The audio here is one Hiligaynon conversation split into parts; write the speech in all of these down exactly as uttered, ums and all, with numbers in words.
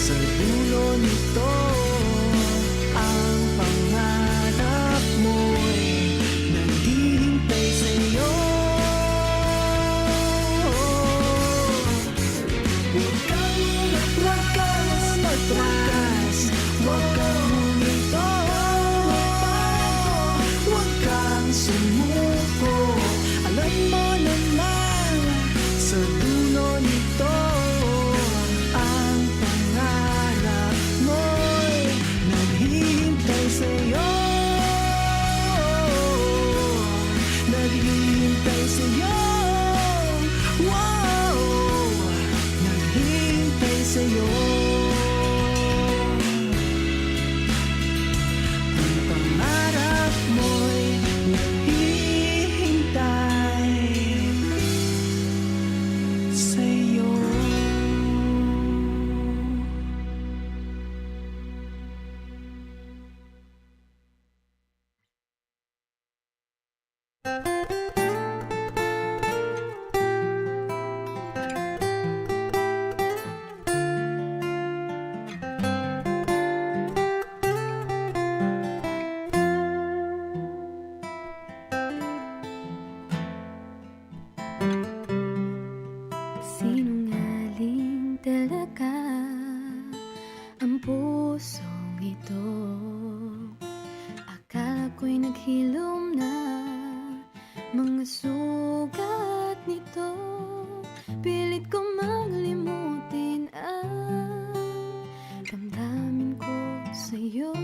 Sa dulo nito, ang pangarap mo'y naghihintay sa'yo. Huwag kang, huwag kang matras, huwag kang huminto. Huwag kang sumuko. Alam mo naman, sa dulo nito, ang pangarap mo'y naghihintay sa'yo. Naghihintay sa'yo. Wow! Naghihintay sa'yo. Ang pangarap mo'y naghihintay sa'yo. Sinungaling talaga ang pusong ito. Akala ko'y naghilom na mga sugat nito. Pilit ko mang limutin ang damdamin ko sa'yo.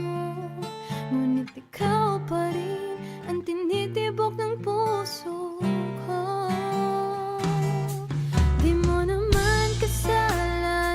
Ngunit ikaw pa rin ang tinitibok ng puso ko. Di mo naman kasalanan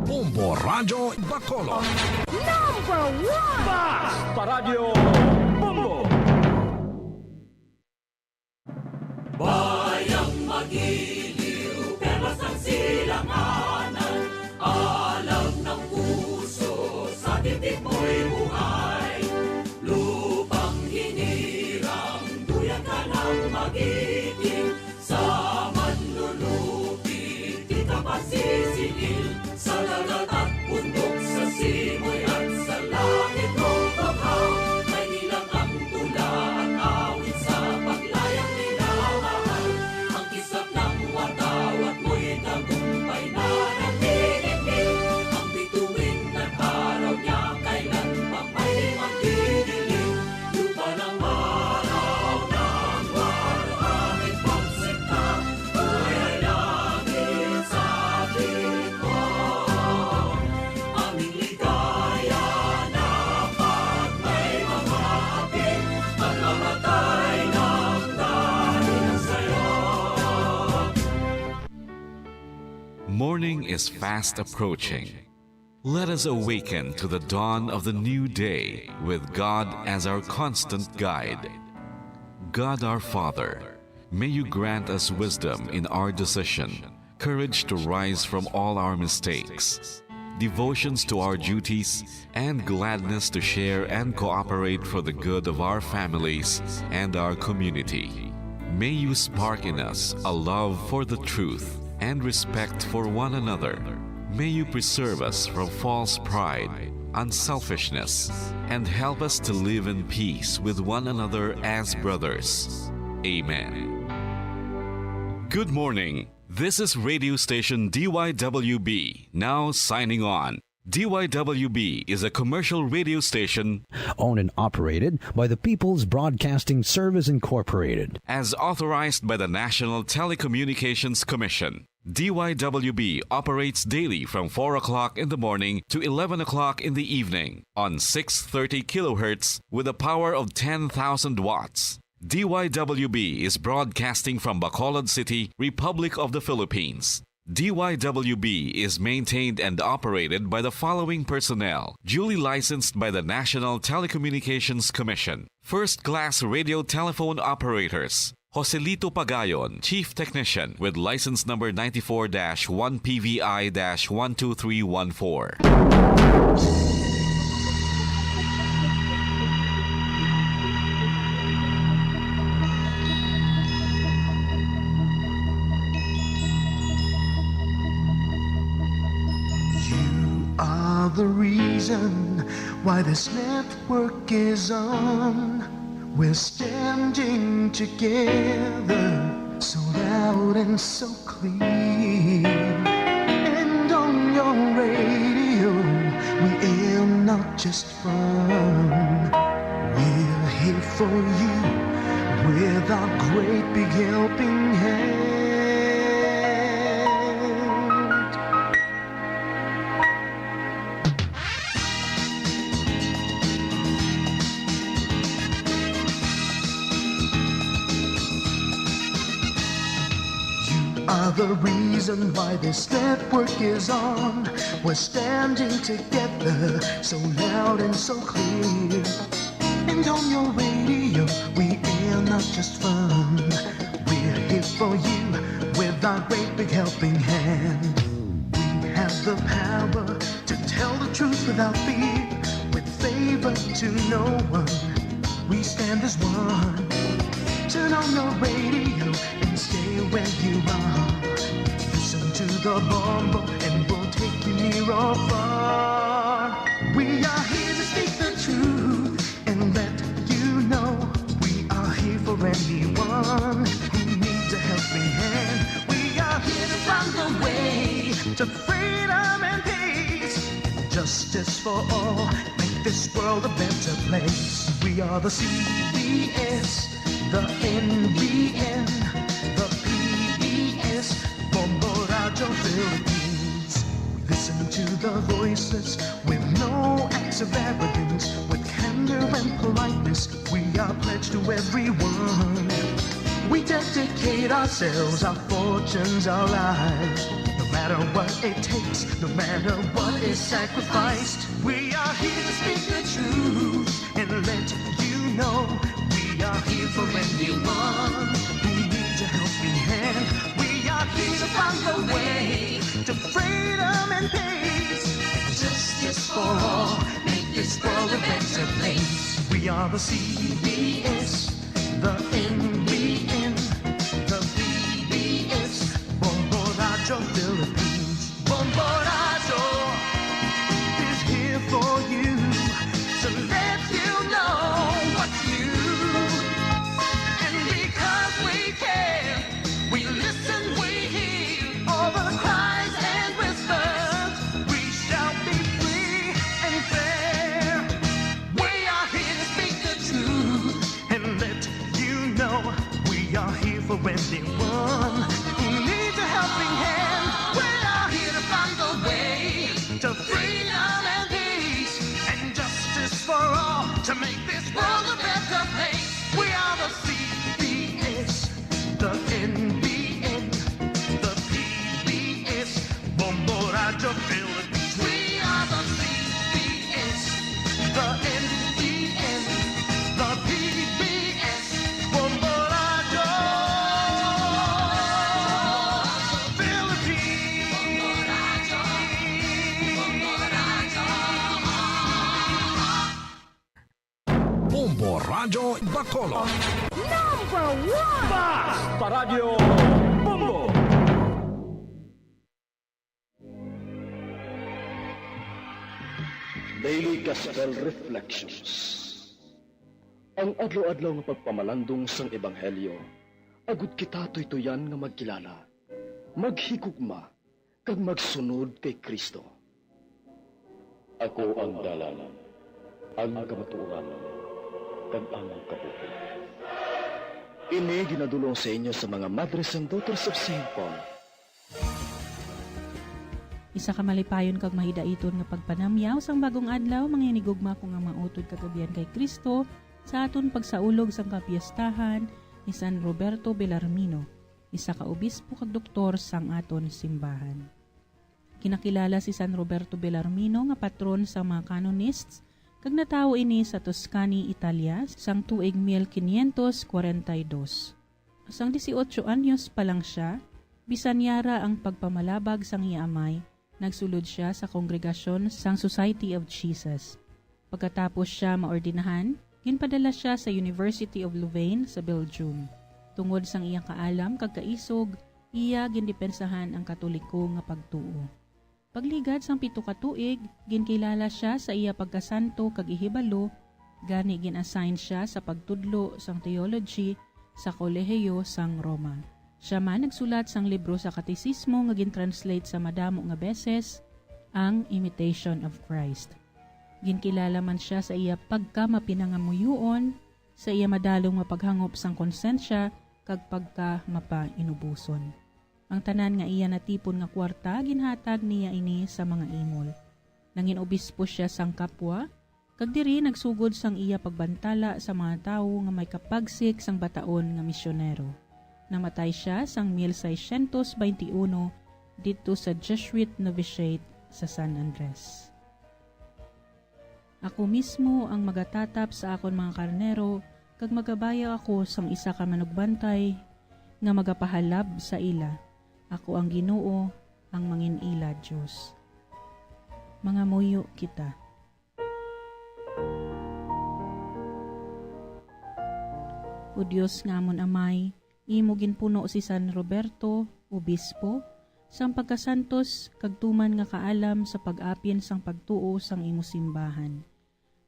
Bombo Radyo Bacolod. Number one! Basta Radyo Bombo! Bayang magiliw, perlas ng silanganan, alam ng puso, sa titik mo'y buhay. Lupang hinirang, duyan ka ng magiting, sa manlulupig kita pasisingil, sa dagat at bundok, sa simoy at sa langit mong bughaw. Maynila ang tula at awit sa paglayang minamahal. Ang kisap ng watawat mo'y tagumpay na nanginginig. Ang bituin ng araw niya kailan pa may magdidilim. Lupa ng araw ng warawit pagsikap, buhay langit sa tingkod. Aming ligaya na pag may mga api, pagmamatay ng dahil sa'yo. Morning is fast approaching. Let us awaken to the dawn of the new day with God as our constant guide. God our Father, may you grant us wisdom in our decision, courage to rise from all our mistakes, devotions to our duties, and gladness to share and cooperate for the good of our families and our community. May you spark in us a love for the truth and respect for one another. May you preserve us from false pride, unselfishness, and help us to live in peace with one another as brothers. Amen. Good morning. This is radio station D Y W B, now signing on. D Y W B is a commercial radio station owned and operated by the People's Broadcasting Service Incorporated. As authorized by the National Telecommunications Commission. D Y W B operates daily from four o'clock in the morning to eleven o'clock in the evening on six thirty kilohertz with a power of ten thousand watts. D Y W B is broadcasting from Bacolod City, Republic of the Philippines. D Y W B is maintained and operated by the following personnel, duly licensed by the National Telecommunications Commission. First class radio telephone operators, Joselito Pagayon, Chief Technician, with license number ninety-four dash one P V I dash one two three one four. You are the reason why this network is on. We're standing together, so loud and so clear. And on your radio, we aim not just fun. We're here for you with our great big helping hand. You are the reason why this network is on. We're standing together, so loud and so clear. And on your radio, we air not just fun. We're here for you with our great big helping hand. We have the power to tell the truth without fear, with favor to no one. We stand as one. Turn on your radio and stay where you are. Listen to the Bombo and we'll take you near or far. We are here to speak the truth and let you know we are here for anyone who needs a helping hand. We are here to find the way to freedom and peace, justice for all, make this world a better place. We are the C B S, the N B N, the P B S, Bombo Radyo Philippines. We listen to the voices with no acts of arrogance, with candor and politeness. We are pledged to everyone. We dedicate ourselves, our fortunes, our lives. No No matter what it takes, no matter what is sacrificed, we are here to speak the truth and let you know we are here for anyone who needs a helping hand. We are here to find the way to freedom and peace, justice for all. Make this world a better place. We are the C B S, the N B N, the P B S, Bombo Radyo Philippines. Bombo Radyo is here for you to let you know what's new. And because we care, we listen, we hear all the cries and whispers. We shall be free and fair. We are here to speak the truth and let you know we are here for anyone who needs a helping hand. We are here to find the way to freedom and peace and justice for all to make this world a better place. We are the C B S, the N B N, the P B S, Bombo Radyo Philippines. We are the C B S, the N B N, the P B S, Bombo Radyo Philippines. Bombo Radyo Bacolod. Number one! Basta Radyo Bombo! Daily Gospel Reflections. Ang adlaw-adlaw nga pagpamalandong sang Ebanghelyo, agud kita tuytuyan nga magkilala, maghigugma, kag magsunod kay Cristo. Ako ang dalan, ang kamatuoran, kag ang kabuhi. Ini ginadul-ong sa inyo sa mga Madres and Daughters of Saint Paul. Isa ka malipayon kag mahidaiton nga pagpanamyaw sang bagong adlaw, manginigugma ko nga mautod kag abyan kay Cristo sa aton pagsaulog sang kapiestahan ni San Roberto Bellarmino, isa ka obispo kag doktor sang aton simbahan. Ginakilala si San Roberto Bellarmino nga patron sang mga canonists, kag natawo ini sa Tuscany, Italia, sang tuig mil quinientos cuarenta y dos. Sang dieciocho anyos pa lang sia, bisan yara ang pagpamalabag sang iya amay, nagsulod sia sa kongregasyon sang Society of Jesus. Pagkatapos sia maordinahan, ginpadala sia sa University of Louvain sa Belgium. Tungod sang iya kaalam kag kaisog, iya gindepensahan ang Katoliko nga pagtuo. Pagligad sang pito ka tuig, ginkilala sia sa iya pagkasanto kag ihibalo, gani gin-assign sia sa pagtudlo sang theology sa Kolehiyo sang Roma. Sia man nagsulat sang libro sa Katesismo nga gin-translate sa madamo nga beses, ang Imitation of Christ. Ginkilala man sia sa iya pagkamapinangamuyoon, sa iya madalom nga paghangop sang konsensya, kag pagkamapainuboson. Ang tanan nga iya natipon nga kuwarta, ginhatag niya ini sa mga imol. Nangin-obispo sia sang Capua, kag diri nagsugod sang iya pagbantala sa mga tawo nga may kapagsik sang bataon nga misyonero. Namatay sia sang mil seiscientos veintiuno didto sa Jesuit Novitiate sa San Andres. Ako mismo ang magatatap sa akon mga karnero, kag magabayaw ako sang isa ka manugbantay nga magapahalab sa ila. Ako ang Ginoo, ang mangin-ila Dios. Mangamuyo kita. O Dios nga amon Amay, imo ginpuno si San Roberto, obispo, sang pagkasantos kag tuman nga kaalam sa pag-apin sang pagtuo sang imo simbahan.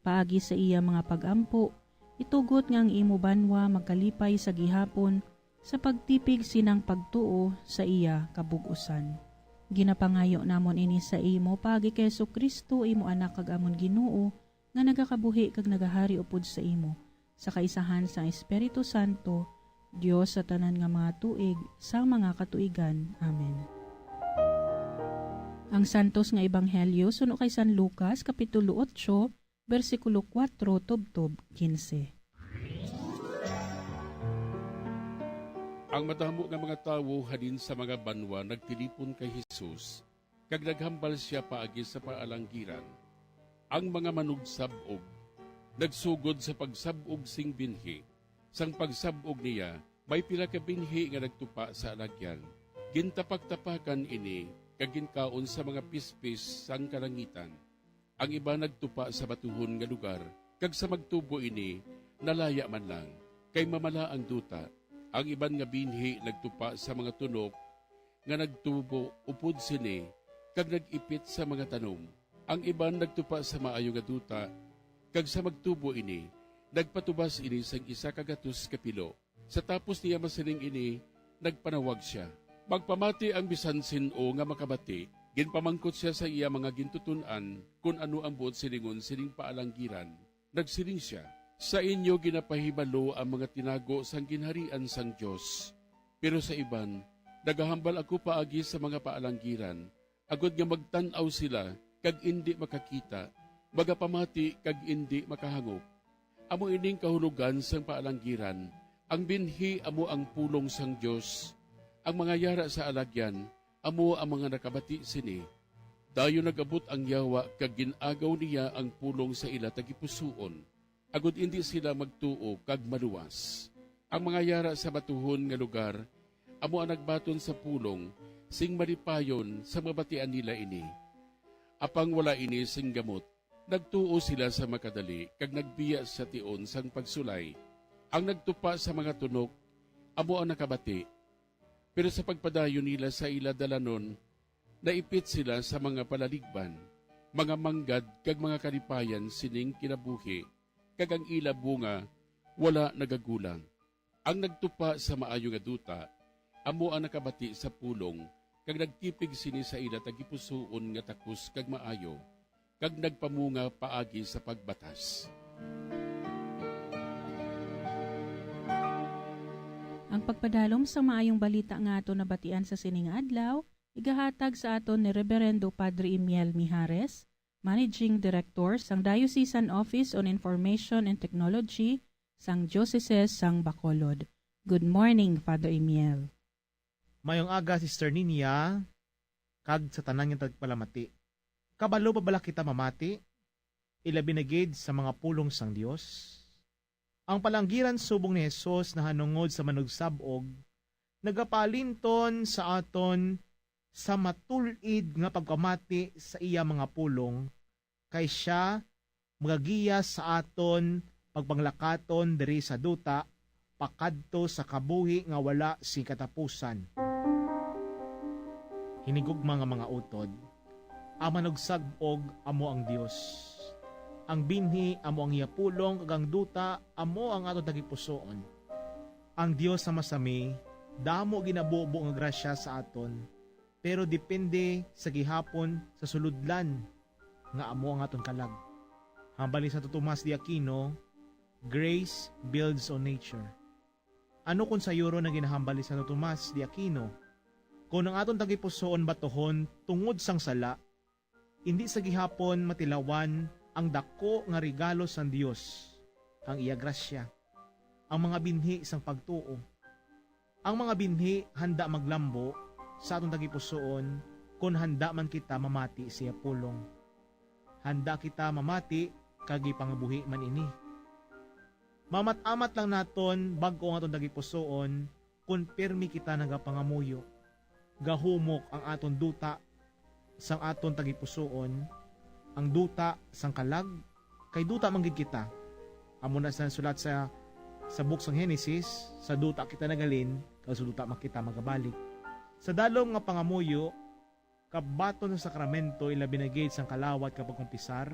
Paagi sa iya mga pag-ampo, itugot nga ang imo banwa magkalipay sa gihapon sa pagtipig sinang pagtuo sa iya kabug-usan. Ginapangayo namon ini sa imo paagi kay Jesu-Cristo, imo Anak kag amon Ginoo, nga nagakabuhi kag nagahari upod sa imo, sa kaisahan sang Espiritu Santo, Dios sa tanan nga mga tuig, sa mga katuigan. Amen. Ang Santos nga Ebanghelyo suno kay San Lucas, Kapitulo otso, bersikulo kuwatro tubtob kinse. Ang madamo nga mga tawo halin sa mga banwa nagtilipon kay Jesus, kag naghambal sia paagi sa paalanggiran. Ang mga manugsab-og nagsugod sa pagsab-og sing binhi. Sang pagsab-og niya, may pila ka binhi nga nagtupa sa alagyan. Gintapak-tapakan ini kag ginkaon sa mga pispis sang kalangitan. Ang iban nagtupa sa batuhon nga lugar, kag sa magtubo ini, nalaya man lang, kay mamala ang duta. Ang iban nga binhi nagtupa sa mga tunok nga nagtubo upod sini, kag nag-ipit sa mga tanom. Ang iban nagtupa sa maayo nga duta, kag sa magtubo ini, nagpatubas ini sang isa ka gatos ka pilo. Sa tapos niya masiling ini, nagpanawag sia, "Magpamati ang bisan sin-o nga makabati." Ginpamangkot sia sa iya mga gintuton-an kon ano ang buot silingon sining paalanggiran. Nagsiling sia, "Sa inyo ginapahibalo ang mga tinago sang ginharian sang Dios, pero sa iban, nagahambal ako paagi sa mga paalanggiran, agod nga magtan-aw sila kag indi makakita, magapamati kag indi makahangop." Amo ining kahulogan sang paalanggiran. Ang binhi amo ang pulong sang Dios. Ang mga yara sa alagyan amo ang mga nakabati sini. Dayon nag-abot ang Yawa kag gin-agaw niya ang pulong sa ila tagipusoon, agod indi sila magtuo kag maluwas. Ang mga yara sa batuhon nga lugar amo ang nagbaton sa pulong sing malipayon sa mabatian nila ini. Apang wala ini sing gamot, nagtuo sila sa makadali kag nagbiya sa tion sang pagsulay. Ang nagtupa sa mga tunok amo ang nakabati, pero sa pagpadayon nila sa ila dalanon, naipit sila sa mga palaligban, mga manggad kag mga kalipayan sining kinabuhi, kag ang ila bunga wala nagagulang. Ang nagtupa sa maayo nga duta amo ang nakabati sa pulong, kag nagtipig sini sa ila tagipusoon nga takos kag maayo, kag nagpamunga paagi sa pagbatas. Ang pagpadalom sa maayong balita nga aton nabatian sa sining adlaw, igahatag sa aton ni Reverendo Padre Emiel Mijares, Managing Director sang Diocesan Office on Information and Technology sang Diocese sang Bacolod. Good morning, Father Emiel. Mayong aga, Sister Ninia, kag sa tanan nga tagpalamati. Kabalo pa bala kita mamati, ilabi na gid sa mga pulong sang Dios? Ang palanggiran subong ni Jesus nahanungod sa manugsab-og nagapaalinton sa aton sa matul-id nga pagpamati sa iya mga pulong, kay sia magagiya sa aton pagpanglakaton diri sa duta pakadto sa kabuhi nga wala sing katapusan. Hinigugma nga mga utod, ang manugsab-og amo ang Dios. Ang binhi amo ang iya pulong, kag ang duta amo ang aton tagipusoon. Ang Dios sa masami, damo ginabubo nga grasya sa aton, pero depende sa gihapon sa sulodlan nga amo ang aton kalag. Hambal ni Santo Tomas de Aquino, "Grace builds on nature." Ano kon sayuron ang ginahambal ni Santo Tomas de Aquino? Kon ang aton tagipusoon batuhon tungod sang sala, indi sa gihapon matilawan ang daku nga regalo sang Dios, ang iya grasya, ang mga binhi sang pagtuo. Ang mga binhi handa maglambo sa aton tagipusoon kon handa man kita mamati sa iya pulong. Handa kita mamati kag ipangabuhi man ini. Mamat-amat lang naton bag-o ang aton tagipusoon kon pirmi kita nagapangamuyo. Gahumok ang aton duta sang aton tagipusoon, ang duta sang kalag, kay duta man gid kita. Amo na sa sulat sa, sa book sang Genesis, "Sa duta kita naghalin, kag sa duta man kita magabalik." Sa dalom nga pangamuyo, kabaton sa sakramento, ilabi na gid sang kalawat kag pagkumpisar,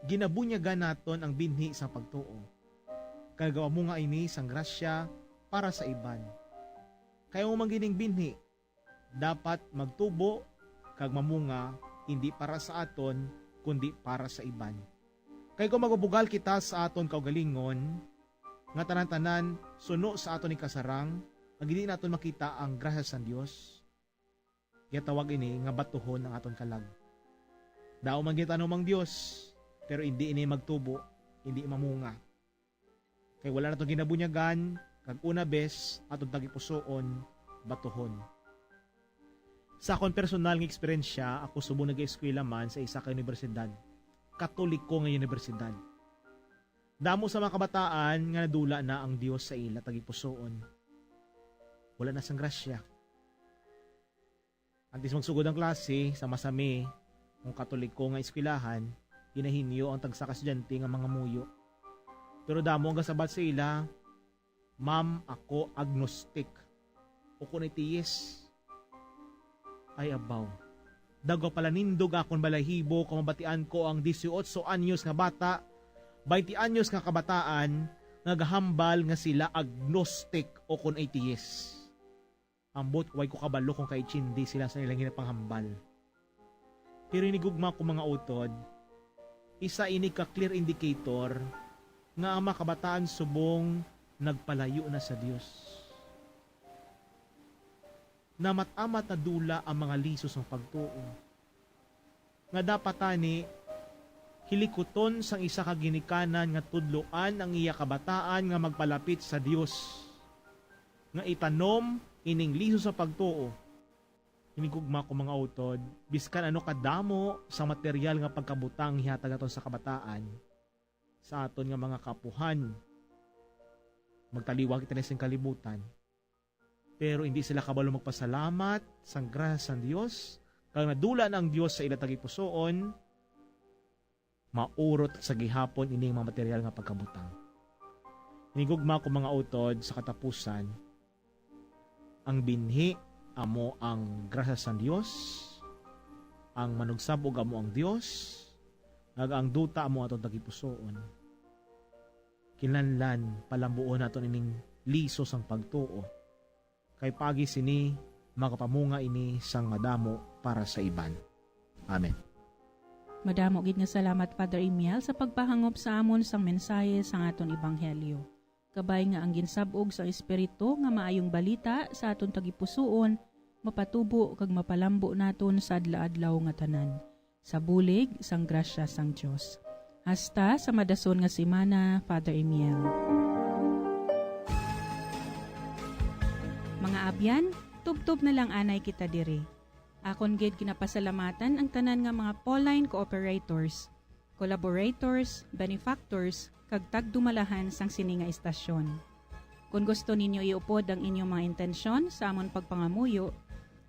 ginabunyagan naton ang binhi sang pagtuo. Kag nagapamunga ini sang grasya para sa iban. Kay amo man gid ning binhi, dapat magtubo kag mamunga, indi para sa aton, kundi para sa iban. Kay kon magbubugal kita sa aton kaugalingon, nga tanan-tanan suno sa aton ikasarang, kag indi naton makita ang grasya sang Dios, ginatawag ini nga batuhon ang aton kalag. Daw man gitanom ang Dios, pero indi ini magtubo, indi mamunga. Kay wala naton ginabunyagan, kag una bes aton tagipusoon batuhon. Sa akon personal nga eksperyensya, ako subong nag-eskwela man sa isa ka unibersidad, Katoliko nga unibersidad. Damo sa mga kabataan nga nadula na ang Dios sa ila tagipusoon. Wala na sang grasya. Antes magsugod ang klase, sa masami, ang Katoliko nga eskwelahan, ginahinyo ang tagsa ka estudyante nga mangamuyo. Pero damo ang gasabat sa ila, "Ma'am, ako agnostic," o kon atheist. Ay, abaw. Daw gapalanindog akon balahibo kung mabatian ko ang dieciocho anyos nga bata, twenty anyos nga kabataan nga gahambal nga sila agnostic o kon atheist. Ambot, way ko kabalo kung kaintindi sila sa ilang ginapanghambal. Pero hinigugma ko, mga utod, isa ini ka clear indicator nga ang mga kabataan subong nagpalayo na sa Dios. Namat-amat na dula ang mga liso sang pagtuo, nga dapat tani hilikuton sang isa ka ginikanan nga tudloan ang iya kabataan nga magpalapit sa Dios, nga itanom ining liso sa pagtuo. Hinigugma ko, mga utod, biskan ano kadamo sa material nga pagkabutang ihatag naton sa kabataan, sa aton nga mga kaapuhan, magtaliwang kita na sing kalibutan, pero hindi sila kabalo magpasalamat sang grasya sang Dios, kag nadula na ang Dios sa ila tagipusoon, maurot sa gihapon ining mga material nga pagkabutang. Hinigugma ko, mga utod, sa katapusan, ang binhi amo ang grasya sang Dios, ang manugsab-og amo ang Dios, kag ang duta amo aton tagipusoon. Kinahanglan palambuon naton ining liso sang pagtuo, kay paagi sini makapamunga ini sang madamo para sa iban. Amen. Madamo gid nga salamat, Father Emiel, sa pagpahangop sa amon sang mensahe sang aton ebanghelyo. Kabay nga ang ginsab-og sang Espiritu nga maayong balita sa aton tagipusoon mapatubo kag mapalambo naton sa adlaw-adlaw nga tanan, sa bulig sang grasya sang Dios. Hasta sa madason nga semana, Father Emiel. Mga abyan, tubtob na lang anay kita diri. Akon gid ginapasalamatan ang tanan nga mga Pauline cooperators, collaborators, benefactors, kag tagdumalahan sang sini nga istasyon. Kon gusto ninyo iupod ang inyong mga intensyon sa amon pagpangamuyo,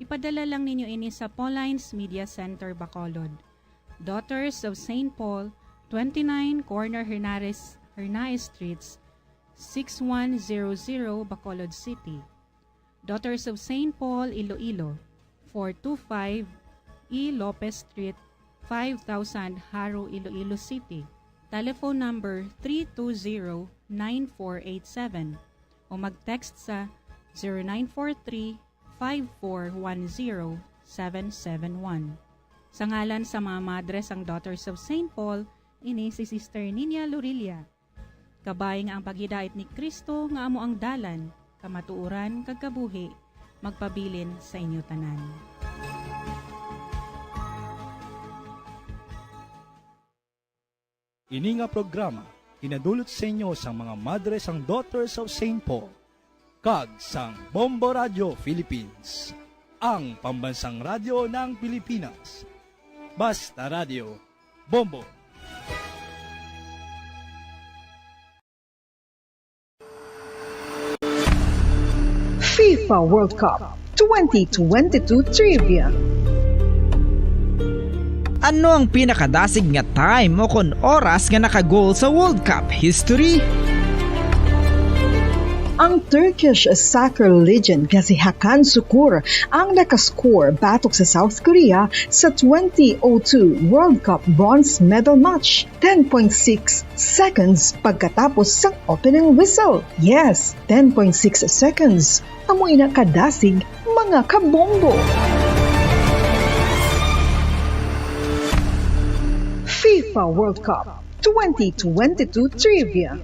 ipadala lang ninyo ini sa Pauline's Media Center, Bacolod, Daughters of Saint Paul, twenty-nine Corner Hernares, Hernaez Streets, six one zero zero, Bacolod City. Daughters of Saint Paul, Iloilo, four two five E Lopez Street, five thousand, Jaro, Iloilo City. Telephone number three two zero, nine four eight seven o mag-text sa zero nine four three, five four one zero, seven seven one. Sa ngalan sa mga madre sang Daughters of Saint Paul, ini si Sister Ninia Lorilla. Kabay nga ang paghidait ni Cristo nga amo ang dalan, kamatuoran, kag kabuhi, magpabilin sa inyo tanan. Ini nga programa ginadulot sa inyo sang mga madre sang Daughters of Saint Paul kag sang Bombo Radio Philippines, ang pambansang radyo ng Pilipinas. Basta Radio, Bombo. FIFA World Cup twenty twenty-two Trivia. Ano ang pinakadasig nga time o kon oras nga naka-goal sa World Cup history? Ang Turkish soccer legend nga si Hakan Sukur ang nakascore batok sa South Korea sa twenty oh two World Cup bronze medal match, ten point six seconds pagkatapos sang opening whistle. Yes, ten point six seconds. Amo ina kadasig, mga kabombo. FIFA World Cup twenty twenty-two Trivia.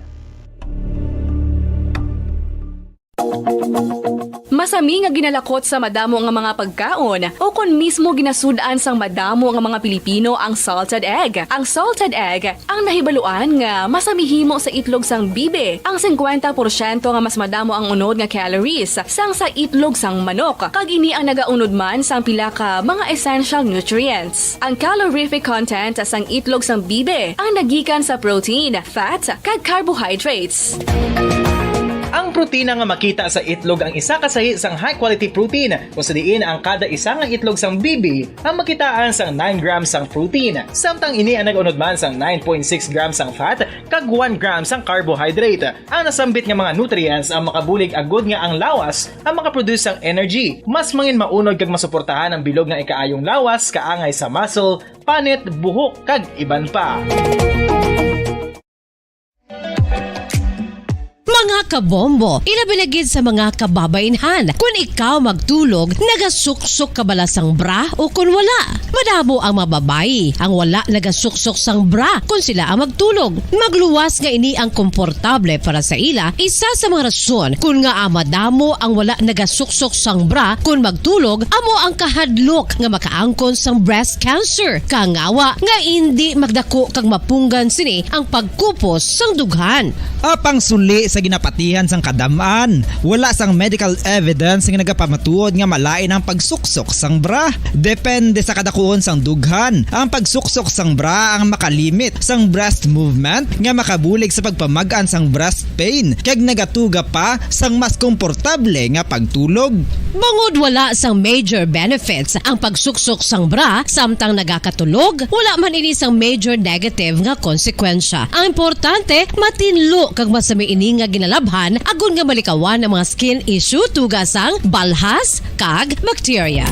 Masami nga ginalakot sa madamo nga mga pagkaon, o kon mismo ginasud-an sang madamo nga mga Pilipino ang salted egg. Ang salted egg ang nahibaluan nga masami himo sa itlog sang bibi, ang singkwenta porsyento nga mas madamo ang unod nga calories sang sa itlog sang manok, kag ini ang nagaunod man sang pila ka mga essential nutrients. Ang calorific content sang itlog sang bibi ang nagikan sa protein, fat, kag carbohydrates. Ang protina nga makita sa itlog ang isa ka sahi sang high-quality protein, kung sa diin ang kada isa nga itlog sang bibi ang makitaan sang nine grams sang protein, samtang ini ang nag-unod man sang nine point six grams sang fat kag one gram sang carbohydrate. Ang nasambit nga mga nutrients ang makabulig agud nga ang lawas ang makaproduce sang energy, mas mangin maunod kag masuportahan ang bilog nga ikaayong lawas kaangay sa muscle, panit, buhok, kag iban pa. Mga kabombo, ilabi na gid sa mga kababainhan, kun ikaw magtulog, nagasuksok ka bala sang bra o kun wala? Madamo ang mga babayi ang wala nagasuksok sang bra kun sila ang magtulog. Magluwas nga ini ang komportable para sa ila, isa sa mga rason kun ngaa madamo ang wala nagasuksok sang bra kun magtulog amo ang kahadlok nga makaangkon sang breast cancer. Kangawa nga indi magdako kag mapunggan sini ang pagkupos sang dughan. Apang suli sa ginapatihan sang kadam-an, wala sang medical evidence nga nagapamatuod nga malain ang pagsuksok sang bra. Depende sa kadakuon sang dughan, ang pagsuksok sang bra ang makalimit sang breast movement nga makabulig sa pagpamag-an sang breast pain kag nagatuga pa sang mas komportable nga pagtulog. Bangod wala sang major benefits ang pagsuksok sang bra samtang nagakatulog, wala man ini sang major negative nga konsekwensya. Ang importante, matinlo kag masami ini nga ginalabhan agod nga malikawan ang mga skin issue tungod sang balhas kag bacteria.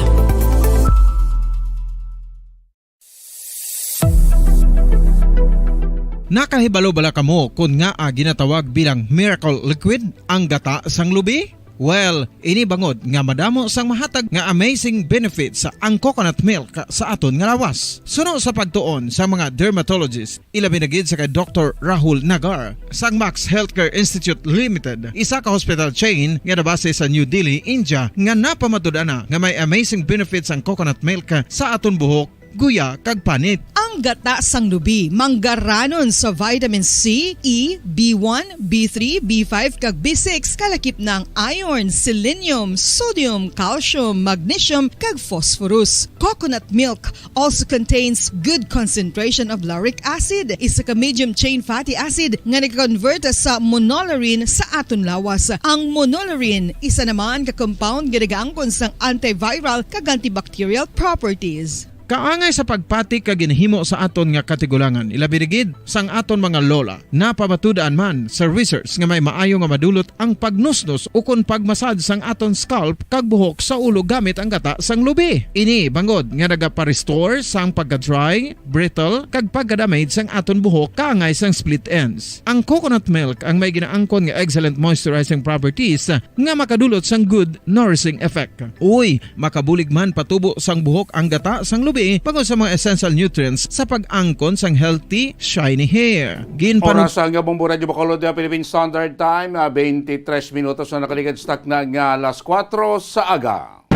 Nakahibalo bala kamo kon ngaa ginatawag bilang miracle liquid ang gata sang lubi? Well, ini bangod nga madamo sang mahatag nga amazing benefits ang coconut milk sa aton nga lawas. Suno sa pagtuon sa mga dermatologist, ilabi na gid sa kay Doktor Rahul Nagar sang Max Healthcare Institute Limited, isa ka hospital chain nga nabase sa New Delhi, India, nga napamatud-an na nga may amazing benefits ang coconut milk sa aton buhok, guya, kag panit. Ang gata sang lubi manggaranon sa vitamin C, E, B one, B three, B five, kag B six, kalakip na ang iron, selenium, sodium, calcium, magnesium, kag phosphorus. Coconut milk also contains good concentration of lauric acid, isa ka medium chain fatty acid nga nag-convert sa monolaurin sa aton lawas. Ang monolaurin isa naman ka compound nga nagaangkon sang antiviral kag antibacterial properties. Kaangay sa pagpati kag ginhimo sa aton nga katigulangan, ilabi na gid sang aton mga lola, napamatud-an man sa research nga may maayo nga madulot ang pagnusnos ukon pagmasad sang aton scalp kag buhok sa ulo gamit ang gata sang lubi. Ini bangod nga nagapa-restore sang pagka-dry, brittle, kag pagka-damage sang aton buhok kaangay sang split ends. Ang coconut milk ang may ginaangkon nga excellent moisturizing properties nga makadulot sang good nourishing effect. Uy, makabulig man patubo sang buhok ang gata sang lubi bangod sa mga essential nutrients sa pag-angkon sang healthy, shiny hair. Ginpanu- Oras ang Bombo Radyo Bacolod, uh, Philippine Standard Time, uh, twenty-three minutos na nakaligad sa takna nga alas kuwatro sa aga.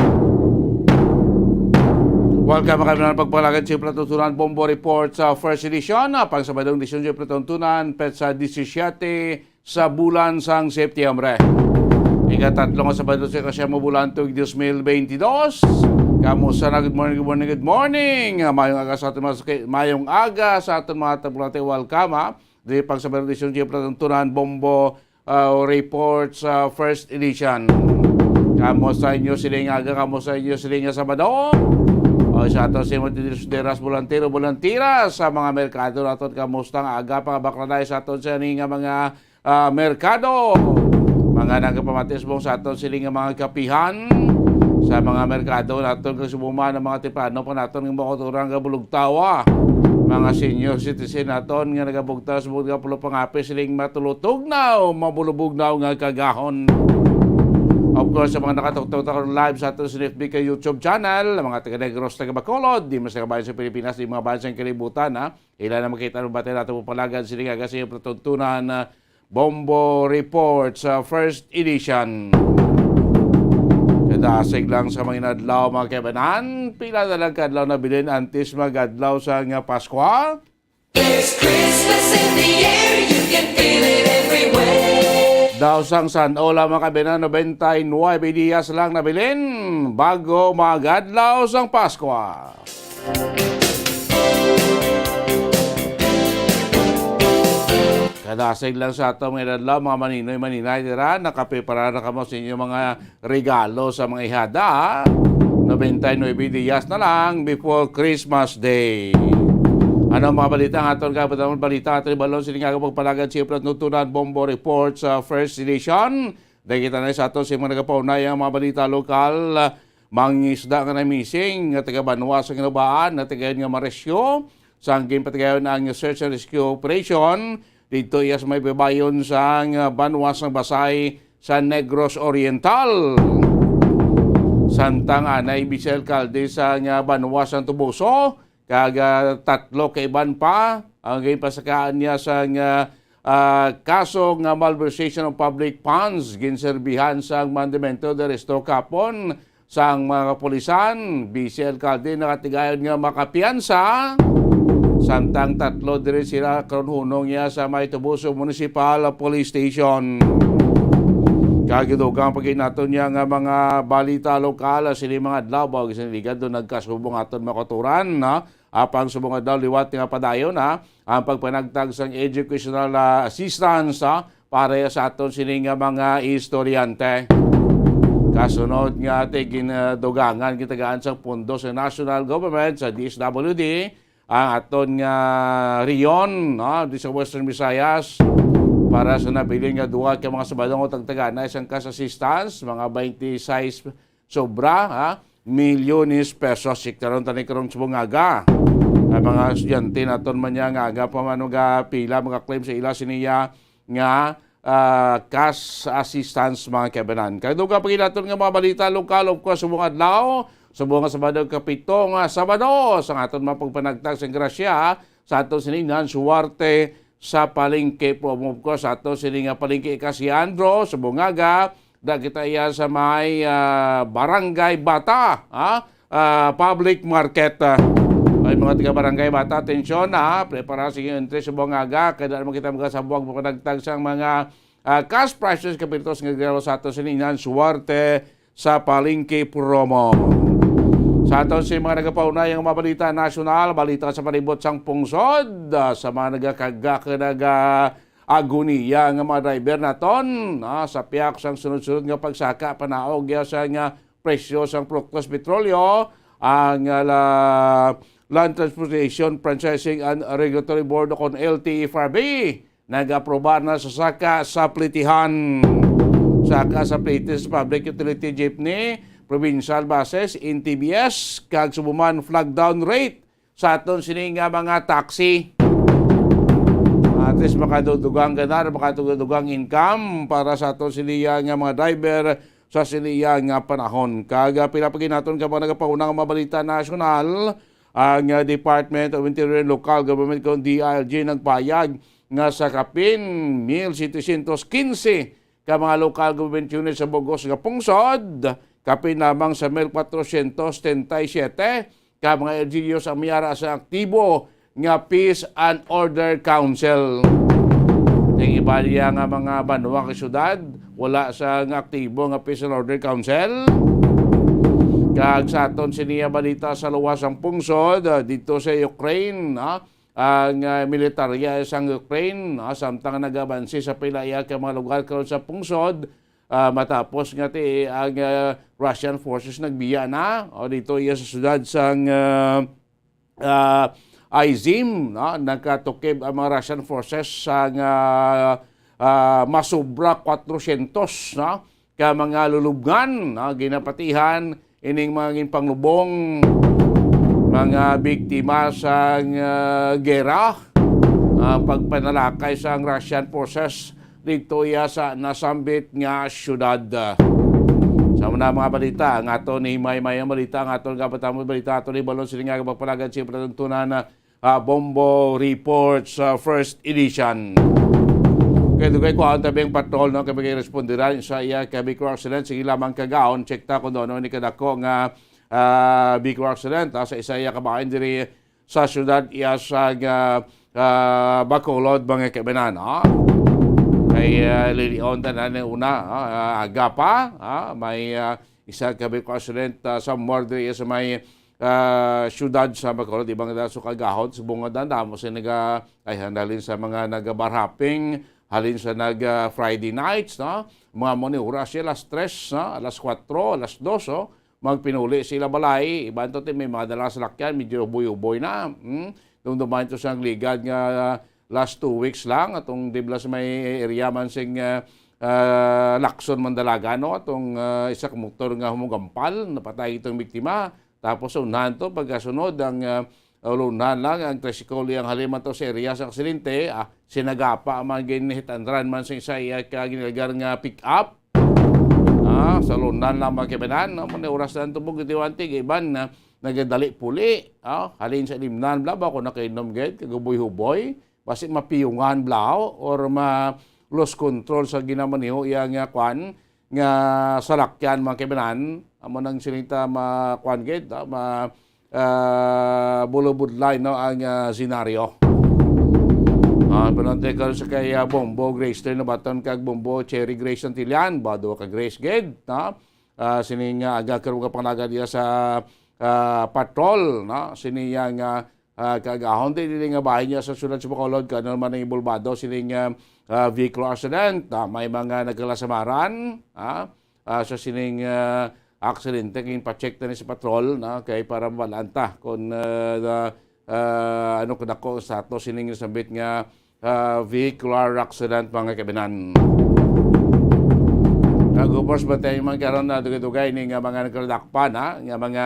Welcome, mga kaibigan, pagpalagad sa Plato Tunan Bombo Report sa first edition, uh, pang Sabadong edition sa Plato Tunan, petsa disisiete, sa bulan sang Setyembre. Ikatatlo nga Sabado sa ikasyam nga bulan tuig dos mil bentidós. Kamusta na? Good morning, good morning, good morning. Ah, mayong aga sa aton mga suki-, mayong aga sa aton mga tabulante. Welcome, ha. Diri pang Sabado edition, siyempre, ang Tunan Bombo, ah, Report sa first edition. Kamusta inyo sining aga? Kamusta inyo sining nga Sabado? O, sa aton sa mga tinderos, volantero, volantera sa mga merkado naton, kamusta ang aga? Pangabakla na sa aton sa ni nga mga ah, merkado. Mga nagapamati subong sa aton sini nga mga kapihan, sa mga merkado naton kag subong man ang mga tiplano pa naton nga mga kultura nga bulugtawa. Mga senior citizen naton nga nagabugtaw subong nga pulo pangapi sining matulutugnaw, mabulubugnaw nga kagahon. Of course, sa mga nakatuktok ta karon live sa aton sini F B K YouTube channel, ang mga taga Negros, taga Bacolod, di mas nakabayan sa Pilipinas, di mga bayan sa kalibutan, ha? Ila na makita ang batay nato pagpalagad sini nga aga sa iyong patuntunan, ah, Bombo Report sa first edition. Dasig lang sa mga inadlaw, mga kaibanan. Pila na lang ka adlaw nabilin antes mag-adlaw sang Paskwa. There's Christmas in the air, you can feel it everywhere. Daw sang san-o lang, mga kaibanan, nobenta y nuebe diyas lang nabilin bago mag-adlaw sang Paskwa. Kadasig lang sa ato mga inadlaw, mga maninoy, maninay dira, nakaprepara na kamo sa inyong mga regalo sa mga ihada. Nobenta y nuebe diyas na lang before Christmas Day. Ano ang mga balita nga aton kabatan? Balita aton ibalon sini nga pagpalagad sa iplat nutunan bombo report sa first edition. Dahil kita na sa aton sa mga nagapaunay ang mga balita lokal. Mangisda nga na-missing nga taga Banwa sa Ginubaan, na taga nga maresyo. Sang ginpatigayon ang search and rescue operation didto iya sa may baybayon sang Banwa sang Basay sa Negros Oriental. Samtang anay, Vice Alkalde sang Banwa sang Toboso, kag ah, tatlo ka iban pa ang ginpasakaan niya sang ah, ah, kaso nga malversation of public funds. Ginserbihan sang mandamiento de arresto kapon sang mga kapulisan, Vice Alkalde nakatigayon nga makapiyansa, samtang tatlo diri sila karon hunong niya sa may Toboso Municipal Police Station. Kagidugang paginaton niya nga mga balita lokal sini mga adlaw, bago siniligad do nagkasubong aton makaturan, ha? Apang subong adlaw liwat nga padayon, ha, ang pagpanagtag sang educational ah, assistance, ha, para sa aton sini nga mga estudyante. Kasunod nga ati ginadugangan gitagaan sang pondo sa national government sa D S W D ang aton nga rehiyon, no, di sa Western Visayas para sa nabilin nga duha ka mga sabadong tagtaganay sang cash assistance, mga twenty-six sobra, ha, milyones pesos. Siktaron tani karong subong nga aga. Ang mga estudyante naton man niya nga aga pa man magapila, magaclaim sa ila siniya nga ah, cash assistance, mga kaibanan. Kadugang paginaton nga mga balita lokal, of course, subong adlaw, subong nga Sabado, kapito nga Sabado sang aton mga pagpanagtag sa grasya sa aton sining Nan Suwarte sa palengke promo. Of course, sa aton sining nga palengke Ikasiandro, subong nga aga, da kita iya sa may ah, Barangay Bata, ha? Ah, public market. Ah. Ay, mga taga Barangay Bata, atensyon, ha? Prepara sa inyong entry subong nga aga, kay daan mo kita magasabuang pagpanagtag sang mga ah, cash prizes, kapirtos nga regalo sa aton sining Nan Suwarte sa palengke promo. Sa aton si mga nagapaunay ang mga balita nasyonal, balita sa palibot sang pungsod, ah, sa mga nagakagak, naga agoniya nga mga driver naton, ah, sa piyak sang sunod-sunod nga pagsaka panaog ya sa nga presyo sang produkto sa petrolyo, ang ah, la, Land Transportation Franchising and Regulatory Board o kon L T F R B nag-aprobar na sa saka sa plitihan. Saka sa plite sa public utility jeepney, provincial buses, N T B S, kag subuman flag down rate sa aton sini nga mga taxi. At least makadudugang ganar, makadudugang income para sa aton sini nga mga driver sa sini nga panahon. Kag ah, pila pa ginaton ka mga nagapauna nga mga balita nasyonal, ang ah, Department of Interior and Local Government kon D I L G nagpayag nga sa kapin mil setecientos quince ka mga local government unit sa bugos nga pungsod, kapin lamang sa mil kwatrocientos setenta y siete ka mga L G Us ang may ara sa aktibo nga Peace and Order Council. Ang iba niya nga mga banwa kag syudad, wala sa nga aktibo nga Peace and Order Council. Kag sa aton siniya balita sa luwas ang pungsod, ah, dito sa Ukraine, ah, ang ah, militarya sang Ukraine, ah, samtang nagabansi sa pila iya ka mga lugar karon sa pungsod, ah, matapos nga ti ang ah, Russian forces nagbiya na o dito iya sa syudad sang ah, ah, Izium, no? Nagkatukib ang mga Russian forces sang ah, masobra kwatrocientos, no? Ka mga lulubngan, no? Ginapatihan ining mga ginpanglubong, mga biktima sang ah, gera, ah, pagpanalakay sang Russian forces didto iya sa nasambit nga syudad. Sa muna mga balita, ang aton ni May May ang balita, ang aton kapatamo balita, aton ni Balon sini nga kapagpalagan sa pagtuntunan na ah, Bombo Reports ah, First Edition. Kay dugay ko ang tabing patrol, no, kay may respondiran sa iya ka vehicle accident. Sige lamang kagaon, check ta kung ano ni kadako nga, ah, vehicle accident, ah, sa isa iya kabahin diri sa syudad iya sa, ah, ah, Bacolod, mga kaibanan, ah. Kay, ah, lilion tanan ni una, ah, aga pa, ah, may, ah, isa ka vehicle accident, ah, somewhere diri sa may, ah, syudad sa Bacolod, di ba nga daso kagahon, subong nga damo sa naga-, ay, halin sa mga nagabarhaping, halin sa nag, ah, Friday nights, no? Mga mo ni oras siya, alas tres, no? Alas kuwatro, alas dos, oh. Magpinuli sila balay, iban to, ti, may mga dalang salakyan, medyo uboy-uboy na, hmm? Dumduman to sa ligad nga last two weeks lang, atong dibla sa may area man sing, ah, ah, Lacson, Mandalaga, no? Atong, ah, isa ka motor nga humugampal, napatay itong biktima. Tapos sa unahan to, pagkasunod, ang, ah, unahan lang, ang tricycle, ang haliman to sa area sa aksidente, ah, sinagapa man gin hit and run man sa isa iya ka ginalgar nga pick-up. Ah, sa unahan lang, mga kaibanan, no? Muna oras na tubog iti wanti, kay iban na nagadali puli, ah, halin sa ilimnan, bla, ba, kung nakainom, gid, kaguboy-huboy, basi mapiyungan, bla, or ma-lose control sa ginamaniho iya nga, kwan, nga salakyan, mga kaibanan. Amo nang siling ta ma-, kwan, gid, ah, ma-, ah, bulubudlay, no, ang, ah, senaryo. Ah, pero ang teka sa kay, ah, Bombo Grace, no, baton kag Bombo Cherry Grace Santillan, bado ka Grace, gid, no? Ah, sini nga aga karon nga panglaga diya sa, ah, patrol, no? Sini yang, ah, ah, kaagahon, di, di nga bahin niya sa syudad sa Bacolod, kano man ang ibulbado sining, ah, ah, vehicle accident, ah, may mga nagkalasamaran, ah, ah, sa sining, ah, aksidente, kay pa-check na ni sa patrol, no? Kay para mabalaan ta kung, ah, ah, ah, ano kadako sa ato sining nasambit nga, ah, vehicular accident, mga kaibanan. Kag of course, bantay man karon na dugay-dugay ni nga mga nagkaladakpan, ha? Nga mga,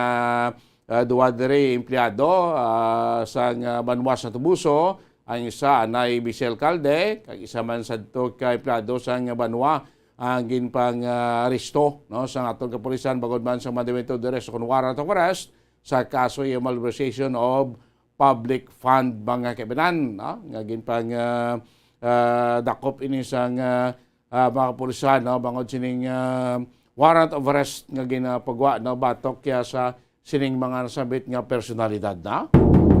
ah, duha diri empleyado, ah, sang, ah, banwa sa Tubuso. Ang isa anay vice alkalde, kag isa man sadto ka empleyado sang banwa ang ginpang, ah, aresto, no, sang aton kapulisan, bangod man sa mandamiento de arresto kon warrant of arrest sa kaso yung malversation of public fund, mga kaibanan, no? Nga ginpang, ah, ah, dakop ini sang, ah, ah, mga kapulisan, no? Bangod sining, ah, warrant of arrest nga ginapagwa, no? Batok kaya sa sining mga nasambit nga personalidad, no?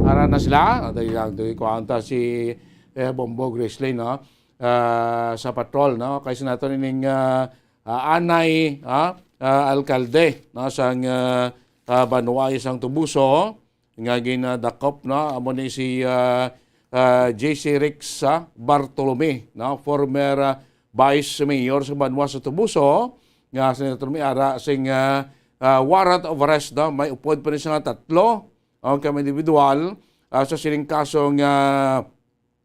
Ara na sila, ah, dali lang, dali ko anta si, eh, Bombo Grizzly, no? Ah, sa patrol, no? Kay sa nato nining, ah, ah, anay, ah, ah, alkalde, no? Sang, ah, ah, banwa sang Tubuso, nga ginadakop, no? Amo ni si, ah, ah, J C Rex, ah, Bartolome, no? Former, ah, Vice Mayor sa banwa sa Tubuso, nga si Bartolome ara sing, ah, ah, warrant of arrest, no? May upod pa ni sa nga tatlo, o, kami individual, ah, sa sining kaso nga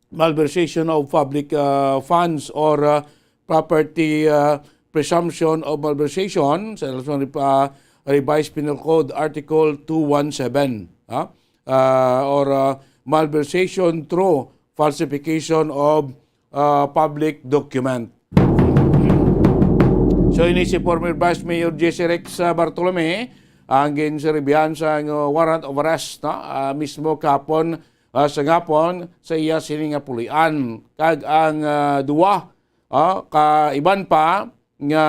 malversation of public, uh, funds or, uh, property, uh, presumption of malversation sa uh, Revised Penal Code Article two one seven, ha? Uh, or, uh, malversation through falsification of, uh, public document. So, ini si former Vice Mayor Jesse Rex, uh, Bartolome ang ginserbihan sa, uh, warrant of arrest, no? Uh, mismo kahapon, ah, sa gapon sa iya sini nga pulian. Kag ang, ah, duwa, ah, ka iban pa nga,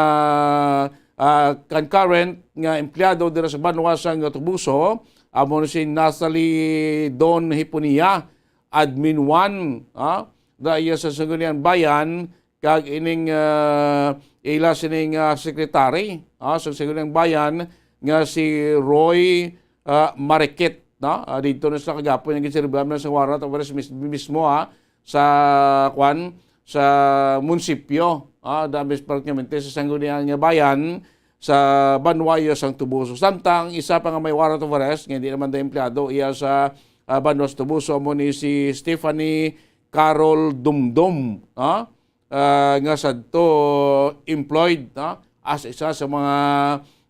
ah, concurrent nga empleyado dira sa banwa sang Tubuso, amo ni si Natalie Don Hiponia, Admin one, ah, da iya sa Sangguniang Bayan, kag ining, ah, ila sining, ah, secretary, ah, sa Sangguniang Bayan nga si Roy, ah, Marikit, no? Ah, dito na sa kagapon yung ginserbihan na sa warrant of arrest mis-, mismo, ha, sa, kwan, sa munisipyo, ah, da mis-, praktikamente sa Sangguniang Bayan, sa banwa iya sang Tubuso. Samtang isa pa nga may warrant of arrest, nga hindi naman da empleyado iya sa, ah, banwa sa Tubuso, amo ni si Stephanie Carol Dumdum, ah, ah, nga sadto employed, no, as isa sa mga,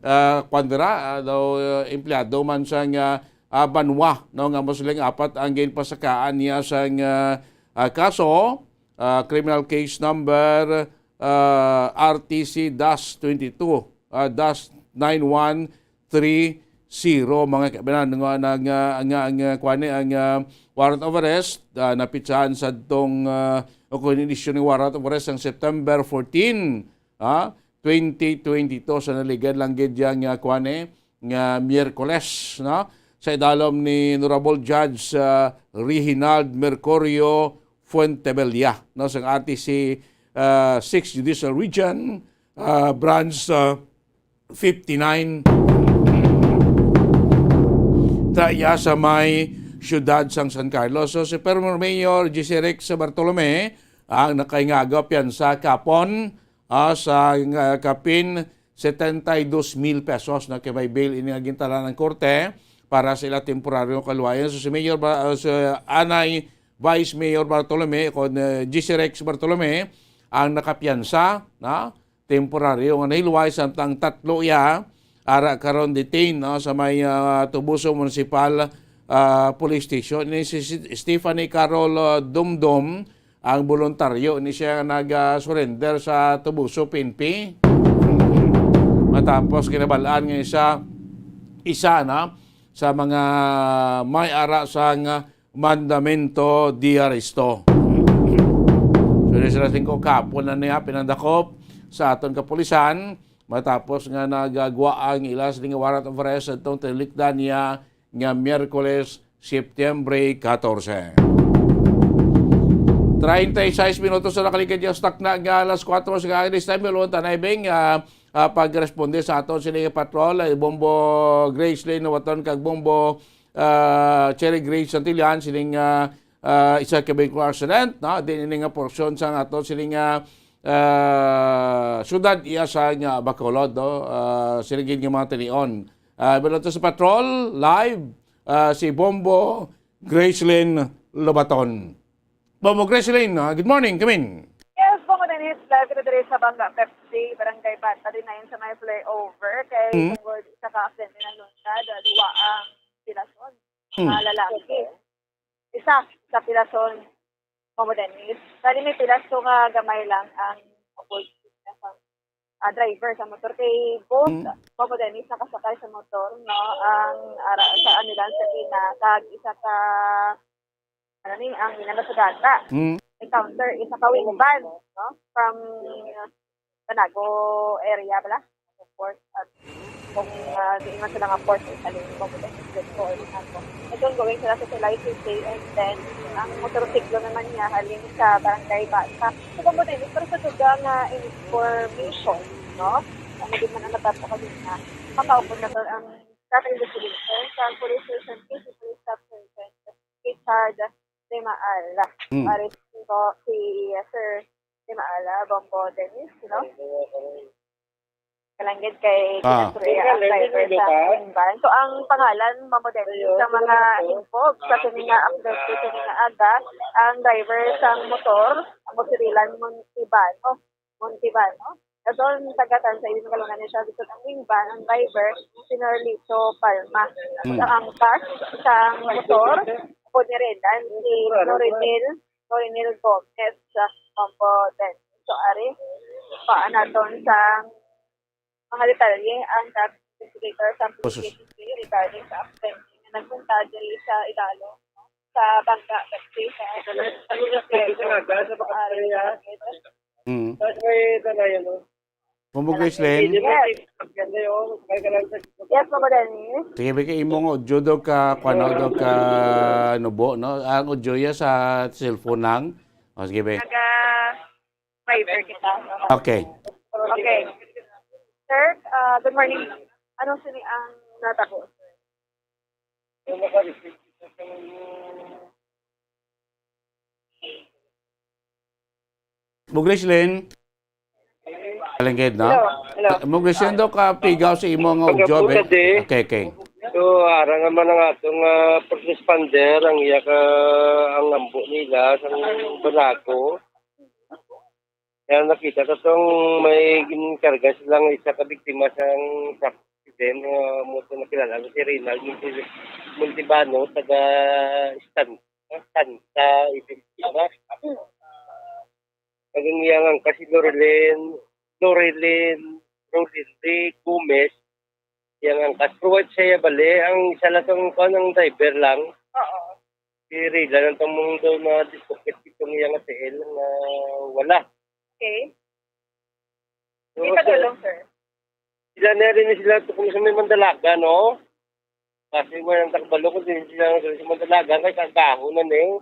ah, kwan dira, ah, daw, ah, empleyado man sa nga, ah, banwa, no, nga mostly apat ang ginpasakaan niya sa nga, ah, kaso, ah, criminal case number, ah, R T C dash twenty-two, ah, dash nine one three zero, mga kabanan, nga, nga, nga, nga, nga, kuwan ni, ang, ah, warrant of arrest, ah, napitsahan sa tong, ah, o kung inisyu ni warrant of arrest ang September fourteen, ah, twenty twenty-two, sa naligan lang gid yang, ah, kuwan ni, nga Miyerkules, no? Sa idalom ni Honorable Judge, ah, Reginald Mercurio Fuentebella, no? Sang R T C, ah, six Judicial Region, ah, Branch, ah, fifty-nine, ta iya sa may siyudad sang San Carlos. So, si former Mayor G C Rex Bartolome ang nakaingaga piyansa kapon, ah, sa, ah, kapin setenta y dos mil pesos na kay may bail ini nga gintalaan ng korte para sa ila temporaryong kaluwayan. So, si Mayor Ba-, ah, si Anay Vice Mayor Bartolome, kon, eh, G C Rex Bartolome, ang nakapiyansa, na temporaryo nga nahilway, samtang tatlo iya ara karon detain, no, sa may, ah, Tubuso Municipal, ah, Police Station. Ini si, si Stephanie Carol, ah, Dumdum, ang boluntaryo ni siya nga nag-surrender sa Tubuso P N P. Matapos kinabal-an nga isa, isa na sa mga may ara sang mandamento di aresto. So, di sila singko kapon na niya pinandakop sa aton kapulisan matapos nga nagagwa ang ila sa warrant of arrest atong tinulikdan niya nga Miyerkules, September katorse. Treinta y seis minutos na nakaligid yung stock na nga alas kuwatro sa kaagad. This time, Lolo Tanay Bing, ah, ah, pagresponde sa aton sining patrol, ay Bombo Gracelyn Nawaton kag Bombo, ah, Cherry Grace Santillan, sining, ah, ah, isa ka vehicular accident, no? Din ini nga porsyon sa aton sining, ah, ah, syudad iya sa nga Bacolod, no? Ah, sining gid nga mga tinion. Ah, pero to sa patrol, live, ah, si Bombo Gracelyn Lobaton. Bombo Gracelyn, ah, good morning, come in. Yes, Bombo Dennis, live kita diri sa Bangga Pepsi, Barangay Bata, din na yun sa may flyover. Kay Mm. tungod sa ka-accident na lunsad, ah, duwa ang pilason. Mm. Ah, lalaki. Isa, sa pilason, Bombo Dennis. Bali, may pilaso nga gamay lang ang ah, driver sa motor. Kay both, Mm. Bombo Dennis, nakasakay sa motor, no? Ang ara sa anilang sa Pina, kag isa ka, ano ni, ang ginano sa data. Mm. Encounter, isa ka wing van, no? From, uh, Banago area bala. Port, at kung, ah, di man sila nga port, eh, alin, Bombo Dennis, Ito, or Banago. Ito, going sila sa Salay City, and then, ang motorsiklo naman niya, halin sa Barangay Bata. So, Bombo Dennis, pero sa duga nga information, no? Ano di man ang natapos kanina, makaupod na to ang traffic investigation sa Police Station Two, si Police Staff Sergeant Richard Limaal. Mm. Pares ko si Sir Limaal, Bombo Dennis, no? Kalanggit kay Ah. Kinasuri ang driver sa wing van. So, ang pangalan, Bombo Dennis, sa mga info sa kini nga update, sa kini nga aga, ang driver sa motor, ang Sirilan Montibano. Montibano. Dason, taga Tansa, Iloilo, Kalungan ni siya. Bisag ang wing van, ang driver, si Norlito Palma. Hmm. Sa angkas, sa motor, po ni Renan, si Norinil, Norinil Gomez, sa Bombo Dennis. So, ari, paan naton sa mga detalye ang investigator sa Pusus. Police Station regarding sa accident nga nagpunta diri sa Idalo, no? Sa Bangga, Pepsi, sa Ari, Mm. Tapos may ito na yun, no? Bombo Gracelyn. Yes. Yes, Bombo Dennis. Sige, bigay imo nga audio do ka, kuwan, do ka nubo, no? Ang audio ya sa cellphone nang. O, sige, be. Naga-, driver kita. Okay. Okay. Sir, ah, good morning. Ano sini ang natabo? Bombo Gracelyn. Kalanggit, no? Hello, hello. Bombo Gracelyn, do ka pigaw sa imo nga audio, be? Pagkabuta, de. Okay, okay. So, ara naman ang atong, ah, first responder, ang iya ka, ang ambo nila, sa Banago. Kaya nakita ko tong may ginkarga silang isa ka biktima sa, sa accident, ah, mo to nakilala, si Reynald Monte-, Montibano, taga Stan-, Santa Isidora. Ang iyang angkas si Lorilyn, Lorilyn, Lorilyn Gomez, Yang angkas, provide siya bali. Ang isa lang tong kuan, ang driver lang. Oo. Diri lang ang tamong daw na dislocate itong iyang A T L nga wala. Okay. So, Hindi pa sir, tulong, sir. Sila na rin sila to kung sa may Mandalaga, no? Kasi walang takbalo kung din sila sa Mandalaga, kay kagaho na ni.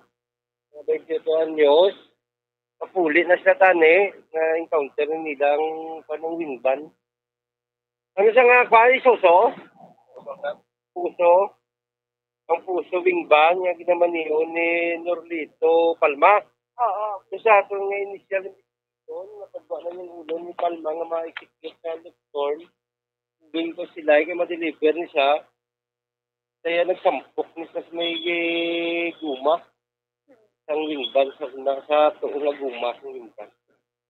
Mga twenty-two anyos. Kapuli na sila tani, na encounter nilang panong wing van. Ano siya nga, kuan, Isuzu? Puso? Ang Puso wing van nga ginamaniho ni Norlito Palma. Oo. So, sa aton nga initial investigation, natagwa na yung ulo ni Palma nga ma-execute sa left turn. Moving to sila, kay ma-deliver ni siya. Kaya nagsampok ni sa may, eh, guma. Ang wing van sa, na, sa tuong nga guma, ang wing van.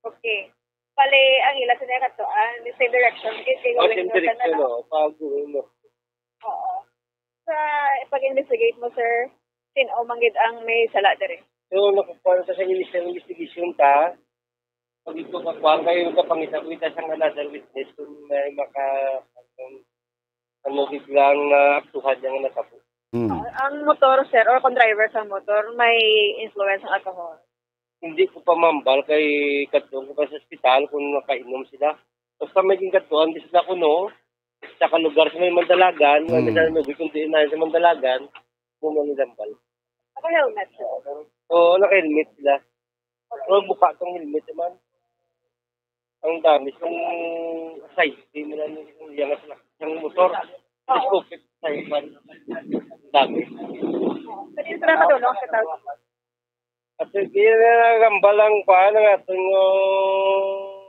Okay. Bale, ang ila sa niya kato, ah, the same direction. Kay, kay Oh, going same north direction, na, no? Oh. Pag going north. Oo. Sa pag-investigate mo, sir, sin-o man gid ang may sala diri? So, nakukuha na sa initial investigation ta. Pag ito kakuha kayo, kapangita-kita sa another witness kung may maka-, kung ano biglang, ah, aktuhan niya nga natabo. Hmm. Ang motor, sir, or kung driver sa motor, may influence ang alcohol? Hindi ko pa mambal kay kadto ko pa sa ospital kung nakainom sila. Basta may ginkadtuan di sila kuno sa kalugar sa may Mandalagan, Hmm. wala sila nalugi kung diin na sa Mandalagan, kung may nilambal. Naka-helmet, sir? Oo, naka-helmet sila. Pero buka tong helmet naman. Ang dami kung safety nila ni yung yang, yung motor. Oo. Scoopy sa iban. Ang dami. Pwede sila madulong sa tao. At sige, nagambal ang kuan, ang aton, oh,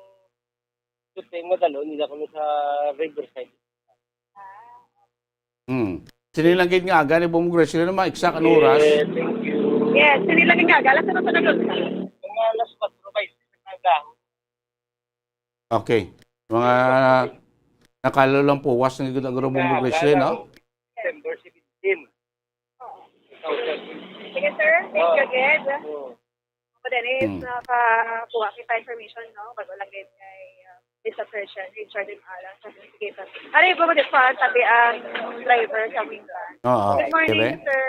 shooting, madalo nila kami sa Riverside. Hmm. Sini lang gid nga aga ni Bombo Grace, sila na ma-exact ang oras. Eh, thank you. Yes, sini lang gid nga aga. Alas ano sa nagluto? Mga alas kwatro ba yun? Aga. Okay. Mga nakalo lang po, was na gid ang Bombo Grace, no? December seventeen. Sige, sir. Thank you again. Oo. Ako, Dennis, Hmm. nakakuha kita information, no? Bago lang din kay, uh, Mister Christian, Richard and Alan, sa investigator. Ano yung bumagit pa ang tabi ang driver sa wing van? Oo. Good morning, Dire. Sir.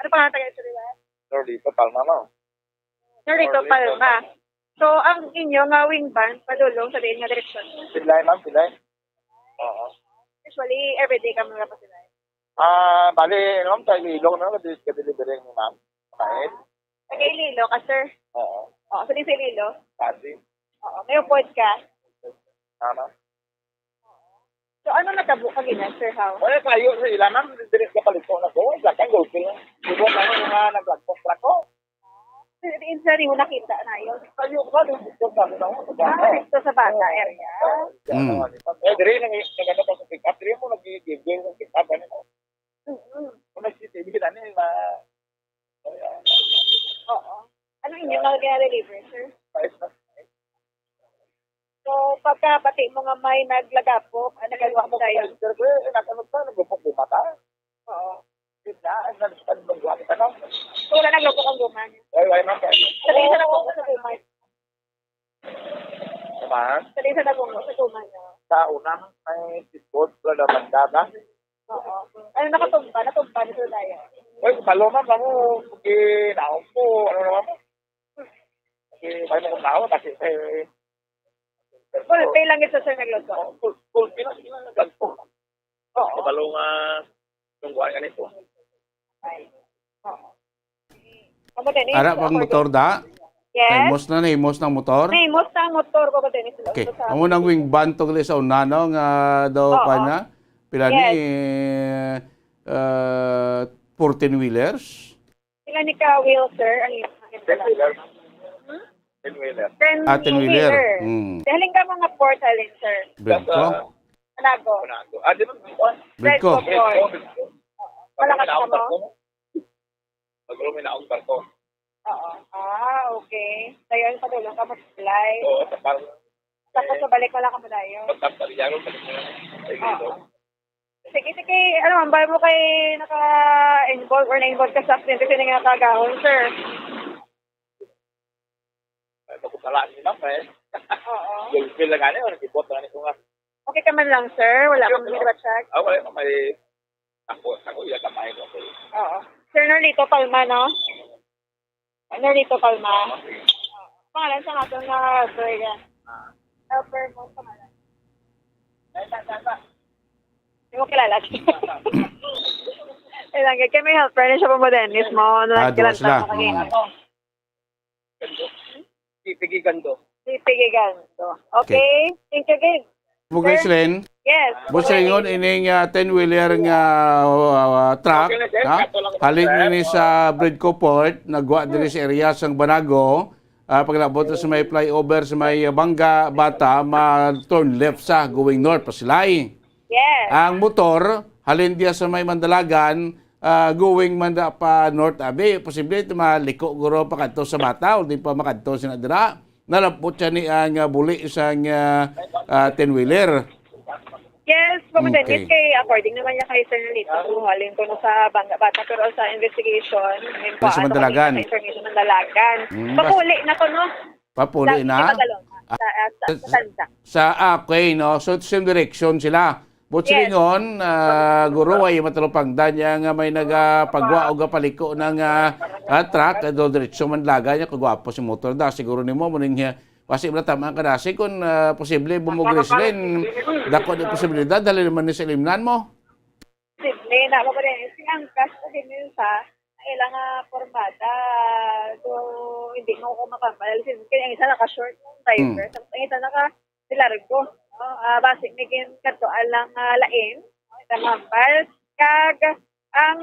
Ano pangalan tayo, sir, diba? Norlito Palma, ma'am. Norlito Norlito Palma. Palma. So, ang inyo nga wing van, padulong sa diin nga direksyon? Silay, ma'am, silay. Oo. Usually, everyday kami nga pa sila. Ah, bali, ma'am, sa Iloilo, no? Kasi delivery ni ma'am. Kahit? Taga Iloilo ka, sir? Oo. Oo, sa sa Iloilo? Pati. Oo, may upod ka? Tama. So, ano natabo ka gina, sir? How? Wala kayo sa ila, ma'am. Dili ka paliko na ko. Sa kang gulpi lang. Di ba, ano, mga naglagpok-lako? Sa diin, sir, yung nakita na yun? Kayo ka, yung gusto sa ano, sa Ah, bata. Dito sa bata area. Mm. Eh, diri, nag-, nag-ano pa sa pick up, diri mo nag-i-, i-, i-, sa pick up, ano, no? Mm-mm. Kung nag-C C T V na, ano, eh, ma-, Oo. Ano inyo nga gina-deliver, sir? Mais na. So, pagkabati mo nga may naglagapok, ano Hindi, gagawa mo ma'am, tayo? Sir, eh, nag-ano ka, naglupok-lupok ka? Oo. Yun na, ang nag-, ang nagbuhat ka, no? So, wala naglupok ang guma niya? Why, why, ma'am? Sabihin sa nagbuhat sa guma. Ma'am? Sabihin sa nagbuhat sa guma niya. Sa una, may sipot, wala naman dada. Oo. Ano, nakatumba? Natumba ni Sir Daya? Uy, kabalo, ma'am, ako, pag-inaon ko, ano naman, ma'am? Kasi may mga tao, kasi, eh, Full pay lang ito, sir, nagluto? Oh, full, full pay lang, sila nagluto. Oo. Kabalo nga, tungguan ka nito. Oo. Amo din, eh, Ara pang according motor da? Yes. Naimos na, naimos ng motor? Naimos na ang motor, Papa Dennis. Okay. Sa Amo nang wing van to gali sa una, no, nga daw Oo. pa na? Pila ni, Yes. eh, uh, fourteen wheelers? Pila ni ka wheel, sir? Ang iyong Ten wheeler. Hmm? Ten wheeler. Ten Ah, ten wheeler. wheeler. Hmm. Daling ka mga port, halin, sir? Bigko? Sa Panago. Panago. Ah, di ba? Bigko. Bigko. Bigko. Wala ka Pag sa mo? barko, no? Pag may naong barko. Oo. Ah, okay. Dayon, padulong ka mo sa July. Oo, sa par- Tapos sa balik, wala ka mo dayon. Pagkapariyaron, balik na lang. Ay, Oo. dito. Sige, sige. Ano, ambal mo kay naka-involve or na-involve ka sa aksidente sini nga kagahon, sir? Ay, magkutala ni ma'am, eh. Oo. Yung feel na gani, oh, nag-ibot na ni ko nga. Okay ka man lang, sir? Wala ka man ba check? Ah, wala naman. May ako, ako, iya kamay ko. Oo. Sir Nolito Palma, no? Nolito Palma. Pangalan sa aton nga driver. Helper mo, pangalan. Hindi mo kilala. Kailangan kay may helper na siya po mo, Dennis, mo. Ah, duha sila. Mm. Pipigigando. Pipigigando. Okay. Okay. Thank you, Gabe. Mo, Gracelyn? Yes. Mo, sa ingon, ining, ah, ten-wheeler nga, ah, ah, truck, okay na, sir. Ha? Kato lang, sir. Halin ini sa Bridco Port, nagwa diri sa area sang Banago. Ah, paglabot sa may flyover sa may Bangga, Bata, ma-turn left sa going north, pasilay. Yes. Ang motor, halin diya sa may Mandalagan, ah, going man da pa North Abi, posible ito maliko guro pa kadto sa Bata o di pa makadto sina dira. Nalapot siya ni ang, ah, buli sang, ah, ah, ten-wheeler. Yes, Ma'am Dennis, okay, kay according naman niya kay Sir Nolito, halin ko na sa Bangga Bata, pero sa investigation, may Sa kuha na Mandalagan. Sa information ng Dalagan. Mm, bas- Papuli na ko, no? Papuli na? Sa Magalona, sa, sa, sa, sa Tanza. Sa, ah, okay, no? So, same direction sila. But yes, sige ngon, ah, guro, ay matalupangdan niya nga may nagapagwa o gapaliko ng, ah, ah, truck, ah, do diretso man laga niya, kagwapo si motor da. Siguro nimo, muning, ah, wasi mo na tama ang kadasi kung, ah, posible bumugris din. Dako di posibilidad, dali naman ni sa ilimnan mo. Posible na, ako rin, si angkas ko din yun sa, kailangan pormada, so, hindi mo ko makambal. Kaya ang isa naka-short yung driver, hmm, tapos ang isa naka, si largo, no? Ah, basi may gin-, kadto lang, ah, lain, no? Ita mambal. Kag, ang,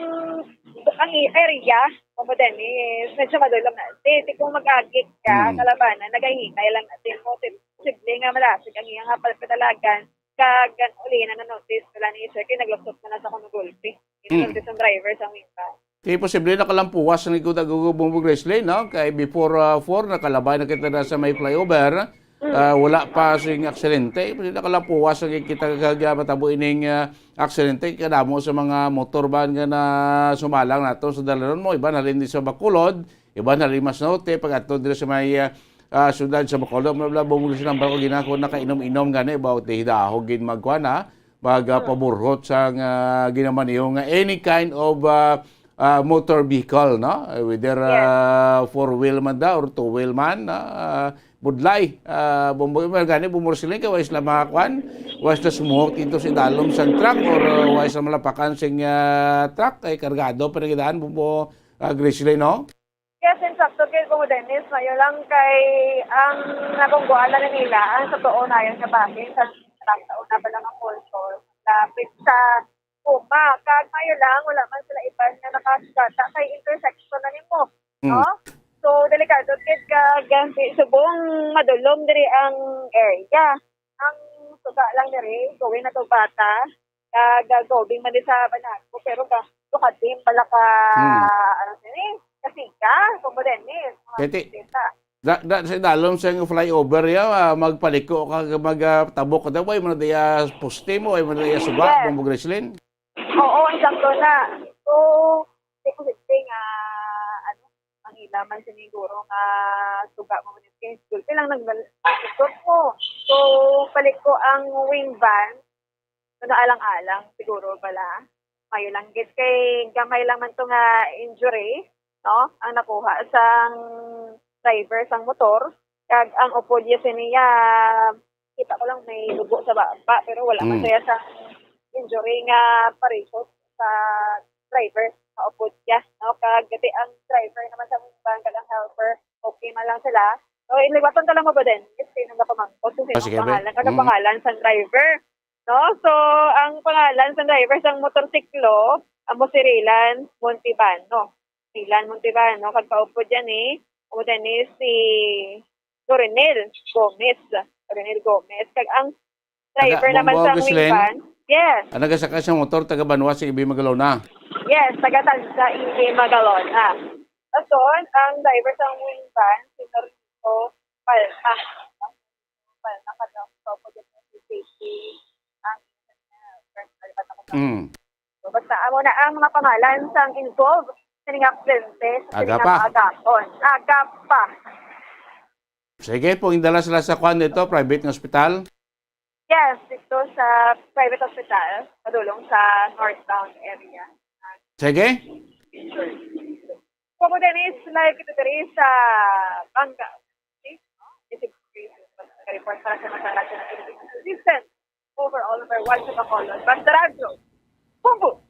ang i-, area, kamo din is, medyo madulom na. Di, di kung mag-agit ka, hmm, kalabanan, nagahingay lang natin mo. Posible nga malasig ang iyang hapal kadalagan. Kag, ang uli na na-notice nila ni sir, kay naglupsot na lang sa kuno gulpi. Hmm. Naglupsot ang driver sa wingman. Kay posible nakalampuwas ang likod ang Gugubong Gracelyn, no? Kay before, ah, four, nakalabay na kita na sa may flyover. Mm. Ah, wala pa sing aksidente. Posible nakalampuwas ang kita kag, ah, matabo ining, ah, aksidente. Kadamo sa mga motor ba nga na sumalang nato sa dalanon mo. Iba na rin di sa Bacolod, iba na rin mas norte, pag ato diri sa may, ah, ah, siyudad sa Bacolod. Mula bumuli sa nambal ko ginako nakainom-inom gani, about the hidahog gid magkuan, ha? Mag, ah, paburhot sang, ah, ginamaniho nga any kind of, ah, ah, motor vehicle, no? Eh, whether, yes, ah, four wheel man da or two wheel man, ah, budlay, ah, bumbu-, gani bumursiling kay wais lang mga kwan, wais na sumuhok dito sa idalom sang truck or, ah, wais lang malapakan sing, ah, truck kay kargado pa nagidaan bumbu, ah, Gracelyn, no? Yes, insakto gid, Bong Dennis. Mayo lang kay ang nabunggoan na nila ang sa tuon ayon nga bahin sa truck sa una pa lang ang kulto. Lapit sa uma. Kag mayo lang, wala man sila iban nga nakasugata kay intersection na nimo. Mm. No? So, delikado gid kag, ah, subong madulom diri ang area. Ang suga lang diri, going na to Bata. Kag, ah, going man di sa Banago, pero ga, Ducadim pala ka, hmm, ano sini? Kasiga, Bong Dennis, mga Kaya ti-, bisita. Da, da, sa idalom sa yung flyover ya, ah, magpaliko ka, mag, ah, tabok ka, way man diya poste mo, way man diya suga, yes, Bong Gracelyn? Oo, insakto na. So, di ko sipte nga, ano, ang ila man siguro nga suga mo, gulpi lang nagdal-, mo. So, paliko ang wing van, ano, alang-alang siguro bala. Mayo lang gid kay gamay lang man to nga injury, no? Ang nakuha sang driver sang motor, kag ang upod ya siniya, kita ko lang may dugo sa baba, pero wala man, hmm, siya sang injury nga parisot sa driver nga upod ya, no? Kag gati ang driver naman sa van kag ang helper, okay man lang sila. So, iliwatan ta lang mo ba din? Yes, kayo nang napamangkot kung sino, ah, sige, ang pangalan, ano, hmm, pangalan sang driver. No? So, ang pangalan sang driver sang motorsiklo, amo si Rilan Montibano. Rilan Montibano, kag kaupod yan eh. Amo din eh si Lorenel Gomez. Lorenel Gomez. Kag ang driver naman sa wing van. Yes. Ang nagasakay sa motor, taga Banwa sa Ibi Magalona. Yes, taga Tanza, Ibi Magalona. Aton, ang driver sa wing van, si Norito Palma. Palma, kada ko po dito sa safety. Ang personal ba ako? Mm. So, basta amo na ang mga pangalan sang involved sa ning aksidente, sa ning agapon. Agapa. Sige po, indala sila sa kwan nito, private nga ospital. Yes, dito sa private hospital, padulong sa northbound area. Sige? Kuya Dennis, live kita diri sa Banga. Report para sa mga Assistant over all of our Voice of Bacolod. Basta Radyo. Bumbo!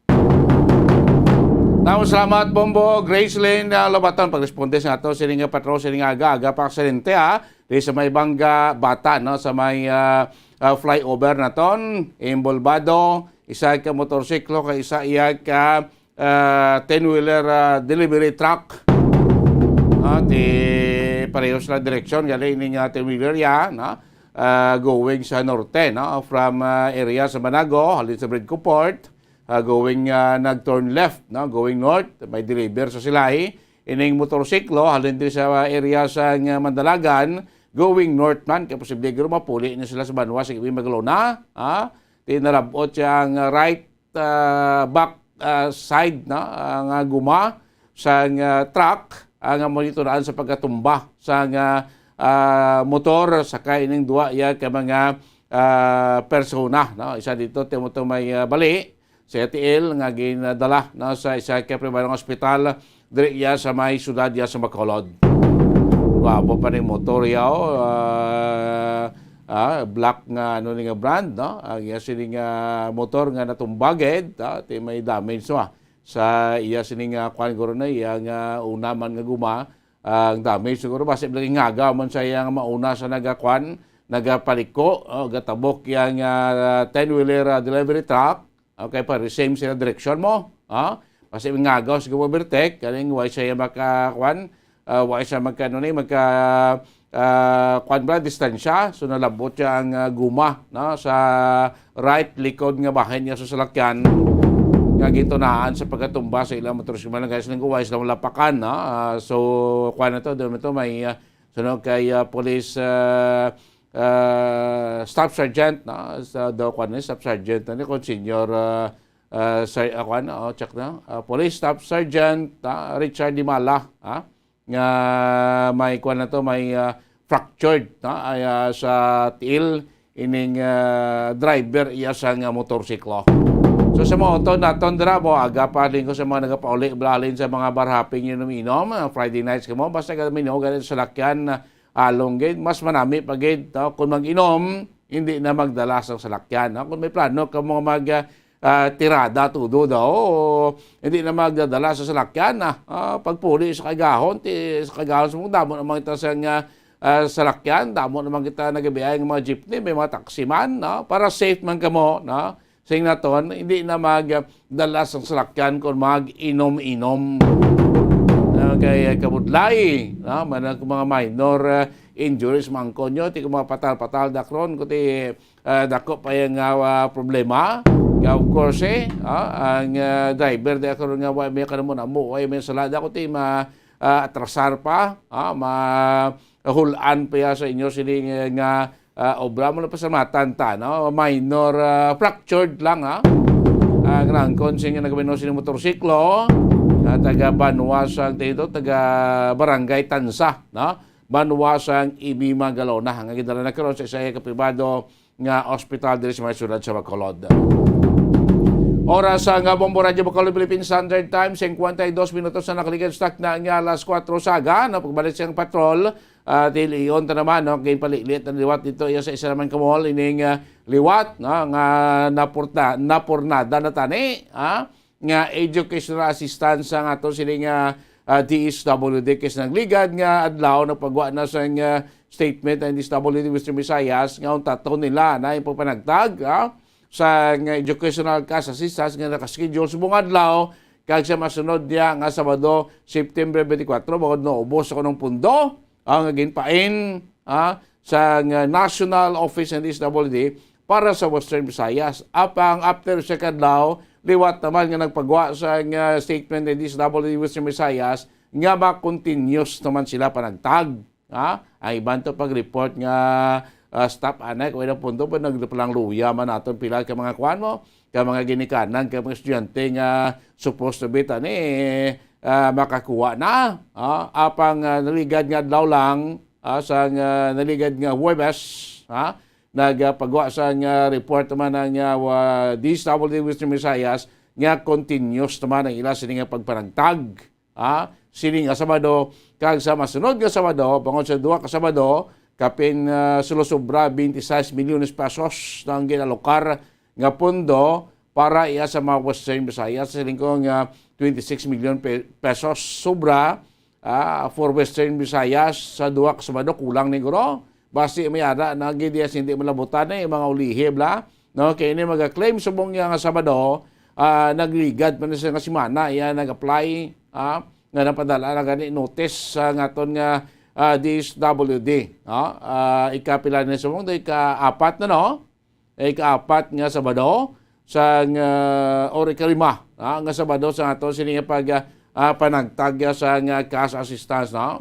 Tama, salamat, Bombo. Gracelyn uh, Lobaton, pagresponde sa ato, sining nga patrol, sining nga aga-aga pa aksidente, ha? Di sa may Banga, Bata, no? Sa may uh, uh, flyover na ton, Imbolbado, isa ka motorsiklo, kay isa iya ka uh, ten-wheeler uh, delivery truck. Uh, di pareho sila direksyon, gali ning uh, ten-wheeler ya, no? Uh, going sa norte, no? From uh, area sa Manago, halin sa Bridco Port, uh, going uh, nag-turn left, no? Going north, may deliver sa Silay. Ining motorsiklo, halin diri sa area sa uh, Mandalagan, going north man, kay posible guro mapuli na sila sa banwa sa Iwi Magalona. Ha? Di nalabot siya ang uh, right uh, back uh, side, no? Ang uh, guma sa uh, truck, ang uh, monitoraan sa pagkatumba sa uh, uh, motor, sakay ning duwa iya ka mga uh, persona, no? Isa dito, timo to may uh, bali, sa T L nga ginadala, no, sa isa ka pribadong ospital diri iya sa may siyudad iya sa Bacolod. Gwapo pa ning motor yaw, ah, ah, black nga ano ni nga brand, no? Ang iya sini nga motor nga natumbaged, ah, ti may damage, no, ah. Sa iya sini nga kwan guro na iya nga una man nga guma, ang damage siguro basi lagi ngagaw man sa iya nga mauna sa nagakwan, nagapaliko, oh, gatabok iya nga ten-wheeler ah, delivery truck. Okay, pa same sila direksyon mo. Ha? Kasi ngagaw sa Overtake, kaning wa siya maka, kwan, ah, wa siya magka, ano ni, magka, ah, kwan ba, distansya. So, nalabot siya ang ah, guma, no, sa right likod nga bahin niya sa salakyan. Nga gintunaan sa pagkatumba sa ilang motorsiklo, mga guys, lang uway sa lapakan, no? Ah, so, kwan na to, doon ito, may ah, sunog kay ah, police ah, ah, staff sergeant, no? Sa daw kwan ni staff sergeant na ni kung senior ah, ah, sir, ah, kwan, oh, check na. Ah, police staff sergeant ah, Richard Dimala, ha? Nga may kwan na to, may ah, fractured, no? Ay, ah, sa tiil ining ah, driver iya sa nga motorsiklo. So sa mga auto naton dira mo aga pa lingko sa mga nagapauli blalin sa mga bar hopping inom-inom, ah, Friday nights kamo basta ka minyo ganit sa salakyan ah, along gid mas manami pa gid, no? Kung mag-inom hindi na magdala sang salakyan, no? Kung may plano ka mo mag ah, ah, tirada todo daw, hindi na magdadala sa salakyan na ah, pagpuli sa kagahon ti sa kagahon sa mong damo naman kita sa nga ah, salakyan, damo naman kita nagabiyahe ng mga jeepney, may mga taxi man, no? Para safe man kamo, no? Sing naton, hindi na magdala sa salakyan kung mag-inom-inom. Okay, kabudlay, no? Manang mga minor ah, injuries man konyo, ti kung mga patal-patal dakron, kuti ah, dako pa yung ah, problema. Kaya of course, eh, ah, ang ah, driver di ako nga wa may kanamo na mo, wa may sala. Dako ti ma ah, atrasar pa, ah, mahulan pa ya sa inyo sini nga ah, obra mo na pasalamatan ta, no? Minor ah, fractured lang, ha? Ang nangkon sa inyo nagabino sini motorsiklo, ah, taga Banwa sa Tito, taga Barangay Tansa, no? Banwa sang Ibima Galona nga gidala na karon sa isa ka pribado nga ospital diri sa may siyudad sa Bacolod. Oras sa nga Bombo Radyo Bacolod Philippine Standard Time, singkwenta y dos minutos na nakaligad sa takna nga alas kuwatro sa aga, no, pagbalik sa iyang patrol, uh, tilion ta naman, no, kay palilit na liwat dito iya sa isa naman ka mall, ining uh, liwat, no, nga napurta, napurnada na tani, ha? Nga educational assistance ang ato sini nga ah, D S W D kay sa nagligad nga adlaw nagpagwa na sa nga statement ang D S W D Western Visayas nga untaton nila na yung pagpanagtag ah, sa nga educational cash assistance nga nakaschedule subong adlaw kag sa masunod niya nga Sabado, September twenty-four, bangod naubos sa kunong pundo ang ginpain ah, sa nga National Office ng D S W D para sa Western Visayas. Apang after sa kadlaw, liwat naman nga nagpagwa sa nga statement ng D S W D Western Visayas nga ma-continuous naman sila panagtag. Ha? Ang iban to pag-report nga ah, stop anay kung ilang punto pa nagpalang luya man naton pila ka mga kuan mo, ka mga ginikanan, ka mga estudyante nga supposed to be tani ah, makakuha na. Ah, apang ah, naligad nga adlaw lang, ah, sa nga naligad nga Huwebes, ha? nagapagawa sang, ah, report naman ang, ah, wa-, D S W D Western Visayas nga continuous naman ang ila sini nga pagpanagtag, ah, sini nga Sabado kag sa masunod nga Sabado, bangod sa duha ka Sabado, kapin, ah, sulosobra twenty-six milyones pesos na ang ginalokar nga pondo para iya sa mga Western Visayas. Siling ko nga twenty-six million pe-, pesos sobra, ah, for Western Visayas sa duha ka Sabado, kulang ni guro. Basi may ara na gid iya hindi malabutan, eh, mga ulihi, bla. No, kay ini maga-claim subong niya nga Sabado, ah, nagligad pa na siya nga semana iya nag-apply, ah, nga napadala na gani notice sa ngaton nga, ah, D S W D, no? Ah, ikapila na subong, ika-apat na, no? Ikaapat nga Sabado sang, ah, or ikalima, ah, nga Sabado sa ato sini nga pag, ah, ah, panagtag sang, ah, cash assistance, no?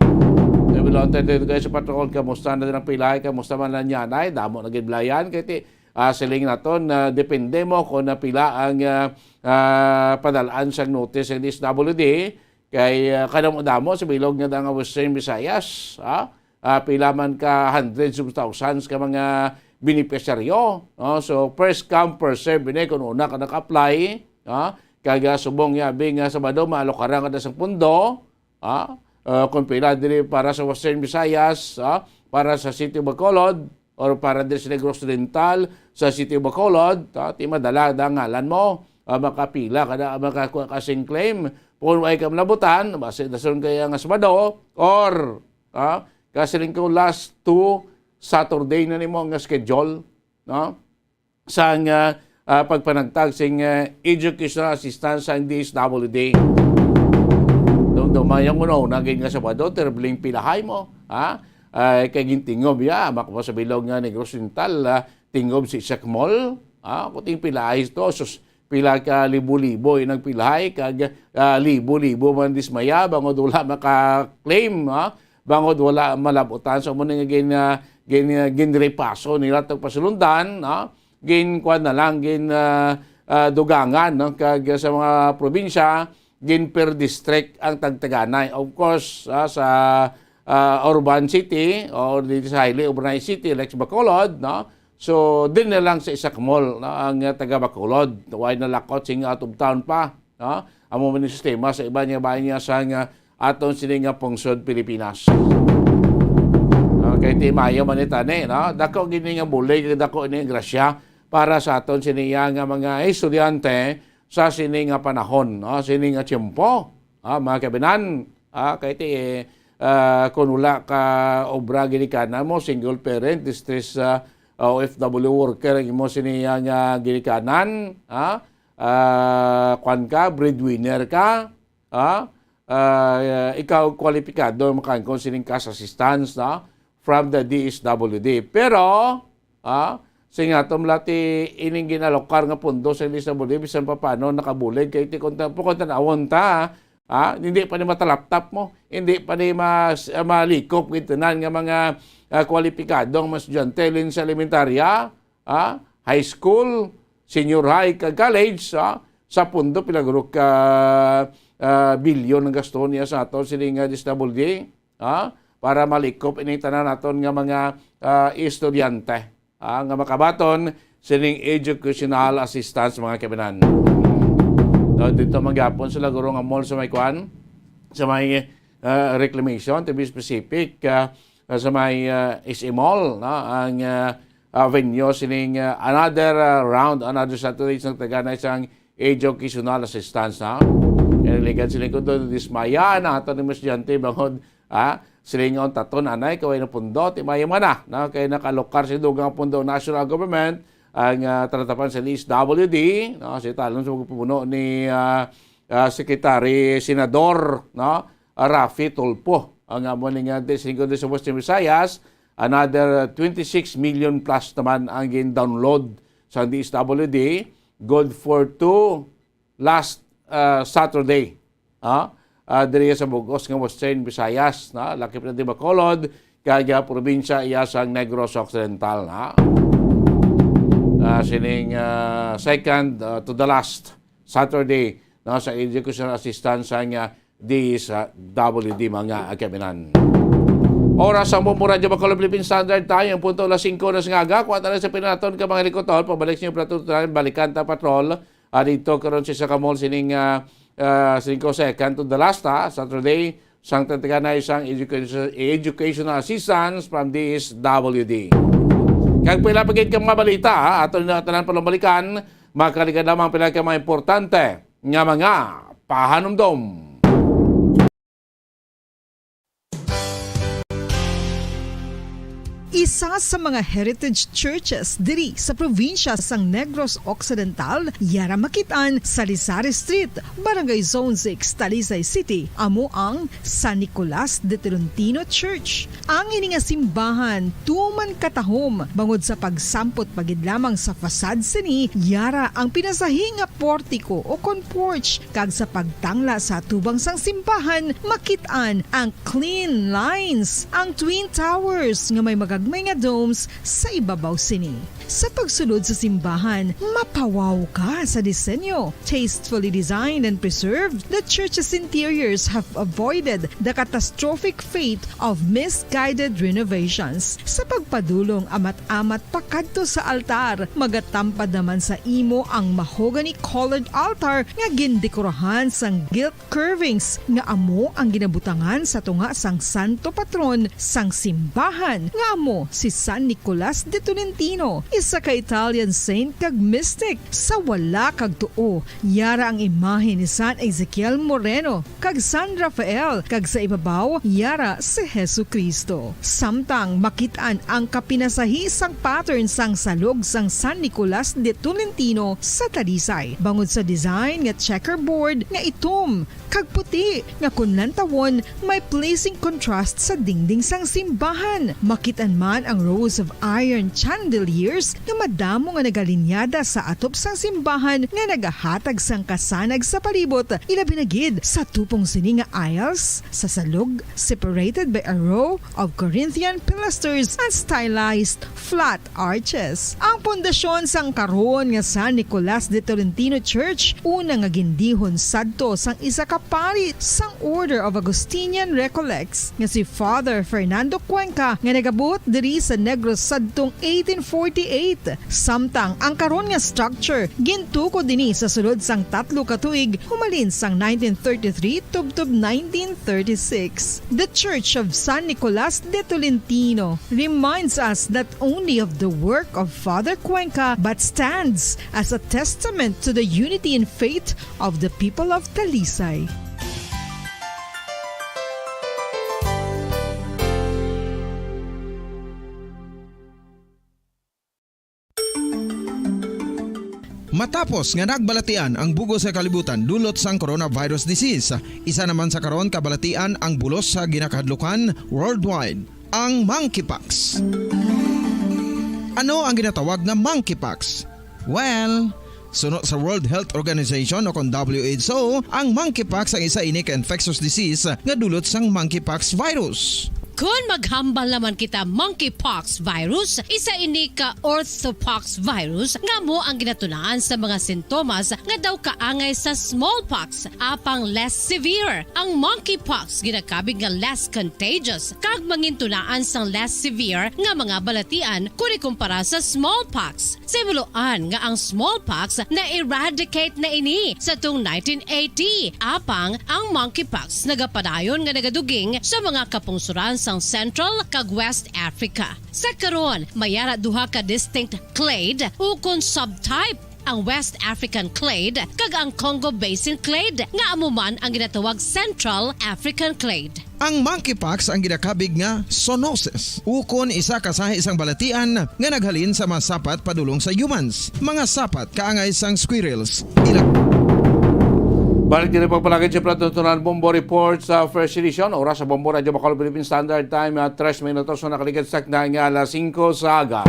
Kay Bilonte dito kayo sa patrol, kamusta na din ang pilay? Kamusta man lang yan? Ay, damo na gid blayan. Kay ti, ah, siling naton, na depende mo kung napila ang, ah, ah, padalaan sang notice sa D S W D. Kay, ah, kadamo-damo sa bilog nga danga Western Visayas, ah, ah, pila man ka hundreds of thousands ka mga benepisyaryo, no? So, first come, first serve ini kung una ka naka-apply, ah, kag, ah, subong nga abi nga Sabado, maalokaran ka na sang pundo, ah, ah, kung pila diri para sa Western Visayas, ah, para sa City of Bacolod, or para diri sa Negros Oriental, sa City of Bacolod, ah, ti madala da ang ngalan mo, ah, makapila ka na, makakuha ka sing claim. Kung way ka malabutan, basi dason kaya nga Sabado, or, ah, kasiling ko last two Saturday na nimo nga schedule, no? Sang, ah, ah, pagpanagtag sing, ah, educational assistance sang D S W D. Dumduma yung una-una gid nga Sabado, terbling pilahay mo, ha? Ay, kay gintingob ya, makapos sa bilog nga Negros Oriental, ah, tingob sa isa ka mall, ah, kuting pilahay to, sus, pila ka libo-libo yung nagpilahay, kag, ah, libo-libo man dismaya, bangod wala maka-claim, ah, bangod wala malabutan. So, mo nga gin-, ah, gin-, ah, ginrepaso nila tong pasulundan, ah, gin-, kuwan na lang, gin-, ah, ah, dugangan, no? Kag sa mga probinsya, gin-per district ang tagtaganay. Of course, ah, sa, ah, urban city or dito sa highly urbanized city, like sa Bacolod, no? So, din na lang sa isa ka mall, no? Ang, ah, taga Bacolod, way na lakot sing out of town pa, no? Amo man yung sistema sa iba niya bayan niya sa nga aton sini nga pungsod Pilipinas. Okay, ti mayo man ni tani, no? Dako gini nga bulig, dako ini nga grasya para sa aton sini nga mga estudyante sa sini nga panahon, no? Sini nga tiyempo, ah, mga kabinan, ah, kay ti, eh, ah, kung wala ka obra ginikanan mo, single parent, distress, ah, O F W worker, ang imo sini nga ginikanan, ah, ah, kwan ka, breadwinner ka, ah, ah, ikaw kwalipikado makangkon sining cash assistance, no, from the D S W D. Pero, ah, sing atom lati ining ginalokar nga pundo sa D S W D, bisan pa paano nakabulig kay ti kung ta-, kung tan-awon ta, ah, hindi pa ni matalaptap mo, hindi pa ni mas-, ah, malikop gid tanan nga mga, ah, kwalipikado nga mga estudyante, halin sa elementarya, ah, high school, senior high, kag college, ah, sa pundo pila guro ka, ah, bilyon ang gasto niya sa ato sini nga D S W D, ah, para malikop ini tanan naton nga mga, ah, estudyante, ah, nga makabaton sining educational assistance, mga kabinan. So, dito manggapon sila guro nga mall sa may kwan, sa may, ah, reclamation, to be specific, ah, ah, sa may, ah, S M Mall, no? Ang, ah, ah, venue sining, ah, another, ah, round, another Saturday sa taganay sang educational assistance, ha? Kaya ligad sila ko doon, dismaya na ato ni estudyante bangod, ha? Silingon taton anay, kaway na pundo, ti mayo man na, no? Kay nakalokar sa dugang pundo national government, ang, ah, talatapan sa D S W D, no? Si talon sa pagpupuno ni, ah, ah, Secretary Senador, no? Ah, Raffy Tulfo. Ang amo ni nga di-, singko di sa Western Visayas, another twenty-six million plus naman ang gin-download sa D S W D, good for two last, ah, Saturday. Ah, ah, diri sa bug-os nga Western Visayas, na lakip na di Bacolod, kag, ah, probinsya iya sang Negros Occidental, na. Ah, sining, ah, second, ah, to the last Saturday, no, sa educational assistance sang D S W D, mga kabinan. Oras ang Bombo Radyo Bacolod Philippine Standard Time, ang punto alas singko na sa ngaga. Kuha tayo sa pinaton ka mga helikopter. Pabalik sa inyo, Patrol Tutunan. Balikan ta, Patrol. Ah, dito karon sa isa ka mall sining, ah, ah, singko second to the last, ha, Saturday, sang tatiganay sang education, educational assistance from D S W D. Kag pila pa gid ka mga balita, ha, ato na tanan palumbalikan, makaligad lamang pila ka mga importante nga mga pahanumdom. Isa sa mga heritage churches diri sa probinsya sang Negros Occidental, yara makit-an sa Lisari Street, Barangay Zone six, Talisay City, amo ang San Nicolas de Tolentino Church. Ang ini nga simbahan tuman katahom bangod sa pagsampot pa gid lamang sa facade sini, yara ang pinasahi nga portiko o kon porch, kag sa pagtangla sa atubang sang simbahan, makit-an ang clean lines, ang twin towers nga may magagmay nga domes sa ibabaw sini. Sa pagsulod sa simbahan, mapawaw ka sa disenyo. Tastefully designed and preserved, the church's interiors have avoided the catastrophic fate of misguided renovations. Sa pagpadulong amat-amat pakadto sa altar, magatampad naman sa imo ang mahogany-colored altar nga gindekorahan sang gilt curvings nga amo ang ginabutangan sa tunga sang santo patron sang simbahan, nga amo si San Nicolas de Tolentino, isa ka Italian saint kag mystic. Sa wala kag tuo, yara ang imahe ni San Ezekiel Moreno kag San Rafael, kag sa ibabaw, yara si Jesu-Cristo. Samtang makit-an ang kapinasahi sang pattern sang salog sang San Nicolas de Tolentino sa Talisay, bangod sa design nga checkerboard nga itom kag puti nga kon lantawon may pleasing contrast sa dingding sang simbahan. Makit-an man ang rows of iron chandeliers nga madamo nga nagalinyada sa atop sang simbahan nga nagahatag sang kasanag sa palibot, ilabi na gid sa tupong sini nga aisles sa salog, separated by a row of Corinthian pilasters and stylized flat arches. Ang pundasyon sang karon nga San Nicolas de Tolentino Church, una nga gindihon sadto sang isa ka pari sang Order of Augustinian Recollects nga si Father Fernando Cuenca, nga nagabuot diri sa Negros sadtong eighteen forty-eight. Samtang ang karon nga structure gintukod ini sa sulod sang tatlo ka tuig, humalin sang nineteen thirty-three tubtob nineteen thirty-six. The Church of San Nicolas de Tolentino reminds us not only of the work of Father Cuenca but stands as a testament to the unity in faith of the people of Talisay. Matapos nga nagbalatian ang bug-os nga kalibutan dulot sang coronavirus disease, isa naman sa karon kabalatian ang bulos sa ginakahadlukan worldwide, ang monkeypox. Ano ang ginatawag nga monkeypox? Well, suno sa World Health Organization o kon W H O, ang monkeypox ang isa ini ka infectious disease nga dulot sang monkeypox virus. Kon maghambal naman kita monkeypox virus, isa ini ka orthopox virus nga amo ang ginatunaan sa mga sintomas nga daw kaangay sa smallpox, apang less severe. Ang monkeypox ginakabig nga less contagious kag mangintunaan sang less severe nga mga balatian kon ikumpara sa smallpox. Sa himuloan nga ang smallpox na-eradicate na ini sa tung nineteen eighty, apang ang monkeypox nagapadayon nga nagaduging sa mga kapungsoran sang Central kag West Africa. Sa karon, may ara duha ka distinct clade ukon subtype, ang West African clade kag ang Congo Basin clade, nga amo man ang ginatawag Central African clade. Ang monkeypox ang ginakabig nga zoonosis, ukon isa ka sahi sang balatian nga naghalin sa mga sapat padulong sa humans, mga sapat kaangay sang squirrels. Ila- Balik diri pagpalagid sa Plato Tunan Bombo Report sa First Edition. Oras sa Bombo Radyo Bacolod Philippine Standard Time, ah, tres minutos na nakaligad sa na nga alas singko sa aga.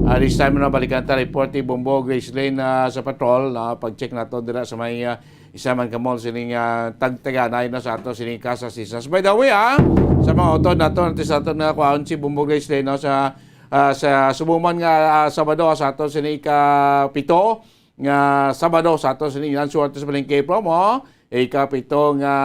Ah, this time na balikan ta report ni Bombo Grace Lane, ah, sa patrol. Ah, pag-check nato dira sa may, ah, isa man ka mall sining, ah, tagtaganay na sa ato sining Casa Sisas. By the way, ah, sa mga utod nato, natin sa ato na kuhaon si Bombo Grace Lane, no, sa, ah, sa subuman nga, ah, Sabado sa ato sining ika-pito nga Sabado sa ato sining Nan Suartes Balingke promo, ika-pito nga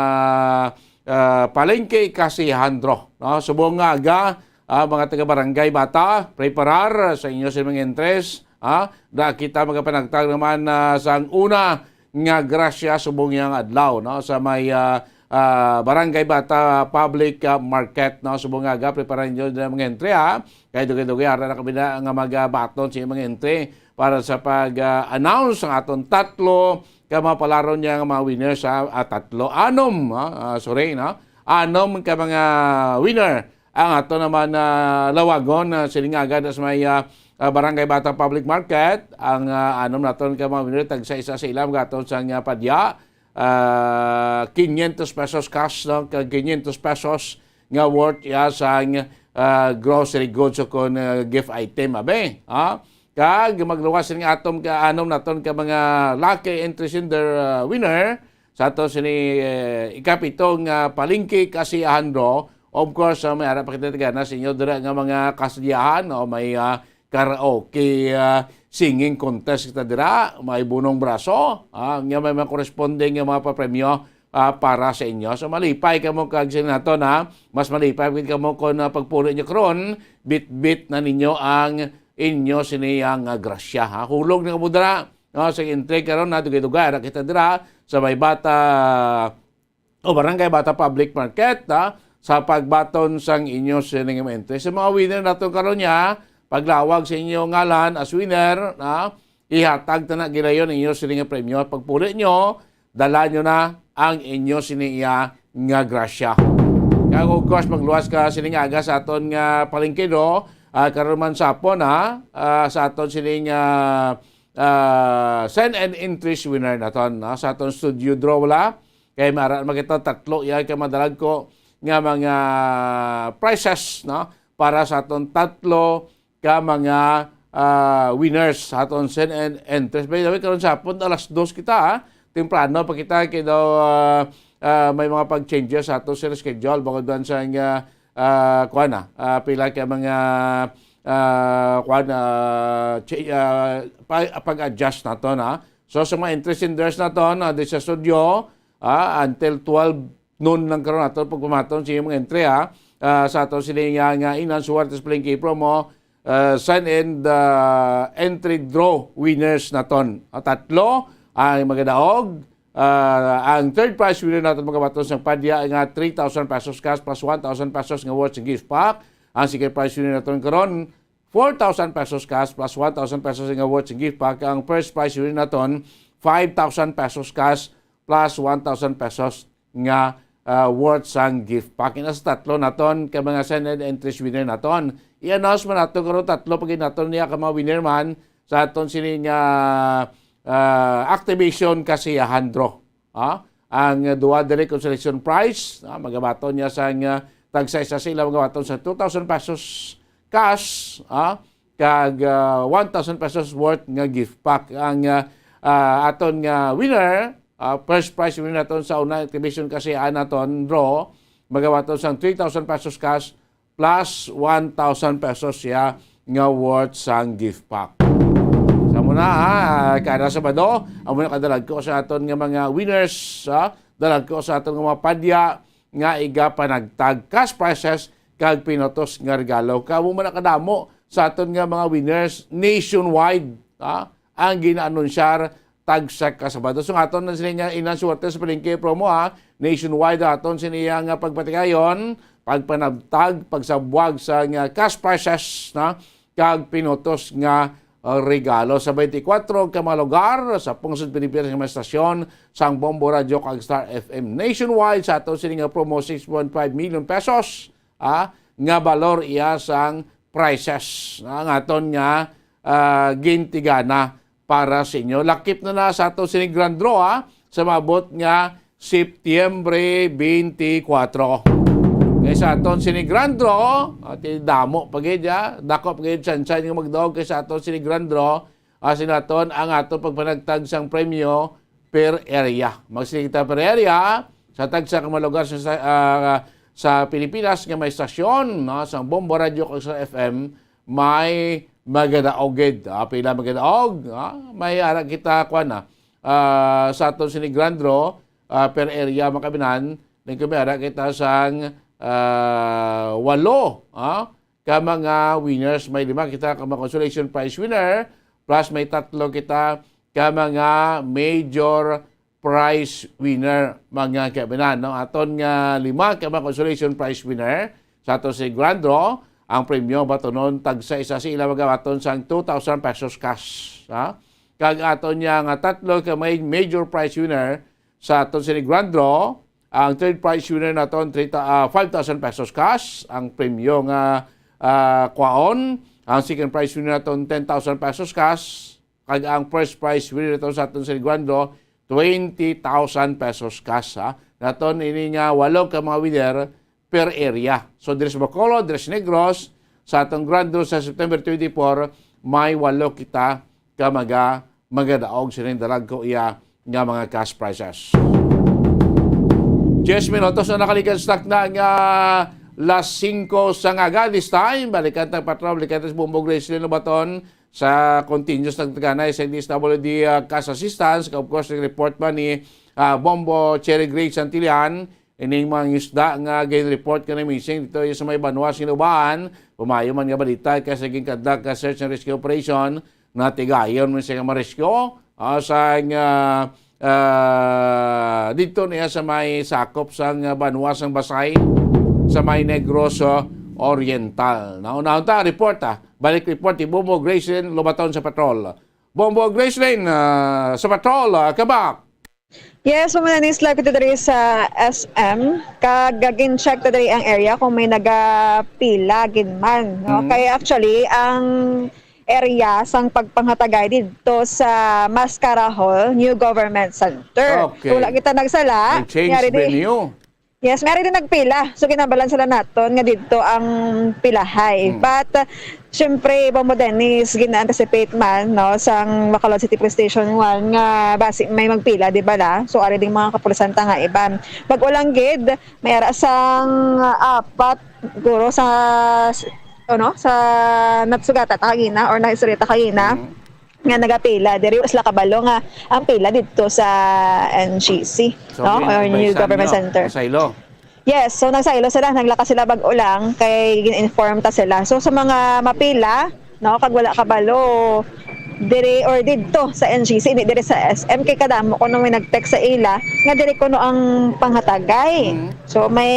ah, Palengke Kasihan Draw, no? Subong nga aga, ah, mga taga Barangay Bata, preparar sa inyo sa mga interest, ah, da kita magapanagtag naman, ah, sang una nga grasya subong yang adlaw, no? Sa may, ah, ah, Barangay Bata Public, ah, Market, no? Subong nga aga, preparar ninyo ang mga entry, ha? Kay dugay-dugay, ara na kami na nga magabaton sa mga entry para sa pag, ah, announce ang aton tatlo ka mga palaron niya nga mga winners, ha? Ah, tatlo, anom, ha? Ah, sorry, no? Anom ka mga winner ang ato naman, ah, lawagon, ah, siling agad sa may, ah, ah, Barangay Bata Public Market. Ang, ah, anom naton ka mga winner, tagsa isa sa ilang gaton sang, ah, padya, ah, quinientos pesos cash, no? Kag quinientos pesos nga worth ya sang, ah, grocery goods o kon, ah, gift item, abi, ha? Kag magluwas sini nga atom ka anom naton ka mga lucky entry sender, ah, winner sa ato sini, eh, ikapito nga Palengke Kasiyahan Draw. Of course, ah, may ara pa kita gana sa inyo dira nga mga kasiyahan, no? May, ah, karaoke, ah, singing contest kita dira, may bunong braso, ah, nga may mga koresponding nga mga papremyo, ah, para sa inyo. So, malipay kamo kag sini naton, ha? Mas malipay gid kamo kon, ah, pagpuli nyo karon, bitbit na ninyo ang inyo sini ang, ah, grasya, ha? Hulog na kamo dira, no? Sa entry karon, ha, dugay-dugay ra kita dira sa may Bata o Barangay Bata Public Market, ha? Sa pagbaton sang inyo sini nga entry. Sa mga winner naton karon niya, paglawag sa inyo ngalan as winner, ha? Ihatag ta na gilayon inyo sini nga premyo. Pagpuli nyo, dala nyo na ang inyo sini iya nga grasya. Kag of course, magluwas ka sini nga aga sa aton nga palengke, no? Ah, karon man sapon, ha? Ah, sa aton sini nga, ah, send and interest winner naton, no? Sa aton studio draw, wala? Kay mara makita tatlo ya ka madalagko nga mga prizes, no? Para sa aton tatlo ka mga, ah, winners sa aton send and interest. By the way, karon sa hapon, alas dos kita, ah. Temprano pa kita, kay daw, ah, ah, may mga pag-changes sa aton sa schedule. Bangod man sa, ah, ah, kuwan na, ah, pila ka mga, ah, kuwan, ah, cha-, ah, pa-, pag-adjust naton, ha. So, sa mga interest senders naton, ah, di sa studio, ah, until twelve noon lang karon ato pagpamaton sa iyong mga entry, ha. Ah, sa ato sini nga, nga Inan Suwerte sa Palengke promo, ah, sign and, ah, entry draw winners naton. Ah, tatlo ang magadaog. Ah, ang third prize winner naton magabaton sang padya nga three thousand pesos cash plus one thousand pesos nga worth sa gift pack. Ang second prize winner naton karon, four thousand pesos cash plus one thousand pesos nga worth sa gift pack. Ang first prize winner naton, five thousand pesos cash plus one thousand pesos nga, ah, worth sang gift pack. Ina sa tatlo naton ka mga send and entries winner naton. I-announce man nato karon tatlo pa gid naton niya ka mga winner man sa aton sini nga, ah, activation kasiyahan draw. Ha? Ang duha diri consolation prize, ah, magabaton niya sang, ah, tagsa isa sa ila magabaton sa two thousand pesos cash, ah, kag, ah, one thousand pesos worth nga gift pack. Ang, ah, ah, aton nga winner, ah, first prize winner naton sa unang activation kasiyahan naton draw, magabaton sang three thousand pesos cash plus one thousand pesos siya nga worth sang gift pack. Sa muna, ha, kada Sabado, amo na kadalagko sa aton nga mga winners, ha, dalagko sa aton nga mga padya nga igapanagtag cash prizes kag pinutos nga regalo. Kamo man nakadamo sa aton nga mga winners nationwide, ha, ang gina-anunsyar tagsa ka Sabado. So, aton na sini nga Inan Suwerte sa Palengke promo, ha. Nationwide aton sini nga pagpatigayon, pagpanabtag, pagsabwag sa nga cash prizes, na kag pinutos nga, uh, regalo sa twenty-four ka mga lugar sa pungsod Pilipinas nga mga estasyon sang Bombo Radio kag Star F M nationwide sa aton sini nga promo, six point five million pesos, ah, nga balor iya sang prizes, ah, nga aton nga, ah, gintigana para sa inyo. Lakip na na sa ato sini grand draw, ah, sa maabot nga September twenty-four. Kay sa aton sini grand draw, ah, ti damo pa gid, ah, dako pa gid chance nga magdaog kay sa aton sini grand draw, ah, sinaton ang ato pagpanagtag sang premyo per area. Magsige kita per area, sa tagsa ka mga lugar sa, sa, ah, sa Pilipinas nga may stasyon, no, sa Bombo Radio kag sa F M, may magadaog gid. Ah, pila magadaog? Ah, may ara kita, kuwan na. Ah, sa aton sini grand draw, ah, per area, makabinan, Nagkabiyara kita sang, ah, walo, ah, ka mga winners. May lima kita ka mga consolation prize winner, plus may tatlo kita ka mga major prize winner, mga kaibigan, no? Aton nga lima ka mga consolation prize winner sa ato si Grand Draw, ang premyo batonon tagsa isa sa ila magabaton sang two thousand pesos cash, ha? Kag aton niya nga tatlo ka may major prize winner sa aton sini Grand Draw, ang third prize winner naton three thou-, ah, five thousand pesos cash ang premyo nga, ah, kwaon. Ang second prize winner naton ten thousand pesos cash, kag ang first prize winner naton sa aton sini Grand Draw, twenty thousand pesos cash, ha. Naton ini nga walo ka mga winner per area. So, diri sa Bacolod, diri sa Negros, sa atong Grand Draw sa September twenty-four, may walo kita ka mga, magadaog sining dalagko iya nga mga cash prizes. Diyes minutos na nakalikan sa takna nga las singko sa ngaga. This time, balikan ta patrol, balikan ta si Bombo Gracelyn Lobaton sa continuous nagtaganay sa D S W D, ah, cash assistance. Of course, report man ni, ah, Bombo Cherry Grace Santillan, ining mga isda nga gin-report nga na-missing dito sa may banwa sa Ginubaan. Pumayo man nga balita kay sa ginkandak nga search and rescue operation, natigayon man siya nga ma-rescue, ah, sa nga, ah, dito niya sa may sakop sang banwa sang Basay, sa may Negros, ah, Oriental. Naunahon ta, report, ah. Balik report ni Bombo Gracelyn Lobaton sa patrol. Bombo Gracelyn, ah, sa patrol, ah, kabak. Yes, Ma'am Denise, live kita diri sa S M. Kag gin-check ta diri ang area kung may nagapila gid man, no? Mm. Kay actually, ang area sang pagpanghatagay didto sa Mascara Hall, New Government Center. Okay. Wala kita nagsala. Nag-change Yari di, venue. Yes, may ari din nagpila. So, ginabalan sila naton nga didto ang pilahay. Mm. But, uh, syempre, Bombo Dennis, gina-anticipate man, no, sang Bacolod City Police Station one nga basi may magpila, di ba la? So, ari ding mga kapulisan ta nga iban. Bag-o lang gid, may ara sang, uh, apat, siguro sa, s-, ano, sa natsugata ta kagina or naistorya ta kagina. Mm. Nga nagapila diri, wala sila kabalo nga ang pila didto sa N G C, So, no? Or New Government Center. Masaylo. Yes, so nagsaylo sila, naglakas sila bag-o lang, kay gin-inform ta sila. So, sa mga mapila, no, kag wala kabalo diri or didto sa N G C, hindi diri sa S M, kay kadamo kuno may nag-text sa ila nga diri kuno ang panghatagay. Mm. So, may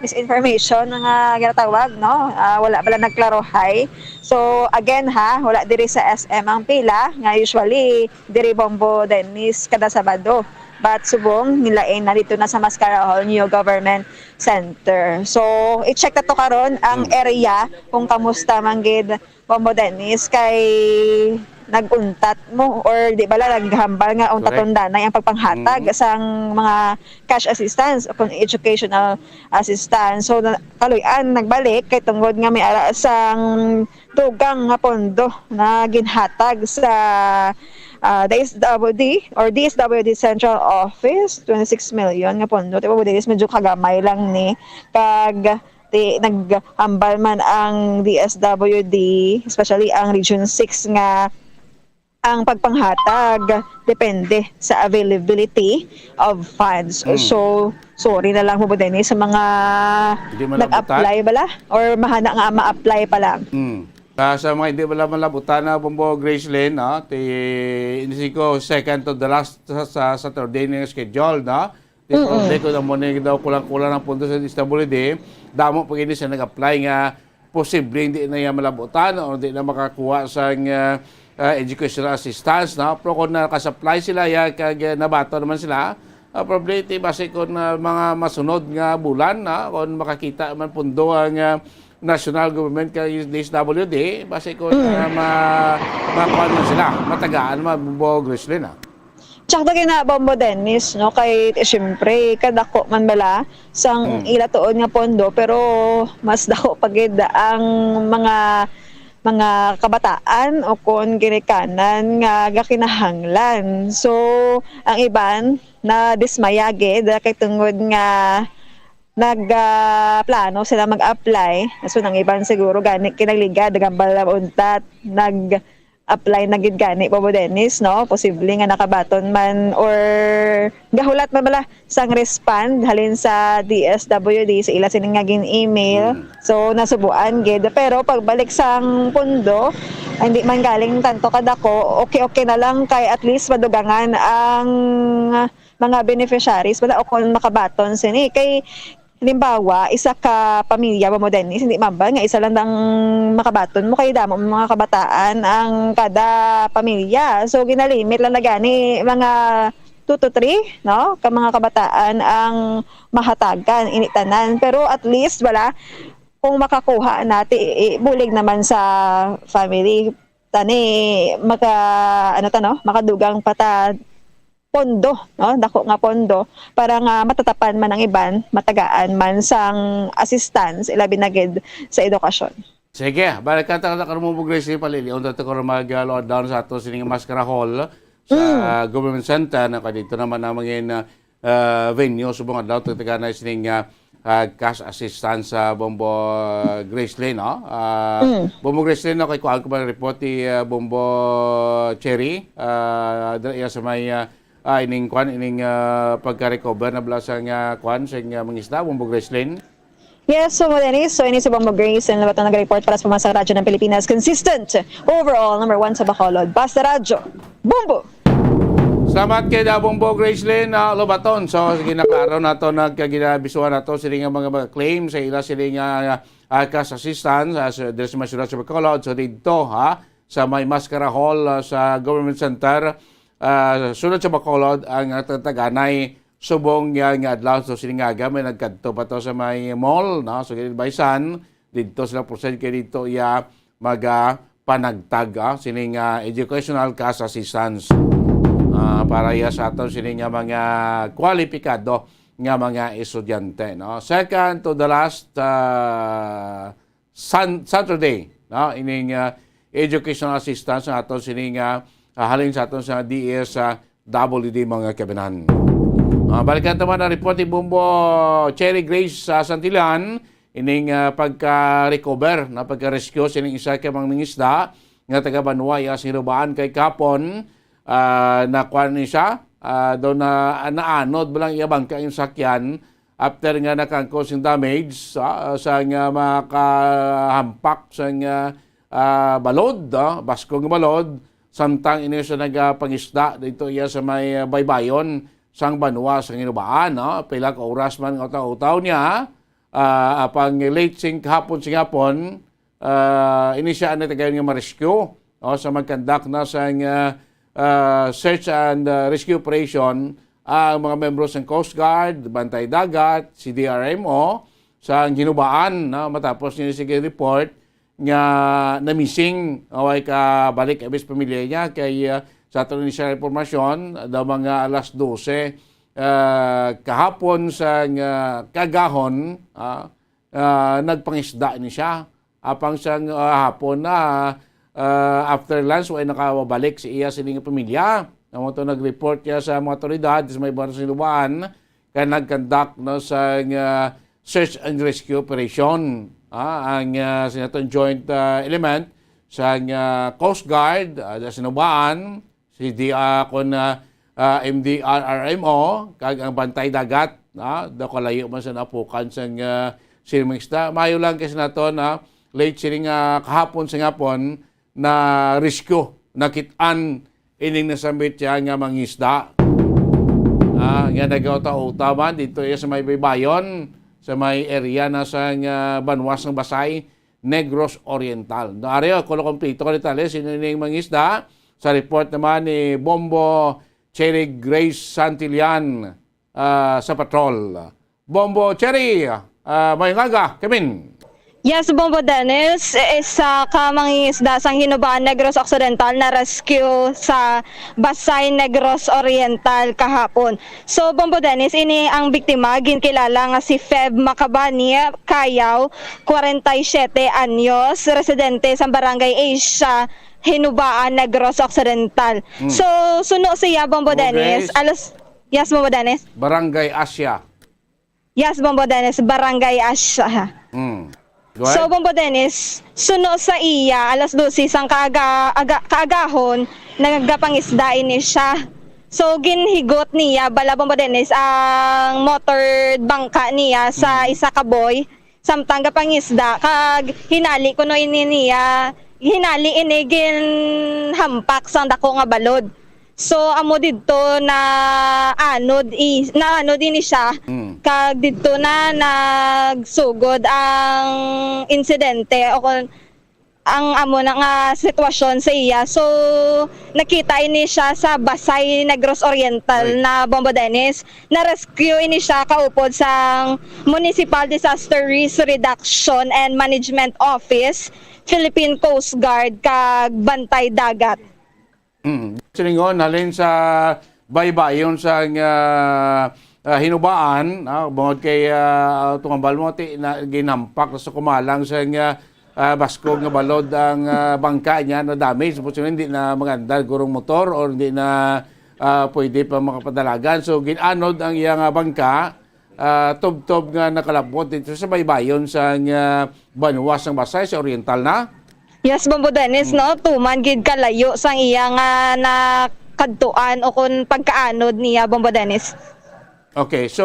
misinformation nga ginatawag, no? Ah, wala pala nagklarohay. So, again ha, wala diri sa S M ang pila, nga usually diri Bombo Dennis kada Sabado. But subong, nilain na dito na sa Mascara Hall, New Government Center. So, i-check na to karon ang Mm. area kung kamusta man gid, Bombo Dennis, kay nag-untat mo or di bala naghambal nga untaton Correct. danay ang pagpanghatag Mm. sang mga cash assistance o kung educational assistance. So, na-, kaluy-an nagbalik kay tungod nga may ara sang dugang nga pondo na ginhatag sa, ah, D S W D or D S W D Central Office, twenty-six million nga pondo. Di ba, Budilis, medyo kagamay lang ni. Kag, di, naghambal man ang D S W D, especially ang Region six, nga ang pagpanghatag depende sa availability of funds. Mm. So, sorry na lang po din sa mga Hindi man nag-apply bala or mahana nga ma-apply pa lang. Mm. Ah, sa mga hindi wala malabutan na, Bombo Gracelyn, no? Ti, inisip ko, second to the last sa, sa Saturday na yung schedule, no? Ti, Mm-mm. Probable ko na mo na daw kulang-kulang ang pondo sa D S W D. Damo pag hindi siya nag-apply nga posible hindi na iya malabutan o hindi na makakuha sa, ah, ah, educational assistance, no? Pero kung nakasapply sila, ya, kag, ah, nabato naman sila, ah, probably, ti, basi kung, ah, mga masunod nga bulan, no? Kung makakita man pundo ang, ah, national government kag D S W D, basi kung, Mm. ah, ma-, makuha man sila, matagaan man, Bombo Gracelyn, ah. Tsaka gina Bombo Dennis, no? Kay, eh, siyempre, kadako man bala sang Mm. ila tuod nga pondo, pero mas dako pa gid ang mga, mga kabataan o kon ginikanan nga gakinahanglan. So, ang iban nadismaya gid kay tungod nga nag, ah, plano sila mag-apply. So, ang iban siguro gani kinagligad, nagambal na untat, nag, apply na gid gani, Bobo Dennis, no? Posible nga nakabaton man or gahulat man bala sang respond halin sa D S W D sa ila sini nga gin-email. Mm. So, nasubuan gid. Pero pagbalik sang pondo, hindi man galing tanto kadako, okay-okay na lang kay at least madugangan ang mga beneficiaries wala o kung makabaton sini. Kay, halimbawa, isa ka pamilya, Bobo Dennis, hindi mambal nga isa lang ang makabaton mo, kay damo mga kabataan ang kada pamilya. So, ginalimit lang na gani mga two to three, no? Ka mga kabataan ang mahatagan, ini tanan. Pero at least, wala, kung makakuha na, ti, i, bulig naman sa family. Tani, maka, ano ta, no? Makadugang pa ta pondo, no? Dako nga pondo para nga matatapan man ang iban, matagaan man sang assistance, ilabi na gid sa edukasyon. Sige, balikan ta ka, Ramon Grace, palilion ta ko mag, uh, load down sa ato sining Mascara Hall sa Mm. Government Center, na kadito naman ang mga, uh, uh, venue subong adlaw, tataganay sining, uh, uh, cash assistance sa Bombo, uh, Gracelyn, no? Uh, Mm. Bombo Gracelyn, no, kay kuhaan ko ba report ni, uh, Bombo Cherry? Uh, dira iya sa may, uh, ah, ining kwan, ining, ah, pagka-recover na bala sa nga kwan, sa nga mga isda, Bombo Gracelyn? Yes, so, Dennis, so ini si Bombo Grace and labat na nag-report para sa Pamansang Radyo ng Pilipinas. Consistent, overall, number one sa Bacolod. Basta Radyo, Bombo! Salamat kay da Bombo Gracelyn, ah, Lobaton. So, sige, naklaro na to, nagkaginabisuhan na to, sila nga mga, mga claim sa ila, sila nga, ah, cash assistance, ah, sa, diri sa mga syudad sa Bacolod. So, dito, ha, sa may Mascara Hall, ah, sa Government Center, ah, sulod sa Bacolod, ang nagtataganay subong niya nga adlaw. So, sining aga, may nagkadto pa to sa may mall, no? So, gid baisan, didto sila proceed kay didto iya magapanagtag, ah, sining, ah, educational cash assistance, ah, para iya sa aton sining nga mga kwalipikado nga mga estudyante, no? Second to the last, ah, Sun-, Saturday, no? Ining, ah, educational assistance nga aton sining, ah, ah, halin sa aton sa D S, ah, W D, mga kababayan. Ah, balikan naman ang report ni Bombo Cherry Grace sa Santillan, ining, ah, pagka-recover, na pagka-rescue sining isa ka mga mangisda nga taga Banwa, iya sa Hinubaan kay kapon, ah, nakuha ni siya, ah, daw na, naanod ba lang iya bangka yung sakyan, after nga nakangkos yung damage, ah, sa nga makahampak sa nga, ah, balod, ah, baskog nga balod, samtang ini siya nagapangisda dito iya sa may, ah, baybayon sang Banwa sa Hinubaan, no? Pila ka oras man nga utaw-utaw niya, ah, apang late sing kahapon, sing hapon, ah, ini siya ang nagtagayon nga ma-rescue, no? Sa mag-conduct na sang, ah, ah, search and, ah, rescue operation, ang mga membro sang Coast Guard, Bantay Dagat, C D R M O, sa Hinubaan, no? Matapos niya sige report nga na-missing, away ka balik abis pamilya niya kay, ah, sa aton initial information, daw mga alas dose, ah, kahapon sa nga kagahon, ah, ah, nagpangisda ni siya. Apang sang, ah, hapon na, ah, after lunch, way nakabalik si iya sining pamilya. Amo to nag-report niya sa mga otoridad sa may barangay Lubaan, kay nag-conduct, no, sa, ah, search and rescue operation. Ah, ang, ah, sa naton joint, ah, element sa, ah, Coast Guard, ah, sa Sinubaan, si D R, kun, ah, ah, M D R R M O, kag ang Bantay Dagat, ah, daw kalayo man sa napukan sang, ah, sining isda. Maayo lang kasi nato na late sining, ah, kahapon sa hapon na rescue, nakit-an ining nasambit siya nga mangisda. Ah, nga nagauta-uta man dito iya sa may baybayon, sa may area na sa nga Banwa sang Basay, Negros Oriental. No, ari, oh, kulo kompleto ka detalye, sino ining mangisda? Sa report naman ni Bombo Cherry Grace Santillan, ah, sa patrol. Bombo Cherry, ah, may ngaga, Kevin. Yes, Bombo Dennis, isa ka mangingisda sang Hinubaan, Negros Occidental na rescue sa Basay, Negros Oriental kahapon. So, Bombo Dennis, ini ang biktima, ginkilala nga si Feb Macabani Cayaw, kwarenta y siyete anyos, residente sa Barangay Asia, Hinubaan, Negros Occidental. Hmm. So, suno siya, Bombo Bombo Dennis, Grace. Alas, yes, Bombo Dennis. Barangay Asia. Yes, Bombo Dennis, Barangay Asia. Hmm. Go ahead. So, Bombo Dennis, suno sa iya, alas dose sang kaaga-, aga-, kaagahon, nagapangisda ini siya. So, ginhigot niya, bala, Bombo Dennis, ang motor bangka niya sa isa ka buoy, samtang gapangisda, kag hinali kuno ini niya, hinali ini ginhampak sang dako nga balod. So, amo didto na anod i-, na anod ini siya, Mm. kag didto na nagsugod ang insidente o kon ang amo na nga sitwasyon sa iya. So, nakita ini siya sa Basay, Negros Oriental Right. na Bombo Dennis. Na-rescue ini siya kaupod sang Municipal Disaster Risk Reduction and Management Office, Philippine Coast Guard, kag Bantay Dagat. Mm. Silingon, halin sa baybayon sang, ah, ah, Hinubaan, ah, bungod kay, ah, tungambal mo, ti, na, ginampak na sa kumalang sang, ah, ah, baskog nga balod ang, ah, bangka niya na damage. Posible hindi na maganda gurong motor or hindi na, ah, pwede pa makapadalagan. So, gin-anod ang iyang, ah, bangka, ah, tubtob nga nakalabot dito sa baybayon sang, ah, banwa sang Basay, sa oriental na. Yes, Bombo Dennis, Hmm. no? Tuman gid kalayo sang iya nga nakadtuan o kun pagkaanod niya, Bombo Dennis. Okay, so,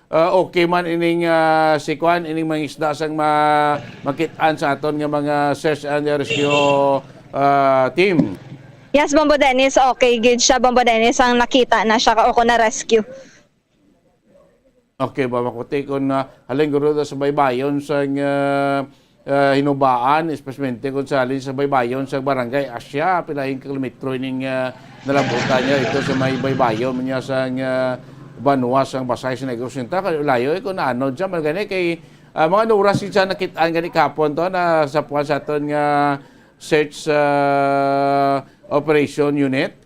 ah, okay man ining, ah, si kuan, ining mangisda sang ma-, makit-an sa aton nga mga search and rescue, ah, team. Yes, Bombo Dennis, okay gid siya, Bombo Dennis, ang nakita na siya o kun na-rescue. Okay, ba, makuti kung, ah, halin guro sa baybayon sang, ah, ah, Hinubaan, especially kung sa halin sa baybayon sa Barangay Asia, pila yung kilometro ining, ah, nalabutan niya ito sa may baybayon niya sang, ah, banwa sang Basay sa Negros Oriental. Kay layo, eh, kung naanod siya, man gani kay, ah, mga ano oras siya nakitaan gani kahapon to na sa puwan sa aton nga search, ah, operation unit.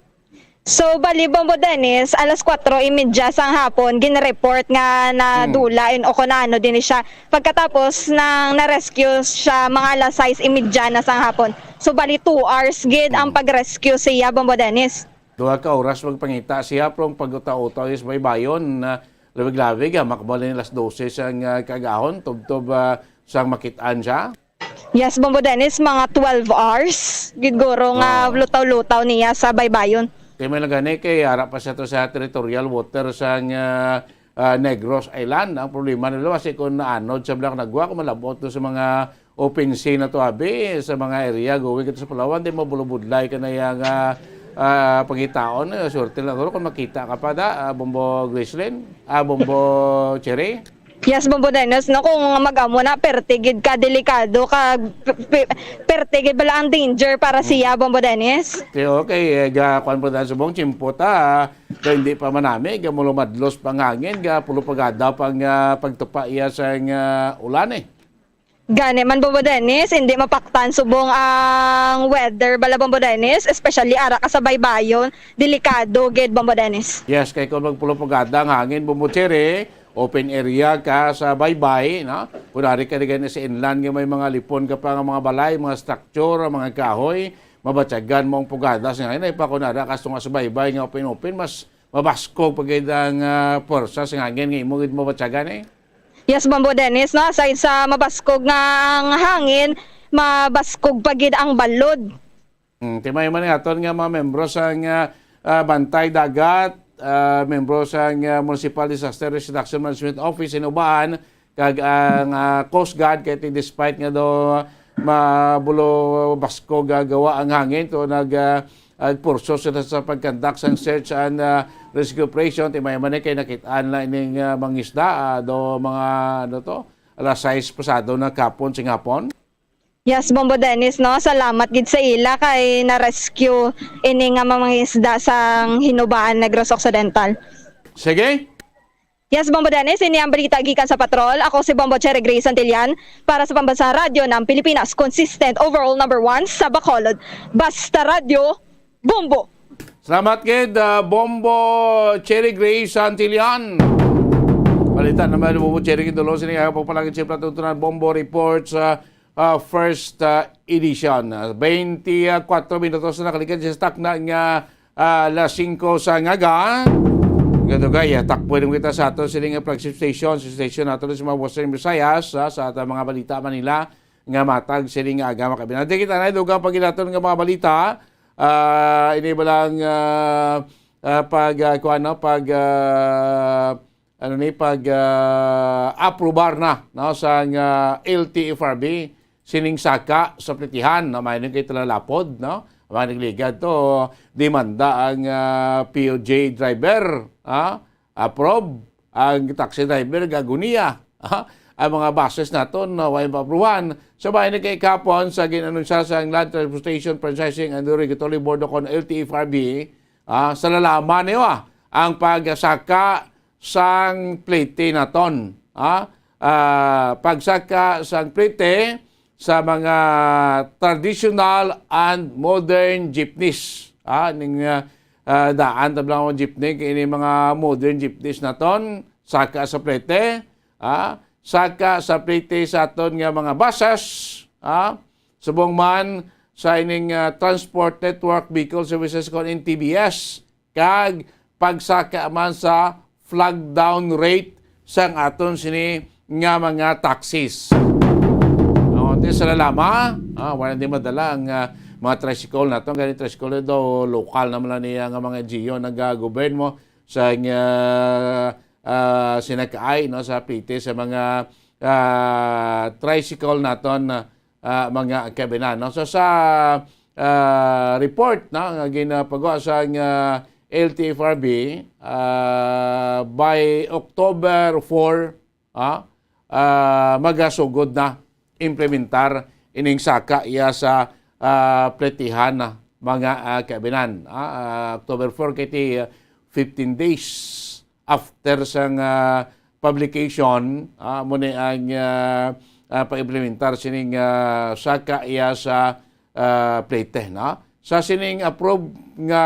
So, bali, Bombo Dennis, alas kwatro y media sang hapon, ginreport nga Hmm. nadula in o kung ano din siya. Pagkatapos nang na-rescue siya, mga alas sais y media na sang hapon. So, bali, two hours gid ang Hmm. pag-rescue siya, Bombo Dennis. Duha ka oras magpangita siya, pero ang pag-utaw-utaw is baybayon na labig-labig, ah, makabali alas dose sang, ah, kagahon, tubtob, ah, sang makitaan siya. Yes, Bombo Dennis, mga twelve hours gid guro nga Oo. lutaw-lutaw niya sa baybayon. Kay may nagani kay ara pa siya to sa territorial water sang, ah, ah, Negros Island. Ang problema nila, kasi kung naanod sa Black Nagua, kung malabot to sa mga open sea na to, abi, sa mga area, going to sa Palawan, di mabulubudlay ka na yang, ah, ah, pangitaon. Eh, swerte lang, siguro kung makita ka pa da, ah, Bombo Gracelyn, ah, Bombo Cherry. Yes, Bombo Dennis, no, kung mag-amo na, perte gid ka delikado, ka, pe-, pe-, perte gid bala ang danger para Hmm. siya, Bombo Dennis. Okay, okay. Eh, ga, kuwan po tayo subong, tiyempo ta, ah. Kaya hindi pa manami, ga, mulumadlos pang hangin, ga, pulo pagada pang, ah, pagtupa iya sa, ah, ulan, eh. Gani man, Bombo Dennis, hindi mapaktan subong ang weather bala, Bombo Dennis, especially ara ka sa baybayon, delikado gid, Bombo Dennis. Yes, kay kung magpulo pagada ang hangin, Bombo Cherry, open area ka sa baybay, no? Kunwari ka digan sa inland nga may mga lipon ka pa nga mga balay, mga structure, mga kahoy, mabatyagan mo ang pugada sa hangin. Ay pa, kunwari ka sa baybay nga open-open, mas mabaskog pa gid ang, ah, pwersa sa hangin nga imo gid mabatyagan, eh. Yes, Bombo Dennis, no? Aside sa mabaskog nga ang hangin, mabaskog pa gid ang balod. Hmm, timay man ni aton nga mga membro sa nga, ah, Bantay Dagat, ah, membro sa nga Municipal Disaster Risk Reduction Management Office in Ubaan, kag ang, ah, Coast Guard, kay ti-, despite nga do mabulo baskog nga gawa ang hangin, to nag, ah, ah, purso sila sa pagkandak sang search and, ah, rescue operation, timay man ni kay nakit-an na ining, ah, mangisda, ah, do mga, ano to, alas sais pasado na kapon, sing hapon. Yes, Bombo Dennis, no? Salamat gid sa ila kay na-rescue ini nga mga isda sang Hinubaan, Negros Occidental. Sige. Yes, Bombo Dennis, ini ang balita gikan sa Patrol. Ako si Bombo Cherry Grace Santillan para sa Pambansang Radyo ng Pilipinas, consistent overall number one sa Bacolod. Basta Radyo, Bombo! Salamat gid, ah, Bombo Cherry Grace Santillan. Balita naman, Bombo Cherry, gid dulong sini nga pagpalangit sa pagtuntunan, Bombo Reports, ah, ah, first, ah, edition. Ah, twenty-four minutos na nakalikan sa takna nga, ah, alas singko sa ngaga. Kadugay, ah, takbo lang kita sa ato sini nga flagship station, sa station nato sa mga Western Visayas, ah, sa ato mga balita Manila nga matag sini nga aga, mga kaabyanan. Di kita na dugang paginaton nga mga balita. Ah, ini ba lang, ah, ah, pag, ah, kuwan, no? Pag, ah, ano ni, pag, ah, aprobar na, no, sang, ah, L T F R B sining saka sa plitihan, no, may kay talalapod, no? May nagligad to, demanda ang, ah, P O J driver, ah, approve ang taxi driver, gaguniya, ah, ang mga buses naton na way maapruhan. Sa bahin kay kapon sa ginanunsya sang Land Transportation Franchising and Regulatory Board o kon L T F R B, ah, sa lalaman niyo, ah, ang pagsaka sang plete naton, ah, ah, pagsaka sang plete sa mga traditional and modern jeepneys, ah, ning, ah, ah, daan tablang mga jeepney kay ini mga modern jeepneys naton, saka sa plete, ah, saka sa plete sa aton nga mga buses, ah, subong man sa ining, ah, Transport Network Vehicle Services kon N T V S, kag pagsaka man sa flag down rate sang aton sini nga mga taxis. Oh, di sa lalama, ah, wala di madala ang, ah, mga tricycle naton. Gani tricycle daw, lokal naman lang niya nga mga L G U nagagoberno sa, ah, ah, sinakaay, no, sa plete sa mga, ah, tricycle naton, ah, mga kaabyanan, no? So, sa, ah, report, no, nga ginapagawa sa, ah, L T F R B, ah, by October four, ah, ah, magasugod na implementar ining saka iya sa, ah, pletihan na mga, ah, kaabyanan. Ah, ah, October four kay ti, ah, fifteen days after sang, ah, publication, ah, amo ni ang, ah, ah, pag-implementar sining, ah, saka iya sa, ah, plete, no? Sa sining approved nga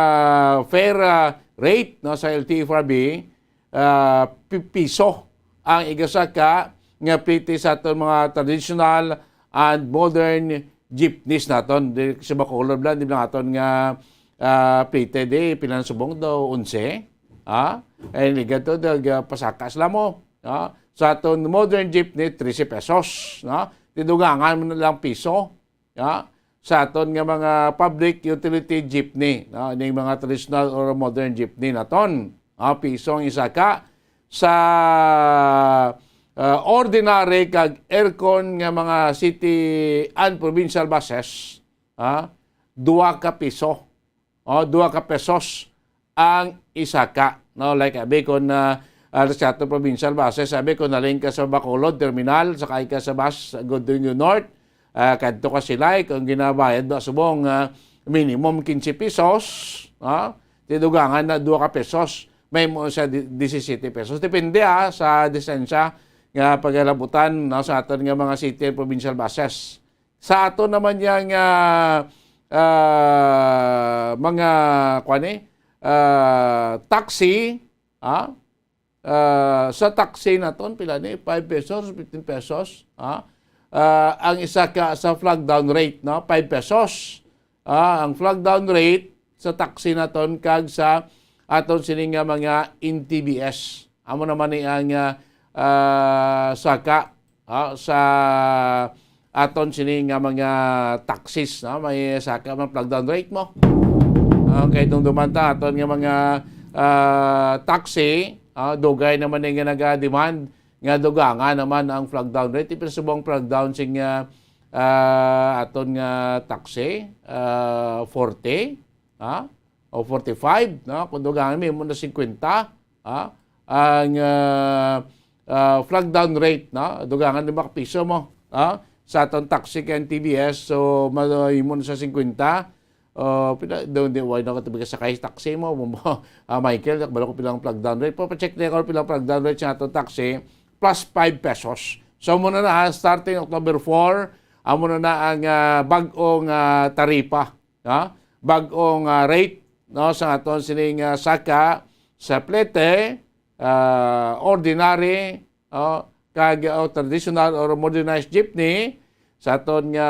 fare, ah, rate, no, sa L T F R B, ah, pi-, piso ang igasaka nga plete sa aton mga traditional and modern jeepneys naton. Di, sa Bacolod lang, di lang aton nga, ah, plete, di, pila na subong daw, onse? Ha? Ay, ligat to, dag, ah, pasaka sila mo. Ha? Sa aton modern jeepney, trese pesos. Ha? Tidugangan mo na lang piso. Ha? Sa aton nga mga public utility jeepney, no? Ining mga traditional or modern jeepney naton, ha? Piso ang isaka. Sa, ah, ordinary kag aircon nga mga city and provincial buses, ha? Dua ka piso. O, dua ka pesos ang isaka, no? Like, abi, kung, ah, ah, sa ato provincial buses, abi, kung naling ka sa Bacolod terminal, sakay ka sa bus, go doon yung north, ah, kadto ka Silay, kung ginabayad ba subong, ah, minimum quince pesos, ah, tidugangan na dua ka pesos, may mo sa di-, disisete pesos. Depende, ah, sa distansya nga pagalabutan, no, sa aton nga mga city and provincial buses. Sa aton naman yang, ah, ah, mga, kuwan, eh, ah, taxi, ah, ah, sa taxi naton, pila ni? Five pesos, fifteen pesos, ah. Ah, ang isa ka sa flag down rate, no? Five pesos. Ah, ang flag down rate sa taxi naton kag sa aton sini nga mga N T V S. Amo naman ni ang, ah, ah, saka, ah, sa aton sini nga mga taxis, no? May saka man flag down rate mo. Okay, dumduman ta aton nga mga, ah, taxi, ah, dugay naman ni nga naga-demand nga dugangan naman ang flag down rate. Pero subong flag down sing, ah, ah, aton nga taxi, ah, forty, ha? O forty-five, no? Kung dugangan mo, imo na fifty, ha? Ang, ah, ah, flag down rate, no? Dugangan di makapiso mo, ha? Sa aton taxi kay N T V S, so, ma-, imo na sa fifty. Ah, pila, do, di, why na ka tabi ka sakay taxi mo? Mo, mo, ah, Michael, kabalo ko pilang flag down rate. Papacheck na ko pilang flag down rate sa aton taxi, plus five pesos. So, muna na, ha, starting October four, amo na na ang, ah, bag-ong, ah, taripa, ha? Bag-ong, ah, rate, no, sa aton sining, ah, saka sa plete, ah, ordinary, oh, kag, oh, traditional or modernized jeepney, sa aton nga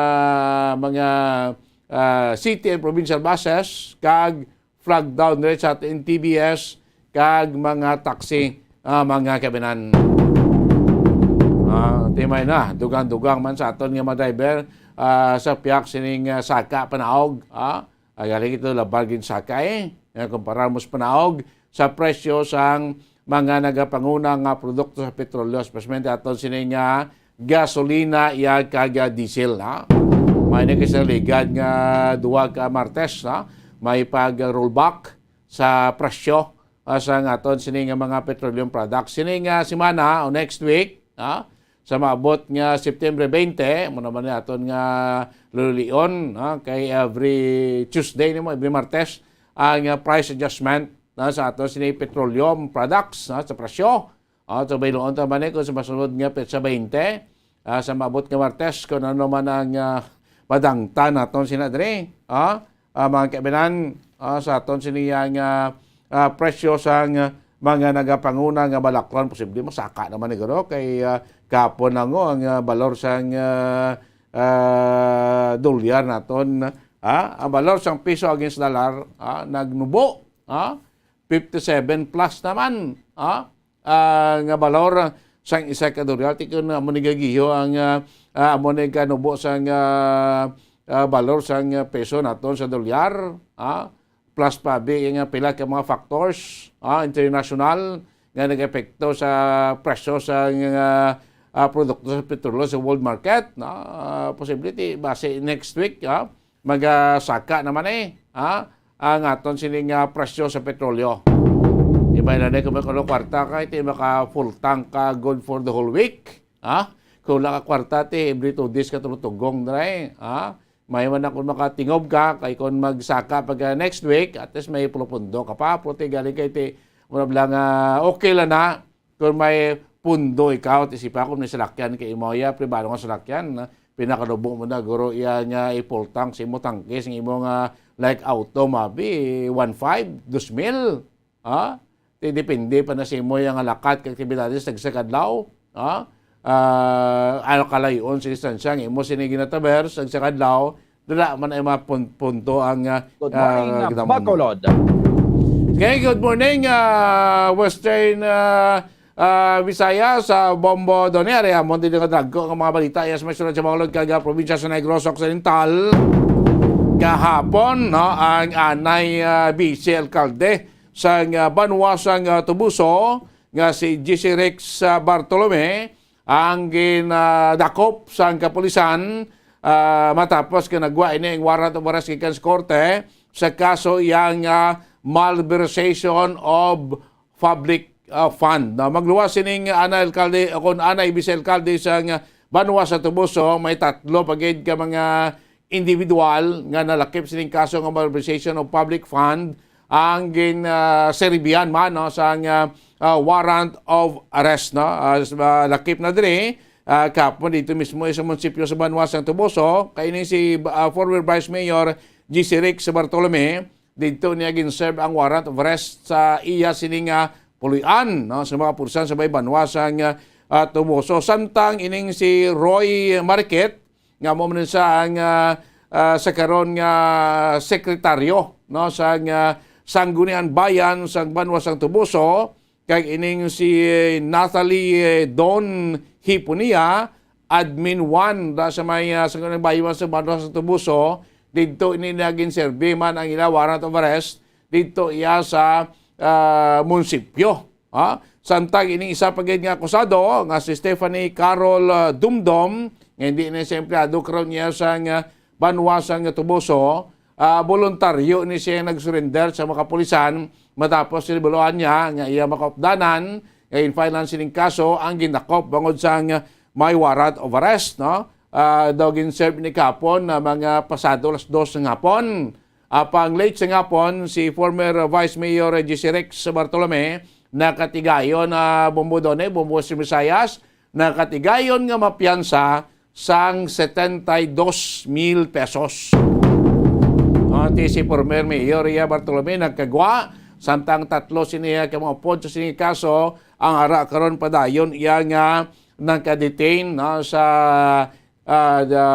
mga, ah, city and provincial buses, kag flag down rate sa aton N T V S, kag mga taxi, ah, mga kabinan. Ah, timay na, dugang-dugang man sa aton nga mga driver, ah, sa piyak sining, ah, saka panaog, ah. Ay, galing ito laban gid saka, eh. Eh, kumpara mo sa panaog, sa presyo sang mga nagapanguna nga produkto sa petrolyo, especially aton sini nga gasolina, iya kag, ah, diesel, ha. May na kasi ligad nga duwa ka Martes, ha. May pag-rollback sa presyo, ah, sa aton sini nga mga petroleum products. Sini nga semana o next week, ha, sa maabot nga September twenty, mo naman ni aton nga lulion, ha, kay every Tuesday nimo, every Martes, ang, ah, price adjustment, ha, sa aton sini petroleum products, ha, sa presyo. Ah, so, bayloon ta man, eh, kung sa masunod nga petsa twenty, ah, sa maabot nga Martes, kung ano man ang, ah, madangtan naton sina diri, ah, ah, mga kaibinan, ah, sa aton sini nga, ah, presyo sang, ah, mga nagapanguna nga balakron, posible masaka naman ni guro kay, ah, kapon na ngo ang, ah, balor sang, ah, ah, dolyar naton, ah, ang balor sang piso against dollar, ah, nagnubo, ah, fifty-seven plus naman, ah, ah, nga balor sang isa ka dolyar. Ti kun amo ni gagiho ang, ah, ah, amo ni kanubo sang, ah, ah, balor sang, ah, peso naton sa dolyar, ah, plus pa bi nga pila ka mga factors, ah, international nga nag-epekto sa presyo sa, ah, ah, produkto sa petrolyo sa world market, no? Ah, posible ti base next week, ah, magasaka naman, eh, ha, ang aton sini nga presyo sa petrolyo. Di ba, ina, kung may kuno kwarta ka, iti maka full tank ka, good for the whole week, ha? Kung wala ka kwarta, ti every two days ka tumutugong, dre, ha? May man ako makatingob ka, kay kung magsaka pag, ah, next week, at least may pulo-pundo ka pa, puti galing kay ti, wala lang, ah, okay lang na, kung may pundo ikaw, ti sipa kung may salakyan kay imo, ya, pribado nga salakyan, ah, pinakanubo mo na, guro, iya nga ipultang sa imo tangke, sa imo nga, like, auto, mabi, one five, dos mil, ha? Ti depende pa na sa imo yang lakat kag aktibidades, tagsa ka adlaw, ha? Ah, ano kalayon sa distansya nga imo sini ginatraverse, tagsa ka adlaw, dala man ay mga pun-, punto ang, ah, Good morning, ah, ah, ginamundo. Bacolod. Okay, good morning, ah, Western, ah, ah, Visayas, sa Bombo Donere. Amon din nga dagko nga mga balita, yes, may sunod sa Bacolod kag, ah, probinsya sa Negros Occidental. Kahapon, no, ang anay, ah, vice alkalde sang, ah, banwa sang, ah, Toboso nga si G C Rex, ah, Bartolome ang ginadakop sang kapulisan, ah, matapos nga nagwa ini ang warrant of arrest gikan sa korte sa kaso yang, ah, malversation of public, ah, fund. Na magluwas sining anay alkalde o kon anay vice alkalde sang banwa sa Toboso, may tatlo pa gid ka mga individual nga nalakip sining kaso nga malversation of public fund ang gin, ah, serbihan man, no, sang, ah, ah, warrant of arrest, no? Ah, s-, ah, lakip na diri, ah, kapon dito mismo sa munisipyo sa banwa sang Toboso, kay ini si, ah, former Vice Mayor G C Rex Bartolome, dito niya gin-serve ang warrant of arrest sa iya sini nga puloy-an, no, sa mga pulisan sa may banwa sang, ah, Toboso. Samtang ining si Roy Marikit, nga amo man sa ang, ah, ah, sa karon nga sekretaryo, no, sa, ah, Sangguniang Bayan sa banwa sang Toboso, kag ining si Natalie, eh, Don Hipunia, admin one da sa may, ah, Sangguniang Bayan sa banwa sang Toboso, didto ini naging serbi man ang ila warrant of arrest didto iya sa, ah, munisipyo. Ha? Samtang ining isa pa gid nga akusado nga si Stephanie Carol, ah, Dumdom, nga hindi na siya empleyado karon niya sa nga banwa sa nga Toboso, ah, boluntaryo ni siya nagsurrender sa mga kapulisan matapos sinibuloan niya nga iya makaupdanan nga in-file sining kaso ang gindakop bangod sa nga may warrant of arrest, no? Ah, daw gin-serve ni kapon na mga pasado alas dos ng hapon. Apang late sa ngapon, si former Vice Mayor G C Rex Bartolome nakatigayon, ah, Bombo Done, Bombo Western Visayas, nakatigayon nga mapiyansa sang setenta y dos mil pesos. Ah, ti si former Mayor iya Bartolome nagkagwa, samtang tatlo siniya ka mga upod sa sini kaso ang ara karon padayon iya nga nagka-detain, no, sa ah, the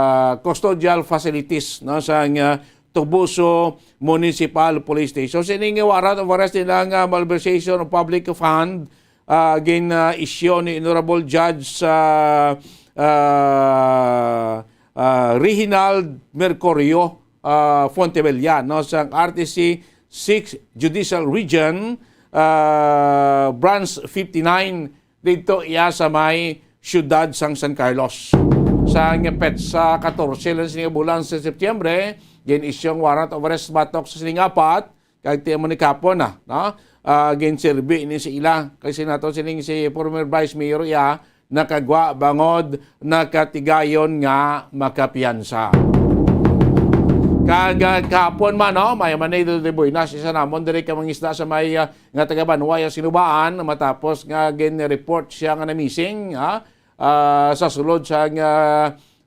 custodial facilities, no, sa, ah, Toboso Municipal Police Station. Sining warrant of arrest nila nga malversation of public fund, ah, gin, ah, issue ni Honorable Judge, ah, ah, ah, Reginald Mercurio, ah, Fontebella, no, sa R T C six Judicial Region, ah, Branch fifty-nine, didto iya sa may siyudad sang San Carlos. Sa petsa katorse lang sini nga bulan sa Setyembre, gin-issue ang warrant of arrest batok sa sining apat, kag ti amo ni kapon na, no? Ah, ginserbi ni sa ila. Kay sinato sining si former Vice Mayor iya, nakagwa bangod nakatigayon nga makapiyansa. Kag, ah, kahapon man, no, may man ni Dede Buenas, isa namon diri ka mangisda sa may, ah, nga taga Banwa ya Sinubaan, matapos nga gin-report siya nga na-missing, ha? Ah, sa sulod sa nga,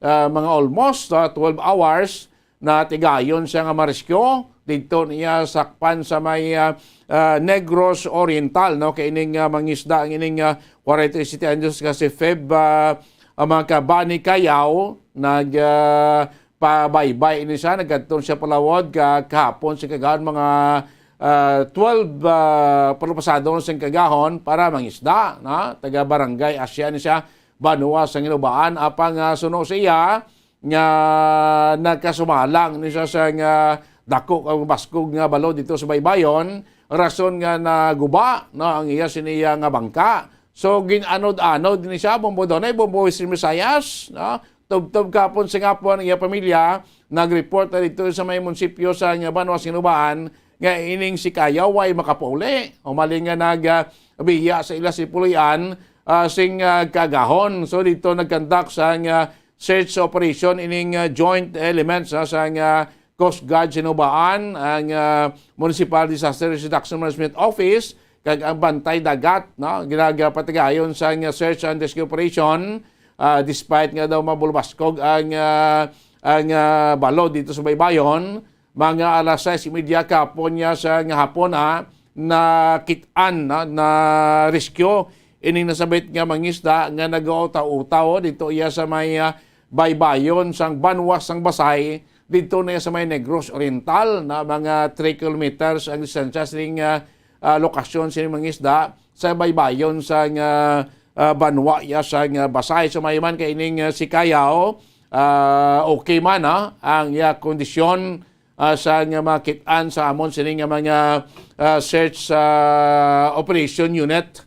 ah, mga almost, ah, twelve hours, natigayon siya nga ma-rescue didto niya sakpan sa may, ah, ah, Negros Oriental, no? Kay ining, ah, mangisda ang ining, ah, forty-seven anyos nga si Feb, ah, ang mga kabani Kayaw, nag, ah, pabaybay ini siya, nagkadto siya palawod ka kahapon sa kagaon mga, ah, twelve, ah, palupasado sa kagahon para mangisda, na taga Barangay Asia ni siya, Banwa sa Ginubaan, apang, ah, suno sa iya, nga nagkasumalang ni siya sa nga dako kag baskog nga balod dito sa Baybayon, rason nga naguba, no, ang iya siniya nga bangka. So, gin-anod-anod ni siya, Bombo Donay, Bombo Western Visayas, no? Tubtob kapon sa ngapon ang iya pamilya, nag-report na dito sa may munisipyo sa nga Banwa sa Ginubaan, nga ining si Kayaw way makapauli. Umaling nga nag, ah, biya sa ila si Pulian, ah, sing, ah, kagahon. So, dito nagkandak sa nga search operation ining, ah, joint elements, ah, sa nga Coast Guard Sinubaan, ang, ah, Municipal Disaster Risk Reduction Management Office, kag ang Bantay Dagat, no? Ginagapatigayon sa nga search and rescue operation, ah, despite nga daw mabulbaskog ang, ah, ang, ah, balod dito sa Baybayon. Mga alas sais y media kapon niya sa nga hapon, ah, nakit-an, ah, na rescue ining nasabit nga mangisda nga nag-uutaw-utaw dito iya sa may, ah, baybayon sang Banwa sang Basay, dito na iya sa may Negros Oriental, na mga three kilometers ang distansya sining, ah, ah, lokasyon sining mangisda sa baybayon sang, ah, ah, banwa iya sang, ah, Basay. So, may man kay ining, ah, si Kayaw, ah, okay man, ah, ang iya kondisyon, ah, sa nga makit-an sa amon sini nga mga, ah, search, ah, operation unit.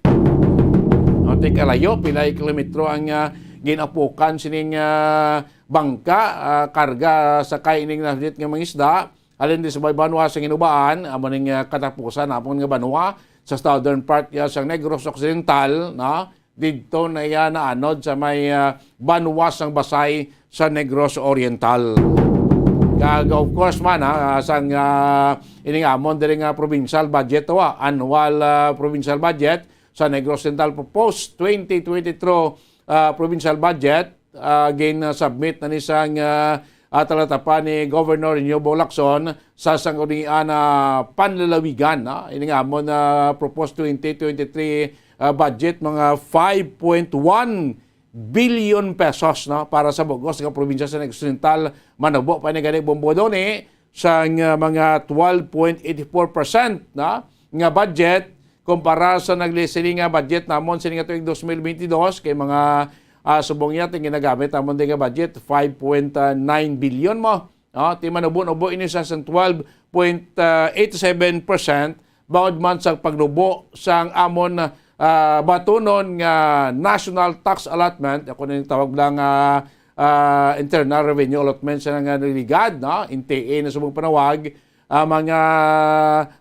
No, ti kalayo, pilay kilometro ang, ah, ginapukan sining, ah, bangka, ah, karga sa kay ining nasabit nga mangisda. Halin di sa may banwa sa Ginubaan, amo ning, ah, katapusan namon nga banwa sa southern part, ah, sa Negros Occidental, no? Didto na iya naanod sa may, ah, banwa sang Basay sa Negros Oriental. Kag, of course man, ha, ah, sang, ah, ining amon diri nga provincial budget to, ah, annual, ah, provincial budget sa Negros Oriental, proposed twenty twenty-three, ah, provincial budget, ah, gin-submit na ni sang, ah, ah, talatapan ni Governor Remubo Lacson sa Sanggunian, ah, Panlalawigan, no? Ini nga amon, ah, proposed twenty twenty-three, ah, budget, mga five point one billion pesos, no, para sa bug-os nga probinsya sa Negros Oriental. Manubo pa ni gani, Bombo Donay, sang, ah, mga twelve point eighty-four percent, no, nga budget kumpara sa naglisiling nga budget namon sini nga tuig dos mil bentidós, kay mga, ah, subong niya, ti ginagamit namon din nga budget, five point nine billion mo. No? Ti manubo-nubo ini sa sang twelve point eight seven percent, bangod man sa pagnubo sang amon, ah, batunon nga national tax allotment, ako na yung tawag lang, ah, ah, internal revenue allotment sa nga niligad, no? N T A na subong panawag, ah, mga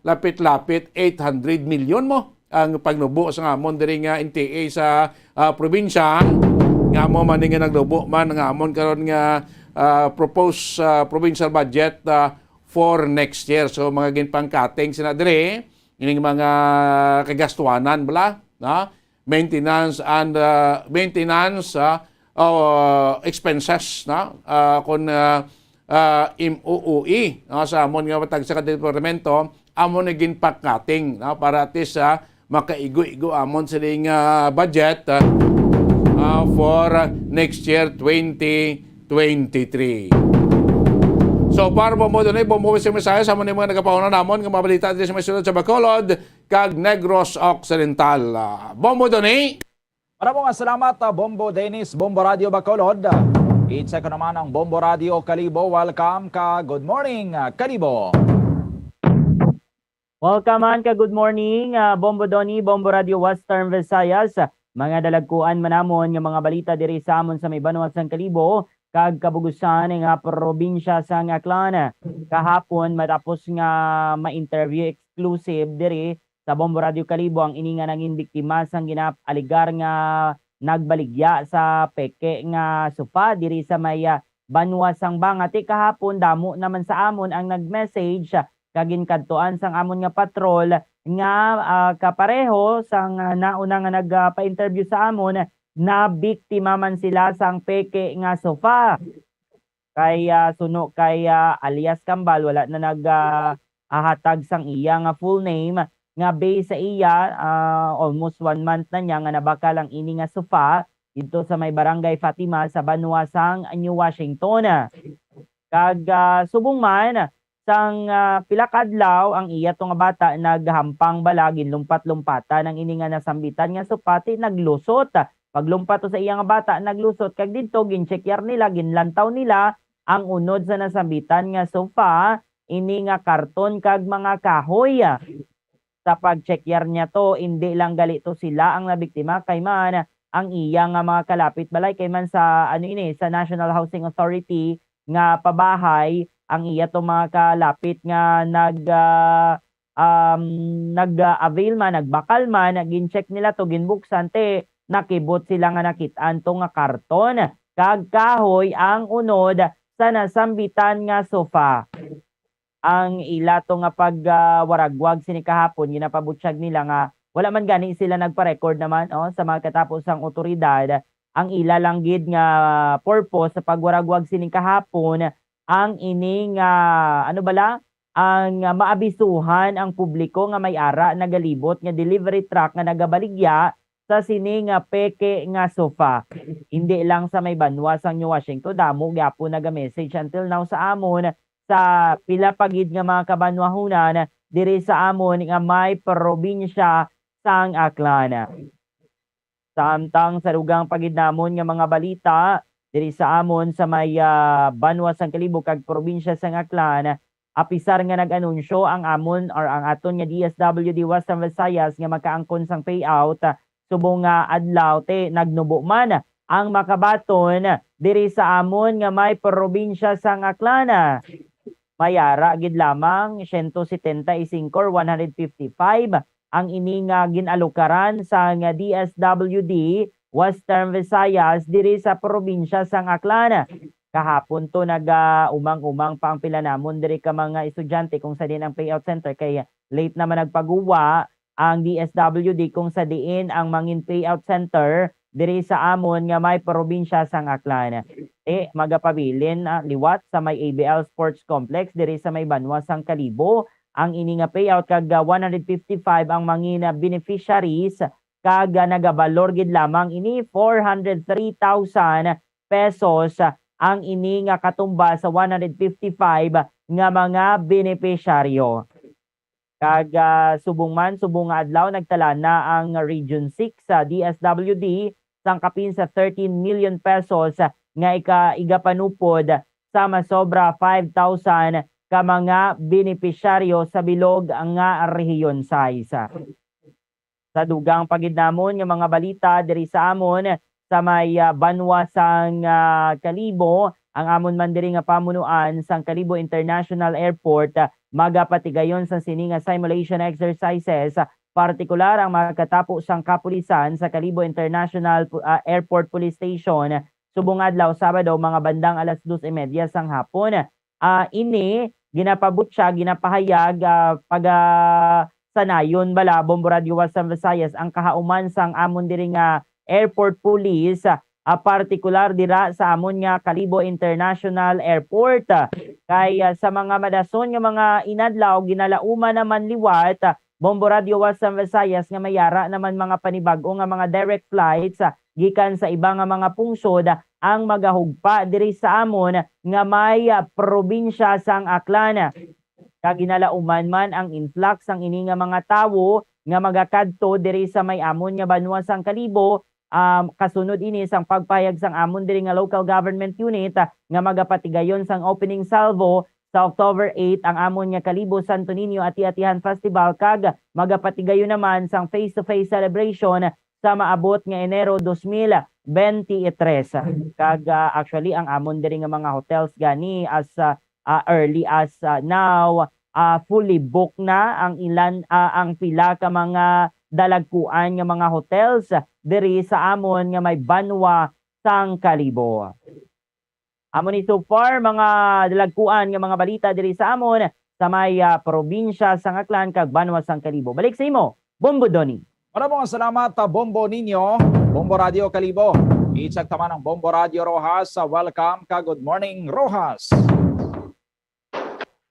lapit-lapit eight hundred million mo ang pagnubo sa amon diri nga N T A sa, ah, probinsya. Nga mo man nga nagnubo man nga amon karon nga, ah, proposed, ah, provincial budget, ah, for next year. So, mga ginpangkating sina diri, ining mga kagastuanan bala, no? Maintenance and, ah, maintenance, ah, o expenses, no? Ah, kung, ah, ah, M O O E, no? Sa amon nga matag sa departamento, amo na ginpangkating, no? Para at least, ah, makaigo-igo amon sining, ah, budget, ah, ah, for, ah, next year, twenty twenty-three. So far, Bombo Donny, Bombo Western Visayas, amo ni mga nagapahuna namon nga mga balita diri sa mga siyudad sa Bacolod kag Negros Occidental. Ah, Bombo Donny. Maramo nga salamat, ah, Bombo Dennis, Bombo Radio Bacolod. I-check ko naman ang Bombo Radio Kalibo. Welcome ka. Good morning, ah, Kalibo. Welcome man ka good morning, ah, Bombo Donny, Bombo Radio Western Visayas. Mga dalagkuan man namon nga mga balita diri sa amon sa may banwa sang Kalibo kag kabugusan nga probinsya sang Aklan. Kahapon, matapos nga ma-interview exclusive diri sa Bombo Radio Kalibo ang ini nga nangin biktima sang ginaaligar nga nagbaligya sa peke nga sofa diri sa may, ah, banwa sang Bangati. Kahapon, damo naman sa amon ang nag-message kag ginkadtuan sang amon nga patrol nga, ah, kapareho sang, ah, nauna nga nagpa-interview sa amon, nabiktima man sila sang peke nga sofa. Kay, ah, suno kay, ah, alias Kambal, wala na nag, ah, ahatag sang iya nga full name, nga based sa iya, ah, almost one month na niya nga nabakal ang ini nga sofa didto sa may Barangay Fatima sa banwa sang New Washington. Kag, ah, subong man, sang, ah, pila ka adlaw, ang iya to nga bata naghampang bala, ginlumpat-lumpatan ang ini nga nasambitan nga sofa ti naglusot. Paglumpat to sa iya nga bata, naglusot, kag didto ginchekyar nila, ginlantaw nila ang unod sa nasambitan nga sofa, ini nga karton kag mga kahoy. Sa pag-check yar niya to, indi lang gali to sila ang nabiktima, kay man ang iya nga mga kalapit balay, kay man sa, ano ini, sa National Housing Authority nga pabahay ang iya to mga kalapit nga nag, ah, um, nag-avail man, nagbakal man, gin-check nila to, ginbuksan, te nakibot sila nga nakit-an to nga karton kag kahoy ang unod sa nasambitan nga sofa. Ang ila to nga pag, ah, waragwag sini kahapon, ginapabutyag nila nga wala man gani sila nagpa-record naman, oh, sa mga katapusang otoridad. Ang ila lang gid nga purpose sa pagwaragwag sini kahapon, ang ini nga, ano bala, ang, ah, maabisuhan ang publiko nga may ara nagalibot nga delivery truck nga nagabaligya sa sini nga peke nga sofa. Hindi lang sa may banwa sang New Washington, damo gyapon naga-message until now sa amon sa pila pa gid nga mga kabanwahunan diri sa amon nga may probinsya sang Aklan. Samtang sa dugang pa gid namon nga mga balita diri sa amon sa may, ah, banwa sang Kalibo kag probinsya sang Aklan, apisar nga nag-anunsyo ang amon or ang aton nga D S W D Western Visayas nga makaangkon sang payout, ah, subong nga adlaw, te nagnubo man ang makabaton diri sa amon nga may probinsya sang Aklan. May ara gid lamang siyento setenta y cinco or one hundred fifty-five ang ini nga gin-alokaran sang D S W D Western Visayas diri sa probinsya sang Aklan. Kahapon to nagaumang-umang pa ang pila namon diri ka mga estudyante kung sa diin ang payout center, kay late naman nagpaguwa ang D S W D kung sa diin ang mangin payout center diri sa amon nga may probinsya sang Aklan. Ti magapabilin, ah, liwat sa may A B L Sports Complex diri sa may banwa sang Kalibo ang ini nga payout, kag, ah, one hundred fifty-five ang mangin, ah, beneficiaries, kag, ah, nagabalor gid lamang ini four hundred three thousand pesos, ah, ang ini nga katumba sa one hundred fifty-five nga mga benepisyaryo. Kag, ah, subong man, subong nga adlaw, nagtala na ang Region six sa D S W D sang kapin sa thirteen million pesos nga ika-, igapanupod sa masobra five thousand ka mga benepisyaryo sa bilog nga Rehiyon sais. Sa dugang pa gid namon nga mga balita diri sa amon, sa may, ah, banwa sang, ah, Kalibo, ang amon man diri nga pamunuan sang Kalibo International Airport, ah, magapatigayon sa sini nga simulation exercises, ah, partikular ang mga katapo sang kapulisan sa Kalibo International Pu-, ah, Airport Police Station, subong adlaw Sabado, mga bandang alas dos y media sang hapon. Ah, ini ginapabutyag, ginapahayag, ah, paga-, sanayon bala, Bombo Radio Western Visayas, ang kahauman sang amon diri nga airport police, ah, partikular dira sa amon nga Kalibo International Airport. Kay, ah, sa mga madason nga mga inadlaw, ginalauman naman liwat, ah, Bombo Radio Western Visayas, nga may ara naman mga panibag-o nga mga direct flights, ah, gikan sa iba nga mga pungsod ang magahugpa diri sa amon nga may, ah, probinsya sang Aklan. Kag ginalauman man ang influx sang ini nga mga tawo nga magakadto diri sa may amon nga banwa sang Kalibo, um, kasunod ini sang pagpahayag sang amon diri nga local government unit, ah, nga magapatigayon sang opening salvo sa October eight ang amon nga Kalibo Santo Niño Ati-Atihan Festival kag magapatigayon naman sang face-to-face celebration sa maabot nga Enero dos mil bente y tres. Kag, ah, actually, ang amon diri nga mga hotels gani as, ah, ah, early as, ah, now, ah, fully booked na ang ilan, ah, ang pila ka mga dalagkuan nga mga hotels diri sa amon nga may banwa sang Kalibo. Amo ni so far mga dalagkuan nga mga balita diri sa amon sa may, ah, probinsya sang Aklan kag banwa sang Kalibo. Balik sa imo, Bombo Donny. Maramong salamat, ah, Bombo Ninyo. Bombo Radio Kalibo. Ichag taman ang Bombo Radio Roxas. Ah, welcome ka. Good morning, Roxas.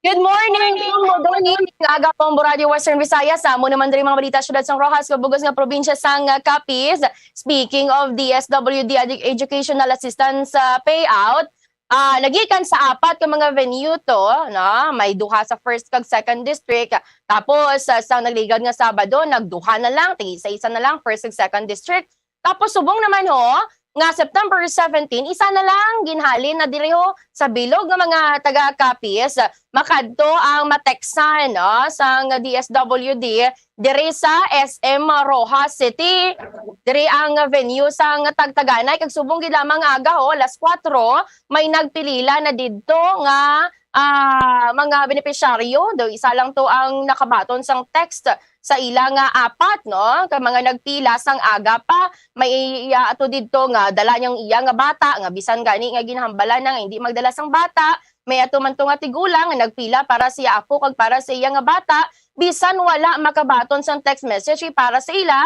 Good morning, Bombo Donny. Aga, Bombo Radio Western Visayas. Sa amo naman diri mga balita, siyudad sang Roxas, kabugos nga probinsya sang, ah, Capiz. Speaking of D S W D edu-, educational assistance, ah, payout, ah, nagikan sa apat ka mga venue to, no? May duha sa first kag second district. Tapos, ah, sa nagligad nga Sabado, nagduha na lang, tig-isa-isa na lang, first kag second district. Tapos subong naman ho, nga September seventeen, isa na lang ginhalin na diri ho sa bilog nga mga taga Capiz, makadto ang mateksan, no, sang D S W D diri sa S M Roxas City. Diri ang venue sang tagtaganay, kag subong gid lamang nga aga ho, alas kuwatro, may nagpilila na didto nga, ah, mga benepisyaryo. Daw isa lang to ang nakabaton sang text sa ila nga apat, no, ka mga nagpila sang aga pa. May iya ato didto nga dala niyang iya nga bata, nga bisan gani nga ginhambalan na nga hindi magdala sang bata, may ato man to nga tigulang nga nagpila para sa iya apo kag para sa iya nga bata, bisan wala makabaton sang text message para sa ila.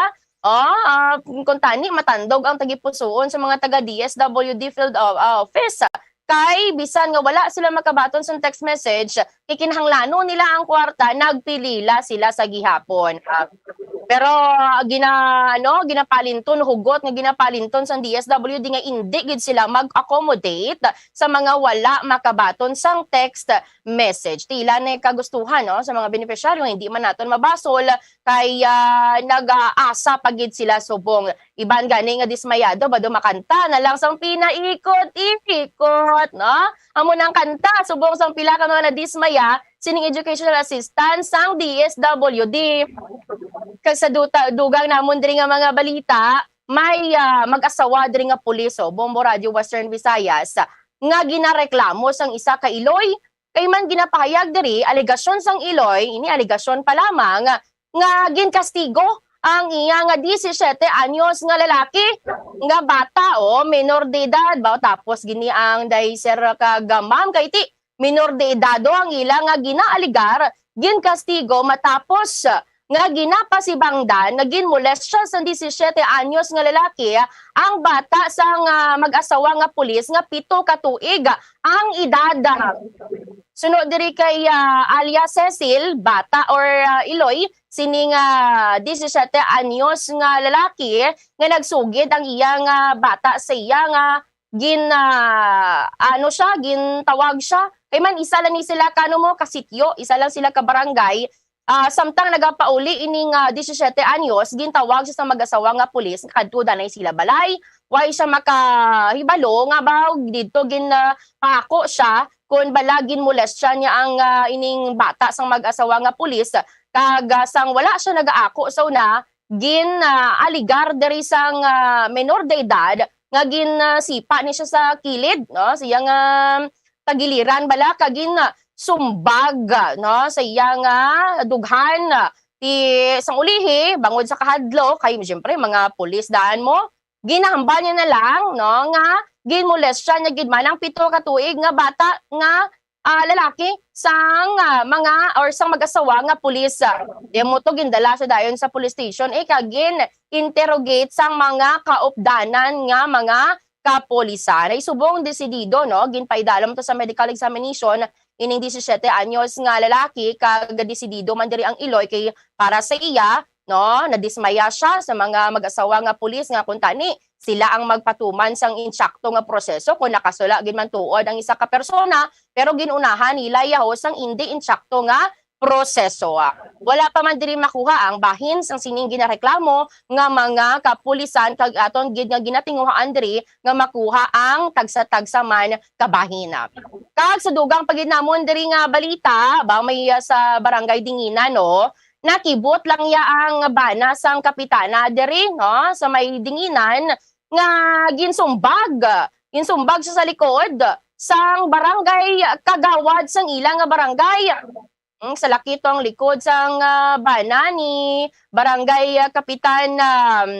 Oh, ah, kung tani, matandog ang tagipusoon sa mga taga D S W D field of, ah, office. Kay bisan nga wala sila makabaton sang text message, kay kinahanglanon nila ang kwarta, nagpilila sila sa gihapon. Ah, pero, ah, gina-, ano, ginapalinton, hugot nga ginapalinton sang D S W D nga indi gid sila mag-accommodate sa mga wala makabaton sang text message. Tila na kagustuhan, no, sa mga benepisyaryo nga hindi man naton mabasol, kay, ah, nag-aasa pa gid sila subong. Iban gani nga dismayado, bado makanta na lang sang pinaikot-ikot, no? Amo nang kanta, subong sang pila ka mga nadismaya sining educational assistance sang D S W D. Kag sa duta-, dugang namon diri nga mga balita, may, ah, mag-asawa diri nga pulis, oh, Bombo Radio Western Visayas, nga ginareklamo sang isa ka iloy. Kay man ginapahayag diri, alegasyon sang iloy, ini alegasyon pa lamang, nga ginkastigo ang iya nga disisiete anyos nga lalaki nga bata, o menor de edad ba, tapos gini ang day sir kag ma'am, kay ti menor de edad ang ila nga ginaaligar, ginkastigo matapos nga ginapasibangdan nga ginmolestya sang disisiete anyos nga lalaki ang bata sang, ah, mag-asawa nga pulis nga pito ka tuig ang edad. Suno diri kay, ah, alias Cecil, bata or, ah, iloy, sining, ah, disisiete anyos nga lalaki nga nagsugid ang iya nga bata sa iya nga gin, ah, ano siya, gintawag siya. Kay man, isa lang ni sila, kano mo, kasityo, isa lang sila ka barangay. Ah, samtang nagapauli ining, ah, disisiete anyos, gintawag siya sa mag-asawa nga pulis, kadto danay sila balay. Way siya makahibalo nga ba didto gin, ah, paako siya kun bala ginmolestya niya ang, ah, ining bata sang mag-asawa nga pulis. Kag, ah, sang wala siya nagaako sa una, gin, ah, aligar diri sang, ah, menor de edad nga gin, ah, sipa ni siya sa kilid, no, sa iyang, ah, tagiliran bala, kag gin, ah, sumbag, ah, no, sa iyang, ah, dughan, ah, ti sang ulihi, bangod sa kahadlok, kay siyempre mga pulis daan mo, ginahambal niya na lang, no, nga ginmolestya niya gid man ang pito ka tuig nga bata nga, ah, lalaki sang, ah, mga or sang mag-asawa nga pulis. Di mo to gindala siya dayon sa police station, eh, kag gin-interrogate sang mga kaupdanan nga mga kapulisan. Ay subong desidido, no, ginpaidalom to sa medical examination ining disisiete anyos nga lalaki, kag desidido man diri ang iloy kay para sa iya, no, nadismaya siya sa mga mag-asawa nga pulis nga kuntani sila ang magpatuman sang insakto nga proseso kon nakasala gid man tuod ang isa ka persona, pero gin-unahan nila yaho sang indi insakto nga proseso. Wala pa man diri makuha ang bahin sang sining ginareklamo nga mga kapulisan, kag aton gid nga ginatinguhaan diri nga makuha ang tagsa-tagsa man ka bahin. Kag sa dugang pa gid namon diri nga balita, ba may, ah, sa Barangay Dinginan, no? Nakibot lang iya ang bana sang kapitana diri, no? Sa may Dinginan nga ginsumbag, ginsumbag siya sa likod sang barangay kagawad sang ila nga barangay. Mm, sa lakito ang likod sang, ah, bana ni Barangay, ah, Kapitan, um,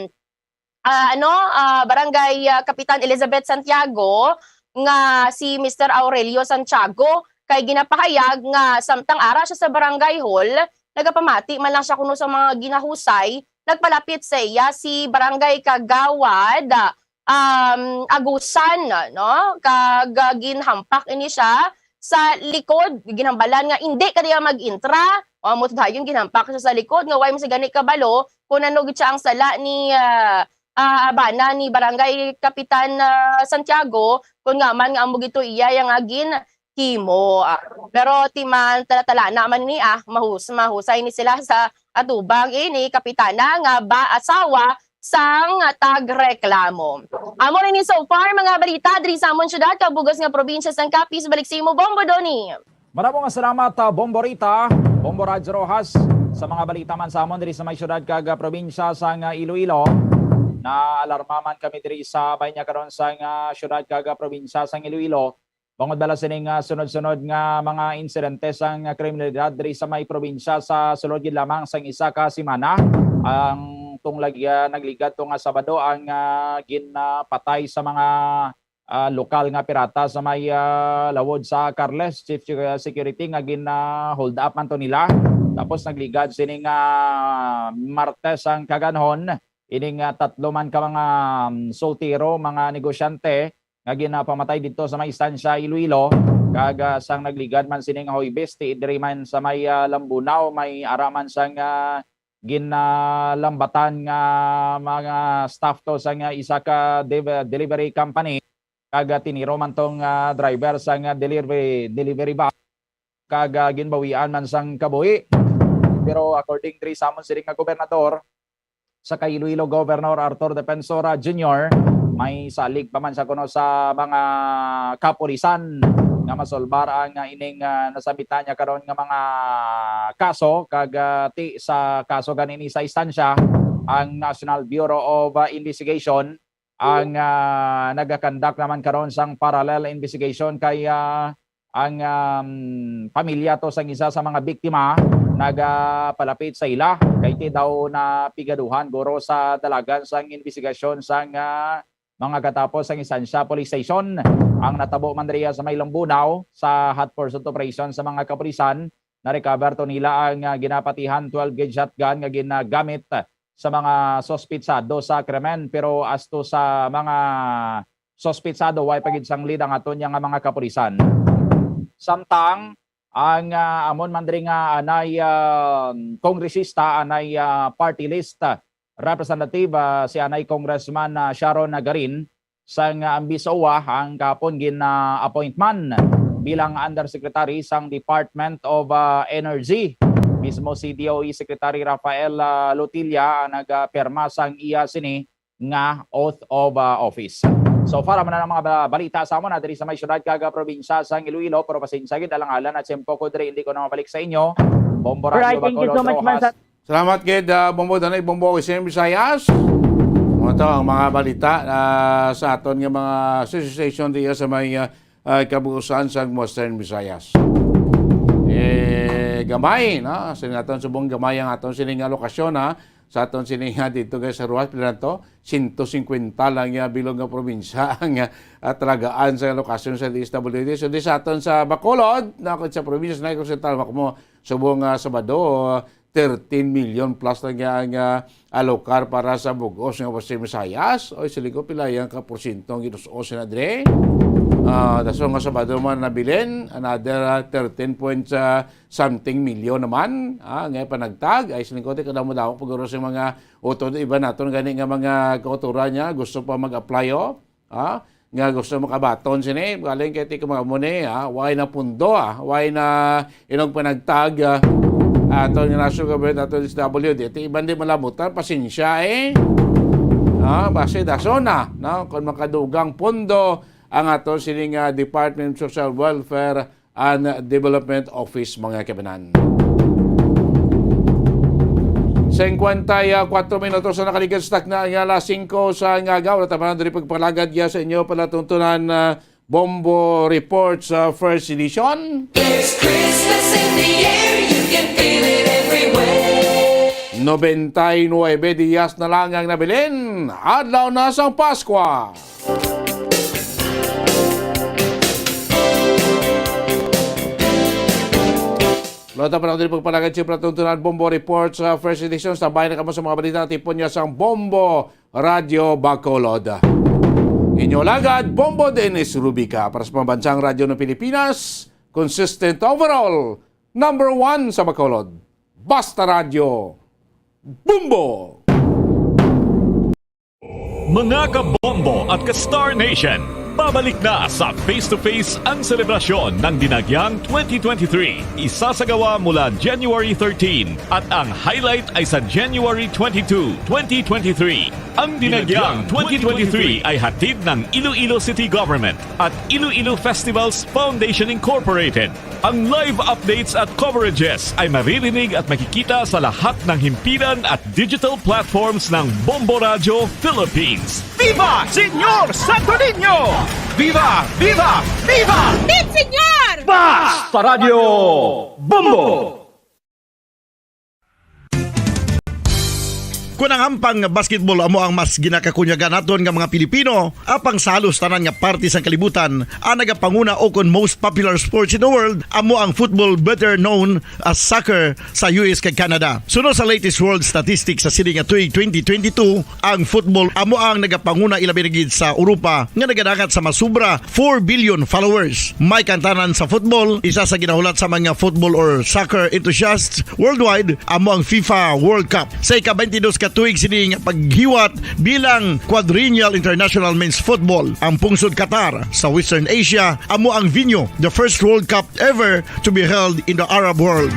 ah, ano, ah, Barangay, ah, Kapitan Elizabeth Santiago, nga si Mister Aurelio Santiago, kay ginapahayag nga samtang ara siya sa barangay hall, nagapamati man lang siya kuno sa mga ginahusay, nagpalapit sa iya si Barangay Kagawad, um, Agusan, no? Kag, ah, ginhampak ini siya sa likod, ginhambalan nga indi ka diya mag-intra. O, amo to dayon, ginhampak siya sa likod nga way man siya gani kabalo kung ano gid siya ang sala ni, ah, ah, bana ni Barangay Kapitan, ah, Santiago, kung nga man nga amo gid to iya yang, ah, ginhimo. Ah, pero ti man tala-tala na man ni, ah, mahus-, mahusay ni sila sa atubang ini kapitana nga ba asawa sang tagreklamo. Amo na ni so far mga balita diri sa amon syudad kag bug-os nga probinsya sang Capiz. Balik sa imo, Bombo Donny. Maramo nga salamat, ah, Bombo Rita, Bombo Raj Rojas, sa mga balita man sa amon diri sa may syudad kag, ah, probinsya sang, ah, Iloilo. Naalarma man kami diri sa bahin niya karon sang, ah, syudad kag, ah, probinsya sang Iloilo. Bangod bala sining, ah, sunod-sunod nga mga insidente sang, ah, kriminalidad diri sa may probinsya sa sulod gid lamang sang isa ka semana, ang tong lag-, ah, nagligad to nga Sabado ang, ah, ginpatay sa mga, ah, lokal nga pirata sa may, ah, lawod sa Carles, Chief Sec-, Security, nga gin, ah, hold up man to nila. Tapos nagligad sining, ah, Martes ang kaganhon, ining, ah, tatlo man ka mga, um, soltero, mga negosyante, nga ginapamatay didto sa may Estancia, Iloilo, kag, ah, sang nagligad man sini nga Huwebes, ti diri man sa may, ah, Lambunao, may ara man sang, ah, ginalambatan nga mga staff to sang, ah, isa ka dev-, delivery company, kag, ah, tiniro man tong, ah, driver sang, ah, delivery, delivery van, kag, ah, ginbawian man sang kabuhi. Pero according diri sa amon siring nga gobernador, sa kay Iloilo Governor Arthur Defensor, ah, Junior, may salig pa man sa kuno sa mga kapulisan nga masolbar ang, ah, ining, ah, nasambitan niya karon nga mga kaso, kag, ah, ti sa kaso ganini sa Estancia, ang National Bureau of, ah, Investigation ang, ah, nagakandak naman karon sang parallel investigation kay, ah, ang, um, pamilya to sang isa sa mga biktima nagapalapit sa ila kay ti daw napigaduhan guro sa dalagan sang investigasyon sang, ah, mga katapos sang Estancia Police Station. Ang natabo man diriya sa may Lambunao sa hot pursuit operation sa mga kapulisan, na-recover to nila ang, ah, ginapatihan twelve gauge shotgun nga ginagamit sa mga suspitsado sa krimen, pero as to sa mga suspitsado, way pa gid sang lead ang aton nga mga kapulisan. Samtang ang, ah, amon man diri nga anay, ah, kongresista, anay, ah, party list, ah, representative, ah, si anay Congressman, ah, Sharon Garin, sang, ah, Ambis-Owa ang kahapon gin-, ah, appointment bilang Undersecretary sang Department of, ah, Energy. Mismo si D O E Secretary Rafael, ah, Lotilla ang nagapirma sang iya sini nga oath of, ah, office. So far, amo na ang mga ba-, balita sa amon, ah, diri sa may syudad kag, ah, probinsya sang Iloilo, pero pasensya gid, alang-alang na tiyempo ko diri, hindi ko na mabalik sa inyo. Bombo Radyo Alright, thank you Bacolod, so much, Rojas. Salamat gid, ah, Bombo Danay, Bombo Western Visayas. Mo to ang mga balita, ah, sa aton nga mga association diya sa may, ah, ah, kabuusan sa Western Visayas. Eh, gamay, no? Sa aton subong gamay ang aton sining nga lokasyon, ha? Sa aton sining nga dito, guys, sa Rojas, pila na to? Sento singkwenta lang nga bilog nga probinsya ang, ah, talagaan sa lokasyon sa D S W D. So, di sa aton sa Bacolod, na sa probinsya sa Negros Oriental, makmo subong, ah, Sabado, thirteen million plus na nga ang, ah, alokar para sa bug-os nga Western Visayas. Oy, siling ko, pila yang ka porsyento ang ginus-os na dre? Ah, daso nga Sabado man nabilin, another, ah, thirteen point, ah, something million naman. Ah, nga panagtag, ay siling ko, di kadamo-damo pag sa mga utod, iba naton gani nga mga kauturan niya, gusto pa mag-apply, oh. Ha? Nga gusto mo kabaton sini, galing kay ti kumamo ni, ha? Way na pundo, ha? Way na inog panagtag, ha? Aton nga national government, aton S W D, ti iban di malabutan, pasensya, eh. Ha? Basi dason na, no? Kung makadugang pundo ang aton sini nga Department of Social Welfare and Development Office, mga kabanan. Singkwenta y kuwatro minutos na nakaligad sa takna nga alas singko sa nga aga. Wala taman diri pagpalagad ya sa inyo palatuntunan, ah, Bombo Report sa first edition. There's Christmas in the air, you can feel it everywhere. Nobenta y nuebe diyas na lang ang nabilin. Adlaw na sang Paskwa. Lota pa lang din pagpalagad, siyempre, tuntunan Bombo Report sa first edition. Sabay na kamo sa mga balita, tipon niya sang Bombo Radyo Bacolod. Inyo lagad, Bombo Dennis Rubica para sa Pambansang Radyo ng Pilipinas, consistent overall, number one sa Bacolod. Basta Radyo, Bombo! Mga kabombo at ka-Star Nation, pabalik na sa Face to Face ang selebrasyon ng Dinagyang twenty twenty-three. Isasagawa mula January thirteen at ang highlight ay sa January twenty-two, twenty twenty-three. Ang Dinagyang twenty twenty-three ay hatid ng Iloilo City Government at Iloilo Festivals Foundation Incorporated. Ang live updates at coverages ay maririnig at makikita sa lahat ng himpilan at digital platforms ng Bombo Radyo Philippines. Viva Señor Santo Niño! Viva! Viva! Viva! Meet Señor! Basta Radyo Bombo! Kon ang ampang nga basketball amo ang mas ginakakunyagan naton nga mga Pilipino, apang sa halos tanan nga parte sang kalibutan, ang nagapanguna o kon most popular sports in the world amo ang football, better known as soccer, sa U S kag Canada. Suno sa latest world statistics sa sini nga tuig twenty twenty-two, ang football amo ang nagapanguna, ilabi na gid sa Europa nga nagadangat sa masubra four billion followers. May kantanan sa football, isa sa ginahulat sa mga football or soccer enthusiasts worldwide amo ang FIFA World Cup. Sa ika-twenty-dos ka tuig sini nga paghiwat bilang Quadrennial International Men's Football, ang pungsod Qatar sa Western Asia amo ang venue, the first World Cup ever to be held in the Arab world.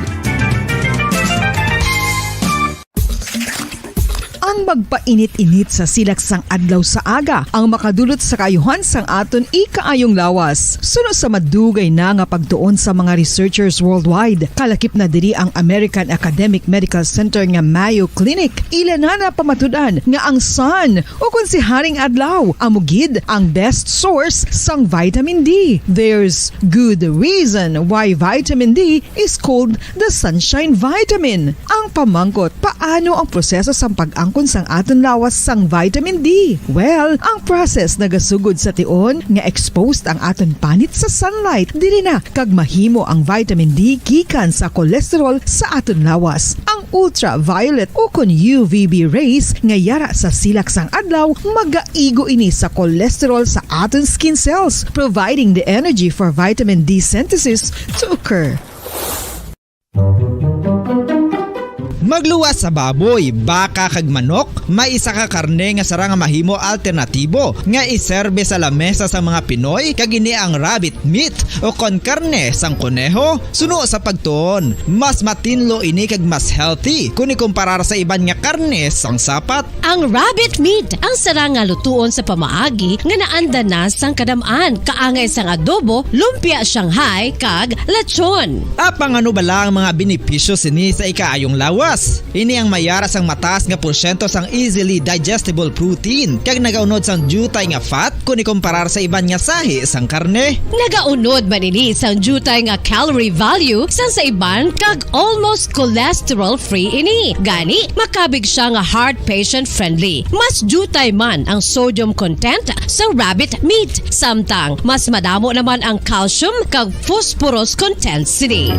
Ang magpainit-init sa silak sang adlaw sa aga ang makadulot sa kaayuhan sang aton ikaayong lawas. Suno sa madugay na nga pagtuon sa mga researchers worldwide, kalakip na diri ang American Academic Medical Center nga Mayo Clinic. Ila na napamatud-an nga ang sun, o kon si Haring Adlaw, amo gid ang best source sang vitamin D. There's good reason why vitamin D is called the sunshine vitamin. Ang pamangkot, paano ang proseso sang pag-angkon sang aton lawas sang vitamin D? Well, ang process nagasugod sa tion nga exposed ang aton panit sa sunlight. Diri na kag mahimo ang vitamin D gikan sa cholesterol sa aton lawas. Ang ultraviolet o kon U V B rays nga yara sa silak sang adlaw magaigo ini sa cholesterol sa aton skin cells, providing the energy for vitamin D synthesis to occur. Magluwas sa baboy, baka kag manok, may isa ka karne nga sarang nga mahimo alternatibo nga iserbe sa lamesa sa mga Pinoy, kag ini ang rabbit meat o kon karne sang koneho. Suno sa pagtuon, mas matinlo ini kag mas healthy kon ikumparar sa iban nga karne sang sapat. Ang rabbit meat ang sarang nga lutuon sa pamaagi nga naanda na sang kadam-an, kaangay sang adobo, lumpia Shanghai, kag lechon. Apang ano bala ang mga benepisyo sini sa ikaayong lawas? Ini ang mayara sang mataas nga porsyento sang easily digestible protein, kag nagaunod sang diutay nga fat kon ikumparar sa iban nga sahi sang karne. Nagaunod man ini sang diutay nga calorie value sang sa iban, kag almost cholesterol-free ini. Gani, makabig sia nga heart patient-friendly. Mas diutay man ang sodium content sa rabbit meat, samtang mas madamo naman ang calcium kag phosphorus content sini.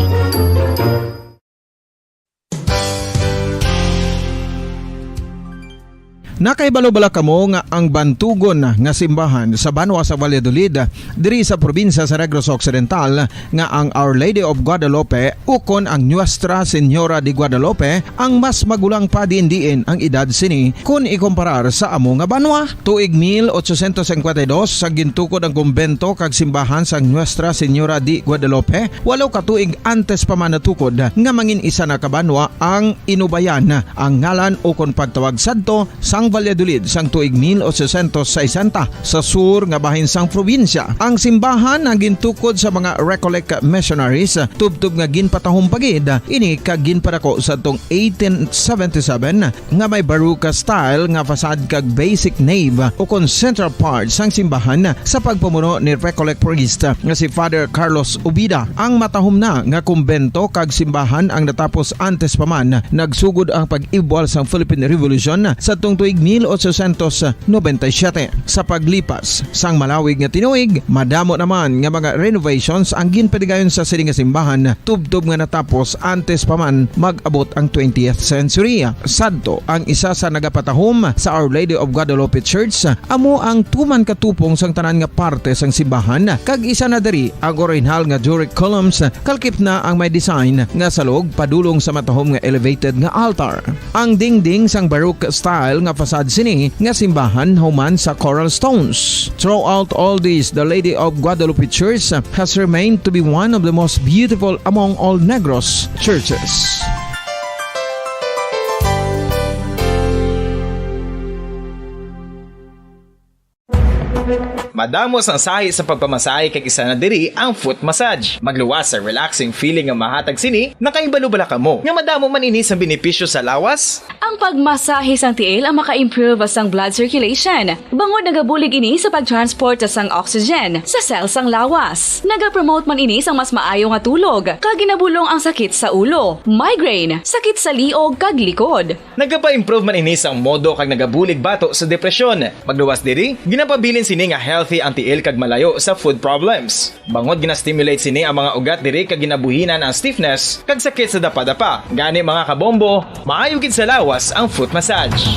Nakahibalo bala kamo nga ang bantugon nga simbahan sa banwa sa Valladolid, diri sa probinsya sa Negros Occidental, nga ang Our Lady of Guadalupe ukon ang Nuestra Señora de Guadalupe ang mas magulang pa diin-diin ang edad sini kon ikumparar sa amo nga banwa? Tuig mil ochocientos cincuenta y dos, sa gintukod ang kumbento kag simbahan sang Nuestra Señora de Guadalupe, walo ka tuig antes pa man natukod nga mangin isa na ka banwa ang Inubayan, ang ngalan ukon pagtawag sadto sang Valladolid sang tuig mil ochocientos sesenta, sa sur nga bahin sang probinsya. Ang simbahan ang gintukod sa mga Recollect missionaries, tubtob nga ginpatahom pa gid ini kag ginpadako sadtong eighteen seventy-seven, nga may Baroque style nga facade kag basic nave ukon central part sang simbahan sa pagpamuno ni Recollect priest nga si Father Carlos Ubida. Ang matahom na nga kumbento kag simbahan ang natapos antes pa man nagsugod ang pag-ibwal sang Philippine Revolution sadtong tuig mil ochocientos noventa y siete. Sa paglipas sang malawig nga tinuig, madamo naman nga mga renovations ang ginpadigayon sa sini nga simbahan, tubtob nga natapos antes pa man mag-abot ang twentieth century. Sadto, ang isa sa nagapatahom sa Our Lady of Guadalupe Church amo ang tuman ka tupong sang tanan nga parte sang simbahan, kag isa na diri ang orihinal nga Doric columns, kalkip na ang may design nga salog padulong sa matahom nga elevated nga altar. Ang dingding sang Baroque style nga facade sini nga simbahan human sa coral stones. Throughout all this, the Lady of Guadalupe Church has remained to be one of the most beautiful among all Negros churches. Madamo sang sahi sa pagpamasahe, kag isa na diri ang foot massage. Magluwas sa relaxing feeling nga mahatag sini. Nakahibalo bala kamo nga madamo man ini sang benepisyo sa lawas? Ang pagmasahe sang tiil ang maka-improve sang blood circulation, bangod nagabulig ini sa pag-transport sang oxygen sa cell sang lawas. Nagapromote man ini sang mas maayo nga tulog, kag ginabulong ang sakit sa ulo, migraine, sakit sa liog, kag likod. Nagapa-improve man ini sang modo kag nagabulig bato sa depresyon. Magluwas diri, ginapabilin sini nga healthy ang tiil kag malayo sa foot problems. Bangod gina-stimulate sini ang mga ugat diri kag ginabuhinan ang stiffness kag sakit sa dapadapa. Gani, mga kabombo, maayo gid sa lawas ang foot massage.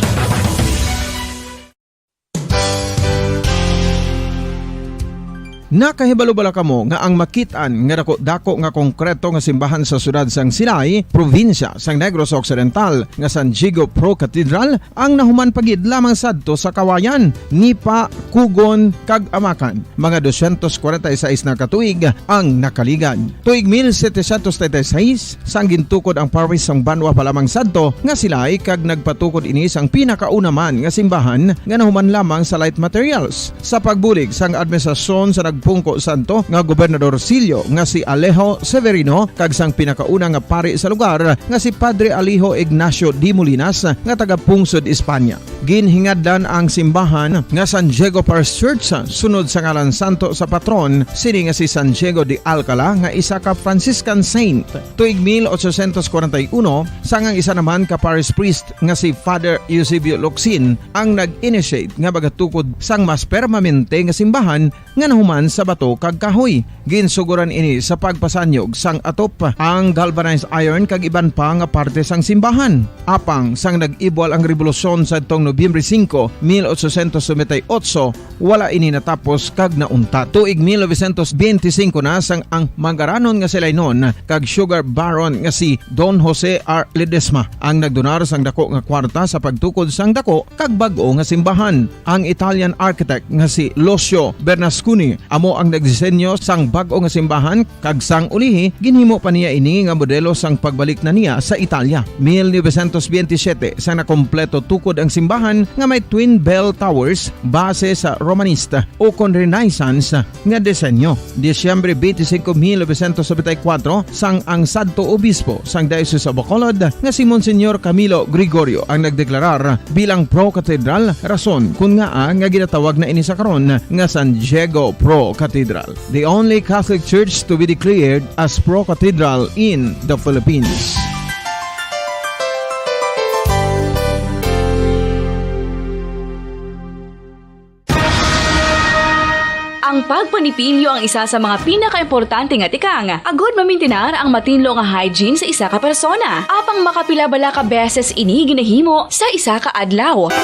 Nakahibalo bala kamo nga ang makit-an nga dako-dako nga konkreto nga simbahan sa siyudad sang Silay, probinsya sang Negros Occidental, nga San Diego Pro Cathedral, ang nahuman pa gid lamang sadto sa Kawayan, Nipa, Cugon, kag Amacan, mga dosyentos kwarenta y seis na ka tuig ang nakaligad. Tuig mil setecientos treinta y seis, sang gintukod ang parish sang banwa pa lamang sadto nga Silay, kag nagpatukod ini sang pinakauna man nga simbahan nga nahuman lamang sa light materials. Sa pagbulig sang administrasyon sa nagpungko sadto nga Gobernador Silyo nga si Alejo Severino kag sang pinakauna nga pari sa lugar nga si Padre Alejo Ignacio de Molinas nga taga-pungsod Espanya. Ginhingadlan ang simbahan nga San Diego Parish Church sunod sa ngalan santo sa patron sini nga si San Diego de Alcala nga isa ka Franciscan saint. Tuig mil ochocientos kwarenta y uno, sang ang isa naman ka parish priest nga si Father Eusebio Locsin ang nag-initiate nga magatukod sang mas permanente nga simbahan nga nahuman sa bato kag kahoy. Ginsuguran ini sa pagpasanyog sang atop, ang galvanized iron kag iban pa nga parte sang simbahan. Apang sang nag-ibwal ang rebolusyon sadtong Nobyembre singko, mil ochocientos noventa y ocho, wala ini natapos kag nauntat. Tuig mil novecientos benti singko na sang ang mangaranon nga Silaynon kag sugar baron nga si Don Jose R. Ledesma ang nagdonar sang dako nga kwarta sa pagtukod sang dako kag bag-o nga simbahan. Ang Italian architect nga si Lucio Bernasconi amo ang nagdisenyo sang bag-o nga simbahan, kag sang ulihi, ginhimo pa niya ini nga modelo sang pagbalik na niya sa Italia. Mil novecientos benti siyete, sang nakompleto tukod ang simbahan nga may twin bell towers base sa Romanista ukon Renaissance nga disenyo. Disyembre benti singko, mil novecientos nobenta y kuwatro, sang ang sadto obispo sang Diocese of Bacolod nga si Monsignor Camilo Gregorio ang nagdeklarar bilang pro-cathedral, rason kon ngaa nga ginatawag na ini sa karon nga San Diego Pro Cathedral, the only Catholic church to be declared as pro-cathedral in the Philippines. Ang pagpanipilyo ang isa sa mga pinakaimportante nga tikang agod mamintinar ang matinlo nga hygiene sa isa ka persona. Apang makapila bala ka beses ini ginahimo sa isa ka adlaw?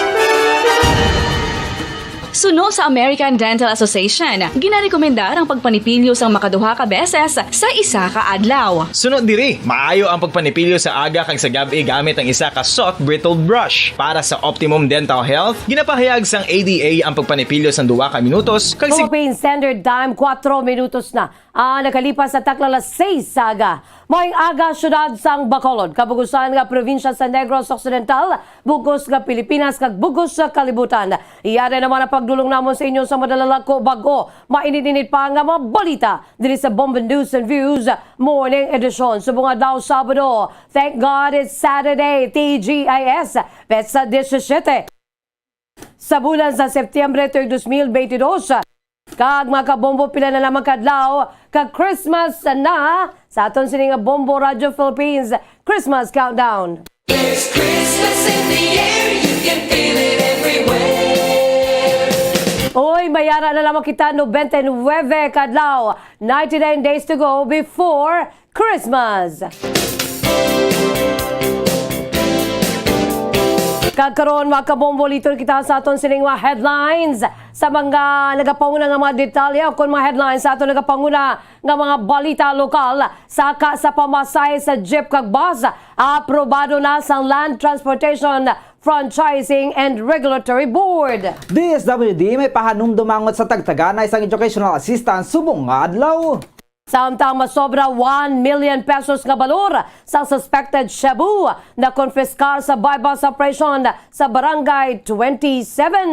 Suno sa American Dental Association, ginarekomendar ang pagpanipilyo sang makaduha ka beses sa isa ka adlaw. Suno diri, maayo ang pagpanipilyo sa aga kag sa gab-i gamit ang isa ka soft bristled brush. Para sa optimum dental health, ginapahayag sang A D A ang pagpanipilyo sang duha ka minutos kag sig- Philippine Standard Time, kuwatro minutos na ang nakalipas sa takna alas seis sa aga. Maayong aga, siyudad sang Bacolod, kabugusan nga probinsya sa Negros Occidental, bug-os nga Pilipinas, kag bug-os sa kalibutan. Yari naman ang pagdulong namon sa inyo sa madala lang ko bag-o, mainit-init pa nga mga balita diri sa Bombo News and Views Morning Edition. Subong adlaw, Sabado. Thank God it's Saturday, T G I S, petsa disisiete sa bulan sa Setyembre tuig dos mil beintidos. Kag, mga kabombo, pila na lamang ka adlaw ka Christmas na sa aton sini nga Bombo Radyo Philippines Christmas Countdown. There's Christmas in the air, you can feel it everywhere. Oy, mayara na lamang kita, nobenta y nuebe ka adlaw, ninety-nine days to go before Christmas. Kag karon, mga kabombo, liton kita sa aton sining mga headlines. Sa mga nagapanguna nga mga detalye o kon mga headlines sa aton nagapanguna nga mga balita lokal, saka sa pamasahe sa jeep kag bus, aprobado na sang Land Transportation Franchising and Regulatory Board. D S W D may pahanumdom mangot sa tagtaganay sang educational assistance subong nga adlaw. Samtang masobra one million pesos nga balor sa suspected shabu na konpiskar sa buy-bust operation sa Barangay twenty-seven.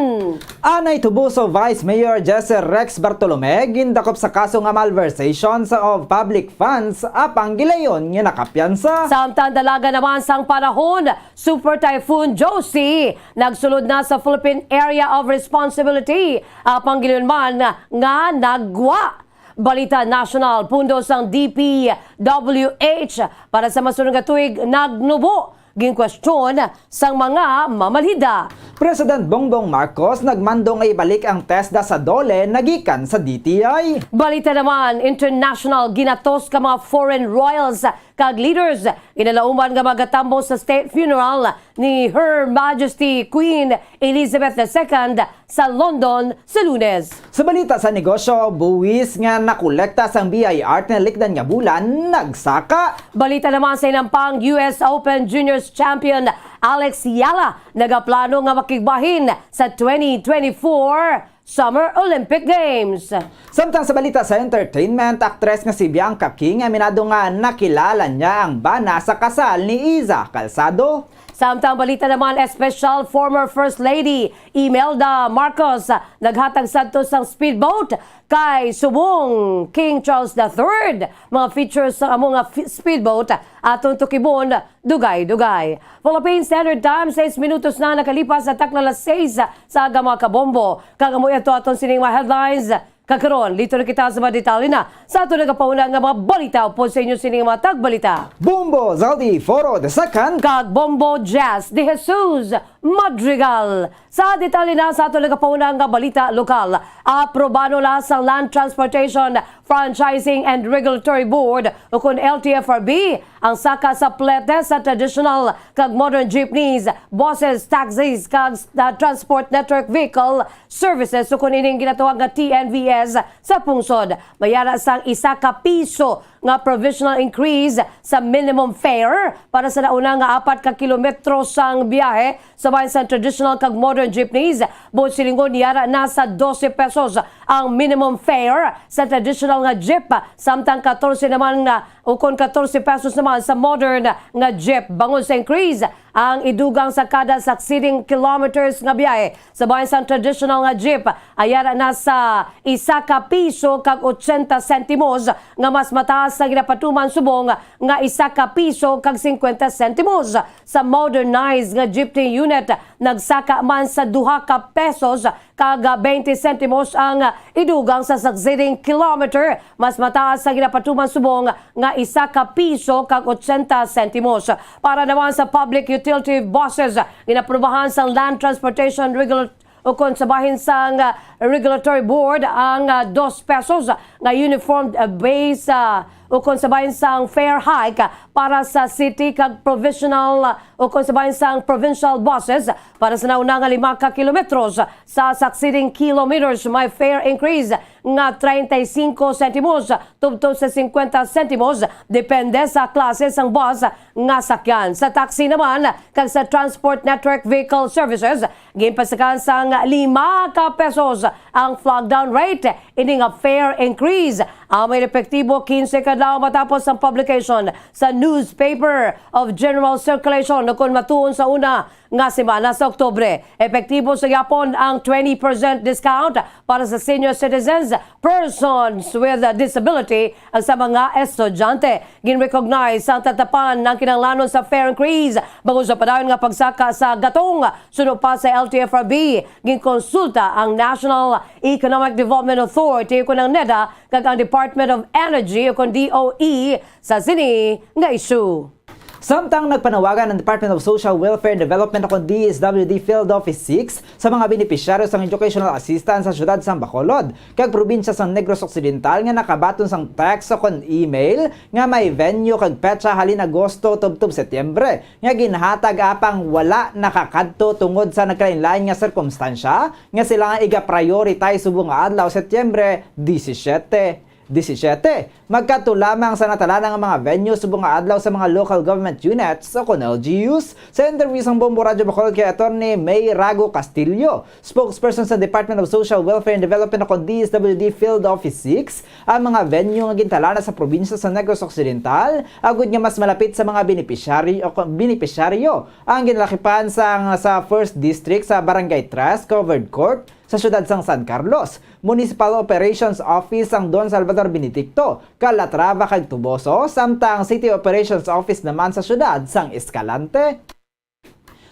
Anay tubuso Vice Mayor Jesse Rex Bartolome gindakop sa kaso nga malversation sa of public funds, apang gilayon nga nakapiyansa. Samtang dalaga naman sang panahon, Super Typhoon Josie nagsulod na sa Philippine Area of Responsibility, apang gilayon man nga nagwa. Balita nasyonal, pundo sang D P W H para sa masunod nga tuig nagnubo, ginkwestiyon sang mga mamalhida. President Bongbong Marcos nagmando nga ibalik ang TESDA sa DOLE nagikan sa D T I. Balita naman international, ginatos ka mga foreign royals kag leaders ginalauman nga magatambong sa state funeral ni Her Majesty Queen Elizabeth the Second sa London sa Lunes. Sa balita sa negosyo, buwis nga nakolekta sang B I R tinalikdan nga bulan nagsaka. Balita naman sa hinampang, U S Open Juniors Champion Alex Yala nagaplano nga makigbahin sa twenty twenty-four Summer Olympic Games. Samtang sa balita sa entertainment, aktres nga si Bianca King aminado nga nakilala niya ang bana sa kasal ni Iza Calzado. Samtang balita naman, espesyal, former First Lady Imelda Marcos naghatag sadto sang speedboat kay subong King Charles the Third. Mga features sa amo nga fi-, speedboat aton tukibon dugay-dugay. Philippine Standard Time, sais minutos na nakalipas sa takna alas seis sa aga, mga kabombo. Kag amo ito aton sining mga headlines. Kag karon, liton na kita sa mga detalye na sa aton nagapauna nga mga balita upod sa inyo sining mga tagbalita. Bombo Zaldi Foro the Second. Kag Bombo Jazz de Jesus Madrigal. Sa detalye na sa aton nagapauna nga balita lokal, aprobado na sang Land Transportation Franchising and Regulatory Board, ukon L T F R B, ang saka sa plete sa traditional kag modern jeepneys, buses, taxis, kag, uh, transport network vehicle services, ukon ining ginatawag nga T N V S sa pungsod. Mayara sang isa ka piso nga provisional increase sa minimum fare para sa nauna nga apat ka kilometro sang biyahe sa bahin sang traditional kag modern jeepneys. Buot silingon, yara na sa dose pesos ang minimum fare sa traditional nga jeep, samtang katorse naman nga, ukon katorse pesos naman sa modern nga jeep. Bangod sa increase, ang idugang sa kada succeeding kilometers nga biyahe sa bahin sang traditional nga jeep, ayara na sa isa ka piso kag otsenta sentimos, nga mas mataas sa ginapatuman subong nga isa ka piso kag singkwenta sentimos. Sa modernized nga jeepney unit, nagsaka man sa duha ka pesos kag baynte sentimos ang idugang sa succeeding kilometer, mas mataas sa ginapatuman subong nga isa ka piso kag otsenta sentimos. Para naman sa public utility buses, ginaprubahan sang Land Transportation Regul-, ukon sa bahin sang, ah, regulatory board ang, ah, dos pesos nga uniform, ah, base, ah, ukon sa bahin sang fare hike para sa city kag provisional, ah, ukon sa bahin sang provincial buses para sa nauna nga lima ka kilometros. Sa succeeding kilometers, may fare increase nga treinta y cinco centimos tubtob sa cincuenta centimos, depende sa klase sang bus nga sakyan. Sa taxi naman kag sa Transport Network Vehicle Services, ginpasakan sang lima ka pesos ang flag down rate. Ini nga fare increase amo epektibo quince ka adlaw matapos ang publication sa Newspaper of General Circulation, kon matuon sa una nga semana sa Oktubre. Epektibo sa gihapon ang twenty percent discount para sa senior citizens, persons with disability, ag sa mga estudyante. Gin-recognize sang tatapan ang kinahanglanon sa fare increase bangod sa padayon nga pagsaka sa gatong. Suno pa sa L T F R B, ginkonsulta ang National Economic Development Authority ukon ang neda kag ang Department of Energy ukon D O E sa sini nga issue. Samtang nagpanawagan ang Department of Social Welfare and Development ukon D S W D Field Office six sa mga benepisyaryo sang educational assistance sa siyudad sang Bacolod kag probinsya sang Negros Occidental nga nakabaton sang text ukon email nga may venue kag petsa halin Agosto tubtob Setyembre nga ginhatag apang wala nakakadto tungod sa nagkalainlain nga sirkumstansya nga sila nga iga-prioritize subong nga adlaw, Setyembre disisiete. Disisiete, magkadto lamang sa natalana nga mga venue subong nga adlaw sa mga local government units ukon L G Us. Sa interview sang Bombo Radyo Bacolod kay Attorney May Rago Castillo, spokesperson sa Department of Social Welfare and Development ukon D S W D Field Office six, ang mga venue nga gintalana sa probinsya sa Negros Occidental agud nga mas malapit sa mga benepisyari-, o kon-, benepisyaryo ang ginalakipan sang sa First District sa Barangay Tres Covered Court sa siyudad sang San Carlos, Municipal Operations Office sang Don Salvador Benedicto, Calatrava kag Toboso, samtang City Operations Office naman sa siyudad sang Escalante.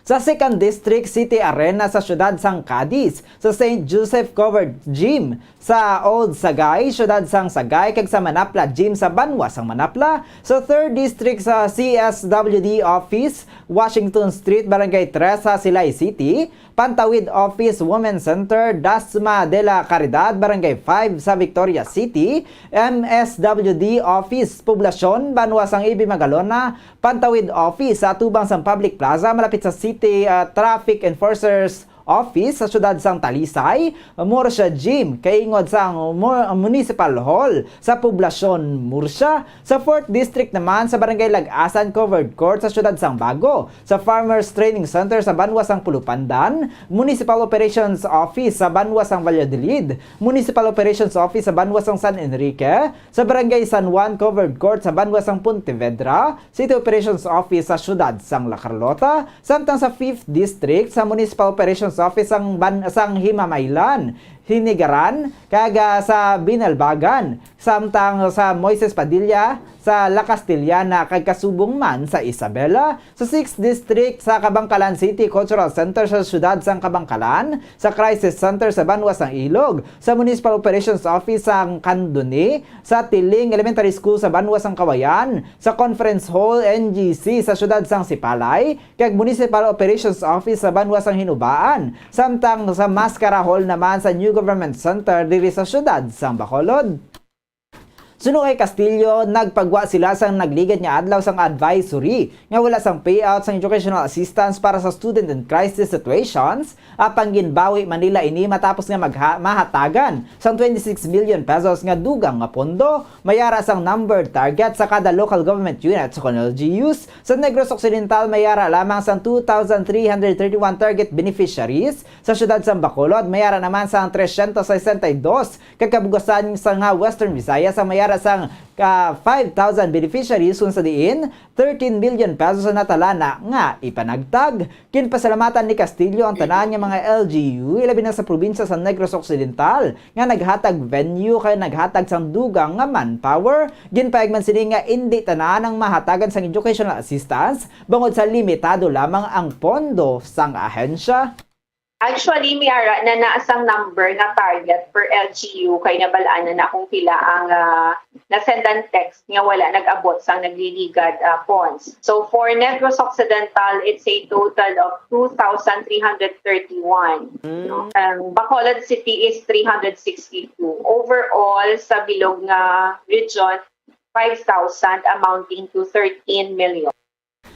Sa Second District, City Arena sa siyudad sang Cadiz, sa Saint Joseph Covered Gym sa Old Sagay, siyudad sang Sagay, kag sa Manapla Gym sa banwa sang Manapla, sa Third District, sa C S W D Office, Washington Street, Barangay Tres sa Silay City, Pantawid Office, Women's Center, Dasma de la Caridad, Barangay five sa Victoria City, M S W D Office, Poblacion, banwa sang Ibi Magalona, Pantawid Office sa atubang sang Public Plaza, malapit sa City, ah, Traffic Enforcers Office sa siyudad sang Talisay, Murcia Gym, kaingod sang Mu-, Municipal Hall sa Poblacion, Murcia, sa Fourth District naman sa Barangay Lag-asan Covered Court sa siyudad sang Bago, sa Farmers Training Center sa banwa sang Pulupandan, Municipal Operations Office sa banwa sang Valladolid, Municipal Operations Office sa banwa sang San Enrique, sa Barangay San Juan Covered Court sa banwa sang Pontevedra, City Operations Office sa siyudad sang La Carlota, samtang sa Fifth District sa Municipal Operations Office sang ban-, sang Himamaylan, Hinigaran, kag, ah, sa Binalbagan, samtang sa Moises Padilla, sa La Castellana, kag kasubong man sa Isabela, sa Sixth District sa Kabankalan City Cultural Center sa siyudad sang Kabankalan, sa Crisis Center sa banwa sang Ilog, sa Municipal Operations Office sang Candoni, sa Tiling Elementary School sa banwa sang Kawayan, sa Conference Hall N G C sa siyudad sang Sipalay, kag Municipal Operations Office sa banwa sang Hinubaan, samtang sa Mascara Hall naman sa New Government Center diri sa siyudad sang Bacolod. Suno kay Castillo, nagpagwa sila sang nagligad nga adlaw sang advisory nga wala sang payout sang educational assistance para sa student in crisis situations, apang ginbawi man nila ini matapos nga magha-, mahatagan sang twenty-six million pesos nga dugang nga pondo, mayara sang numbered target sa kada local government unit sa kon L G Us. Sa Negros Occidental, mayara lamang sang two thousand three hundred thirty-one target beneficiaries, sa siyudad sang Bacolod, mayara naman sang trescientos sesenta y dos, kag kabugasan sa nga Western Visayas ang mayara sang ka five thousand beneficiaries, kun sa diin thirteen million pesos ang natalana nga ipanagtag. Ginpasalamatan ni Castillo ang tanan nga mga L G U, ilabi na sa probinsya sa Negros Occidental, nga naghatag venue kag naghatag sang dugang nga manpower. Ginpahayag man sini nga indi tanan ang mahatagan sang educational assistance bangod sa limitado lamang ang pondo sang ahensya. Actually, may ara na naa sang number nga target per L G U, kay nabalaan na na kung pila ang, ah, nasendan text nga wala nag-abot sang nagliligad, ah, funds. So, for Negros Occidental, it's a total of two thousand three hundred thirty-one. Mm. No? Um, Bacolod City is three hundred sixty-two. Overall, sa bilog nga region, five thousand, amounting to thirteen million.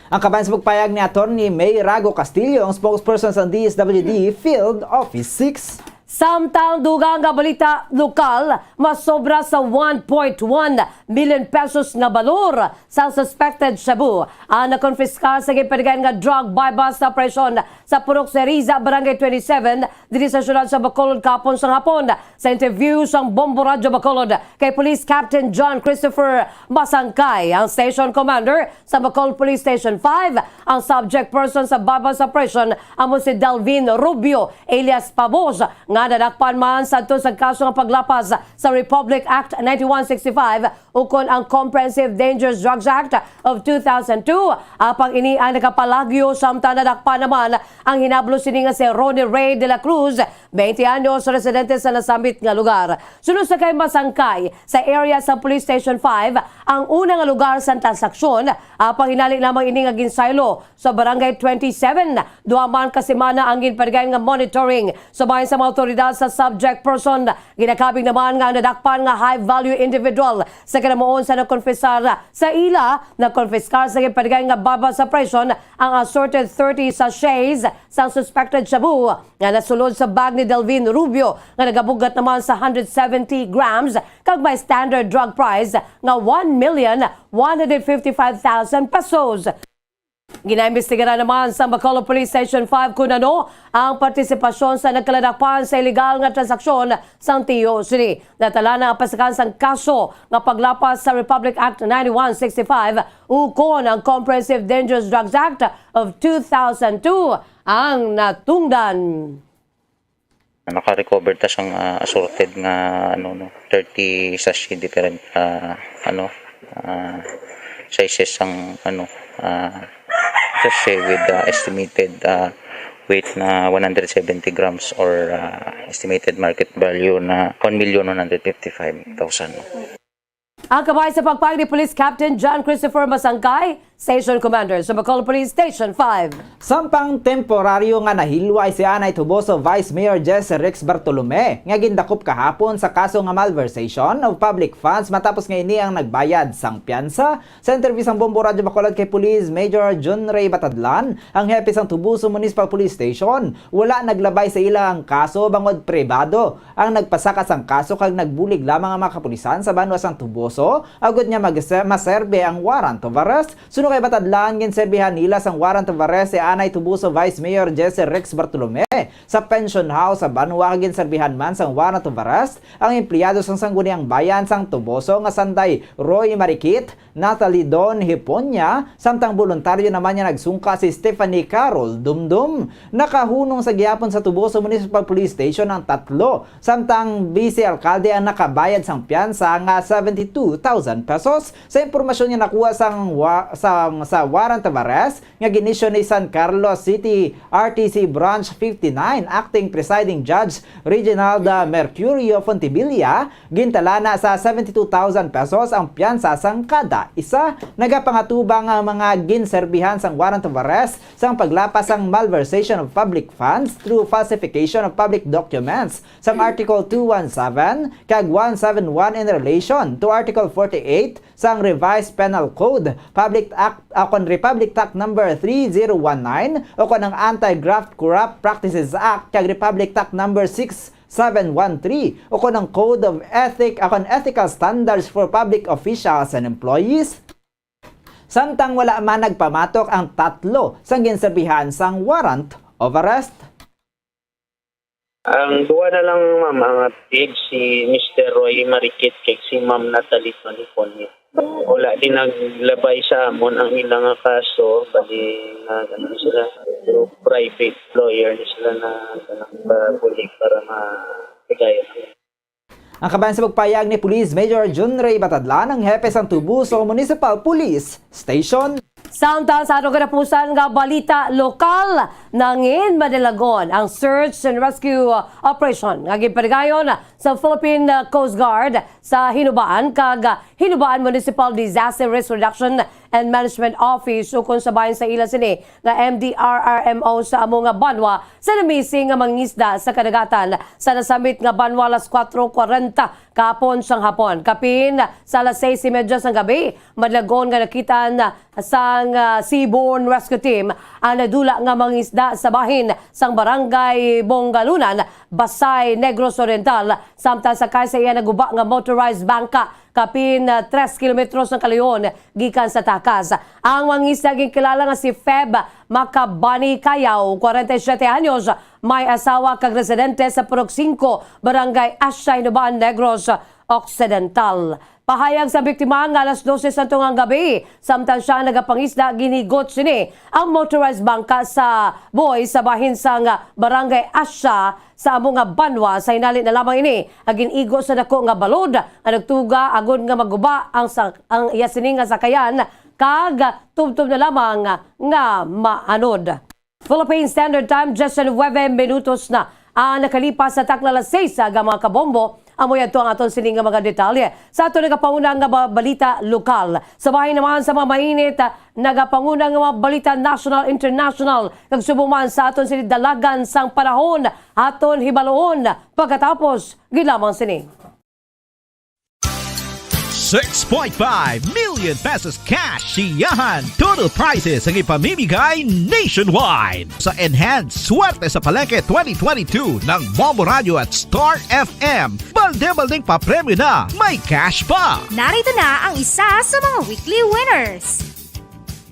Ang kabahin sa pagpayag ni Attorney May Rago Castillo, ang spokesperson sa D S W D Field Office six. Samtang dugang nga balita lokal, masobra sa one point one million pesos nga balor sa suspected shabu ang nakonfiskar sa ginpatigayon nga drug buy-bust operation sa Purok Ceriza, Barangay twenty-seven, diri sa siyudad sa Bacolod kahapon sang hapon. Sa interview sang Bombo Radyo Bacolod kay Police Captain John Christopher Masangkay, ang station commander sa Bacolod Police Station five, ang subject person sa buy-bust operation amo si Delvin Rubio alias Pabos, nga nadakpan man sadto sa kaso nga paglapas sa Republic Act ninety-one sixty-five ukon ang Comprehensive Dangerous Drugs Act of two thousand two. Apang ini ang nakapalagyo, samtang nadakpan naman ang hinablo sini nga si Ronnie Ray de la Cruz, twenty anyos, residente sa nasambit nga lugar. Suno sa kay Masangkay, sa area sa Police Station five ang una nga lugar sang transaksyon, apang hinali lamang ini nga ginsaylo sa Barangay twenty-seven. Duha man ka semana ang ginpatigayon nga monitoring. Subayon sa mga awtoridad sa subject person, ginakabig naman nga ang nadakpan nga high-value individual sa kinamuon sa nagkonfesar sa ila, nagkonfiskar sa ginpatigayon nga buy-bust operation ang assorted thirty sachets sang suspected shabu nga nasulod sa bag ni Delvin Rubio nga nagabugat naman sa hundred seventy grams kag may standard drug price nga one million one hundred fifty-five thousand pesos. Ginaimbestigaran naman sa Bacolod Police Station five kung ano ang partisipasyon sa nagkaladakpan sa iligal nga transaksyon sang T O C. Natala na ang pasakan sang kaso nga paglapas sa Republic Act ninety-one sixty-five ukon ang Comprehensive Dangerous Drugs Act of two thousand two ang natungdan. Naka-recover ta sang, ah, assorted nga, ano, no, thirty sachet, different, ah, ano, ah, sizes sang, ano, ah, sachet with, ah, estimated, ah, weight na one hundred seventy grams or, ah, estimated market value na one million one hundred fifty-five thousand, no? Ang kabahin sa pagpayag ni Police Captain John Christopher Masangkay, Station Commander sa Bacolod Police Station five. Samtang temporaryo nga nahilway si anay Tuboso Vice Mayor Jesse Rex Bartolome, nga gindakop kahapon sa kaso nga malversation of public funds matapos nga ini ang nagbayad sang piyansa. Sa interview sang Bombo Radyo Bacolod kay Police Major John Ray Batadlan, ang hepe sang Tubuso Municipal Police Station, wala naglabay sa ila ang kaso bangod pribado ang nagpasaka sang kaso kag nagbulig lamang ang mga kapulisan sa banwa sang Tuboso, agod nga mag-, maserbe ang warrant of arrest. Suno kay Batadlan, ginserbihan nila sang warrant of arrest si anay Tubuso Vice Mayor Jesse Rex Bartolome sa pension house sa banwa, kag ginserbihan man sang warrant of arrest ang empleyado sang Sangguniang Bayan sang Tuboso nga sanday Roy Marikit, Natalie Don Hiponya, samtang boluntaryo naman nga nagsungka si Stephanie Carol Dumdum. Nakahunong sa gihapon sa Tuboso Municipal Police Station ang tatlo, samtang vice alkalde ang nakabayad sang piyansa nga seventy-two thousand pesos. Sa impormasyon nga nakuha sang wa-, sang, sa warrant of arrest nga ginisyo ni San Carlos City R T C Branch fifty-nine Acting Presiding Judge Reginalda Mercurio Fontevilla, gintala na sa seventy-two thousand pesos ang piyansa sang kada isa. Nagapangatubang ang mga ginserbihan sang warrant of arrest sang paglapas sang malversation of public funds through falsification of public documents sang Article two one seven kag one seven one in relation to Article forty-eight sang Revised Penal Code, Public Act, akon Republic Act Number three zero one nine, o kon ang Anti-Graft Corrupt Practices Act, kag Republic Act Number six seven one three, o kon ang Code of Ethic, akon Ethical Standards for Public Officials and Employees. Samtang wala man nagpamatok ang tatlo sang ginserbihan sang warrant of arrest. Ang duha na lang, ma'am, ang appeared si Mister Roy Marikit kag si Ma'am Natalie Toniponia. Wala din naglabay sa amon ang ila nga kaso, bali na, ano sila, through private lawyer ni sila na, ano, pa-, puli para ma-, pigay. Ang kabahin sa pagpayag ni Police Major Jun Ray Batadlan, ang hepe sang Tubuso Municipal Police Station. Samtang sa aton katapusan nga balita lokal, nangin madalag-on ang search and rescue operation nga ginpaligayon sa Philippine Coast Guard sa Hinubaan kag Hinubaan Municipal Disaster Risk Reduction and Management Office, ukon sa bahin sa ila sini nga M D R R M O sa amo nga banwa sa namising nga mangisda sa kadagatan. Sa nasambit nga banwa, alas kuwatro kuwarenta kahapon sang hapon, kapin sa alas sais y media sang gabi, madalag-on nga nakitaan sang, ah, Seabourn Rescue Team ang nadula nga mangisda sa bahin sang Barangay Bongalunan, Basay, Negros Oriental, samtang sakay sa iya naguba nga motorized bangka, kapin, ah, tres kilometros ang kalayon gikan sa takas. Ang mangisda ginkilala nga si Feb Macabani Cayao, kwarenta y siyete anyos, may asawa kag residente sa Purok Singko, Barangay Asia, Hinubaan, Negros Occidental. Pahayag sa biktima nga alas dose santo nga gabi, samtang sia nagapangisda, ginhigot sini ang motorized bangka sa buoy sa bahin sang Barangay Asia sa amo nga banwa. Sa hinali na lamang ini ang gin-igo sa dako nga balod nga nagtuga agod nga maguba ang sa-, ang iya sini nga sakayan kag tubtob na lamang nga maanod. Philippine Standard Time, diyes nuwebe minutos na ang nakalipas sa takna alas sais, aga, mga kabombo. Amo yadto ang aton sini nga mga detalye sa aton nagapauna nga ba-, balita lokal. Sa bahin naman sa mga mainit, ah, nagapanguna nga mga balita national, international, kag subong man sa aton sini dalagan sang panahon, aton hibaluon pagkatapos gid lamang sini. Six point five million pesos cash siyahan. Total prizes ang ipamimigay nationwide. Sa Enhanced Swerte sa Palengke twenty twenty-two ng Bombo Radio at Star F M, balde-baldeng papremyo na, may cash pa. Narito na ang isa sa mga weekly winners.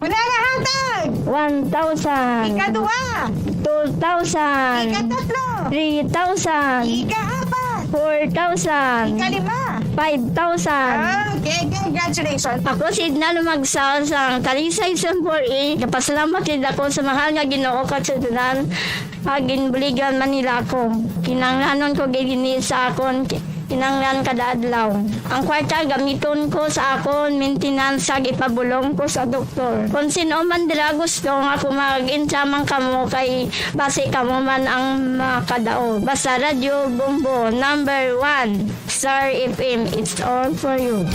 Wala na hatag! One thousand. Ikaduha. Two thousand. Ikatatlo. Three thousand. Ikaapat. Four thousand. Ikalima. Five thousand. Ah, okay, congratulations. Ako si Edna Lumagsaw sang Talisay Zone four A. Napasalamat gid ako sa mahal nga Ginoo kag sa tanan nga ginbuligan man nila ako. Kinahanglanon ko gid ini sa akon ki-, kinahanglan kada adlaw. Ang kwarta gamiton ko sa akon maintenance kag ipabulong ko sa doktor. Kon sin-o man dira gusto nga ako mag-intra man kamo kay basi kamo man ang makadaog. Basta Radyo Bombo, number one. Star F M, it's all for you.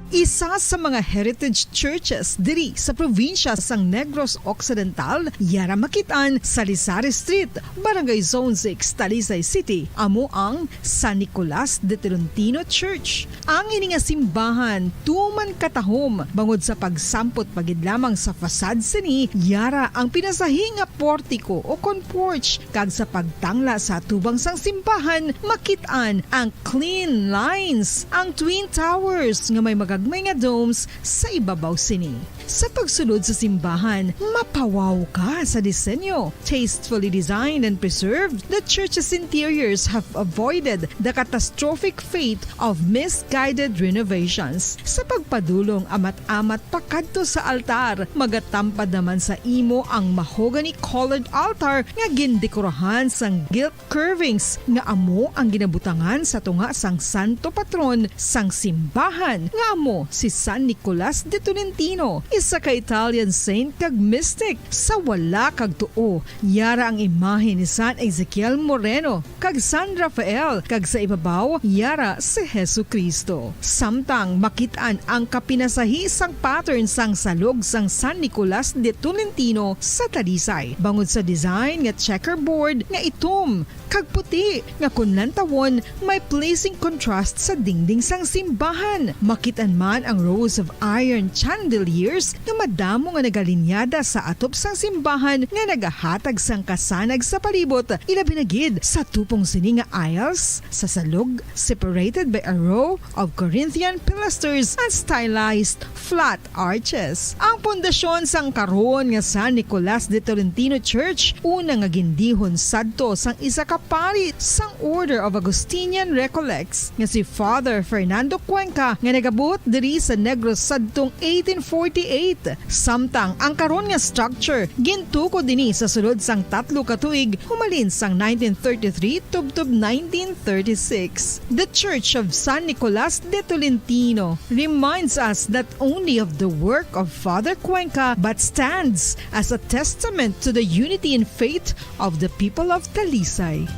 Isa sa mga heritage churches diri sa probinsya sang Negros Occidental, yara makit-an sa Sari Street, Barangay Zone six, Talisay City, amo ang San Nicolas de Tolentino Church. Ang ini nga simbahan tuman katahom bangod sa pagsampot pa gid lamang sa facade sini, yara ang pinasahi nga portiko o kon porch, kag sa pagtangla sa atubang sang simbahan, makit-an ang clean lines, ang twin towers nga may magagmay nga domes sa ibabaw sini. Sa pagsulod sa simbahan, mapawaw ka sa disenyo. Tastefully designed and preserved, the church's interiors have avoided the catastrophic fate of misguided renovations. Sa pagpadulong amat-amat pakadto sa altar, magatampad naman sa imo ang mahogany-colored altar nga gindekorahan sang gilt curvings nga amo ang ginabutangan sa tunga sang santo patron sang simbahan, nga amo si San Nicolas de Tolentino, isa ka Italian saint kag mystic. Sa wala kag tuo, yara ang imahe ni San Ezekiel Moreno kag San Rafael, kag sa ibabaw, yara si Jesu-Cristo. Samtang makit-an ang kapinasahi sang pattern sang salog sang San Nicolas de Tolentino sa Talisay, bangod sa design nga checkerboard nga itom kag puti, nga kon lantawon, may pleasing contrast sa dingding sang simbahan. Makit-an man ang rows of iron chandeliers nga madamo nga nagalinyada sa atop sang simbahan nga nagahatag sang kasanag sa palibot, ilabi na gid sa tupong sini nga aisles, sa salog, separated by a row of Corinthian pilasters and stylized flat arches. Ang pundasyon sang karon nga San Nicolas de Tolentino Church, una nga gindihon sadto sang isa ka pari sang Order of Augustinian Recollects nga si Father Fernando Cuenca, nga nagabuot diri sa Negros sadtong eighteen forty-eight. eight. Samtang ang karon nga structure gintukod dinhi sa sulod sang tatlo ka tuig, humalin sang nineteen thirty-three tubtob nineteen thirty-six. The Church of San Nicolas de Tolentino reminds us not only of the work of Father Cuenca but stands as a testament to the unity in faith of the people of Talisay.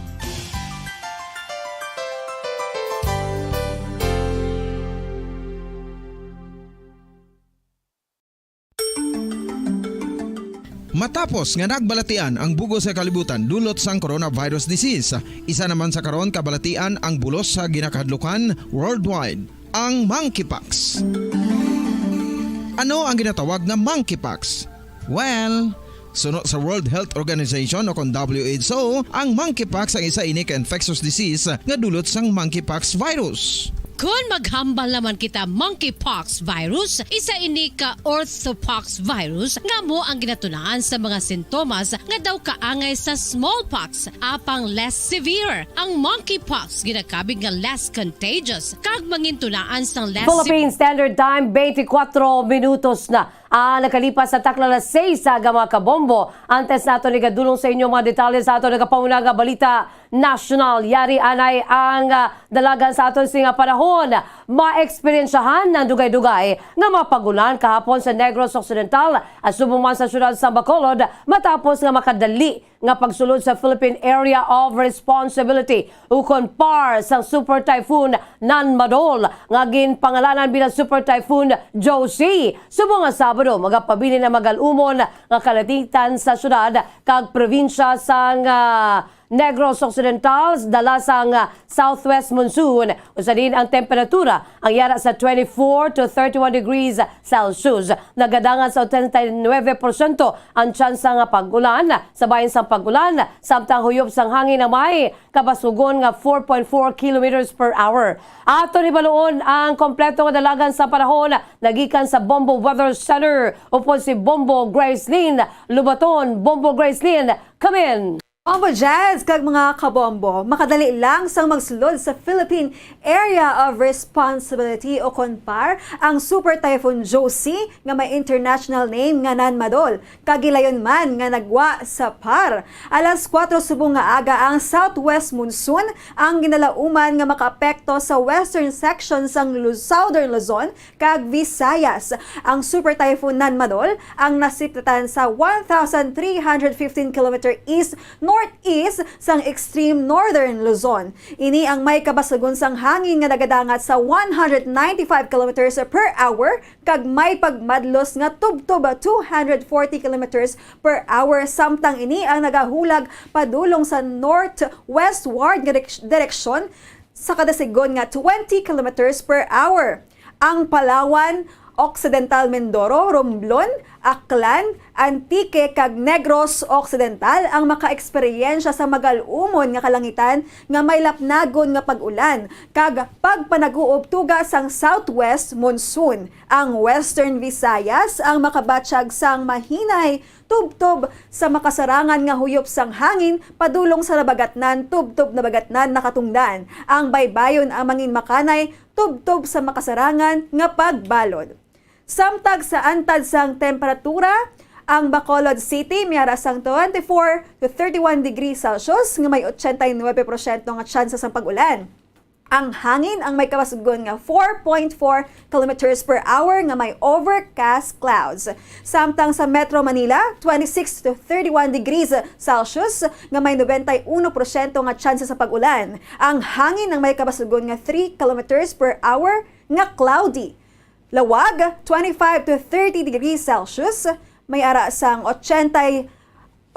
Matapos nga nagbalatian ang bug-os nga kalibutan dulot sang coronavirus disease, isa naman sa karon kabalatian ang bulos sa ginakahadlukan worldwide, ang monkeypox. Ano ang ginatawag nga monkeypox? Well, suno sa World Health Organization o kon W H O, ang monkeypox ang isa ini ka infectious disease nga dulot sang monkeypox virus. Kon maghambal naman kita monkeypox virus, isa ini ka orthopox virus nga amo ang ginatunaan sa mga sintomas nga daw kaangay sa smallpox, apang less severe. Ang monkeypox ginakabig nga less contagious kag mangintunaan sang less Philippine Standard Time, twenty-four minutos na ang nakalipas sa takna alas seis sa aga, mga kabombo. Antes nato ni gadulong sa inyo mga detalye sa ato nagapauna nga balita nasyonal, yari anay ang, ah, dalagan sa aton sini nga panahon. Maeksperiensyahan ang dugay-dugay nga mga pag-ulan kahapon sa Negros Occidental, at subong man sa siyudad sa Bacolod, matapos nga makadali nga pagsulod sa Philippine Area of Responsibility ukon PAR sang Super Typhoon Nanmadol nga ginpangalanan bilang Super Typhoon Josie. Subong nga Sabado, magapabilin ang magal-umon nga kalangitan sa siyudad kag probinsya sang, ah, Negros Occidental, dala sang, ah, southwest monsoon. Usa din ang temperatura ang yara sa twenty-four to thirty-one degrees Celsius. Nagadangat sa ochenta y nueve porsyento ang tsansa nga pag-ulan. Sa bahin sang pag-ulan, samtang huyop sang hangin ang may kabasugon nga four point four kilometers per hour. Aton hibaluon ang kompleto nga dalagan sa panahon nagikan sa Bombo Weather Center upod si Bombo Gracelyn Lubaton. Bombo Gracelyn, come in! Bombo Jazz kag mga kabombo, makadali lang sang magsulod sa Philippine Area of Responsibility o kon PAR ang Super Typhoon Josie nga may international name nga Nanmadol, kag gilayon man nga nagwa sa PAR. Alas kuwatro subong nga aga, ang southwest monsoon ang ginalauman nga makaapekto sa western section sang Lu-, Southern Luzon kag Visayas. Ang Super Typhoon Nanmadol ang nasiplatan sa one thousand three hundred fifteen kilometer east-northeast sang extreme northern Luzon. Ini ang may kabasugon sang hangin nga nagadangat sa one hundred ninety-five kilometers per hour kag may pagmadlos nga tubtob two hundred forty kilometers per hour, samtang ini ang nagahulag padulong sa northwestward nga direk-, direksyon sa kada segon nga twenty kilometers per hour. Ang Palawan, Occidental Mindoro, Romblon, Aklan, Antique, kag Negros Occidental ang makaeksperyensya sa magal-umon nga kalangitan nga may lapnagon nga pag-ulan kag pagpanaguob tuga sang southwest monsoon. Ang Western Visayas ang makabatyag sang mahinay tubtob sa makasarangan nga huyop sang hangin padulong sa Nabagatnan, tubtob Nabagatnan, Nakatungdan. Ang baybayon ang manginmakanay tubtob sa makasarangan nga pagbalod. Samtang sa antad sang temperatura, ang Bacolod City may ara sang twenty-four to thirty-one degrees Celsius nga may ochenta y nuebe porsyento nga tsansa sang pag-ulan. Ang hangin ang may kabasugon nga four point four kilometers per hour nga may overcast clouds. Samtang sa Metro Manila, twenty-six to thirty-one degrees Celsius nga may nobenta y uno porsyento nga tsansa sa pag-ulan. Ang hangin ang may kabasugon nga three kilometers per hour nga cloudy. Lawag, twenty-five to thirty degrees Celsius, may ara sang ochenta y,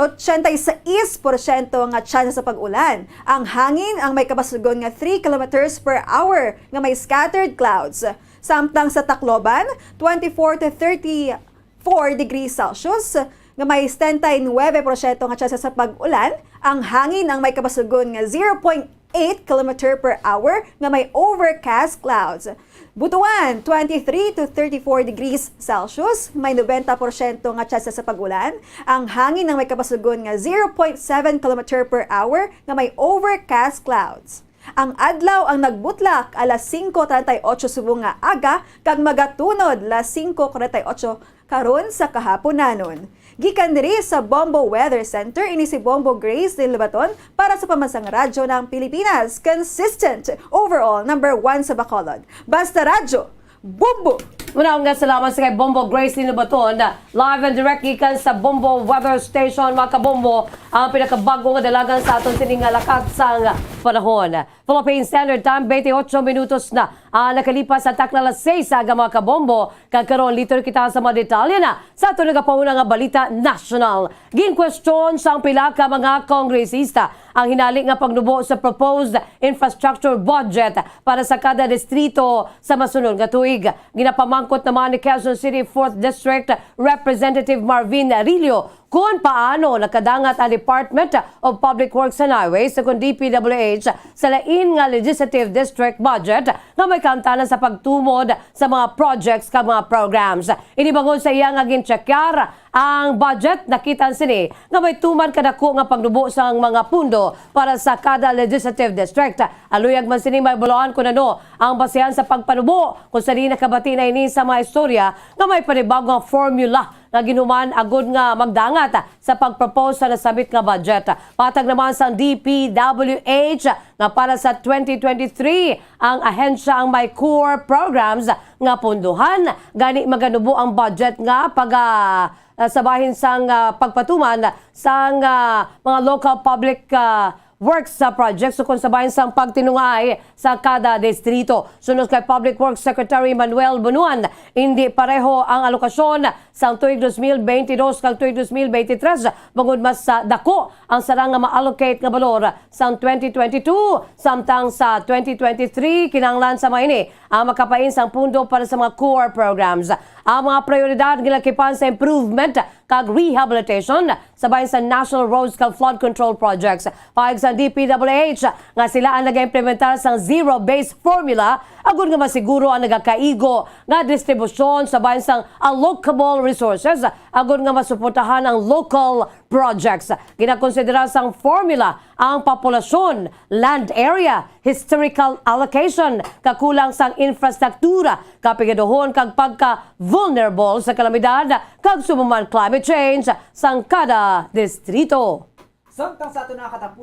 ochenta y seis porsyento nga tsansa sa pag-ulan. Ang hangin ang may kabasugon nga three kilometers per hour nga may scattered clouds. Samtang sa Tacloban, twenty-four to thirty-four degrees Celsius, nga may setenta y nuebe porsyento nga tsansa sa pag-ulan. Ang hangin ang may kabasugon nga zero point eight kilometer per hour nga may overcast clouds. Butuan, twenty-three to thirty-four degrees Celsius, may nobenta porsyento nga tsansa sa pag-ulan. Ang hangin ang may kabasugon nga zero point seven kilometer per hour nga may overcast clouds. Ang adlaw ang nagbutlak alas singko treinta y ocho subong nga aga kag magatunod alas singko kuwarenta y ocho Karon sa kahaponanon. Gikan diri sa Bombo Weather Center, ini si Bombo Grace Lilbaton para sa Pambansang Radyo ng Pilipinas. Consistent, overall, number one sa Bacolod. Basta Radyo, Bombo! Una nga salamat sa kay Bombo Grace Lilbaton. Live and direct gikan sa Bombo Weather Station, mga kabombo, ang pinakabag-o nga dalagan sa aton sining nga lakat sang panahon. Philippine Standard Time, twenty-eight minutos na ang nakalipas sa takna alas seis sa aga, mga kabombo. Kag karon, liton kita sa mga detalye na sa aton nagapauna nga balita nasyonal. Ginkwestiyon sang pila ka mga kongresista ang hinali nga pagnubo sa proposed infrastructure budget para sa kada distrito sa masunod nga tuig. Ginapamangkot naman ni Quezon City Fourth District Representative Marvin Rillo kon paano nakadangat ang Department of Public Works and Highways, ukon D P W H, sa lain nga legislative district budget nga may kaangtanan sa pagtumod sa mga projects kag mga programs. Ini bangod sa iya nga ginchekyar ang budget, nakita sini nga may tuman kadako nga pagnubo sang mga pundo para sa kada legislative district. Ang luyag man sini mahibaluan kon ano ang basehan sa pagpanubo, kung sa diin nakabati na ini sa mga istorya nga may panibago nga formula nga ginhuman agud nga magdangat sa pag-propose sa nasabit nga budget. Patag naman sang D P W H nga para sa twenty twenty-three, ang ahensya ang may core programs nga punduhan, gani maganubo ang budget nga pag, ah, ah, sa bahin sang, ah, pagpatuman sang, ah, mga local public, ah, works sa projects, ukon sa bahin sang pagtinungay sa kada distrito. Suno kay Public Works Secretary Manuel Bonuan, indi pareho ang alokasyon sang tuig dos mil beintidos kag tuig dos mil beintitres, bangod mas, ah, dako ang sarang nga ma-allocate nga balor sang twenty twenty-two, samtang sa twenty twenty-three, kinahanglan sa mga ini ang makapain sang pundo para sa mga core programs. Ang mga prioridad ginakipan sa improvement kag rehabilitation sa bahin sa National Roads kag Flood Control Projects. Pahayag sang D P W H nga sila ang nag-implementar sang zero-based formula agud nga masiguro ang nagakaigo nga distribusyon sa bahin sang allocable resources agud nga masuportahan ang local projects. Ginakonsidera sang formula ang populasyon, land area, historical allocation, kakulang sang infrastruktura, kapigaduhon kag pagka-vulnerable sa kalamidad kag subong man climate change sang kada distrito. Samtang sa ato nakatapo.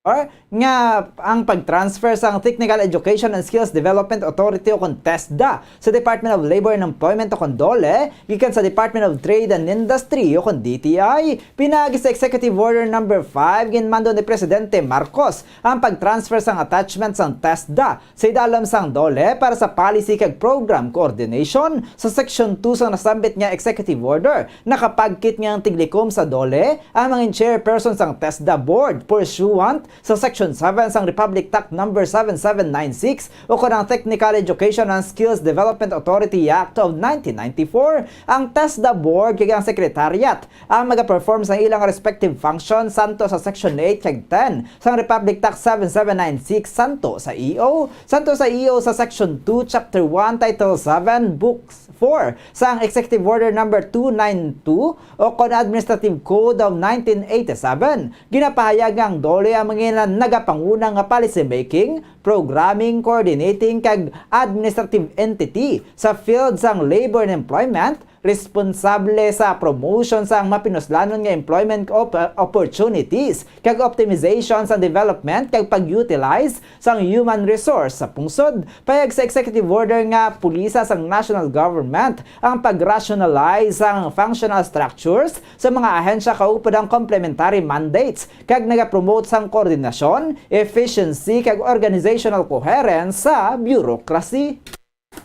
Or nga ang pag-transfer sang Technical Education and Skills Development Authority o kon TESDA sa Department of Labor and Employment o kon DOLE gikan sa Department of Trade and Industry o kon D T I, pinaagi sa Executive Order Number Five, ginmando ni Presidente Marcos ang pag-transfer sang attachment sang TESDA sa idalom sang DOLE para sa policy kag program coordination sa Section two sang nasambit nga executive order. Nakapagkit nga ang tiglikom sa DOLE ang mga chairperson sang TESDA board pursuant sa Section seven sang Republic Act Number seven seven nine six o kon ang Technical Education and Skills Development Authority Act of nineteen ninety-four. Ang TESDA board kag ang secretariat ang magaperform sa ilang respective function santo sa Section eight kag ten sang Republic Act seven seven nine six, santo sa E O, santo sa E O sa Section two, Chapter one, Title seven, Book four sang Executive Order Number two nine two o kon Administrative Code of nineteen eighty-seven. Ginapahayag nga ang DOLE ang mga nagapanguna nga policy making, programming, coordinating, kag administrative entity sa field sang labor and employment, responsable sa promotion sang mapinuslanon nga employment op-, opportunities kag optimization sa development kag pag-utilize sang human resource sa pungsod. Pahayag sa executive order nga pulisa sang national government ang pag-rationalize sang functional structures sa mga ahensya kaupod ang complementary mandates kag nagapromote sang koordinasyon, efficiency kag organizational coherence sa bureaucracy.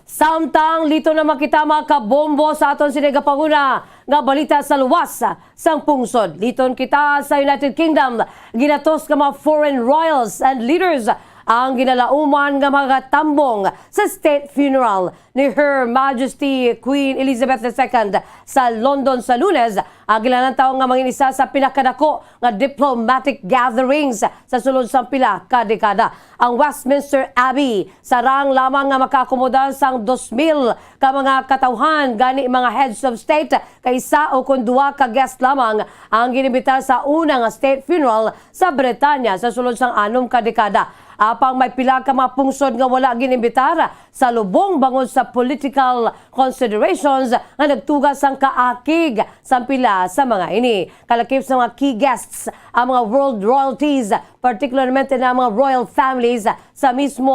Samtang liton na man kita, mga kabombo, sa aton sini gapanguna nga balita sa luwas sang pungsod. Liton kita sa United Kingdom. Ginatos nga mga foreign royals and leaders Ang ginalauman nga magatambong sa state funeral ni Her Majesty Queen Elizabeth the Second sa London sa Lunes, ang ginlantaw nga mangin isa sa pinakadako nga diplomatic gatherings sa sulod sang pila ka dekada. Ang Westminster Abbey sarang lamang nga makaakomoda sang dos mil ka mga katawhan, gani mga heads of state, kay isa o kon duha ka guest lamang ang ginimbitar sa una nga state funeral sa Britanya sa sulod sang anom ka dekada. Apang may pila ka mga pungsod nga wala ginimbitar sa lubong bangod sa political considerations nga nagtuga sang kaakig sang pila sa mga ini. Kalakip sa mga key guests ang mga world royalties, particularmente na mga royal families sa mismo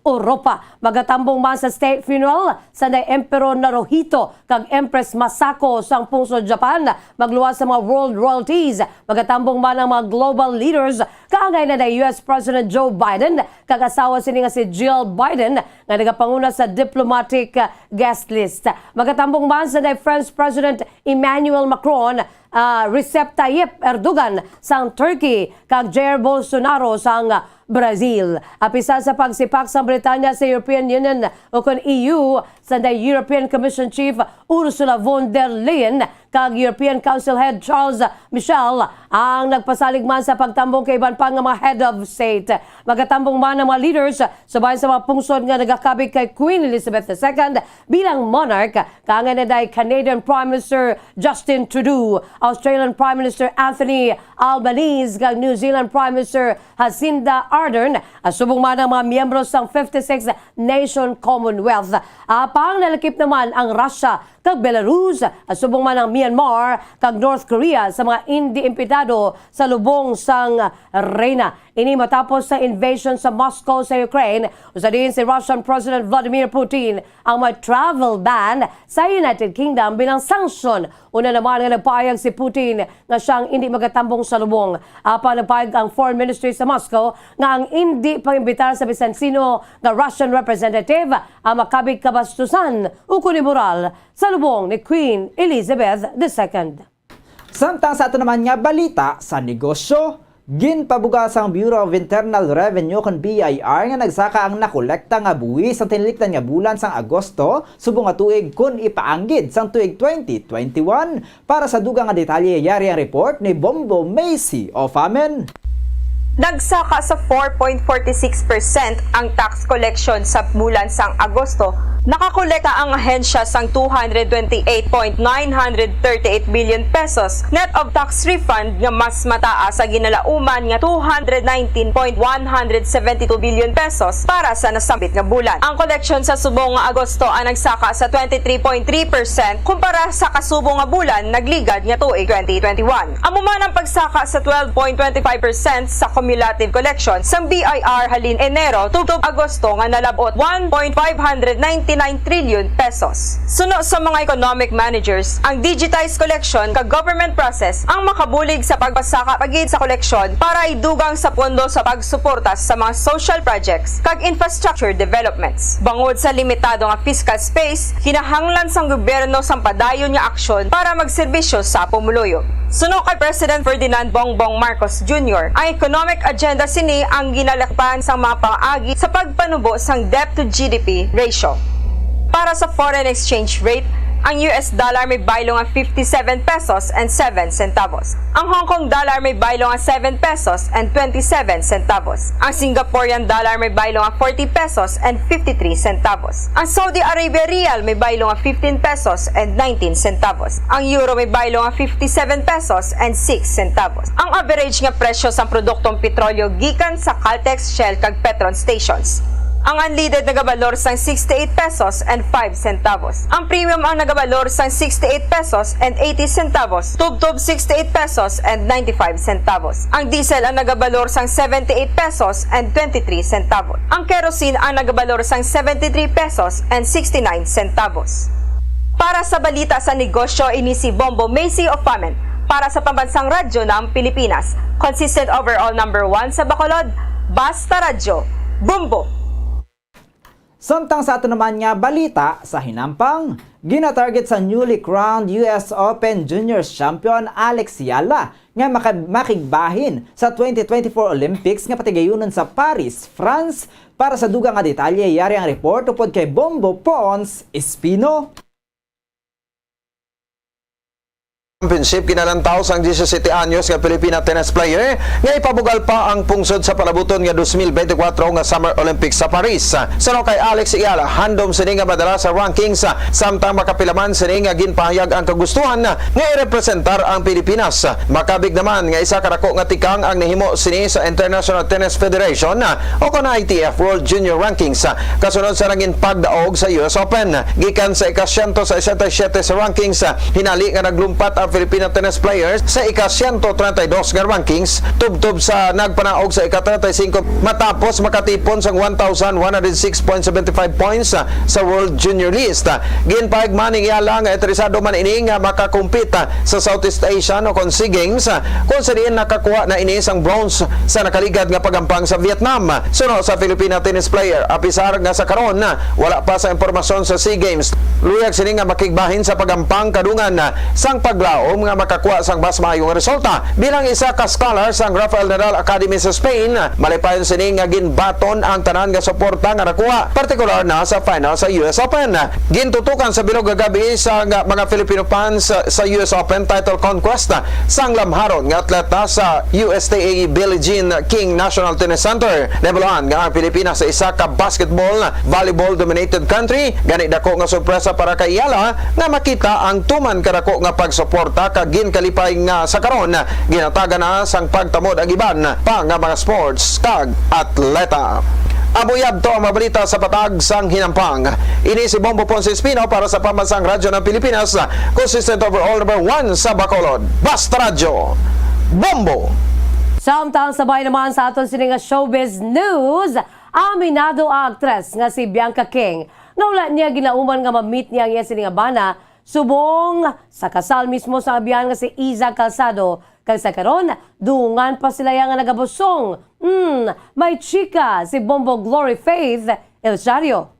Europa. Magatambong man sa state funeral sanday Emperor Naruhito kag Empress Masako sang pungsod Japan. Magluwas sa mga world royalties, magatambong man ang mga global leaders, kaangay na na U S President Joe Biden kag asawa sini nga si Jill Biden, nga nagapanguna sa diplomatic, uh, guest list. Magatambong man sanday French President Emmanuel Macron, uh, Recep Tayyip Erdogan sang Turkey, kag Jair Bolsonaro sang Brazil. Apisar sa pagsipak sang Britanya sa European Union, o kon E U, sanday European Commission Chief Ursula von der Leyen kag European Council Head Charles Michel ang nagpasalig man sa pagtambong kay iban pa nga mga head of state. Magatambong man ang mga leaders subay sa mga pungsod nga nagakabig kay Queen Elizabeth the Second bilang monarch, kaangay na day Canadian Prime Minister Justin Trudeau, Australian Prime Minister Anthony Albanese, kag New Zealand Prime Minister Jacinda Ardern, subong man ang mga miyembro sang fifty-six nation Commonwealth. Apang nalakip naman ang Russia kag Belarus, subong man ang Myanmar kag North Korea sa mga indi imbitado sa lubong sang reyna. Ini matapos sa invasion sa Moscow sa Ukraine, usa diin si Russian President Vladimir Putin ang may travel ban sa United Kingdom bilang sanksyon. Una naman nga nagpaayag si Putin nga siya ang indi magatambong sa lubong. Apan nagpaayag ang Foreign Ministry sa Moscow nga ang indi pag-imbitar sa bisan sino nga Russian representative ang makabig kabastusan ukon imoral sa lubong ni Queen Elizabeth the Second. Samtang sa ato naman nga balita sa negosyo, ginpabuga sang Bureau of Internal Revenue kon B I R nga nagsaka ang nakolekta nga buhis sang tinilikdan nga bulan sang Agosto subong nga tuig kon ipaanggid sang tuig twenty twenty-one. Para sa dugang nga detalye, yari ang report ni Bombo Macy Ofamen. Nagsaka sa four point forty six percent ang tax collection sa bulan sang Agosto. Nakakolekta ang ahensya sang two hundred twenty-eight point nine hundred thirty-eight billion pesos net of tax refund, nga mas mataas sa ginalauman nga two hundred nineteen point one hundred seventy-two billion pesos para sa nasambit nga bulan. Ang koleksyon sa subong nga Agosto ang nagsaka sa twenty-three point three percent kumpara sa kasubo nga bulan nagligad nga tuig twenty twenty-one. Amo man ang pagsaka sa twelve point twenty-five percent sa cumulative collection sang B I R halin Enero tubtob Agosto nga nalab-ot one point five hundred ninety-nine trillion pesos. Suno sa mga economic managers, ang digitized collection kag government process ang makabulig sa pagpasaka pa gid sa koleksyon para idugang sa pondo sa pagsuporta sa mga social projects kag infrastructure developments. Bangod sa limitado nga fiscal space, kinahanglan sang gobyerno sang padayon nga aksyon para magserbisyo sa pumuluyo. Suno kay President Ferdinand Bongbong Marcos Junior, ang economic agenda sini ang ginalakpan sang mga pamaagi sa pagpanubo sang debt to G D P ratio. Para sa foreign exchange rate, ang U S dollar may baylo nga fifty-seven pesos and seven centavos. Ang Hong Kong dollar may baylo nga seven pesos and twenty-seven centavos. Ang Singaporean dollar may baylo nga forty pesos and fifty-three centavos. Ang Saudi Arabia rial may baylo nga fifteen pesos and nineteen centavos. Ang euro may baylo nga fifty-seven pesos and six centavos. Ang average nga presyo sang produktong petrolyo gikan sa Caltex, Shell, kag Petron stations. Ang unleaded nagabalor sang sixty-eight pesos and five centavos. Ang premium ang nagabalor sang sixty-eight pesos and eighty centavos, tubtob sixty-eight pesos and ninety-five centavos. Ang diesel ang nagabalor sang seventy-eight pesos and twenty-three centavos. Ang kerosene ang nagabalor sang seventy-three pesos and sixty-nine centavos. Para sa balita sa negosyo, ini si Bombo Macy Ofamen para sa Pambansang Radyo ng Pilipinas. Consistent overall number one sa Bacolod, Basta Radyo, Bombo! Samtang sa ato naman nga balita sa hinampang, ginatarget sa newly crowned U S Open Juniors champion Alex Yala nga maka-, makigbahin sa twenty twenty-four Olympics nga patigayunon sa Paris, France. Para sa dugang nga detalye, yari ang report upod kay Bombo Pons Espino. Championship, ginalantaw sang disisyete anyos nga Filipina tennis player nga ipabugal pa ang pungsod sa palabuton nga dos mil bente kwatro nga Summer Olympics sa Paris. Suno kay Alex Eala, handom sini nga madala sa rankings, samtang makapila man sini nga ginpahayag ang kagustuhan nga irepresentar ang Pilipinas. Makabig naman nga isa ka dako nga tikang ang nahimo sini sa International Tennis Federation o kon I T F World Junior Rankings, kasunod sa nangin pagdaog sa U S Open. Gikan sa ika siyento sesenta y siyete sa rankings, hinali nga naglumpat ang Filipina tennis players sa ika siyento treinta y dos nga rankings, tubtob sa nagpanaog sa ika treinta y cinco matapos makatipon sang one thousand one hundred six point seventy five points sa World Junior List. Ginpahayag man ni Yala nga interesado man ini nga makakumpit sa Southeast Asian o kon SEA Games, kung sa diin nakakuha na ini sang bronze sa nakaligad nga pagampang sa Vietnam. Suno sa Filipina tennis player, apisar nga sa karon wala pa sa impormasyon sa SEA Games, luyag sini nga makigbahin sa pagampang kadungan sang paglaom nga makakuha sang mas maayo nga resulta. Bilang isa ka scholar sang Rafael Nadal Academy sa Spain, malipayon sini nga ginbaton ang tanan nga suporta nga nakuha, partikular na sa final sa U S Open. Gintutukan sa bilog nga gab-i sa nga mga Filipino fans sa U S Open title conquest sang lamharon nga atleta sa U S T A Billie Jean King National Tennis Center. Nahibaluan nga ang Pilipinas sa isa ka basketball, volleyball dominated country, gani dako nga sorpresa para kay Yala nga makita ang tuman kadako nga pagsuporta kag ginkalipay nga sa karon ginatagan na sang pagtamod ang iban pa nga mga sports kag atleta. Amo yadto ang mga balita sa patag sang hinampang. Ini si Bombo Ponce Espino para sa Pambansang Radyo ng Pilipinas, consistent overall number one sa Bacolod. Basta Radyo, Bombo! Samtang sabay naman sa aton sini nga showbiz news, aminado ang aktres nga si Bianca King nga wala niya ginauman nga ma-meet niya ang iya sini nga bana subong sa kasal mismo sa abyan nga si Iza Calzado, kag sa karon dungan pa sila ya nga nagabusong. Hmm, may chika si Bombo Glory Faith Elchario.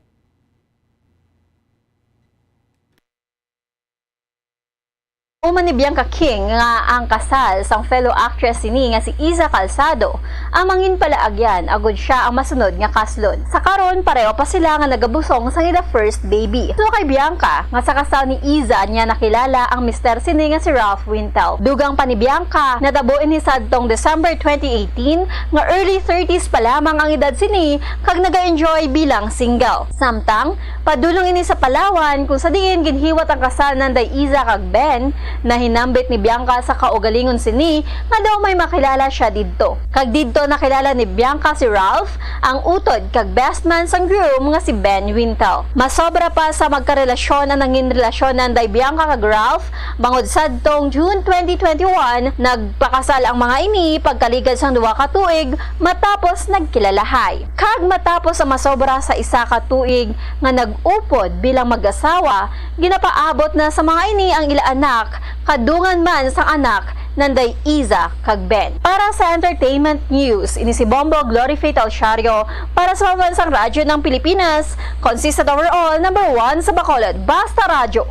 Human ni Bianca King nga ang kasal sang fellow actress sini nga si Iza Calzado ang manginpalaagyan, agod sia ang masunod nga kaslon. Sa karon, pareho pa sila nga nagabusong sang ila first baby. So kay Bianca, nga sa kasal ni Iza niya nakilala ang mister sini nga si Ralph Wintel. Dugang pa ni Bianca, natabo ini sadtong December twenty eighteen, nga early thirties pa lamang ang edad sini kag naga-enjoy bilang single. Samtang, padulong ini sa Palawan, kung sa diin ginhiwat ang kasal nanday Iza kag Ben, nahinambit ni Bianca sa kaugalingon sini nga daw may makilala sia didto. Kag didto nakilala ni Bianca si Ralph, ang utod kag best man sang groom nga si Ben Wintel. Masobra pa sa magkarelasyon ang nangin relasyon nanday Bianca kag Ralph, bangod sadtong June twenty twenty-one, nagpakasal ang mga ini pagkaligad sang duha ka tuig matapos nagkilalahay. Kag matapos ang masobra sa isa ka tuig nga nag-upod bilang mag-asawa, ginapaabot na sa mga ini ang ila anak, kadungan man sang anak nanday Iza kag Ben. Para sa entertainment news, ini si Bombo Glory Faith Alciario para sa Pambansang Radyo ng Pilipinas, consistent overall, number one sa Bacolod. Basta Radyo,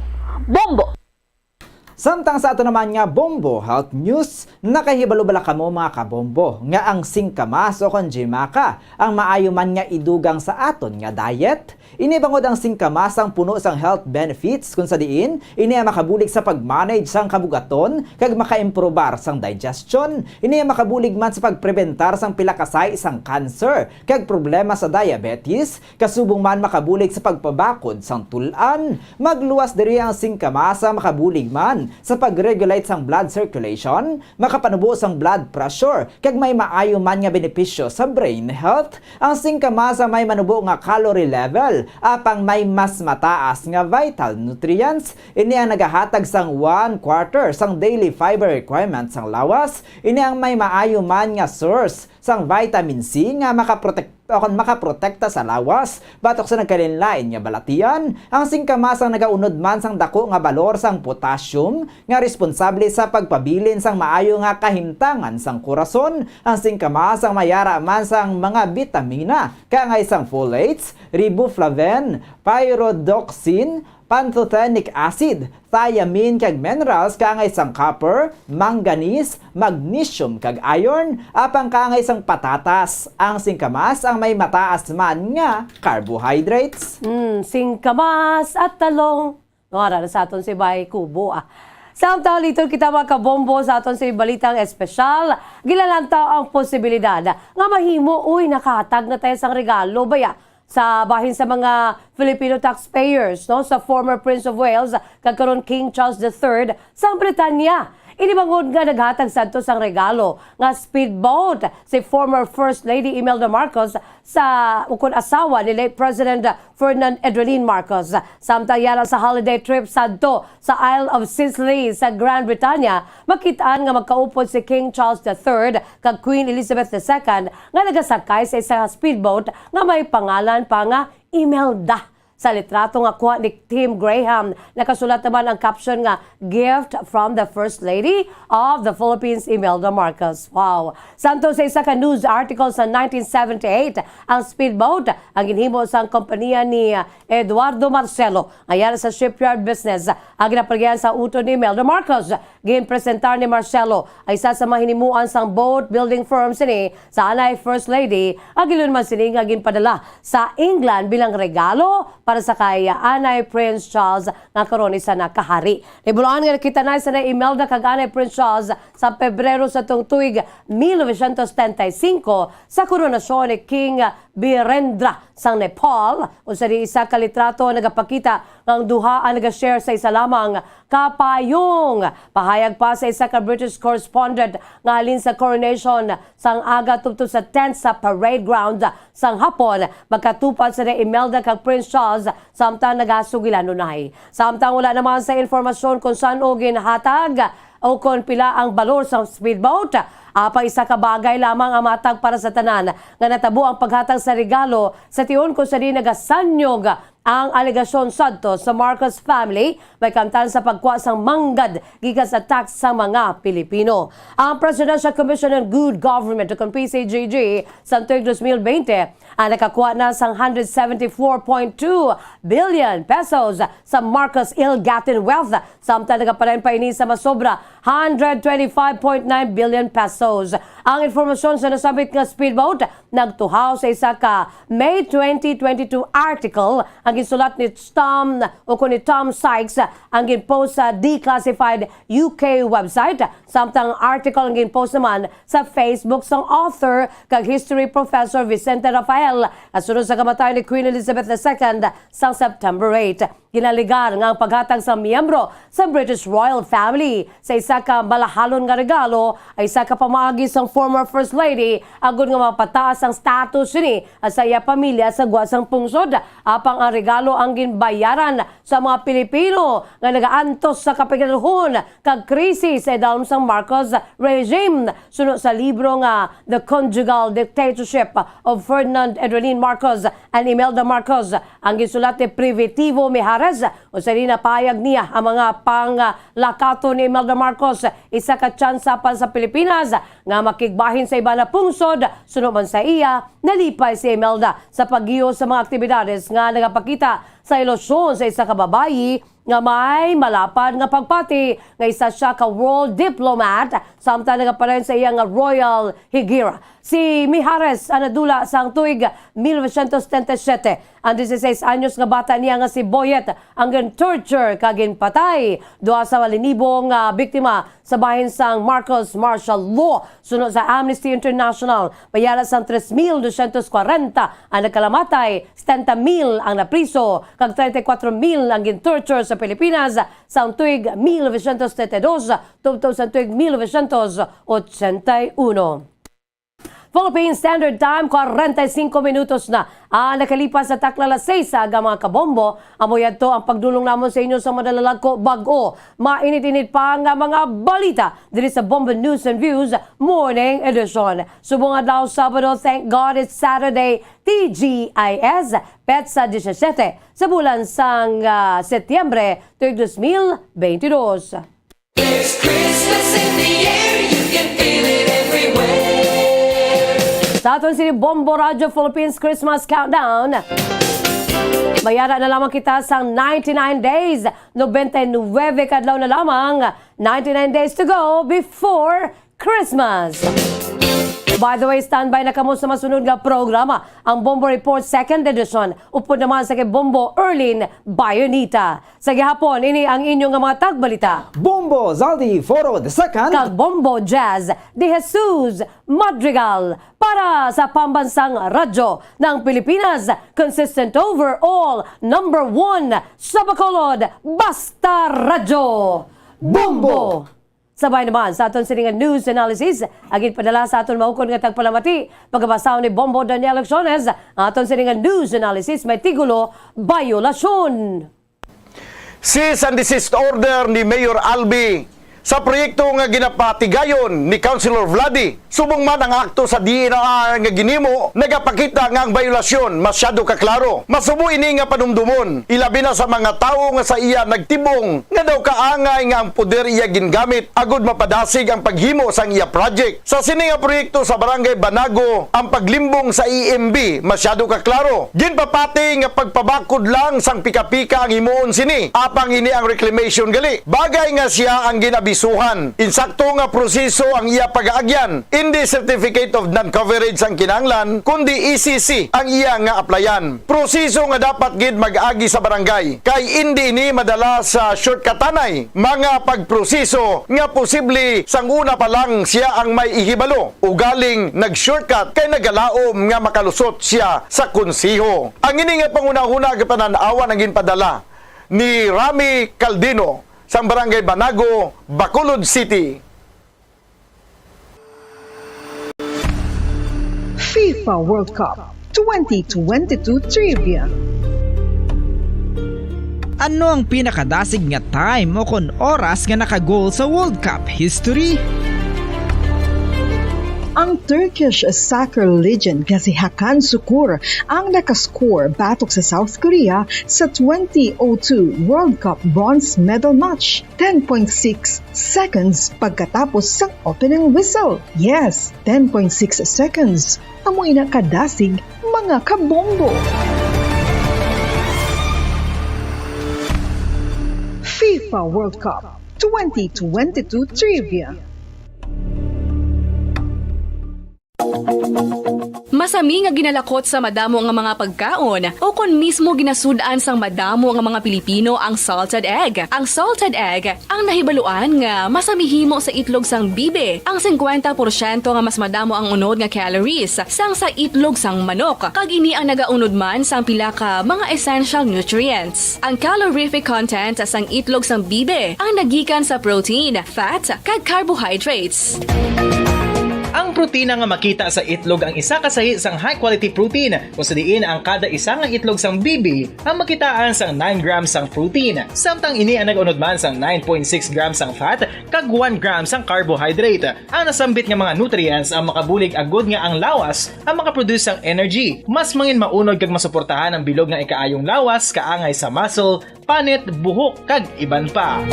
Bombo! Samtang sa ato naman nga Bombo Health News, nakahibalo bala kamo, mga kabombo, nga ang singkamas o kon jimaka ang maayo man nga idugang sa aton nga diet? Ini bangod ang singkamas ang puno sang health benefits, kung sa diin ini ang makabulig sa pag-manage sang kabugaton kag makaimprobar sang digestion. Ini ang makabulig man sa pagprebentar sang pila ka sahi sang cancer kag problema sa diabetes, kasubong man makabulig sa pagpabakod sang tul-an. Magluwas diri ang singkamas nga makabulig man sa pag-regulate sang blood circulation, makapanubo sang blood pressure, kag may maayo man nga benepisyo sa brain health. Ang singkamas nga may manubo nga calorie level, apang may mas mataas nga vital nutrients. Ini ang nagahatag sang one quarter sang daily fiber requirement sang lawas. Ini ang may maayo man nga source sang vitamin C nga makaprotek-, o kon makaprotekta sa lawas. Batok sa nagkalainlain nga balatian, ang singkamas ang nagaunod man sang dako nga balor sang potassium nga responsable sa pagpabilin sang maayo nga kahimtangan sang korason. Ang singkamas ang may ara man sang mga bitamina, kaangay sang folates, riboflavin, pyridoxine, pantothenic acid, thiamine kag minerals kaangay sang copper, manganese, magnesium kag iron, apang kaangay sang patatas. Ang singkamas ang may mataas man nga carbohydrates. Mm, singkamas at talong. Nawara na sa aton si Bay Kubo, ah. Samtang liton kita, mga kabombo, sa aton si balitang espesyal, ginalantaw ang posibilidad nga mahimo, uy, nakahatag na tayo sang regalo, baya, sa bahin sa mga Filipino taxpayers, no, sa former Prince of Wales kag karon King Charles the Third sang Britanya. Ini bangod nga naghatag sadto sang regalo nga speedboat si former First Lady Imelda Marcos sa ukon asawa ni late President Ferdinand Edwin Marcos. Samtang yara sa holiday trip sadto sa Isle of Scilly sa Grand Britanya, makit-an nga magkaupod si King Charles the Third kag Queen Elizabeth the Second nga nagasakay sa isa ka speedboat nga may pangalan pa nga Imelda. Sa litrato nga kuha ni Tim Graham, nakasulat naman ang caption nga, "Gift from the First Lady of the Philippines, Imelda Marcos." Wow! Samtang sa isa ka news article sa nineteen seventy-eight, ang speedboat ang ginhimo sang kompanya ni Eduardo Marcelo, nga yara sa shipyard business, ang ginapaligyan sa utod ni Imelda Marcos. Ginpresentar ni Marcelo ang isa sa mga hinimuan sang boat building firm sini sa anay First Lady, ag ilon man sini nga ginpadala sa England bilang regalo para sa kay anay Prince Charles nga karon isa na ka hari. Nahibal-an nga nakita na sina Imelda kag anay Prince Charles sa Pebrero sa tuig mil novecientos setenta y cinco sa koronasyon ni King Birendra sang Nepal, usa di isa ka litrato nagapakita nga ang duha ang nagashare sa isa lamang ka payong. Pahayag pa sa isa ka British correspondent nga halin sa coronation sang aga tubtob sa tent sa parade ground sang hapon, magkatupad sina Imelda kag Prince Charles samtang nagasugilanon na. Samtang wala naman sa impormasyon kung san-o ginhatag o kon pila ang balor sa speedboat, apang isa ka bagay lamang ang matag para sa tanan nga natabo ang paghatag sa regalo sa tion kung sa diin nagasanyog ang alegasyon sadto sa Marcos family may kamtan sa pagkuha sang manggad gikan sa tax sang mga Pilipino. Ang Presidential Commission on Good Government o kon P C G G sa tuig dos mil bente ang nakakuha na sang hundred seventy-four point two billion pesos sa Marcos ill-gotten wealth, samtang nagapadayon pa ini sa masobra hundred twenty-five point nine billion pesos. Ang impormasyon sa nasambit nga speedboat nagtuhaw sa isa ka May twenty twenty-two article ang ginsulat ni Tom o kon ni Tom Sykes, ang ginpost sa declassified U K website, samtang article ang ginpost naman sa Facebook sang author kag history professor Vicente Rafael, nga sunod sa kamatayon ni Queen Elizabeth the Second sang September eight. Ginalegar nga ang paghatag sa miyembro sa British royal family sa isa ka malahalon nga regalo ay isa ka pamaagi sang former First Lady agod nga mapataas ang status sini sa iya pamilya sa gwa sang pungsod. Apang ang regalo ang ginbayaran sa mga Pilipino nga nagaantos sa kapigaluhon kag krisis sa idalom sang Marcos regime. Suno sa libro nga The Conjugal Dictatorship of Ferdinand Edwin Marcos and Imelda Marcos, ang gisulat ni Privitivo Mijares, usa ni napahayag niya ang mga panglakaton ni Imelda Marcos, isa ka tsansa para sa Pilipinas nga makigbahin sa iban nga pungsod. Suno man sa iya, nalipay si Imelda sa paggiyo sa mga aktibidades nga nagapakita sa ilusyon sa isa ka babayi nga may malapad nga pagpati nga isa sia ka world diplomat, samtang nagapadayon sa iya nga royal higira. Si Mijares ang nadula sang tuig mil novecientos setenta y siete. Ang dieciséis anyos nga bata niya nga si Boyet ang gin-torture kag ginpatay. Duha sa malinibo nga biktima sa bahin sang Marcos martial law. Suno sa Amnesty International, may ara sang tres mil dosyentos kwarenta ang nagkalamatay, setenta mil ang napriso, kag treinta y cuatro mil ang gin-torture sa Pilipinas sang tuig mil novecientos setenta y dos tubtob sa tuig mil novecientos ochenta y uno. Philippine Standard Time, kwarenta y singko minutos na ang nakalipas sa takna alas seis sa aga, mga kabombo. Amo yadto ang pagdulong namon sa inyo sa madalalag ko bag-o. Mainit-init pa nga mga balita diri sa Bombo News and Views Morning Edition. Subong adlaw Sabado, thank God it's Saturday, T G I S, petsa disisiete sa bulan sang, ah, Setyembre, tuig dos mil bentidós. There's Christmas in the air, you can feel it everywhere. Sa aton sini Bombo Radyo Philippines Christmas Countdown, mayara na lamang kita sa ninety-nine days, nobenta y nuebe ka adlaw na lamang, ninety-nine days to go before Christmas. By the way, standby na kamo sa masunod nga programa, ang Bombo Report Second Edition, upod naman sa kay Bombo Erlin Bayonita. Sa gihapon, ini ang inyo nga mga tagbalita. Bombo Zaldi Foro the second. Kag Bombo Jazz de Jesus Madrigal para sa Pambansang Radyo ng Pilipinas, consistent overall, number one sa Bacolod, Basta Radyo. Bombo! Sabay naman sa aton sini nga news analysis, ang ginpadala sa aton maukon nga tagpalamati, pagkabasa ni Bombo Daniel Acciones, ang aton sini nga news analysis may titulo, Bayolasyon. Cease and desist order ni Mayor Albi sa proyekto nga ginapatigayon ni Councilor Vladi. Subong man ang akto sa D E N R nga ginhimo nagapakita nga ang bayolasyon masyado ka klaro. Masubo ini nga panumdumon, ilabi na sa mga tawo nga sa iya nagtibong nga daw kaangay nga ang poder iya gingamit agud mapadasig ang paghimo sang iya project. Sa sini nga proyekto sa Barangay Banago, ang paglimbong sa E M B masyado ka klaro. Ginpapati nga pagpabakod lang sang pika-pika ang himuon sini, apang ini ang reclamation gali. Bagay nga sia ang ginabisuhan. Insakto nga proseso ang iya pagaagyan, indi certificate of non-coverage ang kinahanglan, kundi E C C ang iya nga aplayan. Proseso nga dapat gid mag-agi sa barangay, kay indi ini madala sa shortcutanay. Mga pagproseso nga posible sang una pa lang sia ang may ihibalo, ugaling nag-shortcut kay nagalaom nga makalusot sia sa konseho. Ang ini nga panghunahuna gapanan-awan ang ginpadala ni Rami Caldino sang Barangay Banago, Bacolod City. FIFA World Cup twenty twenty-two Trivia. Ano ang pinakadasig nga time o kon oras nga naka-goal sa World Cup history? Ang Turkish soccer legend nga si Hakan Sukur ang nakascore batok sa South Korea sa twenty oh two World Cup bronze medal match, ten point six seconds pagkatapos sang opening whistle. Yes, ten point six seconds. Amo ina kadasig, mga kabombo. FIFA World Cup twenty twenty-two Trivia. Masami nga ginalakot sa madamo nga mga pagkaon o kon mismo ginasud-an sang madamo nga mga Pilipino ang salted egg. Ang salted egg ang nahibaluan nga masami himo sa itlog sang bibi. Ang singkwenta porsyento nga mas madamo ang unod nga calories sang sa itlog sang manok, kag ini ang nagaunod man sang pila ka mga essential nutrients. Ang calorific content sang itlog sang bibi ang nagikan sa protein, fat, kag carbohydrates. Ang protina nga makita sa itlog ang isa ka sahi sang high-quality protein, kung sa diin ang kada isa nga itlog sang bibi ang makitaan sang nine grams sang protein, samtang ini ang nag-unod man sang nine point six grams sang fat kag one gram sang carbohydrate. Ang nasambit nga mga nutrients ang makabulig agud nga ang lawas ang makaproduce sang energy, mas mangin maunod kag masuportahan ang bilog nga ikaayong lawas, kaangay sa muscle, panit, buhok, kag iban pa.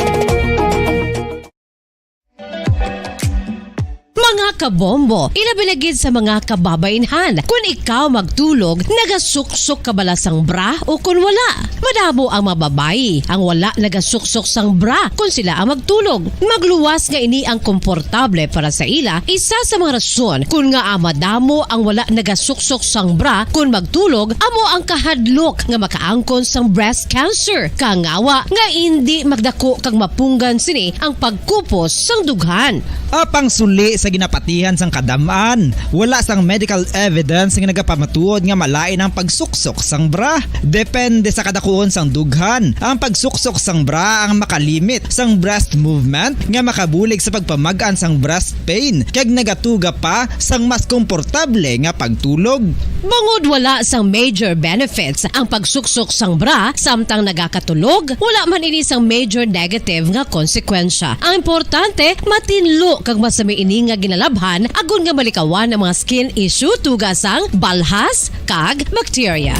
Mga kabombo, ilabi na gid sa mga kababainhan. Kun ikaw magtulog, nagasuksok ka bala sang bra o kun wala? Madamo ang mga babayi ang wala nagasuksok sang bra kun sila ang magtulog. Magluwas nga ini ang komportable para sa ila, isa sa mga rason kun ngaa madamo ang wala nagasuksok sang bra kun magtulog amo ang kahadlok nga makaangkon sang breast cancer. Kangawa nga indi magdako kag mapunggan sini ang pagkupos sang dughan. Apang suli sa ginapati Ihan sang kadam-an, wala sang medical evidence nga nagapamatuod nga malain ang pagsuksok sang bra. Depende sa kadakuon sang dughan, ang pagsuksok sang bra ang makalimit sang breast movement nga makabulig sa pagpamag-an sang breast pain kag nagatuga pa sang mas komportable nga pagtulog. Bangod wala sang major benefits ang pagsuksok sang bra samtang nagakatulog, wala man ini sang major negative nga konsekwensya. Ang importante, matinlo kag masami ini nga ginalabhan agod nga malikawan ang mga skin issue, tuga sang balhas kag bakterya.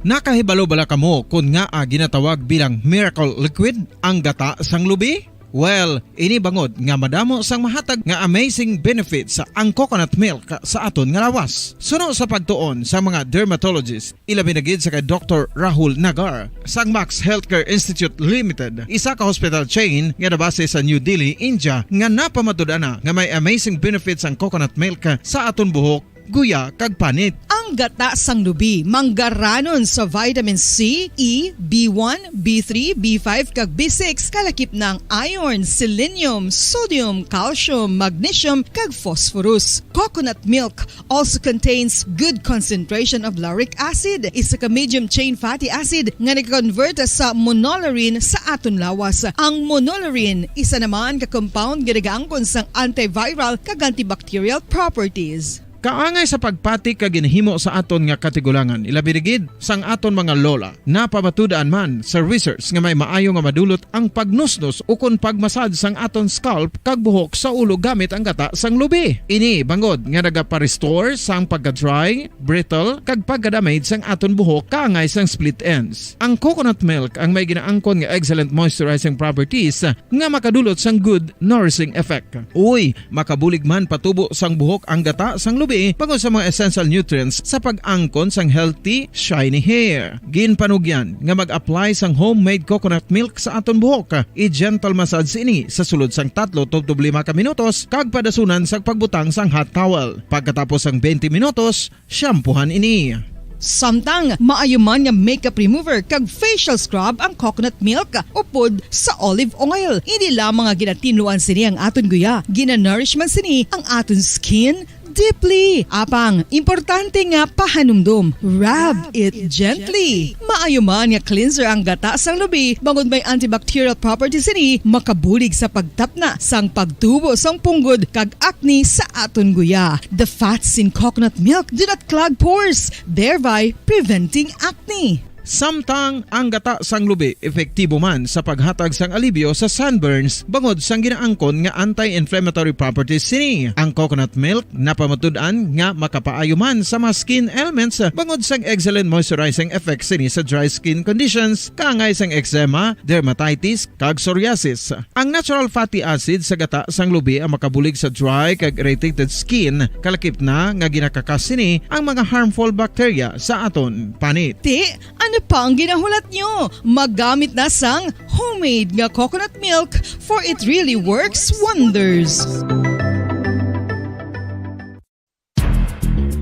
Nakahibalo bala kamo kon ngaa ginatawag bilang miracle liquid ang gata sang lubi? Well, ini bangod nga madamo sang mahatag nga amazing benefits ang coconut milk sa aton nga lawas. Suno sa pagtuon sa mga dermatologist, ilabi na gid sa kay Doktor Rahul Nagar sang Max Healthcare Institute Limited, isa ka hospital chain nga nabase sa New Delhi, India, nga napamatud-an na nga may amazing benefits ang coconut milk sa aton buhok, guya, kag panit. Ang gata sang lubi manggaranon sa vitamin C, E, B one, B three, B five, kag B six, kalakip na ang iron, selenium, sodium, calcium, magnesium, kag phosphorus. Coconut milk also contains good concentration of lauric acid, isa ka medium chain fatty acid nga nag-convert sa monolaurin sa aton lawas. Ang monolaurin, isa naman ka compound nga nagaangkon sang antiviral kag antibacterial properties. Kaangay sa pagpati kag ginahimo sa aton nga katigulangan, ilabi na gid sang aton mga lola. Napamatud-an man sa research nga may maayo nga madulot ang pagnusnos ukon pagmasad sang aton scalp kag buhok sa ulo gamit ang gata sang lubi. Ini bangod nga nagapa-restore sang pagka-dry, brittle, kag pagka-damage sang aton buhok kaangay sang split ends. Ang coconut milk ang may ginaangkon nga excellent moisturizing properties nga makadulot sang good nourishing effect. Uy, makabulig man patubo sang buhok ang gata sang lubi bangod sa mga essential nutrients sa pag-angkon sang healthy, shiny hair. Ginpanugyan nga mag-apply sang homemade coconut milk sa aton buhok. I-gentle massage ini sa sulod sang tatlo tubtob lima ka minutos kag padasunan sang pagbutang sang hot towel. Pagkatapos sang twenty minutos, shampoohan ini. Samtang maayo man nga makeup remover kag facial scrub ang coconut milk upod sa olive oil. Hindi lamang nga ginatinluan sini ang aton guya, ginanourish man sini ang aton skin deeply. Apang, importante nga pahanumdom, rub it gently. Maayo man nga cleanser ang gata sang lubi, bangod may antibacterial properties sini, makabulig sa pagtapna sang pagtubo sang punggod kag acne sa aton guya. The fats in coconut milk do not clog pores, thereby preventing acne. Samtang ang gata sang lubi epektibo man sa paghatag sang alibyo sa sunburns bangod sang ginaangkon nga anti-inflammatory properties sini. Ang coconut milk napamatud-an nga makapaayo man sa mga skin ailments bangod sang excellent moisturizing effects sini sa dry skin conditions, kaangay sang eczema, dermatitis, kag psoriasis. Ang natural fatty acid sa gata sang lubi ang makabulig sa dry kag irritated skin, kalakip na nga ginakakas sini ang mga harmful bacteria sa aton panit. Ti, ano pa ang ginahulat nyo? Magamit na sang homemade nga coconut milk, for it really works wonders.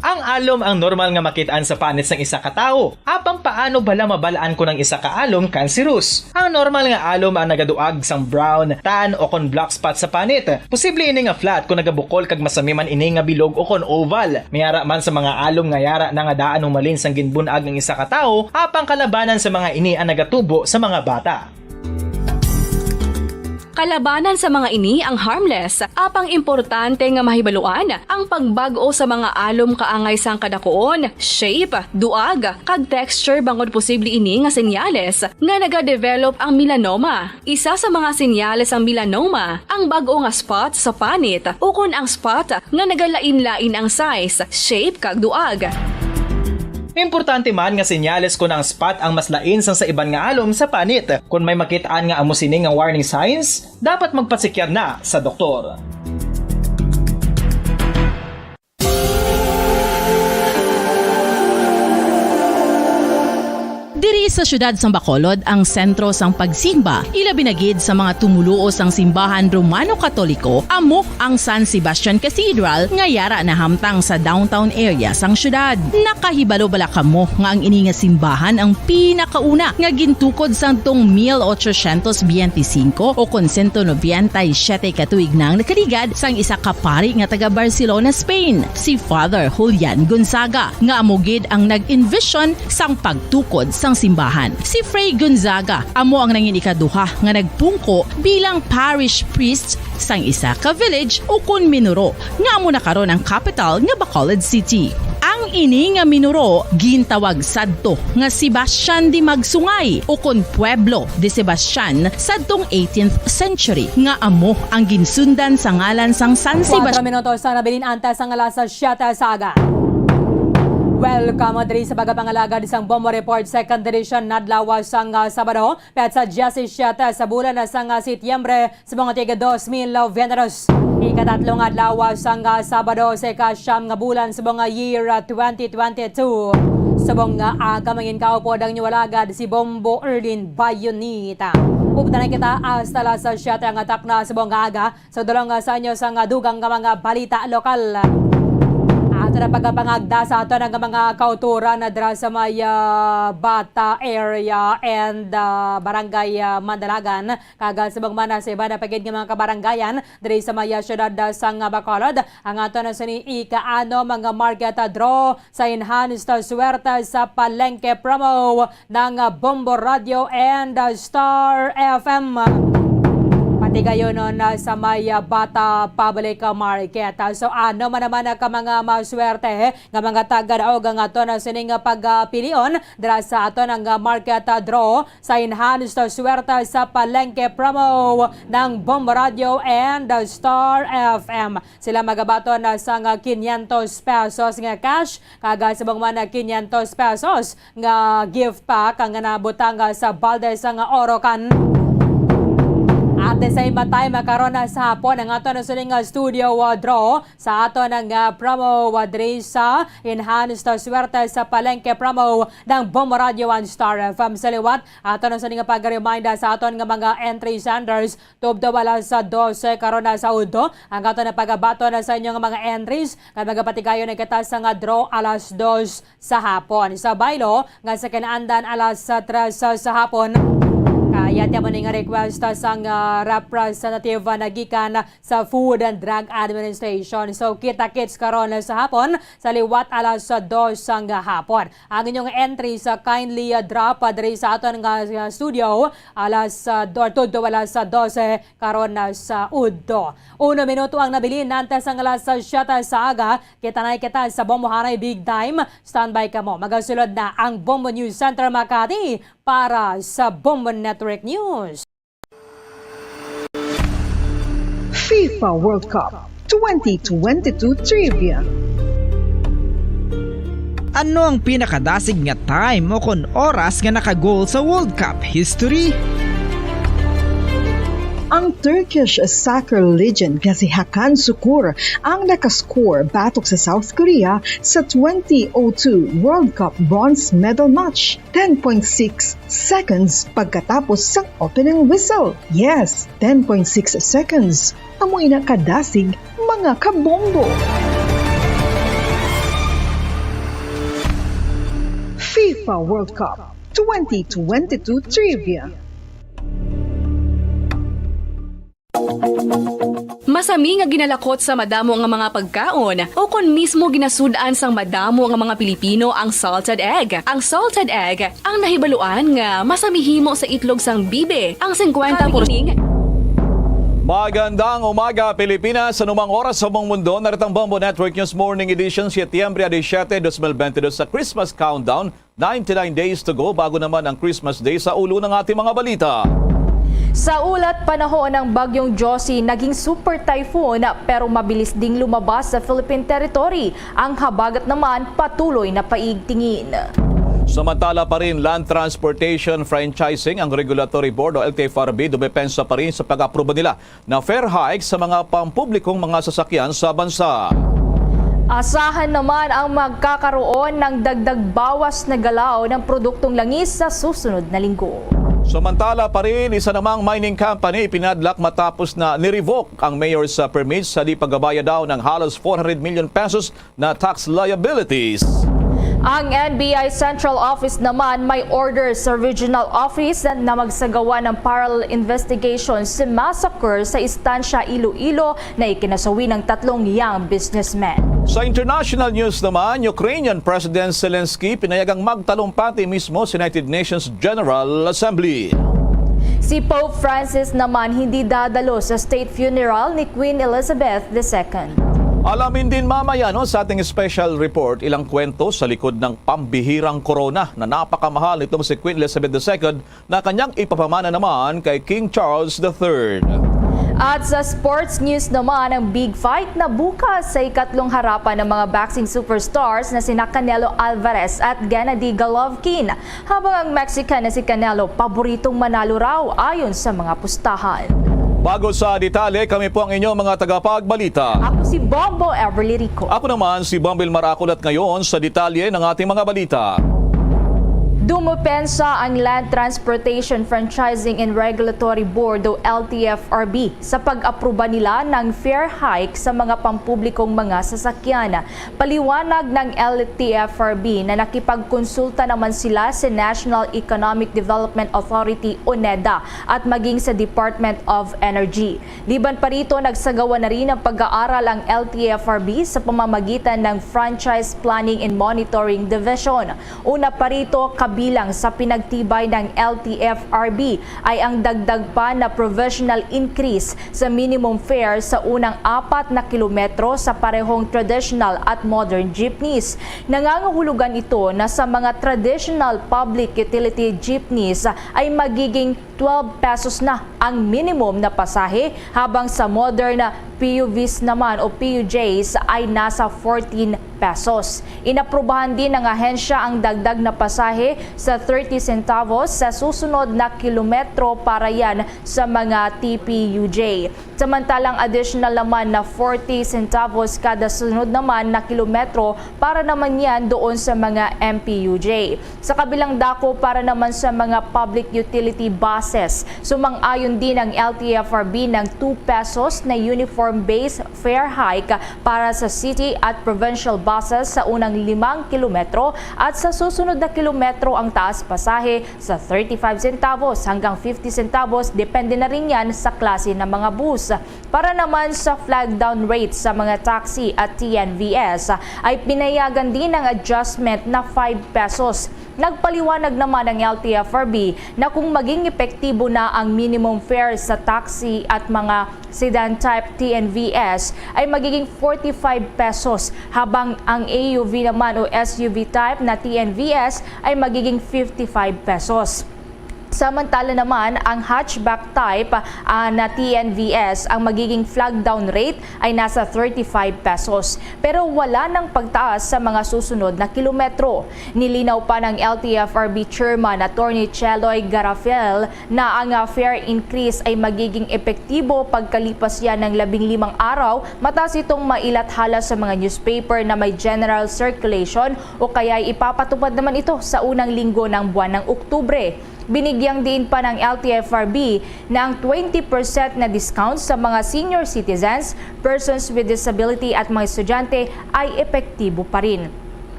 Ang alom ang normal nga makit-an sa panit sang isa ka tawo. Apang paano bala mabal-an kon ang isa ka alom kanserus? Ang normal nga alom ang nagaduag sang brown, tan, o kon black spot sa panit. Posible ini nga flat kon nagabukol kag masami man ini nga bilog o kon oval. May ara man sa mga alom nga yara na nga daan humalin sang ginbun-ag ang isa ka tawo, apang kalabanan sa mga ini ang nagatubo sa mga bata. Kalabanan sa mga ini ang harmless, apang importante nga mahibaluan ang pagbag-o sa mga alom kaangay sang kadakuon, shape, duag, kag texture, bangod posible ini nga senyales nga nagadevelop ang melanoma. Isa sa mga senyales sang melanoma ang bag-o nga spot sa panit ukon ang spot nga nagalain-lain ang size, shape, kag duag. Importante man nga senyales kon ang spot ang mas lain sang sa iban nga alom sa panit. Kon may makit-an nga amo sini nga warning signs, dapat magpatsikyar na sa doktor. Diri sa siyudad sang Bacolod ang sentro sang pagsimba, ilabi na gid sa mga tumoluo sang simbahan Romano-Katoliko, amo ang San Sebastian Cathedral nga yara nahamtang sa downtown area sang siyudad. Nakahibalo bala kamo nga ang ini nga simbahan ang pinakauna nga gintukod sadtong mil ochocientos biyente singko o kon sento nobenta y siyete ka tuig nang nakaligad sang isa ka pari nga taga Barcelona, Spain, si Father Julian Gonzaga, nga amo gid ang nag-envision sang pagtukod sang simbahan. Si Fray Gonzaga amo ang nangin ikaduha nga nagpungko bilang parish priest sang isa ka village ukon minuro, nga amo na karon ang kapital nga Bacolod City. Ang ini nga minuro gintawag sadto nga Sebastian de Magsungay ukon Pueblo de Sebastian sadtong eighteenth century, nga amo ang ginsundan sa ngalan sang San Sebastian. Kuwatro minutos ang nabilin antes sang alas siyete sa aga. Welcome diri sa pagpangalagad sang Bombo Report, second edition, adlaw sang, ah, Sabado, petsa diyesisiete sa bulan sang, ah, Setyembre, sa mga tiga dos mil veintidos. Ikatatlo nga adlaw sang, ah, Sabado sa ikasyam nga bulan sa mga year, ah, twenty twenty-two. Subong nga aga, mangin kaupod ang inyo alagad, si Bombo Erlin Bayonita. Updan na kita hasta alas siyete nga takna subong nga aga. Sa dulong, ah, sa inyo sang, ah, dugang nga mga balita lokal, ato na pagapangagda sa ato nga mga kauturan na dira sa may, ah, Bata area and, ah, Barangay, ah, Mandalagan, kag, ah, subong man, ah, sa iban pa gid nga mga kabarangayan diri sa may, ah, siyudad, ah, sang, ah, Bacolod. Ang ato na sini ika-ano mga market, ah, draw sa enhanced, ah, swerte sa palengke promo ng, ah, Bombo Radio and, ah, Star F M. Pati kayo nun, ah, sa may, ah, Bata Public Market. Ah, so, ano man naman, ah, ka mga maswerte, eh, nga mga taga-daog ang ato na sining, ah, pagpilion dira sa ato ng, ah, market, ah, draw sa enhanced, ah, swerte sa palengke promo ng Bombo Radio and, ah, Star F M. Sila magabaton, ah, sang, ah, quinientos pesos nga cash, kag, ah, subong man, ah, quinientos pesos nga gift pack ang nabutang, ah, sa balde sang, ah, Orocan. At the same time, ah, karon, ah, sa hapon, ang ato na sining, ah, studio, ah, draw sa ato ng, ah, promo, ah, diri sa Enhanced, ah, Swerte sa Palengke promo ng Bombo Radio and Star F M. Sa liwat, ato na sining pag-remind, ah, sa aton nga mga entry senders, tubtob alas dose karon na sa udto, ang ato na pagabaton na sa inyong mga entries, kag magapatigayon na kita sa nga draw alas dos sa hapon. Sa baylo nga sa kinaandan alas tres sa hapon, kaya tiyan mo ning request sang, ah, representative, ah, nagikan sa Food and Drug Administration. So, kita-kits karon sa hapon sa liwat alas dos sang hapon. Ang inyong entries, ah, kindly, ah, drop, ah, diri sa aton nga, nga studio alas, ah, do-, tudto alas dose karon na sa udto. Uno minuto ang nabilin antes ang alas siyete sa aga. Kita na kita sa Bombo Hanay Big Time. Standby kamo. Magasulod na ang Bombo News Center Makati para sa Bombo Network News. FIFA World Cup twenty twenty-two Trivia. Ano ang pinakadasig nga time o kon oras nga naka-goal sa World Cup history? Ang Turkish soccer legend nga si Hakan Sukur ang nakascore batok sa South Korea sa twenty oh two World Cup bronze medal match, ten point six seconds pagkatapos sang opening whistle. Yes, ten point six seconds. Amo ina kadasig, mga kabombo. FIFA World Cup twenty twenty-two Trivia. Masami nga ginalakot sa madamo nga mga pagkaon o kon mismo ginasud-an sang madamo nga mga Pilipino ang salted egg. Ang salted egg ang nahibaluan nga masami himo sa itlog sang bibe. Ang singkwenta porsyento. Magandang umaga, Pilipinas. Anumang oras sa buong mundo, narito ang Bombo Network News Morning Edition, Setyembre disisiete, dos mil bentidus, sa Christmas Countdown. Ninety-nine days to go bago naman ang Christmas Day. Sa ulo ng ating mga balita. Sa ulat, panahon ng Bagyong Josie naging super typhoon, pero mabilis ding lumabas sa Philippine territory. Ang habagat naman patuloy na paigtingin. Samantala pa rin, Land Transportation Franchising ang Regulatory Board o L T F R B dumepensa pa rin sa pag-aproba nila na fare hike sa mga pampublikong mga sasakyan sa bansa. Asahan naman ang magkakaroon ng dagdag bawas na galaw ng produktong langis sa susunod na linggo. Samantala pa rin, isa namang mining company pinadlak matapos na nirevoke ang mayor's, uh, permit sa di pagabaya daw ng halos four hundred million pesos na tax liabilities. Ang N B I Central Office naman may order sa Regional Office na magsagawa ng parallel investigation sa massacre sa Estancia, Iloilo na ikinasawi ng tatlong young businessmen. Sa international news naman, Ukrainian President Zelensky pinayagang magtalumpati mismo sa United Nations General Assembly. Si Pope Francis naman hindi dadalo sa state funeral ni Queen Elizabeth the Second. Alamin din mamaya, no, sa ating special report, ilang kwento sa likod ng pambihirang korona na napakamahal nitong si Queen Elizabeth the Second na kanyang ipapamana naman kay King Charles the Third. At sa sports news naman, ang big fight na bukas sa ikatlong harapan ng mga boxing superstars na sina Canelo Alvarez at Gennady Golovkin. Habang ang Mexican na si Canelo, paboritong manalo raw ayon sa mga pustahan. Bago sa detalye, kami po ang inyong mga tagapagbalita. Ako si Bombo Everly Rico. Ako naman si Bombil Maracol at ngayon sa detalye ng ating mga balita. Dumopensa ang Land Transportation Franchising and Regulatory Board o L T F R B sa pag-aproba nila ng fare hike sa mga pampublikong mga sasakyan. Paliwanag ng L T F R B na nakipagkonsulta naman sila sa National Economic Development Authority o NEDA at maging sa Department of Energy. Liban pa rito, nagsagawa na rin ng pag-aaral ang L T F R B sa pamamagitan ng Franchise Planning and Monitoring Division. Una pa rito, kabilang sa pinagtibay ng L T F R B ay ang dagdag pa na provisional increase sa minimum fare sa unang apat na kilometro sa parehong traditional at modern jeepneys. Nangangahulugan ito na sa mga traditional public utility jeepneys ay magiging twelve pesos na ang minimum na pasahe, habang sa modern P U Vs naman o P U Js ay nasa fourteen pesos. Inaprubahan din ng ahensya ang dagdag na pasahe sa thirty centavos sa susunod na kilometro para yan sa mga T P U J. Samantalang additional naman na forty centavos kada sunod naman na kilometro para naman yan doon sa mga M P U J. Sa kabilang dako, para naman sa mga public utility buses, sumang-ayon din ang L T F R B ng two pesos na uniform base fare hike para sa city at provincial buses sa unang limang kilometro at sa susunod na kilometro ang taas pasahe sa thirty-five centavos hanggang fifty centavos, depende na rin yan sa klase ng mga bus. Para naman sa flag down rate sa mga taxi at T N V S, ay pinayagan din ang adjustment na five pesos. Nagpaliwanag naman ang L T F R B na kung maging epektibo na ang minimum fare sa taxi at mga sedan type T N V S ay magiging forty-five pesos, habang ang A U V naman o S U V type na T N V S ay magiging fifty-five pesos. Samantala naman, ang hatchback type, ah, na T N V S, ang magiging flag down rate ay nasa thirty-five pesos. Pero wala nang pagtaas sa mga susunod na kilometro. Nilinaw pa ng L T F R B Chairman Attorney Cheloy Garafil na ang, ah, fare increase ay magiging epektibo pagkalipas yan ng labing limang araw matapos itong mailathala sa mga newspaper na may general circulation o kaya ipapatupad naman ito sa unang linggo ng buwan ng Oktubre. Binigyang diin pa ng L T F R B na ang twenty percent na discount sa mga senior citizens, persons with disability at mga estudyante ay epektibo pa rin.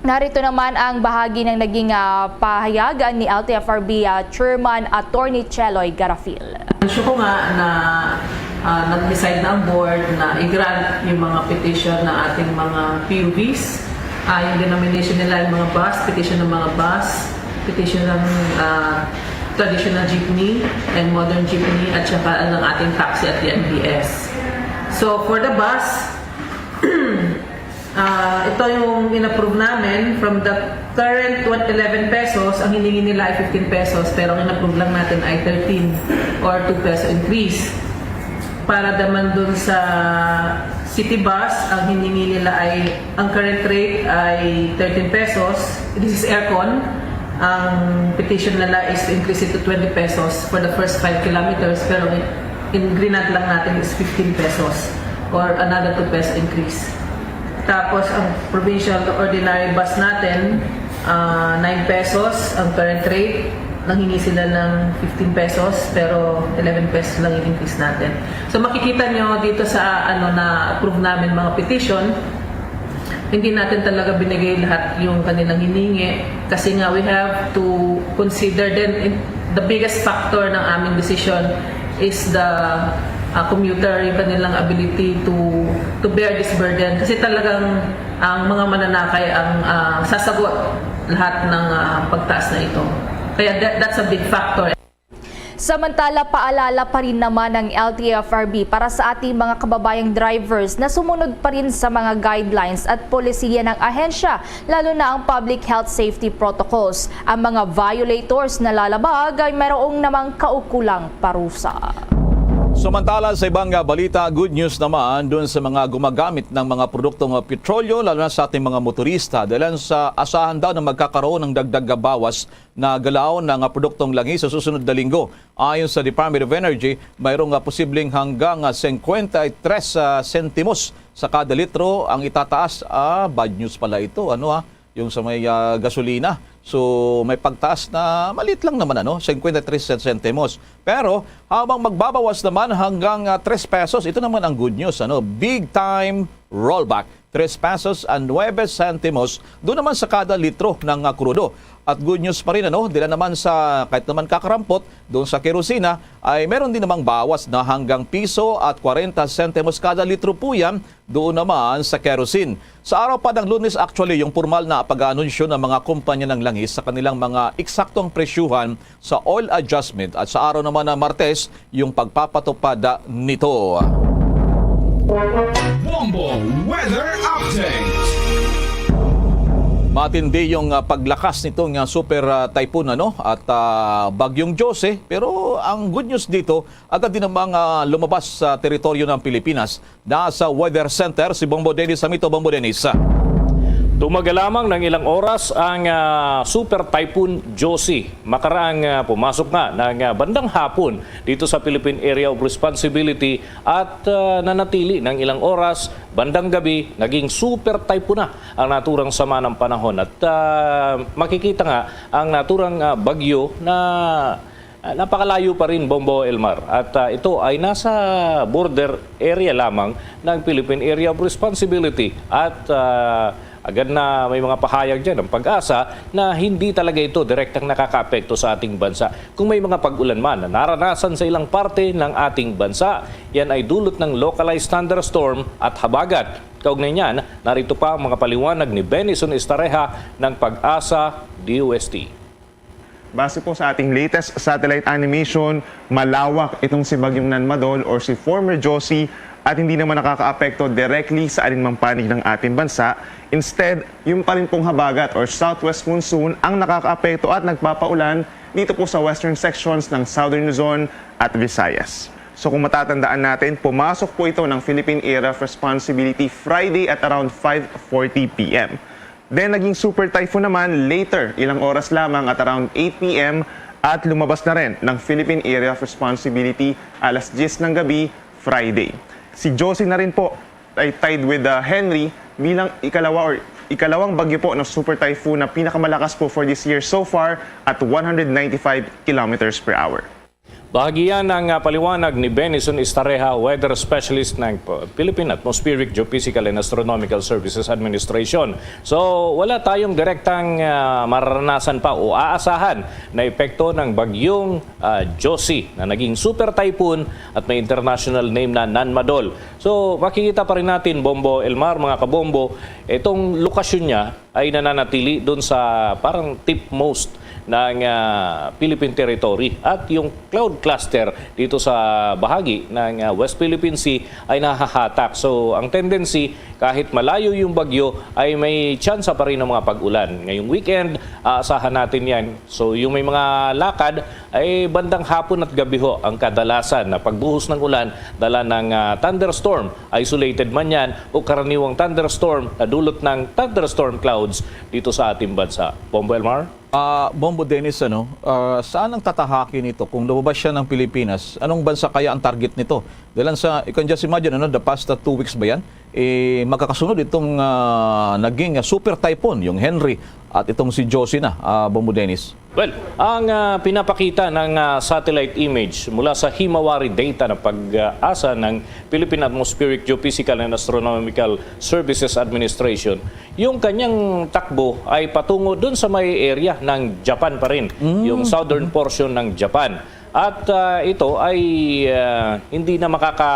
Narito naman ang bahagi ng naging, ah, pahayag ni L T F R B, ah, Chairman Attorney Cheloy Garafil. Ang issue ko nga na, ah, nag-decide na ang board na i-grant yung mga petition ng ating mga P U Vs. Ah, yung denomination nila ay mga bus, petition ng mga bus, petition ng, ah, traditional jeepney and modern jeepney at saka ng ating taxi at T N V S. So, for the bus, ah, ito yung in-approve namin. From the current tw-, eleven pesos, ang hiningi nila ay fifteen pesos, pero ang in-approve lang natin ay thirteen or two peso increase. Para naman dun sa city bus, ang hiningi nila ay, ang current rate ay thirteen pesos. This is aircon. Ang petition nila is to increase it to twenty pesos for the first five kilometers, pero in, in grinant lang natin is fifteen pesos or another two peso increase. Tapos ang provincial ordinary bus natin, ah, nine pesos ang current rate. Nanghingi sila ng fifteen pesos, pero eleven pesos lang yung increase natin. So makikita nyo dito sa ano na approve namin mga petition, hindi natin talaga binigay lahat yung kanilang hiningi kasi nga we have to consider then in, the biggest factor ng aming decision is the uh, commuter, yung kanilang ability to to bear this burden kasi talagang ang mga mananakay ang uh, sasagot lahat ng uh, pagtaas na ito. Kaya that, that's a big factor. Samantala, paalala pa rin naman ng L T F R B para sa ating mga kababayang drivers na sumunod pa rin sa mga guidelines at polisiya ng ahensya, lalo na ang public health safety protocols. Ang mga violators na lalabag ay mayroong namang kaukulang parusa. Samantala, sa ibang balita, good news naman doon sa mga gumagamit ng mga produktong petrolyo, lalo na sa ating mga motorista, dahil sa asahan daw na magkakaroon ng dagdag bawas na galaw ng produktong langis sa susunod na linggo. Ayon sa Department of Energy, mayroong posibleng hanggang fifty-three sentimos sa kada litro ang itataas. Ah, bad news pala ito, ano ha, yung sa may uh, gasolina. So may pagtaas na maliit lang naman, ano, fifty-three sentimos. Pero habang magbabawas naman hanggang uh, three pesos, ito naman ang good news, ano, big time rollback. Three pesos and nuebe sentimos doon naman sa kada litro ng uh, krudo. At good news pa rin, ano, dila naman sa kahit naman kakarampot doon sa kerosina ay meron din namang bawas na hanggang piso at kwarenta sentimos kada litro po yan doon naman sa kerosene. Sa araw pa ng Lunes, actually, yung formal na pag-aanunsyo ng mga kumpanya ng langis sa kanilang mga eksaktong presyuhan sa oil adjustment at sa araw naman ng Martes, yung pagpapatupad nito. Bombo Weather Update. Matindi yung uh, paglakas nitong uh, super uh, typhoon, ano, at uh, bagyong Jose, pero ang good news dito, agad din namang uh, lumabas sa teritoryo ng Pilipinas. Nasa Weather Center si Bombo Dennis Hamito. Bombo Dennis. Tumagal lamang ng ilang oras ang uh, Super Typhoon Josie. Makaraang uh, pumasok nga ng uh, bandang hapon dito sa Philippine Area of Responsibility at uh, nanatili ng ilang oras bandang gabi. Naging super typhoon na ang naturang sama ng panahon at uh, makikita nga ang naturang uh, bagyo na Ah, napakalayo pa rin, Bombo Elmar, at ah, ito ay nasa border area lamang ng Philippine Area of Responsibility at ah, agad na may mga pahayag dyan ng PAGASA na hindi talaga ito direktang nakakaapekto sa ating bansa. Kung may mga pag-ulan man na naranasan sa ilang parte ng ating bansa, yan ay dulot ng localized thunderstorm at habagat. Kaugnay niyan, narito pa ang mga paliwanag ni Benison Estareja ng PAGASA D O S T. Base po sa ating latest satellite animation, malawak itong si Bagyong Nanmadol or si former Josie at hindi naman nakakaapekto directly sa alinmang panig ng ating bansa. Instead, yung pa rin pong habagat or southwest monsoon ang nakakaapekto at nagpapaulan dito po sa western sections ng Southern Luzon at Visayas. So kung matatandaan natin, pumasok po ito ng Philippine Area of Responsibility Friday at around five forty p m. Then naging super typhoon naman later, ilang oras lamang at around eight p m at lumabas na rin ng Philippine Area of Responsibility alas diyes ng gabi, Friday. Si Josie na rin po ay tied with uh, Henry bilang ikalawa or ikalawang bagyo po ng super typhoon na pinakamalakas po for this year so far at one hundred ninety-five kilometers per hour. Bahagi yan ng ah, paliwanag ni Benison Estareja, weather specialist ng P- Philippine Atmospheric, Geophysical and Astronomical Services Administration. So, wala tayong direktang ah, mararanasan pa o aasahan na epekto ng bagyong ah, Josie na naging super typhoon at may international name na Nanmadol. So, makikita pa rin natin, Bombo Elmar, mga kabombo, itong lokasyon niya ay nananatili doon sa parang tipmost ng ah, Philippine Territory at yung cloud cluster dito sa bahagi ng ah, West Philippine Sea ay nahahatak. So ang tendency, kahit malayo yung bagyo, ay may tsansa pa rin ng mga pag-ulan. Ngayong weekend, aasahan natin yan. So yung may mga lakad, ay bandang hapon at gabi ho ang kadalasan na pagbuhos ng ulan dala ng ah, thunderstorm, isolated man yan o karaniwang thunderstorm na dulot ng thunderstorm clouds dito sa ating bansa. Bombo Elmar? Ah, Bombo Dennis, ano, ah, saan ang tatahaki nito? Kung lumabas siya ng Pilipinas, anong bansa kaya ang target nito? Dahil sa, you can just imagine, ano, the past, ah, two weeks ba yan? Eh, magkakasunod itong, ah, naging, ah, super typhoon, yung Henri, at itong si Josie na, ah, Bombo Dennis. Well, ang, ah, pinapakita ng, ah, satellite image mula sa Himawari data ng pag-asa ng Philippine Atmospheric, Geophysical and Astronomical Services Administration, yung kanyang takbo ay patungo dun sa may area ng Japan pa rin, Mm. yung southern Mhm. portion ng Japan. At, ah, ito ay, ah, hindi na makaka,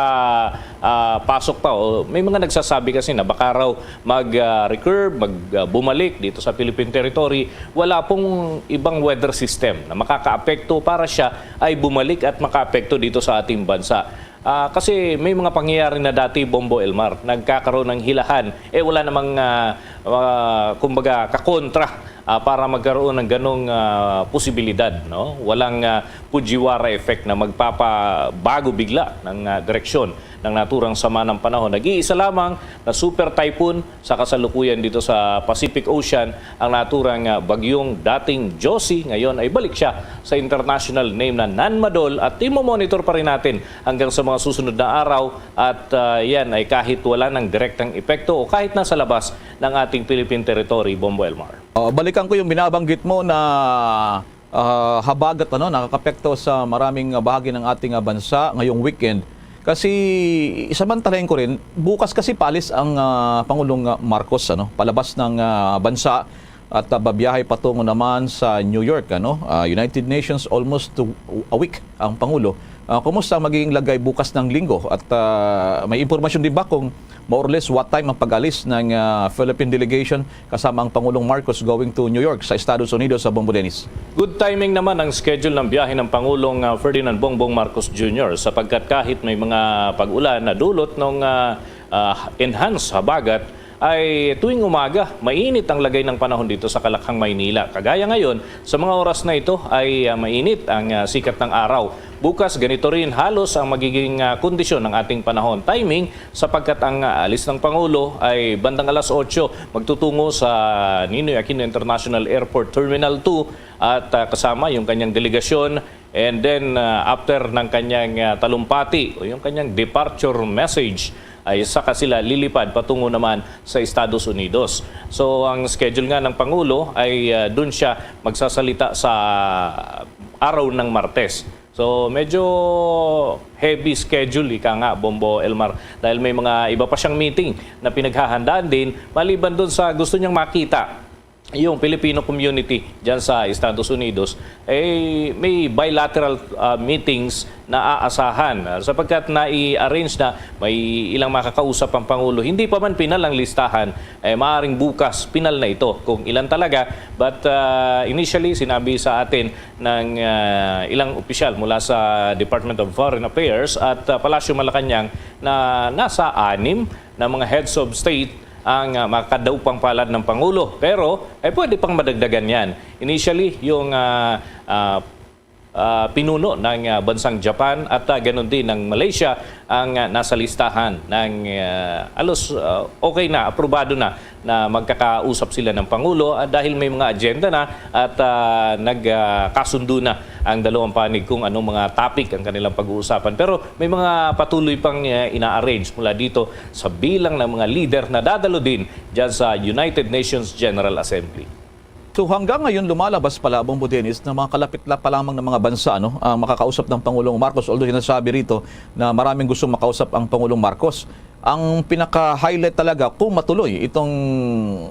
ah, pasok pa. O, may mga nagsasabi kasi na baka raw mag, ah, recurve, mag, ah, bumalik dito sa Philippine territory. Wala pong ibang weather system na makakaapekto para siya ay bumalik at makaapekto dito sa ating bansa. Ah, kasi may mga pangyayari na dati, Bombo Elmar, nagkakaroon ng hilahan. Eh, wala namang, ah, ah, kumbaga, kakontra, ah, para magkaroon ng ganong, ah, posibilidad, no? Walang, ah, Fujiwara effect na magpapabago bigla ng, ah, direksyon ng naturang sama ng panahon. Nag-iisa lamang na super typhoon sa kasalukuyan dito sa Pacific Ocean ang naturang, ah, bagyong dating Josie. Ngayon ay balik siya sa international name na Nanmadol at imo-monitor pa rin natin hanggang sa mga susunod na araw at, ah, yan ay kahit wala ng direktang epekto o kahit nasa labas ng ating Philippine territory, Bombo Elmar. Oh, balikan ko yung binabanggit mo na, ah, habagat, ano, nakakapekto sa maraming bahagi ng ating, ah, bansa ngayong weekend. Kasi, isamantalahin ko rin, bukas kasi paalis ang, ah, Pangulong, ah, Marcos, ano, palabas ng, ah, bansa at, ah, babiyahe patungo naman sa New York, ano. Ah, United Nations, almost to a week ang Pangulo. Ah, kumusta ang magiging lagay bukas ng Linggo? At, ah, may impormasyon din ba kung more or less what time ang pag-alis ng, ah, Philippine delegation kasama ang Pangulong Marcos going to New York sa Estados Unidos, sa Bombo Dennis? Good timing naman ang schedule ng biyahe ng Pangulong, ah, Ferdinand Bongbong Marcos Junior sapagkat kahit may mga pag-ulan na dulot ng, ah, ah, enhanced habagat, ay tuwing umaga, mainit ang lagay ng panahon dito sa Kalakhang, Maynila. Kagaya ngayon, sa mga oras na ito ay, ah, mainit ang, ah, sikat ng araw. Bukas, ganito rin halos ang magiging, ah, kondisyon ng ating panahon. Timing, sapagkat ang, ah, alis ng Pangulo ay bandang alas otso, magtutungo sa Ninoy Aquino International Airport Terminal two at, ah, kasama yung kanyang delegasyon. And then, ah, after ng kanyang, ah, talumpati o yung kanyang departure message, ay saka sila lilipad patungo naman sa Estados Unidos. So, ang schedule nga ng Pangulo ay, ah, dun siya magsasalita sa araw ng Martes. So, medyo heavy schedule, ika nga, Bombo Elmar, dahil may mga iba pa siyang meeting na pinaghahandaan din, maliban dun sa gusto niyang makita yung Filipino community dyan sa Estados Unidos, eh, may bilateral, ah, meetings na aasahan, ah, sapagkat nai-arrange na may ilang makakausap ang Pangulo. Hindi pa man pinal ang listahan, eh, maaring bukas pinal na ito kung ilan talaga. But, ah, initially, sinabi sa atin ng, ah, ilang opisyal mula sa Department of Foreign Affairs at, ah, Palasyo Malacañang na nasa anim na mga heads of state ang, ah, makakadaupang palad ng Pangulo. Pero, eh, pwede pang madagdagan yan. Initially, yung, ah, ah, ah, pinuno ng, ah, bansang Japan at, ah, ganun din ng Malaysia ang, ah, nasa listahan ng, ah, halos, ah, okay na, aprobado na na magkakausap sila ng Pangulo, ah, dahil may mga agenda na at, ah, nag, ah, kasundo na ang dalawang panig kung anong mga topic ang kanilang pag-uusapan. Pero may mga patuloy pang, ah, ina-arrange mula dito sa bilang ng mga leader na dadalo din dyan sa United Nations General Assembly. So, hanggang ngayon, lumalabas pala, Bombo Dennis, na mga kalapit la-, pa lamang ng mga bansa, no, ang makakausap ng Pangulong Marcos. Although sinasabi rito na maraming gustong makausap ang Pangulong Marcos. Ang pinaka-highlight talaga, kung matuloy itong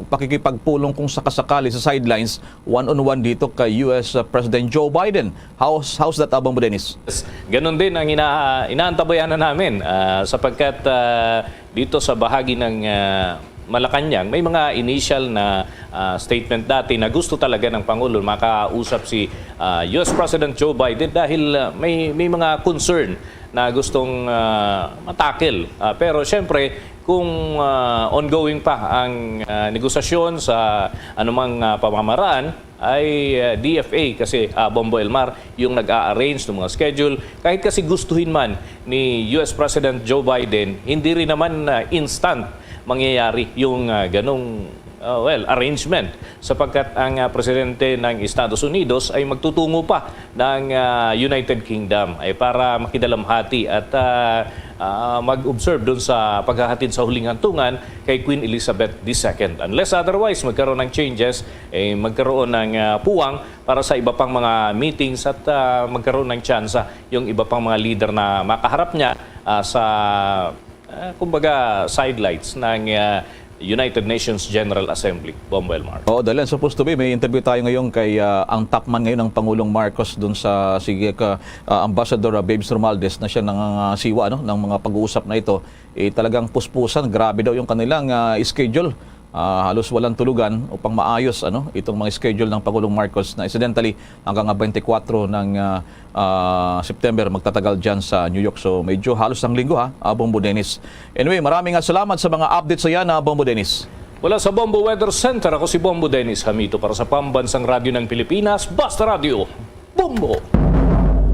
pakikipagpulong kung sakasakali sa sidelines, one-on-one dito kay U S President Joe Biden. How's, how's that, Bombo Dennis? Yes. Ganun din ang ina-, inaantabayanan namin, ah, sapagkat, ah, dito sa bahagi ng, ah, Malacañang, may mga initial na, ah, statement dati na gusto talaga ng Pangulo makausap si, ah, U S President Joe Biden dahil, ah, may, may mga concern na gustong, ah, matakil. Ah, pero siyempre, kung, ah, ongoing pa ang, ah, negosasyon sa anumang, ah, pamamaraan, ay, ah, D F A kasi, ah, Bombo Elmar, yung nag-a-arrange ng mga schedule. Kahit kasi gustuhin man ni U S President Joe Biden, hindi rin naman, ah, instant mangyayari yung, ah, ganong ah, well, arrangement, sapagkat ang, ah, presidente ng Estados Unidos ay magtutungo pa ng, ah, United Kingdom ay para makidalamhati at, ah, ah, mag-observe dun sa paghahatid sa huling hantungan kay Queen Elizabeth the Second. Unless otherwise, magkaroon ng changes, eh, magkaroon ng, ah, puwang para sa iba pang mga meetings at, ah, magkaroon ng tsansa yung iba pang mga leader na makaharap niya, ah, sa, ah, kumbaga, sidelights ng, ah, United Nations General Assembly. Bombo Elmar. Oo, Dalen, supposed to be, may interview tayo ngayon kay, ah, ang top man ngayon ng Pangulong Marcos dun sa, sige ka, ah, Ambassador, ah, Babes Romualdez na siya nangangasiwa, no, ng mga pag-uusap na ito. Eh, talagang puspusan, grabe daw yung kanilang, ah, schedule. Ah, halos walang tulugan upang maayos, ano, itong mga schedule ng Pangulong Marcos na incidentally hanggang nga twenty-four ng, ah, ah, September magtatagal dyan sa New York. So, medyo halos ang linggo, ha, ah, Bombo Dennis. Anyway, maraming, ah, salamat sa mga updates sa yan, ah, Bombo Dennis. Mula sa Bombo Weather Center, ako si Bombo Dennis Hamito para sa Pambansang Radyo ng Pilipinas, Basta Radyo, Bombo!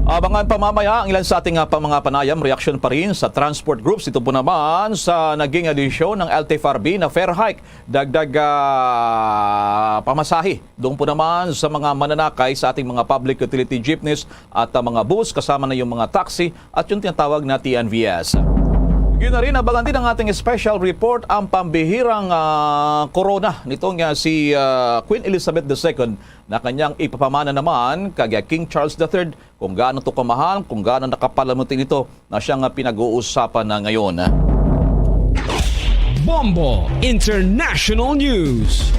Abangan pa mamaya ang ilan sa ating, ah, pang mga panayam, reaksyon pa rin sa transport groups. Ito po naman sa naging edisyon ng L T F R B na fare hike, dagdag, ah, pamasahe. Doon po naman sa mga mananakay sa ating mga public utility jeepneys at, ah, mga bus, kasama na yung mga taxi at yung tinatawag na T N V S. Yun na rin, abangan din ang ating special report, ang pambihirang, ah, korona nitong, ah, si, ah, Queen Elizabeth the Second na kanyang ipapamana naman kay King Charles the Third, kung gaano to kamahal, kung gaano nakapalamuti nito na siya nga pinag-uusapan na ngayon. Bombo International News.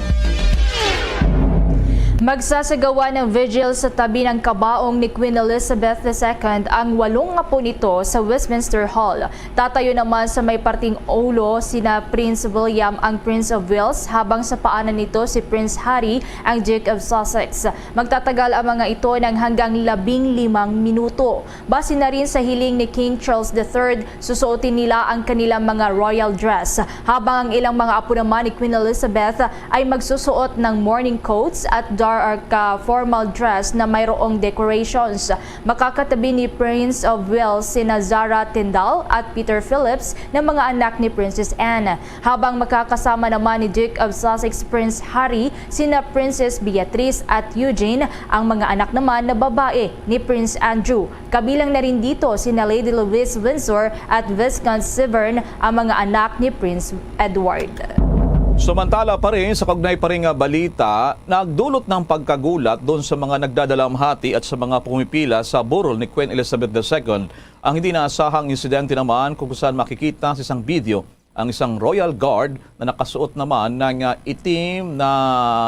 Magsasagawa ng vigil sa tabi ng kabaong ni Queen Elizabeth the Second ang walong apo nito sa Westminster Hall. Tatayo naman sa may parting ulo sina Prince William ang Prince of Wales, habang sa paanan nito si Prince Harry ang Duke of Sussex. Magtatagal ang mga ito ng hanggang labing limang minuto. Base na rin sa hiling ni King Charles the Third, susuotin nila ang kanilang mga royal dress, habang ang ilang mga apo naman ni Queen Elizabeth ay magsusuot ng morning coats at dark, ah, formal dress na mayroong decorations. Makakatabi ni Prince of Wales sina Zara Tindall at Peter Phillips na mga anak ni Princess Anne, habang makakasama naman ni Duke of Sussex Prince Harry sina Princess Beatrice at Eugene, ang mga anak naman na babae ni Prince Andrew. Kabilang na rin dito sina Lady Louise Windsor at Viscount Severn, ang mga anak ni Prince Edward. Samantala pa rin, sa kaugnay pa rin nga balita, nagdulot ng pagkagulat doon sa mga nagdadalamhati at sa mga pumipila sa burol ni Queen Elizabeth the Second ang hindi naasahang insidente naman, kung saan makikita sa isang video ang isang royal guard na nakasuot naman ng, ah, itim na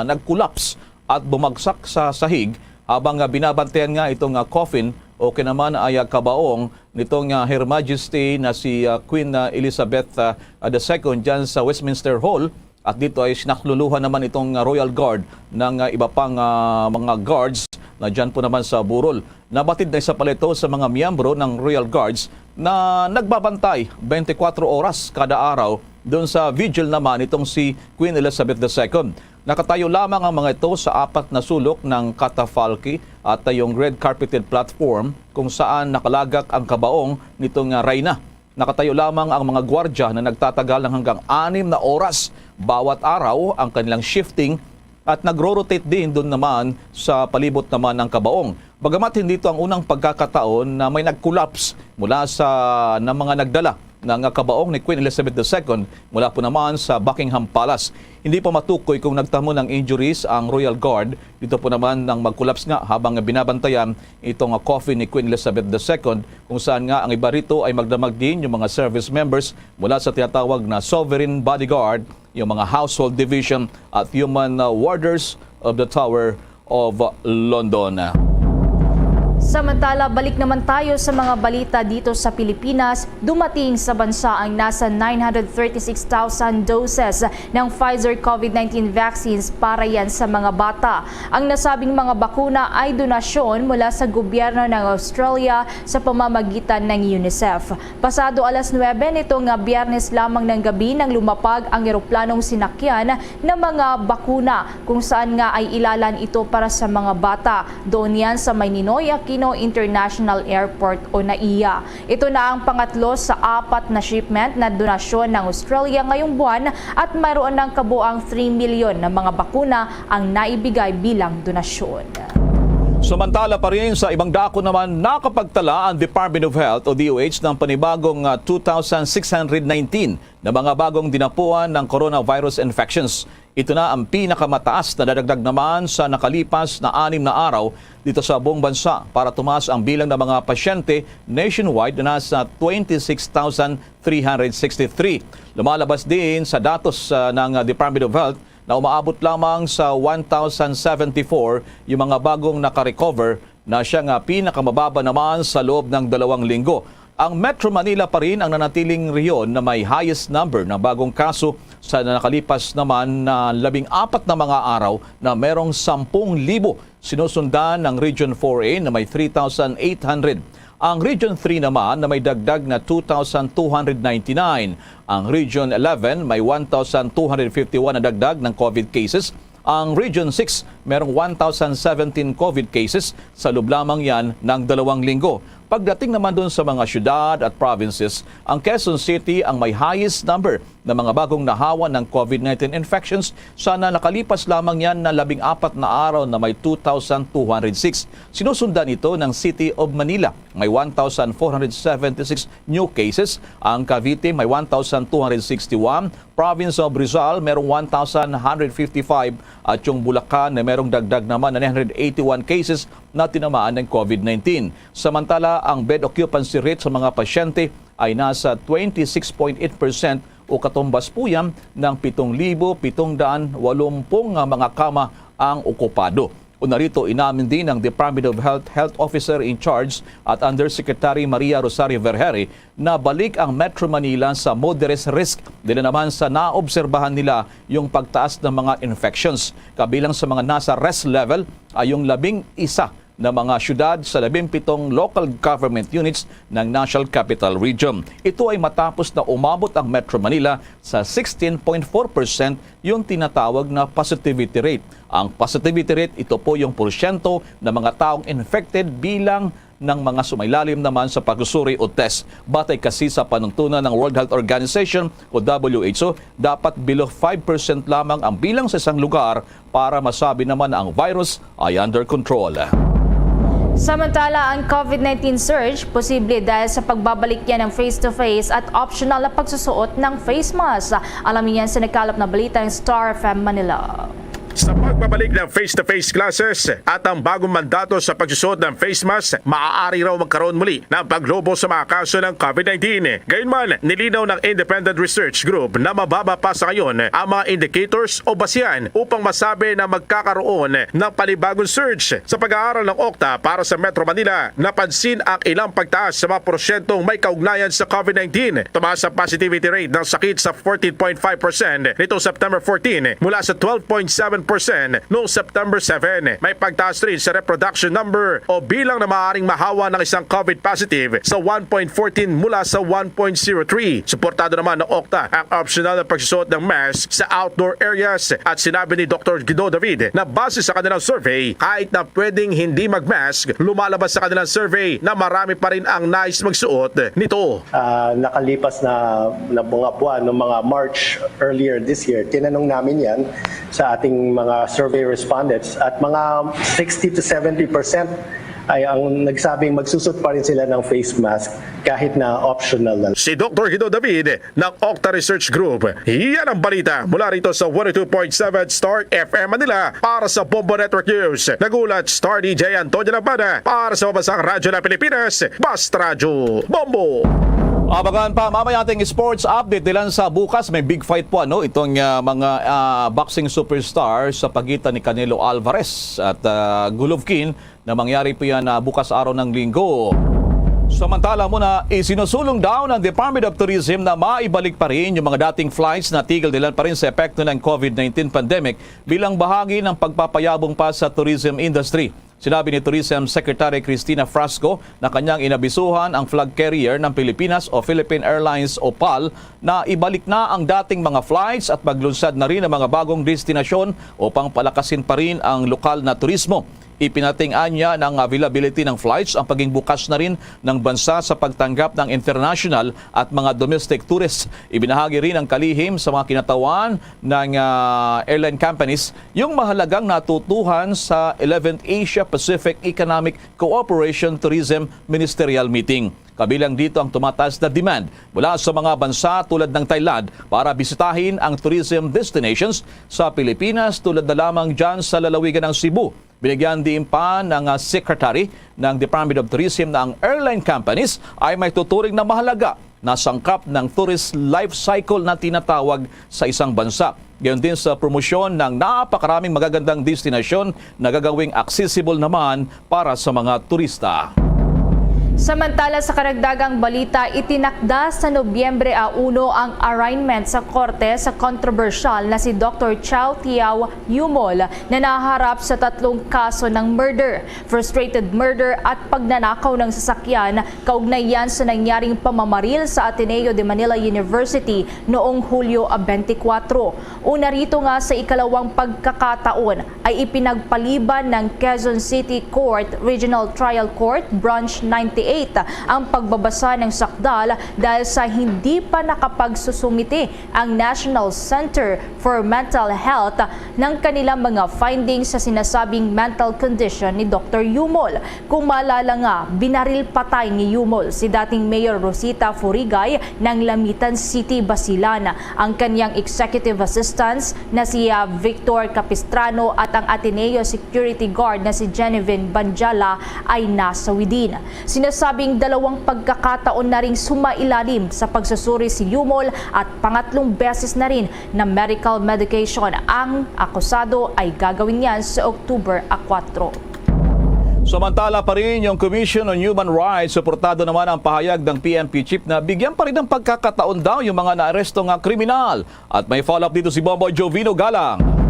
nag-collapse at bumagsak sa sahig, habang, ah, binabantayan nga itong, ah, coffin o kaya naman ay, ah, kabaong nitong, ah, Her Majesty na si, ah, Queen, ah, Elizabeth, ah, ah, the Second dyan sa Westminster Hall. At dito ay sinakluluhan naman itong, ah, royal guard ng, ah, iba pang, ah, mga guards na dyan po naman sa burol. Nabatid na isa pala ito sa mga miyembro ng Royal Guards na nagbabantay twenty-four oras kada araw doon sa vigil naman itong si Queen Elizabeth the Second. Nakatayo lamang ang mga ito sa apat na sulok ng catafalque at yung red carpeted platform kung saan nakalagak ang kabaong nitong, ah, reyna. Nakatayo lamang ang mga gwardya na nagtatagal ng hanggang anim na oras bawat araw ang kanilang shifting at nagro-rotate din doon naman sa palibot naman ng kabaong. Bagamat hindi ito ang unang pagkakataon na may nag-collapse mula sa, ng mga nagdala ng kabaong ni Queen Elizabeth the Second mula po naman sa Buckingham Palace. Hindi pa matukoy kung nagtamo ng injuries ang Royal Guard dito po naman nang mag-collapse nga habang binabantayan itong coffin ni Queen Elizabeth the Second, kung saan nga ang iba rito ay magdamag din yung mga service members mula sa tinatawag na Sovereign Bodyguard, yung mga Household Division at yung mga Warders of the Tower of London. Samantala, balik naman tayo sa mga balita dito sa Pilipinas. Dumating sa bansa ang nasa nine hundred thirty-six thousand doses ng Pfizer COVID nineteen vaccines para yan sa mga bata. Ang nasabing mga bakuna ay donasyon mula sa gobyerno ng Australia sa pamamagitan ng UNICEF. Pasado alas nuwebe nito nga Biyernes lamang ng gabi nang lumapag ang eroplanong sinakyan ng mga bakuna, kung saan nga ay ilalan ito para sa mga bata. Doon yan sa may Ninoy Aquino International Airport o NAIA. Ito na ang pangatlo sa apat na shipment na donasyon ng Australia ngayong buwan at mayroon ng kabuang three million na mga bakuna ang naibigay bilang donasyon. Samantala pa rin, sa ibang dako naman, nakapagtala ang Department of Health o D O H ng panibagong ah, two thousand six hundred nineteen na mga bagong dinapuan ng coronavirus infections. Ito na ang pinakamataas na nadagdag naman sa nakalipas na anim na araw dito sa buong bansa, para tumaas ang bilang ng mga pasyente nationwide na nasa twenty-six thousand three hundred sixty-three. Lumalabas din sa datos ah, ng Department of Health na umaabot lamang sa one thousand seventy-four yung mga bagong nakarecover, na siya nga pinakamababa naman sa loob ng dalawang linggo. Ang Metro Manila pa rin ang nanatiling rehiyon na may highest number ng bagong kaso sa nakalipas naman na labing apat na mga araw, na merong sampung libo. Sinusundan ng Region four A na may three thousand eight hundred. Ang Region three naman na may dagdag na two thousand two hundred ninety-nine. Ang Region eleven may one thousand two hundred fifty-one na dagdag ng COVID cases. Ang Region six merong one thousand seventeen COVID cases sa loob lamang yan ng dalawang linggo. Pagdating naman dun sa mga syudad at provinces, ang Quezon City ang may highest number ng mga bagong nahawa ng COVID nineteen infections sa na nakalipas lamang yan na labing apat na araw, na may two thousand two hundred six. Sinusundan ito ng City of Manila, may one thousand four hundred seventy-six new cases. Ang Cavite may one thousand two hundred sixty-one. Province of Rizal merong one thousand one hundred fifty-five at yung Bulacan na merong dagdag naman na nine hundred eighty-one cases na tinamaan ng COVID nineteen. Samantala, ang bed occupancy rate sa mga pasyente ay nasa twenty-six point eight percent o katumbas po yan ng pitong libo pitong daan walumpung nga mga kama ang okupado. O narito, inamin din ng Department of Health Health Officer in Charge at Undersecretary Maria Rosario Vergeire na balik ang Metro Manila sa moderate risk, dili naman sa naobserbahan nila yung pagtaas ng mga infections. Kabilang sa mga nasa risk level ay yung labing isa na mga syudad sa labing pitong local government units ng National Capital Region. Ito ay matapos na umabot ang Metro Manila sa sixteen point four percent yung tinatawag na positivity rate. Ang positivity rate, ito po yung porsyento ng mga taong infected bilang ng mga sumailalim naman sa pagsusuri o test. Batay kasi sa panuntunan ng World Health Organization o W H O, dapat below five percent lamang ang bilang sa isang lugar para masabi naman na ang virus ay under control. Samantala, ang COVID nineteen surge posible dahil sa pagbabalik niya ng face-to-face at optional na pagsusuot ng face mask. Alamin yan sa nakalap na balita ng Star F M Manila. Sa pagbabalik ng face-to-face classes at ang bagong mandato sa pagsusuot ng face mask, maaari raw magkaroon muli ng paglobo sa mga kaso ng COVID nineteen. Gayunman, nilinaw ng Independent Research Group na mababa pa sa ngayon ang mga indicators o basihan upang masabi na magkakaroon ng panibagong surge. Sa pag-aaral ng OCTA para sa Metro Manila, napansin ang ilang pagtaas sa mga porsyentong may kaugnayan sa COVID nineteen. Tumaas ang positivity rate ng sakit sa fourteen point five percent nitong September fourteen mula sa twelve point seven percent noong September seven. May pagtaas rin sa reproduction number o bilang na maaaring mahawa ng isang COVID positive sa one point fourteen mula sa one point zero three. Suportado naman ng OCTA ang optional na pagsusuot ng mask sa outdoor areas at sinabi ni Doctor Guido David na base sa kanilang survey, kahit na pwedeng hindi mag-mask, lumalabas sa kanilang survey na marami pa rin ang nais magsuot nito. Ah, nakalipas na, na mga buwan, no, mga March earlier this year, tinanong namin yan sa ating mga survey respondents at mga sixty to seventy percent ay ang nagsabing magsusot pa rin sila ng face mask kahit na optional na. Si Doctor Guido David ng OCTA Research Group. Yan ang balita mula rito sa one oh two point seven Star F M Manila. Para sa Bombo Network News, nagulat Star D J Antonio Lampana. Para sa Mabasang Radyo ng Pilipinas, Basta Radyo Bombo. Abangan pa mamaya ating sports update dilan sa bukas. May big fight po, ano, itong ah, mga ah, boxing superstar sa pagitan ni Canelo Alvarez at ah, Golovkin, na mangyari po yan ah, bukas araw ng Linggo. Samantala muna, isinusulong daw ng Department of Tourism na maibalik pa rin yung mga dating flights na tigil dilan pa rin sa epekto ng COVID nineteen pandemic bilang bahagi ng pagpapayabong pa sa tourism industry. Sinabi ni Tourism Secretary Cristina Frasco na kanyang inabisuhan ang flag carrier ng Pilipinas o Philippine Airlines o PAL na ibalik na ang dating mga flights at maglunsad na rin ang mga bagong destinasyon upang palakasin pa rin ang lokal na turismo. Ipinating-an niya ng availability ng flights ang pagiging bukas na rin ng bansa sa pagtanggap ng international at mga domestic tourists. Ibinahagi rin ng kalihim sa mga kinatawan ng ah, airline companies yung mahalagang natutuhan sa eleventh Asia-Pacific Economic Cooperation Tourism Ministerial Meeting. Kabilang dito ang tumataas na demand mula sa mga bansa tulad ng Thailand para bisitahin ang tourism destinations sa Pilipinas, tulad na lamang dyan sa lalawigan ng Cebu. Binigyan din pa ng ah, Secretary ng Department of Tourism na ang airline companies ay may tuturing na mahalaga na sangkap ng tourist life cycle na tinatawag sa isang bansa. Gayon din sa promosyon ng napakaraming magagandang destinasyon na gagawing accessible naman para sa mga turista. Samantala, sa karagdagang balita, itinakda sa Nobyembre a uno ang arraignment sa korte sa kontrobersyal na si Doctor Chow Tiao Yumol, na naharap sa tatlong kaso ng murder, frustrated murder at pagnanakaw ng sasakyan kaugnay yan sa nangyaring pamamaril sa Ateneo de Manila University noong Hulyo twenty-four. Una rito nga, sa ikalawang pagkakataon ay ipinagpaliban ng Quezon City Court Regional Trial Court Branch ninety-eight ang pagbabasa ng sakdal dahil sa hindi pa nakapagsusumite ang National Center for Mental Health ng kanilang mga findings sa sinasabing mental condition ni Doctor Yumol. Kung maalala nga, binaril patay ni Yumol si dating Mayor Rosita Furigay ng Lamitan City, Basilan, ang kanyang executive assistants na si ah, Victor Capistrano at ang Ateneo security guard na si Genevieve Banjala ay nasawidin. Sinasabing dalawang pagkakataon na ring sumailalim sa pagsusuri si Yumol at pangatlong beses na rin na medical medication ang akusado ay gagawin niyan sa October a kuwatro. Samantala pa rin, yung Commission on Human Rights, suportado naman ang pahayag ng P N P chief na bigyan pa rin ng pagkakataon daw yung mga naaresto nga kriminal. At may follow-up dito si Bomboy Jovino Galang.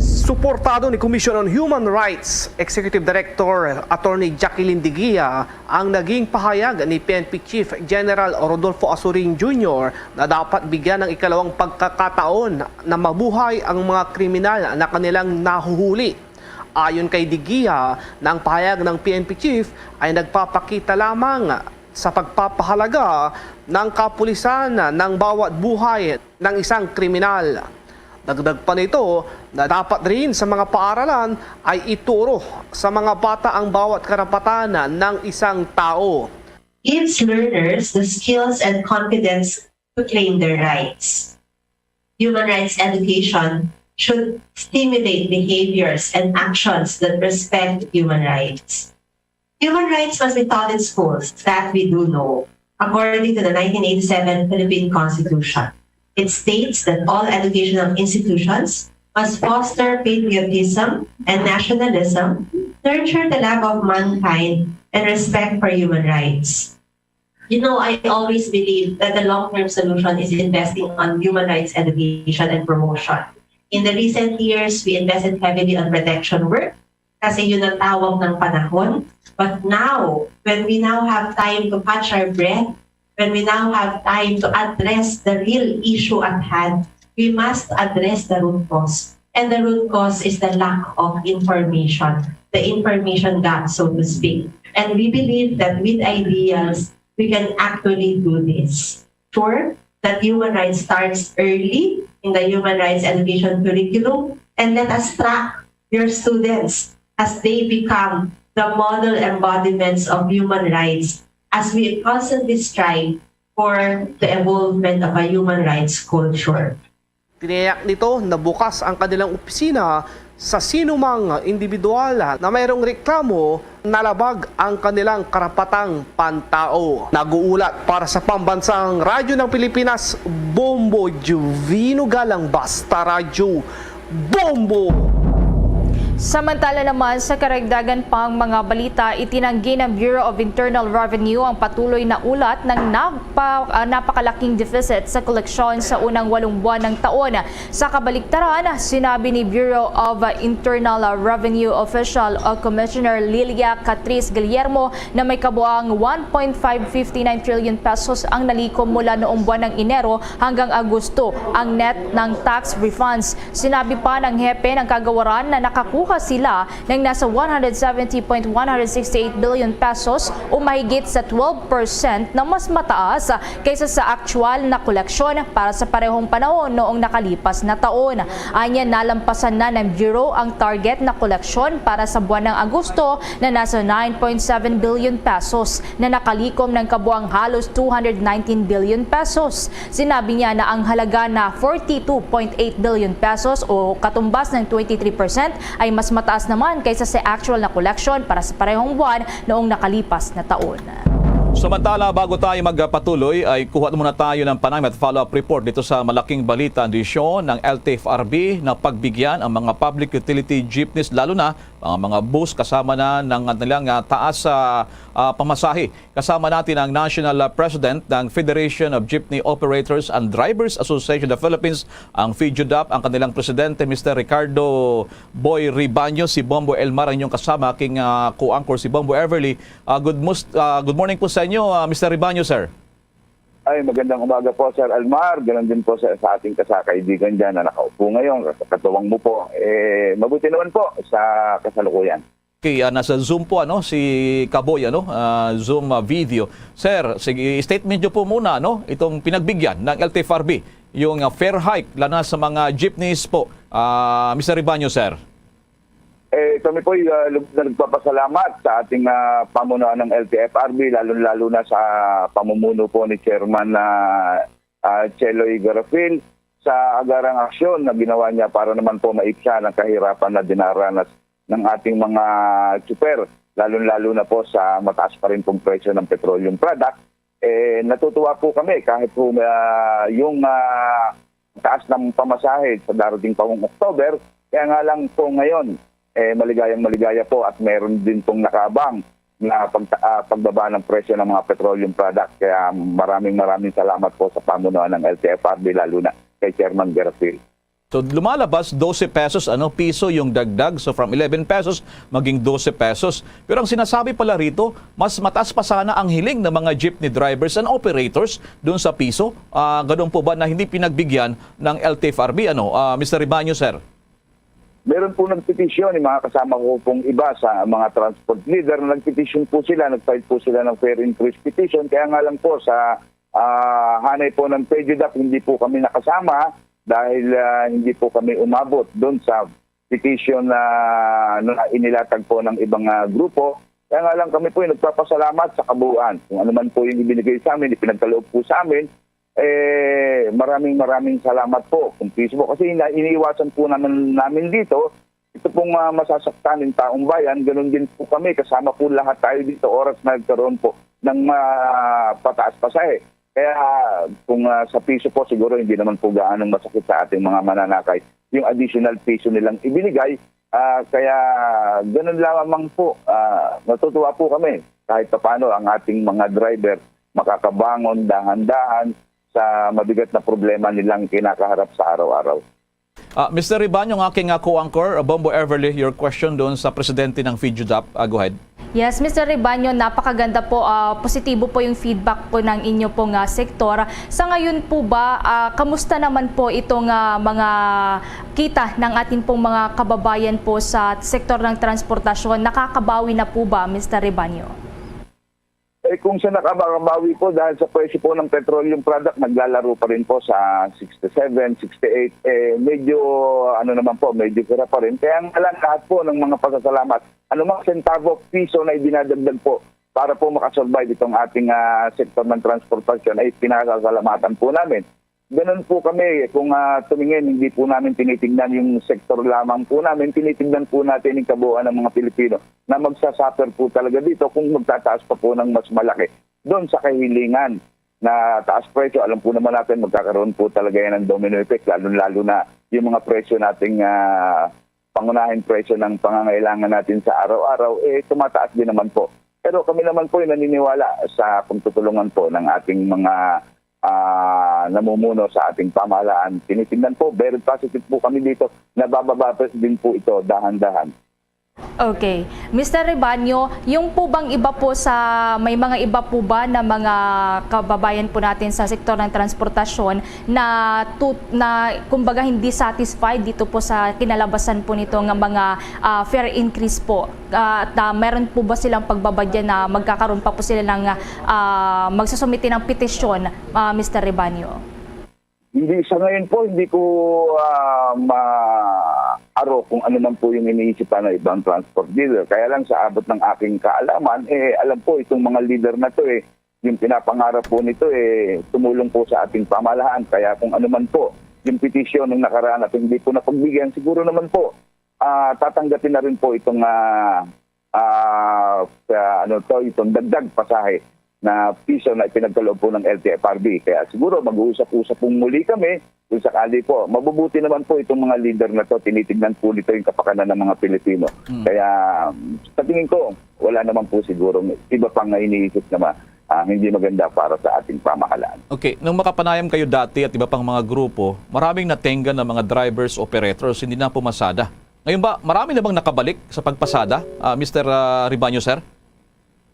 Suportado ni Commission on Human Rights Executive Director Attorney Jacqueline Digia ang naging pahayag ni P N P Chief General Rodolfo Asuring Junior na dapat bigyan ng ikalawang pagkakataon na mabuhay ang mga kriminal na kanilang nahuhuli. Ayon kay Digia, na ang pahayag ng P N P chief ay nagpapakita lamang sa pagpapahalaga ng kapulisan ng bawat buhay ng isang kriminal. Dagdag pa nito na dapat rin sa mga paaralan ay ituro sa mga bata ang bawat karapatan ng isang tao. Gives learners the skills and confidence to claim their rights. Human rights education should stimulate behaviors and actions that respect human rights. Human rights must be taught in schools, that we do know, according to the nineteen eighty-seven Philippine Constitution. It states that all educational institutions must foster patriotism and nationalism, nurture the love of mankind, and respect for human rights. You know, I always believe that the long-term solution is investing on human rights education and promotion. In the recent years, we invested heavily on protection work kasi yun ang tawag ng panahon. But now, when we now have time to catch our breath, when we now have time to address the real issue at hand, we must address the root cause. And the root cause is the lack of information, the information gap, so to speak. And we believe that with ideals, we can actually do this. Sure that human rights starts early in the human rights education curriculum, and let us track your students as they become the model embodiments of human rights as we constantly strive for the evolvement of a human rights culture. Tiniyak nito na bukas ang kanilang opisina sa sinumang individual na mayroong reklamo na labag ang kanilang karapatang pantao. Nag-uulat para sa Pambansang Radyo ng Pilipinas, Bombo Jovino Galang, Basta Radyo, Bombo! Samantala naman, sa karagdagan pang mga balita, itinanggi ng Bureau of Internal Revenue ang patuloy na ulat ng nagpa, ah, napakalaking deficit sa koleksyon sa unang walong buwan ng taon. Sa kabaliktaran, sinabi ni Bureau of Internal Revenue Official o Commissioner Lilia Catrice Guillermo na may kabuang one point five fifty nine trillion pesos ang nalikom mula noong buwan ng Enero hanggang Agosto ang net ng tax refunds. Sinabi pa ng hepe ng kagawaran na nakakuha pa sila ng nasa one hundred seventy point one hundred sixty eight billion pesos o mahigit sa twelve percent na mas mataas kaysa sa aktual na koleksyon para sa parehong panahon noong nakalipas na taon. Anya, nalampasan na ng Bureau ang target na koleksyon para sa buwan ng Agosto na nasa nine point seven billion pesos na nakalikom ng kabuang halos two hundred nineteen billion pesos. Sinabi niya na ang halaga na forty two point eight billion pesos o katumbas ng twenty three percent ay mas mataas naman kaysa sa actual na koleksyon para sa parehong buwan noong nakalipas na taon. Samantala, bago tayo magpatuloy, ay kuha muna tayo ng panayam at follow-up report dito sa malaking balita, edisyon ng L T F R B na pagbigyan ang mga public utility jeepneys, lalo na ang mga bus, kasama na ng kanilang, ah, taas sa, ah, pamasahe. Kasama natin ang National, ah, President ng Federation of Jeepney Operators and Drivers Association of the Philippines, ang FEJUDAP, ang kanilang presidente, Mister Ricardo Boy Ribaño. Si Bombo Elmar ang inyong kasama, king, ah, co-anchor si Bombo Everly. Ah, good mus-, ah, good morning po sa inyo, ah, Mister Ribaño, sir. Ay, magandang umaga po, Sir Almar. Ganon din po sa, sa ating kasakaibigan dyan na nakaupo ngayon, sa katuwang mo po. Eh, mabuti naman po sa kasalukuyan. Okay, ah, nasa Zoom po, ano, si Kaboy, ano, ah, Zoom, ah, video. Sir, sige, statement nyo po muna, no, itong pinagbigyan ng L T F R B, yung, ah, fare hike, lalo na sa mga jeepneys po, ah, Mister Ribaño, sir. Eh, kami po, ah, lub-, na nagpapasalamat sa ating, ah, pamunuan ng L T F R B, lalo-lalo na sa pamumuno po ni Chairman, ah, ah, Cheloy Garafil, sa agarang aksyon na ginawa niya para naman po maipsan ang kahirapan na dinaranas ng ating mga tsuper, lalo-lalo na po sa mataas pa rin pong presyo ng petroleum product. Eh, natutuwa po kami kahit po, ah, yung, ah, taas ng pamasahe sa darating pa pong October. Kaya nga lang po ngayon, eh, maligayang maligaya po at meron din pong nakaabang na pag-, ah, pagbaba ng presyo ng mga petroleum product. Kaya maraming, maraming salamat po sa pamunuan ng L T F R B, lalo na kay Chairman Garafil. So, lumalabas dose pesos, ano, piso yung dagdag. So, from eleven pesos, maging dose pesos. Pero ang sinasabi pala rito, mas mataas pa sana ang hiling ng mga jeepney drivers and operators doon sa piso. Ah, ganun po ba na hindi pinagbigyan ng L T F R B, ano, ah, Mister Ribaño, sir? Meron po nagpetisyon, yung mga kasama ko pong iba sa mga transport leader na nagpetisyon po sila, nag-file po sila ng fare increase petition. Kaya nga lang po sa, ah, hanay po ng FEJUDAP, hindi po kami nakasama dahil, ah, hindi po kami umabot doon sa petition na, na inilatag po ng ibang, ah, grupo. Kaya nga lang kami po ay nagpapasalamat sa kabuuan. Kung ano man po yung ibinigay sa amin, ipinagkaloob po sa amin, eh, maraming, maraming salamat po. Kung piso po, kasi ina-, iniiwasan po naman namin dito, ito pong, ah, masasaktan ng taong bayan, ganun din po kami, kasama po lahat tayo dito, oras na nagkaroon po ng, ah, pataas pasahe. Kaya kung, ah, sa piso po, siguro hindi naman po gaanong masakit sa ating mga mananakay yung additional piso nilang ibinigay. Ah, kaya ganun lamang po, ah, natutuwa po kami kahit papaano ang ating mga driver makakabangon dahan-dahan sa mabigat na problema nilang kinakaharap sa araw-araw. Ah, Mister Ribaño, ang aking, ah, co-anchor, ah, Bombo Everly, your question doon sa presidente ng FEJUDAP. Ah, go ahead. Yes, Mister Ribaño, napakaganda po. Ah, positibo po yung feedback po ng inyo pong, ah, sektor. Sa ngayon po ba, ah, kamusta naman po itong, ah, mga kita ng ating pong mga kababayan po sa sektor ng transportasyon? Nakakabawi na po ba, Mister Ribaño? Eh, kung sa nakakabawi po, dahil sa presyo po ng petroleum product, naglalaro pa rin po sa sixty-seven, sixty-eight. Eh, medyo, ano naman po, medyo sira pa rin. Kaya nga lang, lahat po ng mga pasasalamat, anumang sentavo, piso na idinadagdag po para po makasurvive itong ating, ah, sektor ng transportasyon ay pinasasalamatan po namin. Ganun po kami, kung, ah, tumingin, hindi po namin tinitignan yung sektor lamang po namin, tinitignan po natin yung kabuuan ng mga Pilipino na magsasuffer po talaga dito kung magtataas pa po ng mas malaki doon sa kahilingan na taas presyo. Alam po naman natin, magkakaroon po talaga yan ng domino effect, lalo-lalo na yung mga presyo nating, ah, pangunahing presyo ng pangangailangan natin sa araw-araw, eh, tumataas din naman po. Pero kami naman po ay naniniwala sa pagtutulungan po ng ating mga, ah, namumuno sa ating pamahalaan. Tinitingnan po, very positive po kami dito. Nabababa pa din po ito dahan-dahan. Okay. Mister Rebaño, yung po bang iba po sa, may mga iba po ba na mga kababayan po natin sa sektor ng transportasyon na tu-, na kumbaga hindi satisfied dito po sa kinalabasan po nito nga mga, ah, fare increase po? Ah, at, ah, meron po ba silang pagbabadya na magkakaroon pa po sila ng, ah, magsusumite ng petisyon, ah, Mister Rebaño? Hindi, sa ngayon po, hindi ko, ah, maaro kung ano man po yung iniisip pa ng ibang transport dealer. Kaya lang, sa abot ng aking kaalaman, eh, alam po, itong mga leader na to, eh, yung pinapangarap po nito, eh, tumulong po sa ating pamahalaan. Kaya kung ano man po yung petisyon ng nakaraan at hindi po napagbigyan, siguro naman po, ah, tatanggapin na rin po itong, ah, ah, sa, ano to, itong dagdag pasahe na piso na ipinagkaloob po ng L T F R B. Kaya siguro mag-uusap-usap pong muli kami kung sakali po. Mabubuti naman po itong mga leader na to, tinitignan po nito yung kapakanan ng mga Pilipino. Mm. Kaya sa tingin ko, wala naman po siguro iba pang iniisip na ma-, ah, hindi maganda para sa ating pamahalaan. Okay, nung makapanayam kayo dati at iba pang mga grupo, maraming natengga ng mga drivers, operators, hindi na pumasada. Ngayon ba, marami na bang nakabalik sa pagpasada, ah, Mister, ah, Rebaño, sir?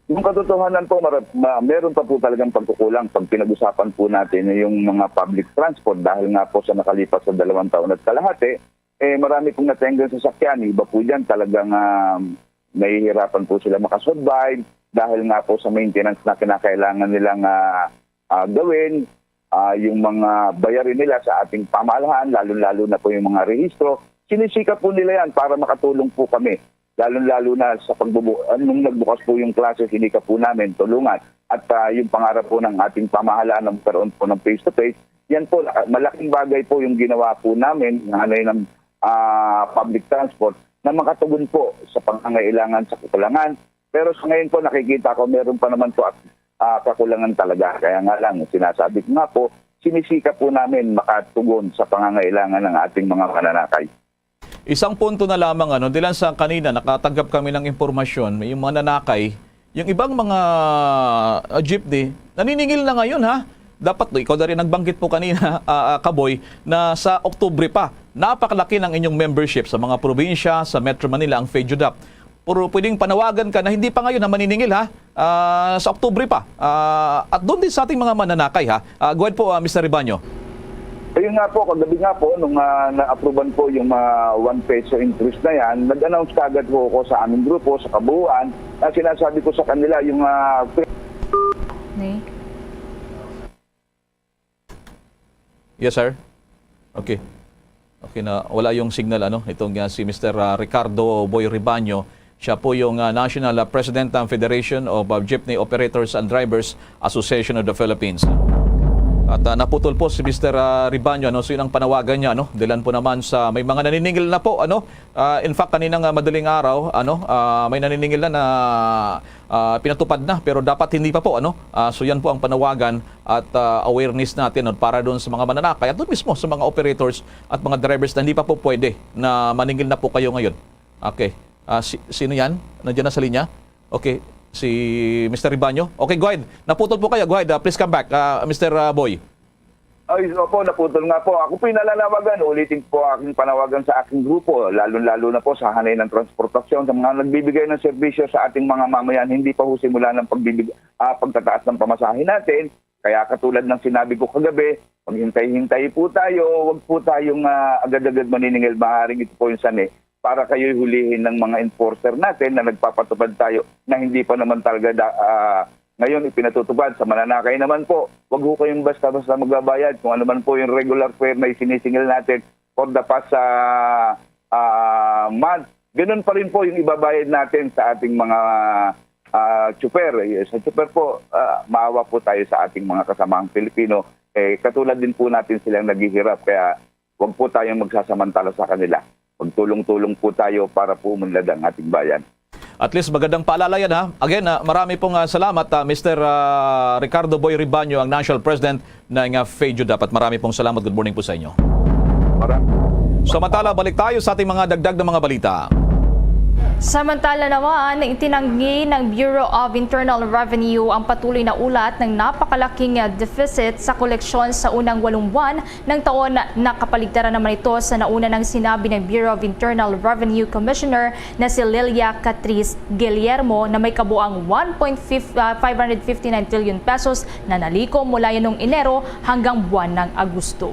Yung katotohanan po, mara-, ma-, meron pa po talagang pagkukulang pag pinag-usapan po natin yung mga public transport dahil nga po sa nakalipas sa dalawang taon at kalahati, eh, marami pong natenggang sasakyan. Iba po dyan talagang, ah, nahihirapan po sila makasurvive dahil nga po sa maintenance na kinakailangan nilang, ah, ah, gawin, ah, yung mga bayarin nila sa ating pamahalaan, lalo-lalo na po yung mga rehistro. Sinisikap po nila yan para makatulong po kami, lalo-lalo na sa pagbubu-, ah, nung nagbukas po yung klase, sinikap po namin tulungan. At, ah, yung pangarap po ng ating pamahalaan na magkaroon po ng face-to-face, yan po, laka-, malaking bagay po yung ginawa po namin, nanay ng, ah, public transport, na makatugon po sa pangangailangan sa kakulangan. Pero sa ngayon po, nakikita ko meron pa naman po at, ah, kakulangan talaga. Kaya nga lang, sinasabi ko nga po, sinisikap po namin makatugon sa pangangailangan ng ating mga mananakay. Isang punto na lamang, ano, dilan sa kanina, nakatanggap kami ng impormasyon, may mga nanakay, yung ibang mga, ah, jeepney, naniningil na ngayon, ha? Dapat, ikaw na rin nagbanggit po kanina, ah, ah, Kaboy, na sa Oktubre pa, napakalaki ng inyong membership sa mga probinsya, sa Metro Manila, ang FEJUDAP. Pero pwedeng panawagan ka na hindi pa ngayon na maniningil, ha? Ah, sa Oktubre pa. Ah, at doon din sa ating mga mananakay, ha? Ah, go ahead po, ah, Mister Rebaño. Ayun nga po, kagabi nga po, nung, ah, na-approvean po yung, ah, one peso increase na yan, nag-announce kagad po ako sa aming grupo, sa kabuuan, na sinasabi ko sa kanila yung, ah, Nay? Yes, sir. Okay. Okay na, wala yung signal, ano, itong, ah, si Mister, ah, Ricardo Boy Ribaño. Siya po yung, ah, National, ah, President ng Federation of, ah, Jeepney Operators and Drivers Association of the Philippines. At, ah, naputol po si Mister, ah, Ribaño, ano, so yun ang panawagan niya, ano, dilan po naman sa may mga naniningil na po, ano. Ah, in fact, kanina nga madaling araw, ano, ah, may naniningil na na, ah, pinatupad na, pero dapat hindi pa po, ano. Ah, so yan po ang panawagan at, ah, awareness natin, no, para doon sa mga mananakay at doon mismo sa mga operators at mga drivers na hindi pa po pwede na maningil na po kayo ngayon. Okay. Ah, si-, sino yan? Nandiyan na sa linya? Okay. Si Mister Ribaño? Okay, go ahead. Naputol po kayo. Go ahead. Ah, please come back, ah, Mister, ah, Boy. Ay, opo, naputol nga po. Ako po yung nananawagan. Ulitin ko po aking panawagan sa aking grupo, lalo-lalo na po sa hanay ng transportasyon, sa mga nagbibigay ng serbisyo sa ating mga mamayan, hindi pa ho simula ng pagbibig-, ah, pagtataas ng pamasahe natin. Kaya katulad ng sinabi ko kagabi, maghintay-hintay po tayo, wag po tayong, ah, agad-agad maniningil. Maaaring ito po yung sani para kayo'y hulihin ng mga enforcer natin na nagpapatupad tayo na hindi pa naman talaga da-, ah, ngayon ipinatutupad. Sa mananakay naman po, wag ho kayong basta-basta magbabayad kung ano man po yung regular fare na isinisingil natin for the past, ah, ah, month. Ganun pa rin po yung ibabayad natin sa ating mga, ah, tsuper. Eh, sa tsuper po, ah, maawa po tayo sa ating mga kasamang Pilipino. Eh, katulad din po natin silang naghihirap. Kaya wag po tayong magsasamantala sa kanila. Magtulong-tulong po tayo para po umunlad ang ating bayan. At least magandang paalala yan, ha. Again, ah, marami pong, ah, salamat, ah, Mister, ah, Ricardo Boy Ribaño, ang National President ng, ah, FEJUDAP. At marami pong salamat. Good morning po sa inyo. Maraming Samantala, balik tayo sa ating mga dagdag na mga balita. Samantala naman, itinanggi ng Bureau of Internal Revenue ang patuloy na ulat ng napakalaking deficit sa koleksyon sa unang walong buwan ng taon. Nakapaligtara naman ito sa nauna nang sinabi ng Bureau of Internal Revenue Commissioner na si Lilia Catrice Guillermo na may kabuang one point five hundred fifty-nine trillion pesos na nalikom mula yan noong Enero hanggang buwan ng Agosto.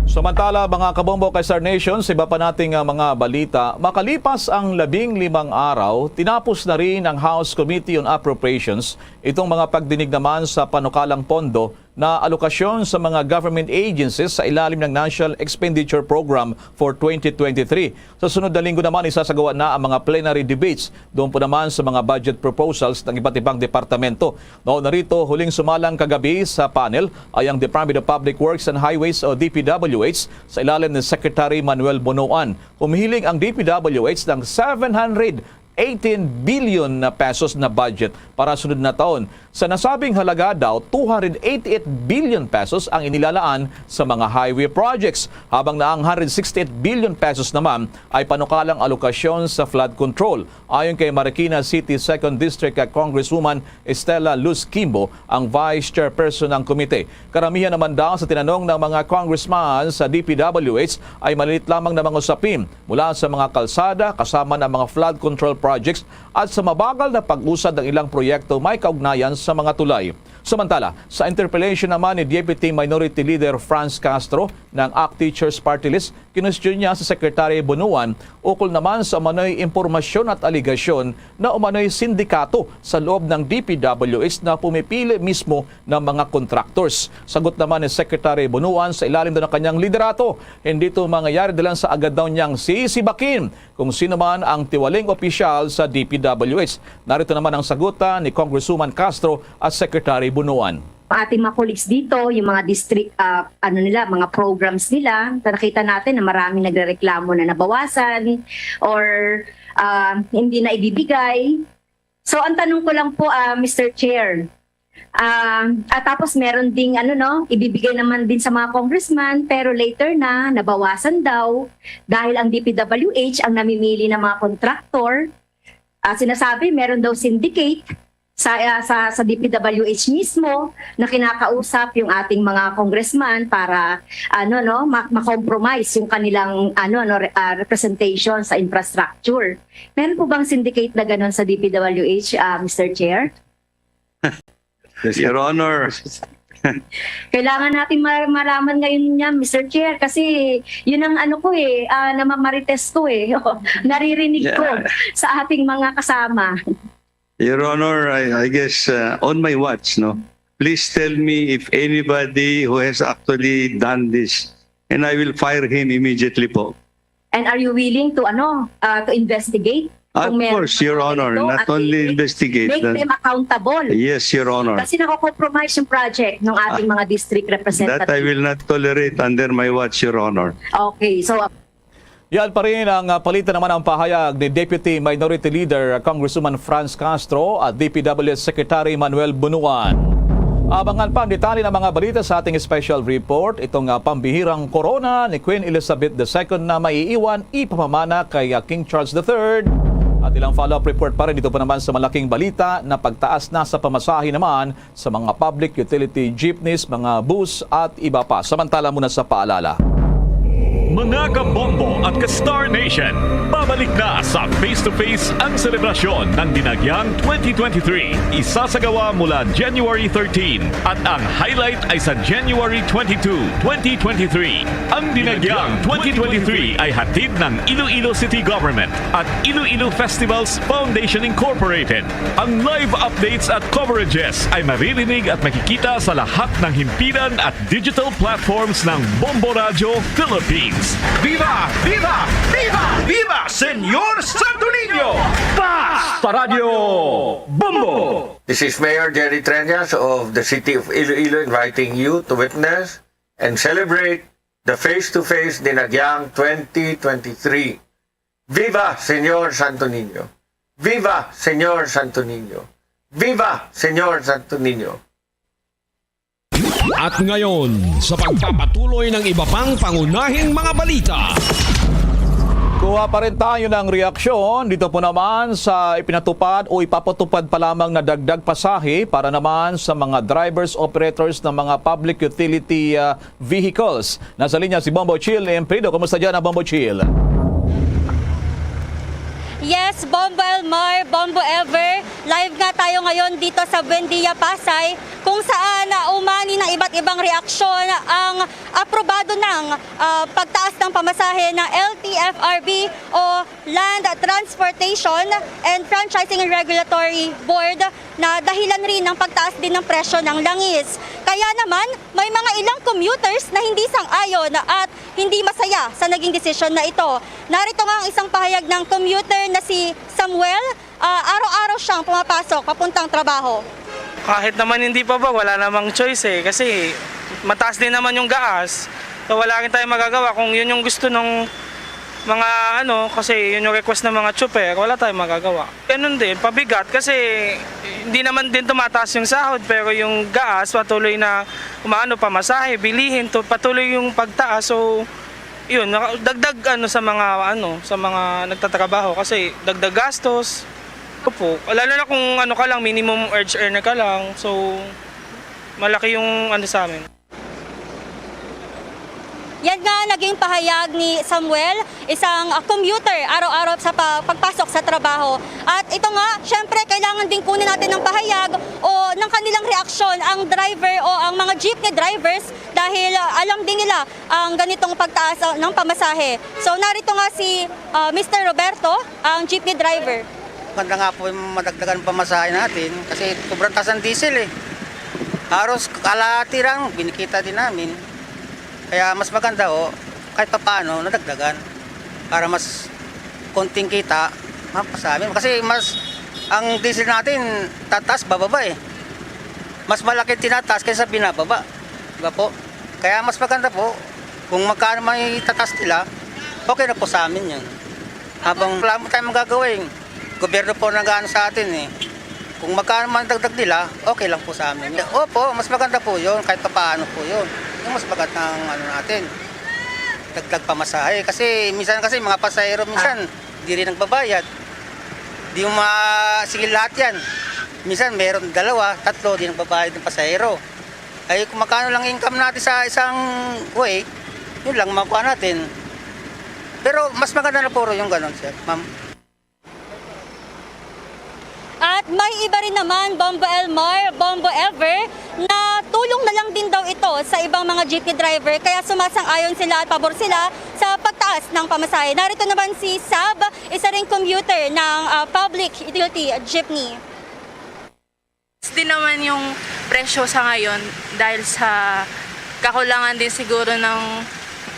Samantala, mga kabombo kay Star Nation, sa iba pa nating, ah, mga balita, makalipas ang labing limang araw, tinapos na rin ang House Committee on Appropriations itong mga pagdinig naman sa panukalang pondo na alokasyon sa mga government agencies sa ilalim ng National Expenditure Program for twenty twenty-three. Sa sunod na linggo naman, isasagawa na ang mga plenary debates doon po naman sa mga budget proposals ng iba't ibang departamento. Nauna rito, huling sumalang kagabi sa panel ay ang Department of Public Works and Highways o D P W H sa ilalim ni Secretary Manuel Bonoan. Humihiling ang D P W H ng seven hundred eighteen billion na pesos na budget para sunod na taon. Sa nasabing halaga daw, two hundred eighty-eight billion pesos ang inilalaan sa mga highway projects, habang na ang hundred sixty-eight billion pesos naman ay panukalang alokasyon sa flood control. Ayon kay Marikina City Second District Congresswoman Estela Luz Kimbo, ang vice chairperson ng komite. Karamihan naman daw sa tinanong ng mga congressman sa D P W H ay maliit lamang na mga usapin, mula sa mga kalsada, kasama na ang mga flood control projects, at sa mabagal na pag-usad ng ilang proyekto may kaugnayan sa mga tulay. Samantala, sa interpellation naman ni Deputy Minority Leader Franz Castro ng ACT Teachers Party List, kinustyon niya si Secretary Bonoan ukol naman sa umano'y impormasyon at aligasyon na umano'y sindikato sa loob ng D P W H na pumipili mismo ng mga contractors. Sagot naman ni Secretary Bonoan, sa ilalim daw ng kanyang liderato, hindi ito mangyayari dahil sa agad daw niyang sisibakin kung sino man ang tiwaling opisyal sa D P W H. Narito naman ang sagutan ni Congresswoman Castro at Secretary Bonoan. Ating mga colleagues dito, yung mga district, ah, ano nila, mga programs nila, nakita natin na maraming nagrereklamo na nabawasan or, ah, hindi na ibibigay. So, ang tanong ko lang po, ah, Mister Chair, ah, at tapos meron ding, ano, no, ibibigay naman din sa mga congressman, pero later na, nabawasan daw dahil ang D P W H ang namimili ng mga contractor. Ah, sinasabi, meron daw syndicate sa, ah, sa, sa D P W H mismo na kinakausap yung ating mga congressman para, ano, no, ma-, ma-compromise yung kanilang, ano, no, re-, ah, representation sa infrastructure. Meron po bang syndicate na ganun sa D P W H, ah, Mister Chair? Your Honor, Kailangan natin ma-, malaman ngayon niya, Mister Chair, kasi yun ang, ano ko eh, ah, namamarites ko eh. Naririnig ko Yeah. Sa ating mga kasama. Your Honor, I, I guess, uh, on my watch, no? Please tell me if anybody who has actually done this, and I will fire him immediately po. And are you willing to, ano, ah, to investigate? Of Kung meron course, Your mga Honor, ganito not at only i- investigate, Make but them accountable. Yes, Your Honor. Kasi nako-compromise yung project ng ating mga district That I representative. Will not tolerate under my watch, Your Honor. Okay, so Yan pa rin ang, ah, palitan naman ang pahayag ni Deputy Minority Leader, ah, Congresswoman Franz Castro at D P W H Secretary Manuel Bonoan. Abangan pa ang detalye ng mga balita sa ating special report. Itong, ah, pambihirang korona ni Queen Elizabeth the Second na maiiwan ipamamana kay, ah, King Charles the Third. At ilang follow-up report pa rin dito pa naman sa malaking balita na pagtaas na sa pamasahe naman sa mga public utility jeepneys, mga bus at iba pa. Samantala, muna sa paalala. Mga kabombo at ka-Star Nation, pabalik na sa Face to Face ang selebrasyon ng Dinagyang twenty twenty-three. Isasagawa mula January thirteen at ang highlight ay sa January twenty-two, twenty twenty-three. Ang Dinagyang twenty twenty-three ay hatid ng Iloilo City Government at Iloilo Festivals Foundation Incorporated. Ang live updates at coverages ay maririnig at makikita sa lahat ng himpilan at digital platforms ng Bombo Radyo Philippines. Viva! Viva! Viva! Viva Señor Santo Niño! Basta Radyo Bombo! This is Mayor Jerry Treñas of the City of Iloilo inviting you to witness and celebrate the Face to Face Dinagyang twenty twenty-three. Viva Señor Santo Niño! Viva Señor Santo Niño! Viva Señor Santo Niño! At ngayon, sa pagpapatuloy ng iba pang pangunahing mga balita. Kuha pa rin tayo ng reaksyon dito po naman sa ipinatupad o ipapatupad pa lamang na dagdag pasahe para naman sa mga drivers, operators ng mga public utility, ah, vehicles. Nasa linya si Bombo Chill Emprido. Kumusta dyan ang Bombo Chill? Yes, Bombo Elmar, Bombo Ever, live nga tayo ngayon dito sa Buendia, Pasay, kung saan, ah, umani ng iba't ibang reaksyon ang aprobado ng, ah, pagtaas ng pamasahe ng L T F R B o Land Transportation and Franchising Regulatory Board na dahilan rin ng pagtaas din ng presyo ng langis. Kaya naman, may mga ilang commuters na hindi sang-ayon at hindi masaya sa naging desisyon na ito. Narito nga ang isang pahayag ng commuter na si Samuel. Ah, araw-araw siyang pumapasok papuntang trabaho. Kahit naman hindi pa ba, wala namang choice eh. Kasi mataas din naman yung gas. So wala rin tayong magagawa kung yun yung gusto ng mga ano, kasi yun yung request ng mga chopper, wala tayong magagawa. Ganun din, pabigat kasi hindi naman din tumataas yung sahod pero yung gas patuloy na umaano, pamasahe, bilihin, to, patuloy yung pagtaas. So yun, naka- dagdag ano sa mga ano, sa mga nagtatrabaho kasi dagdag gastos. Opo, lalo na kung ano ka lang, minimum wage earner ka lang. So malaki yung ano sa amin. Yan nga naging pahayag ni Samuel, isang, ah, commuter, araw-araw sa pa- pagpasok sa trabaho. At ito nga, syempre, kailangan din kunin natin ng pahayag o ng kanilang reaksyon ang driver o ang mga jeepney drivers dahil, ah, alam din nila ang ganitong pagtaas, ah, ng pamasahe. So narito nga si, ah, Mister Roberto, ang jeepney driver. Maganda nga po yung madagdagan ang pamasahe natin kasi sobrang taas ng diesel eh. Haros kalahati lang, binikita din namin. Kaya mas maganda ho, kahit papaano, nadagdagan. Para mas konting kita, mapasa amin. Kasi mas, ang diesel natin, tataas, bababa eh. Mas malaki tinataas kaysa binababa. Di ba po? Kaya mas maganda po, kung magkano may tatas nila, okay na po sa amin yun. Habang wala mo tayong magagawa eh. Gobyerno po nag-ano sa atin eh. Kung magkano man dagdag nila, okay lang po sa amin. Opo, mas maganda po yun, kahit papaano po yun. Yung mas maganda ang ano natin, dagdag pamasahe. Kasi minsan kasi mga pasahero minsan, di rin nagbabayad. Di mo masingil lahat yan. Minsan meron dalawa, tatlo, di nagbabayad ng pasahero. Ay kung magkano lang income natin sa isang way, yun lang makuha natin. Pero mas maganda na puro yung ganun, sir, ma'am. At may iba rin naman, Bombo Elmar, Bombo Ever, na tulong na lang din daw ito sa ibang mga jeepney driver. Kaya sumasang-ayon sila at pabor sila sa pagtaas ng pamasahe. Narito naman si Sab, isa ring commuter ng, ah, public utility jeepney. Din naman yung presyo sa ngayon dahil sa kakulangan din siguro ng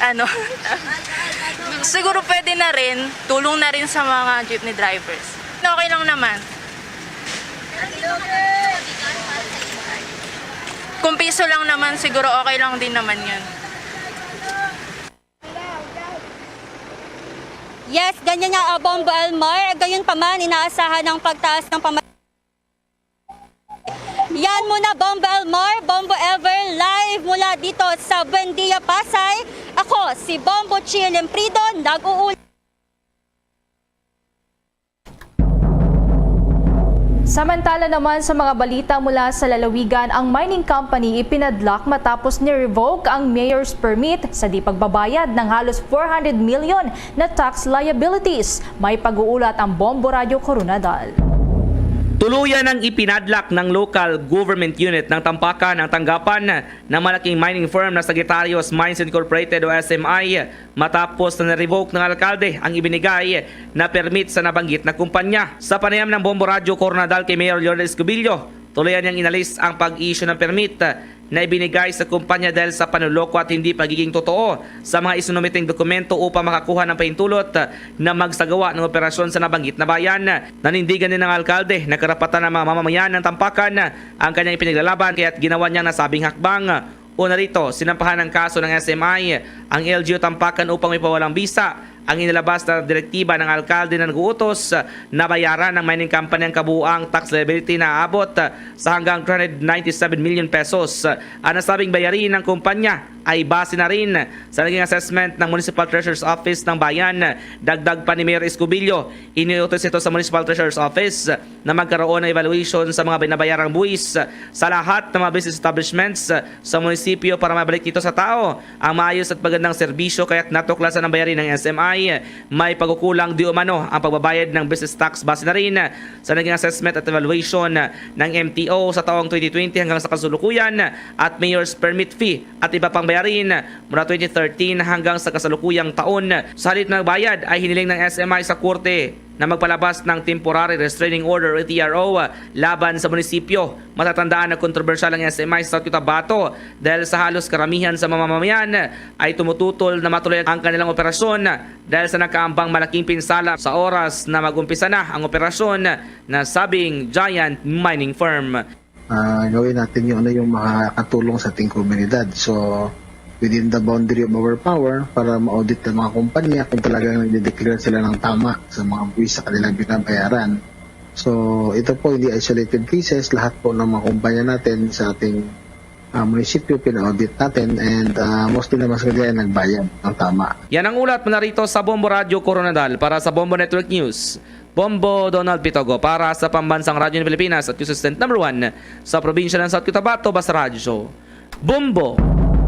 ano. Siguro pwede na rin, tulong na rin sa mga jeepney drivers. Okay lang naman. Kung piso lang naman, siguro okay lang din naman yun. Yes, ganyan nga, ah, Bombo Elmar. Gayon pa man, inaasahan ang pagtaas ng pamasahe. Yan muna, Bombo Elmar, Bombo Ever, live mula dito sa Buendia, Pasay. Ako si Bombo Chill Emprido, nag-uulat. Samantala naman sa mga balita mula sa lalawigan, ang mining company ipinadlock matapos ni-revoke ang mayor's permit sa di pagbabayad ng halos four hundred million na tax liabilities. May pag-uulat ang Bombo Radyo Koronadal. Tuluyan ang ipinadlock ng local government unit ng Tampakan ang tanggapan ng malaking mining firm na Sagitarios Mines Incorporated o S M I matapos na na-revoke ng alkalde ang ibinigay na permit sa nabanggit na kumpanya. Sa panayam ng Bombo Radyo Koronadal kay Mayor Leon Escobillo, tuluyan niyang inalis ang pag-issue ng permit na ibinigay sa kumpanya dahil sa panuloko at hindi pagiging totoo sa mga isinumiting dokumento upang makakuha ng pahintulot na magsagawa ng operasyon sa nabanggit na bayan. Nanindigan din ng alkalde na karapatan ng mga mamamayan ng Tampakan ang kanyang ipinaglalaban, kaya't ginawa niyang nasabing hakbang. Una rito, sinampahan ng kaso ng S M I ang L G U Tampakan upang may pawalang bisa ang inilabas na direktiba ng alkalde na nag-uutos na bayaran ng mining company ang kabuuang tax liability na aabot sa hanggang three hundred ninety-seven million pesos. Ang nasabing bayarin ng kumpanya ay base na rin sa naging assessment ng Municipal Treasurer's Office ng Bayan. Dagdag pa ni Mayor Escobillo, iniutos ito sa Municipal Treasurer's Office na magkaroon ng evaluation sa mga binabayarang buwis sa lahat ng mga business establishments sa munisipyo para mabalik nito sa tao ang maayos at magandang serbisyo, kaya't natuklasan ng bayarin ng S M I may pagkukulang di umano ang pagbabayad ng business tax base na rin sa naging assessment at evaluation ng M T O sa taong twenty twenty hanggang sa kasulukuyan at mayor's permit fee at iba pang bayarin mula twenty thirteen hanggang sa kasalukuyang taon. Sa halip na nagbayad ay hiniling ng S M I sa korte na magpalabas ng temporary restraining order o T R O laban sa munisipyo. Matatandaan na kontrobersyal ang S M I sa South Cotabato dahil sa halos karamihan sa mamamayan ay tumututol na matuloy ang kanilang operasyon dahil sa nakaambang malaking pinsala sa oras na mag-umpisa na ang operasyon na sabing giant mining firm. Ah, gawin natin yung ano yung makakatulong sa ating komunidad. So, within the boundary of our power para ma-audit ng mga kumpanya kung talagang nagde-declare sila ng tama sa mga buwis sa kanilang binabayaran. So, ito po hindi isolated cases, lahat po ng mga kumpanya natin sa ating ah, munisipyo pina-audit natin and ah, mostly naman sila ay nagbayad ng tama. Yan ang ulat mula rito sa Bombo Radyo Coronadal para sa Bombo Network News. Bombo Donald Pitogo para sa Pambansang Radyo ng Pilipinas at consistent number one sa probinsya ng South Cotabato, Basta Radyo Bombo.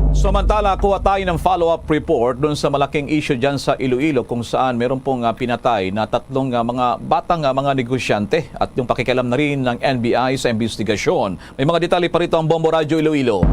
Samantala, kuha tayo ng follow-up report dun sa malaking issue dyan sa Iloilo kung saan meron pong ah, pinatay na tatlong ah, mga batang ah, mga negosyante at yung pakikialam na rin ng N B I sa investigasyon. May mga detalye pa rito ang Bombo Radyo Iloilo.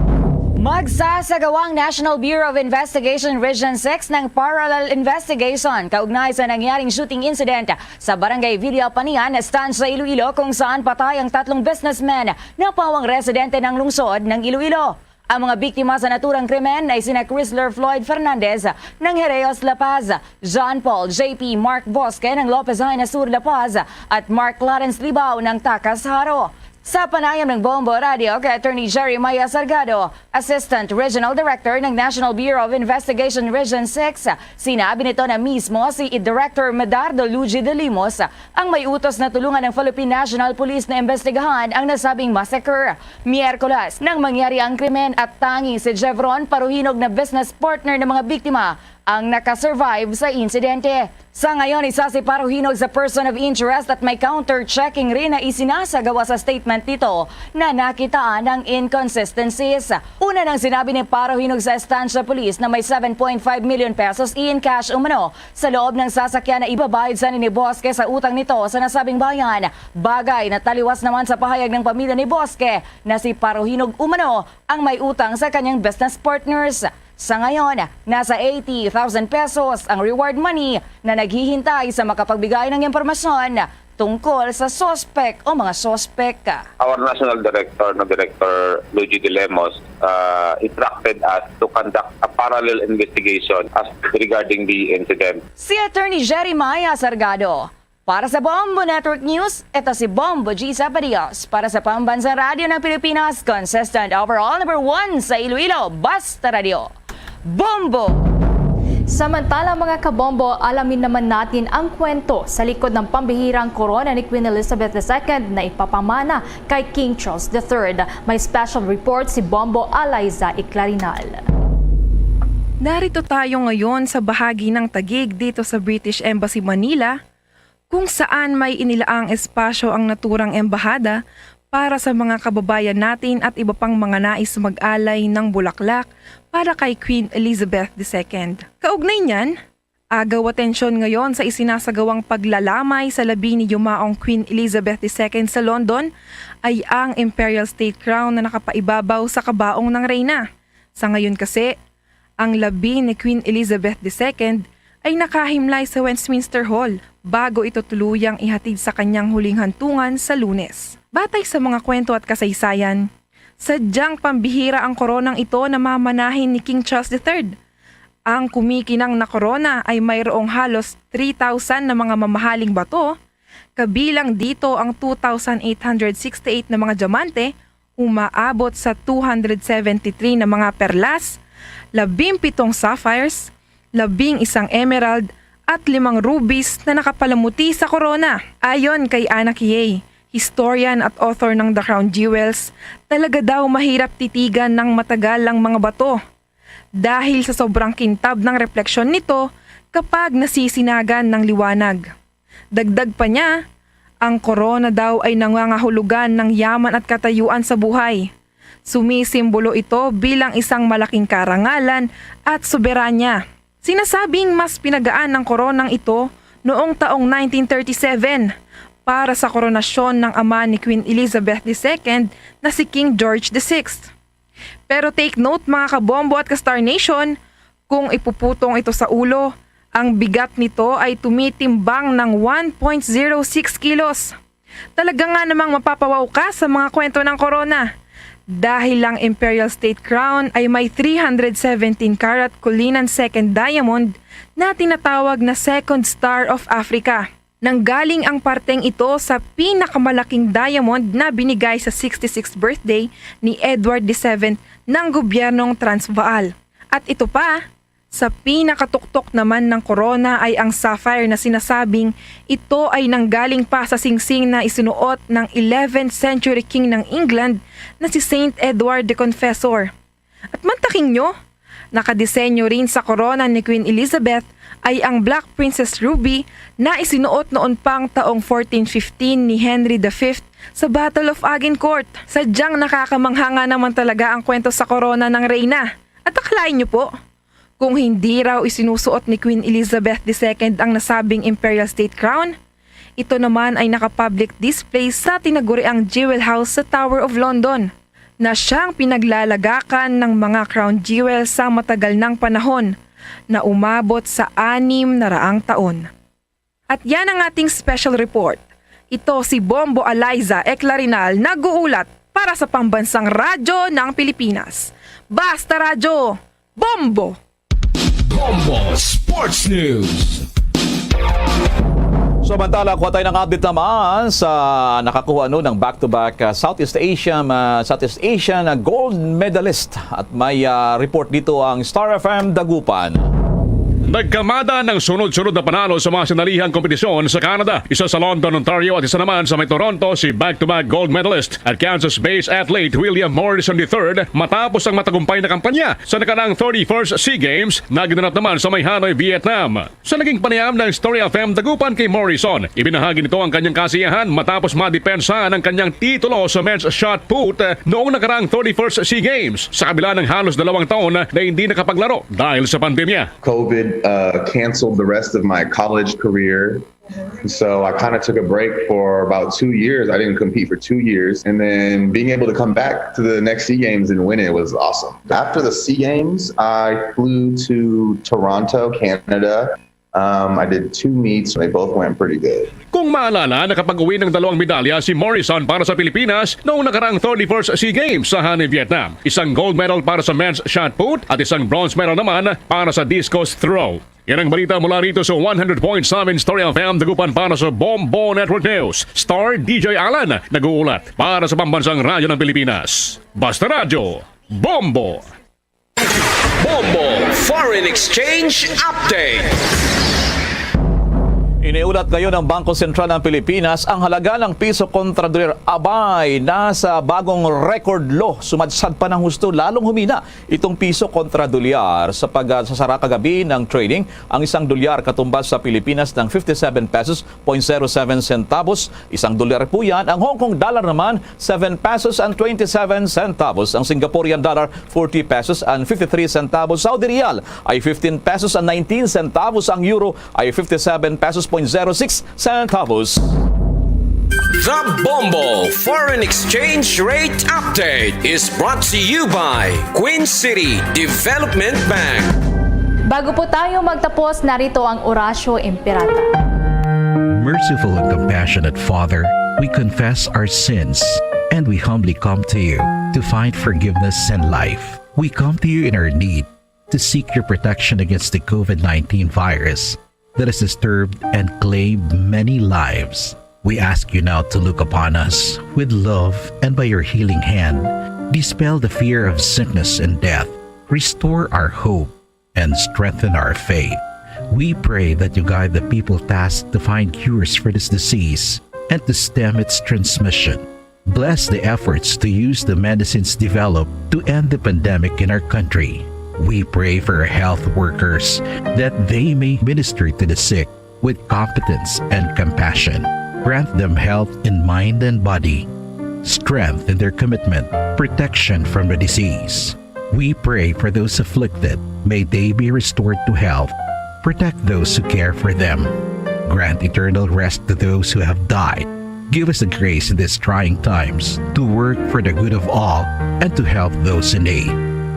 Magsasagawa ang National Bureau of Investigation Region six ng parallel investigation kaugnay sa nangyaring shooting incident sa Barangay Villa Panian, Estancia, Iloilo, kung saan patay ang tatlong businessmen na pawang residente ng lungsod ng Iloilo. Ang mga biktima sa naturang krimen ay sina Chrysler Floyd Fernandez ng Hereos, La Paz, John Paul J P Mark Bosque ng Lopez Jaena Sur, La Paz, at Mark Clarence Libao ng Tacas, Jaro. Sa panayam ng Bombo Radio kay Attorney Jeremiah Salgado, Assistant Regional Director ng National Bureau of Investigation Region six, sinabi nito na mismo si Director Medardo Luigi de Limos ang may utos na tulungan ng Philippine National Police na imbestigahan ang nasabing massacre. Miyerkules nang mangyari ang krimen at tanging si Jevron Paruhinog na business partner ng mga biktima ang nakasurvive sa insidente. Sa ngayon, isa si Paruhinog sa person of interest at may counter-checking rin na isinasagawa sa statement nito na nakitaan ng inconsistencies. Una nang sinabi ni Paruhinog sa Estancia Police na may seven point five million pesos in cash umano sa loob ng sasakyan na ibabayad sa ni Bosque sa utang nito sa nasabing bayan, bagay na taliwas naman sa pahayag ng pamilya ni Bosque na si Paruhinog umano ang may utang sa kanyang business partners. Sa ngayon, nasa eighty thousand pesos ang reward money na naghihintay sa makapagbigay ng impormasyon tungkol sa suspek o mga suspek. Our National Director, no, Director Luigi De Lemos, uh, instructed us to conduct a parallel investigation as regarding the incident. Si Attorney Jeremiah Sargado. Para sa Bombo Network News, ito si Bombo G Sabadios para sa Pambansang Radyo ng Pilipinas, consistent overall number one sa Iloilo, Basta Radio. Bombo! Samantala, mga kabombo, alamin naman natin ang kwento sa likod ng pambihirang korona ni Queen Elizabeth the Second na ipapamana kay King Charles the Third. May special report si Bombo Alaiza Iclarinal. Narito tayo ngayon sa bahagi ng Taguig dito sa British Embassy Manila, kung saan may inilaang espasyo ang naturang embahada para sa mga kababayan natin at iba pang mga nais mag-alay ng bulaklak para kay Queen Elizabeth the Second. Kaugnay niyan, agaw atensyon ngayon sa isinasagawang paglalamay sa labi ni yumaong Queen Elizabeth the Second sa London ay ang Imperial State Crown na nakapaibabaw sa kabaong ng reyna. Sa ngayon kasi, ang labi ni Queen Elizabeth the Second ay nakahimlay sa Westminster Hall bago ito tuluyang ihatid sa kanyang huling hantungan sa Lunes. Batay sa mga kwento at kasaysayan, sadyang pambihira ang koronang ito na mamanahin ni King Charles the Third. Ang kumikinang na korona ay mayroong halos three thousand na mga mamahaling bato, kabilang dito ang two thousand eight hundred sixty-eight na mga diamante, umaabot sa two hundred seventy-three na mga perlas, labimpitong sapphires, labing isang emerald, at limang rubies na nakapalamuti sa korona. Ayon kay Anna Kiyei, historian at author ng The Crown Jewels, talaga daw mahirap titigan ng matagal ang mga bato. dahil sa sobrang kintab ng repleksyon nito kapag nasisinagan ng liwanag. Dagdag pa niya, ang korona daw ay nangangahulugan ng yaman at katayuan sa buhay. Sumisimbolo ito bilang isang malaking karangalan at soberanya. Sinasabing mas pinagaan ang koronang ito noong taong nineteen thirty-seven para sa koronasyon ng ama ni Queen Elizabeth the second na si King George the sixth. Pero take note, mga kabombo at ka-Star Nation, kung ipuputong ito sa ulo, ang bigat nito ay tumitimbang ng one point zero six kilos. Talaga nga namang mapapawaw ka sa mga kwento ng korona. Dahil ang Imperial State Crown ay may three hundred seventeen karat Cullinan Second Diamond na tinatawag na Second Star of Africa. Nanggaling ang parteng ito sa pinakamalaking diamond na binigay sa sixty-sixth birthday ni Edward the seventh ng gobyernong Transvaal. At ito pa, sa pinakatuktok naman ng korona ay ang sapphire na sinasabing ito ay nanggaling pa sa singsing na isinuot ng eleventh century king ng England na si Saint Edward the Confessor. At mantaking nyo, nakadesenyo rin sa korona ni Queen Elizabeth ay ang Black Princess Ruby na isinuot noon pang taong fourteen fifteen ni Henry the fifth sa Battle of Agincourt. Sadyang nakakamangha nga naman talaga ang kwento sa korona ng reyna. At akalain nyo po, kung hindi raw isinusuot ni Queen Elizabeth the second ang nasabing Imperial State Crown, ito naman ay naka-public display sa tinaguriang Jewel House sa Tower of London, na siyang pinaglalagakan ng mga crown jewel sa matagal nang panahon na umabot sa anim na raang taon. At yan ang ating special report. Ito si Bombo Eliza Eclarinal nag-uulat para sa Pambansang Radyo ng Pilipinas. Basta Radyo, Bombo! Bombo Sports News. Samantala, kuha tayo ng update naman sa nakakuha, no, ng back-to-back, ah, Southeast Asian, ah, Southeast Asian, ah, gold medalist. At may, ah, report dito ang Star F M Dagupan. Nagkamada ng sunod-sunod na panalo sa mga sinalihang kompetisyon sa Canada. Isa sa London, Ontario at isa naman sa may Toronto, si back-to-back gold medalist at Kansas-based athlete William Morrison the third, matapos ang matagumpay na kampanya sa nakaraang thirty-first SEA Games na ginanap naman sa may Hanoi, Vietnam. Sa naging panayam ng Story F M Dagupan kay Morrison, ibinahagi nito ang kanyang kasiyahan matapos madepensahan ang kanyang titulo sa men's shot put, eh, noong nakaraang thirty-first SEA Games, sa kabila ng halos dalawang taon na hindi nakapaglaro dahil sa pandemya. COVID, uh, canceled the rest of my college career. So I kind of took a break for about two years. I didn't compete for two years. And then being able to come back to the next SEA Games and win it was awesome. After the SEA Games, I flew to Toronto, Canada. Um, I did two meets. They both went pretty good. Kung maalala, nakapag-uwi ng dalawang medalya si Morrison para sa Pilipinas noong nakaraang thirty-first SEA Games sa Hanoi, Vietnam. Isang gold medal para sa men's shot put at isang bronze medal naman para sa discus throw. Yan ang balita mula rito sa one hundred point seven Story F M Dagupan. Para sa Bombo Network News, Star D J Alan nag-uulat para sa Pambansang Radyo ng Pilipinas. Basta Radyo, Bombo! Bombo Foreign Exchange Update. Iniulat ngayon ng Bangko Sentral ng Pilipinas ang halaga ng piso kontra dolyar. Abay, nasa bagong record low. Sumadsad pa ng husto, lalong humina itong piso kontra dolyar. Sa pag-, sa sara kagabi ng trading, ang isang dolyar katumbas sa Pilipinas ng fifty-seven pesos point zero seven centavos. Isang dolyar po yan. Ang Hong Kong dollar naman, seven pesos and twenty-seven centavos. Ang Singaporean dollar, forty pesos and fifty-three centavos. Saudi riyal ay fifteen pesos and nineteen centavos. Ang euro ay fifty-seven pesos point zero six centavos. The Bombo Foreign Exchange Rate Update is brought to you by Queen City Development Bank. Bago po tayo magtapos, narito ang Orasyo Imperata. Merciful and compassionate Father, we confess our sins and we humbly come to you to find forgiveness and life. We come to you in our need to seek your protection against the COVID nineteen virus that has disturbed and claimed many lives. We ask you now to look upon us with love and by your healing hand, dispel the fear of sickness and death, restore our hope, and strengthen our faith. We pray that you guide the people tasked to find cures for this disease and to stem its transmission. Bless the efforts to use the medicines developed to end the pandemic in our country. We pray for our health workers that they may minister to the sick with confidence and compassion. Grant them health in mind and body, strength in their commitment, protection from the disease. We pray for those afflicted. May they be restored to health. Protect those who care for them. Grant eternal rest to those who have died. Give us the grace in these trying times to work for the good of all and to help those in need.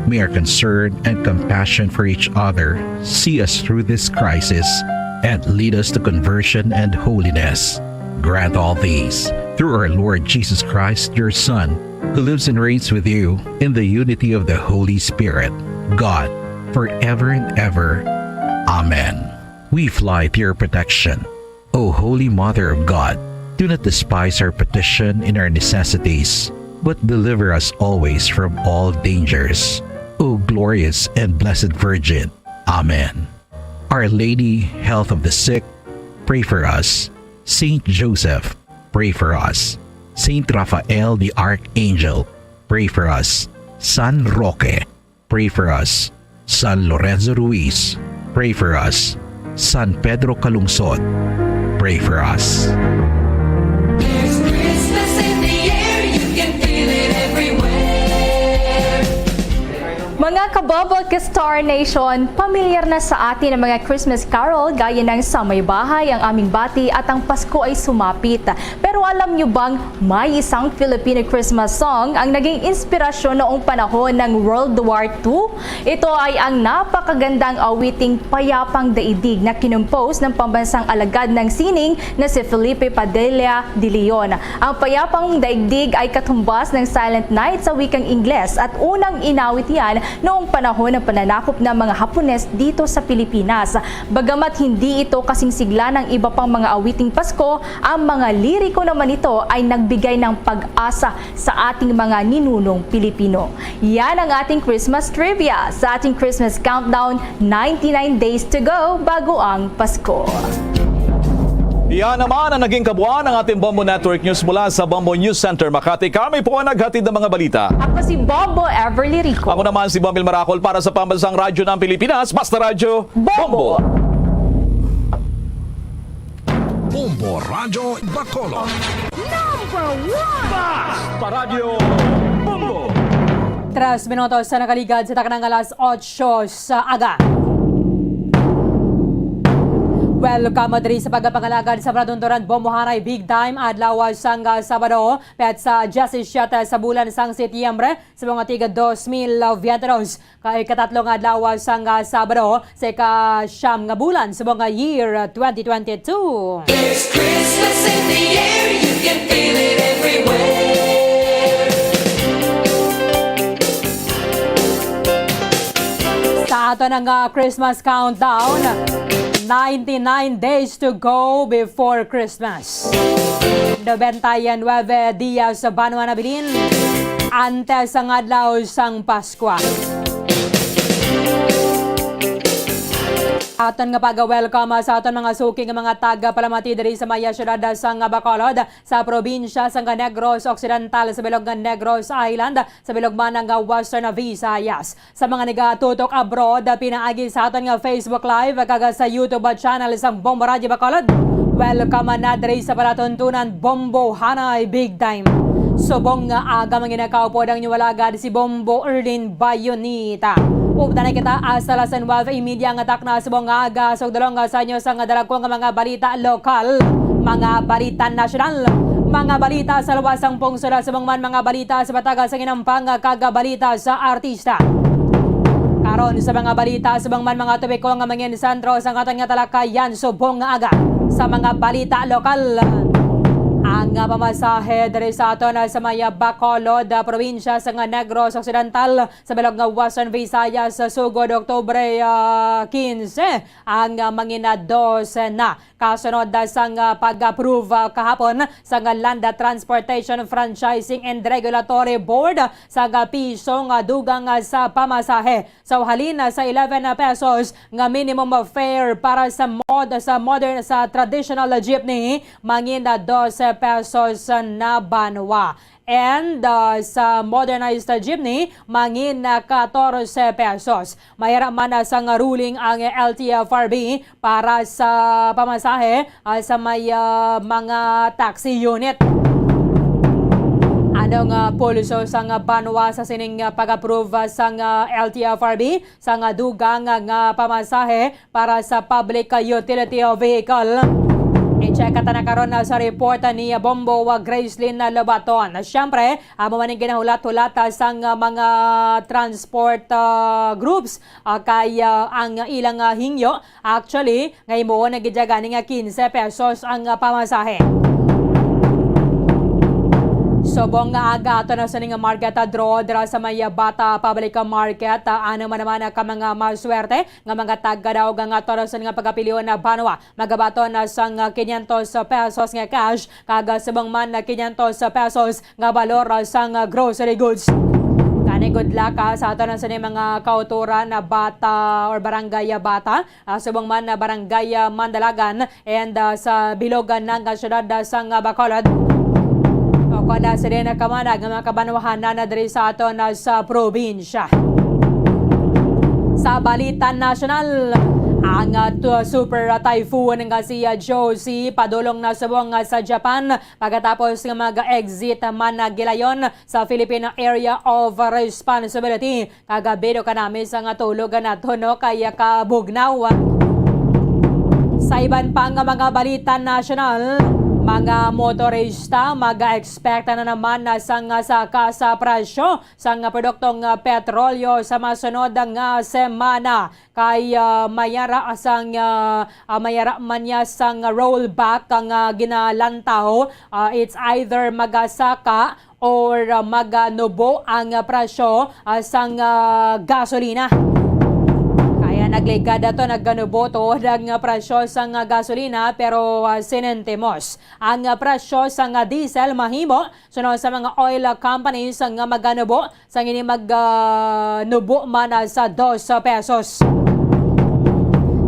May our concern and compassion for each other see us through this crisis and lead us to conversion and holiness. Grant all these through our Lord Jesus Christ, your Son, who lives and reigns with you in the unity of the Holy Spirit, God, forever and ever. Amen. We fly to your protection. O Holy Mother of God, do not despise our petition in our necessities, but deliver us always from all dangers. O glorious and blessed Virgin. Amen. Our Lady, Health of the Sick, pray for us. Saint Joseph, pray for us. Saint Raphael the Archangel, pray for us. San Roque, pray for us. San Lorenzo Ruiz, pray for us. San Pedro Calungsod, pray for us. There's Christmas in the air, you can feel it everywhere. Mga kabobo ka Star Nation, pamilyar na sa atin ang mga Christmas carol gaya ng Sa May Bahay ang Aming Bati at Ang Pasko Ay Sumapit. Pero alam nyo bang may isang Filipino Christmas song ang naging inspirasyon noong panahon ng World War two? Ito ay ang napakagandang awiting Payapang Daigdig na kinompose ng pambansang alagad ng sining na si Felipe Padilla de Leon. Ang Payapang Daigdig ay katumbas ng Silent Night sa wikang Ingles at unang inawit yan noong panahon ng pananakop ng mga Hapones dito sa Pilipinas. Bagamat hindi ito kasing sigla ng iba pang mga awiting Pasko, ang mga liriko naman nito ay nagbigay ng pag-asa sa ating mga ninunong Pilipino. Yan ang ating Christmas trivia sa ating Christmas countdown, ninety-nine days to go bago ang Pasko. Yan naman ang naging kabuuan ng ating Bombo Network News mula sa Bombo News Center, Makati. Kami po ang naghatid ng mga balita. Ako si Bombo Everly Rico. Ako naman si Bombil Marakol para sa Pambansang Radyo ng Pilipinas, Basta Radyo Bombo. Bombo. Bombo Radyo Bacolod. Number one! Basta Radyo Bombo. Tres minutos sa nakaligad sa taknang alas otso sa aga. Welcome diri sa pagpangalagad sa Radundoran Bombohanay Big Time adlaw sang Sabado, petsa diyasisiete sa bulan sang Setyembre sa mga tiga dos mil veintidos. Kay katatlo nga adlaw sang Sabado sa ika-siyam nga bulan sa mga year twenty twenty-two. There's Christmas in the air, you can feel it everywhere. Sa aton nga Christmas countdown, ninety-nine days to go before Christmas. Noventa y nueve días sa banwa nabilin antes sang adlaw sang Paskwa. Aton nga pag-welcome sa aton mga suki nga mga taga-Palamati diri sa maya siyudad sang Bacolod, sa probinsya sang Negros Occidental, sa bilog nga Negros Island, sa bilog man nga Western Visayas. Sa mga nagatutok abroad, pinaagi sa aton nga Facebook Live kag sa YouTube channel sang Bombo Radyo Bacolod, welcome na diri sa palatuntunan Bombohanay Big Time. Subong nga aga, mga ginakaupo, ang inyo alagad si Bombo Erlin Bayonita. Updanay kita hasta las nueve y media nga takna subong nga aga, sugdulong sa inyo sang dalagko nga mga balita lokal, mga balita nasyonal, mga balita sa luwas sang pungsod, subong man mga balita sa bataga sa ginampang kag balita sa artista. Karon sa mga balita, subong man mga topiko nga mangin sentro sa aton nga talakayan subong nga aga. Sa mga balita lokal, ang pamasahe diri sa aton sa may Bacolod, probinsya sang Negros Occidental, sa bilog nga Western Visayas, sugod Oktubre, ah, quince, ang, ah, mangin dose na. Kasunod, ah, sang, ah, pag-approve, ah, kahapon sang Land Transportation Franchising and Regulatory Board sang, ah, piso nga dugang, ah, sa pamasahe. So, halin, ah, sa eleven pesos nga minimum fare para sa mod-, sa modern, sa traditional jeepney, mangin dose pesos. pesos na banwa. And, ah, sa modernized jeepney, mangin na katorse pesos. Mayara man, ah, sang ruling ang L T F R B para sa pamasahe, ah, sa may, ah, mga taxi unit. Ano nga pulso sang banwa sa sining, ah, pag-approve, ah, sang, ah, L T F R B sang, ah, dugang, ah, nga pamasahe para sa public, ah, utility vehicle? I-check ta na karon, ah, sa report, ah, ni, ah, Bombo, ah, Gracelyn, ah, Lobaton. Siyempre, amo man ang ginahulat-hulat, ah, sang, ah, mga transport, ah, groups, ah, kay, ah, ang ilang, ah, hingyo, actually, nga himuon na gid gani nga quince pesos ang, ah, pamasahe. Subong nga aga ato na sini nga market, ah, draw dira sa may, ah, Bata Public Market, ah, ano man naman, ah, ka mga maswerte nga mga taga-Daoga nga ato na sini nga pagapilion na banwa, magabaton na sang, ah, quinientos pesos nga cash, kag, ah, subong man na quinientos pesos nga balor, ah, sang, ah, grocery goods. Kani good luck, ah, sa ato na sini mga kautoran na Bata or Barangay, ah, Bata, ah, subong man na Barangay, ah, Mandalagan, and, ah, sa bilog, ah, na nga syudad, ah, sang, ah, Bacolod. O kon, ah, sini na kamana nga mga kabanwahanan na diri sa ato na sa probinsya. Sa balita nasyonal, ang, ah, tu-, super, ah, typhoon nga si, ah, Josie padulong na subong, ah, sa Japan pagkatapos nga mag-exit man na gilayon sa Filipino Area of Responsibility. Kagabi do kanami sa nga tulog nato, no, kay kabugnaw. Sa iban pa nga mga balita nasyonal, mga motorista mag-expect na naman na sang saka sa presyo sang produktong, ah, petrolyo sa masunod nga semana. Kay, ah, mayara sang, ah, ah, mayara man niya sang rollback ang, ah, ginalantaw, ah, it's either magasaka or, ah, maganubo ang, ah, presyo, ah, sang, ah, gasolina. Kaya nagligad ato, naganubo tuod ang, ah, presyo sang, ah, gasolina, pero, ah, sinentimos. Ang, ah, presyo sang, ah, diesel mahimo suno sa mga oil, ah, companies nga maganubo sang ini mag, ah, nubo man, ah, sa dos pesos.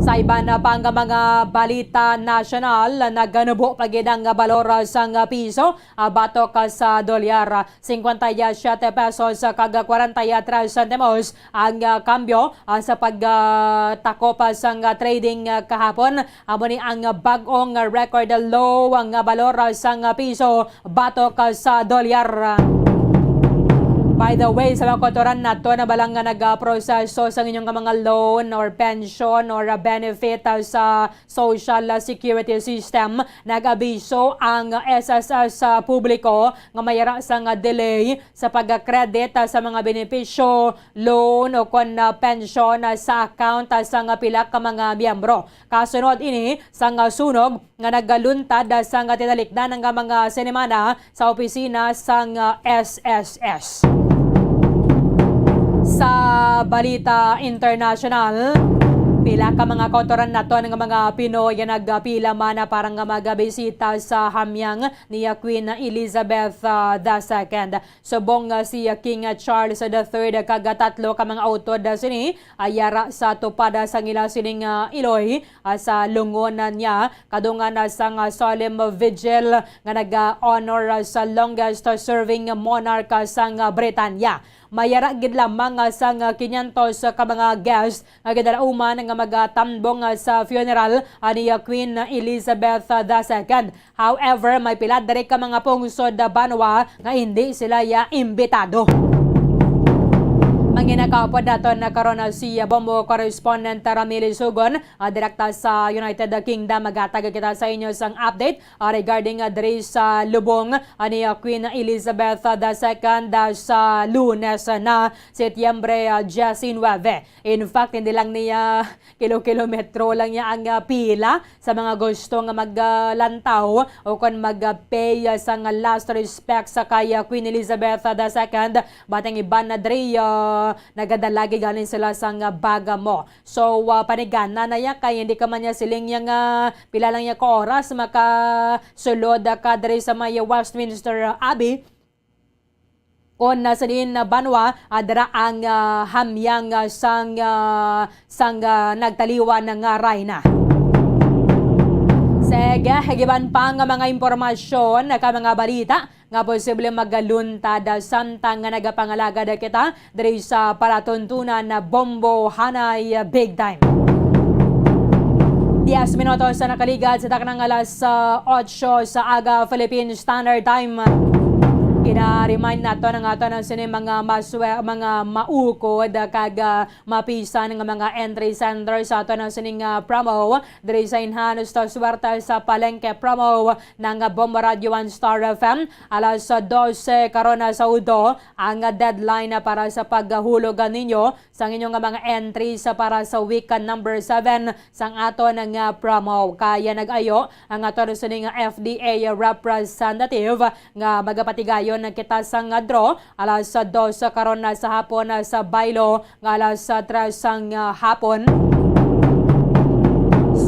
Sa iban, ah, pa nga mga balita nasyonal, ah, naganubo pa gid ang, ah, balor, ah, sang, ah, piso, ah, batok, ah, sa dolyar. Cincuenta y siete pesos, ah, kag kwarenta y tres sentimos ang, ah, kambyo, ah, sa pag, ah, takop, ah, sang, ah, trading, ah, kahapon. Amo ni ang bag-ong record low nga balor sang piso batok sa dolyar. By the way, sa mga kautoran nato na balang nga nagaproseso sang inyong mga loan or pension or benefit sa Social Security System, nag-abiso ang S S S sa publiko nga mayara sang delay sa pag-credit sa mga benepisyo, loan o kon, ah, pensyon, ah, sa account, ah, sang pila ka mga miyembro. Kasunod ini sang sunog nga nagaluntad sang tinalikdan nga mga sinimana sa opisina sang S S S. Sa balita international, pila ka mga kautoran naton nga mga Pinoy ang nagapila man para nga magabisita sa hamyang ni Queen Elizabeth, ah, the second. Subong nga si King Charles the third kag tatlo ka mga utod sini, ah, yara sa tupad sang ila sining, ah, iloy, ah, sa lungon niya, kadungan, ah, sang, ah, solemn vigil nga nag-honor, ah, sa longest serving monarch, ah, sang, ah, Britanya. Mayara gid lamang, ah, sang, ah, quinientos ka mga guest nga ginalauman nga magatambong, ah, sa funeral, ah, ni, ah, Queen Elizabeth, ah, the second. However, may pila diri ka mga pungsod, ah, banwa nga hindi sila ya imbitado. Manginakapod naton na karon, ah, si, ah, Bombo correspondent Ramili Sugon, ah, direkta sa United Kingdom. Maghatag kita sa inyo sang update, ah, regarding, ah, diri sa lubong, ah, ni, ah, Queen Elizabeth, ah, the second, ah, sa Lunes, ah, na Setyembre, ah, diyes nuwebe. In fact, hindi lang niya kilo-kilometro lang niya ang, ah, pila sa mga gusto nga mag, ah, lantaw o kon mag, ah, pay, ah, sang last respect sa kay, ah, Queen Elizabeth, ah, the second. But ang iban na diri, ah, nagadala gid galing sila sang, ah, Bergamo. So, ah, panigana na ya kay hindi ka man niya siling niya nga pila lang ya ka oras makasulod, ah, ka diri sa may Westminster Abbey. Kon nasa diin na banwa, ah, dira ang, ah, hamyang, ah, sang, ah, sang, ah, nagtaliwan nga rayna. Seg, Kaya iban pa nga mga impormasyon ka mga balita nga posible magaluntad samtang nga nagapangalagad kita diri sa palatuntunan na Bombo Hanay Big Time. Diez minutos sa nakaligad sa taknang alas, ah, otso sa aga Philippine Standard Time. Gina-remind nato ang ato na sini mga maswe-, mga maukod kag, ah, mapisan nga mga entry center sa ato na sining, ah, promo diri sa Enhanced Swerte sa Palengke promo ng Bombo Radio One Star F M. Alas dose karon na sa udto ang deadline na para sa paghulog ninyo sang inyo nga mga entries para sa week number seven sang aton nga promo. Kaya nag-ayo ang aton sining F D A representative nga magapatigayon kita sang draw alas dos karon na sa hapon sa baylo nga alas tres sang hapon.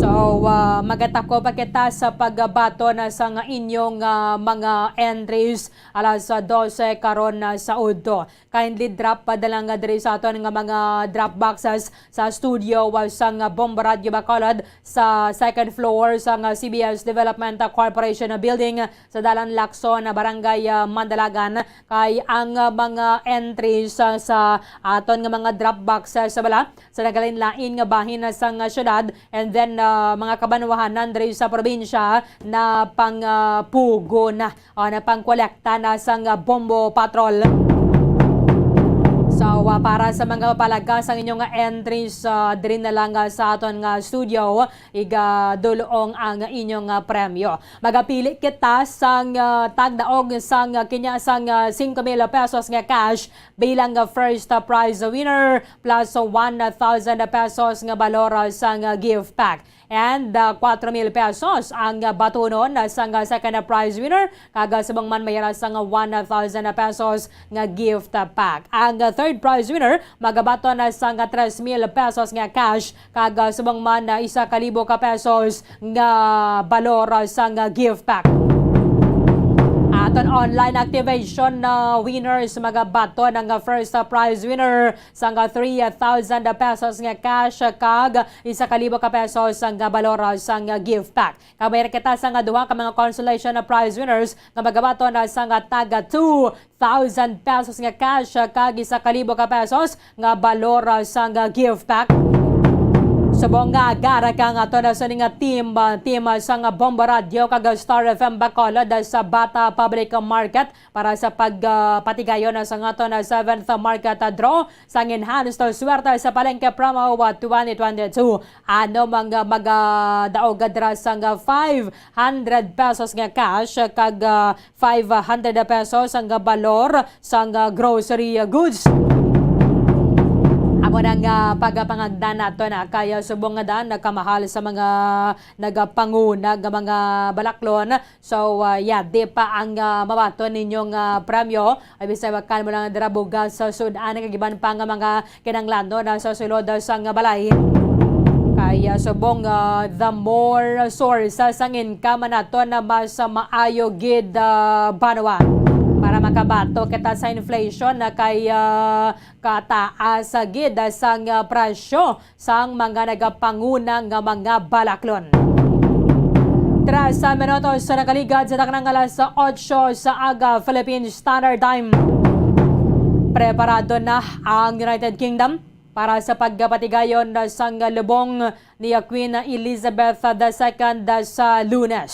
So, ah, magatako pa kita sa pagbaton sang inyong, ah, mga entries alas dose karon na sa udto. Kindly drop pa na lang diri sa aton nga mga drop boxes sa studio, ah, sang Bombo Radio Bacolod sa second floor sang C B S Development Corporation Building sa Dalan Lacson, Barangay, ah, Mandalagan. Kay ang, ah, mga entries, ah, sa aton nga mga drop boxes, ah, bala sa nagalain-lain nga bahin, ah, sang, ah, syudad and then, ah, mga kabanwahanan diri sa probinsya na pang, ah, pugo na o na pangkolekta na sang Bombo Patrol. So, ah, para sa mga palaga sang inyong entries, ah, diri na lang, ah, sa aton nga studio, igadulong ang inyong, ah, premyo. Magapili kita sang, ah, tagdaog sang, ah, kinya sang, ah, singko mil pesos nga cash bilang, ah, first, ah, prize winner plus one thousand pesos nga balor, ah, sang, ah, gift pack. And, ah, kwatro mil pesos ang, ah, batunon, ah, sang, ah, second, ah, prize winner, kag, ah, subong man may ara sang, ah, one thousand pesos nga gift, ah, pack. Ang, ah, third prize winner magabaton, ah, sang, ah, tres mil pesos nga cash, kag, ah, subong man, ah, isa ka libo ka pesos nga balor, ah, sang, ah, gift pack. Aton online activation na winners magabaton ang, ah, first, ah, prize winner sang three thousand pesos nga cash kag isa ka libo ka pesos nga balor sang gift pack. Kag may kita sang duha ka mga consolation prize winners nga magabaton sang tag two thousand pesos nga cash kag isa ka libo ka pesos nga balor sang gift pack. Subong nga agara ka nga ato na sa nga team, ah, team, ah, sang Bombo Radio kag Star F M Bacolod sa Bata Public Market para sa pag, ah, patigayon sa aton, ah, seventh market, ah, draw sang Enhanced Swerte sa Palengke Promo, ah, twenty twenty-two. Ano mga magadaog dira sang, ah, five hundred pesos nga cash, ah, kag, ah, five hundred pesos ang balor sang, ah, grocery, ah, goods. Amo na nga pagpangagdan nato na kaya subong nga daan nakamahal sa mga nagapanguna nga mga balaklon. So, ah, yeah, di pa ang, ah, mabaton ninyong, ah, premyo. Ay, bisag bakan mo lang dira bugas sa sud-an, kag iban pa nga mga kinahanglanon na sa sulod sang balay. Kaya subong, ah, the more sources ang income nato na mas, ah, maayo gid, ah, banwa. Para makabato kita sa inflation na kay, ah, kataas gid sang, ah, presyo sang mga nagapanguna nga mga balaklon. Tres minutos sa nakaligad sa taknang alas otso sa aga Philippine Standard Time. Preparado na ang United Kingdom para sa pagpatigayon sang lubong ni Queen Elizabeth the Second sa Lunes.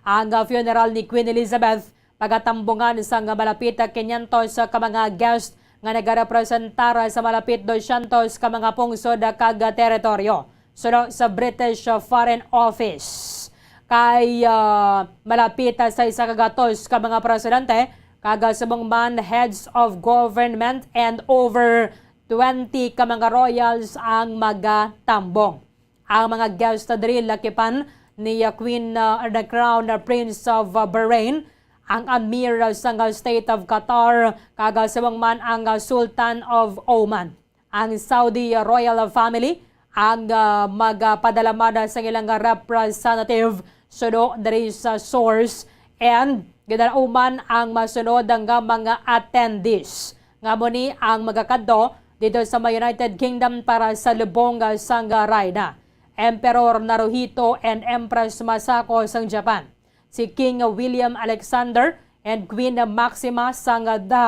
Ang funeral ni Queen Elizabeth pagatambungan sang malapit quinientos ka mga guest nga nagarepresentar sa malapit dosyentos ka mga pungsod kag teritoryo, suno sa British Foreign Office. Kay, ah, malapit sa isa ka gatos ka mga presidente, kag subong man heads of government and over twenty ka mga royals ang magatambong. Ang mga guest diri lakipan ni, ah, Queen, ah, the Crown, ah, Prince of, ah, Bahrain, ang Amir, ah, sang, ah, State of Qatar, kag, ah, subong man ang, ah, Sultan of Oman, ang Saudi, ah, royal family, ang, ah, magapadala man, ah, sang ilang, ah, representative suno diri sa source, and ginalauman ang masunod nga mga attendees. Nga mo ni ang magakadto dito sa may United Kingdom para sa lubong, ah, sang, ah, Rayna. Emperor Naruhito and Empress Masako sang Japan, si King William Alexander and Queen Maxima sang, ah, the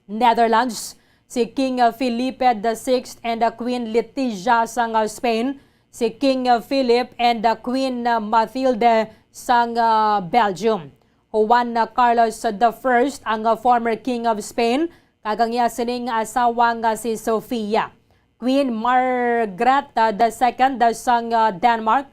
Netherlands, si King, ah, Felipe the Sixth and, ah, Queen Letizia sang, ah, Spain, si King, ah, Philip and, ah, Queen, ah, Mathilde sang, ah, Belgium. Juan, ah, Carlos the First, ang, ah, former King of Spain, kag ang iya sining asawa nga si Sofia. Queen Margaret, ah, the Second, ah, sang, ah, Denmark,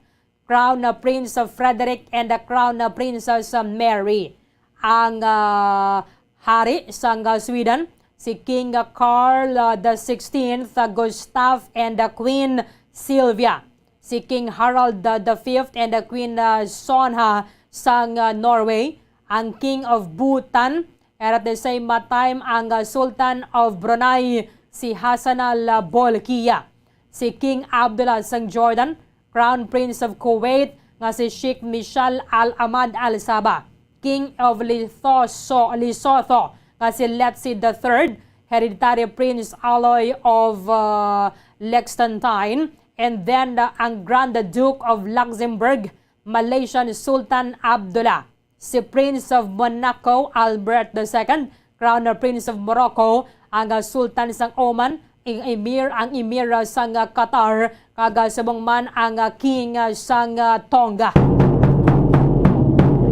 Crown, ah, Prince of Frederick and the Crown, ah, Princess, ah, Mary. Ang, ah, hari sang, ah, Sweden, si King, ah, Carl, ah, the Sixteenth, ah, Gustav and, ah, Queen Sylvia. Si King Harald, ah, the Fifth and, ah, Queen, ah, Sonja sang, ah, Norway. Ang King of Bhutan, and at the same time, ang, ah, Sultan of Brunei, si Hassanal, ah, Bolkiah. Si King Abdullah sang Jordan, Crown Prince of Kuwait nga si Sheikh Michal Al Ahmad Al Sabah, King of Lithoso, Lesotho nga si Letsi the Third, Hereditary Prince Aloy of, uh, Liechtenstein, and then, uh, ang Grand Duke of Luxembourg, Malaysian Sultan Abdullah, si Prince of Monaco Albert the Second, Crown Prince of Morocco, ang, ah, Sultan sang Oman, ang Emir, ang Emir, ah, sang, ah, Qatar, kag, ah, subong man ang, ah, King, ah, sang, ah, Tonga.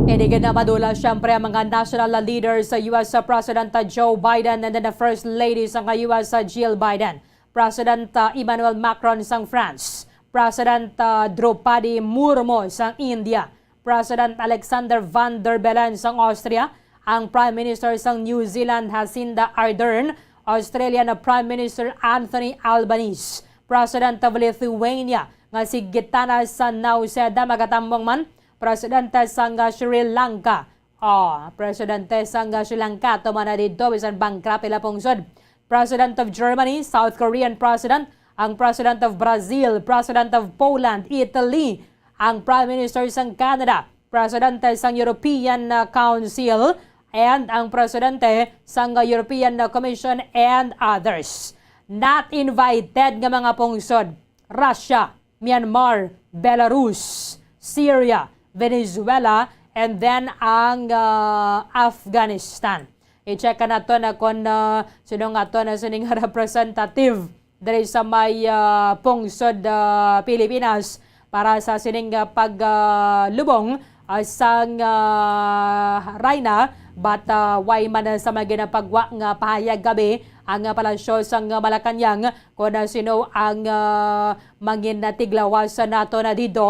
Hindi gid na madula, syempre, ang mga national leaders sa U S President, ah, Joe Biden and then the First Lady sang, ah, U S, ah, Jill Biden. President, ah, Emmanuel Macron sang France, President, ah, Droupadi Murmu sang India, President Alexander Van der Bellen sang Austria, ang Prime Minister sang New Zealand, Jacinda Ardern, Australian Prime Minister Anthony Albanese, President of Lithuania nga si Gitanas Nauseda, magatambong man Presidente sang Sri Lanka, Oh, presidente sang Sri Lanka, tuman na didto, bisan bankrupt ila pungsod. President of Germany, South Korean president, ang president of Brazil, president of Poland, Italy, ang prime minister sang Canada, presidente sang European, uh, Council, and ang presidente sang, uh, European, uh, Commission, and others. Not invited nga mga pungsod, Russia, Myanmar, Belarus, Syria, Venezuela, and then ang, ah, Afghanistan. I-check naton na kung, ah, sino nga to na sining representative diri sa may, ah, pungsod, ah, Pilipinas para sa sining, ah, pag, ah, lubong, ah, sang, ah, Rayna, but, ah, way man sa may ginapagwa nga pahayag gabi ang, ah, palasyo sang, ah, Malacañang kung, ah, sino ang, ah, mangintiglawas nato na didto.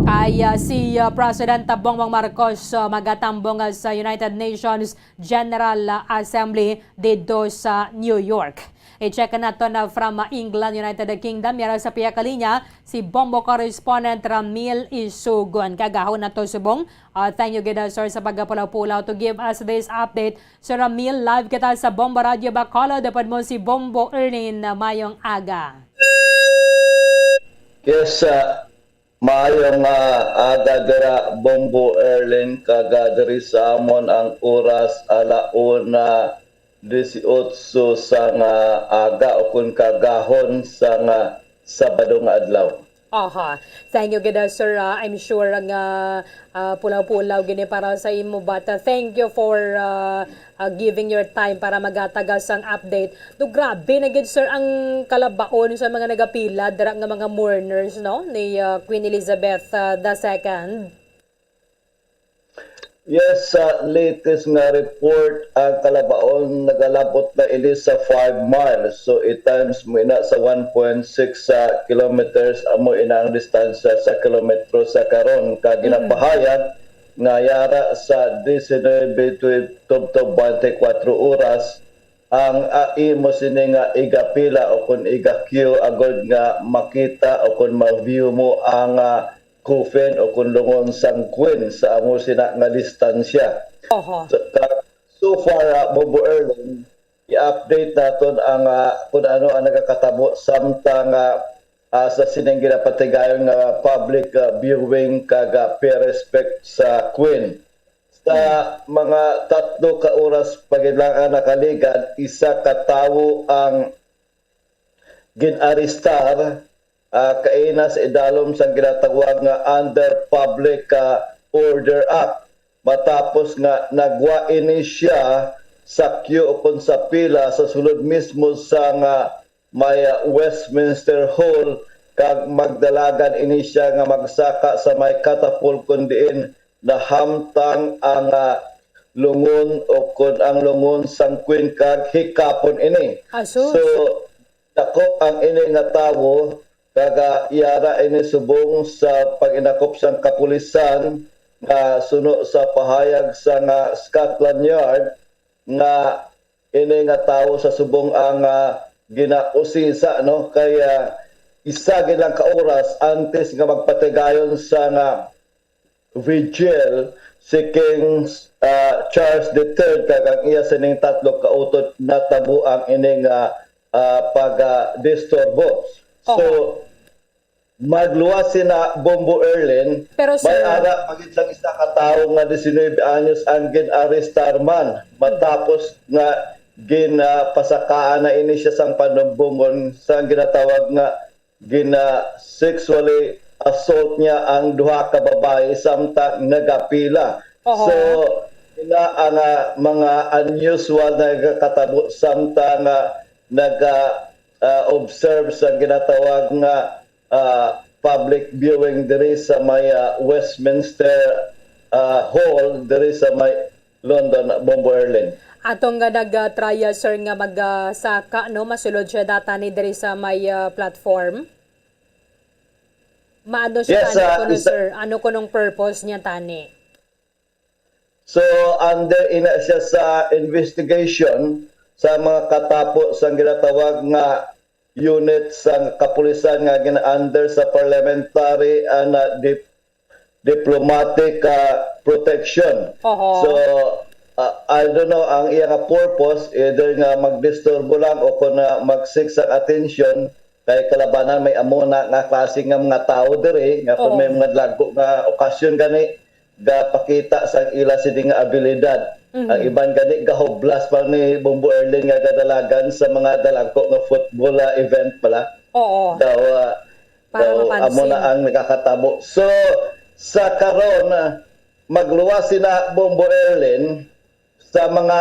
Kay, ah, si, ah, President Bongbong Marcos, ah, magatambong, ah, sa United Nations General, ah, Assembly didto sa New York. I-check nato na from, ah, England, United Kingdom. Yara sa pihak linya, si Bombo correspondent Ramil Isugon. Kagahon nato subong. Ah, thank you gid, ah, sir, sa pagapulaw-pulaw to give us this update. Sir Ramil, live kita sa Bombo Radio Bacolod. Dapat mo si Bombo Erlin. Mayong aga. Yes, ah, mayong, ah, aga dira, Bombo Erlin, kag, ah, diri sa amon ang oras ala una disiotso sa nga aga o kun kagahon sa nga Sabado nga adlaw. Aha. Thank you gid, ah, sir. Ah, I'm sure nga, ah, pulaw-pulaw gini para sa imo, but, ah, thank you for, ah, ah, giving your time para magatagas ang update. Do, grabe na gid, sir, ang kalabaon sa mga nagapila dira nga mga mourners, no, ni, ah, Queen Elizabeth, ah, the Second. Yes, sa latest nga report, ang kalabaon nagalabot na ini sa five miles. So, i-times mo ina sa one point six, ah, kilometers, amo ina ang distansya sa kilometro sa karon. Kag ginapahayag nga yara sa diecinuebe to, to, to twenty-four oras, ang, ah, imo sini nga igapila o kun iga-queue agod nga makita o kun ma-view mo ang, ah, coffin o kun lungon sang Queen sa amo sina nga distansya. Oho. So, ka-, so far, ah, Bobo Erlin, i-update naton ang, ah, kun ano ang nagakatabo samtang, ah, ah, sa sining ginapatigayon nga public, ah, viewing kag, ah, pay respect sa Queen. Sa mga tatlo ka oras pa gid lang ang nakaligad, isa ka tawo ang gin-arestar ah, kaina sa idalom sang ginatawag nga under Public, ah, Order Act, matapos nga nagwa ini siya sa queue ukon sa pila sa sulod mismo sang, ah, may, ah, Westminster Hall, kag magdalagan ini siya nga magsaka sa may catapult, kon diin nahamtang ang, ah, lungon, o kon ang lungon sang Queen, kag hikapon ini. Asus. So, dakop ang ini nga tawo, kag, ah, yara ini subong sa pag-inakop sang kapulisan nga suno sa pahayag sang, ah, Scotland Yard, nga ini nga tawo sa subong ang, ah, ginausisa, no? Kay, ah, isa gid lang ka oras antes nga magpatigayon sa nga vigil si King, ah, Charles the Third kag ang iya sining tatlo ka utod, natabo ang ini nga, ah, pag, ah, disturbo. So, magluwas sina Bombo Erlin, pero, may sir, ara pa gid sang isa ka tawo nga diecinuebe anyos ang gin-arestar man matapos nga ginapasakaan na ini siya sang panumbongon sa ginatawag nga gina-sexually assault niya ang duha ka babayi samtang nagapila. Oho. So, ina ang, ah, mga unusual na nagakatabo samtang, ah, naga, ah, observe sa ginatawag nga, ah, public viewing diri sa may, ah, Westminster, ah, Hall diri sa may London, Bombo Erlin. Atong nga nag-try, sir, nga mag, ah, saka, no, masulod siya data ni diri sa may, ah, platform. Maano siya, yes, tani, ah, kuno, isa, sir? Ano kunong purpose niya tani? So, under ina siya sa investigation sa mga katapo sang ginatawag nga unit sang kapulisan nga gina-under sa parliamentary and, ah, dip-, diplomatic, ah, protection. Oho. So, ah, I don't know ang iya nga purpose, either nga magdisturbo lang o kung, ah, mag-seek sa atensyon, kay kalabanan may amo na nga klase nga mga tawo diri, nga kung, oo, may mga dagko nga okasyon gani, gapakita sang ila sini nga abilidad. Mhm. Ang iban gani gahublas pa ni Bombo Erlin nga gadalagan sa mga dalagko nga football, ah, event pala. Oo. Daw, ah, para daw, mapansin. Amo na ang nakakatabo. So, sa karon, ah, magluwas sina Bombo Erlin sa mga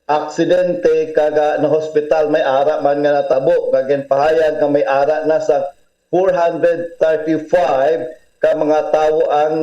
aksidente kag, ah, na-hospital, may ara man nga natabo, kag ginpahayag nga may ara na sa four hundred thirty-five ka mga tawo ang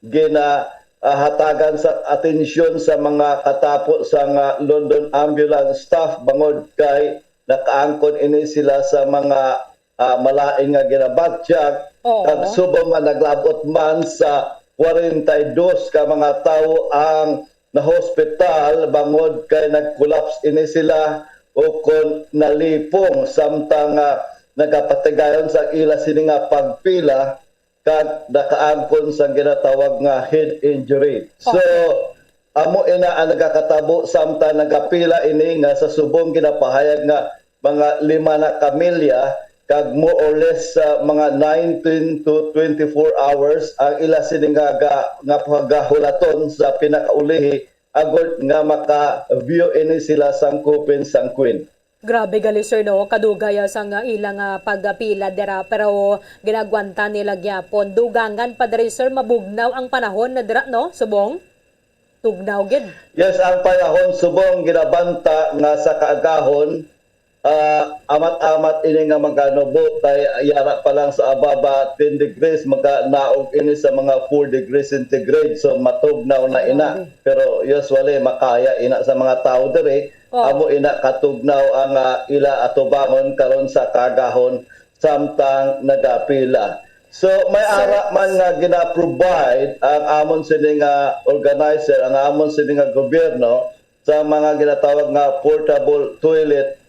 gina, ah, hatagan sa atensyon sa mga katapo sa nga London ambulance staff, bangod kay nakaangkon ini sila sa mga, ah, malain nga ginabatyag. Oo. Kag subong nga naglabot man sa kwarenta y dos ka mga tawo ang na-hospital bangod kay nag-collapse ini sila ukon nalipong samtang, ah, nagapatigayon sa ila sini nga pagpila kag nakaangkon sang ginatawag nga head injury. So, okay, amo ina ang nagakatabo samtang nagapila ini nga sa subong ginapahayag nga mga lima na ka milya, kag more or less sa mga nineteen to twenty-four hours ang ila sini nga ga-, nga pagahulaton sa pinakaulihi, agod nga maka-view ini sila sang kupin sang Queen. Grabe gali, sir, no? Kadugay, ah, sang, ah, ila nga pagpila dira, pero ginagwanta nila gyapon. Dugangan pa diri, sir, mabugnaw ang panahon na dira, no? Subong? Tugnaw gid. Yes, ang panahon subong ginabanta nga sa kaagahon, ah, amat-amat ini nga maganubo kay yara pa lang sa ababa ten degrees, maganaog ini sa mga four degrees centigrade. So, matugnaw na ina. Grabe. Pero usually, makaya ina sa mga tawo diri. Oh. Amo ina katugnaw ang, ah, ila atubangon karon sa kaagahon samtang nagapila. So, may, sir, ara man nga gina-provide ang amon sini nga organizer, ang amon sini nga gobyerno, sa mga ginatawag nga portable toilet,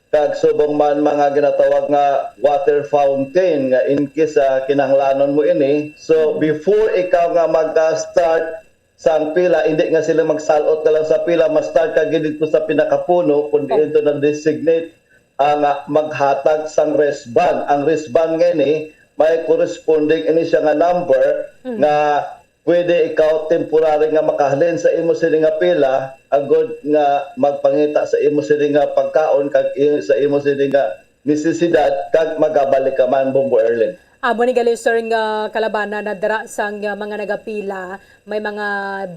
kag subong man mga ginatawag nga water fountain, nga in case, ah, kinahanglanon mo ini. So, mhm, before ikaw nga mag-start sang pila, hindi nga sila magsalot ka lang sa pila, ma-start ka gid dito sa pinakapuno, kung diin to na-designate ang, ah, maghatag sang wristband. Ang wristband nga ini, may corresponding ini siya nga number, mm, nga pwede ikaw temporary nga makahalin sa imo sini nga pila, agod nga magpangita sa imo sini nga pagkaon kag i-, sa imo sini nga nesesidad kag magabalik ka man, Bombo Erlin. Amo ni gali, sir, nga kalabanan na dira sang, ah, mga nagapila, may mga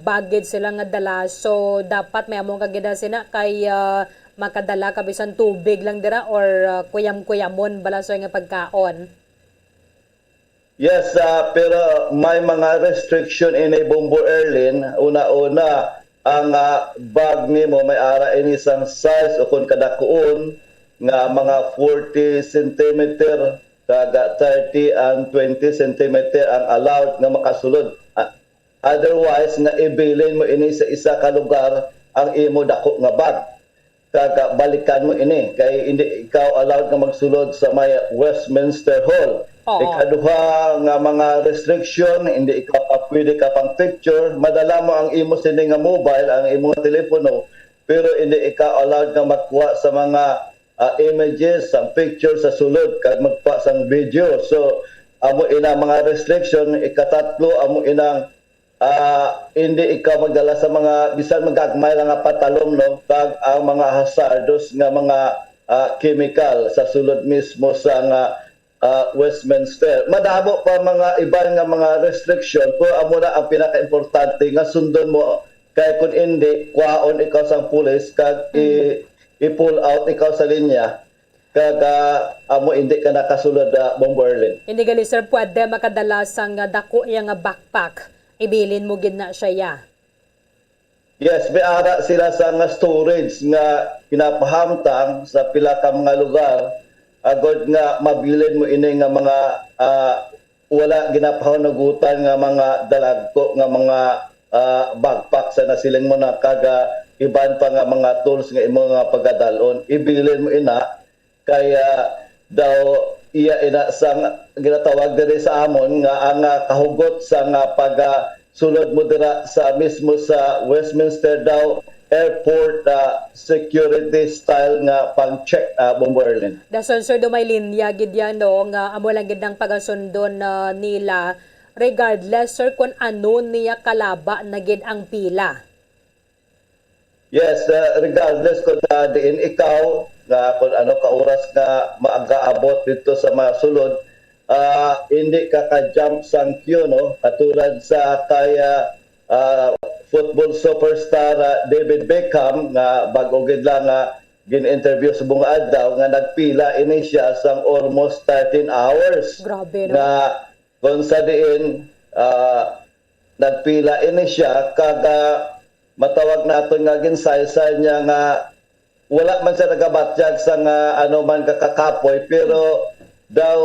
baggage sila nga dala, so dapat may amo ka gid sina kay, ah, makadala ka bisan tubig lang dira or, ah, kuyam-kuyamon bala, sir, nga pagkaon. Yes, ah, pero may mga restriction ini, Bombo Erlin. Una-una, ang, ah, bag nimo may ara ini sang size o kon kadakuon nga mga forty centimeter kag, ah, thirty and twenty centimeter ang allowed nga makasulod. Ah, otherwise, nga ibilin mo ini sa isa ka lugar ang imo dako nga bag, kag, ah, balikan mo ini, kay hindi ikaw allowed nga magsulod sa may Westminster Hall. Oo. Ikaduha nga mga restriction, hindi ikaw pa pwede ka pang picture. Madala mo ang imo sini nga mobile, ang imo nga telepono, pero hindi ikaw allowed nga magkuha sa mga, ah, images, sa picture sa sulod, kag magkuha sang video. So, amo ina mga restriction. Ikatatlo, amo inang, ah, hindi ikaw magdala sa mga, bisan magagmay lang nga patalom, no, kag ang mga hazardous nga mga, ah, chemical sa sulod mismo sa nga, ah, Westminster. Madamo pa mga iban nga mga restriction, pero amo na ang pinakaimportante nga sundon mo, kay kung hindi, kwaon ikaw sang pulis kag i-, i-pull out ikaw sa linya. Kag, ah, amo hindi ka nakasulod, ah, Bombo Erlin. Hindi gali, sir, pwede makadala sang, ah, dako iya nga backpack. Ibilin mo gid na siya, ya. Yes, may ara sila sa nga storage nga ginapahamtang sa pila ka mga lugar, agod nga mabilin mo ini nga mga, ah, wala ginapahunugutan nga mga dalagko nga mga, ah, backpack sa nasiling mo na, kag, ah, iban pa nga mga tools nga imo nga pagadalon. Ibilin mo ina kay, ah, daw iya ina sang ginatawag diri sa amon nga ang, ah, kahugot sa nga pag, ah, sulod mo dira sa mismo sa Westminster daw airport, ah, security style nga pang-check, ah, Bombo Erlin. Dason, sir, do may linya gid yan, no, nga amo lang gid ang pagasundon, ah, nila regardless, sir, kung ano niya kalaba na gid ang pila. Yes, uh, regardless kung, uh, diin ikaw, nga kung ano ka oras nga makaabot dito sa mga sulod, ah, hindi ka ka-jump sang queue, no? Katulad sa kay, ah, ah, football superstar, ah, David Beckham, nga bag-o gid lang nga gin-interview sa bunga adlaw, nga nagpila ini siya sang almost thirteen hours. Grabe, no? Nga kung sa diin, ah, nagpila ini siya, kag, ah, matawag naton nga ginsaysay niya nga wala man siya nagabatyag sa nga ano man kakakapoy, pero daw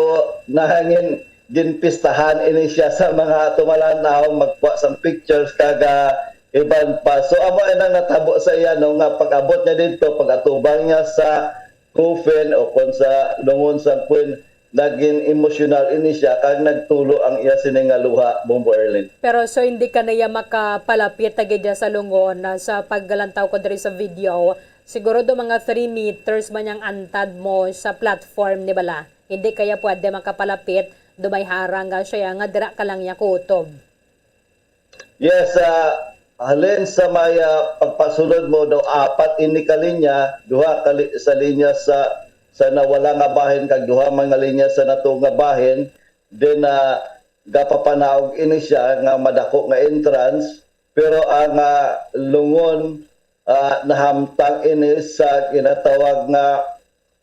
nahangin ginpistahan ini siya sa mga tumalan-aw, magkuha sang pictures kag, ah, iban pa. So amo inang natabo sa iya, no, nga pag-abot niya didto, pag-atubang niya sa coffin o kon sa lungon sang queen, nagin emosyonal ini siya kag nagtulo ang iya sini nga luha, Bombo Erlin. Pero so hindi ka na iya makapalapit na gid sa lungon, ah, sa paglantaw ko diri sa video. Siguro do mga three meters man ang antad mo sa platform ni bala. Hindi kaya pwede makapalapit, do may harang nga siya nga dira ka lang iya kutob. Yes, ah, halin sa may, ah, pagpasulod mo daw apat ini ka linya, duha ka li-, sa linya sa, sa nawala nga bahin kag duha man nga linya sa natuo nga bahin, then, ah, gapapanaog ini siya nga madako nga entrance, pero ang, ah, lungon, ah, nahamtang ini sa ginatawag nga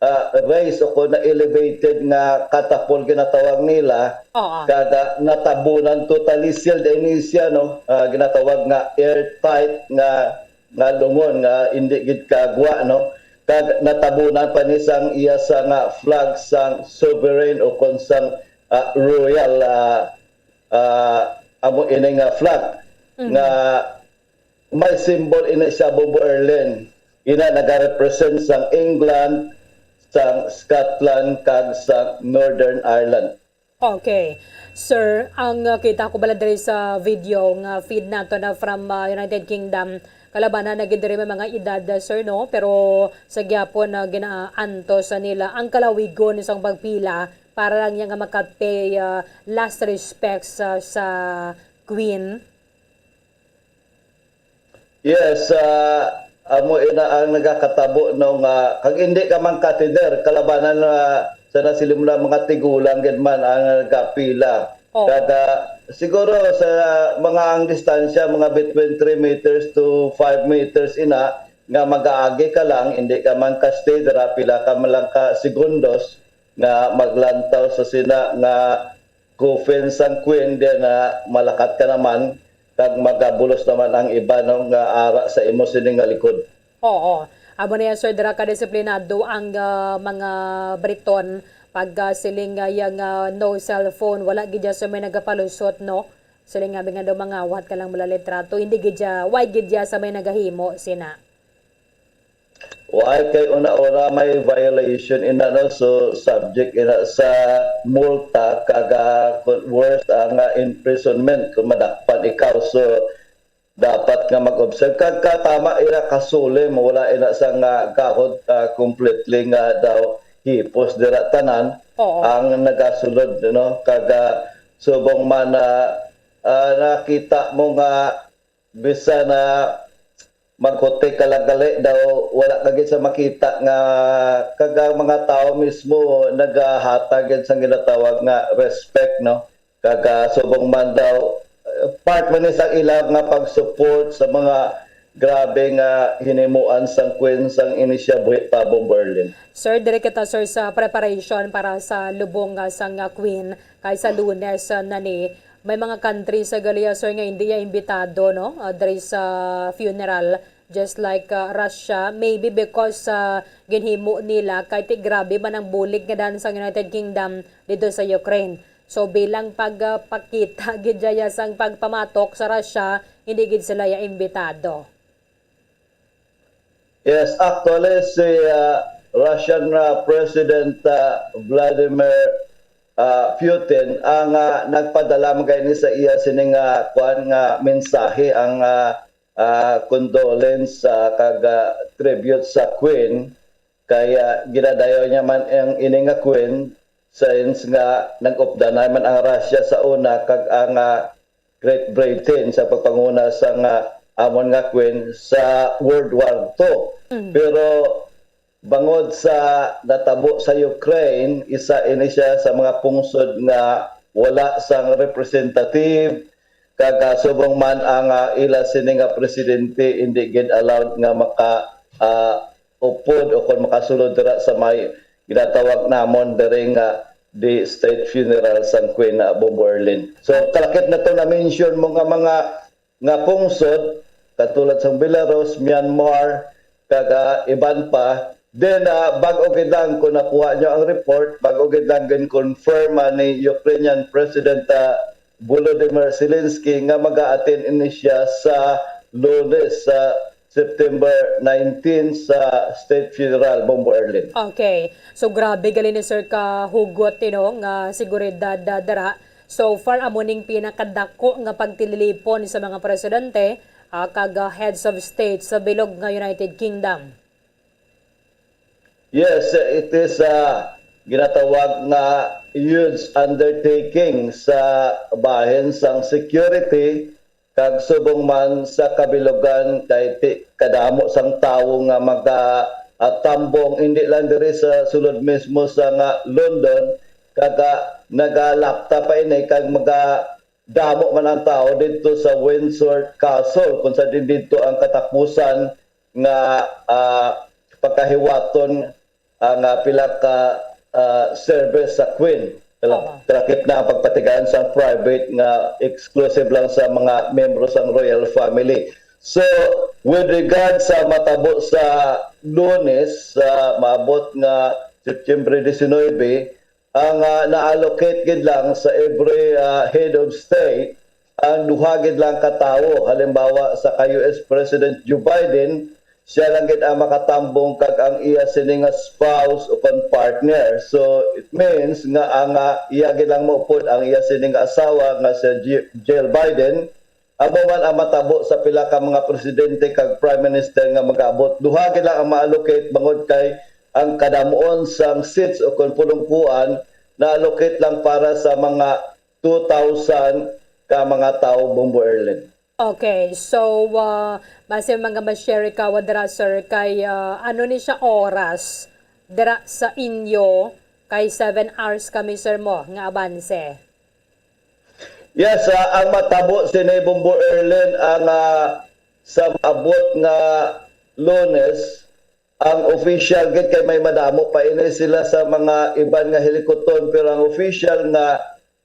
ah, raised o kon na-elevated nga katapol ginatawag nila, Oo. Kag, ah, natabunan, totally sealed ini siya, no? Ah, ginatawag nga airtight nga, nga lungon nga hindi gid kagwa, no? Kag natabunan pa ni sang iya sa nga flag sang sovereign o kon sang, ah, royal, ah, ah, amo ini nga flag Mhm. nga may symbol ini siya, Bombo Erlin. Ina nagarepresent sang England, sang Scotland, kag sang Northern Ireland. Okay. Sir, ang, uh, kita ko bala diri sa video nga feed nato na from, uh, United Kingdom, kalabanan na gid diri may mga edad, uh, sir, no? Pero sa gyapon na ginaantos sa nila ang kalawigon sa pagpila para lang niya nga makapay, uh, last respects, uh, sa Queen. Yes, ah, amo ina ang nagakatabo, no, nga kag hindi ka man kateder, kalabanan na sa nasilim na mga tigulang gid man ang nagapila. Oo. Kag, ah, siguro sa mga ang distansya, mga between three meters to five meters ina, nga mag-aagi ka lang, hindi ka man ka-stay dira, pila ka man lang ka segundos nga maglantaw sa sina nga coffin sang queen, diya na malakat ka naman, kag magabulos naman ang iba, no, nga ara sa imo sini nga likod. Oo. Amo na yan, sir, dira ka disiplinado ang, ah, mga Briton pag, ah, siling, ah, yang, ah, no cellphone, wala gid ya sa may nagapalusot, no? Siling nga, nga daw mangawat ka lang mula litrato, hindi gid ya, why gid ya sa may nagahimo, sina? Why kay una-una may violation ina, no? So, subject ina sa multa, kag, ah, kun worse ang, ah, imprisonment kung madakpan ikaw. So, dapat nga mag-observe. Kag katama ira kasulim, wala ira sa nga gahod, ah, completely nga daw hipos dira tanan Oo. ang nagasulod, no? Kag, ah, subong man, ah, ah, nakita mo nga bisan na magkuti ka lang gali daw, wala ka gid sa makita nga, kag ang mga tao mismo nagahatag gid sang ginatawag nga respect, no? Kag, ah, subong man daw, eh, part man ni sa ila nga pag-support sa mga grabe nga hinimuan sang Queen sang ini siya buhi pa, Bombo Erlin. Sir, diri kita, sir, sa preparation para sa lubong nga sang, ah, Queen kay sa Lunes, ah, na ni. May mga countries sa gali, ah, sir, nga hindi ya imbitado, no? Ah, diri sa funeral, just like, ah, Russia, maybe because sa ginhimo nila kay ti grabe man ang bulig nga dan sang United Kingdom dito sa Ukraine. So, bilang pagpakita gid dya sang pagpamatok sa Russia, hindi gid sila ya imbitado. Yes, actually, si, ah, Russian, ah, President, ah, Vladimir, ah, Putin ang, ah, nagpadala man gani sa iya sini nga, kuan, nga mensahe, ang, ah, ah, condolence, ah, kag, ah, tribute sa Queen. Kay, ah, ginadayaw niya man ang ini nga Queen since nga nag-updanay man ang Russia sa una kag ang, ah, Great Britain sa pagpanguna sang, ah, amon nga Queen sa World War Two. Mm. Pero bangod sa natabo sa Ukraine, isa ini siya sa mga pungsod nga wala sang representative, kag, ah, subong man ang, ah, ila sini nga presidente, hindi gid allowed nga maka, ah, upod o kon makasulod dira sa may ginatawag namon diri nga the state funeral sang Queen, ah, Bombo Erlin. So, kalakip na to na-mention mo nga mga, nga pungsod, katulad sang Belarus, Myanmar, kag, ah, iban pa. Then, ah, bag-o gid lang kung nakuha nyo ang report, bag-o gid lang gin-confirm, ah, ni Ukrainian President, ah, Volodymyr Zelensky nga mag-a-attend ini siya sa Lunes, sa September nineteen, sa state funeral, Bombo Erlin. Okay. So, grabe gali ni, sir, ka hugot, you know, nga seguridad, ah, dira. So far, amo ning pinakadako nga pagtililipon sa mga presidente, ah, kag, ah, heads of state sa bilog nga United Kingdom. Yes, it is, ah, ginatawag nga huge undertaking sa bahin sang security, kag subong man sa kabilugan kay ti-, kadamo sang tawo nga maga-, ah, tambong, hindi lang diri sa sulod mismo sa nga London, kag, ah, nagalapta pa ini kag maga-, damo man ang tawo didto sa Windsor Castle, kung sa din didto ang katapusan nga, ah, pagkahiwaton ang, ah, pila ka, ah, service sa Queen. Kala-, Oo. Kalakip na ang pagpatigayon sa private nga exclusive lang sa mga membro sang royal family. So, with regard sa matabo sa Lunes, sa maabot nga September diecinuebe, ang, ah, na-allocate gid lang sa every, ah, head of state ang duha gid lang ka tawo. Halimbawa, sa kay U S President Joe Biden, siya lang gid ang makatambong kag ang iya sini nga spouse o kon partner. So, it means nga ang, ah, iya gid lang maupod ang iya sini nga asawa nga si Ji-, Jill Biden. Amo man ang matabo sa pila ka mga presidente kag prime minister nga mag-abot. Duha gid lang ang ma-allocate bangod kay ang kadamuon sang seats o kon pulongkuan na-allocate lang para sa mga two thousand ka mga tawo, Bombo Erlin. Okay, so, ah, base mga ma-share ka, dira, sir, kay, ah, ano ni siya oras? Dira sa inyo, kay seven hours kami, sir, mo, nga abanse. Yes, ah, ang matabo sini, Bombo Erlen, ang, ah, sa maabot nga Lunes, ang official gid kay may madamo pa ini sila sa mga iban nga hilikuton, pero ang official nga,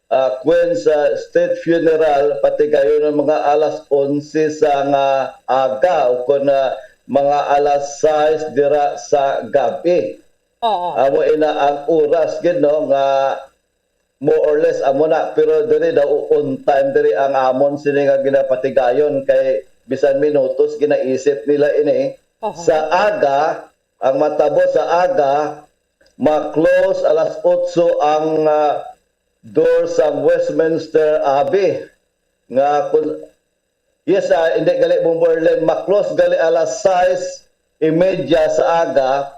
ah, kwen sa state funeral, patigayon ang mga alas onse sa nga aga, o kon, ah, mga alas sais dira sa gabi. Oo. Amo ina ang oras gid, no, nga more or less amo na, pero diri daw on time diri ang amon sini nga ginapatigayon, kay bisan minutos ginaisip nila ini. Oho. Sa aga, ang matabo sa aga, ma-close alas otso ang, ah, door sa Westminster Abbey, nga kun Yes, ah, hindi gali, Bombo Erlen, ma-close gali alas sais y media sa aga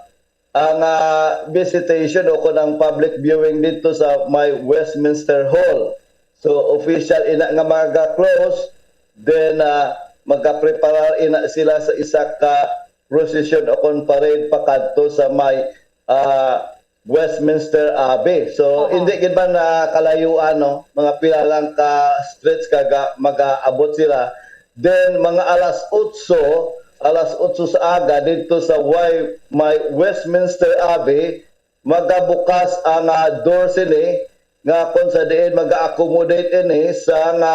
ang, ah, visitation o kon ang public viewing dito sa may Westminster Hall. So, official ina nga maga-close, then, ah, magapreparar ina sila sa isa ka procession o kon parade pakadto sa may, ah, Westminster Abbey. So, Oo. Hindi gid man na kalayuan, no? Mga pila lang ka streets kaga magaabot sila. Then, mga alas otso, alas otso sa aga, dito sa way may Westminster Abbey, magabukas ang, ah, door sini nga kung sa diin mag-accommodate ini sa nga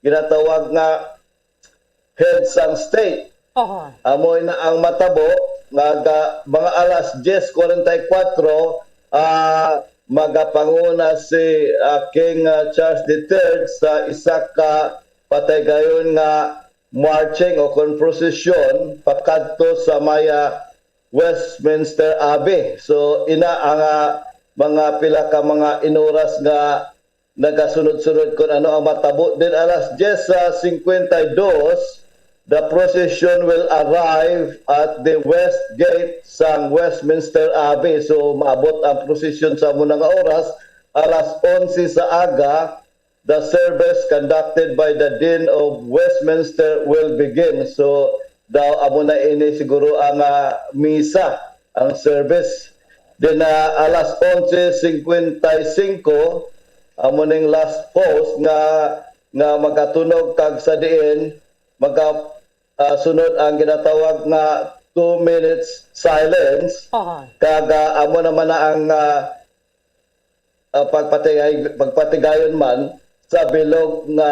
ginatawag nga head sang state. Oho. Amo na ang matabo nga ga, mga alas diyes kuwarenta y kuwatro, ah, magapanguna si, ah, King, ah, Charles the Third sa isa ka patigayon nga marching o kon prosesyon pakadto sa may, ah, Westminster Abbey. So, ina ang, ah, mga pila ka mga inuras nga nagasunod-sunod kon ano ang matabo. Then alas diyes sa singkwenta y dos, the procession will arrive at the west gate sang Westminster Abbey. So, maabot ang prosesyon sa amo na nga oras, alas onse sa aga, the service conducted by the Dean of Westminster will begin. So, daw amo na ini siguro ang, ah, misa, ang service. Then, ah, alas onse singkwenta y singko, amo ning last post nga, nga magatunog kag sa diin maga, ah, sunod ang ginatawag nga two minutes silence. Oho. Kag, ah, amo naman na ang, ah, ah, pagpatigay, pagpatigayon man sa bilog nga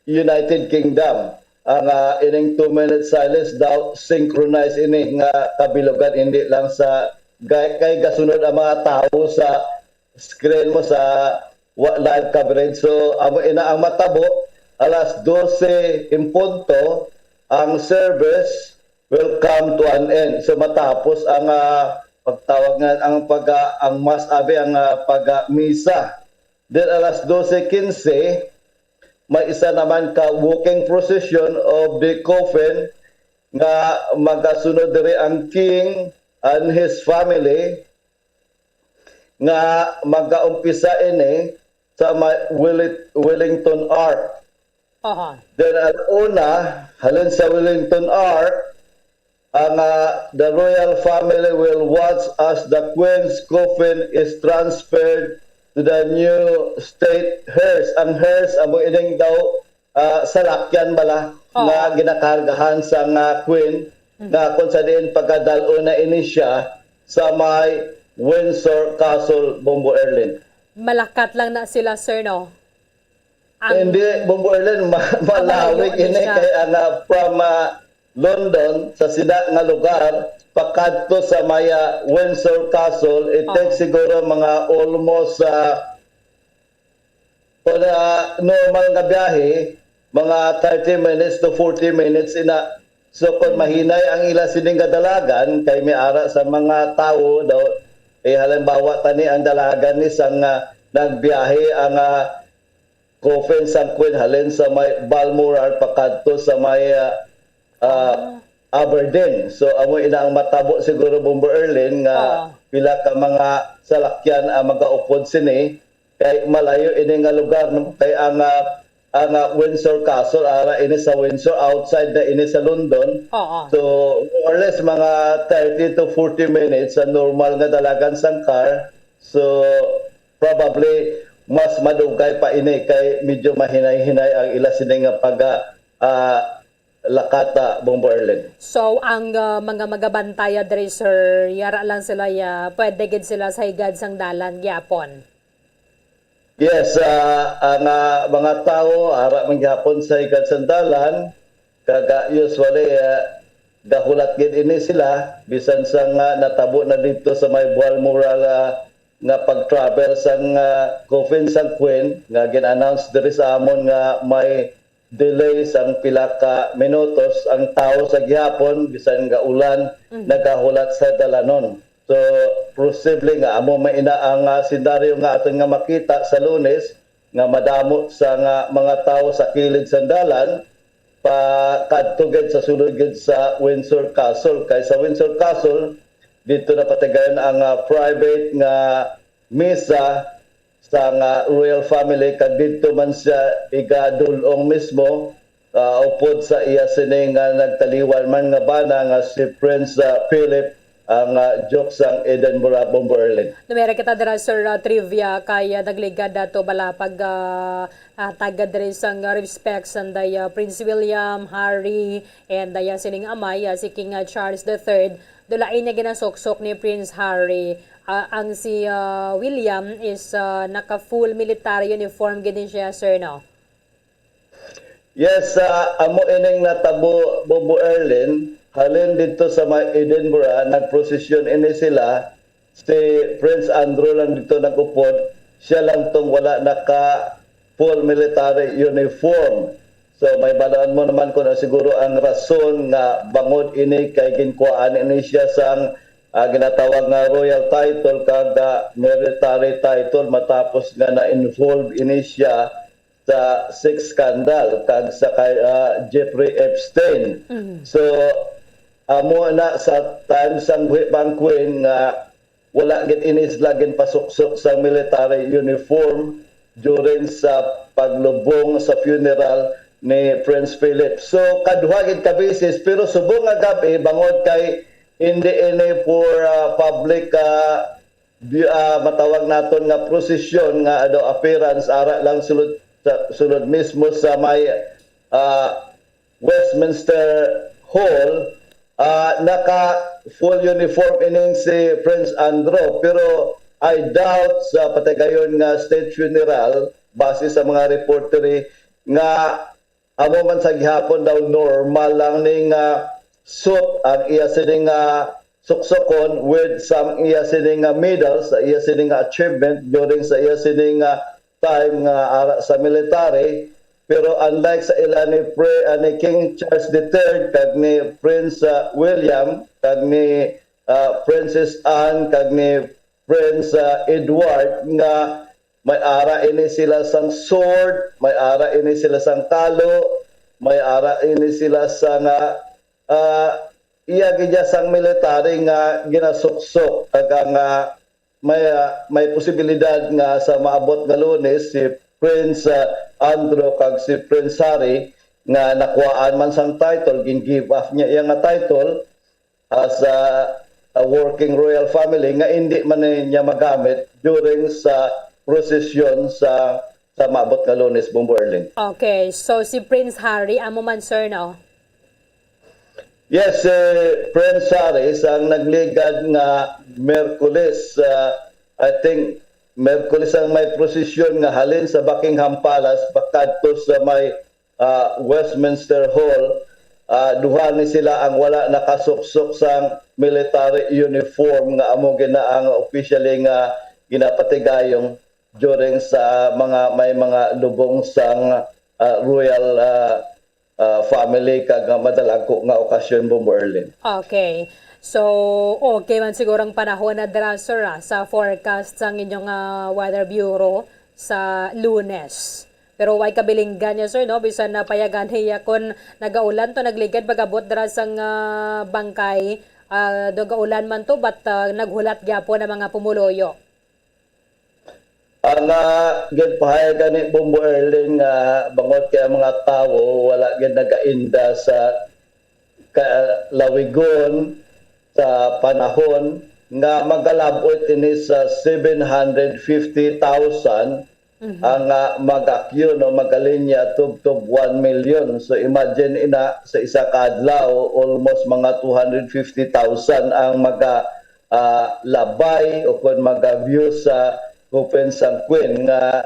United Kingdom. Ang, ah, ining two minutes silence daw, synchronized ini nga kabilogan, hindi lang sa ga-, kay gasunod ang mga tawo sa screen mo sa wa-, live coverage. So, amo ina ang matabo, alas dose en punto, ang service will come to an end. So, matapos ang, ah, pagtawag nga, ang pag, ah, ang mass, abi, ang, ah, pag, ah, misa. Then, alas dose quince, may isa naman ka walking procession of the coffin nga magasunod diri ang king and his family, nga magaumpisa ini sa may Willi-, Wellington Arch. Oho. Then, alauna, halin sa Wellington Arch, ang, ah, the royal family will watch as the Queen's coffin is transferred to the new state hearse. Ang hearse, amo ining daw, ah, salakyan bala Oo. nga ginakargahan sa nga Queen, nga kung sa diin pagkadal-on na ini siya sa may Windsor Castle, Bombo Erlin. Malakat lang na sila, sir, no? Ang Hindi, Bombo Erlin, ma- malawig malayo ini siya. Kay ang, ah, from, ah, London, sa sida nga lugar, pakadto sa may, ah, Windsor Castle, it Oo. takes siguro mga almost, ah, kung, ah, normal nga biyahe, mga thirty minutes to forty minutes ina. So kung mahinay ang ila sining nga dalagan, kay may ara sa mga tawo daw, eh, halimbawa tani ang dalagan ni sang, ah, nagbiyahe ang, ah, coffin sang Queen halin sa may Balmoral pakadto sa may, ah, ah, Aberdeen. So amo ina ang matabo siguro, Bombo Erlin, nga Oo. pila ka mga salakyan ang magaupod sini kay malayo ini nga lugar, no? Kay ang, ah, ang, ah, Windsor Castle, ara ini sa Windsor, outside na ini sa London. Oo. So, more or less, mga thirty to forty minutes sa normal nga dalagan sang car. So, probably, mas madugay pa ini kay medyo mahinay-hinay ang ila sini nga pag, ah, ah, lakata, Bombo Erlin. So, ang, ah, mga magabantaya diri, sir, yara lang sila, ya, pwede gid sila sa higad sang dalan gyapon? Yes, ah, ang, ah, mga tawo ara man gyapon sa higad sang dalan, kag, ah, usually, ah, gahulat gid ini sila bisan sa nga natabo na dito sa may Balmoral, ah, nga pag-travel sang, ah, coffin sang Queen nga gin-announce diri sa amon nga may delay sang pila ka minutos. Ang tawo sa gihapon, bisan nga ulan, Mhm. nagahulat sa dalanon. So, posible nga amo may ina ang, ah, senaryo nga aton nga makita sa Lunes, nga madamo sa nga mga tawo sa kilid sang dalan, pakadto gid sa sulod gid sa Windsor Castle. Kay sa Windsor Castle, dito napatigayon ang, ah, private nga misa sang, ah, royal family, kag didto man siya igadul-ong mismo, ah, upod sa iya sini nga nagtaliwan man nga bana nga si Prince, ah, Philip, ang, ah, Duke sang Edinburgh, Bombo Erlin. Numera kita dira, Sir, ah, Trivia, kay, ah, nagligad nato bala pag, ah, ah, tagad diri sang, ah, respect sanday, ah, Prince William, Harry, and, ah, iya sining amay, ah, si King, ah, Charles the Third. Dulain niya ginasuksok ni Prince Harry. Ah, ang si, ah, William is, ah, naka full military uniform gid ni siya, sir, no? Yes, ah, amo ining natabo, Bobo Erlin. Halin dito sa may Edinburgh, nagprosesyon ini sila. Si Prince Andrew lang dito nag-upod. Siya lang tong wala naka full military uniform. So, may balaan mo naman kung ano siguro ang rason nga bangod ini kay ginkuhaan ini siya sang, ah, ginatawag nga royal title kag, ah, military title matapos nga na-involve ini siya sa sex scandal kag sa kay, ah, Jeffrey Epstein. Mhm. So, amo na sa time sang buhi pa ang Queen nga wala gid ini sila ginpasuksok sa military uniform during sa paglubong sa funeral ni Prince Philip. So, kaduha gid ka beses, pero subong nga gab-i, bangod kay hindi ini for, ah, public, ah, bi-, ah, matawag naton nga prosesyon nga, ano, appearance, ara lang sulod, sa, sulod mismo sa may, ah, Westminster Hall, ah, naka full uniform ining si Prince Andrew, pero I doubt sa patigayon nga state funeral, base sa mga reportery, nga amo man sa gihapon daw normal lang ni nga suit ang iya sini nga suksokon with some iya sini nga medals sa iya sini nga achievement during sa iya sini nga time nga ara sa military. Pero unlike sa ila ni Pre-, ah, ni King Charles the Third kag ni Prince, ah, William kag ni, ah, Princess Anne kag ni Prince, ah, Edward nga may ara ini sila sang sword, may ara ini sila sang kalo, may ara ini sila sang, ah, ah, iya gid ya sang military nga ginasuksok, kag ang, ah, may, ah, may posibilidad nga sa maabot nga Lunes si Prince, ah, Andrew kag si Prince Harry nga nakuhaan man sang title, gin-give up niya iya nga title as a, a working royal family nga indi man ni niya magamit during sa prosesyon sa, sa maabot nga Lunes, Bombo Erlin. Okay, so si Prince Harry, amo man, sir, no? Yes, si Prince Harry, sang nagligad nga Miyerkules, ah, I think, Miyerkules ang may prosesyon nga halin sa Buckingham Palace pakadto sa may, ah, Westminster Hall. Ah, duha ni sila ang wala nakasuksok sang military uniform nga amo gina ang officially nga ginapatigayong during sa mga, may mga lubong sang, ah, royal, ah, ah, family kag, ah, madalagko nga okasyon, Bombo Erlin. Okay. So, okay man siguro ang panahon na dira, sir, ah, sa forecast sang inyong, ah, Weather Bureau sa Lunes. Pero way kabilinggan niya, sir, no? Bisan na payagan hiya kung nagaulan to, nagligad, pag-abot dira sang, ah, Bangkay, ah, nagaulan man to, but, ah, naghulat gyapon ang mga pumuluyo. Ang, ah, ginpahayag gani, Bombo Erlin, nga bangod kay ang mga tawo wala gid nagainda sa kalawigon sa panahon, nga magalab-ot ini sa seven hundred fifty thousand Mhm. ang, ah, mag-queue, no, magalinya tubtob one million. So, imagine ina, sa isa ka adlaw, almost mga two hundred fifty thousand ang maga, ah, labay o kon maga-view sa Coffin sang Queen nga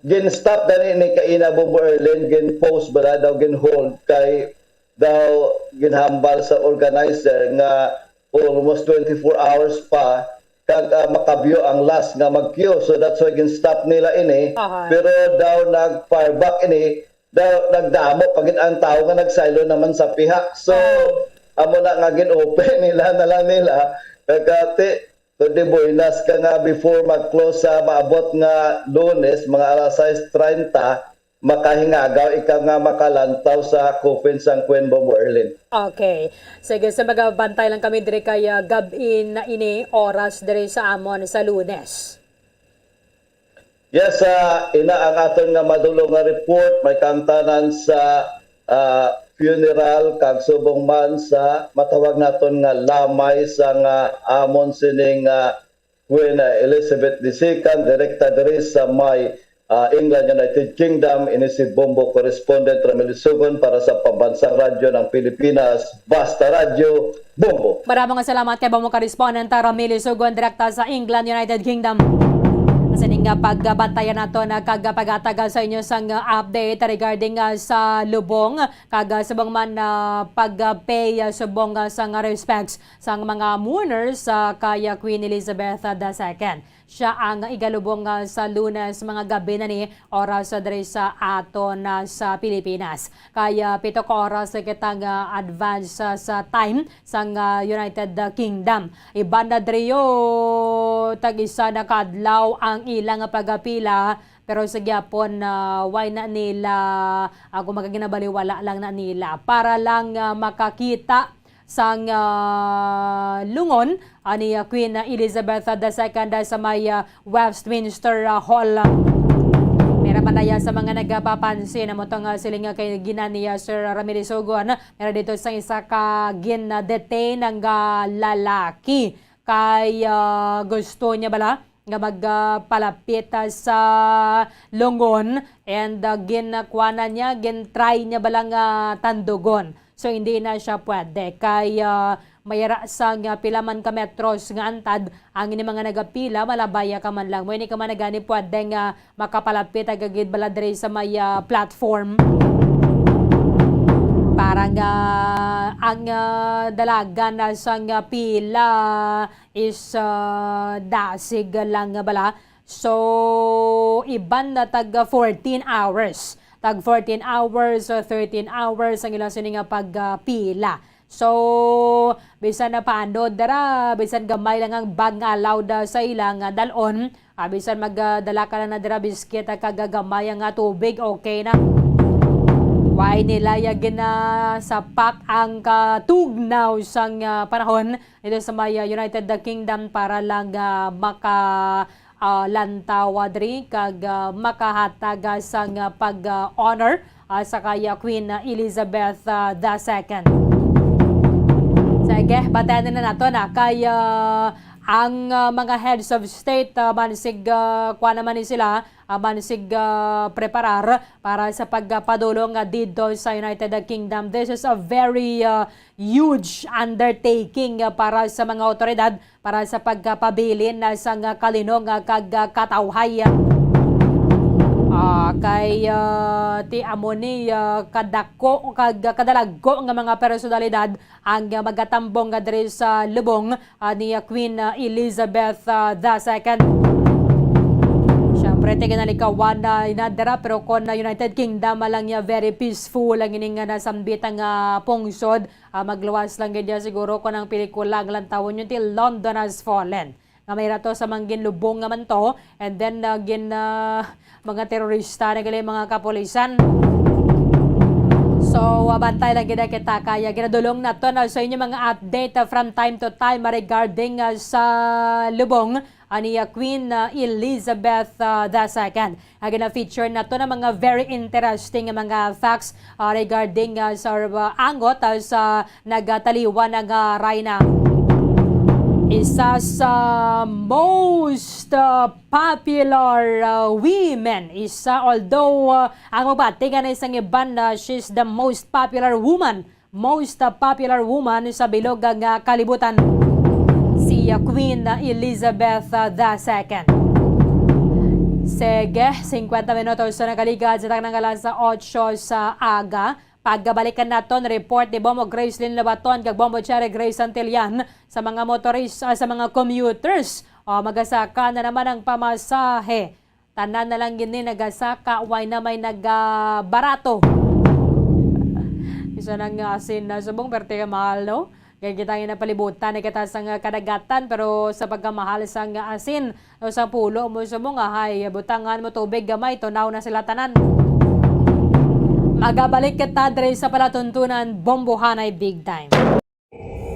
gin-stop gani ni kaina, Bombo Erlin, gin-post bala daw, gin-hold kay daw ginhambal sa organizer nga almost twenty-four hours pa kag, ah, makabyo ang last nga mag-queue. So that's why gin-stop nila ini. Aha. Pero daw nag-fire back ini, daw nagdamo pa gid ang tawo nga nagsaylo naman sa pihak. So, Oh. amo na nga gin-open nila na lang nila. Kag, ah, ti-, Kundi buenas ka nga before mag-close sa maabot nga Lunes, mga alas sais treinta, makahingagaw ikaw nga makalantaw sa coffin sang Queen, Bombo Erlin. Okay. Sige, so magabantay lang kami diri kay, ah, gab-i na ini, oras diri sa amon sa Lunes. Yes, ah, ina ang aton nga madulong nga report, may kaangtanan sa, ah, funeral kag subong man sa matawag naton nga lamay sa nga amon sining, ah, Queen, ah, Elizabeth the Second, direkta diri sa may, ah, England, United Kingdom. Ini si Bombo correspondent Ramil Sugon para sa Pambansang Radyo ng Pilipinas, Basta Radyo, Bombo. Maraming salamat kay Bombo correspondent, ah, Ramil Sugon, direkta sa England, United Kingdom. Sa ning, ah, pagbantayan nato na kag paghatag sa inyo sang, ah, update regarding, ah, sa lubong kag, ah, subong man, ah, pag-pay, ah, subong, ah, sang respects sang mga mourners, ah, kay, ah, Queen Elizabeth, ah, the Second. Siya ang igalubong, ah, sa Lunes mga gabi na ni oras, ah, diri sa aton, ah, sa Pilipinas. Kay, ah, pito ka oras kita nga advance, ah, sa time sang, ah, United, ah, Kingdom. Iban na diri, oh, tag-isa na ka adlaw ang ilang pagapila, pero sa gyapon, ah, wala na nila, ah, kung magaginabaliwala lang na nila para lang, ah, makakita sang, ah, lungon, ah, ni, ah, Queen, ah, Elizabeth, ah, the Second, ah, sa may, ah, Westminster, ah, Hall. Meron pa daya sa mga nagapapansin, amo to nga siling nga kay gina ni, ah, Sir Ramirez Sugon, meron dito sa isa ka gin-detain nga lalaki kay, ah, gusto niya bala nga magpalapit, ah, sa lungon and, ah, ginkuanan niya, gin-try niya bala nga tandugon. So, hindi na siya pwede. Kay, ah, mayara sang pila man ka metros nga antad, ang ini mga nagapila, malabaya ka man lang. Mo ini ka man na gani pwede nga makapalapit, agagid bala diri sa may, ah, platform. Para nga ang, ah, dalagan na sang, ah, pila is, ah, dasig lang nga bala. So, iban na tag fourteen hours. Tag fourteen hours, ah, thirteen hours ang ilang sini nga pag, ah, pila. So, bisan na paano dira, bisan gamay lang ang bag nga allowed, ah, sa ila nga dal-on, ah, bisan magdala ka lang na dira biskit, ah, kag gamay nga tubig, okay na. Why nila ya ginasapak ang katugnaw sang, ah, panahon dito sa may, ah, United Kingdom para lang, ah, maka, ah, lantaw, ah, diri kag, ah, makahatag, ah, sang, ah, pag, ah, honor, ah, sa kay, ah, Queen, ah, Elizabeth, ah, the Second. Sige, batayan na nato na kay, ah, ang, ah, mga heads of state, ah, mansig, ah, kuha naman ni sila, ah, mansig, ah, preparar para sa pagpadulong, ah, dito sa United Kingdom. This is a very, ah, huge undertaking, ah, para sa mga awtoridad para sa pagkapabilin, ah, sang, ah, kalinog, ah, kag, ah, katawhay. Ah, kay, ah, ti amo ni, ah, kadako kag kadalagko nga mga personalidad ang, ah, magatambong nga diri sa lubong, ah, ni, ah, Queen, ah, Elizabeth, ah, the Second. Siyempre, ti ginalikawan na inadra, pero kon, ah, United Kingdom, alang niya very peaceful ang ining, ah, nasambit nga pungsod. Ah, magluwas lang gid niya siguro kon ang pelikula ang lantawon niyo ti London Has Fallen. Nga may rato sa manggin lubong nga man to, and then, ah, gin, ah, mga terorista na gali mga kapulisan. So, ah, bantay lang gid kita kaya ginadulong nato na sa inyo mga update, ah, from time to time, ah, regarding, ah, sa lubong. ani, ah, Queen, ah, Elizabeth, ah, the second. Nga gina-feature nato na mga very interesting nga mga facts, ah, regarding, ah, sa, ah, angot, ah, sa nagataliwan nga rayna. Isa sa most, ah, popular, ah, women. Isa, although, ah, ang magbatingan na isang iban, ah, she's the most popular woman, most, ah, popular woman sa bilog nga kalibutan, si, ah, Queen, ah, Elizabeth, ah, the second. Sige, singkwenta minutos sa nakaligad sa taknang alas otso sa aga. Pagkabalikan naton report ni Bombo Gracelyn Lobaton kag Bombo Cherry Grace Santillan sa mga motoris-, ah, sa mga commuters. O, magasaka na naman ang pamasahe. Tanan na lang gini nagasaka, way na may nagabarato. Isa na nga asin na subong, perte ka mahal, no? Kaya kita nga napalibutan na kita sa nga kadagatan, pero sa pagkamahal sa nga asin, o sa pulo mo subong, ahay, butangan mo tubig gamay, tunaw na sila tanan. Magabalik kita diri sa palatuntunan, Bombohanay Big Time.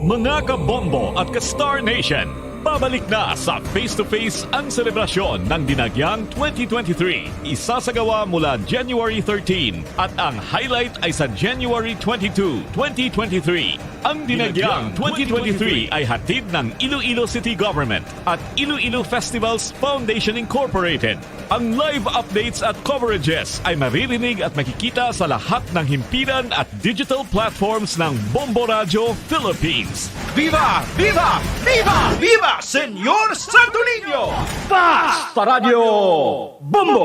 Mga kabombo at ka-Star Nation, pabalik na sa Face to Face ang selebrasyon ng Dinagyang twenty twenty-three. Isasagawa mula January thirteen at ang highlight ay sa January twenty-two, twenty twenty-three. Ang Dinagyang twenty twenty-three ay hatid ng Iloilo City Government at Iloilo Festivals Foundation Incorporated. Ang live updates at coverages ay maririnig at makikita sa lahat ng himpilan at digital platforms ng Bombo Radyo Philippines. Viva! Viva! Viva! Viva Señor Santo Niño! Basta Radyo Bombo!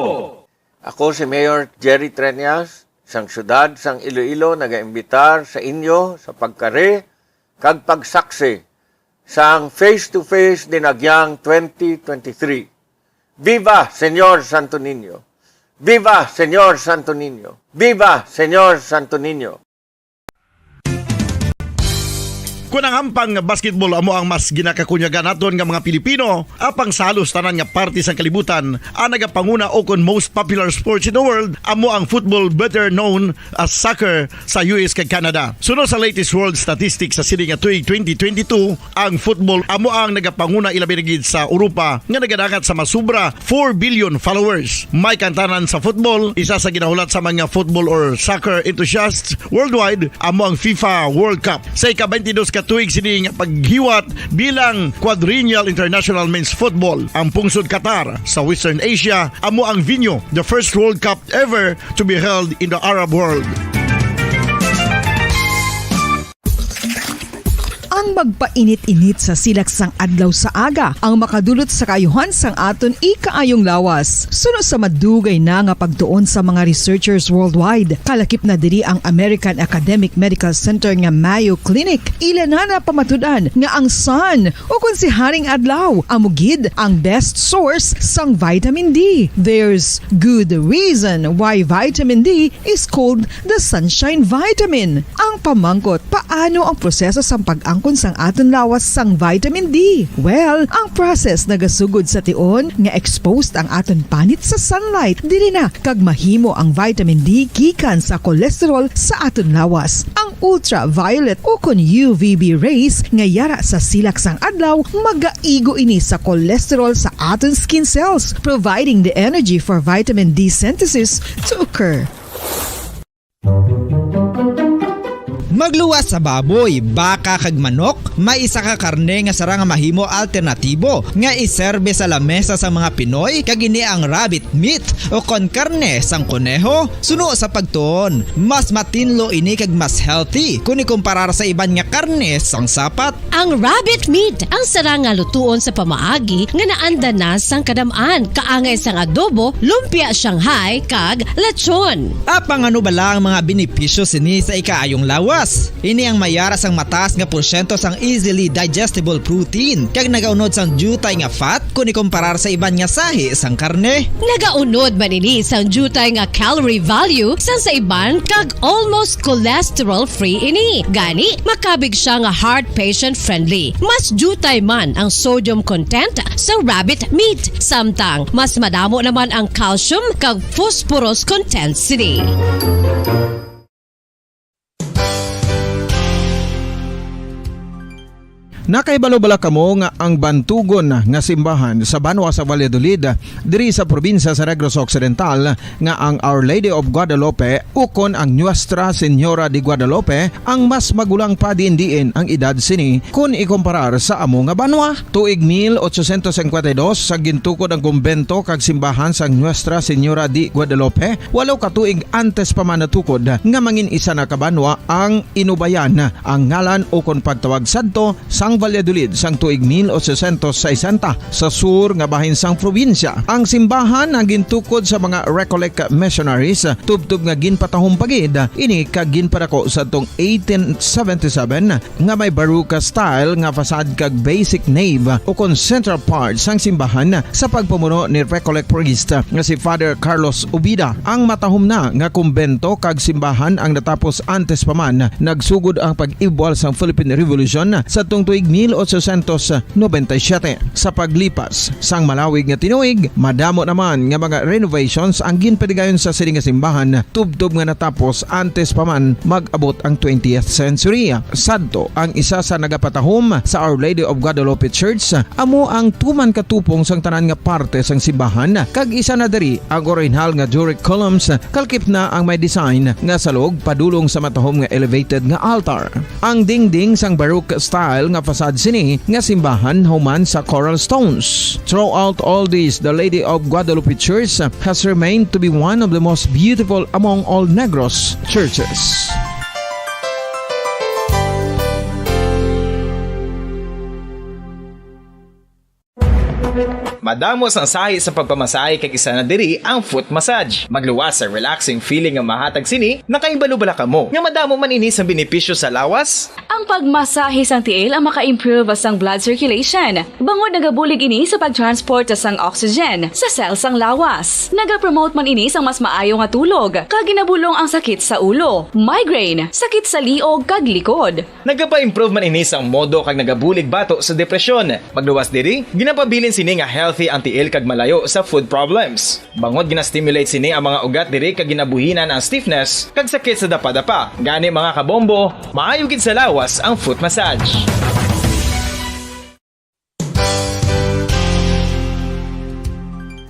Ako si Mayor Jerry Treñas, sang siyudad sang Iloilo, nagaimbitar sa inyo sa pagkari kag pagsaksi sang Face to Face Dinagyang twenty twenty-three. Viva Señor Santo Niño! Viva Señor Santo Niño! Viva Señor Santo Niño! Kon ang hampang nga basketball amo ang mas ginakakunyagan naton nga mga Pilipino, apang sa halos tanan nga parte sang kalibutan, ang nagapanguna ukon most popular sports in the world amo ang football, better known as soccer, sa U S kag Canada. Suno sa latest world statistics sa sini nga tuig twenty twenty-two, ang football amo ang nagapanguna, ilabi na gid sa Europa, nga nagadangat sa masubra four billion followers. May kantanan sa football, isa sa ginahulat sa mga football or soccer enthusiasts worldwide amo ang FIFA World Cup. Sa ika-twenty-dos ka tuig sini nga paghiwat bilang Quadrennial International Men's Football, ang pungsod Qatar sa Western Asia amo ang venue. The first World Cup ever to be held in the Arab world. Ang magpainit-init sa silak sang adlaw sa aga ang makadulot sa kaayuhan sang aton ikaayong lawas. Suno sa madugay na nga pagtuon sa mga researchers worldwide, kalakip na diri ang American Academic Medical Center nga Mayo Clinic. Ila na napamatud-an nga ang sun, ukon si Haring Adlaw, amo gid ang best source sang vitamin D. There's good reason why vitamin D is called the sunshine vitamin. Ang pamangkot, paano ang proseso sang pag-angkon sang aton lawas sang vitamin D? Well, ang process nagasugod sa tion nga exposed ang aton panit sa sunlight, diri na kag mahimo ang vitamin D gikan sa cholesterol sa aton lawas. Ang ultraviolet ukon U V B rays nga yara sa silak sang adlaw magaigo ini sa cholesterol sa aton skin cells, providing the energy for vitamin D synthesis to occur. Magluwas sa baboy, baka, kag manok, may isa ka karne nga sarang nga mahimo alternatibo nga iserbe sa lamesa sa mga Pinoy, kag ini ang rabbit meat, ukon karne sang koneho. Suno sa pagtuon, mas matinlo ini kag mas healthy kon ikumparar sa iban nga karne sang sapat. Ang rabbit meat ang sarang nga lutuon sa pamaagi nga naanda na sang kadam-an, kaangay sang adobo, lumpia Shanghai, kag lechon. Apang ano bala ang mga benepisyo sini sa ikaayong lawas? Ini ang mayara sang mataas nga porsyento sang easily digestible protein, kag nagaunod sang diutay nga fat kon ikumparar sa iban nga sahi sang karne. Nagaunod man ini sang diutay nga calorie value sang sa iban, kag almost cholesterol-free ini. Gani, makabig sia nga heart patient-friendly. Mas diutay man ang sodium content sa rabbit meat, samtang mas madamo naman ang calcium kag phosphorus content sini. Nakahibalo bala kamo nga ang bantugon nga simbahan sa banwa sa Valladolid, diri sa probinsya sa Negros Occidental, nga ang Our Lady of Guadalupe ukon ang Nuestra Señora de Guadalupe ang mas magulang pa diin-diin ang edad sini kon ikumparar sa amo nga banwa? Tuig mil ochocientos cincuenta y dos, sa gintukod ang kumbento kag simbahan sang Nuestra Señora de Guadalupe, walo ka tuig antes pa man natukod nga mangin isa na ka banwa ang Inubayan, ang ngalan ukon pagtawag sadto sang Valladolid sang tuig mil ochocientos sesenta, sa sur nga bahin sang probinsya. Ang simbahan ang gintukod sa mga Recollect missionaries, tubtob nga ginpatahom pa gid ini kag ginpadako sadtong eighteen seventy-seven, nga may Baroque style nga facade kag basic nave ukon central part sang simbahan sa pagpamuno ni Recollect priest nga si Father Carlos Ubida. Ang matahom na nga kumbento kag simbahan ang natapos antes pa man nagsugod ang pag-ibwal sang Philippine Revolution sadtong tuig mil ochocientos noventa y siete. Sa paglipas sang malawig nga tinuig, madamo naman nga mga renovations ang ginpadigayon sa sini nga simbahan, tubtob nga natapos antes pa man mag-abot ang twentieth century. Sadto, ang isa sa nagapatahom sa Our Lady of Guadalupe Church amo ang tuman ka tupong sang tanan nga parte sang simbahan, kag isa na diri ang orihinal nga Doric columns, kalkip na ang may design nga salog padulong sa matahom nga elevated nga altar. Ang dingding sang Baroque style nga facade sini nga simbahan human sa coral stones. Throughout all this, the Lady of Guadalupe Church has remained to be one of the most beautiful among all Negros churches. Madamo sang sahi sa pagpamasahe kag isa na diri ang foot massage. Magluwas sa relaxing feeling nga mahatag sini, nakahibalo bala kamo nga madamo man ini sang benepisyo sa lawas? Ang pagmasahe sang tiil ang maka-improve sang blood circulation, bangod nagabulig ini sa pag-transport sang oxygen sa cell sang lawas. Nagapromote man ini sang mas maayo nga tulog, kag ginabulong ang sakit sa ulo, migraine, sakit sa liog kag likod. Nagapa-improve man ini sang modo kag nagabulig bato sa depresyon. Magluwas diri, ginapabilin sini nga healthy ang tiil kag malayo sa foot problems. Bangod gina-stimulate sini ang mga ugat diri kag ginabuhinan ang stiffness kag sakit sa dapadapa. Gani, mga kabombo, maayo gid sa lawas ang foot massage.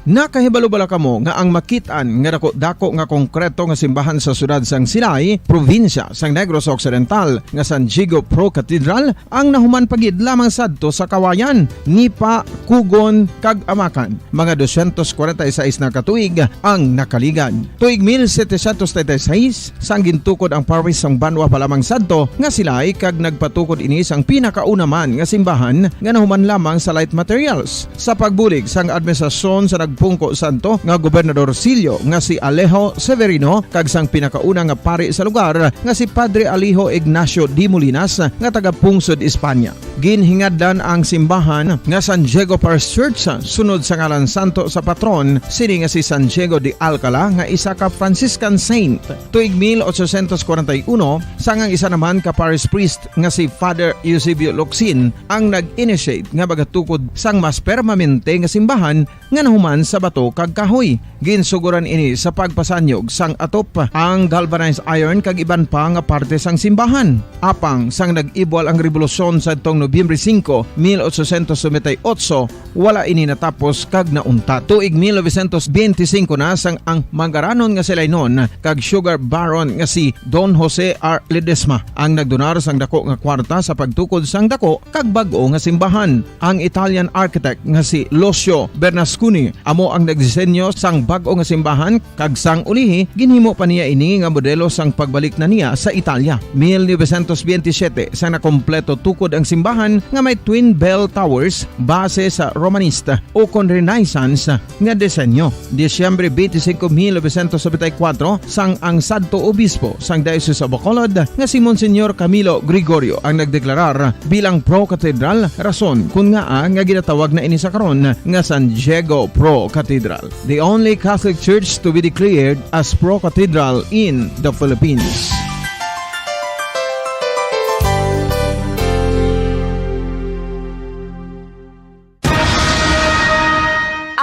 Nakahibalo bala kamo nga ang makit-an nga dako-dako nga konkreto nga simbahan sa siyudad sang Silay, probinsya sang Negros Occidental, nga San Diego Pro Cathedral, ang nahuman pa gid lamang sadto sa Kawayan, Nipa, Cogon, kag Amacan, mga dosyentos kwarenta y seis na ka tuig ang nakaligad. Tuig mil setecientos treinta y seis, sang gintukod ang parish sang banwa pa lamang sadto nga Silay, kag nagpatukod ini sang pinakauna man nga simbahan nga nahuman lamang sa light materials. Sa pagbulig sang administrasyon sa nagpungko sadto nga Gobernador Silio nga si Alejo Severino kag sang pinakauna nga pari sa lugar nga si Padre Alejo Ignacio de Molinas nga taga Pungsod, Espanya. Ginhingadlan ang simbahan nga San Diego Parish Church sunod sa ngalan santo sa patron sini nga si San Diego de Alcala, nga isa ka Franciscan saint. Tuig mil ochocientos kwarenta y uno, sang ang isa naman ka parish priest nga si Father Eusebio Locsin ang nag-initiate nga magatukod sang mas permanente nga simbahan nga nahuman sa bato kag kahoy. Ginsugoran ini sa pagpasanyog sang atop, ang galvanized iron kag iban pa nga parte sang simbahan. Apang sang nag-ibwal ang rebolusyon sadtong Nobyembre singko, mil ochocientos noventa y ocho, wala ini natapos kag nauntat. Tuig mil novecientos benti singko na sang ang mangaranon nga Silaynon kag sugar baron nga si Don Jose R. Ledesma ang nagdonar sang dako nga kwarta sa pagtukod sang dako kag bag-o nga simbahan. Ang Italian architect nga si Lucio Bernasconi amo ang nagdisenyo sang bag-o nga simbahan, kag sang ulihi ginhimo pa niya ini nga modelo sang pagbalik na niya sa Italia. Mil novecientos benti siyete, sang nakompleto tukod ang simbahan nga may twin bell towers base sa Romanista ukon Renaissance nga disenyo. Disyembre benti singko, mil novecientos nobenta y kuwatro, sang ang sadto obispo sang Diocese of Bacolod nga si Monsignor Camilo Gregorio ang nagdeklarar bilang pro-cathedral, rason kon ngaa nga ginatawag na ini sa karon nga San Diego Pro Cathedral, the only Catholic Church to be declared as pro-cathedral in the Philippines.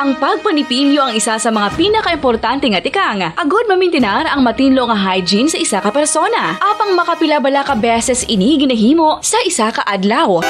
Ang pagpanipilyo ang isa sa mga pinakaimportante nga tikang agud mamintinar ang matinlo nga hygiene sa isa ka persona. Apang makapila bala ka beses ini ginahimo sa isa ka adlaw?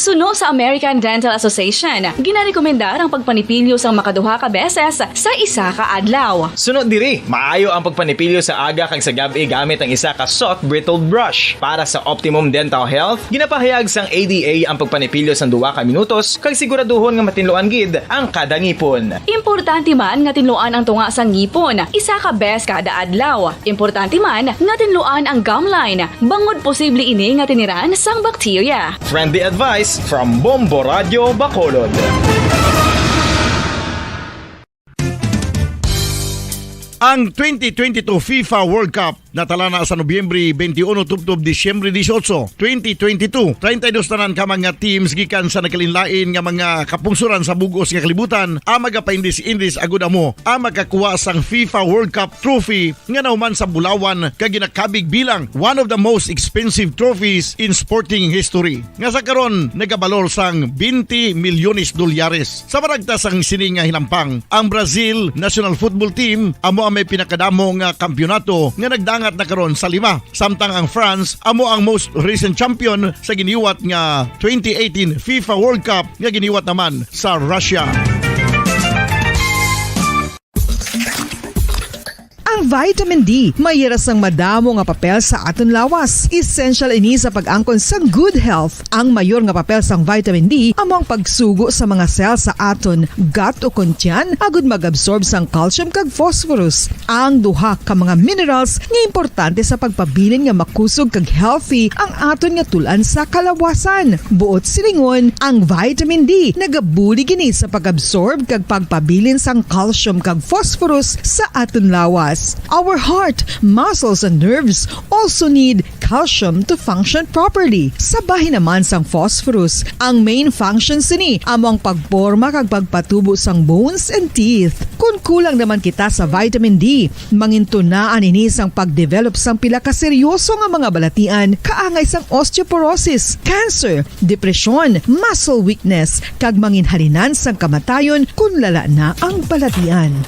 Suno sa American Dental Association, ginarekomendar ang pagpanipilyo sang makaduha ka beses sa isa ka adlaw. Suno diri, maayo ang pagpanipilyo sa aga kag sa gab-i gamit ang isa ka soft bristled brush. Para sa optimum dental health, ginapahayag sang A D A ang pagpanipilyo sang duha ka minutos kag siguraduhon nga matinluan gid ang kada ngipon. Importante man nga tinluan ang tunga sang ngipon isa ka bes kada adlaw. Importante man nga tinluan ang gum line bangod posible ini nga tiniran sang bakterya. Friendly advice from Bombo Radio Bacolod. Ang twenty twenty-two FIFA World Cup natalana sa Nobyembre twenty-one tubtob Disyembre dieciocho, twenty twenty-two. Treinta y dos tanan ka mga teams gikan sa nagkalainlain nga mga kapungsoran sa bug-os nga kalibutan ang magapaindis-indis agud amo ang makakuha sang FIFA World Cup trophy nga nahuman sa bulawan kag ginakabig bilang one of the most expensive trophies in sporting history, nga sa karon nagabalor sang twenty milyones dolyares. Sa maragtas sang sini nga hinampang, ang Brazil national football team amo ang may pinakadamo nga kampiyonato nga nagdangat na karon sa lima, samtang ang France amo ang most recent champion sa giniwat nga twenty eighteen FIFA World Cup nga giniwat naman sa Russia. Ang vitamin D may hira sang madamo nga papel sa aton lawas. Essential ini sa pag-angkon sang good health. Ang mayor nga papel sang vitamin D amo ang pagsugo sa mga cell sa aton gut ukon tiyan agud mag-absorb sang calcium kag phosphorus, ang duha ka mga minerals nga importante sa pagpabilin nga makusog kag healthy ang aton nga tul-an sa kalawasan. Buot silingon, ang vitamin D nagabulig ini sa pag-absorb kag pagpabilin sang calcium kag phosphorus sa aton lawas. Our heart, muscles, and nerves also need calcium to function properly. Sa bahin naman sang phosphorus, ang main function sini amo ang pagporma kag pagpatubo sang bones and teeth. Kon kulang naman kita sa vitamin D, mangintunaan ini sang pag-develop sang pila ka seryoso nga mga balatian kaangay sang osteoporosis, cancer, depresyon, muscle weakness, kag manginhalinan sang kamatayon kon lala na ang balatian.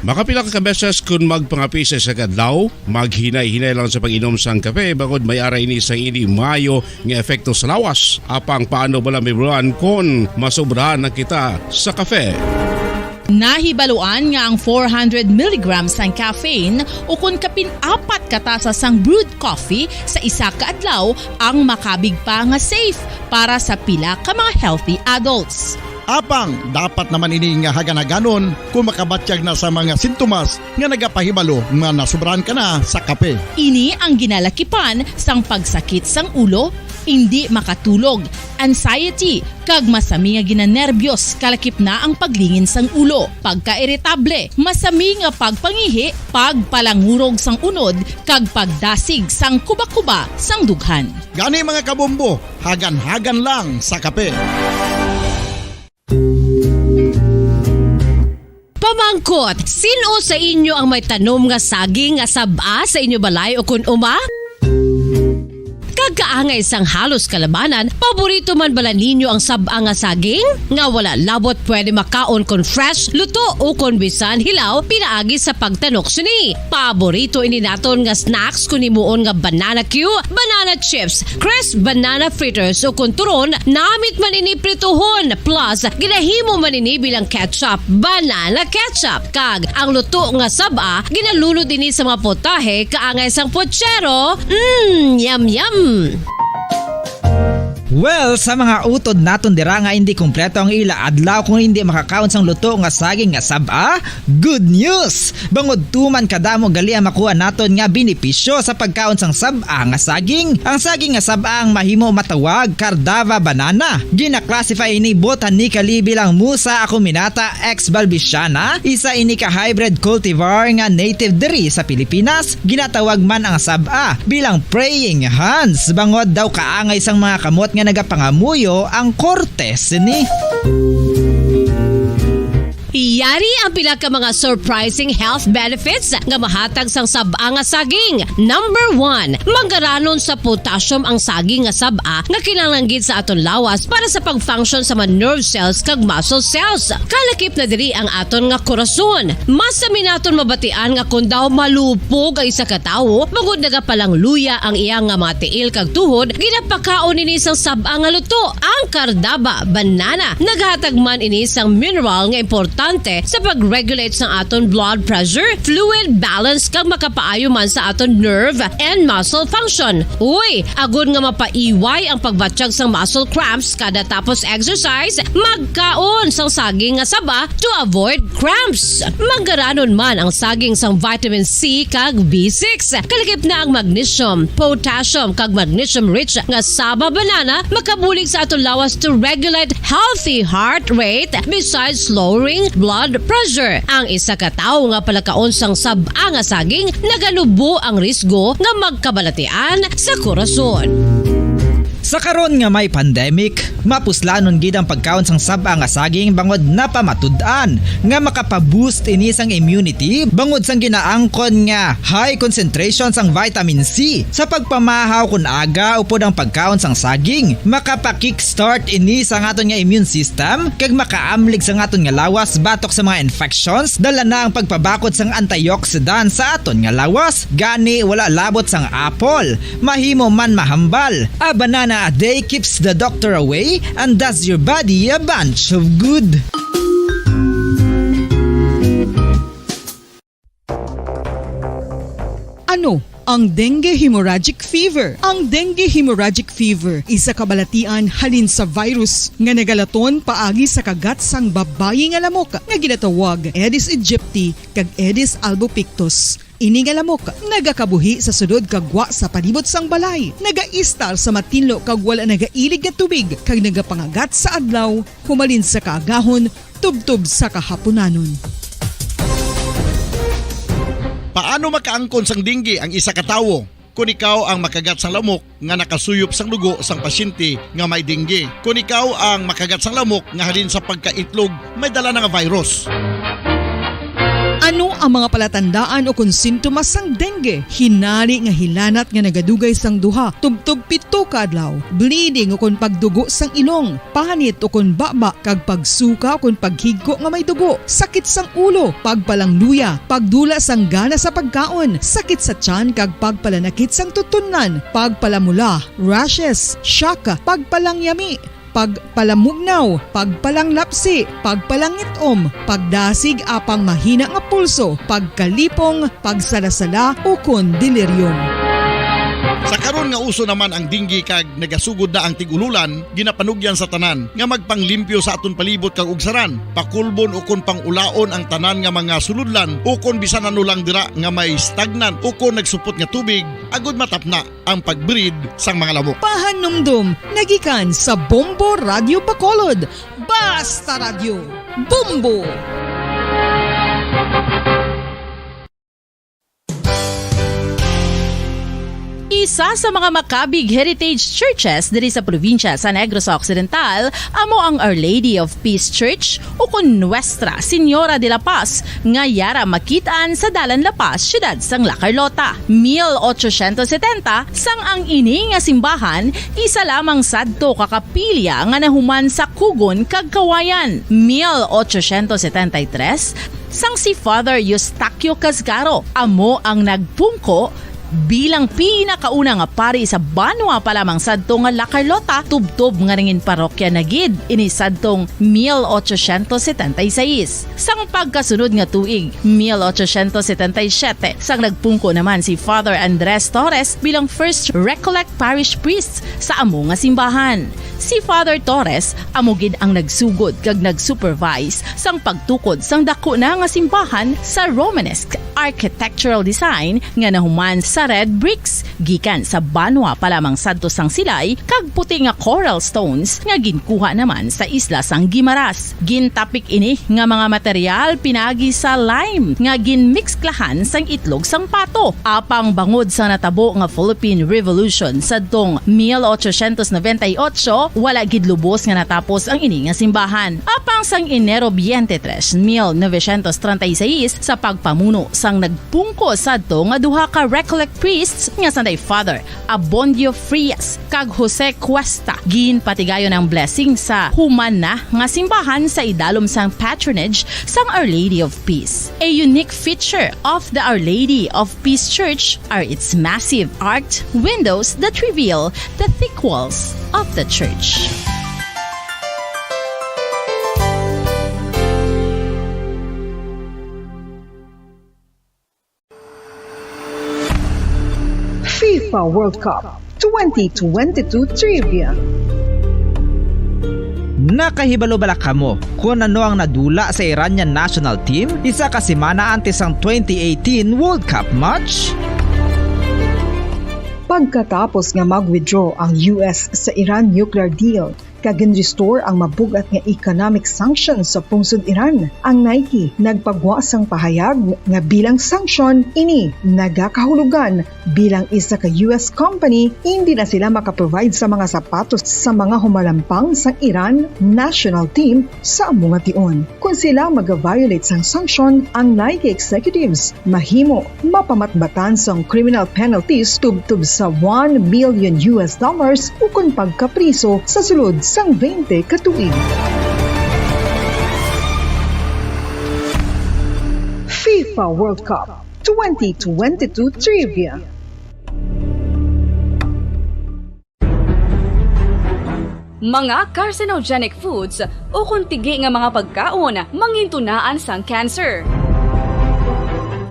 Makapila ka beses kon magpangapi sa isa ka adlaw, maghinay-hinay lang sa pag-inom sang kape bangod may ara ini sa hindi maayo nga epekto sa lawas. Apang paano bala, Ma'am Ron, kon masobrahan na kita sa kape? Nahibaluan nga ang four hundred milligrams sang caffeine ukon kapin apat ka tasa sang brewed coffee sa isa ka adlaw ang makabig pa nga safe para sa pila ka mga healthy adults. Apang dapat naman ini nga hagan-haganon kon makabatyag na sa mga sintomas nga nagapahibalo nga nasobrahan ka na sa kape. Ini ang ginalakipan sang pagsakit sang ulo, indi makatulog, anxiety, kag masami nga ginanerbiyos, kalakip na ang paglingin sang ulo, pagkairitable, masami nga pagpangihi, pagpalangurog sang unod, kag pagdasig sang kubakuba sang dughan. Gani, mga kabombo, hagan-hagan lang sa kape. Pamangkot, sin-o sa inyo ang may tanom nga saging nga sab-a sa inyo balay o kon uma? Kag kaangay sang halos kalabanan, paborito man bala ninyo ang sab-a nga saging? Nga wala labot pwede makaon kon fresh, luto, o kon bisan hilaw pinaagi sa pagtanok sini. Paborito ini naton nga snacks kon himuon nga banana cue, banana chips, crisp banana fritters, o kon turon, namit man ini prituhon. Plus, ginahimo man ini bilang ketchup, banana ketchup. Kag ang luto nga sab-a, ginalunod ini sa mga potahe kaangay sang pochero. Mm, yum, yum! Well, sa mga utod naton dira nga hindi kompleto ang ila adlaw kung hindi makakaon sang luto nga saging nga sab-a, good news! Bangod tuman kadamo gali ang makuha naton nga benepisyo sa pagkaon sang sab-a nga saging. Ang saging nga sab-a ang mahimo matawag Cardava banana. Gina-classify ini botanically bilang Musa acuminata ex balbisiana, isa ini ka hybrid cultivar nga native diri sa Pilipinas. Ginatawag man ang sab-a bilang praying hands, bangod daw kaangay sang mga kamot nga nagapangamuyo ang korte sini. Yari ang pila ka mga surprising health benefits nga mahatag sang sab-a nga saging. Number one, manggaranon sa potassium ang saging nga sab-a nga kinahanglan gid sa aton lawas para sa pag-function sa mga nerve cells kag muscle cells. Kalakip na diri ang aton nga korason. Mas sami naton mabatian nga kon daw malupog ang isa ka tawo, bangod nagapalangluya ang iya nga mga tiil kag tuhod, ginapakaon ini sang sab-a nga luto. Ang kardaba, banana, naghatag man ini sang mineral nga importante sa pag-regulate sang aton blood pressure, fluid balance, kag makapaayo man sa aton nerve and muscle function. Uy, agod nga mapaiway ang pagbatyag sang muscle cramps kada tapos exercise, magkaon sang saging nga saba to avoid cramps. Manggaranon man ang saging sang vitamin C kag B six. Kalakip na ang magnesium, potassium, kag magnesium-rich nga saba banana makabulig sa aton lawas to regulate healthy heart rate besides lowering blood pressure. Ang isa ka tawo nga palakaon sang sab-a nga saging naganubo ang risgo nga magkabalatian sa korason. Sa karon nga may pandemic, mapuslanon gid ang pagkaon sang sab-a nga saging bangod napamatud-an nga makapaboost ini sang immunity bangod sang ginaangkon nga high concentration sang vitamin C. Sa pagpamahaw kon aga upod ang pagkaon sang saging, makapa-kickstart ini sa aton nga immune system kag makaamlig sa aton nga lawas batok sa mga infections, dala na ang pagpabakod sang antioxidant sa aton nga lawas. Gani, wala labot sang apple, mahimo man mahambal. A banana a day keeps the doctor away and does your body a bunch of good. Ano ang dengue hemorrhagic fever? Ang dengue hemorrhagic fever isa ka balatian halin sa virus nga nagalaton paagi sa kagat sang babayi nga lamok nga ginatawag Aedes aegypti kag Aedes albopictus. Ini nga lamok nagakabuhi sa sulod kag gwa sa palibot sang balay, nagaistar sa matinlo kag wala nagailig nga tubig, kag nagapangagat sa adlaw humalin sa kaagahon tubtob sa kahapunanon. Paano makaangkon sang dengue ang isa ka tawo? Kon ikaw ang makagat sang lamok nga nakasuyop sang dugo sang pasyente nga may dengue. Kon ikaw ang makagat sang lamok nga halin sa pagkaitlog may dala na nga virus. Ano ang mga palatandaan ukon sintomas sang dengue? Hinari nga hilanat nga nagadugay sang duha tubtob pito ka adlaw, bleeding ukon pagdugo sang ilong, panit ukon baba, kag pagsuka ukon paghigko nga may dugo, sakit sang ulo, pagpalangluya, pagdula sang gana sa pagkaon, sakit sa tiyan kag pagpalanakit sang tutunlan, pagpalamula, rashes, shock, pagpalangyami, pagpalamugnaw, pagpalanglapsi, pagpalangit-om, pagdasig apang mahina nga pulso, pagkalipong, pagsalasala, ukon delirium. Sa karon nga uso naman ang dengue kag nagasugod na ang tig-ululan, ginapanugyan sa tanan nga magpanglimpyo sa aton palibot kag ugsaran, pakulbon ukon pang-ulaon ang tanan nga mga sulodlan ukon bisan ano lang dira nga may stagnant ukon nagsupot nga tubig, agud matapna ang pag-breed sang mga lamok. Pahanumdom nga gikan sa Bombo Radyo Bacolod. Basta Radyo, Bombo! Isa sa mga Macabig Heritage Churches diri sa probinsya sa Negros Occidental amo ang Our Lady of Peace Church, ukon Nuestra Señora de la Paz, nga yara makit-an sa Dalan La Paz, siyudad sang La Carlota. Mil ochocientos setenta, sang ang ini nga simbahan isa lamang sadto ka kapilya nga nahuman sa kugon kag kawayan. Mil ochocientos setenta y tres, sang si Father Eustaquio Casgaro amo ang nagpungko bilang pinakauna nga pari sa banwa pa lamang sadto nga La Carlota, tubtob nga nangin parokya na gid ini sadtong mil ochocientos setenta y seis. Sang pagkasunod nga tuig, mil ochocientos setenta y siete, sang nagpungko naman si Father Andres Torres bilang First Recollect Parish Priest sa amo nga simbahan. Si Father Torres amo gid ang nagsugod kag nag-supervise sang pagtukod sang daku na nga simbahan sa Romanesque architectural design nga nahuman sa red bricks gikan sa banwa pa lamang sadto sang silay kag puti nga coral stones nga ginkuha naman sa isla sang Guimaras. Gintapik ini nga mga material pinagi sa lime nga ginmiksklahan sang itlog sang pato. Apang bangod sa natabo nga Philippine Revolution sadtong mil ochocientos noventa y ocho, Wala gid lubos nga natapos ang ini nga simbahan. Apang sang Enero twenty-three, mil novecientos treinta y seis, sa pagpamuno sang nagpungko sadto nga duha ka Recollect priests nga sanday Father Abondio Frias kag Jose Cuesta, ginpatigayon ang blessing sa human na nga simbahan sa idalom sang patronage sang Our Lady of Peace. A unique feature of the Our Lady of Peace Church are its massive arched windows that reveal the thick walls of the church. FIFA World Cup twenty twenty-two Trivia. Nakahibalo bala kamo kon ano ang nadula sa Iranian national team isa ka semana antes sang twenty eighteen World Cup match? Pagkatapos nga mag-withdraw ang U S sa Iran nuclear deal, kag gin-restore ang mabug-at nga economic sanctions sa pungsod Iran. Ang Nike nagpagwa sang pahayag nga bilang sanction ini nagakahulugan bilang isa ka U S company, hindi na sila makaprovide sa mga sapatos sa mga humalampang sang Iran national team sa amo nga tion. Kon sila mag-violate sang sanction, ang Nike executives mahimo mapamatbatan sang criminal penalties tubtob sa one million U S dollars ukon pagkapriso sa sulod sang twenty ka tuig. FIFA World Cup twenty twenty-two Trivia. Mga carcinogenic foods ukon tigi nga mga pagkaon mangintunaan sang cancer.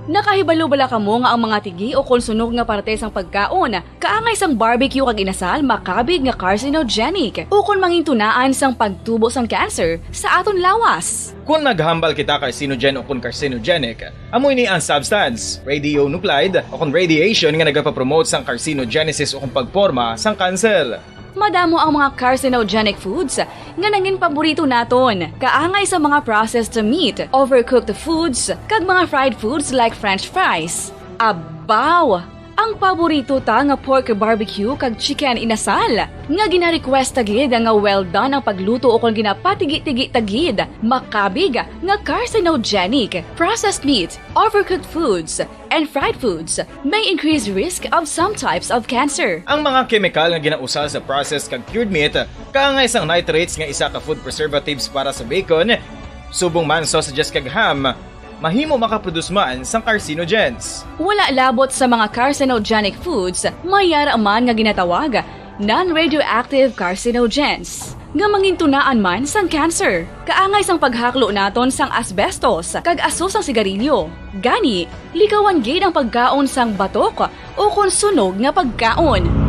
Nakahibalo bala kamo nga ang mga tigi ukon sunog nga parte sang pagkaon kaangay sang barbecue kag inasal makabig nga carcinogenic ukon mangintunaan sang pagtubo sang cancer sa aton lawas? Kon naghambal kita carcinogen ukon carcinogenic, amo ini ang substance, radionuclide ukon radiation, nga nagapapromote sang carcinogenesis ukon pagporma sang cancer. Madamo ang mga carcinogenic foods nga nangin paborito naton, kaangay sa mga processed meat, overcooked foods, kag mga fried foods like French fries. Abaw! Ang paborito ta nga pork barbecue kag chicken inasal, nga gina-request ta gid nga well done ang pagluto ukon ginapatigi-tigi ta gid, makabig nga carcinogenic. Processed meat, overcooked foods, and fried foods may increase risk of some types of cancer. Ang mga kemikal nga ginausal sa processed kag cured meat, kaangay sang nitrates nga isa ka food preservatives para sa bacon, subong man sausages kag ham, mahimo makaproduce man sang carcinogens. Wala labot sa mga carcinogenic foods, may yara man nga ginatawag non-radioactive carcinogens, nga mangintunaan man sang cancer. Kaangay sang paghaklo naton sang asbestos kag aso sang sigarilyo. Gani, likawan gid ang pagkaon sang batok ukon sunog nga pagkaon.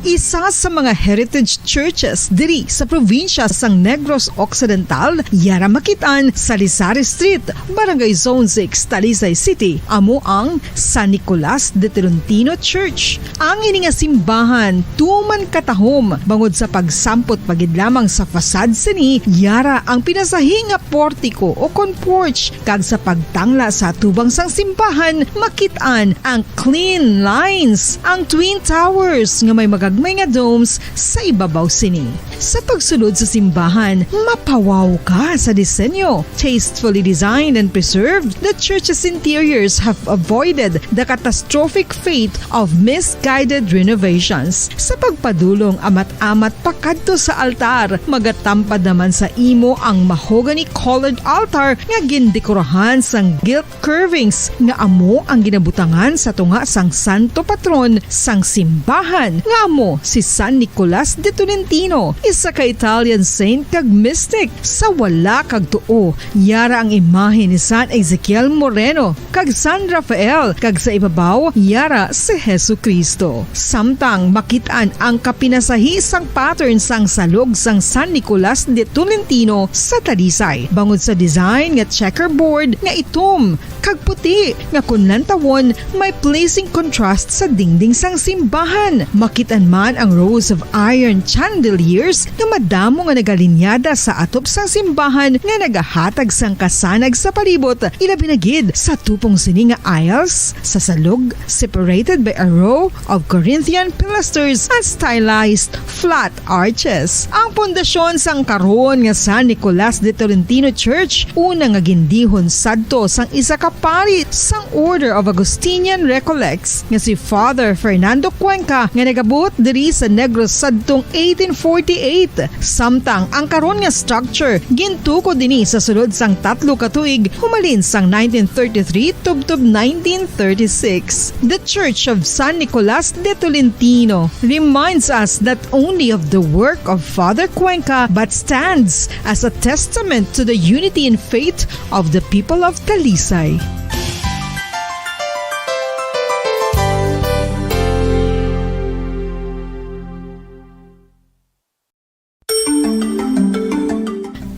Isa sa mga heritage churches diri sa probinsya sang Negros Occidental, yara makit-an sa Lisari Street, Barangay Zone six, Talisay City, amo ang San Nicolas de Tolentino Church. Ang ini nga simbahan tuman katahom bangod sa pagsampot pa gid lamang sa facade sini, yara ang pinasahi nga portiko ukon porch, kag sa pagtangla sa atubang sang simbahan, makit-an ang clean lines, ang twin towers nga may magagmay nga domes sa ibabaw sini. Sa pagsulod sa simbahan, mapawaw ka sa disenyo. Tastefully designed and preserved, the church's interiors have avoided the catastrophic fate of misguided renovations. Sa pagpadulong amat-amat pakadto sa altar, magatampad naman sa imo ang mahogany-colored altar nga gindekorahan sang gilt curvings nga amo ang ginabutangan sa tunga sang santo patron sang simbahan, nga amo si San Nicolas de Tolentino, isa ka Italian saint kag mystic. Sa wala kag tuo, yara ang imahe ni San Ezekiel Moreno kag San Rafael, kag sa ibabaw, yara si Jesu-Cristo. Samtang makit-an ang kapinasahi sang pattern sang salog sang San Nicolas de Tolentino sa Talisay, bangod sa design nga checkerboard nga itom, kag puti nga kon lantawon may pleasing contrast sa dingding sang simbahan. Makit-an man ang rows of iron chandeliers nga madamo nga nagalinyada sa atop sang simbahan nga nagahatag sang kasanag sa palibot, ilabi na gid sa tupong sini nga aisles sa salog, separated by a row of Corinthian pilasters and stylized flat arches. Ang pundasyon sang karon nga San Nicolas de Tolentino Church, una nga gindihon sadto sang isa ka pari sang Order of Augustinian Recollects nga si Father Fernando Cuenca, nga nagabot diri sa Negros sadtong eighteen forty-eight. Samtang ang karon nga structure gintukod dinhi sa sulod sang tatlo ka tuig, humalin sang nineteen thirty-three tubtob nineteen thirty-six. The Church of San Nicolas de Tolentino reminds us not only of the work of Father Cuenca but stands as a testament to the unity in faith of the people of Talisay.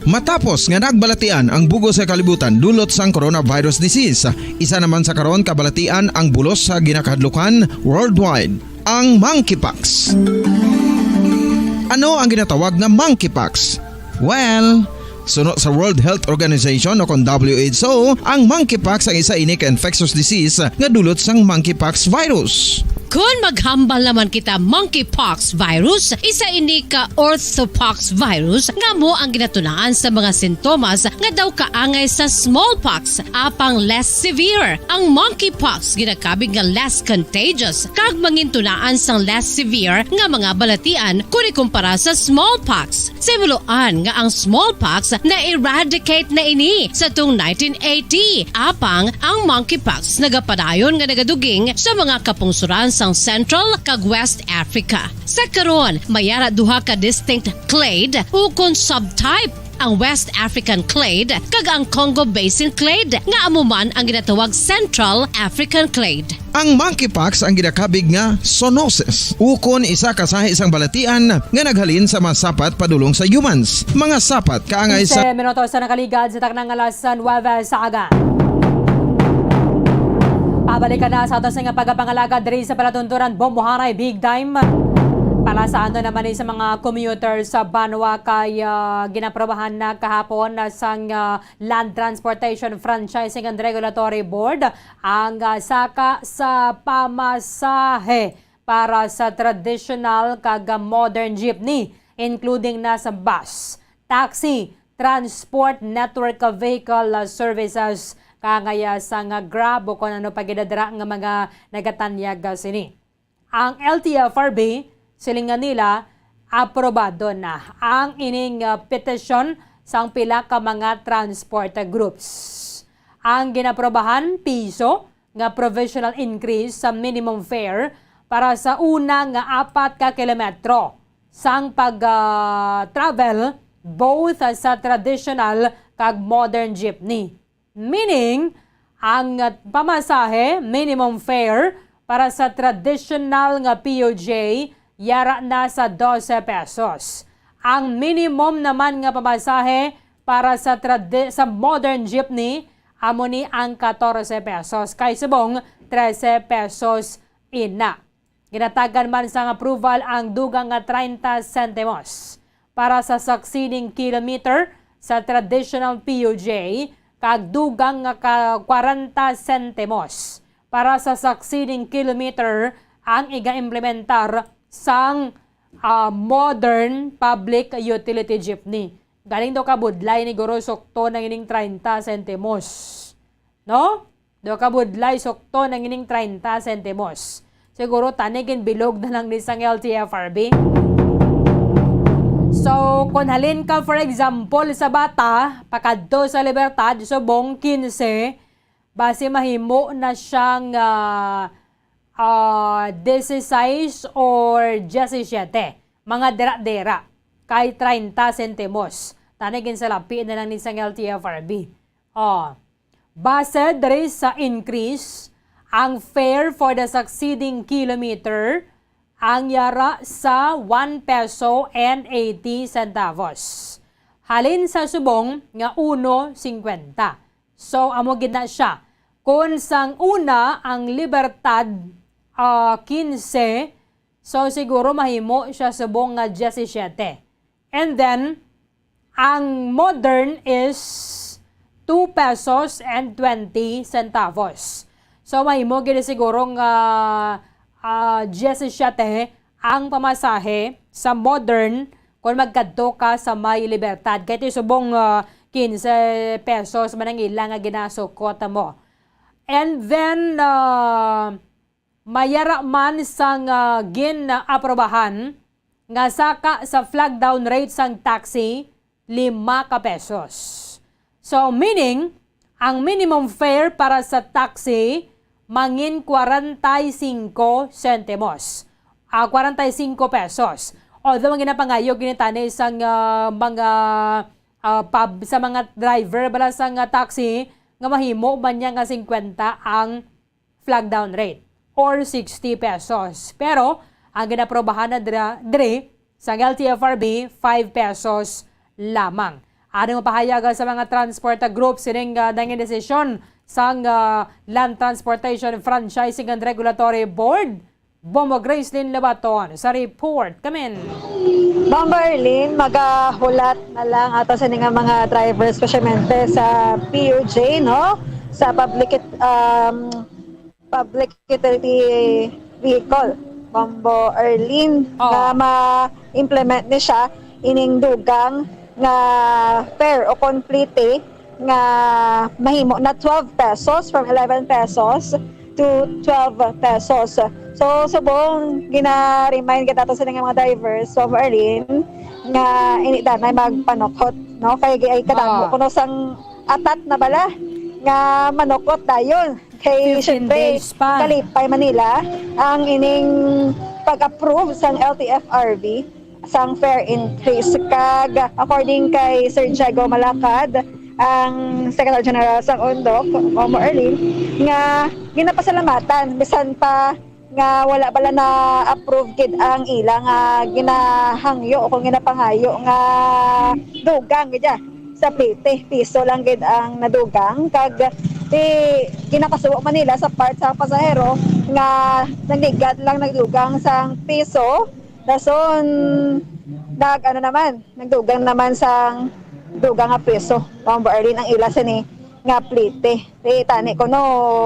Matapos nga nagbalatian ang bug-os nga kalibutan dulot sang coronavirus disease, isa naman sa karon kabalatian ang bulos sa ginakahadlukan worldwide, ang monkeypox. Ano ang ginatawag nga monkeypox? Well, suno sa World Health Organization o kon W H O, ang monkeypox ang isa ini ka infectious disease nga dulot sang monkeypox virus. Kon maghambal naman kita monkeypox virus, isa ini ka orthopox virus nga amo ang ginatunaan sa mga sintomas nga daw kaangay sa smallpox, apang less severe. Ang monkeypox ginakabig nga less contagious kag mangintunaan sang less severe nga mga balatian kon ikumpara sa smallpox. Simuloan nga ang smallpox na-eradicate na ini sa tung nineteen eighty, apang ang monkeypox nagapadayon nga nagaduging sa mga kapungsoran sang Central kag West Africa. Sa karon, may ara duha ka distinct clade ukon subtype, ang West African clade kag ang Congo Basin clade, nga amo man ang ginatawag Central African clade. Ang monkeypox ang ginakabig nga zoonosis, ukon isa ka sahi sang balatian nga naghalin sa mga sapat padulong sa humans. Mga sapat kaangay sa Quince minutos sa nakaligad sa taknang alas nuwebe sa aga. Pabalikan na sa ato sa nga pagpangalagad diri sa palatuntunan, Bombohanay Big Time. Para sa ano naman ni sa mga commuter sa banwa kay, ah, ginaprobahan na kahapon na sang, ah, Land Transportation Franchising and Regulatory Board ang, ah, saka sa pamasahe para sa traditional kag, ah, modern jeepney, including na sa bus, taxi, transport network vehicle, ah, services, kangaya sa nga Grab o kon ano pa gid dira nga mga nagatanyag, ah, sini. Ang L T F R B, silingan nila, aprobado na ang ining, ah, petisyon sang pila ka mga transport groups. Ang ginaprobahan, piso nga provisional increase sa minimum fare para sa una nga apat ka kilometro sang pag, ah, travel, both sa traditional kag modern jeepney. Meaning, ang pamasahe, minimum fare, para sa traditional nga P U J, yara na sa dose pesos. Ang minimum naman nga pamasahe para sa tradi-, sa modern jeepney, amo ni ang katorse pesos, kay subong trese pesos ina. Ginatagan man sang approval ang dugang nga treinta sentimos para sa succeeding kilometer sa traditional P U J, kag dugang nga ka kwarenta sentimos para sa succeeding kilometer ang iga-implementar sang, ah, modern public utility jeepney. Galing daw kabudlay ni guro sukto na ining treinta sentimos. No? Daw kabudlay sukto na ining treinta sentimos. Siguro tani ginbilog na lang ni sang L T F R B. So, kung halin ka, for example, sa Bata, pakadto sa Libertad, subong quince, basi mahimo na siyang, ah, ah, dieciséis or diecisiete. Mga dira-dira. Kay treinta sentimos. Tani ginsalapi na lang ni sang L T F R B. Oh. Base diri sa increase, ang fare for the succeeding kilometer ang yara sa one peso and eighty centavos. Halin sa subong nga uno cincuenta. So, amo gid na siya. Kung sang una ang Libertad, ah, quince, so siguro mahimo siya subong nga diyesisiete. And then, ang modern is two pesos and twenty centavos. So, mahimo gid siguro nga, ah, diyesisiete ang pamasahe sa modern kung magkadto ka sa may Libertad. Kay ti subong, ah, quince pesos man ang ila nga ginasukot mo. And then, ah, mayara man sang, ah, gin-aprobahan nga saka sa flag down rate sang taxi, lima ka pesos. So, meaning, ang minimum fare para sa taxi mangin kwarenta y singko sentimos. Ah, kwarenta y singko pesos. Although, ang ginapangayo gini tani sang, ah, mga, ah, pub-, sa mga driver bala sang, ah, taxi nga mahimo man niya nga singkwenta ang flag down rate or sixty pesos. Pero ang ginaprobahan na dra-, diri sang L T F R B, five pesos lamang. Ano mapahayag sa mga transport groups sining, ah, nangin desisyon sang, ah, Land Transportation Franchising and Regulatory Board? Bombo Gracelyn Labaton sa report. Kamin. Bombo Arlene, magahulat na lang ato sa nga mga drivers, spesyalmente sa P U J, no? Sa public, um, public utility vehicle, Bombo Arlene, Oo. nga ma-implement ni siya ining dugang nga fare o kon plete nga mahimo na twelve pesos, from eleven pesos to twelve pesos. So, subong gina-remind kita to sa mga drivers, Bombo Arlene, nga ini danay magpanukot, no? Kay gi-, ay kadamo Oo. kuno sang atat na bala nga manukot dayon. Kay, Fifteen syempre, days pa. Kalipay man nila ang ining pag-approve sang L T F R B sang fare increase. Kag according kay Sir Diego Malacad, ang Secretary General sang UNDOC, Bombo Arlene, nga ginapasalamatan bisan pa nga wala bala na-approve gid ang ila nga ginahangyo o kung ginapangayo nga dugang gid, ah, sa plete. Piso lang gid ang nadugang, kag ti ginapasubo man nila sa part sa pasahero nga nagligad lang nagdugang sang piso, dason nag, ano naman, nagdugang naman sang dugang nga piso, Bombo Arlene, ang ila sini nga plete. Ti tani kuno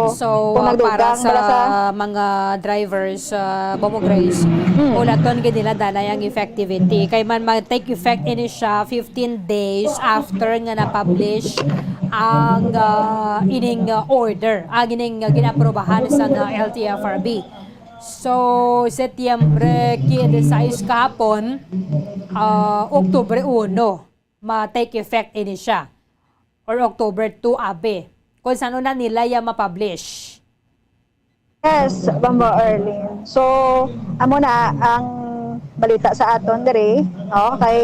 So, kung ah, nagdugang para sa bala sa mga drivers, ah, Bombo Grace, Mm. ulaton gid nila danay ang effectivity. Kay man mag-take effect ini siya fifteen days after nga na-publish ang, ah, ining, ah, order, ang ining, ah, ginaprobahan sa, ah, L T F R B. So, Setyembre quince kahapon, ah, Oktubre uno, ma-take effect ini siya. Or October two, abi. Kung saan na nila ya ma-publish. Yes, Bombo Arlene. So, amo na ang balita sa aton diri, no? Kay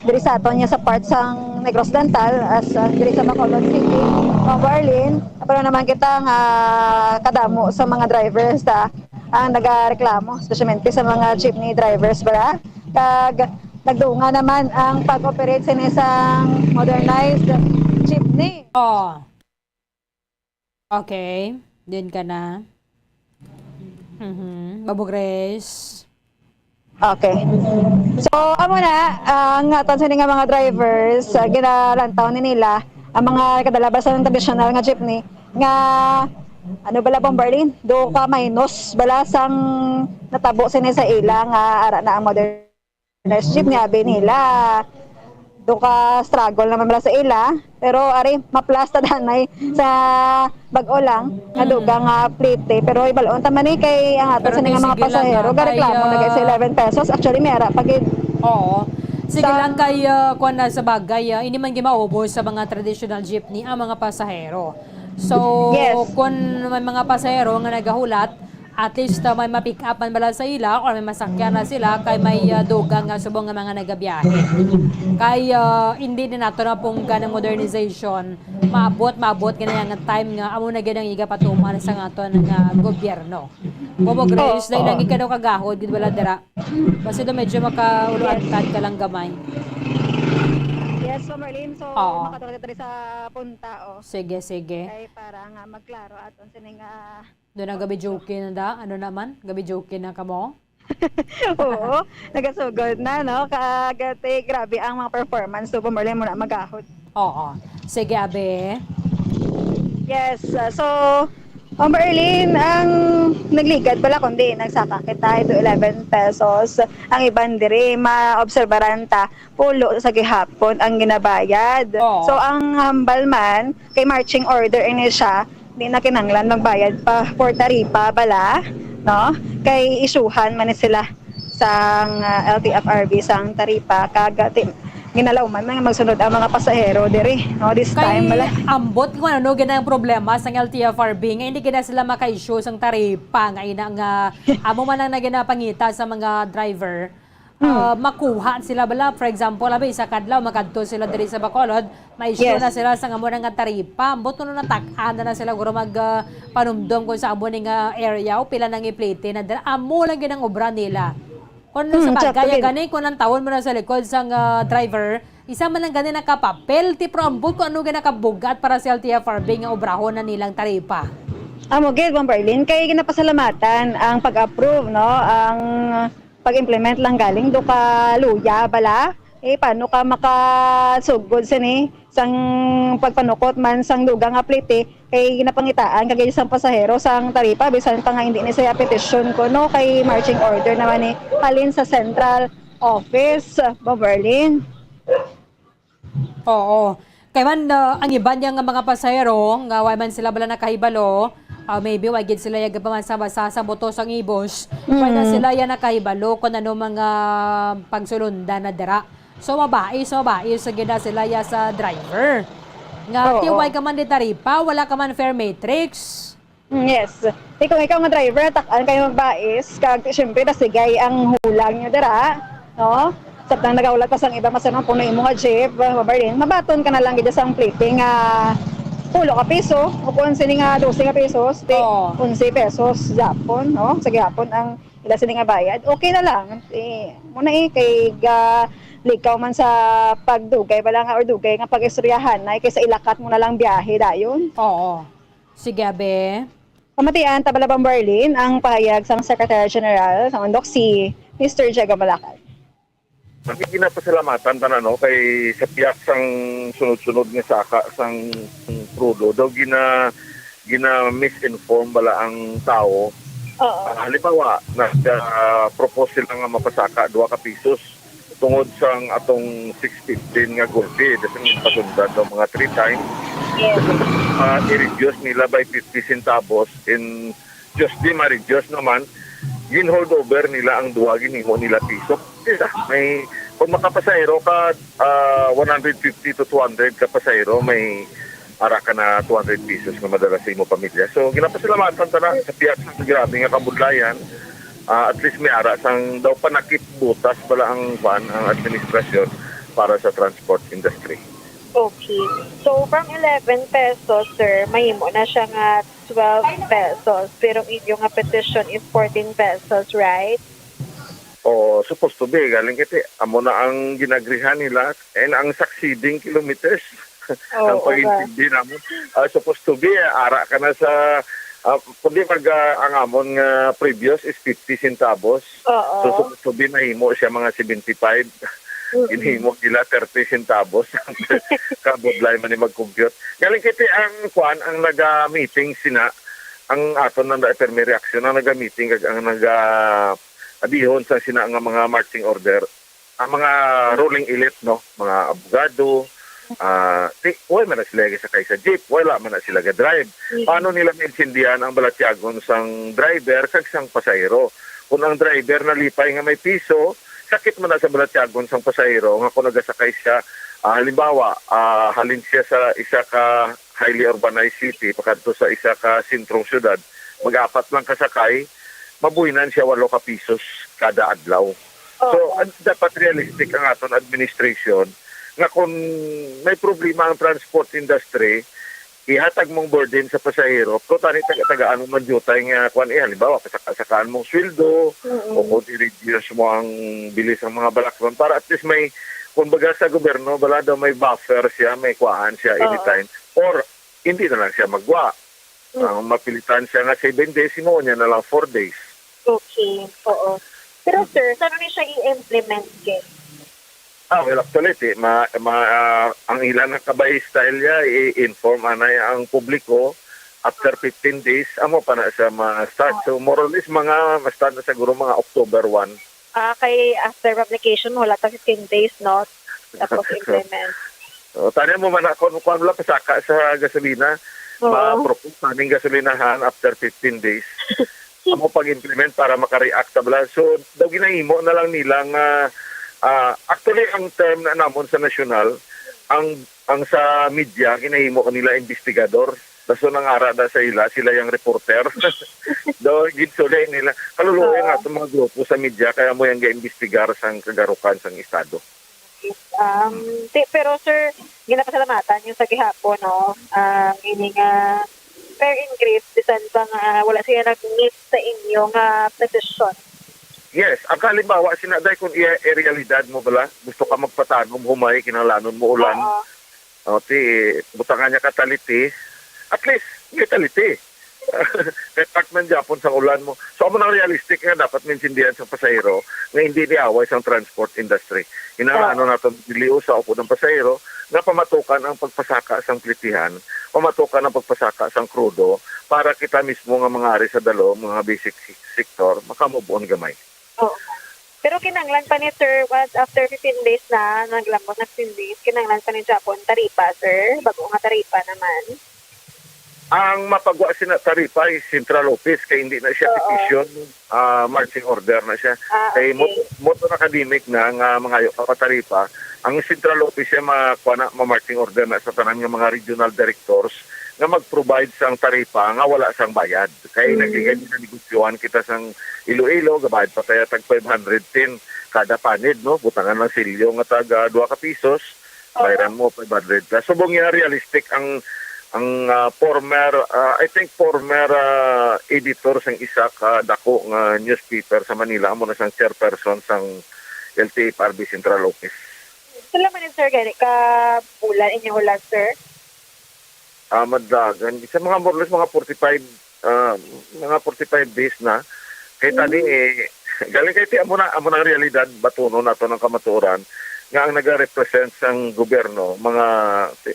diri sa aton niya sa part sang Negros Oriental, as, uh, diri sa Bacolod City, Bombo Arlene, pero naman kita nga kadamo sa mga drivers ta ang nagareklamo, especially sa mga jeepney drivers, bala. Kag nagdunga naman ang pag-operate sa isang modernized jeepney. Oh. Okay. Din ka na. Mhm. Bombo Grace. Okay. So, amo na, ang aton sini nga mga drivers, ah, ginalantaw ni nila ang mga kadalabasan ng traditional nga jeepney nga, ano bala, Bombo Arlene? Do ka minus bala sang natabo sini sa ila nga ara na ang modern Next jeep nga abi nila. Do ka struggle naman bala sa ila, pero ari, maplasta danay sa bag-o lang nga Mm. dugang nga plete. Pero ibal-on ta man ni kay ang ato Pero sa nga mga sige lang, pasahero, ah, gareklamo kay, na gid sa ah, eleven pesos. Actually, may ara pa gid. Oo. Sige Sa lang kay, ah, kuwan na sa bagay, ah, hindi man gimaubos sa mga traditional jeepney ang mga pasahero. So, Yes. kung may mga pasahero nga nagahulat, at least, uh, may ma-pick up man bala sa ila or may masakyan na sila kay may, uh, dugang nga subong nga mga nagabiyahe. Kay, uh, hindi na nato na punggan ang modernization. Maabot, maabot gani ang time nga amo na gid ang igapatuman sa aton nga gobyerno. Bombo Grace, Oo. dahil lagi ka daw kagahod, gid wala dira. Basta daw medyo makaulo-antad ka lang gamay. Yes, so Marlene, so Oo. makadto na kita diri sa punta, oh. Sige, sige. Kay para nga magklaro aton sini nga Doon ang gabi joke na da? Ano naman? Gabi joke na kamo? Oo, nagasugod na, no? Kag, ate, grabe ang mga performance. So, Bomberlin mo na magahod. Oo. Sige, abi. Yes, uh, so, Bomberlin, ang nagligad pala kundi nagsaka kita ito eleven pesos. Ang iban diri, maobserbaran ta, pulo sa gihapon ang ginabayad. Oo. So, ang hambal man, kay marching order ini siya, di na kinahanglan magbayad pa for taripa bala, no? Kay isyuhan man ni sila sang, ah, L T F R B sang taripa, kag, ah, ti-, ginalawman man nga magsunod ang mga pasahero diri, no? This time Kay bala. Ambot kung ano gid ang problema sang L T F R B nga hindi gid na sila maka-issue sang taripa nga ina nga amo man ang naginapangita sa mga driver. Ah, makuha sila bala, for example, abi, isa kadlaw makadto sila diri sa Bacolod, ma-issue Yes. na sila sa amo na nga taripa. Ambot kuno natak-an na, na sila guro mag ah, panumdom kung sa amo ni nga area o pila nang iplete na dira. Amo lang gid ang obra nila. Kung Hmm, sa sakto bagay gid. Gani, kung ang tawon mo na sa likod sang ah, driver, isa man lang gani nakapapel, ti pro ambot kung ano gid nakabugat para sa L T F R B nga obrahon na nilang taripa. Amo gid, Bomberlin, kay ginapasalamatan ang pag-approve, no? Ang pag-implement lang galing do ka luya bala. Eh, paano ka makasugod sini sang pagpanukot man sang dugang nga plete kay ginapangitaan kag sang pasahero sang taripa bisan pa nga hindi ni siya petisyon kuno kay marching order naman ni halin sa central office, Bomberlin. Oo. Kay man, ah, ang iban niya nga mga pasahero nga wa man sila bala nakahibalo, ah, maybe wa gid sila yag pa man sa basa sa buto sang ibos, wa na Mm. sila ya nakahibalo kung ano mga pagsulundan na dira. So mabais, mabais sa gid na sila ya sa driver. Nga Oo. Tiway ka man di taripa, wala ka man fare matrix. Mm, yes. Di kung ikaw nga driver, tak-an kayo magbais, kag siyempre nasigay ang hulang nyo dira, no? Samtang nagahulat pa sang iba, masanang puno imo nga jeep, uh, Bomberlin, mabaton ka na lang gid sang plete nga pulo ka piso, o kung sini nga dose nga pesos, di Oo. onse pesos Japon, no? Sa gihapon ang ila sini nga bayad, okay na lang. Eh, muna eh, kay ga likaw man sa pagdugay bala nga or dugay nga pag-istoryahan na, kaysa ilakat mo na lang biyahe dayon. Oo. Sige, abe. Pamatian ta bala, Bomberlin, ang pahayag sang Secretary General sang UNDOC, si Mister Diego Malacad. Kami ginapasalamatan ta na, no, kay sa pihak sang sunod-sunod nga saka sang krudo daw gina gina-misinform bala ang tawo. Oo. Ah, halimbawa, nag-propose sila nga mapasaka duha ka pisos tungod sang atong six fifteen nga gulpi, dason pasundan daw mga three times. Yes. Ah, i-reduce nila by fifty centavos in Tuesday, ma-reduce naman. Gin-hold over nila ang duha, ginhimo nila piso. Sila, may, kung makapasahero ka, ah, one hundred fifty to two hundred ka pasahero, may ara ka na two hundred pesos nga madala sa imo pamilya. So, ginapasalamatan ta na sa pihak sa grabe nga kabudlayan. Ah, at least may ara sang daw panakip butas bala ang, kuan, ang administrasyon para sa transport industry. Okay. So, from eleven pesos, sir, mahimo na siya nga twelve pesos. Pero ang inyo nga petition is fourteen pesos, right? O, supposed to be, galing kiti, amo na ang ginagrihan nila, and ang succeeding kilometers, ang Oo, ba? pag-intindi namo, ah, supposed to be, ara ka na sa, ah, kundi mag, ah, ang amon nga previous is fifty centavos. Oo. So, supposed to be, mahimo siya mga seventy-five. Mm-mm. Ginhimo nila thirty centavos. Kabudlay man ni mag-compute. Galing kiti ang, kuan, ang naga-meeting sina, ang aton na, na, pirmi reaksyon, ang naga-meeting kag ang naga, adihon sa sina nga mga marching order, ang mga ruling elite, no, mga abogado, ah, ti, wala man na sila sakay sa jeep, wala man na sila ga-drive. Mm. Paano nila maintindihan ang balatyagon sang driver kag sang pasahero? Kung ang driver nalipay nga may piso, sakit man na sa balatyagon sang pasahero nga kung nagasakay siya, ah, halimbawa, ah, halin siya sa isa ka highly urbanized city pakadto sa isa ka sentrong syudad, mag-apat lang kasakay, mabuhinan siya walo ka pisos kada adlaw. So, Oo. Dapat realistic ang aton administration nga kung may problema ang transport industry, ihatag mong burden sa pasahero, pero tani taga-tagaan mo man diutay nga, kuan, eh, halimbawa, kasaka-sakaan mong sweldo, Mm-mm. o kung i-reduce mo ang bilis ng mga balakron, para at least may Kumbaga sa gobyerno, wala daw may buffer siya, may kuhaan siya Oo. anytime. Or, hindi na lang siya magwa. Mm. Ang mapilitan siya nga seven days, hinuon niya na lang four days. Okay, oo. Pero, Mm. sir, saan ni siya i-implement, kay? Ah, well, actually, ti, ma, ma, ah, ang ila nga kabay style niya, i-inform anay ang publiko after fifteen days, amo pa na siya ma-start. Ah. So, more or less, mga ma-start na siguro mga October one. Ah, kay after publication, wala ta fifteen days, no? Tapos implement. O, tanya mo man ako, kung wala pasaka sa gasolina, Oo. ma-propose na ning gasolinahan after fifteen days. Amo pag-implement para maka-react sa bala. So, daw ginahimo na lang nila nga, ah, actually, ang term na namon sa nasyonal, ang, ang sa media, ginahimo nila investigador. Dason ang ara na sa ila, sila yung reporter. Daw, ginsuli nila. Kaluluoy Oo. nga itong mga grupo sa media, kaya mo yung ga-imbestigar sang kagarukan sang estado. Um, ti-, pero, sir, ginapasalamatan yung sa gihapon, no? Ah, meaning, ah, fair and grave, bisan pa nga wala siya nag-meet sa inyo nga petition. Yes, ang kalimbawa, sinaday kung iya, eh, realidad mo bala, gusto ka magpatanom, humay, kinahanglanon mo ulan. Oo. O, ti, butangan niya ka taliti. At least, may taliti. Kay part man gyapon sang ulan mo. So, amo nang realistic nga dapat maintindihan sa pasahero nga hindi ni away sang transport industry. Kinahanglan Oo. naton dili usa upod ang pasahero nga pamatukan ang pagpasaka sang plitihan, pamatukan ang pagpasaka sang krudo para kita mismo nga mga ari sa dalo, mga basic se-, sector, makamove on gamay. Oo. Pero kinahanglan pa ni, sir, once after fifteen days na, naglambot na fifteen days, kinahanglan pa ni Japon taripa, sir? Bago nga taripa naman? Ang mapagwa sina taripa is central office, kay hindi na siya Oo. petition, ah, marching order na siya. Ah, Kay mo, okay. mo to nakadimik na nga mangayo ka pa taripa, ang central office siya ma-, kuha na, ma-marching order na sa tanan nga mga regional directors nga mag-provide sang taripa nga wala sang bayad. Kay Mm. nagligad na negosyohan kita sang Iloilo, gabayad pa kaya tag five hundred tin kada panid, no? Butangan lang silyo nga tag, ah, dua ka pisos, Oo. bayran mo five hundred plus. Subong niya realistic ang, ang, ah, former, ah, I think former, ah, editor sang isa ka dako nga newspaper sa Manila, amo na sang chairperson sang L T F R B Central Office. Pila man ni, sir, gani ka bulan inyo hulat, sir? Ah, madagan. Sa mga more or less mga forty-five, ah, mga forty-five days na. Kay tani, Mm. eh, galing kay ti amo na, amo na ang realidad, batunon nato ng kamatuoran nga ang nagarepresent sang gobyerno, mga,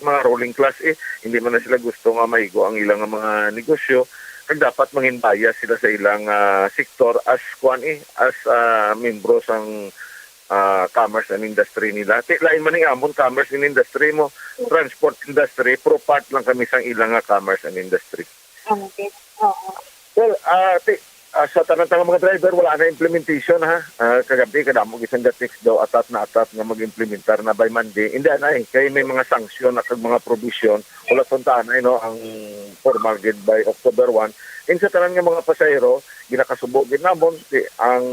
mga ruling class, eh, hindi man na sila gusto nga maigo ang ilang mga negosyo, kag dapat mangin bias sila sa ilang, ah, sektor as, kuan, eh, as, ah, membro sang, ah, commerce and industry nila. Ti, lain man ning amon commerce and industry mo, transport industry, pero part lang kami sang ilang nga commerce and industry. Okay. Oo. Well, ah, ti, ah, sa tanan-tanan mga driver, wala na implementation, ha. Ah, kagabi, kadamo gisang ga-text daw, atat na atat nga mag-implementar na by Monday. Hindi na, eh, kay may mga sanction na kag mga provision. Wala tong tanay, no, ang formal gid by October one. And sa tanan nga mga pasahero, ginakasubo gid namon, ti, ang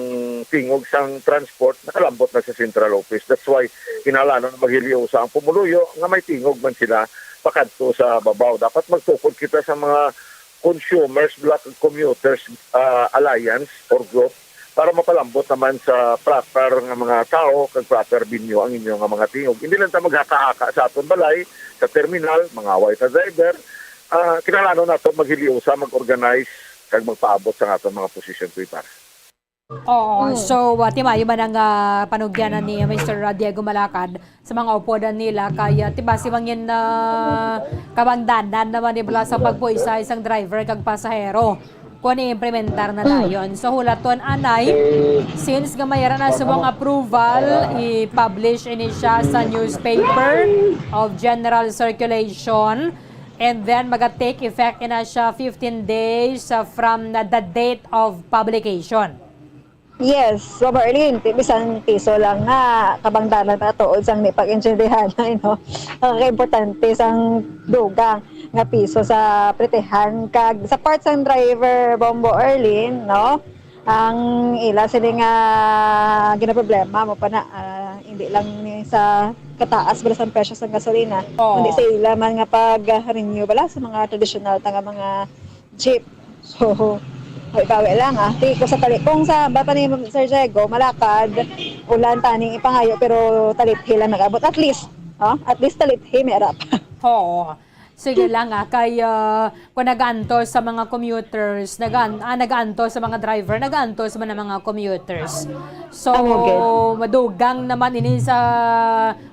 tingog sang transport nakalambot na sa central office. That's why kinahanglan na maghiliusa ang pumuluyo nga may tingog man sila pakadto sa babaw. Dapat magtukod kita sa mga consumers, black commuters, ah, alliance or group para mapalambot naman sa proper nga mga tao kag proper venue ang inyo nga mga tingog. Hindi lang ta maghaka-haka sa aton balay, sa terminal, mangaway sa driver. Ah, kinahanglan nato maghiliusa, mag-organize, kag magpaabot sa aton mga posisyon, Kuya Par. Oo. Mm. So, ah, timayo man ang, ah, panugyanan ni Mister Diego Malacad sa mga upodan nila kay, ah, ti basi man yun, ah, kabangdanan naman ni bala sa pagbuisa isang driver kag pasahero kung i-implementar na Mm. dayon. So, hulaton anay, since nga mayara na sa mga approval, i-publish ini siya sa newspaper of general circulation, and then maga-take effect ina siya fifteen days, ah, from na the date of publication. Yes, so Marlene, ti-, bisan piso lang nga kabangdanan pa tuod sang di pag-intindihan, no? Ang importante sang dugang nga piso sa plitihan kag sa part sang driver, Bombo Erlin, no? Ang ila sini nga ginaproblema mo pa na, ah, hindi lang ni sa kataas bala sang presyo sang gasolina, Oo. kundi sa ila man nga pag-renew bala sa mga tradisyonal ta nga mga jeep. So, bawi-bawi lang, ah. Ti, kung sa tali-, kung sa ba pa ni Sir Diego, Malacad, Ulan tani ipangayo, pero talithi lang nag-abot. At least, oh, at least talithi, may arap. Oo. Sige lang, ah, kay, ah, kung nagaantos sa mga commuters, nagaan-, ah, nagaantos sa mga driver, nagaantos man ang mga commuters. So, Ang okay. madugang naman ini sa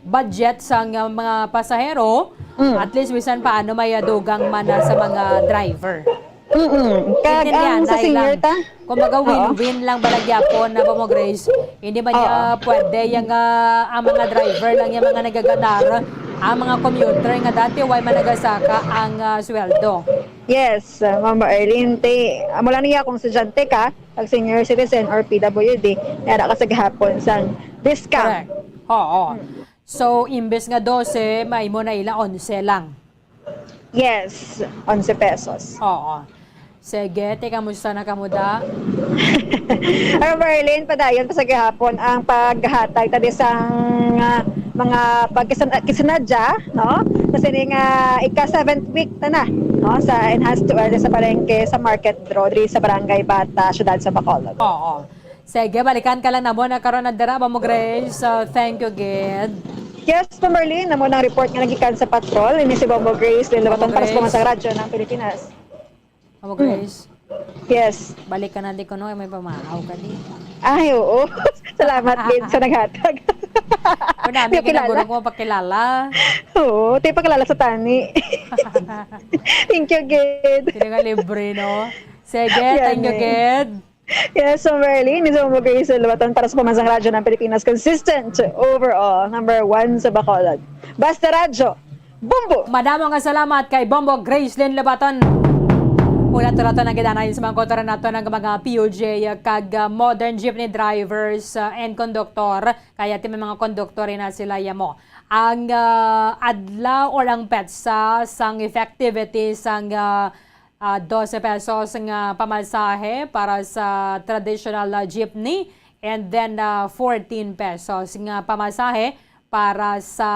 budget sang, ah, mga pasahero. Mm. At least, bisan paano may, ah, dugang man, ah, sa mga driver. Mm-mm. Kag Intindihan, ang sa dahil senior lang. ta? Kumbaga, Oo. win-win lang bala gyapon na ba mo, Grace? Hindi man Oo. niya pwede yung, ah, ang mga driver lang yung mga nagaganar, ang mga commuter nga dati, why man nagasaka ang, ah, sweldo? Yes, uh, Ma'am Arlene, te, amo lang niya kung estudyante ka, pag senior citizen or P W D, may ara ka sa gahapon sang discount. Correct. Oo. Hmm. So, imbes nga dose, may mo na ila onse lang. Yes, onse pesos. Oo. Sige, te, kamusta na kamo da? Pero Merlin, padayon pa sa gihapon ang paghatag ta di sang, ah, mga pagkisan-, kisanadya, no? Kasi ni nga ika seventh week ta na, no? Sa Enhanced Awareness sa Palengke, sa market draw, diri sa Barangay Bata, Siyudad sa Bacolod. Oo. Sige, balikan ka lang namo na karon na dira ba mo, Grace? So, thank you, gid. Yes, Pamberlin, namo nang report nga nagikan sa patrol. Ini si Bombo Grace, Lynn Lobaton, Bombo para sa Grace. Pamansang Radyo ng Pilipinas. Bombo Hmm. Grace, Yes. balik ka na di ko, no? May pamahaw ka di. Ay, oo. Salamat, Lynn, sa naghatag. Wala, may Yung kilala. ginagurog mo pakilala. Oo, tayo pakilala sa tani. Thank you, Gid. Sino nga libre, no? Sige, Yan thank you, eh. Gid. Yes, so Merly, mismo mo kayo sa Lubatan para sa Pamansang Radyo ng Pilipinas. Consistent, overall, number one sa Bacolod. Basta Radyo, Bombo! Madamo nga salamat kay Bombo Gracelyn Lobaton. Ulat-ulaton ang gidanayon sa mga kotoran nato ng mga P U J kag, uh, modern jeepney drivers, uh, and konduktor. Kaya ti may mga konduktor na sila yamo. Ang, uh, adlaw or ang petsa sang effectivity sang, uh, ah, dose pesos nga pamasahe para sa traditional, ah, jeepney, and then, ah, fourteen pesos nga pamasahe para sa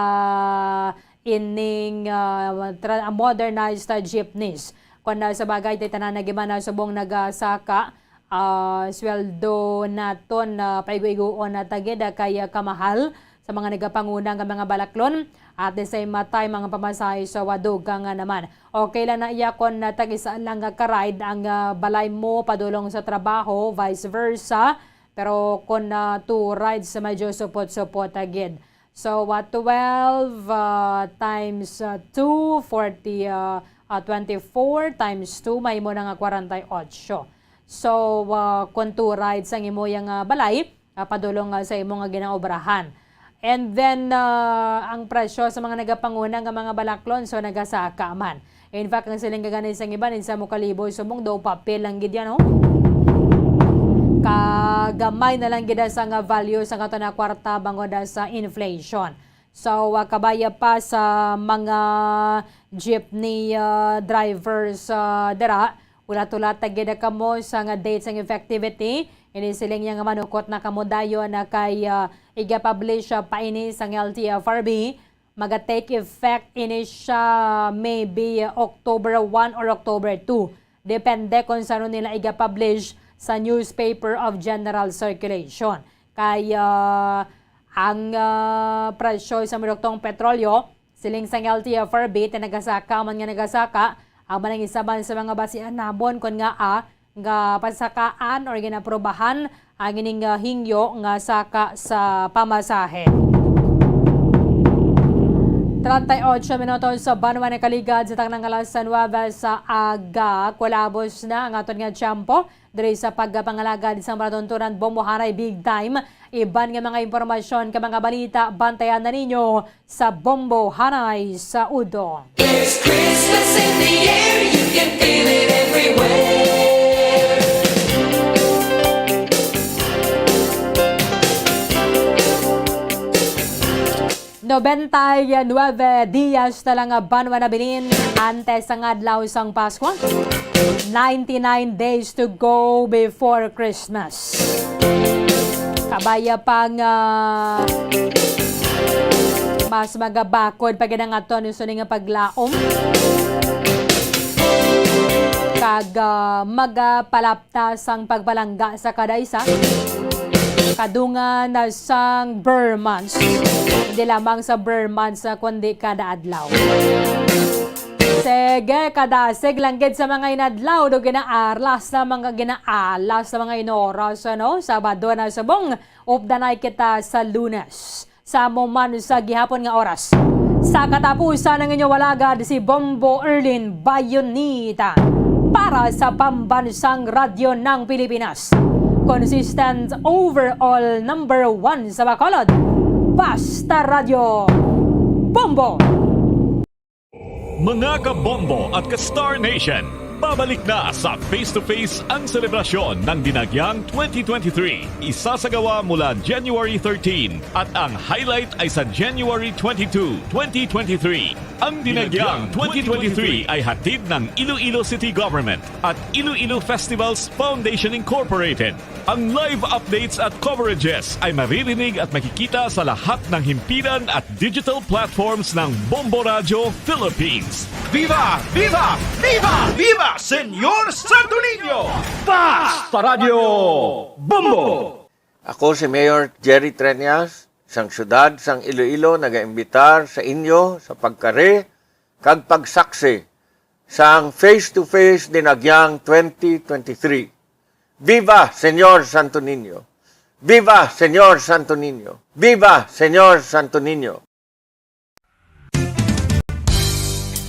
ining, ah, tra-, modernized, ah, jeepneys. Kon, ah, sa bagay, ti tanan na gid man, ah, subong nagasaka, ah, sweldo naton, ah, paigo-igoon na ta gid, ah, kay, ah, kamahal sa mga nagapanguna nga mga balaklon, at the same time, mga pamasahe sa waduga nga naman. Okay lang na iya kon, ah, tag-isa lang nga ka-ride ang, ah, balay mo padulong sa trabaho, vice versa. Pero kon, ah, two rides, medyo supot-supot, ah, gid. So, ah, twelve, ah, times, ah, two, forty, ah, ah, twenty-four times two, mahimo na nga kwarenta y ocho. So, ah, kon two rides ang imo yang, ah, balay, ah, padulong, ah, sa imo nga ginaobrahan. And then, ah, ang presyo sa mga nagapanguna nga mga balaklon, so nagasaka man. In fact, ang siling gagani sang iban, insa mo kalibo, subong daw papel lang gid yan, no? Kagamay na lang gid sa nga value sa aton nga kwarta bangod sa inflation. So, ah, kabaya pa sa mga jeepney, ah, drivers, ah, dira, ulat-ulat ta gid kamo sa nga date sang effectivity. Ini siling niya nga manukot na kamo dayon na kay, ah, iga-publish, ah, pa ini sang L T F R B. Maga-take effect ini siya maybe, ah, October one or October two. Depende kung sano nila iga-publish sa Newspaper of General Circulation. Kay, ah, ang, ah, presyo sa produktong petrolyo, siling sang L T F R B, ti nagasaka man nga nagasaka, ang man ang isa man sa mga basihan namon kon ngaa nga pasakaan or ginaprobahan ang ining, ah, hingyo nga saka sa pamasahe. Treinta y ocho minutos sa banwa nakaligad sa tanang alas nuebe sa aga. Kulabos na ang aton nga tiyempo diri sa pagpangalagad sa matuntunan Bombohanay Big Time. Iban nga mga impormasyon kag mga balita, bantayan na ninyo sa Bombohanay sa Udto. There's Christmas in the air, you can feel it everywhere. Nobenta y nuebe dias na lang nga banwa nabilin antes ang adlaw sang Pasko. Ninety-nine days to go before Christmas. Kabaya pa nga mas magabakod pa gid ang aton sini nga paglaom. Kag, ah, magapalapta sang pagpalangga sa kada isa. kadungan sang Ber Months. Hindi lamang sa Ber Months, ah, kundi kada adlaw. Sige, kadasig lang gid sa mga inadlaw, do ginaalas na mga ginaalas sa mga inoras, ano? Sabado na subong, updanay kita sa Lunes. Sa amo man sa gihapon nga oras, sa katapusan, ang inyo alagad si Bombo Erlin Bayonita para sa Pambansang Radyo ng Pilipinas. Consistent overall number one sa Bacolod. Basta Radyo Bombo! Mga ka-Bombo at ka-Star Nation, babalik na sa Face to Face ang selebrasyon ng Dinagyang twenty twenty-three. Isasagawa mula January thirteen at ang highlight ay sa January twenty-two, twenty twenty-three. Ang Dinagyang twenty twenty-three ay hatid ng Iloilo City Government at Iloilo Festivals Foundation Incorporated. Ang live updates at coverages ay maririnig at makikita sa lahat ng himpilan at digital platforms ng Bombo Radyo Philippines. Viva! Viva! Viva! Viva, Señor Santo Niño! Basta Radyo Bombo! Ako si Mayor Jerry Treñas, sang siyudad sang Iloilo, nagaimbitar sa inyo sa pagkari kag pagsaksi sang Face to Face Dinagyang twenty twenty-three. Viva, Señor Santo Niño! Viva, Señor Santo Niño! Viva, Señor Santo Niño!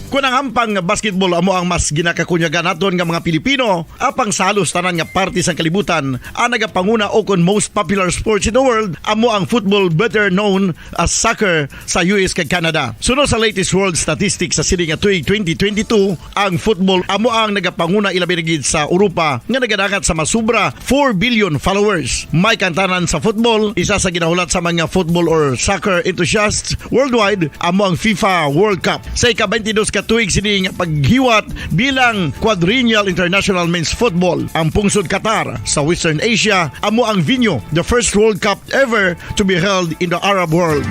Kon ang ampang basketball amo ang mas ginakakunyagan naton nga mga Pilipino, apang sa halos tanan nga parte sang kalibutan, ang nagapanguna o kon most popular sports in the world amo ang football, better known as soccer, sa U S kag Canada. Suno sa latest world statistics sa sini nga tuig twenty twenty-two, ang football amo ang nagapanguna, ilabi na gid sa Europa, nga nagadangat sa masubra four billion followers. May kantanan sa football, isa sa ginahulat sa mga football or soccer enthusiasts worldwide amo ang FIFA World Cup. Sa ika-twenty-dos ka tuig sini nga paghiwat bilang Quadrennial International Men's Football, ang pungsod Qatar sa Western Asia amo ang venue, the first World Cup ever to be held in the Arab world.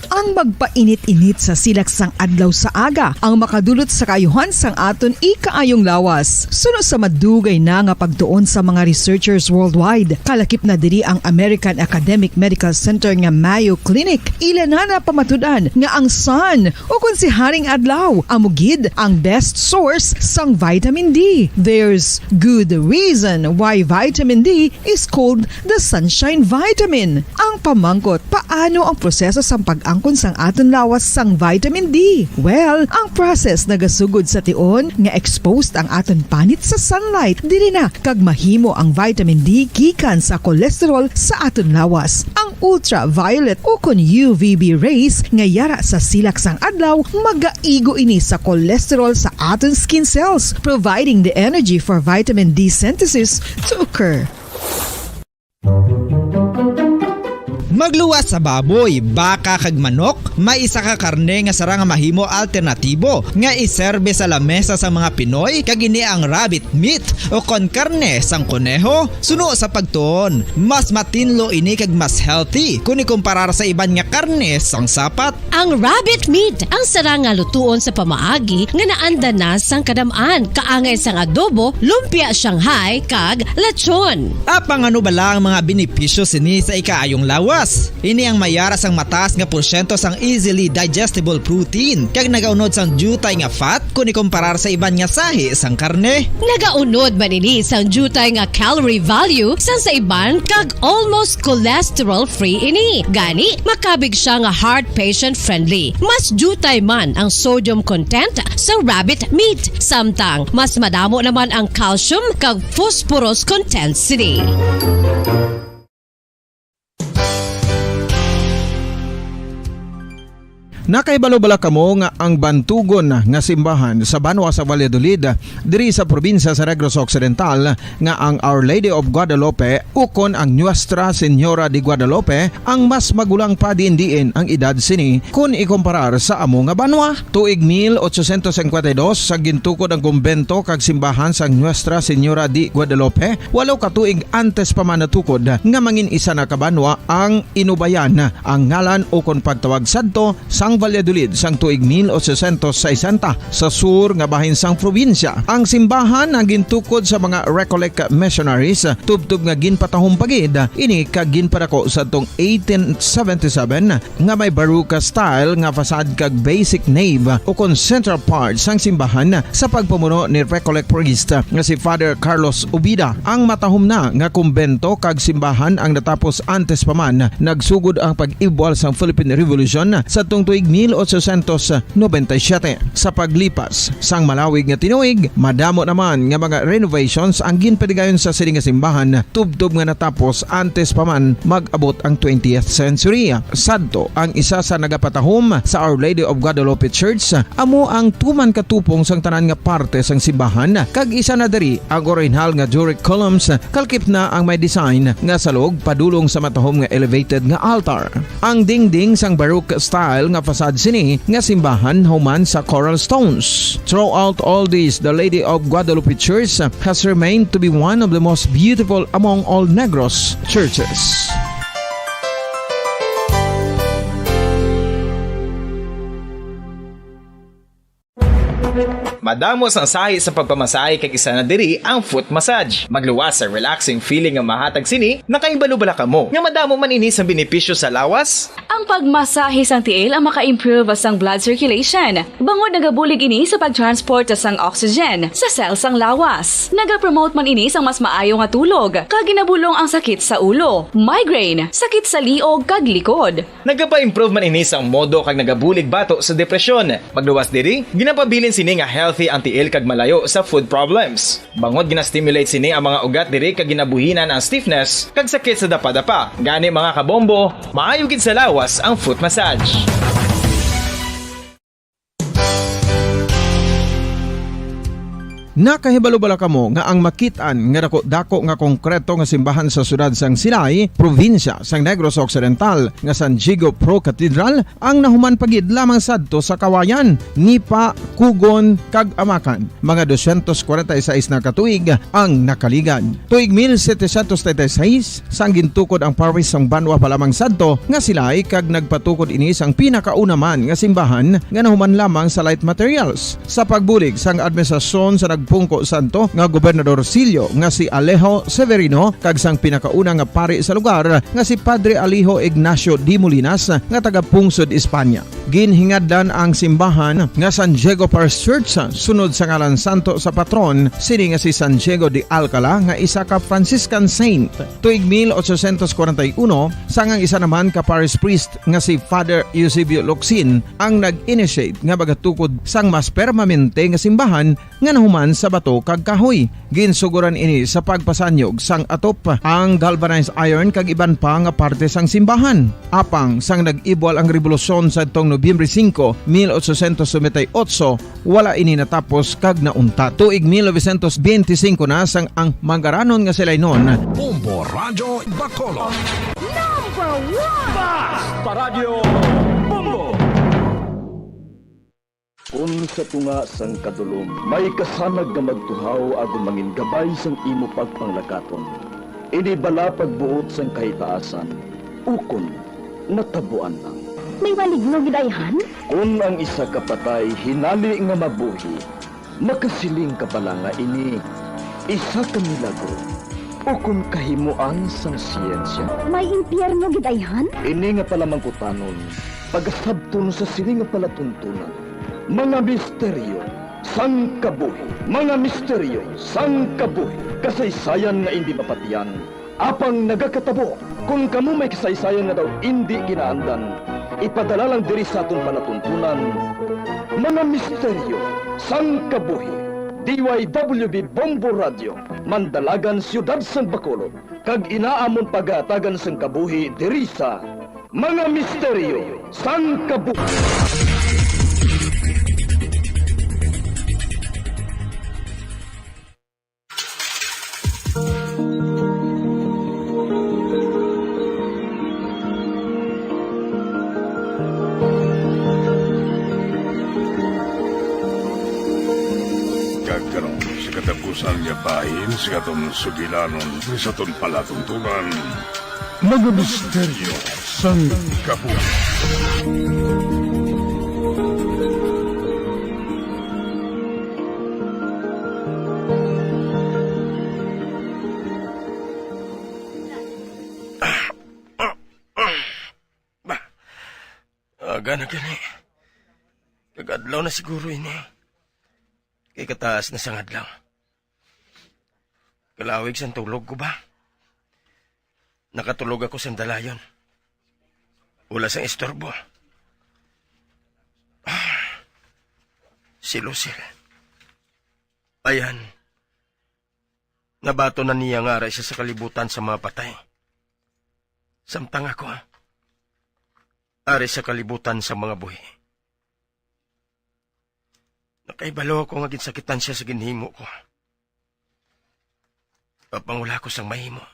Ang magpainit-init sa silak sang adlaw sa aga ang makadulot sa kaayuhan sang aton ikaayong lawas. Suno sa madugay na nga pagtuon sa mga researchers worldwide, kalakip na diri ang American Academic Medical Center nga Mayo Clinic. Ila na napamatud-an nga ang sun, o kon si Haring Adlaw, amo gid ang best source sang vitamin D. There's good reason why vitamin D is called the sunshine vitamin. Ang pamangkot, paano ang proseso sang pag-angkon sang aton lawas sang vitamin D? Well, ang process nagasugod sa tion nga exposed ang aton panit sa sunlight. Diri na kag mahimo ang vitamin D gikan sa cholesterol sa aton lawas. Ang ultraviolet o kon U V B rays nga yara sa silak sang adlaw magaigo ini sa cholesterol sa aton skin cells, providing the energy for vitamin D synthesis to occur. Magluwas sa baboy, baka kag manok, may isa ka karne nga sarang nga mahimo alternatibo nga iserbe sa lamesa sa mga Pinoy, kag ini ang rabbit meat o kon karne sang koneho. Suno sa pagtuon, mas matinlo ini kag mas healthy kon ikumparar sa iban nga karne sang sapat. Ang rabbit meat ang sarang nga lutuon sa pamaagi nga naanda na sang kadam-an, kaangay sang adobo, lumpia Shanghai, kag lechon. Apang ano bala ang mga benepisyo sini sa ikaayong lawas? Ini ang mayara sang mataas nga porsyento sang easily digestible protein, kag nagaunod sang diutay nga fat kon ikumparar sa iban nga sahi sang karne. Nagaunod man ini sang diutay nga calorie value sang sa iban, kag almost cholesterol-free ini. Gani, makabig siya nga heart patient-friendly. Mas diutay man ang sodium content sa rabbit meat, samtang mas madamo naman ang calcium kag phosphorus content sini. Nakahibalo bala kamo nga ang bantugon nga simbahan sa banwa sa Valladolid, diri sa probinsya sa Negros Occidental, nga ang Our Lady of Guadalupe ukon ang Nuestra Señora de Guadalupe ang mas magulang pa diin-diin ang edad sini kon ikumparar sa amo nga banwa? Tuig mil ochocientos cincuenta y dos sa gintukod ang kumbento kag simbahan sang Nuestra Señora de Guadalupe, walo ka tuig antes pa man natukod nga mangin isa na ka banwa ang Inubayan, ang ngalan ukon pagtawag sadto sang Valladolid sang tuig mil ochocientos sesenta sa sur nga bahin sang probinsya. Ang simbahan ang gintukod sa mga Recollect missionaries, tubtob nga ginpatahom pa gid ini kag ginpadako sadtong eighteen seventy-seven, nga may Baroque style nga facade kag basic nave ukon central part sang simbahan sa pagpamuno ni Recollect priest nga si Father Carlos Ubida. Ang matahom na nga kumbento kag simbahan ang natapos antes pa man nagsugod ang pag-ibwal sang Philippine Revolution sadtong tuig mil ochocientos noventa y siete. Sa paglipas sang malawig nga tinuig, madamo naman nga mga renovations ang ginpadigayon sa sini nga simbahan, tubtob nga natapos antes pa man mag-abot ang twentieth century. Sadto, ang isa sa nagapatahom sa Our Lady of Guadalupe Church amo ang tuman ka tupong sang tanan nga parte sang simbahan, kag isa na diri ang orihinal nga Doric columns, kalkip na ang may design nga salog padulong sa matahom nga elevated nga altar. Ang dingding sang Baroque style nga facade sini nga simbahan human sa coral stones. Throughout all this, the Lady of Guadalupe Church has remained to be one of the most beautiful among all Negros churches. Madamo sang sahi sa pagpamasahe, kag isa na diri ang foot massage. Magluwas sa relaxing feeling nga mahatag sini. Nakahibalo bala kamo nga madamo man ini sang benepisyo sa lawas? Ang pagmasahe sang tiil ang maka-improve sang blood circulation, bangod nagabulig ini sa pag-transport sang oxygen sa cell sang lawas. Nagapromote man ini sang mas maayo nga tulog, kag ginabulong ang sakit sa ulo, migraine, sakit sa liog, kag likod. Nagapa-improve man ini sang modo kag nagabulig bato sa depresyon. Magluwas diri, ginapabilin sini nga healthy ang tiil kag malayo sa foot problems. Bangod gina-stimulate sini ang mga ugat diri kag ginabuhinan ang stiffness kag sakit sa dapadapa. Gani, mga kabombo, maayo gid sa lawas ang foot massage. Nakahibalo bala kamo nga ang makit-an nga dako-dako nga konkreto nga simbahan sa siyudad sang Silay, probinsya sang Negros Occidental, nga San Diego Pro Cathedral, ang nahuman pa gid lamang sadto sa Kawayan, Nipa, Cugon, kag Amacan, mga dosyentos kwarenta y seis na ka tuig ang nakaligad. Tuig mil setecientos treinta y seis, sang gintukod ang parish sang banwa pa lamang sadto nga Silay, kag nagpatukod ini sang pinakauna man nga simbahan nga nahuman lamang sa light materials. Sa pagbulig sang administrasyon sa nagpungko sadto nga Gobernador Sillo nga si Alejo Severino kag sang pinakauna nga pari sa lugar nga si Padre Alejo Ignacio de Molinas nga taga-pungsod Espanya. Ginhingadlan ang simbahan nga San Diego Parish Church sunod sa ngalan santo sa patron sini nga si San Diego de Alcala, nga isa ka Franciscan saint. Tuig mil ochocientos kwarenta y uno, sang ang isa naman ka parish priest nga si Father Eusebio Locsin ang nag-initiate nga magatukod sang mas permanente nga simbahan nga nahuman sa bato kag kahoy. Ginsuguran ini sa pagpasanyog sang atop, ang galvanized iron kag iban pa nga parte sang simbahan. Apang sang nag-ibwal ang rebolusyon sadtong Nobyembre singko, mil ochocientos noventa y ocho, wala ini natapos kag nauntat. Tuig mil novecientos benti singko na sang ang mangaranon nga Silaynon. Bombo Radyo Bacolod. Number one! Basta Radyo Bombo! Kon sa tunga sang kadulom may kasanag nga magtuhaw agod mangin gabay sang imo pagpanglakaton, ini bala pagbuot sang kahitaasan, ukon natabuan lang. May maligno gid ayhan? Kon ang isa ka patay hinali nga mabuhi, makasiling ka bala nga ini isa ka milagro ukon kahimoan sang siyensya? May impyerno gid ayhan? Ini nga palamangkutanon pagasabton sa sini nga palatuntunan. Mga misteryo sang kabuhi. Mga misteryo sang kabuhi. Kasaysayan nga indi mapatian, apang nagakatabo. Kon kamo may kasaysayan nga daw indi ginaandan, ipadala lang diri sa aton palatuntunan. Mga misteryo sang kabuhi. D Y W B Bombo Radio, Mandalagan, Siyudad sang Bacolod, kag inaamon pagahatagan sang kabuhi diri sa Mga Misteryo sang Kabuhi. Kag karon, sa katapusan nga bahin sa aton sugilanon, sa aton palatuntunan, Mga Misteryo sang Kabuhi. Kana gani. Kag-adlaw na siguro ini. Kay kataas na sang adlaw. Kalawig sang tulog ko ba? Nakatulog ako sang dalayon. Wala sang istorbo. Ah, si Lucille. Ayan. Nabaton na niya nga ari siya sa kalibutan sa mga patay. Samtang ako, ari sa kalibutan sa mga buhi. Nakahibalo ako nga ginsakitan siya sa ginhimo ko. Apang wala ko sang mahimo.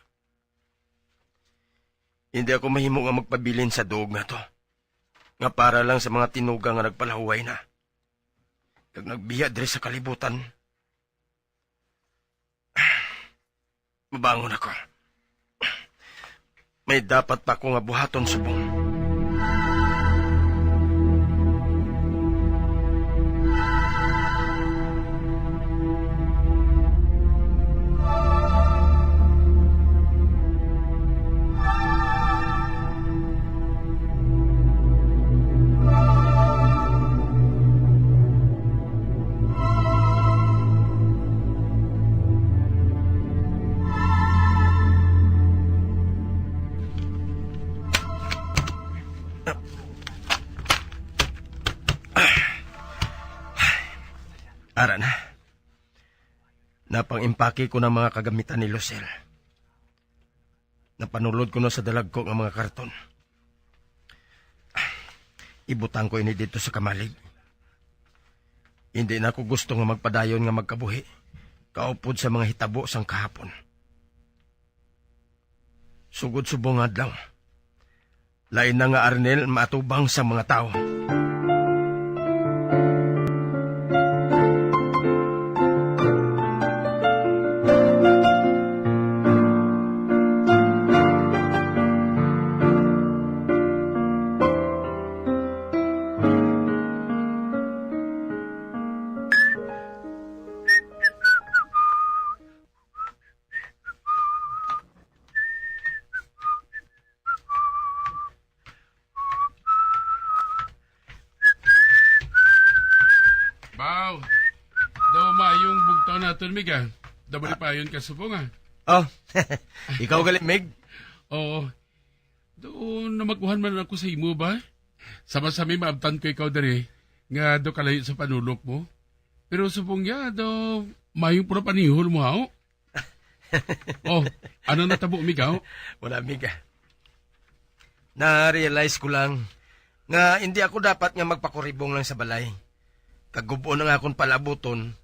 Hindi ako mahimo nga magpabilin sa duog nga to, nga para lang sa mga tinuga nga nagpalahuway na, kag nagbiya diri sa kalibutan. Mabangon ako. May dapat pa ako nga buhaton subong. Ara na. Napang-impake ko ng mga kagamitan ni Lucille. Napanulod ko na sa dalagko nga mga karton. Ibutang ko ini dito sa kamalig. Hindi na ako gusto nga magpadayon nga magkabuhi kaupod sa mga hitabo sang kahapon. Sugod subong nga adlaw, lain na nga Arnel maatubang sa mga tawo. Baw, daw mayong bugtaw naton, Mig, ah. Daw malipayon ka subong, ah. Oh, ikaw gali, Mig? Oo. Daw namakuhan man ako sa imo ba? Sama sa may maabtan ko ikaw diri, nga daw kalayo sa panulok mo. Pero subong niya, daw mayong pura panihol mo, ha? Oh, ano natabo, Mig, ha? Wala, Mig, ah. Na-realize ko lang nga hindi ako dapat nga magpakuribong lang sa balay. Kag gub-on ang akon palabuton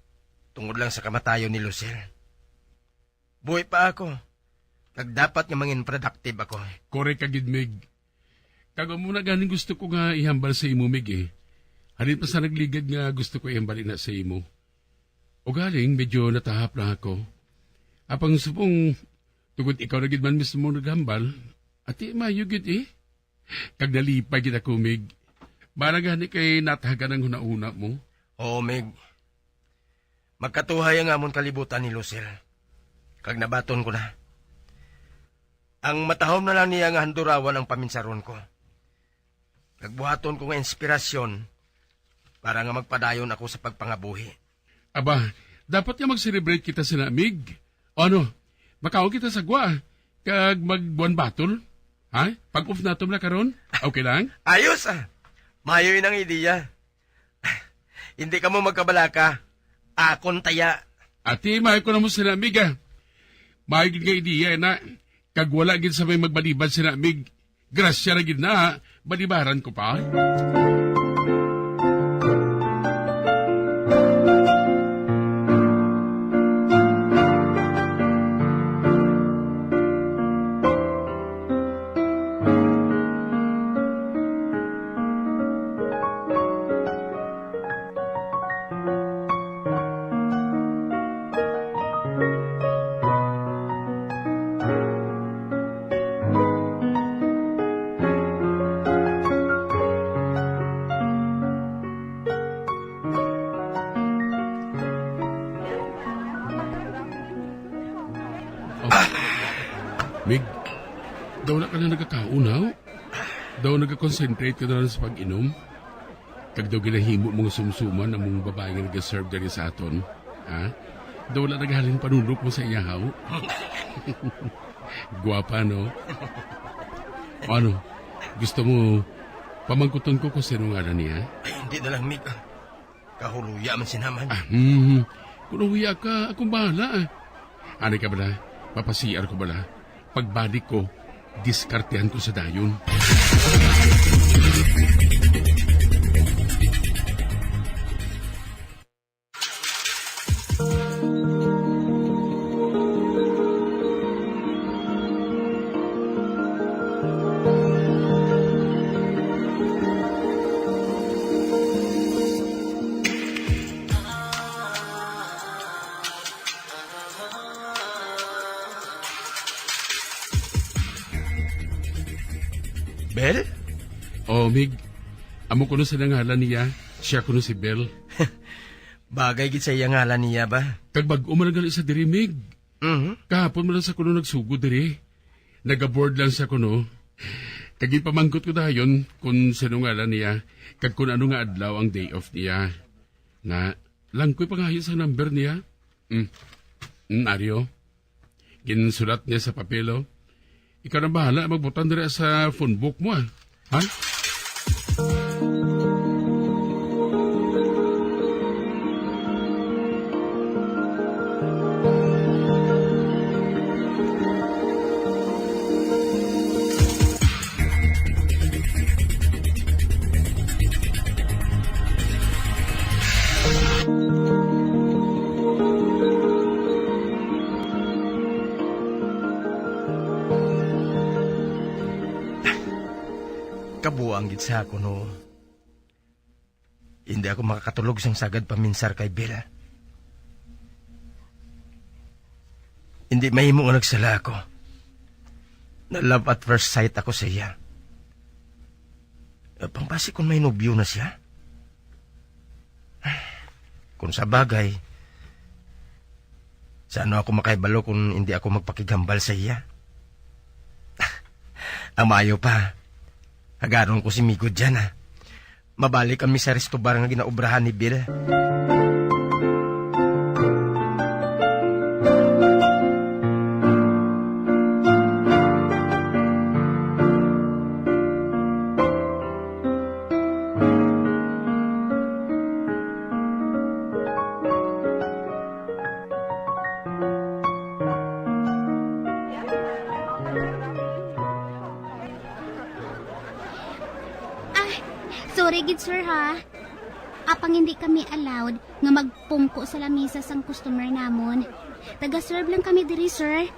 tungod lang sa kamatayon ni Lucille. Buhi pa ako, kag dapat nga mangin productive ako. Correct ka gid, Mig. Kag amo na ganing gusto ko nga ihambal sa imo, Mig, eh. Halin pa sa nagligad nga gusto ko ihambal ina sa imo. Ugaling medyo natahap lang ako. Apang subong, tungod ikaw na gid man mismo naghambal, ati mayo gid, eh. Kag nalipay gid ako, Mig. Para gani kay natagan ang hunahuna mo. Oo, Mig. Magkatuhay ang amon kalibutan ni Lucille. Kag nabaton ko na. Ang matahom na lang niya nga handurawan ang paminsaron ko. Kag buhaton ko nga inspirasyon para nga magpadayon ako sa pagpangabuhi. Aba, dapat nga mag-celebrate kita sina, Mig. O ano, makaon kita sa gwa, kag magbuwan batol? Ha? Pag-off nato na karon? Okay lang? Ayos, ah. Mayo yun ang ideya. Hindi ka mo magkabalaka. Akon taya. Ati, mayo ko na mo sila, Mig, ah. Mayo gid nga ideya na. Kag wala gid sa may magbalibad sina, Mig. Grasya na gid na, ha? Balibaran ko pa. Oh. Mig, daw na ka na nagkakaon, ha? Daw nagakonsentrate ka na lang sa pag-inom? Kag daw ginahimo mo nga sumsuman ang mga babae nga nagaserve diri sa aton? Ha? Daw wala naghalin panunok mo sa iya, haw? Gwapa, no? O ano? Gusto mo pamangkuton ko kung sino ngalan niya? Ay, hindi na lang, Mig. Kahuluya man sinaman. Ah, hmm. Kung nahuya ka, akong bahala, ah. Ano ka bala? Papasiar ko bala. Pagbalik ko, diskartehan ko sa dayon. Bel? Oh, Mig. Amo kuno sa ngalan niya. Siya kuno si Bel. Bagay gid sa iya ngalan niya ba? Kag bag-o man lang gali sa diri, Mig. Mhm. Kahapon man lang sa kuno nagsugod diri. Nagabored lang sa kuno. Kag ginpamangkot ko dayon kung sino ngalan niya, kag kung ano nga adlaw ang day off niya. Na, langkoy pa nga sa number niya. Mm. Mm, Ario. Ginsulat niya sa papel, oh. Ikaw na bahala magbutang dira sa phone book mo, ah. Ha? Kabuang gid sa akon, no. Hindi ako makakatulog sang sagad paminsar kay Bel. Hindi mahimo nga nagsala ako. Na love at first sight ako sa iya. Pangbasi kung may nobyo na siya. Kung sa bagay, sa ano ako makahibalo kung hindi ako magpakighambal sa iya? Ang maayo pa, hagaron ko si Migo dyan, ah. Mabalik kami sa resto bar nga ginaobrahan ni Bel. Ah, sorry gid, sir, ha. Apang hindi kami allowed nga magpungko sa lamisa sang customer namon. Taga-serve lang kami diri, sir.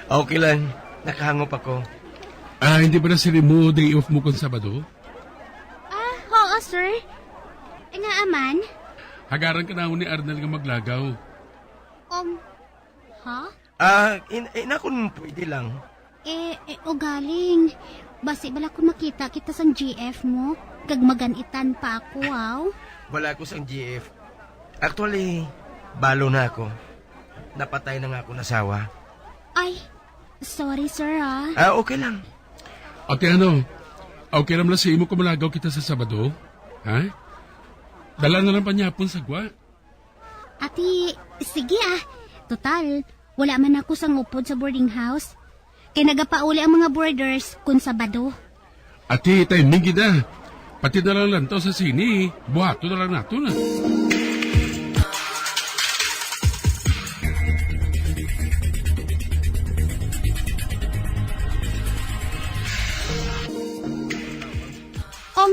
Okay lang. Nakahangop ako. Ah, hindi ba na sila mo day off mo kung Sabado? Ah, oo, sir. Eh, nga aman? Hagaran ka na ni Arnel nga maglagaw. Um, ha? Ah, in, in, ako nun pwede lang. Eh, eh, ugaling. Basi bala kung makita kita sang G F mo, kag maganitan pa ako, aw. Wala ako sang G F. Actually, balo na ako. Napatay na nga akong asawa. Ay, sorry, sir, ah. Ah, okay lang. Ate, ano? Okay lang lang sa imo kung malagaw kita sa Sabado? Ha? Dala na lang panyapon sa gwa. Ati, sige ah. Total, wala man ako sang upod sa boarding house. Kay nagapauli ang mga boarders kun Sabado. Ati, timing gid ah. Pati na lang lantaw sa sini, buhaton na lang nato na. Om,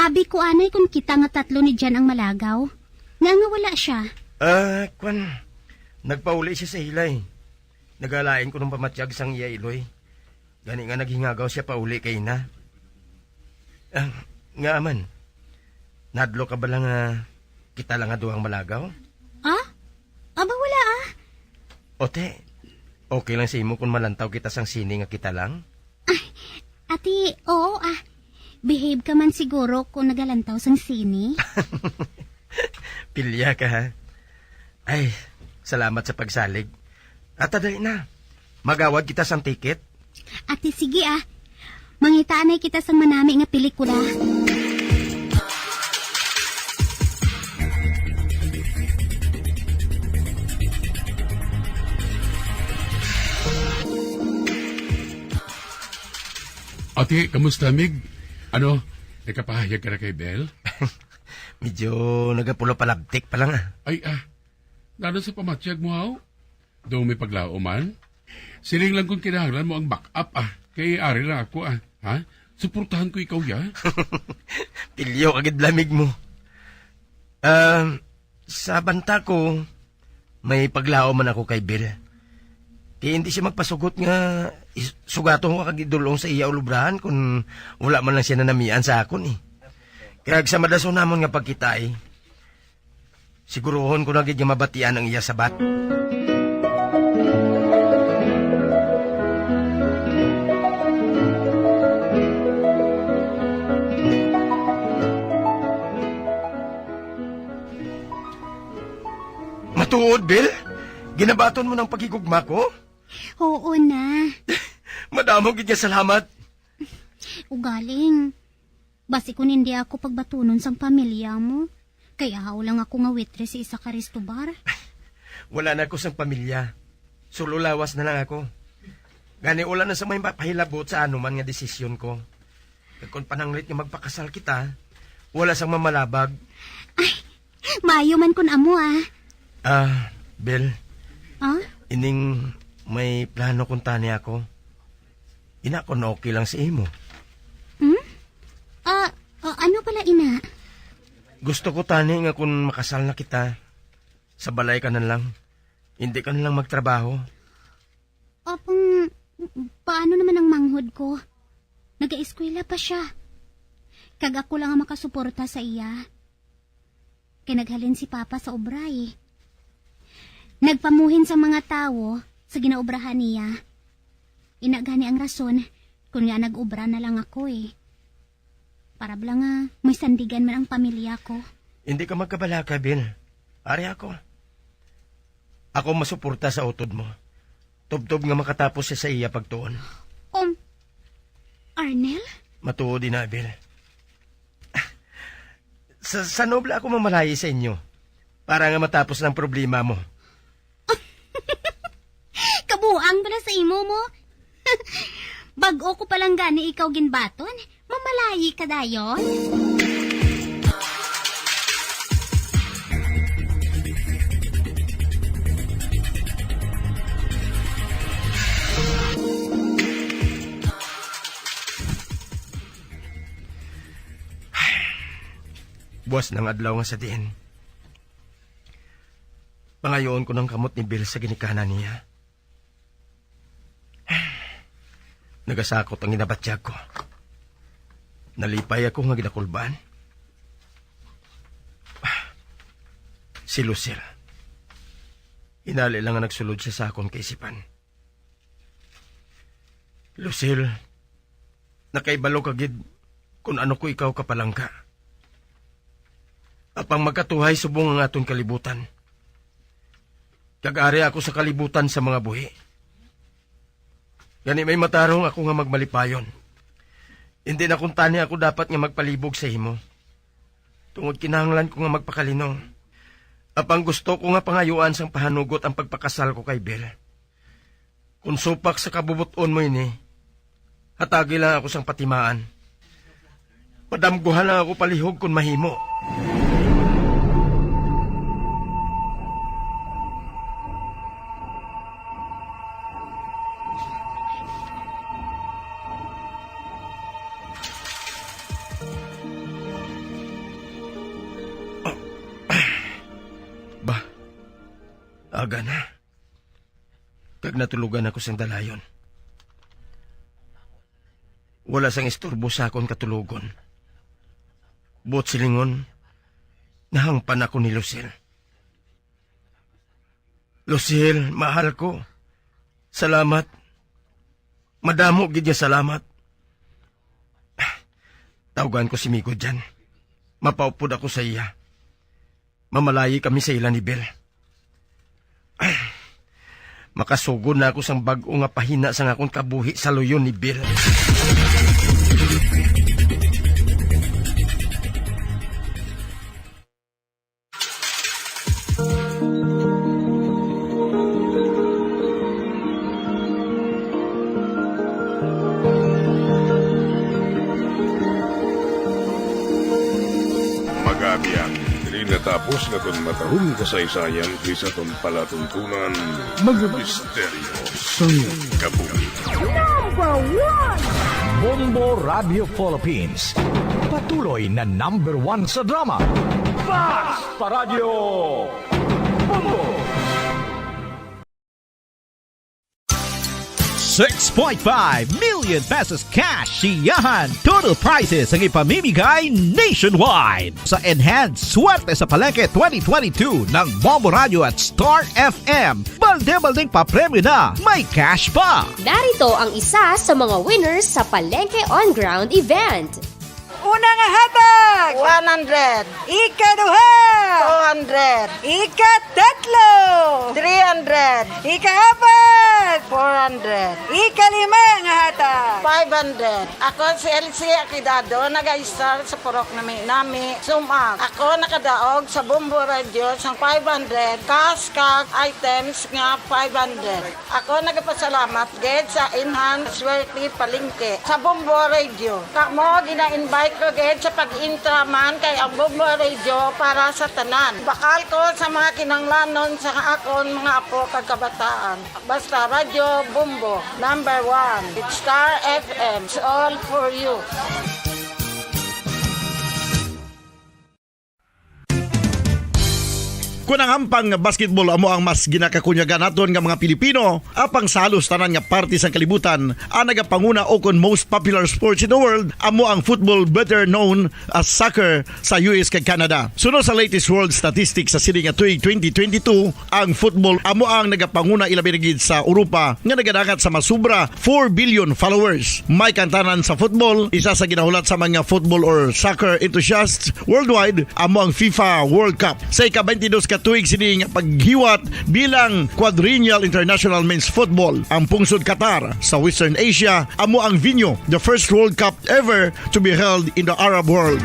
abi ko anay kung kita nga tatlo ni Jan ang malagaw. Nga nga wala siya? Ah, kwan. Nagpauli siya sa hilay. Nagalain ko nung pamatyag sang iya iloy. Gani nga naghingagaw siya pauli kay na. Ah, nga man. Nadlo ka bala nga kita lang nga duhang malagaw? Ah? Aba, wala ah. Ote, okay lang sa imo kung malantaw kita sang sini nga kita lang? Ay, ati, oo ah. Behave ka man siguro kung nagalantaw sang sini. Pilya ka, ha? Ay, salamat sa pagsalig. Ata dali na. Magawad kita sang ticket. Ati, sige ah. Mangita anay kita sang manami nga pelikula. Ate, kamusta, Mig? Ano, nakapahayag ka na kay Bel? Medyo nagapula-palabtik pa lang, ah. Ay, ah. Nano sa pamatyag mo, haw? Daw may paglaom man? Siling lang kung kinahanglan mo ang backup, ah. Kay ari lang ako, ah. Ha? Suportahan ko ikaw, ya. Pilyo ka gid lamig mo. Ah, sa banta ko, may paglaom man ako kay Bill. Kay hindi siya magpasugot nga is- sugaton ko kag idulong sa iya ulobrahan kung wala man lang siya nanamian sa akon, eh. Kag sa madason namon nga pagkita, eh, siguruhon ko na gid nga mabatian ang iya sabat. Matuod, Bill? Ginabaton mo ng paghigugma ko? Oo na. Madamo gid nga salamat. Ugaling, basi kun hindi ako pagbatunon sang pamilya mo, kay ahaw lang ako nga waitress sa isa ka resto bar. Wala na ako sang pamilya. Sulo lawas na lang ako. Gani wala na sa may mapahilabot sa anuman nga desisyon ko. Kag kung pananglit nga magpakasal kita, wala sang mamalabag. Ay, maayo man kun amo ah. Ah, Bel, Ah? Ining may plano kung tani ako. Ina, kung okay lang sa imo. Hmm? Ah, ah, ano pala ina? Gusto ko tani nga kung makasal na kita, sa balay ka na lang. Hindi ka na lang magtrabaho. Apang, paano naman ang manghod ko? Nagaeskwela pa siya. Kag ako lang ang makasuporta sa iya. Kay naghalin si Papa sa obra eh. Nagpamuhin sa mga tawo sa ginaobrahan niya. Ina gani ang rason kung nga nag-obra na lang ako eh. Para bala nga may sandigan man ang pamilya ko. Hindi ka magkabalaka, Bill. Ari ako. Ako masuporta sa utod mo. Tubtob nga makatapos siya sa iya pagtuon. Um, Arnel? Matuod, Ina Bill. Sa, sa nobla ako mamalayi sa inyo para nga matapos ang problema mo. Kabuang pala sa imo mo. Bag-o ko palang gani ikaw ginbaton, mamalayi ka dayon. Buwas ng adlaw nga sa diin. Pangayoon ko ng kamot ni Bill sa ginikanan niya. Nagasakot ang ginabatyag ko. Nalipay ako nga ginakulban. Si Lucille. Hinali lang nga nagsulod siya sa akon kaisipan. Lucille, nakaibalo ka gid kung ano ko ikaw kapalangga. Apang magkatuhay subong ang aton kalibutan. Kag ari ako sa kalibutan sa mga buhi. Gani may matarong ako nga magmalipayon. Hindi na kuntani ako dapat nga magpalibog sa imo. Tungod kinahanglan ko nga magpakalinong. Apang gusto ko nga pangayuan sang pahanugot ang pagpakasal ko kay Bill. Kung supak sa kabubot-on mo ini, hatagi lang ako sang patimaan. Padamguhan lang ako palihog kung mahimo. Ba, aga na. Kag natulugan ako sang dalayon. Wala sang istorbo sa akon katulogon. Buot silingon, nahangpan ako ni Lucille. Lucille, mahal ko. Salamat. Madamo gid nga salamat. Tawgan ko si Migo dyan. Mapaupod ako sa iya. Mamalayi kami sa ila ni Bill. Makasugod na ako sang bag-o nga pahina sang akon kabuhi sa luyon ni Bill. Sa aton matahong kasaysayan, kay sa aton palatuntunan, mga misteryo sang kabuhi. Number one! Bombo Radio Philippines, patuloy na number one sa drama. Fast pa Radyo Bombo! Six point five million pesos cash siyahan. Total prizes ang ipamimigay nationwide. Sa Enhanced Swerte sa Palengke twenty twenty-two ng Bombo Radio at Star F M, balde-baldeng papremyo na, may cash pa. Narito ang isa sa mga winners sa Palengke On Ground event. Una nga hatag, one hundred. Ikaduha, two hundred. Ikatatlo, three hundred. Ikaapat, four hundred. Ikalima nga hatag, five hundred. Ako si Elsie Aquidado, nag-a-star sa Purok Nami-Nami, Sumag. Ako nakadaog sa Bombo Radio sang five hundred, cash kag items nga five hundred. Ako nagapasalamat gid sa Enhanced Swerte Palengke sa Bombo Radio. Kamo, gina-invite ko gid sa pag-intra man kay ang Bombo Radio para sa tanan. Bakal ko sa mga kinahanglanon sa akon mga apo kag kabataan. Basta Radyo Bombo, number one. It's Star F M, it's all for you. Kon ang hampang nga basketball amo ang mas ginakakunyagan naton nga mga Pilipino, apang sa halos tanan nga parte sang kalibutan, ang nagapanguna ukon most popular sports in the world amo ang football, better known as soccer, sa U S kag Canada. Suno sa latest world statistics sa sini nga tuig twenty twenty-two, ang football amo ang nagapanguna, ilabi na gid sa Europa, nga nagadangat sa mas sobra four billion followers. May kantanan sa football, isa sa ginahulat sa mga football or soccer enthusiasts worldwide amo ang FIFA World Cup. Sa ika-twenty-dos ka tuig sini nga paghiwat bilang Quadrennial International Men's Football, ang pungsod Qatar sa Western Asia amo ang venue, the first World Cup ever to be held in the Arab world.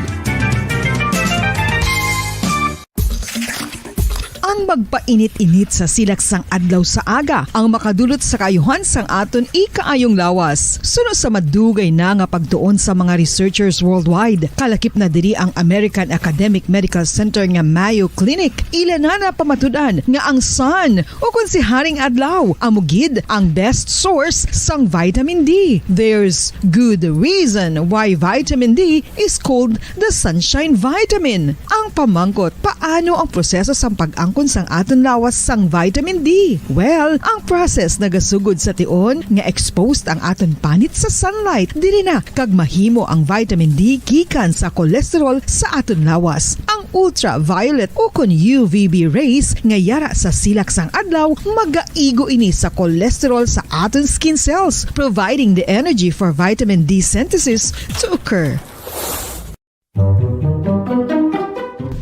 Ang magpainit-init sa silak sang adlaw sa aga ang makadulot sa kaayuhan sang aton ikaayong lawas. Suno sa madugay na nga pagtuon sa mga researchers worldwide, kalakip na diri ang American Academic Medical Center nga Mayo Clinic. Ila na napamatud-an nga ang sun, ukon si Haring Adlaw, amo gid ang best source sang vitamin D. There's good reason why vitamin D is called the sunshine vitamin. Ang pamangkot, paano ang proseso sang pag-angkon sang aton lawas sang vitamin D? Well, ang process nagasugod sa tion nga exposed ang aton panit sa sunlight, diri na kag mahimo ang vitamin D gikan sa cholesterol sa aton lawas. Ang ultraviolet ukon U V B rays nga yara sa silak sang adlaw magaigo ini sa cholesterol sa aton skin cells, providing the energy for vitamin D synthesis to occur.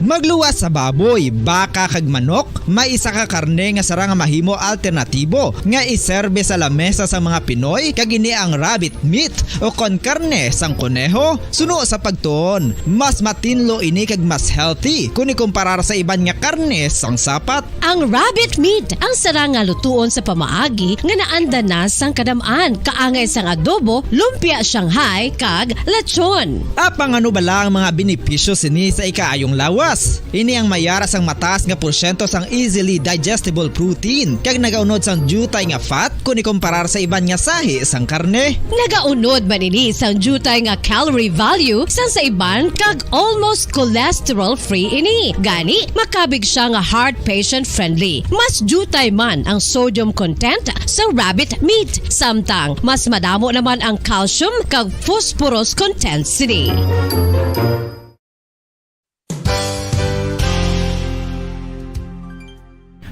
Magluwas sa baboy, baka kag manok, may isa ka karne nga sarang nga mahimo alternatibo nga iserbe sa lamesa sang mga Pinoy, kag ini ang rabbit meat o kon karne sang koneho. Suno sa pagtuon, mas matinlo ini kag mas healthy kon ikumparar sa iban nga karne sang sapat. Ang rabbit meat ang sarang nga lutuon sa pamaagi nga naanda na sang kadam-an, kaangay sang adobo, lumpia Shanghai, kag lechon. Apang ano bala ang mga benepisyo sini sa ikaayong lawas? Ini ang mayara sang mataas nga porsyento sang easily digestible protein kag nagaunod sang diutay nga fat kon ikumparar sa iban nga sahi sang karne. Nagaunod man ini sang diutay nga calorie value sang sa iban kag almost cholesterol-free ini. Gani, makabig sia nga heart patient-friendly. Mas diutay man ang sodium content sa rabbit meat, samtang mas madamo naman ang calcium kag phosphorus content sini.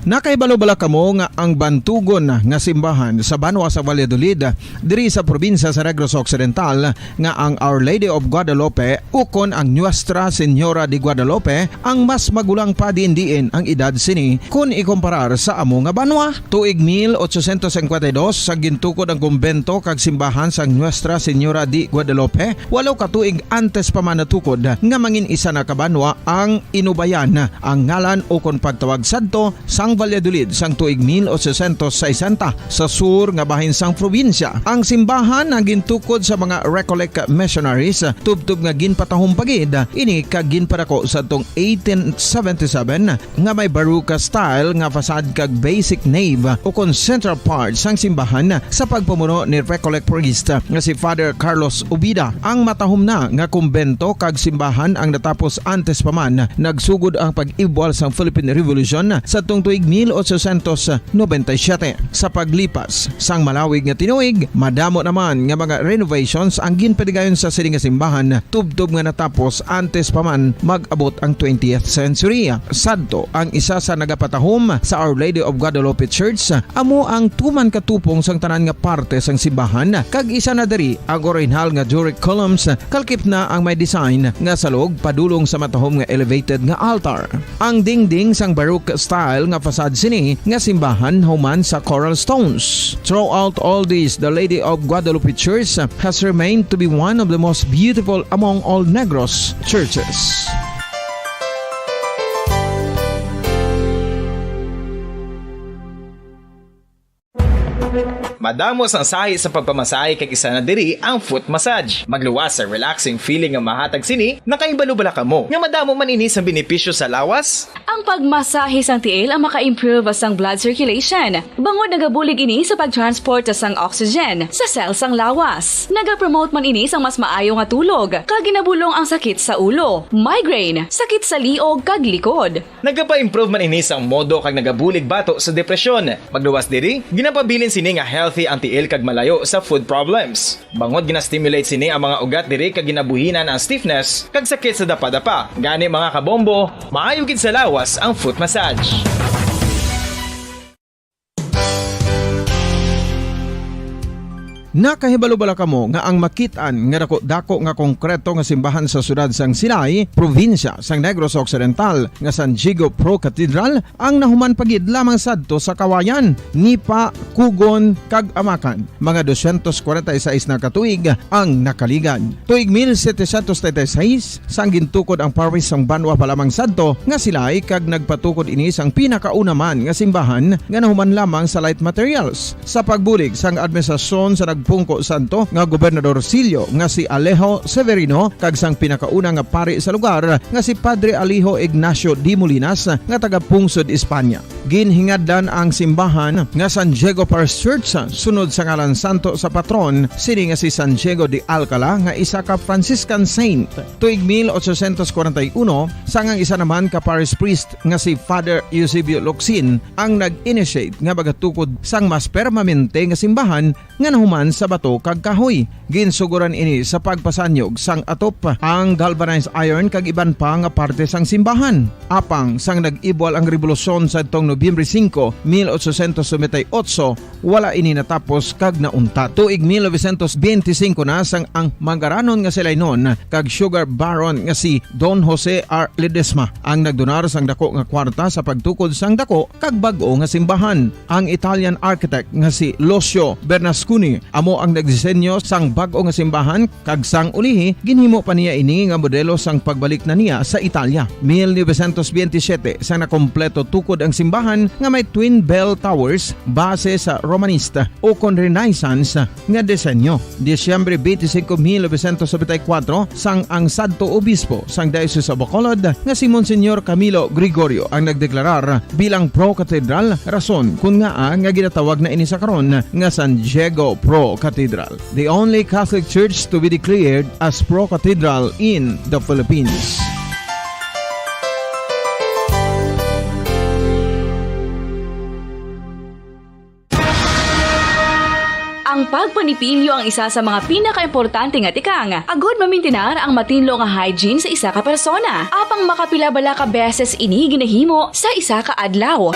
Nakahibalo bala kamo nga ang bantugon nga simbahan sa banwa sa Valladolid, diri sa probinsya sa Negros Occidental, nga ang Our Lady of Guadalupe ukon ang Nuestra Señora de Guadalupe ang mas magulang pa diin-diin ang edad sini kon ikumparar sa amo nga banwa? Tuig mil ochocientos cincuenta y dos, sa gintukod ang kumbento kag simbahan sang Nuestra Señora de Guadalupe, walo ka tuig antes pa man natukod nga mangin isa na ka banwa ang Inubayan, ang ngalan ukon pagtawag sadto sang Valladolid sang tuig mil ochocientos sesenta sa sur nga bahin sang probinsya. Ang simbahan ang gintukod sa mga Recollect missionaries, tubtob nga ginpatahom pa gid ini kag ginpadako sa tong eighteen seventy-seven nga may Baroque style nga facade kag basic nave ukon central part sang simbahan sa pagpamuno ni Recollect priest nga si Father Carlos Ubida. Ang matahom na nga kumbento kag simbahan ang natapos antes pa man nagsugod ang pag-ibwal sang Philippine Revolution sa tong tuig mil ochocientos noventa y siete. Sa paglipas sang malawig nga tinuig, madamo naman nga mga renovations ang ginpadigayon sa sini nga simbahan, tubtob nga natapos antes pa man mag-abot ang twentieth century. Sadto, ang isa sa nagapatahom sa Our Lady of Guadalupe Church amo ang tuman ka tupong sang tanan nga parte sang simbahan, kag isa na diri ang orihinal nga Doric columns, kalkip na ang may design nga salog padulong sa matahom nga elevated nga altar. Ang dingding sang Baroque style nga facade sini nga simbahan human sa coral stones. Throughout all this, the Lady of Guadalupe Church has remained to be one of the most beautiful among all Negros churches. Madamo sang sahi sa pagpamasahe kag isa na diri ang foot massage. Magluwas sa relaxing feeling nga mahatag sini, nakahibalo bala kamo nga madamo man ini sang benepisyo sa lawas? Ang pagmasahe sang tiil ang maka-improve sang blood circulation, bangod nagabulig ini sa pag-transport sang oxygen sa cell sang lawas. Nagapromote man ini sang mas maayo nga tulog, kag ginabulong ang sakit sa ulo, migraine, sakit sa liog, kag likod. Nagapa-improve man ini sang modo kag nagabulig bato sa depresyon. Magluwas diri, ginapabilin sini nga healthy ang tiil kag malayo sa foot problems. Bangod gina-stimulate sini ang mga ugat diri kag ginabuhinan ang stiffness kag sakit sa dapadapa. Gani, mga kabombo, maayo gid sa lawas ang foot massage. Nakahibalo bala kamo nga ang makit-an nga dako-dako nga konkreto nga simbahan sa siyudad sang Silay, probinsya sang Negros Occidental, nga San Diego Pro Cathedral ang nahuman pa gid lamang sadto sa Kawayan, Nipa, Cogon, kag Amacan? Mga dosyentos kwarenta y seis na ka tuig ang nakaligad. Tuig mil setecientos treinta y seis, sang gintukod ang parish sang banwa pa lamang sadto nga Silay, kag nagpatukod ini sang pinakauna man nga simbahan nga nahuman lamang sa light materials. Sa pagbulig sang administrasyon sa nagpungko sadto nga gobernadorsilyo nga si Alejo Severino kag sang pinakauna nga pari sa lugar nga si Padre Alejo Ignacio de Molinas nga taga-pungsod Espanya. Ginhingadlan ang simbahan nga San Diego Parish Church sunod sa ngalan santo sa patron sini nga si San Diego de Alcala, nga isa ka Franciscan saint. Tuig mil ochocientos kwarenta y uno, sang ang isa naman ka parish priest nga si Father Eusebio Locsin ang nag-initiate nga magatukod sang mas permanente nga simbahan nga nahuman sa bato kag kahoy. Ginsuguran ini sa pagpasanyog sang atop, ang galvanized iron kag iban pa nga parte sang simbahan. Apang sang nag-ibwal ang rebolusyon sadtong Nobyembre singko, mil ochocientos noventa y ocho, wala ini natapos kag nauntat. Tuig mil novecientos benti singko na sang ang mangaranon nga Silaynon kag sugar baron nga si Don Jose R. Ledesma ang nagdonar sang dako nga kwarta sa pagtukod sang dako kag bag-o nga simbahan. Ang Italian architect nga si Lucio Bernasconi amo ang nagdisenyo sang bag-o nga simbahan, kag sang ulihi ginhimo pa niya ini nga modelo sang pagbalik na niya sa Italia. Mil novecientos benti siyete, sang nakompleto tukod ang simbahan nga may twin bell towers base sa Romanista ukon Renaissance nga disenyo. Disyembre benti singko, mil novecientos nobenta y kuwatro, sang ang sadto obispo sang Diocese of Bacolod nga si Monsignor Camilo Gregorio ang nagdeklarar bilang pro-cathedral, rason kon ngaa nga ginatawag na ini sa karon nga San Diego Pro Cathedral, the only Catholic church to be declared as pro-cathedral in the Philippines. Ang pagpanipilyo ang isa sa mga pinakaimportante nga tikang agud mamintinar ang matinlo nga hygiene sa isa ka persona. Apang makapila bala ka beses ini ginahimo sa isa ka adlaw?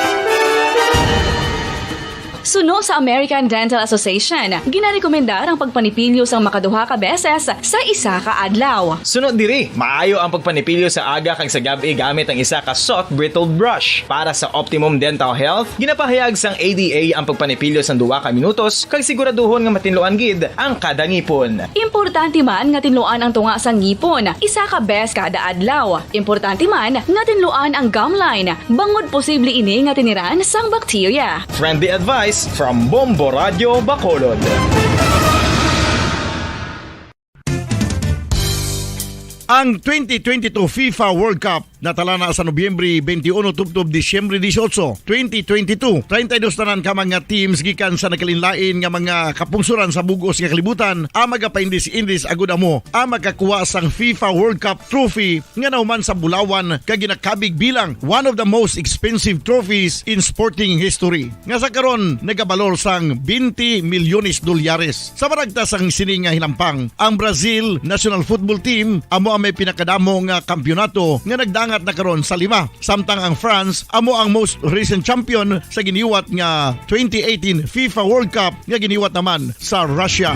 Suno sa American Dental Association, ginarekomendar ang pagpanipilyo sang makaduha ka beses sa isa ka adlaw. Suno diri, maayo ang pagpanipilyo sa aga kag sa gab-i gamit ang isa ka soft bristled brush. Para sa optimum dental health, ginapahayag sang A D A ang pagpanipilyo sang duha ka minutos kag siguraduhon nga matinluan gid ang kada ngipon. Importante man nga tinluan ang tunga sang ngipon isa ka bes kada adlaw. Importante man nga tinluan ang gum line, bangod posible ini nga tiniran sang bakterya. Friendly advice from Bombo Radio Bacolod. Ang twenty twenty-two FIFA World Cup natala na sa Nobyembre twenty-one tubtob Disyembre dieciocho, twenty twenty-two. Treinta y dos tanan ka mga teams gikan sa nagkalainlain nga mga kapungsoran sa bug-os nga kalibutan ang magapaindis-indis agud amo ang makakuha sang FIFA World Cup trophy nga nahuman sa bulawan kag ginakabig bilang one of the most expensive trophies in sporting history, nga sa karon nagabalor sang twenty milyones dolyares. Sa maragta sang sini nga hinampang, ang Brazil national football team amo ang may pinakadamo nga kampiyonato nga nagdangat na karon sa lima, samtang ang France amo ang most recent champion sa giniwat nga twenty eighteen FIFA World Cup nga giniwat naman sa Russia.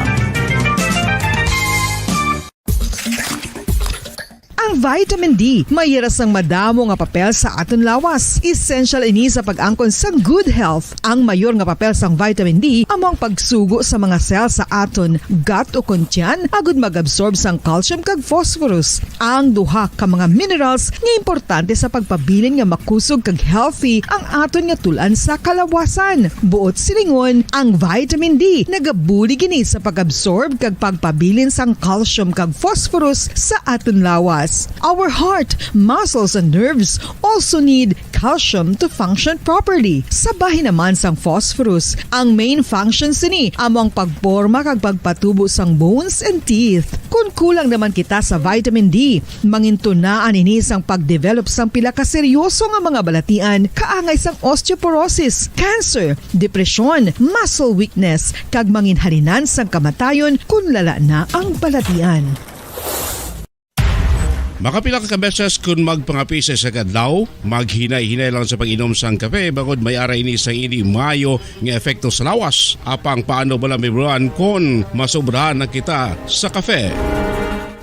Ang vitamin D may hira sang madamo nga papel sa aton lawas. Essential ini sa pag-angkon sang good health. Ang mayor nga papel sang vitamin D amo ang pagsugo sa mga cell sa aton gut o kon tiyan agud mag-absorb sang calcium kag phosphorus, ang duha ka mga minerals nga importante sa pagpabilin nga makusog kag healthy ang aton nga tul-an sa kalawasan. Buot silingon, ang vitamin D nagabulig ini sa pag-absorb kag pagpabilin sang calcium kag phosphorus sa aton lawas. Our heart, muscles, and nerves also need calcium to function properly. Sa bahin naman sang phosphorus, ang main function sini amo ang pagporma kag pagpatubo sang bones and teeth. Kon kulang naman kita sa vitamin D, mangintunaan ini sang pag-develop sang pila ka seryoso nga mga balatian, kaangay sang osteoporosis, cancer, depresyon, muscle weakness, kag manginhalinan sang kamatayon kon lala na ang balatian. Makapila ka beses kon magpangape sa isa ka adlaw, maghinay-hinay lang sa pag-inom sang kape, bangod may ara ini sang indi maayo nga epekto sa lawas. Apang paano bala, Mibruan, kon masobrahan na kita sa kape?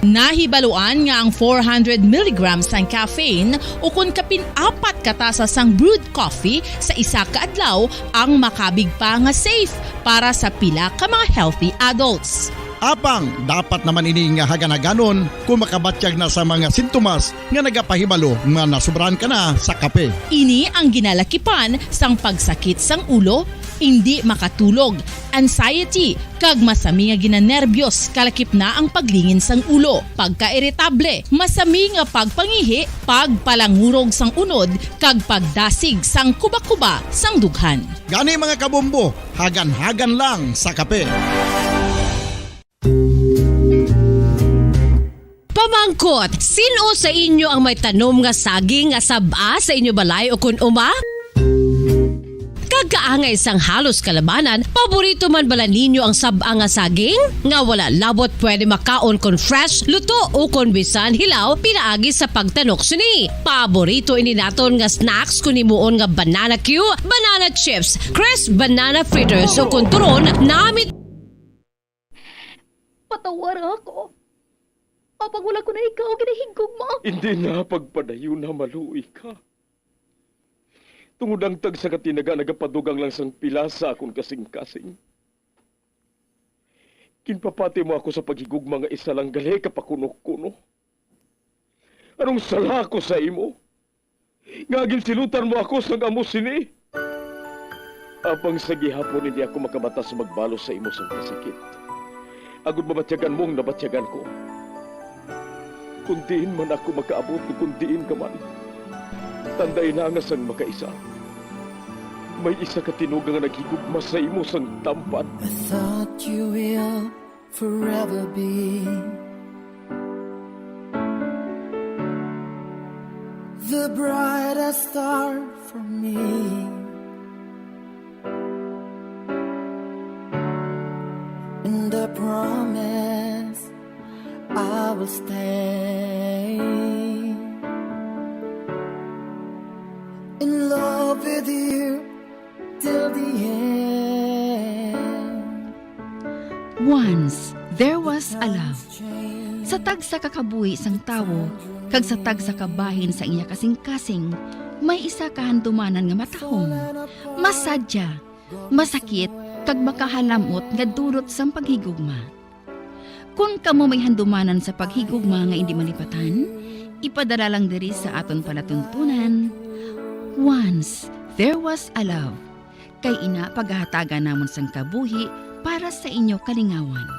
Nahibaluan nga ang four hundred milligrams sang caffeine ukon kapin apat ka tasa sang brewed coffee sa isa ka adlaw ang makabig pa nga safe para sa pila ka mga healthy adults. Apang dapat naman ini nga hagan-haganon kon makabatyag na sa mga sintomas nga nagapahibalo nga nasobrahan ka na sa kape. Ini ang ginalakipan sang pagsakit sang ulo, indi makatulog, anxiety, kag masami nga ginanerbiyos, kalakip na ang paglingin sang ulo, pagkairitable, masami nga pagpangihi, pagpalangurog sang unod, kag pagdasig sang kubakuba sang dughan. Gani, mga kabombo, hagan-hagan lang sa kape. Pamangkot, sin-o sa inyo ang may tanom nga saging nga sab-a sa inyo balay ukon uma? Kag kaangay sang halos kalabanan, paborito man bala ninyo ang sab-a nga saging? Nga wala labot pwede makaon kon fresh, luto, o kon bisan hilaw pinaagi sa pagtanok sini. Paborito ini naton nga snacks kon himuon nga banana cue, banana chips, crisp banana fritters, o kon turon, nami Patawara ako. Apang wala ko na ikaw ginahigugma. Hindi na pagpadayon na maluoy ka. Tungod ang tagsa ka tinaga nagapadugang lang sang pila sa akon kasing-kasing. Ginpapati mo ako sa paghigugma nga isa lang gali ka pakuno-kuno. Anong sala ko sa imo? Nga ginsilutan mo ako sang amo sini? Apang sa gihapon hindi ako makabata sa magbalos sa imo sang kasakit, agod mabatyagan mo ang nabatyagan ko. Kung diin man ako makaabot o kung diin ka man, tanday na nga sang makaisa, may isa ka tinuga nga naghigugma sa imo sang tampan. I thought you will forever be the brightest star for me. And I promise I will stay in love with you till the end. Once, there was a love. Sa tagsa ka kabuhi sang tawo, kag sa tagsa ka bahin sa iya kasing-kasing, may isa ka handumanan nga matahom, masadya, masakit, kag makahalam-ot nga dulot sang paghigugma. Kon kamo may handumanan sa paghigugma nga indi malipatan, ipadala lang diri sa aton palatuntunan, Once, there was a love. Kay ina, pagahatagan namon sang kabuhi para sa inyo kalingawan.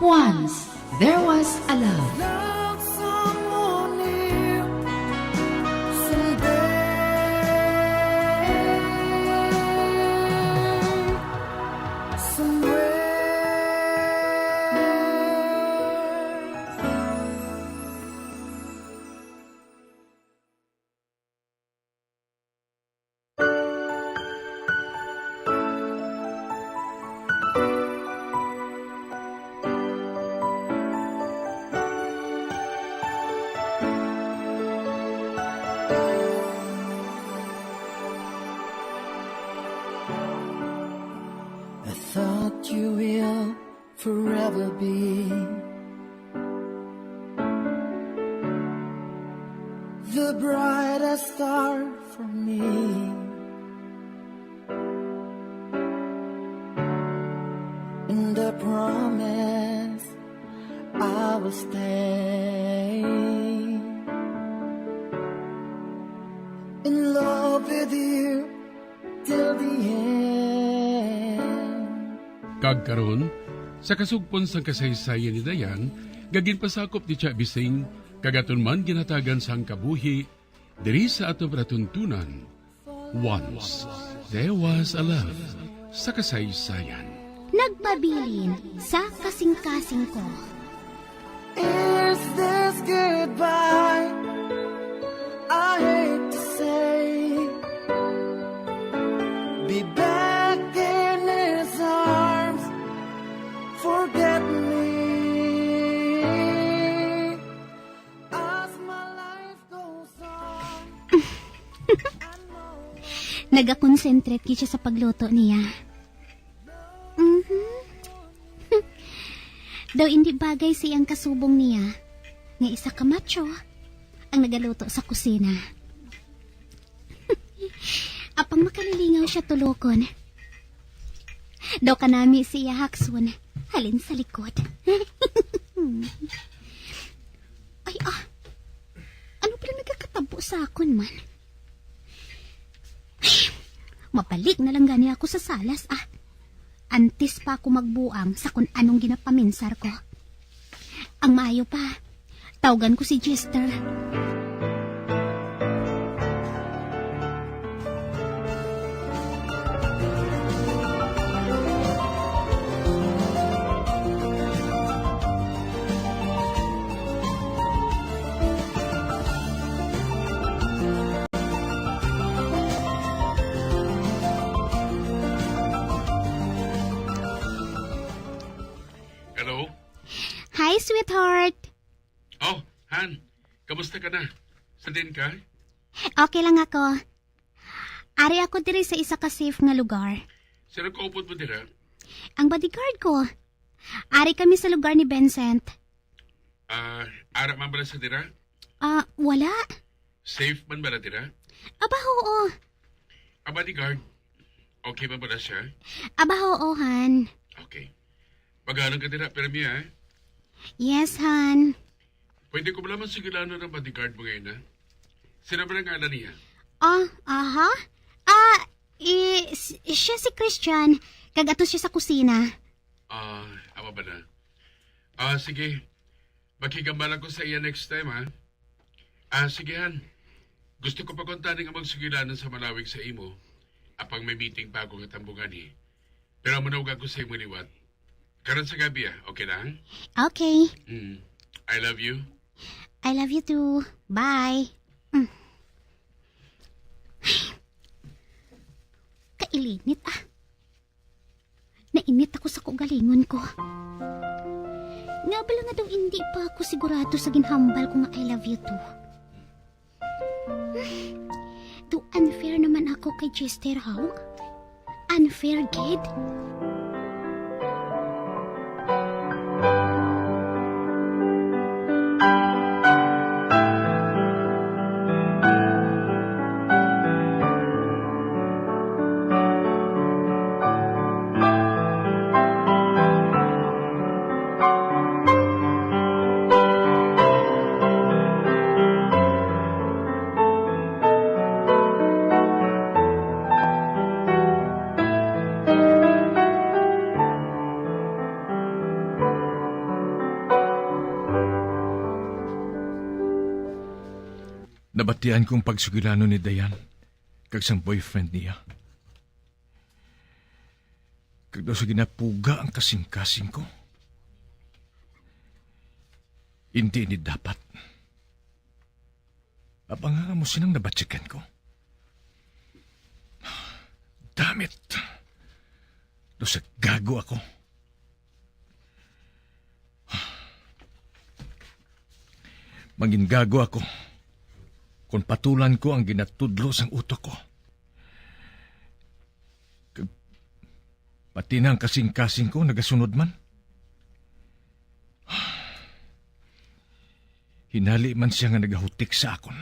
Once, there was a love. Love someone new someday. Somewhere. I thought you will forever be the brightest star for me. And I promise I will stay in love with you till the end. Kag karon, sa kasugpon sang kasaysayan ni Dayan, nga ginpasakop ni Cha Bising, kag aton man ginhatagan sang kabuhi, diri sa aton palatuntunan, Once There Was a Love sa kasaysayan. Nagpabilin sa kasing-kasing ko. Is this goodbye? I hate to say. Be back in his arms. Forget me as my life goes on. Nagakonsentrate gid siya sa pagluto niya. Mhm. Daw indi bagay sa iyang kasubong niya nga isa ka macho ang nagaluto sa kusina. Apang makalilingaw siya tulokon. Daw kanami sa iya hakson halin sa likod. Ay, ah. Ano pala nagakatabo sa akon man? Mabalik na lang gani ako sa salas, ah. Antes pa ako magbuang sa kun anong ginapaminsar ko. Ang maayo pa, tawgan ko si Jester. Hello? Hi, sweetheart. Oh, Han. Kamusta ka na? Sa din ka? Okay lang ako. Ari ako diri sa isa ka safe nga lugar. Sino kaupod mo dira? Ang bodyguard ko. Ari kami sa lugar ni Vincent. Ah, ara man bala sa dira? Ah, wala. Safe man bala dira? Aba, oo. Ang bodyguard, okay man bala siya? Aba, oo, Han. Okay. Paghalong ka dira, pirmi, ha? Yes, Han. Pwede ko ba naman sugilanon ang bodyguard mo ngayon, ha? Sino ba ang ngalan niya? Ah, aha? Ah, i-, s-, siya si Christian. Kag ato siya sa kusina. Ah, ama ba na? Ah, sige. Makigambala ko sa iya next time, ha? Ah, sige, Han. Gusto ko pa kuntani nga magsugilanon sa malawig sa imo. Apang may meeting pa ako nga tambungan, eh. Pero manawag ako sa imo liwat. Karon sa gabi, ah. Okay lang? Okay. Mm. I love you. I love you too. Bye. Mm. Kailinit, ah. Nainit ako sa kaugalingon ko. Nga bala nga daw indi pa ako sigurado sa ginhambal ko nga I love you too. Do unfair naman ako kay Jester, haw? Unfair gid? Nabatian ko ang pagsugilanon ni Dayan kag sang boyfriend niya. Kag daw sa ginapuga ang kasing-kasing ko. Hindi ni dapat. Abang nga mo sinang nabatyagan ko. Damn it! Daw sa gago ako. Mangin gago ako kung patulan ko ang ginatudlo sang utok ko. Kag pati na ang kasing-kasing ko nagasunod man. Hinali man siya nga nagahutik sa akon.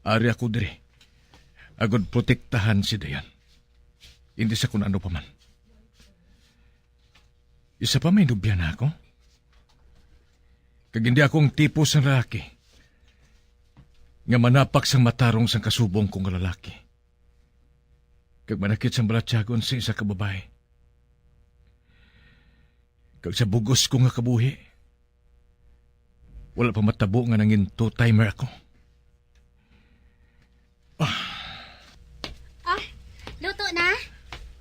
Ari ako diri, agod protektahan si Dayan. Hindi sa kun ano pa man. Isa pa, may nobya na ako. Kag hindi ako ang tipo sang lalaki nga manapak sang matarong sang kasubong ko nga lalaki, kag manakit sang balatyagon sa isa ka babayi. Kag sa bugos ko nga kabuhi, wala pa matabo nga nangin two-timer ako. Ah, luto na?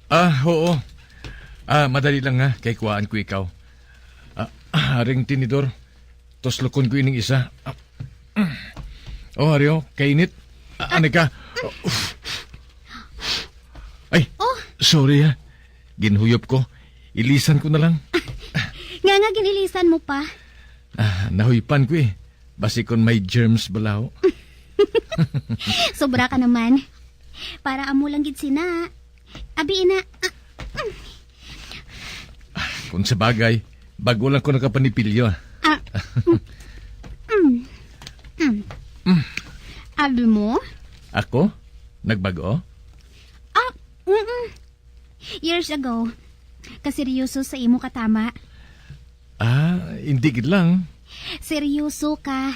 Ah, oo. Ah, madali lang, ha, kay kuhaan ko ikaw. Ah, ah, aring tinidor. Tuslokon ko ining isa. Ah, oh, ari, oh, kainit. Ah, ano ka? Ay, oh, sorry, ha. Ginhuyop ko. Ilisan ko na lang. Nga nga ginilisan mo pa? Ah, nahuypan ko, eh. Basi kon may germs bala, oh. Sobra ka naman. Para amo lang gid sina. Abi ina. Ah, Kung sa bagay, bago lang ko nakapanipilyo, ah. Ah. Mm. Mm. Mm. Abi mo? Ako? Nagbago? Ah, mm-mm. Years ago, kaseryoso sa imo katama. Ah, hindi gid lang. Seryoso ka.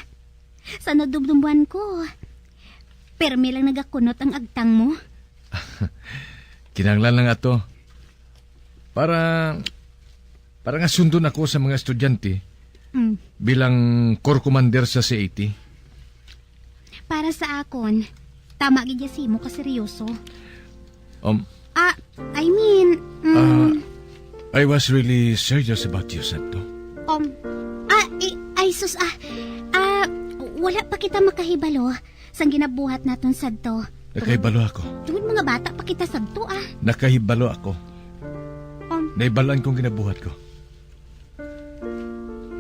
Sa nadumduman ko, permi lang nagakunot ang agtang mo. Kinahanglan lang ato. Para, para nga sundon ako sa mga estudyante Mm. bilang corps commander sa C A T. Para sa akon, tama gid ya simo ka seryoso. Um, Ah, I mean, mm, I was really serious about you, Santo. um, ah, i- ay sus, ah, ah, wala pa kita makahibalo sang ginabuhat naton sadto. Nakahibalo ako. Tungod mga bata pa kita sadto, ah. Nakahibalo ako. Um, Naibalaan kong ginabuhat ko.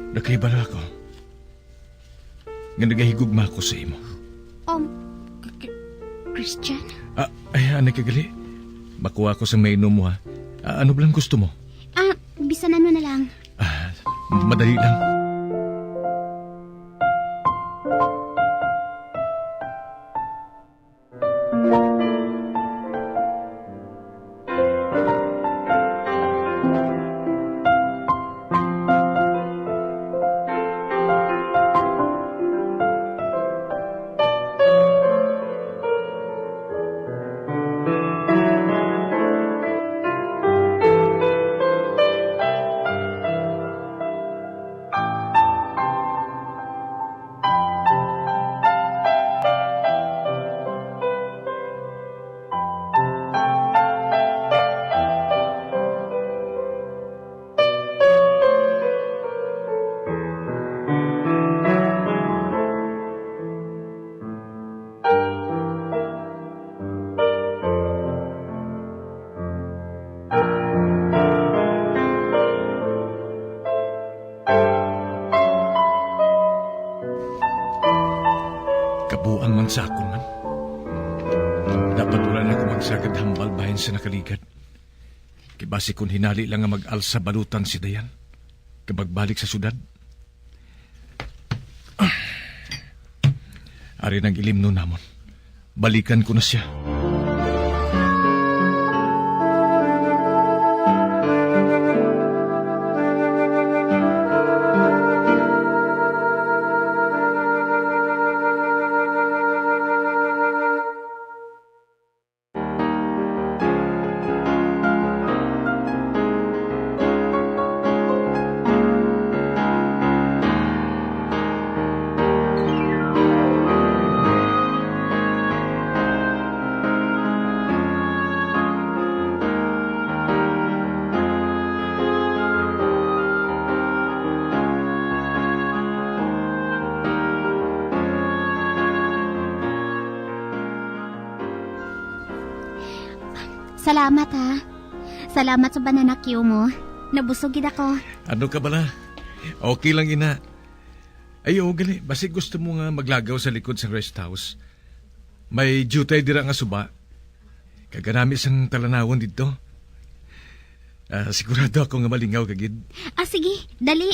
Nakahibalo ako. Nga nagahigugma ako sa imo. Um, K- K- Christian? Ah, ay, ano ka gali? Makuha ko sa mainom mo, ha? Ah, ano ba lang gusto mo? Ah, bisan ano na lang. Ah, madali lang. Kabuang man sa akon man. Dapat wala na ako magsagad hambal bahin sa nakaligad. Kay basi kon hinali lang nga mag-alsa balutan si Dayan, kag magbalik sa syudad. Ah. Ari nang ilimnon namon. Balikan ko na siya. Salamat, ha. Salamat sa banana cue mo. Nabusog gid ako. Ano ka bala? Okay lang, ina. Ay, oo, gali. Basi gusto mo nga maglagaw sa likod sa rest house. May jutay dira nga suba. Kag kanami sang talanawon didto. Ah, sigurado ako nga malingaw ka gid. Ah, sige, dali.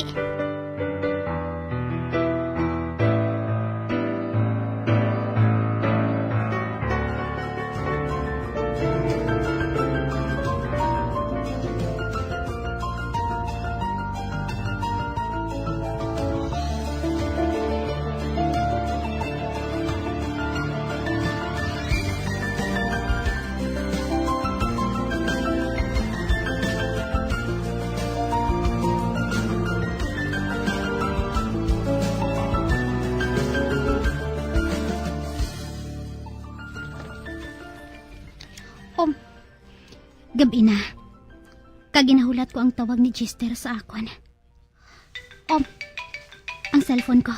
Um, gab-i na. Kag ginahulat ko ang tawag ni Chester sa akon. Um, ang cellphone ko.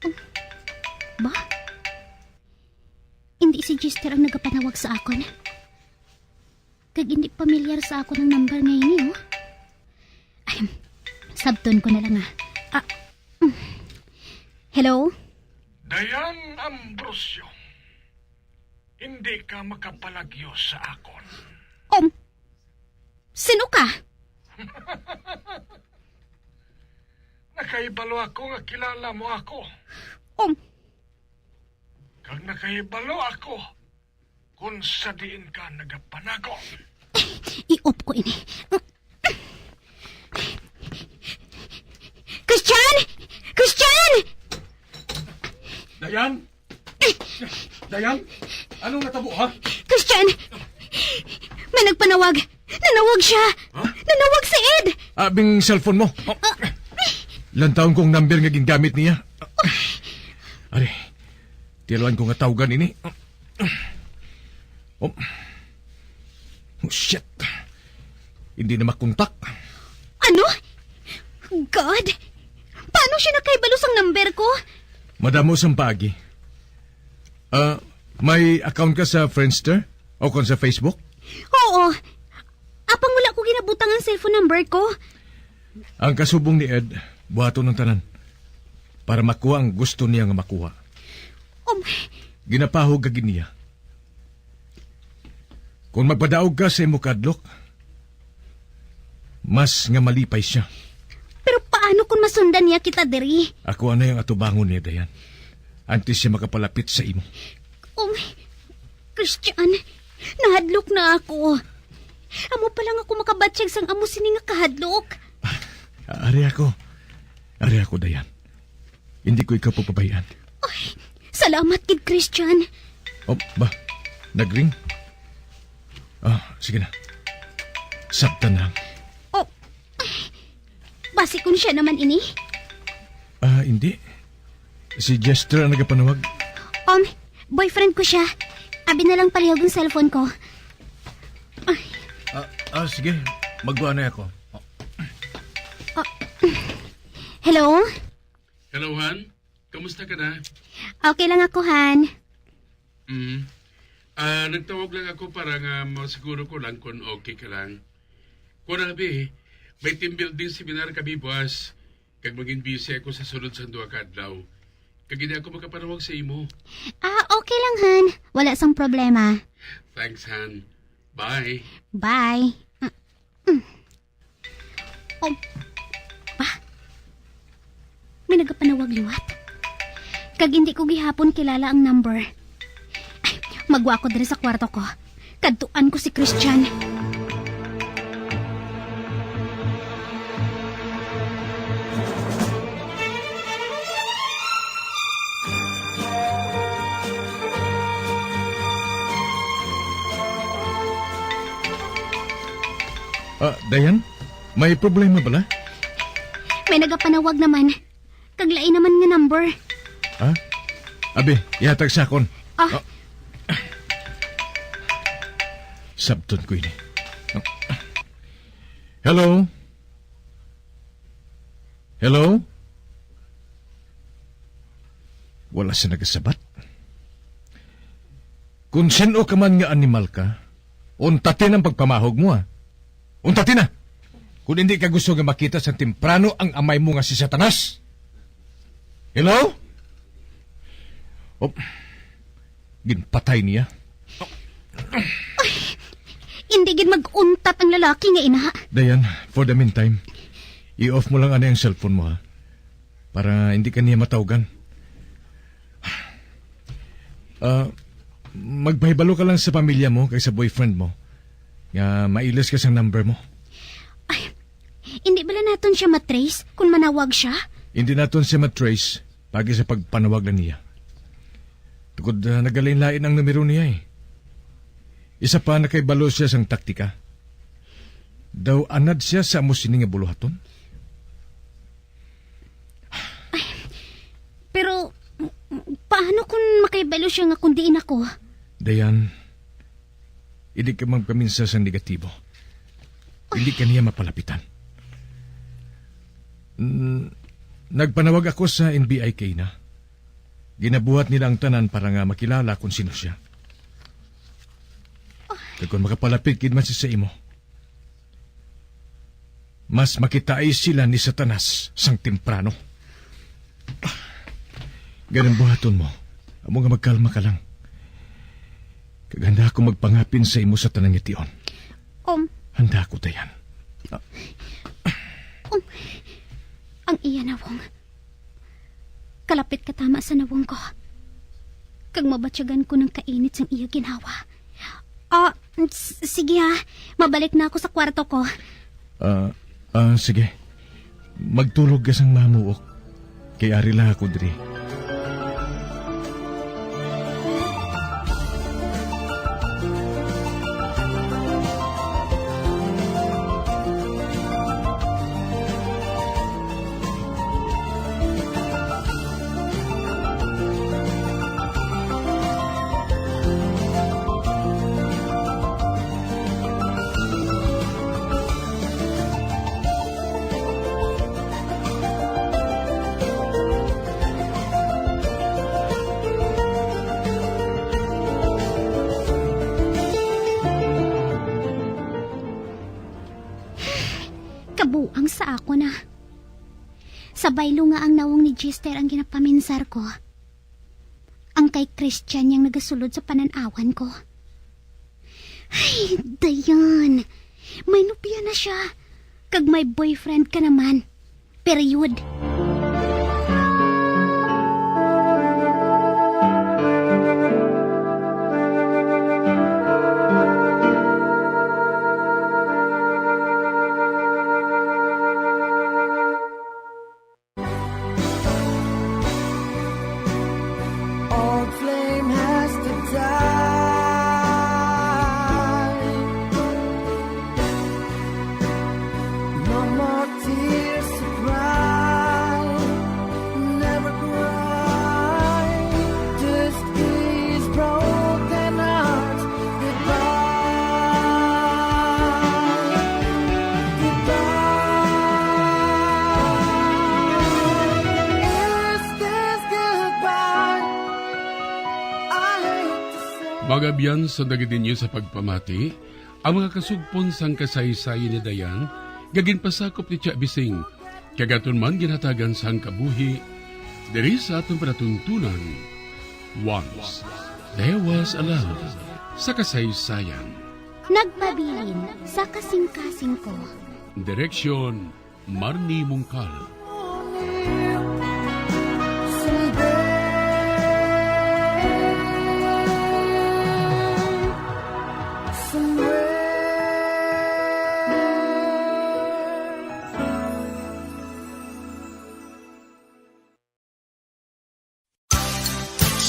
Um, ba? Hindi si Chester ang nagapanawag sa akon. Kag hindi pamilyar sa akon ang number nga ini, oh. Ay, sabton ko na lang, ah. Ah, mm. Hello? Dayan Ambrosio, hindi ka makapalagyo sa akon. Um, sino ka? Nakahibalo ako nga kilala mo ako. Um, Kag nakahibalo ako kung sa diin ka nagapanago. I-off ko ini. Christian! Christian! Dayan! Dayan! Anong natabo, ha? Christian! May nagpanawag! Nanawag siya! Ha? Nanawag si Ed! Abing cellphone mo. Oh. Ah. Lantawon ko ang number nga gingamit niya. Ari, tiyaluan ko nga tawgan ini. Oh. Oh, shit. Hindi na makontak. Ano? God! Paano siya nakahibalo sang number ko? Madamo sang paagi. Ah, may account ka sa Friendster? O kon sa Facebook? Oo. Apang wala ko ginabutang ang cellphone number ko. Ang kasubong ni Ed, buhaton ang tanan para makuha ang gusto niya nga makuha. Um, Ginapahog ka gid niya. Kung magpadaog ka sa imo kahadlok, mas nga malipay siya. Pero paano kung masundan niya kita diri? Ako anay ang atubangon niya, Dayan. Antes siya makapalapit sa imo. Um, Christian, nahadlok na ako. Amo pa lang ako makabatyag sang amo sini nga kahadlok. Ah, ari ako. Ari ako, Dayan. Hindi ko ikaw pababayaan. Ay, salamat gid, Christian. Oh, ba? Nagring? Ah, sige na. Sabtan na lang. Oh, basi kung siya naman ini? Ah, hindi. Si Jester ang nagapanawag. Um, boyfriend ko siya. Abi na lang palihog ang cellphone ko. Ah, ah, sige. Magkuha na ako. Ah, hello? Hello, Han. Kamusta ka na? Okay lang ako, Han. Mm. Ah, nagtawag lang ako para nga masiguro ko lang kung okay ka lang. Kuwan, abi, may team building seminar kami buwas, kag maging busy ako sa sunod sang duha ka adlaw. Kag hindi ako makapanawag sa imo. Ah, okay lang, Han. Wala sang problema. Thanks, Han. Bye. Bye. Ah, mm. Oh, ba? May nagapanawag liwat. Kag hindi ko gihapon kilala ang number. Ay, magwa ko diri sa kwarto ko. Kadtuan ko si Christian. Ah, Dayan? May problema bala? May nagapanawag naman. Kag lain naman nga number. Ha? Abi, ihatag sa akon. Ah. Ah. Sabton ko ini. Hello? Hello? Wala siya nagasabat. Kung sin-o ka man nga animal ka, Untatin ang pagpamahog mo, ha? Untatin na! Kung hindi ka gusto nga makita sa temprano ang amay mo nga si Satanas. Hello? Oh, ginpatay niya. Hindi gid mag-untat ang lalaki nga ina. Dayan, for the meantime, i-off mo lang ani ang cellphone mo, ha? Para hindi ka niya matawgan. Ah, magpahibalo ka lang sa pamilya mo kag sa boyfriend mo nga mailis ka sang number mo. Hindi bala naton siya matrace kung manawag siya? Hindi naton siya matrace pagi sa pagpanawag na niya. Tungod, ah, nagalain-lain ang numero niya, eh. Isa pa, nakahibalo siya sang taktika. Daw anad siya sa amo sini nga buluhaton. Pero, paano kung makahibalo siya nga kung diin ako? Dayan, hindi ka magpaminsa sa negatibo. Hindi ka niya mapalapitan. Mm, nagpanawag ako sa N B I kay na. Ginabuhat nila ang tanan para nga makilala kung sino siya. Kag kung makapalapit gid man siya sa imo, mas makitai sila ni Satanas sang temprano. Ganun buhaton mo. Amo nga magkalma ka lang. Kag handa ako magpangapin sa imo sa tanan nga tion. Um. Handa ako, Dayan. Um, ang iya nawong. Kalapit ka tama sa nawong ko. Kag mabatyagan ko ng kainit sang iya ginhawa. Ah, s- sige ha. Mabalik na ako sa kwarto ko. Ah, ah, sige. Magtulog ka sang mamuok. Kay ari lang ako diri. Kabuang sa ako na. Sa baylo nga ang nawong ni Jester ang ginapaminsar ko, ang kay Christian yang nagasulod sa panan-awan ko. Ay, Dayan! May nobya na siya. Kag may boyfriend ka naman. Period. Mga abyan, sa dagit ninyo sa pagpamati, ang mga kasugpon sang kasaysayan ni Dayan nga ginpasakop ni Tia Bising, kag aton man ginhatagan sang kabuhi diri sa aton palatuntunan. Once, there was a love sa kasaysayan. Nagpabilin sa kasing-kasing ko. Direksyon, Marnie Mungkal.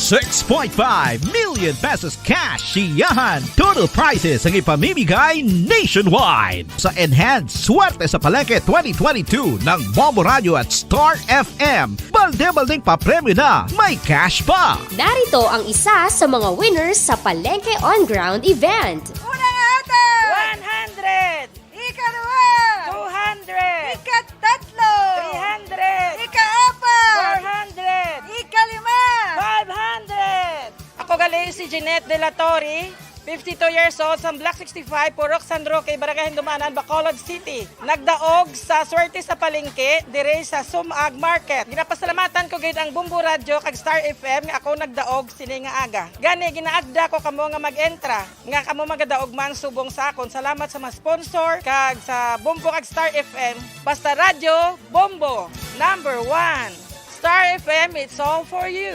Six point five million pesos cash siyahan. Total prizes ang ipamimigay nationwide sa Enhanced Swerte sa Palengke twenty twenty-two ng Bombo Radio at Star F M. Balde-baldeng papremyo na, may cash pa! Narito ang isa sa mga winners sa Palengke On Ground event. Unang hatag! One hundred! Ikaduha! Two hundred! Ikatatlo! Three hundred! Ikaapat! Four hundred! Ikalima! Five hundred! Ako gali si Jeanette de la Torre. Fifty-two years old, sang Block sixty-five, Purok San Roque, Barangay Hindumanan, Bacolod City. Nagdaog sa swerte sa palengke, diri sa Sumag Market. Ginapasalamatan ko gid ang Bombo Radyo kag Star F M nga ako nagdaog sini nga aga. Gani, ginaagda ko kamo nga mag-entra, nga kamo magadaog man subong sa akon. Salamat sa mga sponsor kag sa Bombo kag Star F M. Basta Radyo, Bombo, number one. Star F M, it's all for you.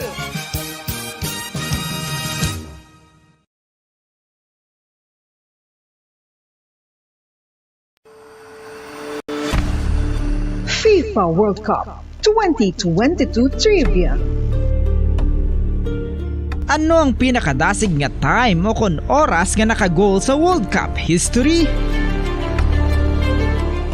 FIFA World Cup twenty twenty-two Trivia. Ano ang pinakadasig nga time o kon oras nga naka-goal sa World Cup history?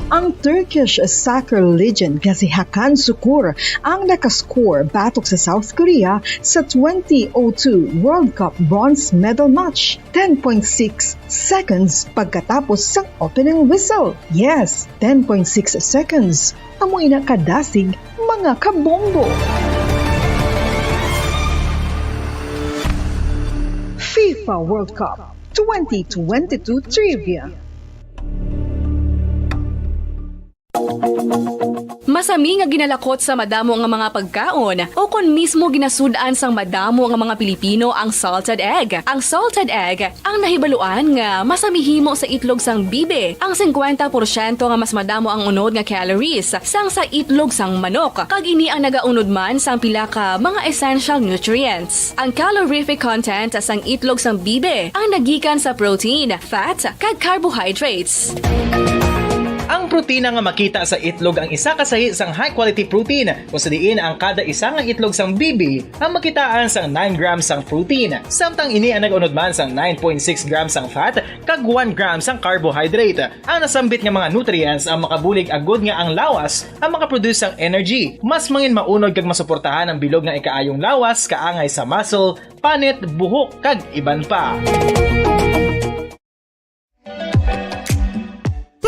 Ang Turkish soccer legend nga si Hakan Sukur ang nakascore batok sa South Korea sa twenty oh two World Cup bronze medal match, ten point six seconds pagkatapos sang opening whistle. Yes, ten point six seconds. Amo ina kadasig, mga kabombo. FIFA World Cup twenty twenty-two Trivia. Masami nga ginalakot sa madamo nga mga pagkaon, o kon mismo ginasud-an sang madamo nga mga Pilipino ang salted egg. Ang salted egg ang nahibaluan nga masami himo sa itlog sang bibi. Ang singkwenta porsyento nga mas madamo ang unod nga calories sang sa itlog sang manok, kag ini ang nagaunod man sang pila ka mga essential nutrients. Ang calorific content sang itlog sang bibi ang nagikan sa protein, fat, kag carbohydrates. Ang protina nga makita sa itlog ang isa ka sahi sang high-quality protein, kung sa diin ang kada isa nga itlog sang bibi ang makitaan sang nine grams sang protein, samtang ini ang nag-unod man sang nine point six grams sang fat kag one gram sang carbohydrate. Ang nasambit nga mga nutrients ang makabulig agud nga ang lawas ang makaproduce sang energy, mas mangin maunod kag masuportahan ang bilog nga ikaayong lawas, kaangay sa muscle, panit, buhok, kag iban pa.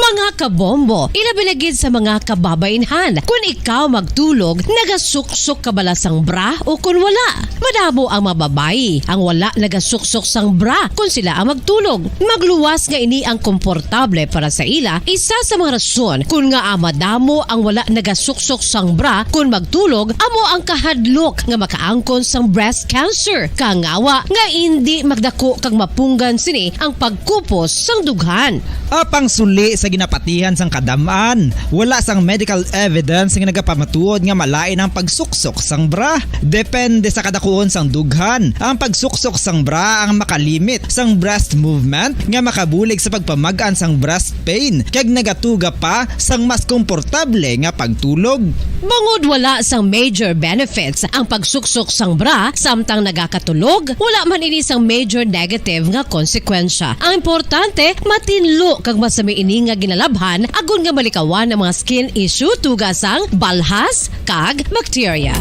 Mga kabombo, ilabi na gid sa mga kababainhan. Kun ikaw magtulog, nagasuksok ka bala sang bra o kun wala? Madamo ang mga babayi ang wala nagasuksok sang bra kun sila ang magtulog. Magluwas nga ini ang komportable para sa ila, isa sa mga rason kun ngaa madamo ang wala nagasuksok sang bra kun magtulog amo ang kahadlok nga makaangkon sang breast cancer. Kangawa nga indi magdako kag mapunggan sini ang pagkupos sang dughan. Apang suli sa ginapatihan sang kadam-an, wala sang medical evidence nga nagapamatuod nga malain ang pagsuksok sang bra. Depende sa kadakuon sang dughan, ang pagsuksok sang bra ang makalimit sang breast movement nga makabulig sa pagpamag-an sang breast pain, kag nagatuga pa sang mas komportable nga pagtulog. Bangod wala sang major benefits ang pagsuksok sang bra samtang nagakatulog, wala man ini sang major negative nga konsekwensya. Ang importante, matinlo kag masami ini nga ginalabhan agod nga malikawan ang mga skin issue, tuga sang balhas kag bakterya.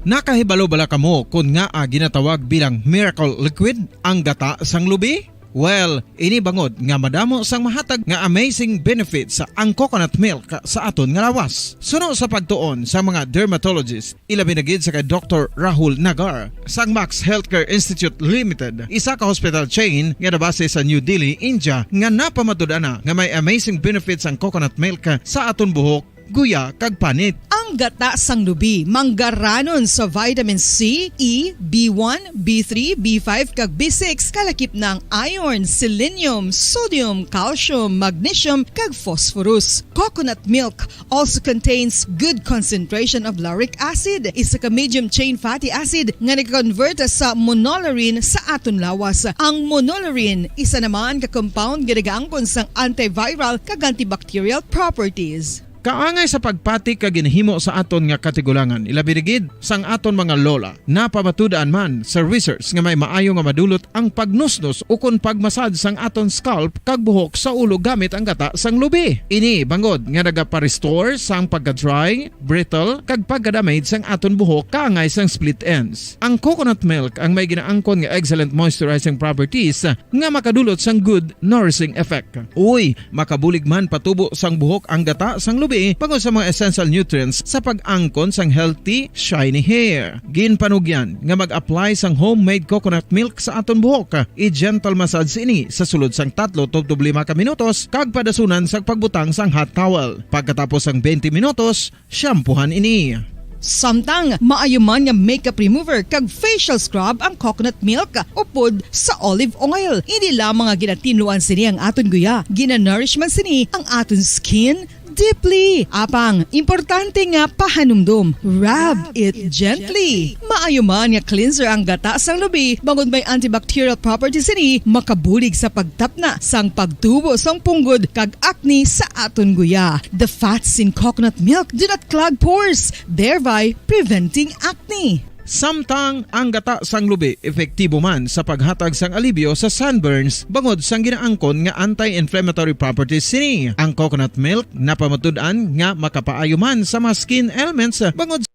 Nakahibalo bala kamo kon ngaa ginatawag bilang miracle liquid ang gata sang lubi? Well, ini bangod nga madamo sang mahatag nga amazing benefits ang coconut milk sa aton nga lawas. Suno sa pagtuon sa mga dermatologist, ilabi na gid sa kay Doktor Rahul Nagar sang Max Healthcare Institute Limited, isa ka hospital chain nga nabase sa New Delhi, India, nga napamatud-an na nga may amazing benefits ang coconut milk sa aton buhok, guya, kag panit. Ang gata sang lubi manggaranon sa vitamin C, E, B one, B three, B five, kag B six, kalakip na ang iron, selenium, sodium, calcium, magnesium, kag phosphorus. Coconut milk also contains good concentration of lauric acid, isa ka medium chain fatty acid nga nag-convert sa monolaurin sa aton lawas. Ang monolaurin isa naman ka compound nga nagaangkon sang antiviral kag antibacterial properties. Kaangay sa pagpati kag ginhimo sa aton nga katigulangan, ilabi na gid sang aton mga lola. Napamatud-an man sa research nga may maayo nga madulot ang pagnusnos ukon pagmasad sang aton scalp kag buhok sa ulo gamit ang gata sang lubi. Ini bangod nga nagapa-restore sang pagka-dry, brittle, kag pagka-damage sang aton buhok kaangay sang split ends. Ang coconut milk ang may ginaangkon nga excellent moisturizing properties nga makadulot sang good nourishing effect. Uy, makabulig man patubo sang buhok ang gata sang lubi. bangod sa mga essential nutrients sa pag-angkon sang healthy, shiny hair. Ginpanugyan nga mag-apply sang homemade coconut milk sa aton buhok. I-gentle massage ini sa sulod sang tatlo tubtob lima ka minutos kag padasunan sa pagbutang sang hot towel. Pagkatapos sang twenty minutos, shampoohan ini. Samtang maayo man nga makeup remover kag facial scrub ang coconut milk upod sa olive oil. Hindi lamang nga ginatinluan sini ang aton guya, ginanourish man sini ang aton skin deeply. Apang, importante nga pahanumdom, rub it gently. Maayo man nga cleanser ang gata sang lubi, bangod may antibacterial properties sini, makabulig sa pagtapna sang pagtubo sang punggod kag acne sa aton guya. The fats in coconut milk do not clog pores, thereby preventing acne. Samtang ang gata sang lubi epektibo man sa paghatag sang alibyo sa sunburns bangod sang ginaangkon nga anti-inflammatory properties sini. Ang coconut milk napamatud-an nga makapaayo man sa mga skin ailments bangod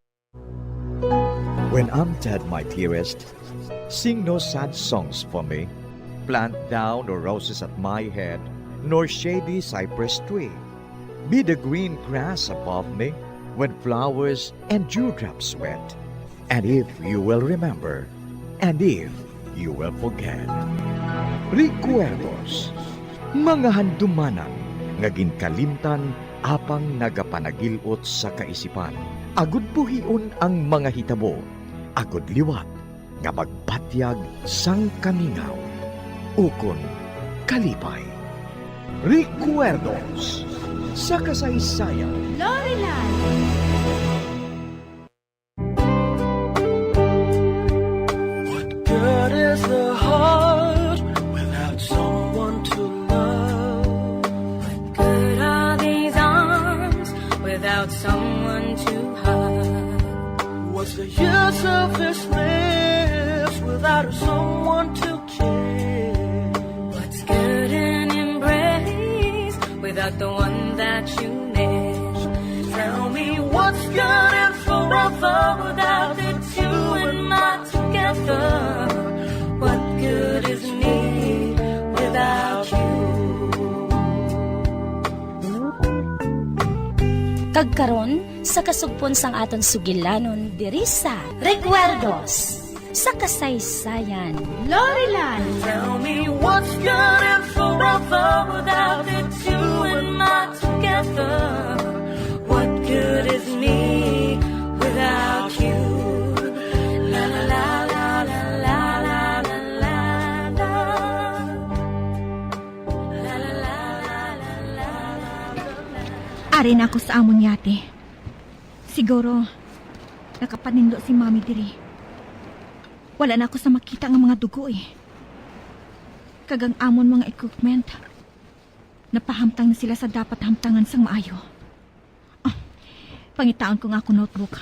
When I'm dead, my dearest, sing no sad songs for me. Plant thou no roses at my head, nor shady cypress tree. Be the green grass above me when flowers and dewdrops wet. And if you will remember, and if you will forget. Recuerdos, mga handumanan nga ginkalimtan apang nagapanagil-ot sa kaisipan. Agud buhion ang mga hitabo, agud liwat nga magbatyag sang kamingaw ukon kalipay. Recuerdos sa kasaysayan. Lorelan. What good is the heart without someone to love? What good are these arms without someone to hug? What's the use of this lips without someone to care? What's good in embrace without the one that you miss? Tell me what's good and forever without the two and not together. What good is me without you? Kag karon, sa kasugpon sang aton sugilanon diri sa Recuerdos sa Kasaysayan. Lorelan. Tell me what's good and forever without the two and not together. What good is me without you? La, la, la. La, la, la, la, la, la. La, la, la, la, la, la, la. Ari na ako sa amon yate. Siguro, nakapaninlo si Mami diri. Wala na ako sa makita nga mga dugo, eh. Kag ang amon mga equipment, napahamtang na sila sa dapat hamtangan sang maayo. Ah, pangitaon ko nga ako notebook.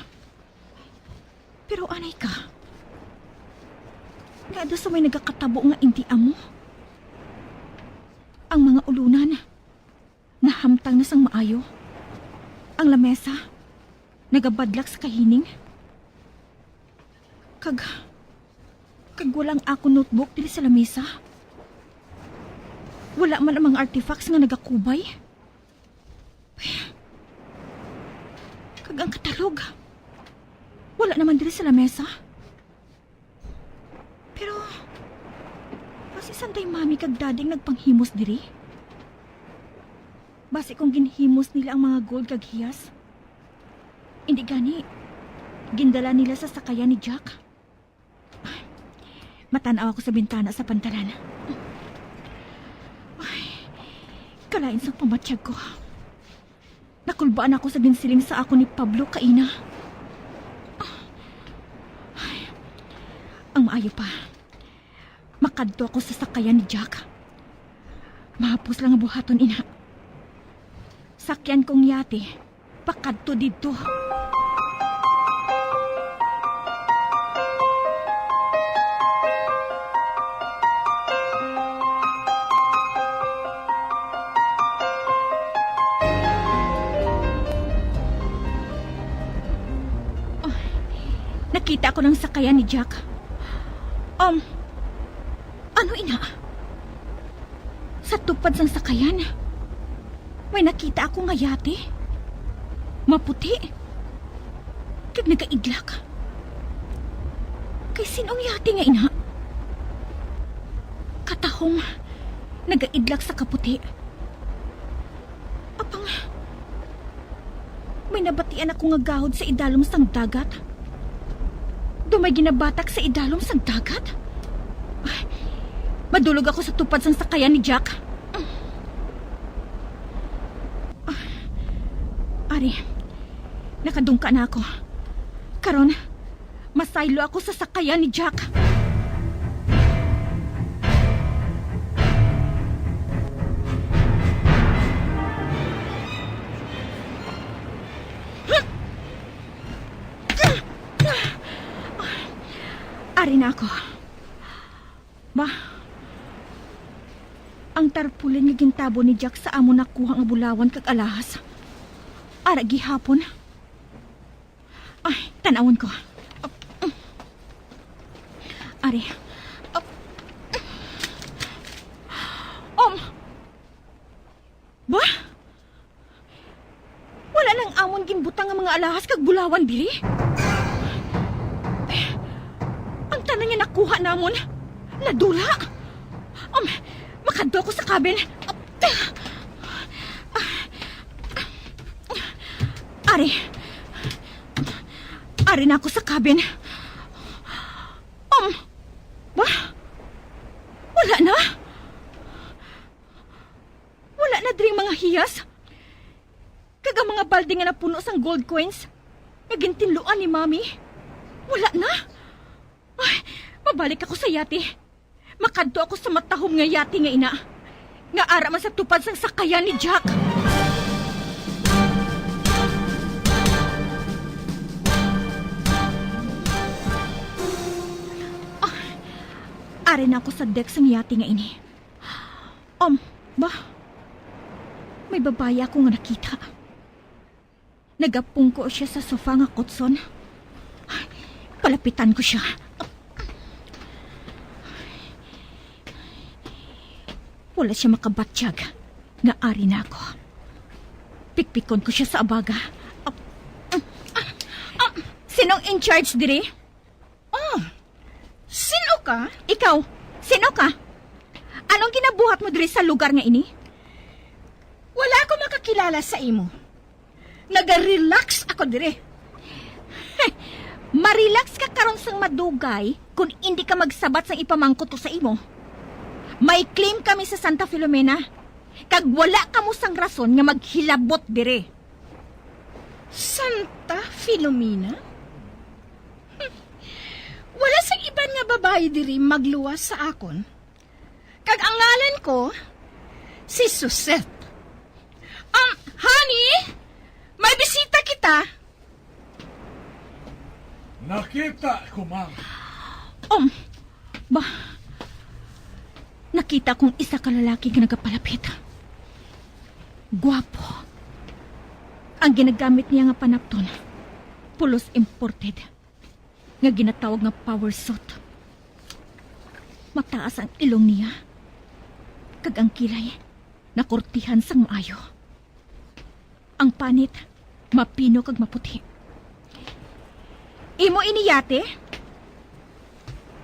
Pero anay ka, nga daw sa may nagakatabo nga indi amo. Ang mga ulunan, nahamtang na sang maayo. Ang lamesa, nagabadlak sa kahining. Kag, kag wala ang akon notebook diri sa lamesa. Wala man ang mga artifacts nga nagakubay. Kag ang katalog, wala naman diri sa lamesa. Pero, basi sanday Mami kag Daddy ang nagpanghimos diri? Basi kung ginhimos nila ang mga gold kag hiyas, indi gani, gindala nila sa sakayan ni Jack? Matan-aw ako sa bintana sa pantalan. Ay, kalain sang pamatyag ko. Nakulbaan ako sa ginsiling sa ako ni Pablo kaina. Ay, ang maayo pa, makadto ako sa sakayan ni Jack. Mahapos lang ang buhaton ina. Sakyan kong yate pakadto didto. Oh, nakita ko ng sakayan ni Jack. Um, ano ina? Sa tupad sang sakayan, may nakita ako nga yate. Maputi. Kag nagaidlak. Kay sin-ong yati nga ina? Katahom, nagaidlak sa kaputi. Apang, may nabatian ako nga gahod sa idalom sang dagat. Daw may ginabatak sa idalom sang dagat? Ay, madulog ako sa tupad sang sakayan ni Jack. Ari, nakadungka na ako. Karon, masaylo ako sa sakayan ni Jack. Ari na ako. Ba, ang tarpaulin nga gintabon ni Jack sa amon nakuha nga bulawan kag alahas. Ara gihapon. Ay, tan-awon ko. Ari. Um. Ba? Wala nang amon ginbutang nga mga alahas kag bulawan diri? Ang tanan nga nakuha namon, nadula. Um, makadto ako sa cabin. Ari. Ari na ako sa cabin. Um, ba? Wala na? Wala na dring mga hiyas? Kag ang mga balde nga napuno sang gold coins nga gintinluan ni Mami? Wala na? Ay, mabalik ako sa yate. Makadto ako sa matahom nga yate nga ina, nga ara man sa tupad sang sakayan ni Jack. Ah, ari na ako sa deck sang yate nga ini. Um, ba? May babayi ako nga nakita. Nagapungko siya sa sofa nga kutson. Palapitan ko siya. Wala siya makabatyag nga ari na ako. Pikpikon ko siya sa abaga. Ah, ah, ah, sinong in charge diri? Oh, sino ka? Ikaw, sino ka? Anong ginabuhat mo diri sa lugar nga ini? Wala ako makakilala sa imo. Naga-relax ako diri. Heh, ma-relax ka karon sang madugay kon indi ka magsabat sang ipamangkot ko sa imo. May claim kami sa Santa Filomena, kag wala kamo sang rason nga maghilabot diri. Santa Filomena? Hmm. Wala sang iban nga babayi diri magluwas sa akon. Kag ang ngalan ko, si Suzette. Um, honey, may bisita kita. Nakita ko, ma'am. Um, ba, nakita kong isa ka lalaki nga nagapalapit. Guwapo. Ang ginagamit niya nga panapton, pulos imported, nga ginatawag nga power suit. Mataas ang ilong niya, kag ang kilay nakurtihan sang maayo. Ang panit, mapino kag maputi. Imo ini yate?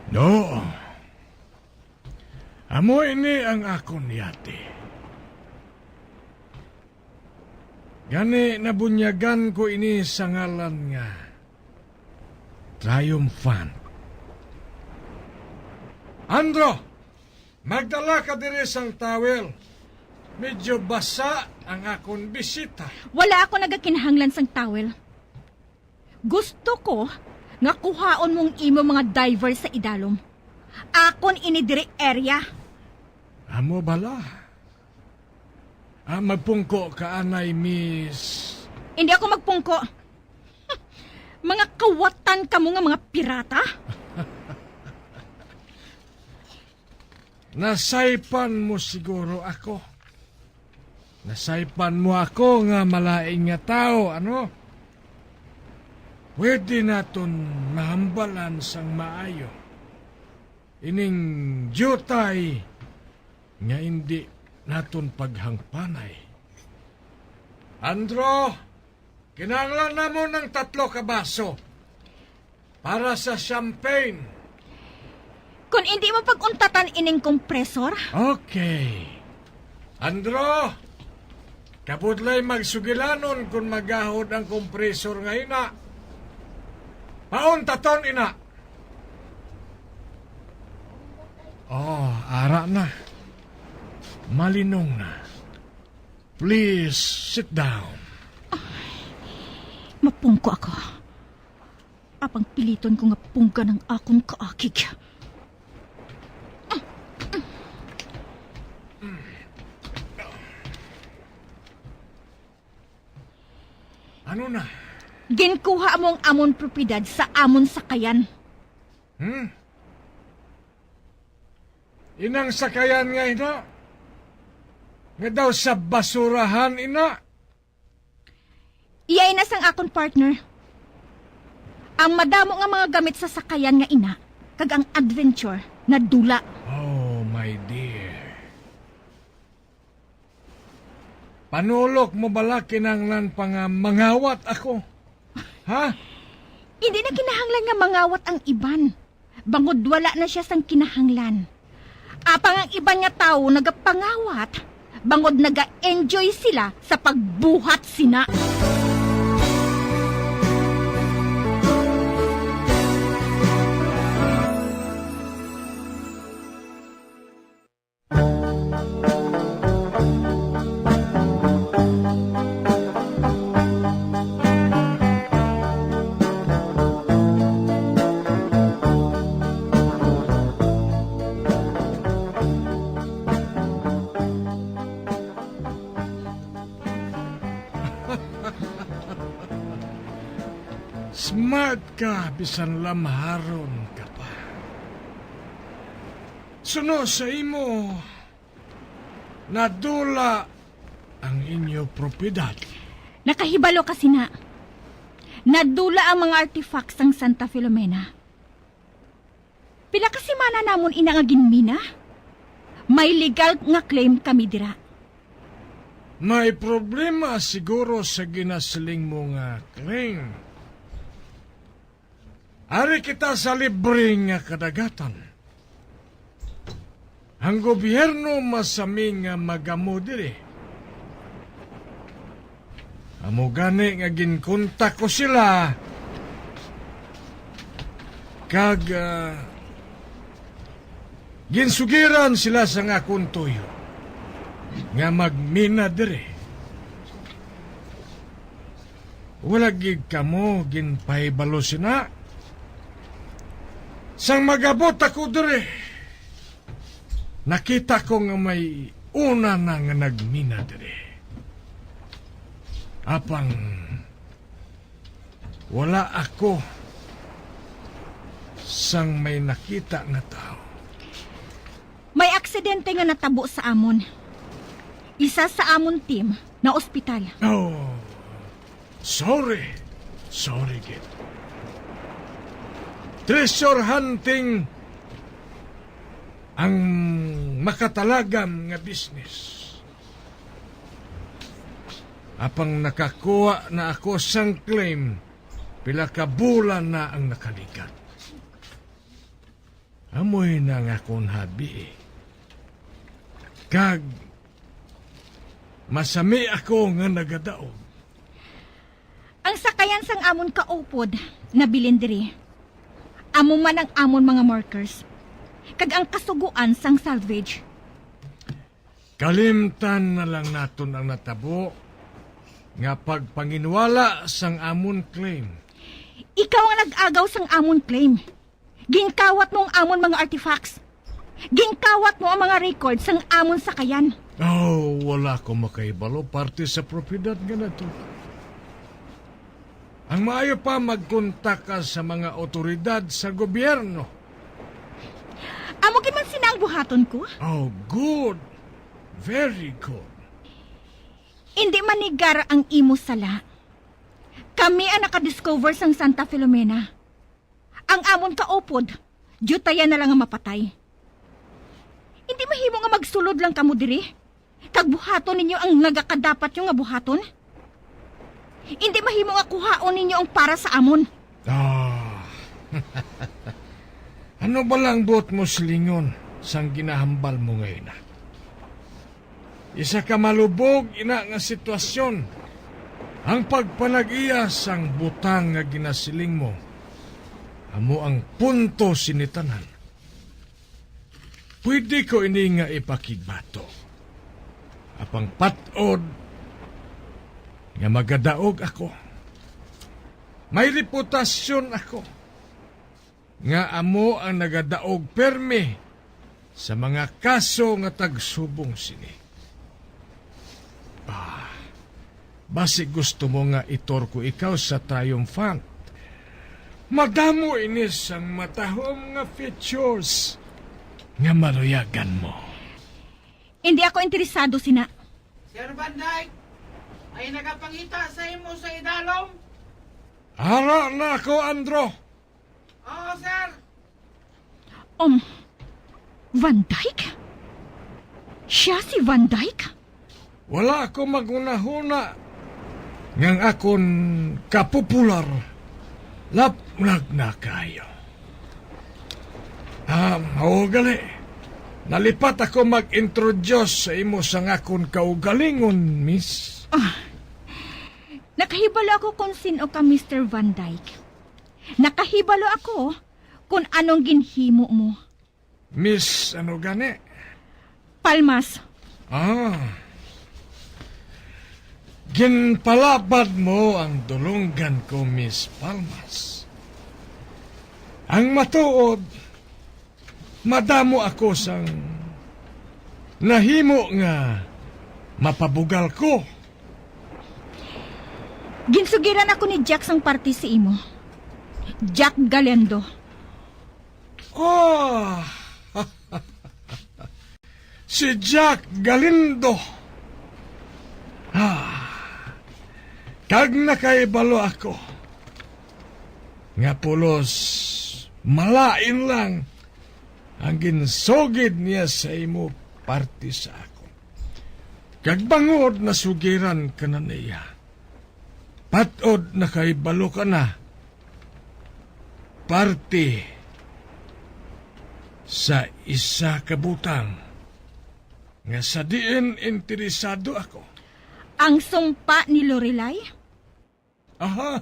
No. Amo ini ang akon yate. Gani, nabunyagan ko ini sa ngalan nga Triumphant. Andro, magdala ka diri sang towel. Medyo basa ang akon bisita. Wala ako nagakinahanglan sang towel. Gusto ko nga kuhaon mong imo mga diver sa idalom. Akon ini diri area. Amo bala? Ah, magpungko ka anay, miss. Hindi ako magpungko. Mga kawatan kamo nga mga pirata. Nasaypan mo siguro ako. Nasaypan mo ako nga malain nga tawo, ano? Pwede naton mahambalan sang maayo ining diutay nga indi naton paghangpanay. Andro, Kinahanglan namon ng tatlo ka baso para sa champagne. Kung hindi mo pag-untatan ining kompresor? Okay. Andro, kabudlay magsugilanon kung magahod ang kompresor nga ina. Pauntaton ina. Oh, ara na. Malinong na. Please, sit down. Mapungko ako. Apang piliton ko nga punggan ang akon kaakig. Ano na? Ginkuha mo ang amon propiedad sa amon sakayan. Hmm? Inang sakayan nga ina? Nga daw sa basurahan ina? Iyay na sang akon partner. Ang madamo nga mga gamit sa sakayan nga ina, kag ang adventure nadula. Oh, my dear. Panulok mo bala kinahanglan pa nga mangawat ako? Ha? Hindi na kinahanglan nga mangawat ang iban. Bangod wala na siya sang kinahanglan. Apang ang iban nga tawo nagapangawat, bangod naga-enjoy sila sa pagbuhat sina. Smart ka, bisan lamharon ka pa. Suno sa imo, nadula ang inyo propiedad. Nakahibalo ka sina. Nadula ang mga artifacts sang Santa Filomena. Pila ka semana namon ina nga ginmina? May legal nga claim kami dira. May problema siguro sa ginasiling mo nga claim. Ari kita sa libre nga kadagatan. Ang gobyerno masami nga magamo diri. Amo gani nga ginkontak ko sila kag, ah, ginsugiran sila sang akon tuyo nga magmina diri. Wala gid kamo ginpahibalo sina. Sang mag-abot ako diri, nakita ko nga may una na nga nagmina diri. Apang wala ako sang may nakita nga tawo. May aksidente nga natabo sa amon. Isa sa amon team na ospital. Oh, sorry. Sorry gid. Treasure hunting ang makatalagam nga business. Apang nakakuha na ako sang claim, pila ka bulan na ang nakaligat. Amoy na nga akon hobby, eh. Kag masami ako nga nagadaog. Ang sakayan sang amon kaupod nabilin diri. Amo man ang amon mga markers, kag ang kasugoan sang salvage. Kalimtan na lang naton ang natabo nga pagpanginwala sang amon claim. Ikaw ang nag-agaw sang amon claim. Ginkawat mo ang amon mga artifacts. Ginkawat mo ang mga record sang amon sakayan. Oh, wala ko makahibalo parte sa propiedad nga nato. Ang maayo pa, magkontak ka sa mga awtoridad sa gobyerno. Amo gid man sina ang buhaton ko? Oh, good. Very good. Indi man negar ang imo sala. Kami ang nakadiscover sang Santa Filomena. Ang amon kaupod, diutayan na lang nga mapatay. Indi mahimo nga magsulod lang kamo diri, kag buhaton ninyo ang nagakadapat nyo nga buhaton? Indi mahimo nga kuhaon ninyo ang para sa amon. Ah. Ano bala ang buot mo silingon sang ginahambal mo nga ina? Isa ka malubog ina nga sitwasyon ang pagpanag-iya sang butang nga ginasiling mo. Amo ang punto sini tanan. Pwede ko ini nga ipakigbato. Apang pat-od nga magadaog ako. May reputasyon ako nga amo ang nagadaog permi sa mga kaso nga tagsubong sini. Ah, basi gusto mo nga itor ko ikaw sa triumphant. Madamo ini sang matahom nga features nga maluyagan mo. Hindi ako interesado sina. Sir Van Dyke, may nagapangita sa imo sa idalom. Ara na ako, Andro. Oo, sir. Um, Van Dyke? Siya si Van Dyke? Wala ako maghunahuna nga ang akon kapopular laplag na kaayo. Ah, mao gali. Nalipat ako mag-introduce sa imo sang akon kaugalingon, miss. Ah, nakahibalo ako kung sin-o ka, Mister Van Dyke. Nakahibalo ako kung anong ginhimo mo. Miss, ano gani? Palmas. Ah. Ginpalabad mo ang dulonggan ko, Miss Palmas. Ang matuod, madamo ako sang nahimo nga mapabugal ko. Ginsugiran ako ni Jack sang parti sa imo. Jack Galindo. Oh! Si Jack Galindo. Ah, kag nakahibalo ako nga pulos malain lang ang ginsugid niya sa imo parte sa akon. Kag bangod nasugiran ka na niya, pat-od nakahibalo ka na parte sa isa ka butang nga sa diin interesado ako. Ang sumpa ni Lorelai? Aha.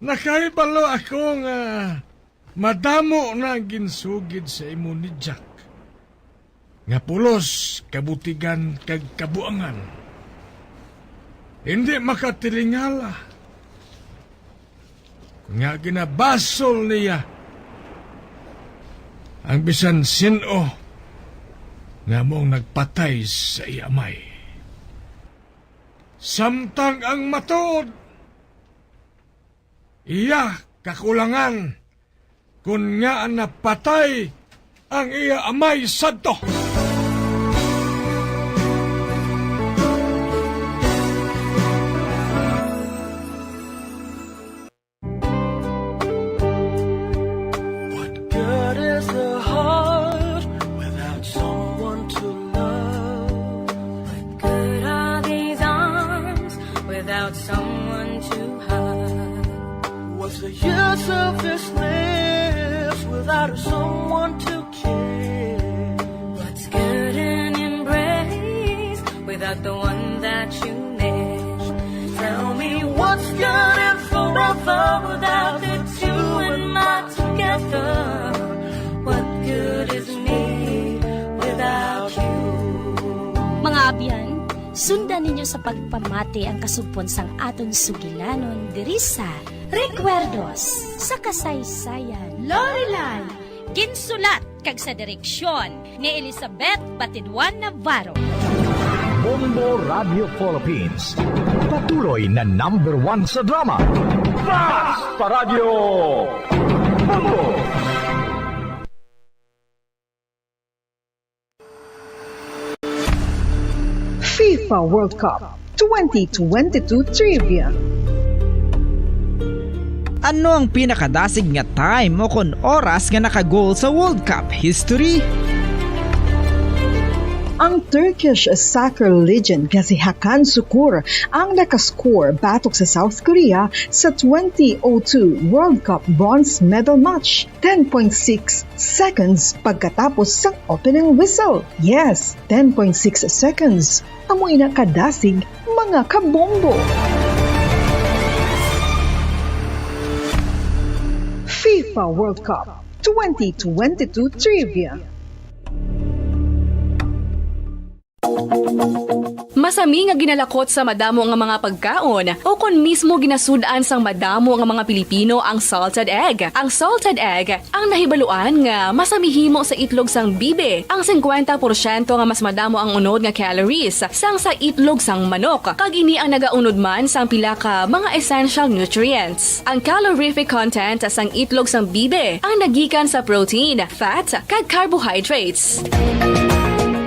Nakahibalo ako nga madamo na ang ginsugid sa imo ni Jack, nga pulos kabutigan kag kabuangan. Hindi makatilingala nga ginabasol niya ang bisan sin-o nga mong nagpatay sa iya amay. Samtang ang matuod, iya kakulangan kon ngaa napatay ang iya amay sadto. What good is the heart without someone to love? What good are these arms without someone to hug? What's the use of this lips without someone to kiss? What's good an embrace without the one that you miss? Tell me what's good and forever without the two and my together. What good is me without you? Mga abyan, sundan ninyo sa pagpamati ang kasugpon sang aton sugilanon diri sa Recuerdos sa Kasaysayan. Lorelai. Ginsulat kag sa direksyon ni Elizabeth Batidwan Navarro. Bombo Radio Philippines, patuloy na number one sa drama. Basta Radyo Bombo! FIFA World Cup twenty twenty-two Trivia. Ano ang pinakadasig nga time o kon oras nga naka-goal sa World Cup history? Ang Turkish soccer legend nga si Hakan Sukur ang nakascore batok sa South Korea sa twenty oh two World Cup bronze medal match, ten point six seconds pagkatapos sang opening whistle. Yes, ten point six seconds. Amo ina kadasig, mga kabombo. FIFA World Cup twenty twenty-two Trivia. Masami nga ginalakot sa madamo nga mga pagkaon, o kon mismo ginasud-an sang madamo nga mga Pilipino ang salted egg. Ang salted egg ang nahibaluan nga masami himo sa itlog sang bibi. Ang singkwenta porsyento nga mas madamo ang unod nga calories sang sa itlog sang manok, kag ini ang nagaunod man sang pila ka mga essential nutrients. Ang calorific content sang itlog sang bibi ang nagikan sa protein, fat, kag carbohydrates.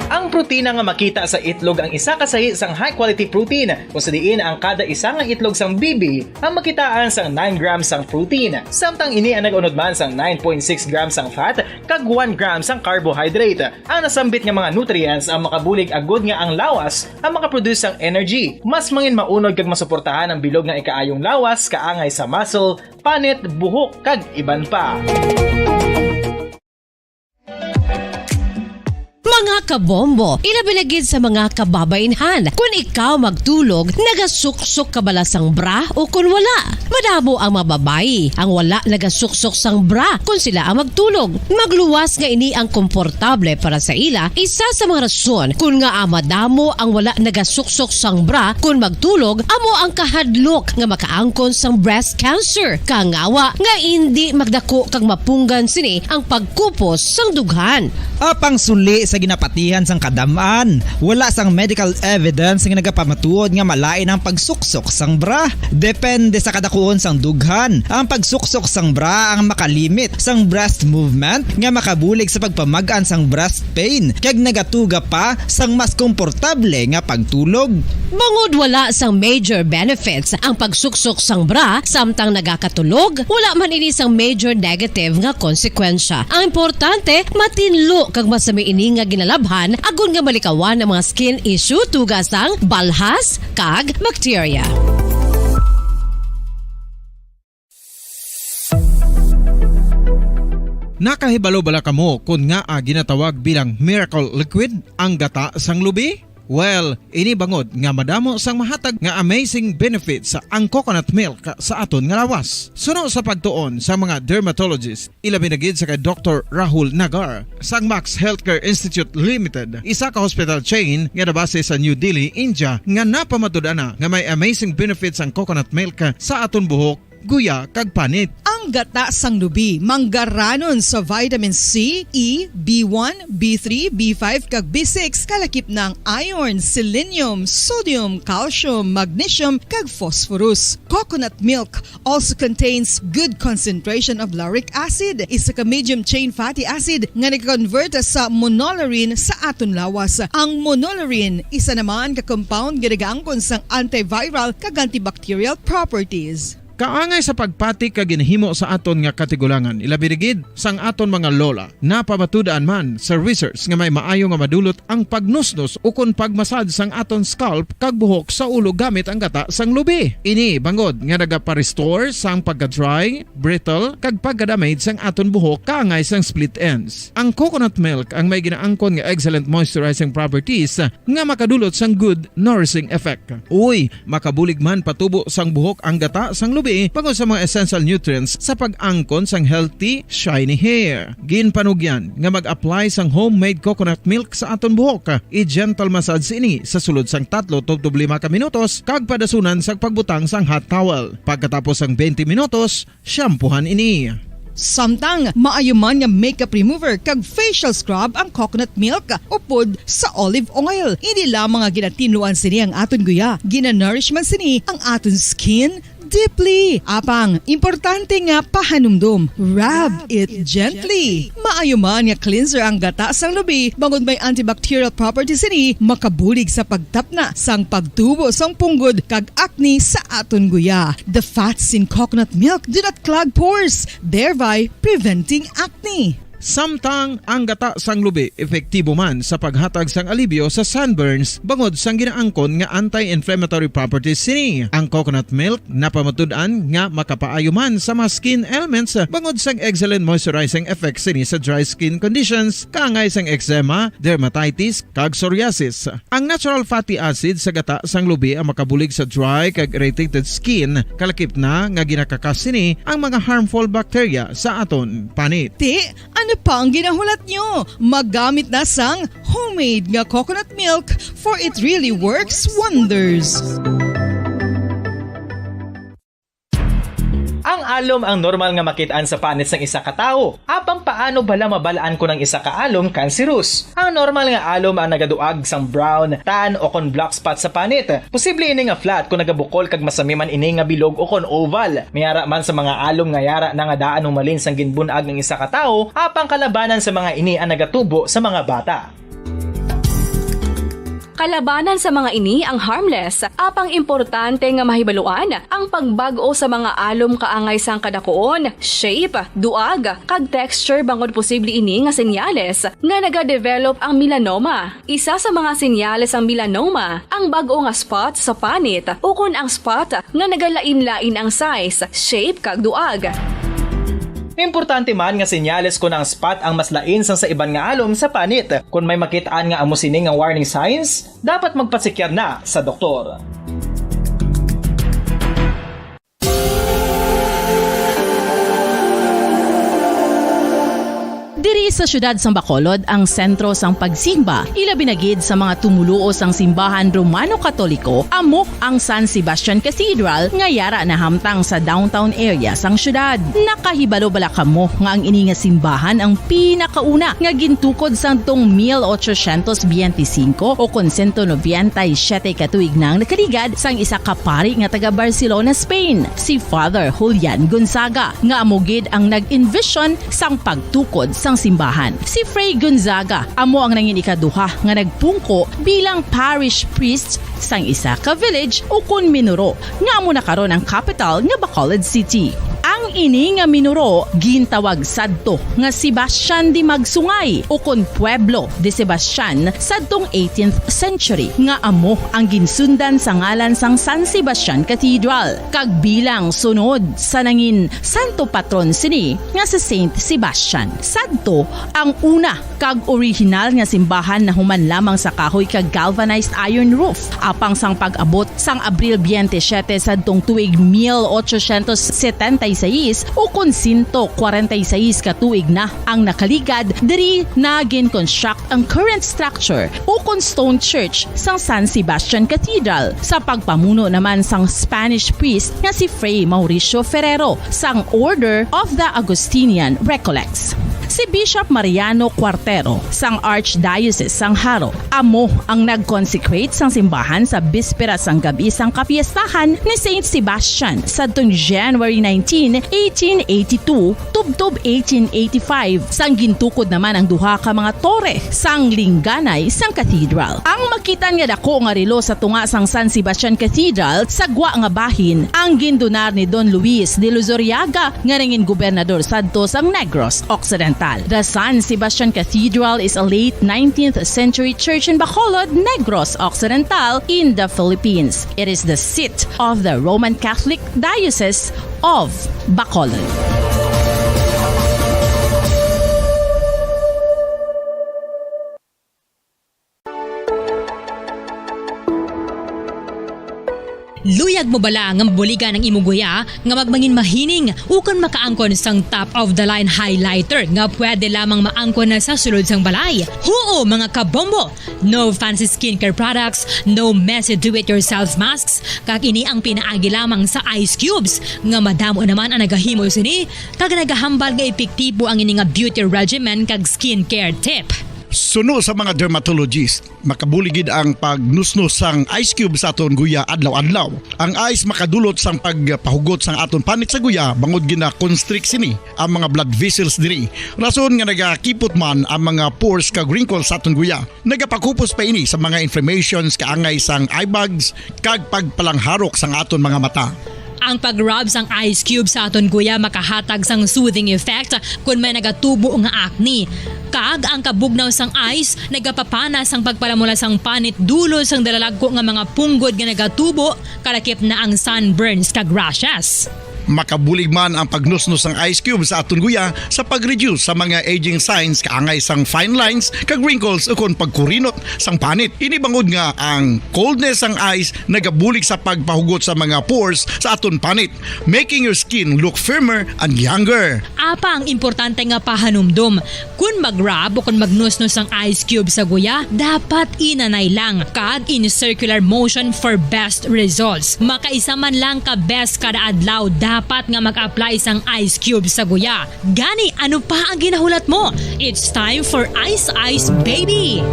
Ang protina nga makita sa itlog ang isa ka sahi sang high-quality protein, kung sa diin ang kada isa nga itlog sang bibi ang makitaan sang nine grams sang protein, samtang ini ang nag-unod man sang nine point six grams sang fat kag one gram sang carbohydrate. Ang nasambit nga mga nutrients ang makabulig agud nga ang lawas ang makaproduce sang energy. Mas mangin maunod kag masuportahan ang bilog nga ikaayong lawas kaangay sa muscle, panit, buhok, kag iban pa. Mga kabombo, ilabi na gid sa mga kababaynhan. Kun ikaw magtulog, nagasuksok ka bala sang bra o kun wala? Madamo ang mga babayi ang wala nagasuksok sang bra kun sila ang magtulog. Magluwas nga ini ang komportable para sa ila, isa sa mga rason kun ngaa madamo ang wala nagasuksok sang bra kun magtulog amo ang kahadlok nga makaangkon sang breast cancer. Kangawa nga indi magdako kag mapunggan sini ang pagkupos sang dughan. Apang suli sa ginapatihan sang kadam-an, wala sang medical evidence nga nagapamatuod nga malain ang pagsuksok sang bra. Depende sa kadakuon sang dughan, ang pagsuksok sang bra ang makalimit sang breast movement nga makabulig sa pagpamag-an sang breast pain kag nagatuga pa sang mas komportable nga pagtulog. Bangod wala sang major benefits ang pagsuksok sang bra samtang nagakatulog, wala man ini sang major negative nga konsekwensya. Ang importante, matinlo kag masami ini nga ginalabhan agod nga malikawan ang mga skin issue tuga sang balhas kag bakterya. Nakahibalo bala kamo kon ngaa ginatawag bilang miracle liquid ang gata sang lubi? Well, ini bangod nga madamo sang mahatag nga amazing benefits ang coconut milk sa aton nga lawas. Suno sa pagtuon sa mga dermatologist, ilabi na gid sa kay Doktor Rahul Nagar sang Max Healthcare Institute Limited, isa ka hospital chain nga nabase sa New Delhi, India, nga napamatud-an na nga may amazing benefits ang coconut milk sa aton buhok, guya, kag panit. Ang gata sang lubi manggaranon sa vitamin C, E, B one, B three, B five, kag B six, kalakip na ang iron, selenium, sodium, calcium, magnesium, kag phosphorus. Coconut milk also contains good concentration of lauric acid, isa ka medium chain fatty acid nga nag-convert sa monolaurin sa aton lawas. Ang monolaurin, isa naman ka compound nga nagaangkon sang antiviral kag antibacterial properties. Kaangay sa pagpati kag ginhimo sa aton nga katigulangan, ilabi na gid sang aton mga lola. Napamatud-an man sa research nga may maayo nga madulot ang pagnusnos ukon pagmasad sang aton scalp kag buhok sa ulo gamit ang gata sang lubi. Ini bangod nga nagapa-restore sang pagka-dry, brittle, kag pagka-damage sang aton buhok kaangay sang split ends. Ang coconut milk ang may ginaangkon nga excellent moisturizing properties nga makadulot sang good nourishing effect. Uy, makabulig man patubo sang buhok ang gata sang lubi bangod sa mga essential nutrients sa pag-angkon sang healthy, shiny hair. Ginpanugyan nga mag-apply sang homemade coconut milk sa aton buhok. I-gentle massage ini sa sulod sang tatlo tubtob lima ka minutos kag padasunan sang pagbutang sang hot towel. Pagkatapos sang twenty minutos, shampoohan ini. Samtang maayo man nga makeup remover kag facial scrub ang coconut milk upod sa olive oil. Hindi lamang nga ginatinluan sini ang aton guya, ginanourish man sini ang aton skin deeply. Apang, importante nga pahanumdom, rub it gently. Maayo man nga cleanser ang gata sang lubi, bangod may antibacterial properties sini, makabulig sa pagtapna sang pagtubo sang punggod kag acne sa aton guya. The fats in coconut milk do not clog pores, thereby preventing acne. Samtang ang gata sang lubi epektibo man sa paghatag sang alibyo sa sunburns bangod sang ginaangkon nga anti-inflammatory properties sini. Ang coconut milk napamatud-an nga makapaayo man sa mga skin ailments bangod sang excellent moisturizing effect sini sa dry skin conditions kaangay sang eczema, dermatitis, kag psoriasis. Ang natural fatty acid sa gata sang lubi ang makabulig sa dry kag irritated skin, kalakip na nga ginakakas sini ang mga harmful bacteria sa aton panit. Ti, ano pa ang ginahulat nyo? Magamit na sang homemade nga coconut milk, for it really works wonders. Ang alom ang normal nga makit-an sa panit sang isa ka tawo. Apang paano bala mabal-an kon ang isa ka alom kanserus? Ang normal nga alom ang nagaduag sang brown, tan, o kon black spot sa panit. Posible ini nga flat kon nagabukol kag masami man ini nga bilog o kon oval. May ara man sa mga alom nga yara na nga daan humalin sang ginbun-ag ang isa ka tawo, apang kalabanan sa mga ini ang nagatubo sa mga bata. Kalabanan sa mga ini ang harmless, apang importante nga mahibaluan ang pagbag-o sa mga alom kaangay sang kadakuon, shape, duag, kag texture bangod posible ini nga senyales nga nagadevelop ang melanoma. Isa sa mga senyales sang melanoma ang bag-o nga spot sa panit ukon ang spot nga nagalain-lain ang size, shape, kag duag. Importante man nga senyales kon ang spot ang mas lain sang sa iban nga alom sa panit. Kon may makit-an nga amo sini nga warning signs, dapat magpasekyar na sa doktor. Diri sa siyudad sang Bacolod ang sentro sang pagsimba, ilabi na gid sa mga tumoluo sang simbahan Romano-Katoliko, amo ang San Sebastian Cathedral nga yara nahamtang sa downtown area sang siyudad. Nakahibalo bala kamo nga ang ini nga simbahan ang pinakauna nga gintukod sadtong mil ochocientos biyente singko o kon sento nobenta y siyete ka tuig na ang nakaligad sang isa ka pari nga taga Barcelona, Spain, si Father Julian Gonzaga, nga amo gid ang nag-envision sang pagtukod sang simbahan. Si Fray Gonzaga amo ang nangin ikaduha nga nagpungko bilang parish priest sang isa ka village ukon minuro nga amo na karon ang kapital nga Bacolod City. Ang ini nga minuro gintawag sadto nga Sebastian de Magsungay ukon Pueblo de Sebastian sadtong eighteenth century, nga amo ang ginsundan sa ngalan sang San Sebastian Cathedral, kag bilang sunod sa nangin santo patron sini nga si Saint Sebastian. Sadto ang una kag orihinal nga simbahan nahuman lamang sa kahoy kag galvanized iron roof. Apang sang pag-abot sang Abril biyente siyete sadtong tuig mil ochocientos setenta y seis, ukon sento kwarenta y seis ka tuig na ang nakaligad, diri na gin-construct ang current structure ukon stone church sang San Sebastian Cathedral, sa pagpamuno naman sang Spanish priest nga si Fray Mauricio Ferrero sang Order of the Augustinian Recollects. Si Bishop Mariano Cuartero sang Archdiocese sang Jaro amo ang nag-consecrate sang simbahan sa bispera sang gab-i sang kapiestahan ni Saint Sebastian sadtong January nineteen, eighteen eighty-two, tubtob eighteen eighty-five, sang gintukod naman ang duha ka mga tore sang lingganay sang cathedral. Ang makit-an nga dako nga relo sa tunga sang San Sebastian Cathedral sa gwa nga bahin ang gindonar ni Don Luis de Luzuriaga, nga nangin gobernador sadto sang Negros Occidental. The San Sebastian Cathedral is a late nineteenth century church in Bacolod, Negros Occidental, in the Philippines. It is the seat of the Roman Catholic Diocese of Bacolod. Luyag mo bala nga mabuligan ang imong guya nga magmangin mahining ukon makaangkon sang top of the line highlighter nga pwede lamang maangkon na sa sulod sang balay? Huo, mga kabombo! No fancy skincare products, no messy do-it-yourself masks, kag ini ang pinaagi lamang sa ice cubes nga madamo naman ang nagahimo sini kag nagahambal nga epektibo ang ini nga beauty regimen kag skincare tip. Suno sa mga dermatologist, makabulig gid ang pagnusnos sang ice cube sa aton guya adlaw-adlaw. Ang ice makadulot sang pagpahugot sang aton panit sa guya bangod gina-constrict sini ang mga blood vessels diri. Rason nga nagakipot man ang mga pores kag wrinkles sa aton guya. Nagapakupos pa ini sa mga inflammations kaangay sang eye bags kag pagpalangharok sang aton mga mata. Ang pag-rub sang ice cube sa aton guya makahatag sang soothing effect kon may nagatubo nga acne. Kag ang kabugnaw sang ice nagapapana sang pagpalamula sang panit dulot sang dalalagko nga mga punggod nga nagatubo, kalakip na ang sunburns kag rashes. Makabulig man ang pagnusnos sang ice cube sa aton guya sa pag-reduce sa mga aging signs kaangay sang fine lines kag wrinkles ukon pagkurinot sang panit. Ini bangod nga ang coldness sang ice nagabulig sa pagpahugot sa mga pores sa aton panit, making your skin look firmer and younger. Apa ang importante nga pahanumdom? Kon mag-rub o kon magnusnos ang ice cube sa guya, dapat inanay lang kag in circular motion for best results. Makaisa man lang ka beses kada adlaw dapat nga mag-apply sang ice cube sa guya. Gani, ano pa ang ginahulat mo? It's time for Ice Ice Baby!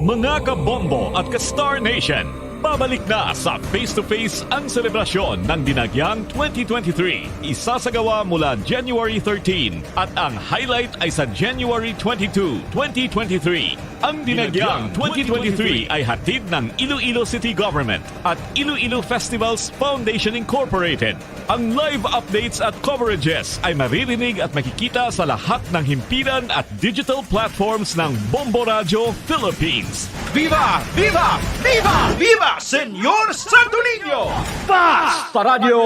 Mga kabombo at ka-Star Nation, pabalik na sa Face to Face ang selebrasyon ng Dinagyang twenty twenty-three. Isasagawa mula January thirteen at ang highlight ay sa January twenty-two, twenty twenty-three. Ang Dinagyang twenty twenty-three ay hatid ng Iloilo City Government at Iloilo Festivals Foundation Incorporated. Ang live updates at coverages ay maririnig at makikita sa lahat ng himpilan at digital platforms ng Bombo Radyo Philippines. Viva! Viva! Viva! Viva Señor Santo Niño! Basta Radyo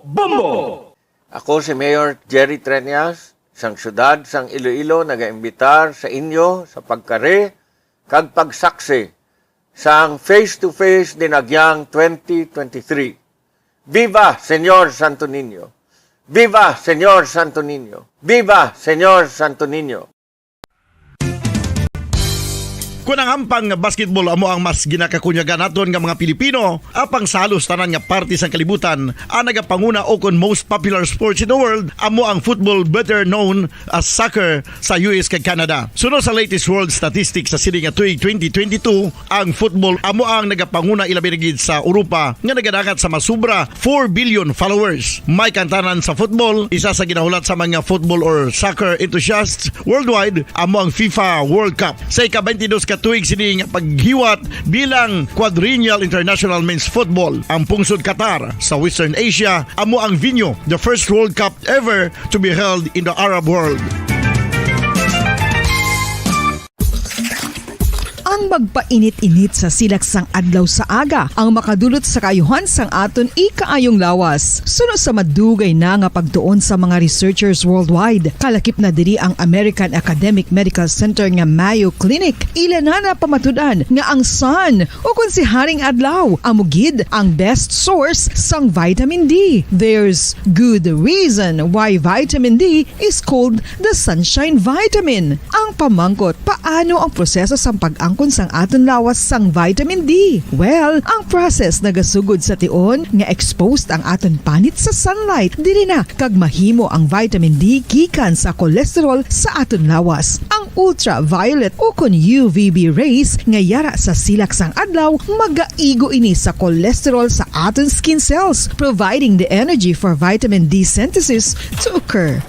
Bombo! Ako si Mayor Jerry Treñas, sang siyudad sang Iloilo, nagaimbitar sa inyo sa pagkari kag pagsaksi sang Face to Face Dinagyang twenty twenty-three. Viva Señor Santo Niño! Viva Señor Santo Niño! Viva Señor Santo Niño! Kon ang hampang nga basketball amo ang mas ginakakunyagan naton nga mga Pilipino, apang sa halos tanan nga parte sang kalibutan, ang nagapanguna ukon most popular sports in the world amo ang football, better known as soccer, sa U S kag Canada. Suno sa latest world statistics sa sini nga tuig twenty twenty-two, ang football amo ang nagapanguna, ilabi na gid sa Europa nga nagadangat sa masubra four billion followers. May kantanan sa football, isa sa ginahulat sa mga football or soccer enthusiasts worldwide, amo ang FIFA World Cup. Sa ika-twenty-dos ka tuig sini nga paghiwat bilang Quadrennial International Men's Football, ang pungsod Qatar sa Western Asia amo ang venue, the first World Cup ever to be held in the Arab world. Ang magpainit-init sa silak sang adlaw sa aga ang makadulot sa kaayuhan sang aton ikaayong lawas. Suno sa madugay na nga pagtuon sa mga researchers worldwide, kalakip na diri ang American Academic Medical Center nga Mayo Clinic, ila na napamatud-an nga ang sun, o kon si Haring Adlaw, amo gid ang best source sang vitamin D. There's good reason why vitamin D is called the sunshine vitamin. Ang pamangkot, paano ang proseso sang pag-angkon sang aton lawas sang vitamin D? Well, ang process nagasugod sa tion nga exposed ang aton panit sa sunlight, diri na kag mahimo ang vitamin D gikan sa cholesterol sa aton lawas. Ang ultraviolet ukon U V B rays nga yara sa silak sang adlaw magaigo ini sa cholesterol sa aton skin cells, providing the energy for vitamin D synthesis to occur.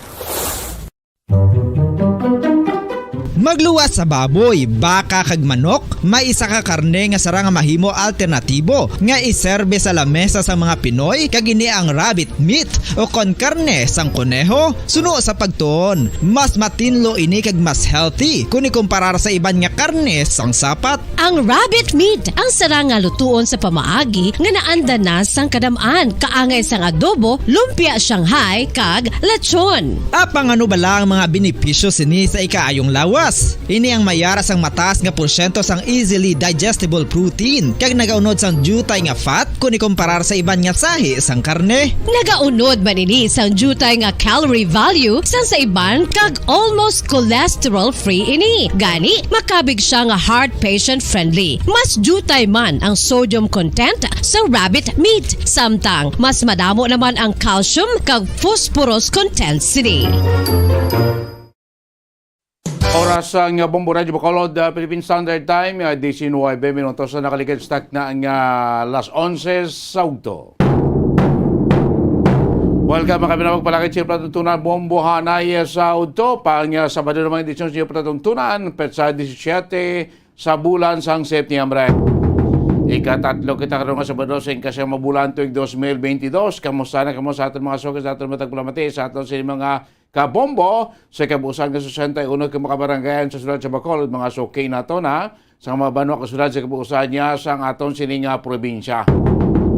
Pagluwas sa baboy, baka kag manok, may isa ka karne nga sarang nga mahimo alternatibo nga iserbe sa lamesa sa mga Pinoy, kag ini ang rabbit meat, o kon karne sang koneho. Suno sa pagtuon, mas matinlo ini kag mas healthy kon ikumparar sa iban nga karne sang sapat. Ang rabbit meat ang sarang nga lutuon sa pamaagi nga naanda na sang kadam-an, kaangay sang adobo, lumpia Shanghai, kag lechon. Apang ano bala ang mga benepisyo sini sa ikaayong lawas? Ini ang may ara sang mataas nga porsyento sang easily digestible protein, kag nagaunod sang diutay nga fat kon ikumparar sa iban nga sahi sang karne. Nagaunod man ini sang diutay nga calorie value sang sa iban, kag almost cholesterol-free ini. Gani, makabig siya nga heart patient-friendly. Mas diutay man ang sodium content sa rabbit meat, samtang mas madamo naman ang calcium kag phosphorus content sini. Oras sang Bombo Radyo Bacolod, ah, Philippine Standard Time, ah, diecinuebe minutos na nakaligid sa takna nga alas onse sa udto. Welcome, mga kabinawag, palakit sa palatuntunan, Bombo Hanay sa udto. Pang, ah, Sabado naman edisyon sa palatuntunan, petsa disisyete sa bulan sang Setyembre. Ikatatlo kita karon nga Sabado sa ikasyam nga bulan tuig dos mil bentidós. Kamusta na kamo sa aton mga suki, sa aton mga tagpalamati, sa aton sa mga kabombo, sa kabuusan nga sesenta y uno ka mga kabarangayan sa siyudad sa Bacolod, mga suki nato na sa mga banwa kag siyudad sa kabuusan niya sang aton sini nga probinsya.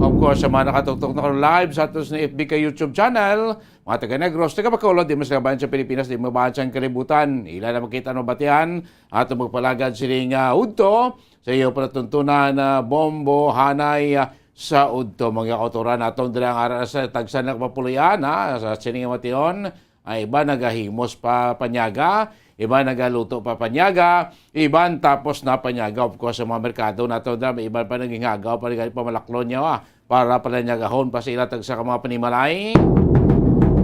Of course, sa mga nakatuktok na karon live sa aton sa F B ka YouTube channel, mga taga Negros, taga Bacolod, di mas kabayan sa Pilipinas, di mabahan sa kalibutan. Ila na makita, no, batian, ato magpalagad sini nga udto sa iyo palatuntunan na Bombo Hanay, ah, sa udto. Mga kautoran naton dira ang ara sa tagsa na kapapulian, ha, sa sini nga mation. Ang iba nagahimos pa panyaga, iba nagaluto pa panyaga, iban tapos na panyaga. Of course, sa mga merkado naton dira, may iban pa naghingagaw pa, nagpamalaklo niya, ah, para palanyagahon pa sa ila tagsa ka mga panimalay.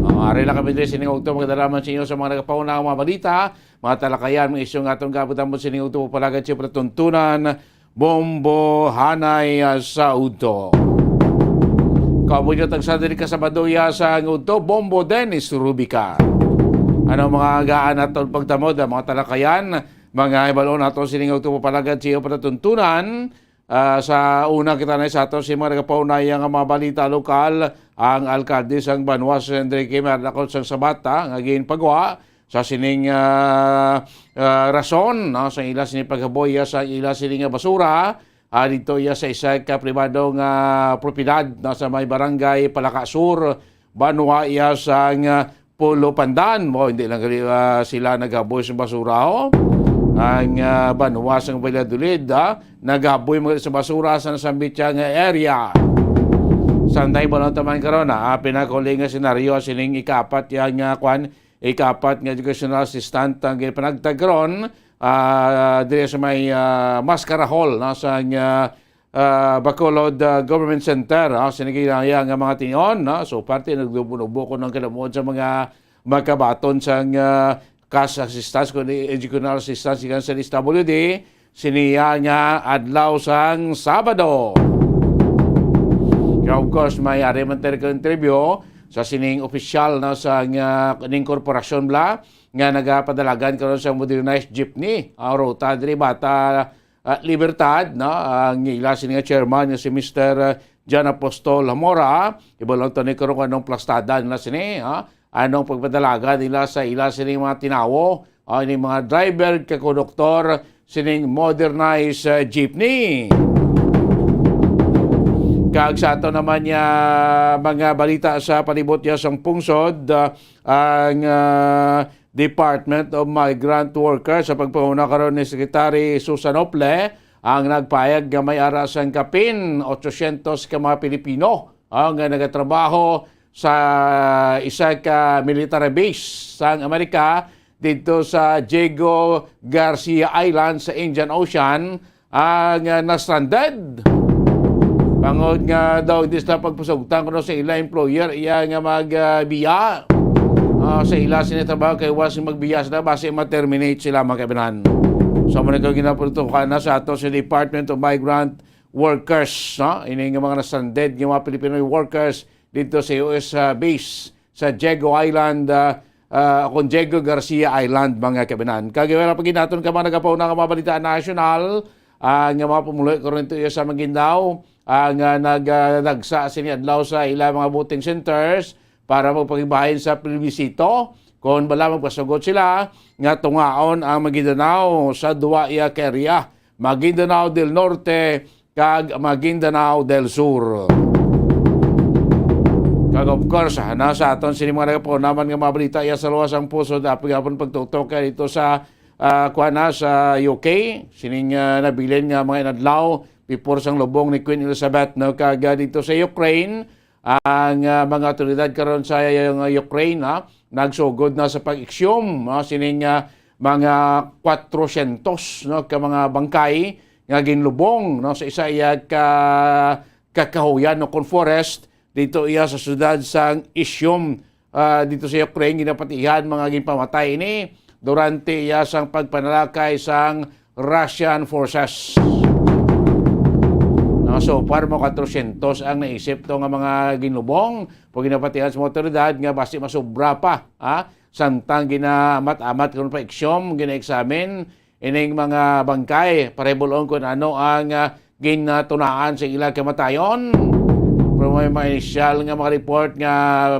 Ah, ari lang kami diri sining udto, magdala man sa inyo sa mga nagapauna nga mga balita, mga talakayan, mga isyu nga aton gaabot-abot sining udto, palagad sa palatuntunan, Bombo Hanay, ah, sa udto. Kabuyo tagsa diri ka Sabado ya sa udto, Bombo Dennis Rubica. Ano mga gaan aton pagtamod, ah, mga talakayan, mga hibalon nato sining udto, palagad sa iyo palatuntunan. Ah, sa una, kita na sa ato si mga nagapaunaya nga mga balita lokal. Ang alkalde sang banwa, si Enrique Merlacon, sang Sabata nga ginpagwa sa sining, ah, ah, rason, no, sa ila sini paghaboy, ah, sa ila sini nga basura, ah, dito iya sa isa ka pribado nga propiedad, no, sa may barangay Palaka Sur, banwa iya sang, ah, Pulo Pandan. Mo, hindi lang gali, ah, sila naghaboy sa basura, ho. Ang, ah, banwa sang Valladolid, ah, naghaboy mo sa basura sa nasambit siya nga area. Sanday mo lang taman karon, ah, pinakauli nga senaryo sining ikapat yang, ah, kwan, ikapat nga educational assistant ang ginapanagtag karon, ah, diri sa may, ah, Mascara Hall, no, sa, ah, ah, Bacolod, ah, Government Center, ah, sa nagigaya nga mga tion, no? So, parte nagdubo-dubo ko ng kalamuon sa mga magkabaton sa, ah, cash assistance, kundi educational assistance gikan sa D S W D, siniya nga adlaw sang Sabado. Kaya, of course, may ari man tayo ka interview sa sining opisyal na sa, ah, ning korporasyon bla nga nagapadalagan karon sa modernized jeepney, ah, ruta diri bata, ah, Libertad, no? Ang ila sini nga chairman nga si Mister, ah, John Apostol Hamora, ibalon to ni karon kung anong plastada nila sini, ha? Anong pagpadalagan nila sa ila sini mga tinawo, ah, ini mga driver kag konduktor sining modernized, ah, jeepney. Kag sa ato naman nga mga balita sa palibot ya sang pungsod, ah, ang, ah, Department of Migrant Workers sa pagpanguna karon ni Secretary Susan Ople ang nagpayag nga may ara sang kapin otsosyentos ka mga Pilipino, ah, nga nagatrabaho sa isa ka military base sang Amerika didto sa Diego Garcia Island sa Indian Ocean ang, ah, na-stranded. Bangod nga daw hindi sila pagpasugtan kuno sa ila employer iya nga mag, ah, biya, ah, sa ila sini trabaho kay was magbiya sila basi ma-terminate sila, mga kaibigan. So, mo na kayo ginapuntukan na sa ato sa Department of Migrant Workers, no? Ini nga mga na-stranded nga mga Filipino workers dito sa U S, ah, base sa Diego Island, ah, ah, kon Diego Garcia Island, mga kabinan. Kag wala pa gid naton ka mga nagapauna nga mga balita nasyonal, ah, nga mga pumuluyo karon dito sa Maguindanao, ah, nga nagdagsa sini adlaw sa ila mga voting centers para magpakibahin sa plebisito kon bala magpasugot sila nga tungaon ang Maguindanao sa duwa iya ka area, Maguindanao del Norte kag Maguindanao del Sur. Kag of course, ah, na sa aton sini mga nagapaunaman nga mga balita, iya sa luwas ang puso, dapat gapon pagtutok kay dito sa, ah, kuan na, sa U K, sining, ah, nabilin nga mga inadlaw, before sang lubong ni Queen Elizabeth, no, kag, ah, dito sa Ukraine, ang, ah, mga awtoridad karon sa, ah, Ukraine, ha, nagsugod na sa pag-exhume, no, sining, ah, mga kwatrosyentos, no, ka mga bangkay nga ginlubong, no, sa isa iya ka kakahuyan, no, kon forest dito iya sa siyudad sang Izium, ah, dito sa Ukraine. Ginapatihan mga ginpamatay ini durante iya sang pagpanalakay sang Russian forces. No, so far, mga kwatrosyentos ang naisip to nga mga ginlubong. Pag ginapatihan sa mga otoridad nga basi masubra pa, ha? Samtang ginaamat-amat karon pa, exhume, gina-examine ining mga bangkay para hibulon kung ano ang, ah, ginatunaan sa ila kamatayon. Pero may mga inisyal nga mga report nga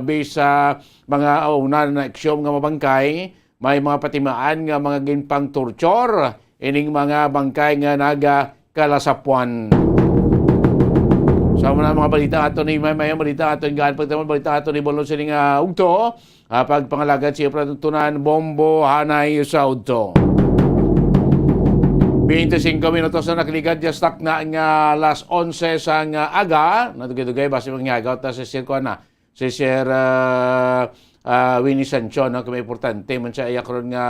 based sa mga una na exhume nga mga bangkay, may mga patimaan nga mga ginpang-torture ining mga bangkay nga nagakalasapuan. Sa mga, mga balita ato ni, may, may balita ato ni gaan pagtama balita ato ni Bolon sining, ah, ugto, ah, pagpangalagad sa ipatutunan bombo hanay sa udto. Twenty-cinco minutos na nakaligad ya sa takna nga alas onse sang aga. Nadugay-dugay basi mangyagaw ta sa sirko na si Sir, ah, ah, Winnie Sancho, no? Kay may importante man siya iya karon nga,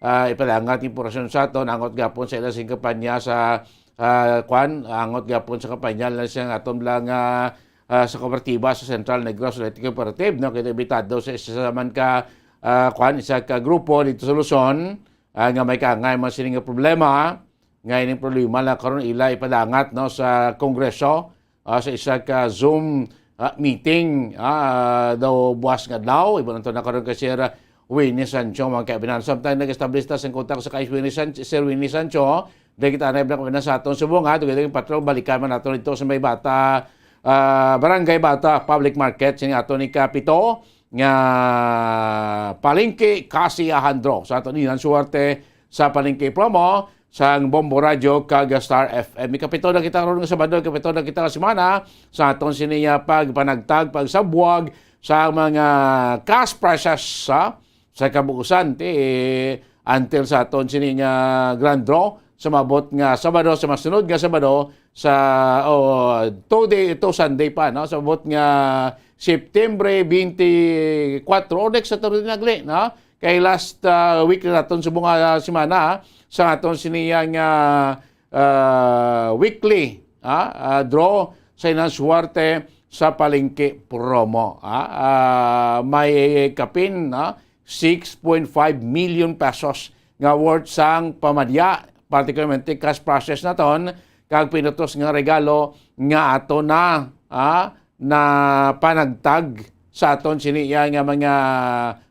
ah, ipadangat impormasyon sa aton, angot gapon sa ila sing kampanya sa, ah, kwan, angot gapon sa kampanya na siya nga aton lang, ah, ah, sa kooperatiba sa Central Negros Leyte Cooperative, no? Kay imbitado sa isa sa man ka, ah, kwan, isa ka grupo dito sa Luzon, ah, nga may kaangay man sini nga problema, nga ining problema na karon ila ipadangat, no, sa Kongreso, ah, sa isa ka Zoom, ah, meeting, ah, daw buwas nga adlaw. Iban to na karon kay Sir Winnie Sancho, mga kaibigan. Samtang nag-establish ta sa kontak sa kay Winnie San-, Sir Winnie Sancho, dahil kita na ibang sa aton subong, ha, tugay patrol, balikan man nato dito sa may bata, ah, Barangay Bata Public Market, sini ato ni Kapito, nga palengke, Kasi Ahandro. Sa ato ni Nan Suwerte sa palengke promo sang Bombo Radio kag Star F M. Ikapito na kita karon nga Sabado, ikapito na kita nga semana sa aton sini nga pagpanagtag, pagsabwag sa mga cash prizes sa, sa kabuusan, ti, until sa aton sini nga grand draw sa maabot nga Sabado, sa masunod nga Sabado, sa, o, two day, two Sunday pa, no? Sa maabot nga September twenty-four, o next Saturday na gali, no? Kay last, ah, week na naton subong nga semana, sa aton sini nga, ah, weekly, ah, ah, draw sa Inan Suwerte sa Palengke Promo, ah. Ah, may kapin, ah, six point five million pesos nga worth sang pamadya, particularmente cash prizes naton, kag pinutos nga regalo nga ato na, ah, na panagtag sa aton sini iya nga mga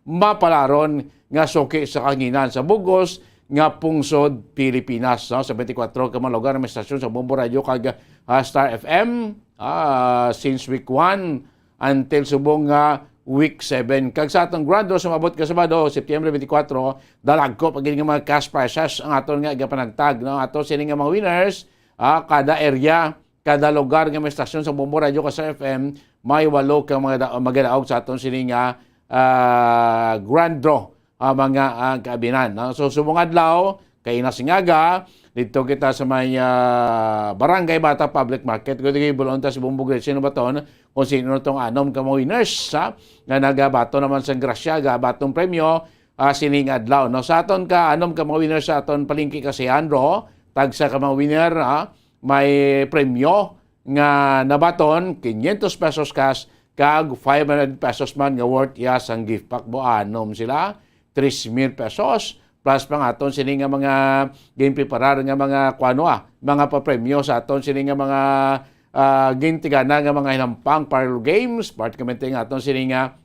mapalaron nga suki sa kahanginan sa bug-os nga pungsod Pilipinas, no? Sa twenty-four ka mga lugar may stasyon sa Bombo Radio kag, ah, Star F M, ah, since week one until subong nga week seven. Kag sa atong grand draw sa maabot nga Sabado, September twenty-four, dalagko pa gid nga mga cash prizes ang aton nga igapanagtag, no? Ato sini nga mga winners, ah, kada area, kada lugar nga may stasyon sa Bombo Radio kag Star F M, may walo ka mga da-, magadaog sa aton sini nga, ah, grand draw, ah, mga, ah, kaabinan, no? So, subong adlaw, kay nasingaga, dito kita sa may, ah, Barangay Bata Public Market. Kung di bulon ta si Bombo Gracie Baton, kung sino tong anom ka mga winners, ha? Nga nagabato naman sa grasya, gabatong premyo, ah, sining adlaw, no? Sa aton ka anom ka mga winners sa aton palengke Kasi Ahandro, tagsa ka mga winner, ah, may premyo nga nabaton, quinientos pesos cash, kag five hundred pesos man nga worth iya sang gift pack. Mo anom sila, tres mil pesos, plus pang aton sini nga mga ginpreparar nga mga kuano, ah, mga papremyo sa aton sini nga mga, ah, gintigana nga mga hinampang parlor games, particularmente nga aton sini nga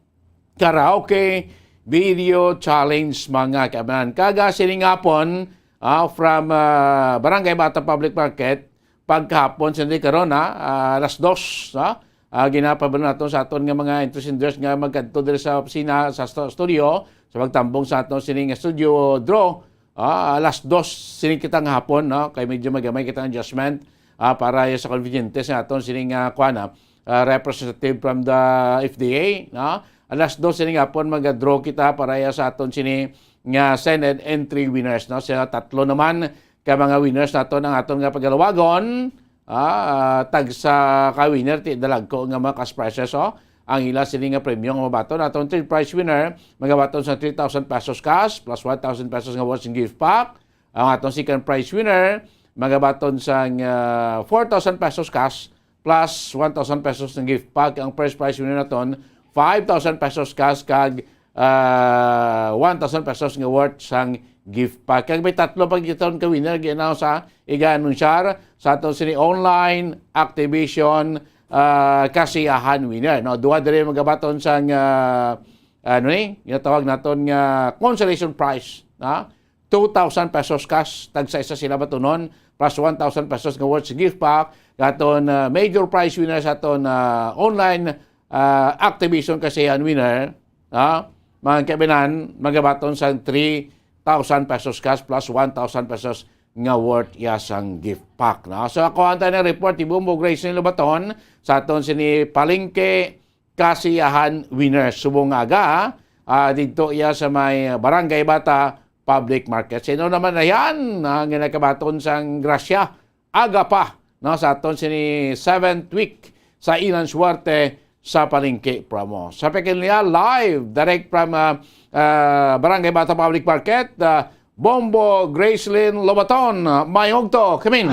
karaoke, Video challenge, mga kaibanan. Kaga sining hapon, ah, from, ah, Barangay Bata Public Market, pagkahapon, sindi karon, ah, ah, alas dos, ah, ah, ginapabalo nato sa aton nga mga entries and dealers nga magkadto diri sa opisina, sa stu-, studio, sa pagtambong sa aton sining studio draw, ah, alas dos sini kita nga hapon, no? Kay medyo magamay kita adjustment, ah, para sa conveniente sa aton sining, ah, kuan, ah, ah, representative from the F D A, no? Alas dos sini nga hapon mag-draw kita para sa aton sini nga send and entry winners, no? Sa tatlo naman ka mga winners naton ang aton nga pagalawagon, ah, tagsa ka winner, ti dalagko nga mga cash prizes, oh. Ang ila sini nga premyo nga mabaton, aton third prize winner, magabaton sa three thousand pesos cash plus one thousand pesos nga worth in gift pack. Ang aton second prize winner, magabaton sang, ah, four thousand pesos cash plus one thousand pesos nga gift pack. Ang first prize winner naton, five thousand pesos cash kag, ah, one thousand pesos nga worth sang gift pack. Kag may tatlo pa gyud ka winner, gi-announce sa, iga-anunsyar sa aton sini online activation, ah, kasiyahan winner, no? Duha diri magabaton sang, ah, ano ni, ginatawag naton nga consolation prize, na two thousand pesos cash, tagsa isa sila batunon, plus one thousand pesos nga worth gift pack, aton, ah, major prize winner sa aton, ah, online, ah, activation kasiyahan winner, ah, mga kaibanan, magabaton sa three thousand pesos cash plus one thousand pesos nga worth iya sang gift pack, no? So, ako ang tayo report ni Bombo Grace ni Lobaton sa aton sini palengke kasiyahan winner. Subong nga aga, ah, didto iya sa may Barangay Bata Public Market. Sino naman na yan? Ah, nga nagkabaton sang grasya, aga pa, no, sa aton sini seventh week sa Ilang Suwerte sa Palengke promo. Sa pekin niya, live, direct from, ah, ah, Barangay Bata Public Market, ah, Bombo Gracelyn Lobaton, ah, may ugto, Kimin.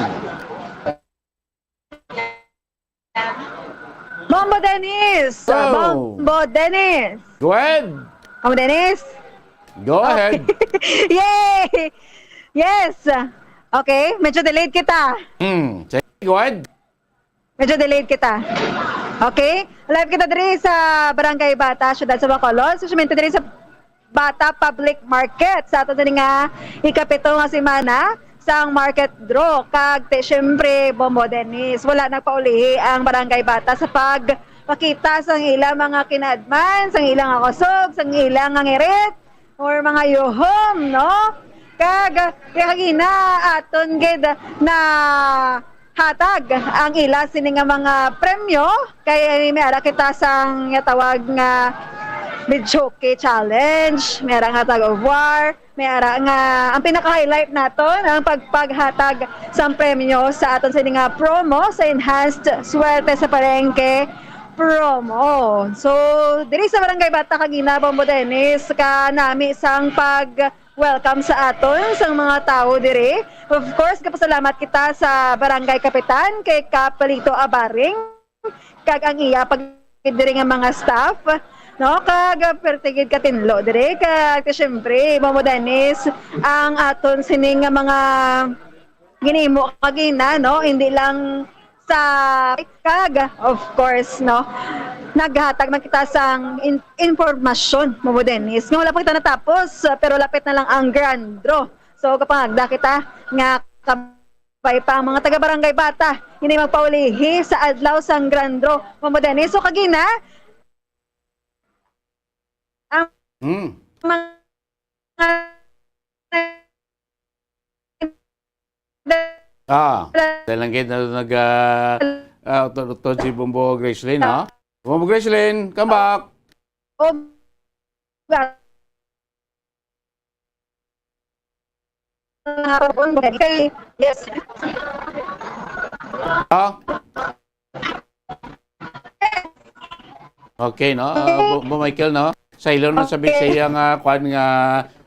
Bombo Dennis! Oh. Bombo Dennis! Go ahead! Bombo Dennis! Go ahead! Okay. Yay! Yes! Okay, medyo delayed kita. Hmm. Sige, go ahead. Medyo delayed kita. Okay? Live kita diri sa Barangay Bata, Siyudad sa Bacolod. Especially diri sa Bata Public Market sa ato diri nga ikapito nga semana sang market draw. Kag ti, siyempre, Bombo Dennis, wala nagpaulihi ang Barangay Bata sa pagpakita sang ilang mga kinadman, sang ilang nga kusog, sang ilang nga ngirit, or mga yuhom, no? Kag, kaya kagina, aton gid na hatag ang ila sini nga mga premyo, kay may ara kita sang tawag nga videoke challenge, may ara nga tug of war, may ara nga ang pinaka-highlight naton ang pagpaghatag sang premyo sa aton sini nga promo sa Enhanced Swerte sa Palengke promo. So, diri sa Barangay Bata kagina, Bombo Dennis, kanami sang pag-welcome sa aton sang mga tawo diri. Of course, kapasalamat kita sa Barangay Kapitan kay Kap Lito Abaring kag ang iya pag diri nga mga staff, no? Kag, ah, perti gid katinlo diri. Kag, siyempre, Bombo Dennis, ang aton sini nga mga ginimo kagina, no? Hindi lang sa kag, of course, no? Naghatag man kita sang in-, impormasyon, Bombo Dennis. Nga wala pa kita natapos, pero lapit na lang ang grand draw. So, kapangagda kita nga kab-, Bay pa ang mga taga Barangay Bata, hindi magpaulihi sa adlaw sang grand draw. Bombo Dennis, so kagina, ang Hmm. mga Ah, dahil lang gid na nag, ah, ah, to, to si Bombo Gracelyn, ha? Bombo Gracelyn, come back. O, hapon, kay, yes. Ah? Okay, no? Ah, Bu-, Bu Michael, no? Sa ilon man sabi sa Okay. iya nga, kwan nga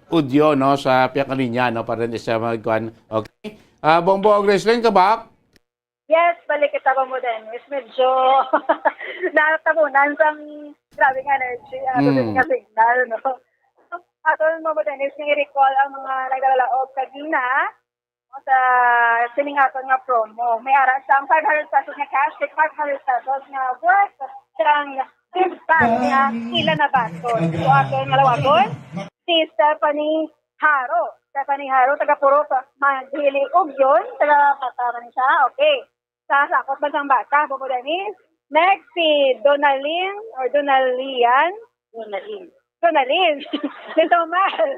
audio, no? Sa piyak nga linya, no? Para hindi siya magkwan. Okay. Ah, Bombo Gracelyn, ka back? Yes, balik kita, Bombo Dennis. Medyo natabunan sang grabe nga energy, ah, Mm. sa nga signal, no? Aton, Bombo Dennis, nga i-recall ang mga nagdalaog kagina sa sining aton nga promo. May ara sang five hundred pesos nga cash, kag five hundred pesos nga worth sang Sis Tanya, ila na baton. So, aton malawagon, si Stephanie Haro. Stephanie Haro, taga Purok Maghiliog yun. Taga Pata man siya. Okay. Sa sakop man sang bata, Bobo Dennis. Next, si Donalyn or Donalian. Donalyn. Donalyn. Si Tomal.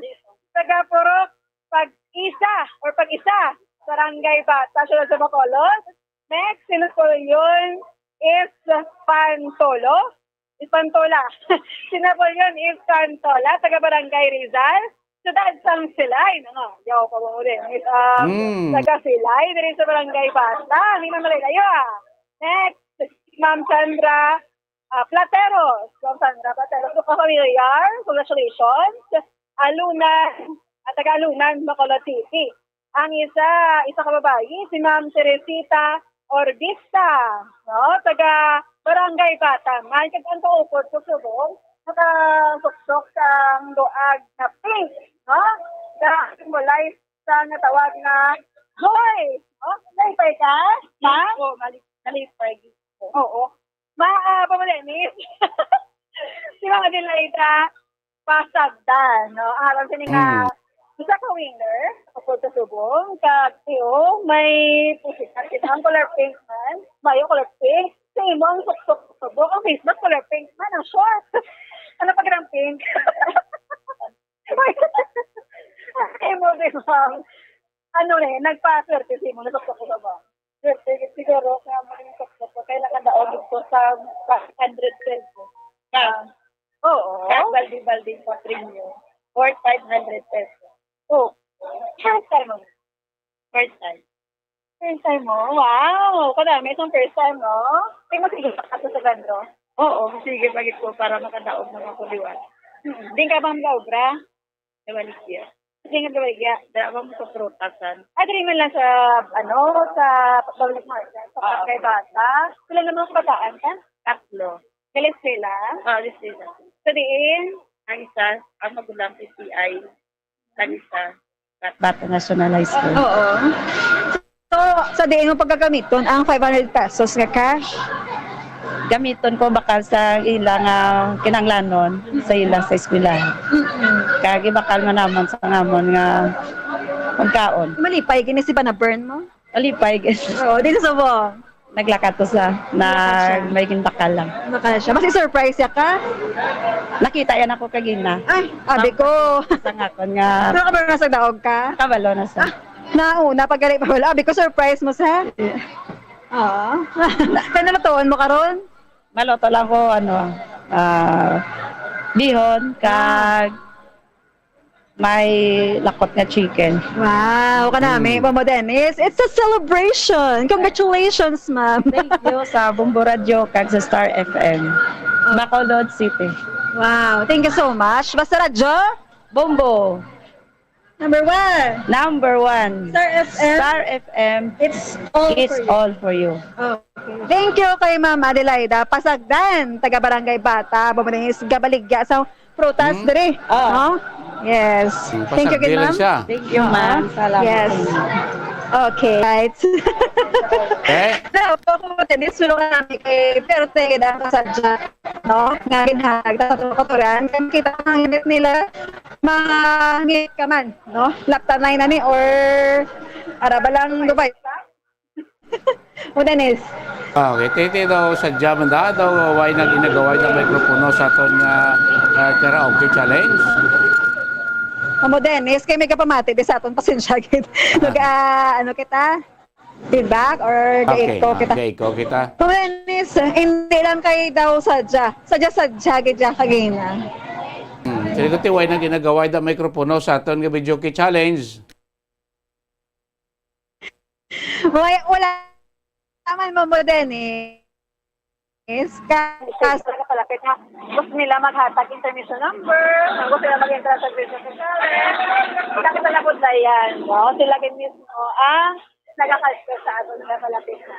Taga Purok Pag-isa or Pag-isa. Barangay Bata, Siyudad sa Bacolod. Next, si Napoleon is Pantolo. Is Pantola. Si Napoleon is Pantola, taga Barangay Rizal. Siyudad sang Silay. Ano? Yaw pa mo rin. Is, um, Mm. Taga Silay, diri sa Barangay Bata. Hindi na malayo, ah. Next, si Ma'am Sandra ah, Plateros. Ma'am Sandra Plateros. So, kafamilyar, congratulations. Alunan, at taga Alunan, Bacolod City. Ang isa, isa ka babayi, si Ma'am Teresita Orbista, no? Taga Barangay Bata man. Kag ang kaupod ko subong, nakasuksok sang duag na pink, no? Sa symbolize sa nga tawag nga joy. No? Nalipay ka? Ha? Oo, mali- nalipay. Oo. Ma, ah, Ma'am Dennis. Si Ma'am Adelaida Pasagdan, no? Alam sini nga, Mm. isa ka winner, upod sa subong, kag iyo, may pusikat kita ang color pink man. Mayo color pink. Sa imo ang suksok sa subong, ang face mask color pink man, ang short. Ano pa ang pink? Sa imo, di ba? Ano eh, nagpaswerte sa imo, nasuksok sa subong. Swerte, siguro, sa mga nasuksok ko, kaya nakadaog ko sa five hundred pesos. Cash. Oo. Cash, balde-balde sa premium. Worth five hundred pesos. Oh. First time mo. First time. First time mo. Wow. Kadami itong first time, no? Di mo sige pa sa Sandro. Oo, sige, bagit ko para makadaog na ako liwat. Hmm. Di ka bang mag-obra? Nabaligya. Di nga gawain. Dala mo sa prutasan. Ah, diri man lang sa, ano, sa public market, sa Ah. Barangay Bata. Pila naman ang kabataan ka? Tatlo. Galis sila? Ah, alis sila. Sa diin? Ang isa, ang magulang P T I. Ang isa, Bata National High School. Oo. So, sa diin mo pagkagamiton ang five hundred pesos nga cash? Gamiton ko bakal sa ilang ah, kinanglanon sa ilang sa eskwelahan. Mm-mm. Kagi bakal man naman sa ngamon nga pagkaon. Malipay, gini si ba na-burn mo? Alipay, guys. Oo, di sa subong. Naglakat ko sa na may ginbakal lang. Baka siya. Mas surprise ya ka? Nakita yan ako kagina. Ay, abi ko. Sa ngakon nga Pero ka ba nasa daog ka? Kabalo na sa. Nauna, pag gali pa wala. Abi ko, surprise mo sa? Oo. Kaya nalutuan mo karon? Maloto lang ko, ano, ah, bihon, kag may lakot nga chicken. Wow, kanami, Mm. Mama Dennis. It's a celebration. Congratulations, ma'am. Thank you sa Bombo Radio kag sa Star F M. Bacolod City. Wow, thank you so much. Basta Radyo, Bombo, number one. number one. Star F M, Star F M, it's all it's for you. all for you. Okay. Thank you kay Ma'am Adelaida Pasagdan, taga Barangay Bata, Bumalinis, Gabaligya sa prutas Hmm? diri. Ah. No? Yes. Hmm, Thank you, pasagdi lang ma'am. siya. Thank you, ma'am. Salamat. Yes. Okay. Right. Eh? Pero ako po, Dennis, sulungan namin kay Perte, kay Dang Kasadya, no? Nga ginhag, tatlo ko to rin. Kaya makita ko ang init nila, mga ngit ka man, no? Laptan line na ni, or araba lang Dubai. O, Dennis. Ah, okay, titi daw sa jaman da daw, why nag inagaway ng mikropono sa aton nga ah, karaoke challenge. Amo, Dennis, kay may kapamati di sa aton, pasensya gid. Nag, ah, ano kita? Feedback or Okay, gaiko ah, kita? gaiko kita. Amo, Dennis, hindi lang kay daw sadya. Sadya-sadya gid siya kagina. Hmm. Sige, ti, why nag inagaway da mikropono sa aton nga videoke challenge? Wala, wala naman mo, Dennis. Kas, kas, Palapit na. Gusto nila maghatag intermission number, gusto nila mag-enter sa video sa challenge. Kasi sa nabudlayan, no? Sila gid mismo ang nagakasya sa ato nga palapit na.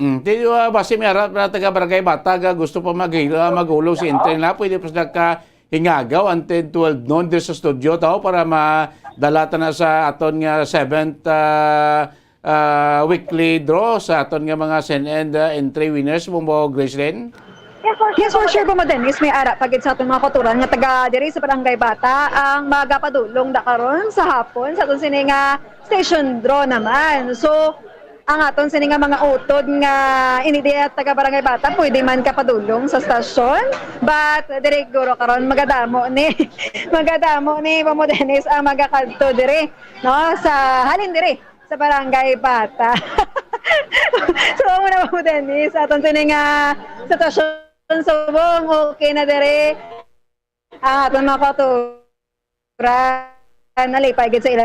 Hmm. Ti, uh, basi may harap na taga Barangay Bata nga gusto pa mag uh, magulong si entry na, pwede pa sila ka hingagaw until twelve noon diri sa studio tao para madala ta na sa aton nga seventh uh, uh, weekly draw sa aton nga mga send and uh, entry winners mo mo Gracelyn. Yes, for sure, Mama Denise, may ara pa gid sa aton mga kautoran nga taga diri sa Barangay Bata ang magapadulong da karon sa hapon sa aton sini nga station draw naman. So, ang aton sini nga mga utod nga ini diya taga Barangay Bata, pwede man kapadulong sa stasyon. But diri guro karon magadamo ni magadamo ni Mama Denise ang magakadto diri, no, sa halin diri sa Barangay Bata. So, amo na, Mama Denise, aton sini nga sitwasyon subong okay na diri ang aton mga kautoran, nalipay gid sa ila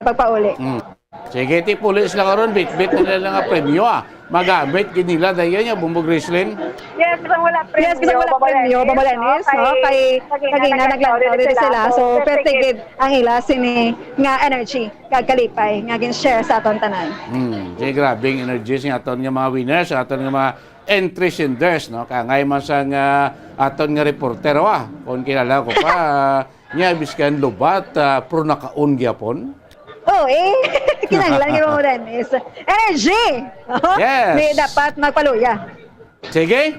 pagpauli. Mm. Sige, ti pulis lang karon, bitbit na nila nga premyo, ah. Magamit gid nila dayon ya, Bombo Grislin. Yes, kasi wala premyo. Yes, kasi wala premyo, Mama Denise, no? Kay kagina naglantaw diri sila. So, perte gid ang ila sini nga energy kag kalipay nga gin-share sa aton tanan. Hmm, di grabing energy sa aton nga mga winners, sa aton nga mga entry senders, no? Kaya ngay man sa nga aton nga reporter, wa, kung kilala ko pa, niya biskan lubat, ah, pro nakaon gyapon. Oh, eh, kinahanglan gyud mo din is energy. Oh, Yes. Di dapat magpaluya. Sige.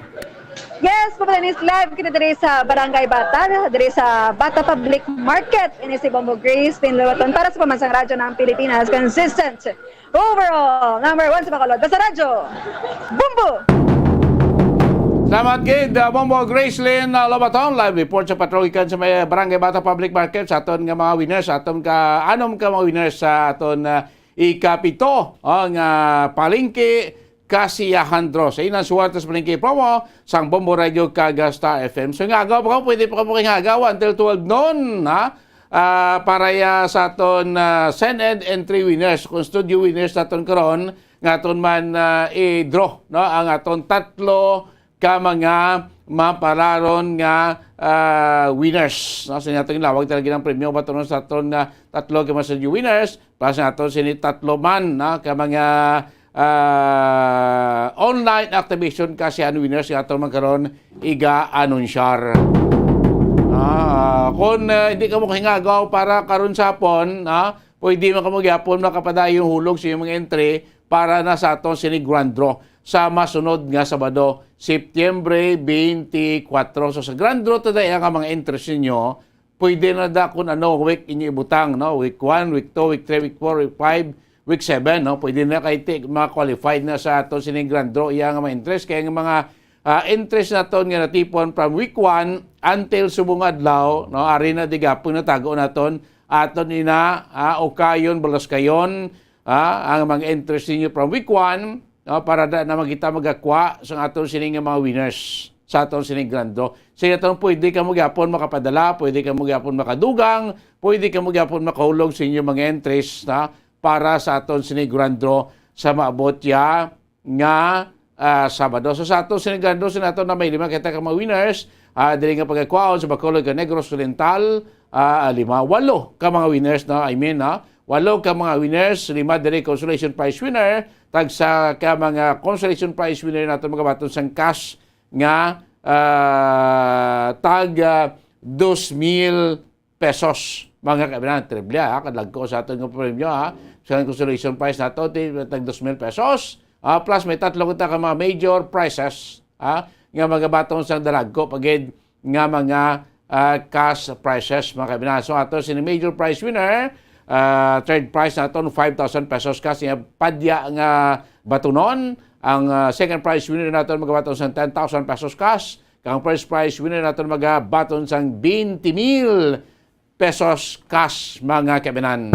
Yes, Mama Denise, live kita diri sa Barangay Bata, diri sa Bata Public Market. Ini si Bombo Grace Pinluton para sa Pambansang Radyo ng Pilipinas, consistent overall, number one sa Bacolod. Basta Radyo, Bombo! Salamat gid, uh, Bombo Gracelyn, uh, Lobaton. Live report sa patrol gikan sa may Barangay Bata Public Market sa aton nga mga winners, sa aton ka anom ka mga winners sa aton uh, ikapito, oh, nga palengke kasiyahan draw. Sa inang suwerte sa palengke promo sang Bombo Radio kag Star F M. So, nga agaw pa ko, pwede pa ko pakingagaw until twelve noon, ha? Ah, para ya sa aton ah, send and entry winners, kung studio winners naton karon, nga aton man ah, i-draw, no, ang aton tatlo ka mga mapalaron nga ah, winners, no? Sa atong lawag talaga ng premyo, batunon sa aton nga tatlo ka mga studio winners, para sa aton sini tatlo man, no, ka mga ah, online activation kasiyahan winners nga aton man karon iga-anunsyar. Ah, kung ah, hindi ka mo kahingagaw para karon sa hapon, ah, pwede man kamo gyapon makapadayon hulog sa inyong mga entry para na sa aton sini grand draw sa masunod nga Sabado, Septyembre twenty-four. So sa grand draw ta daya nga mga entries ninyo, pwede na da kung ano week inyo ibutang, no? Week one, week two, week three, week four, week five, week seven, no? Pwede na kay ti- mga qualified na sa aton sining grand draw iya nga mga entries, kay ang mga ah, entries naton nga natipon from week one until subong adlaw, no? Ari na di gapon natago naton, aton ina ah, ukayon, balaskayon, ah, ang mga entries ninyo from week one, no? Para da naman kita magakwa sa aton sining nga mga winners sa aton sining grand draw. Sa aton pwede kamo gyapon makapadala, pwede kamo gyapon makadugang, pwede kamo gyapon makahulog sa inyong mga entries, ha? Para sa aton sining grand draw sa maabot ya nga ah, Sabado. So sa aton sining grand draw, sa aton na may lima kita ka mga winners, ah, diri nga pagkakwaon sa Bacolod kag Negros Oriental, ah, lima, walo ka mga winners, no? I mean, no? Walo ka mga winners, lima diri consolation prize winner, tagsa ka mga consolation prize winner naton magabaton sang cash nga ah, tag ah, dos mil pesos. Mga kaibigan, triple ha, kadagko sa aton nga premyo ha. Sa consolation prize nato, ti tag dos mil pesos. Ah, plus may tatlo kita ka mga major prizes ha, nga magabaton sang dalagko pagid nga mga ah, cash prizes, mga kaibigan. So ato sini major prize winner, ah, third prize naton five thousand pesos cash nga padya nga batunon. Ang ah, second prize winner naton magabaton sang ten thousand pesos cash. Kang first prize winner naton magabaton sang twenty mil pesos cash, mga kaibigan.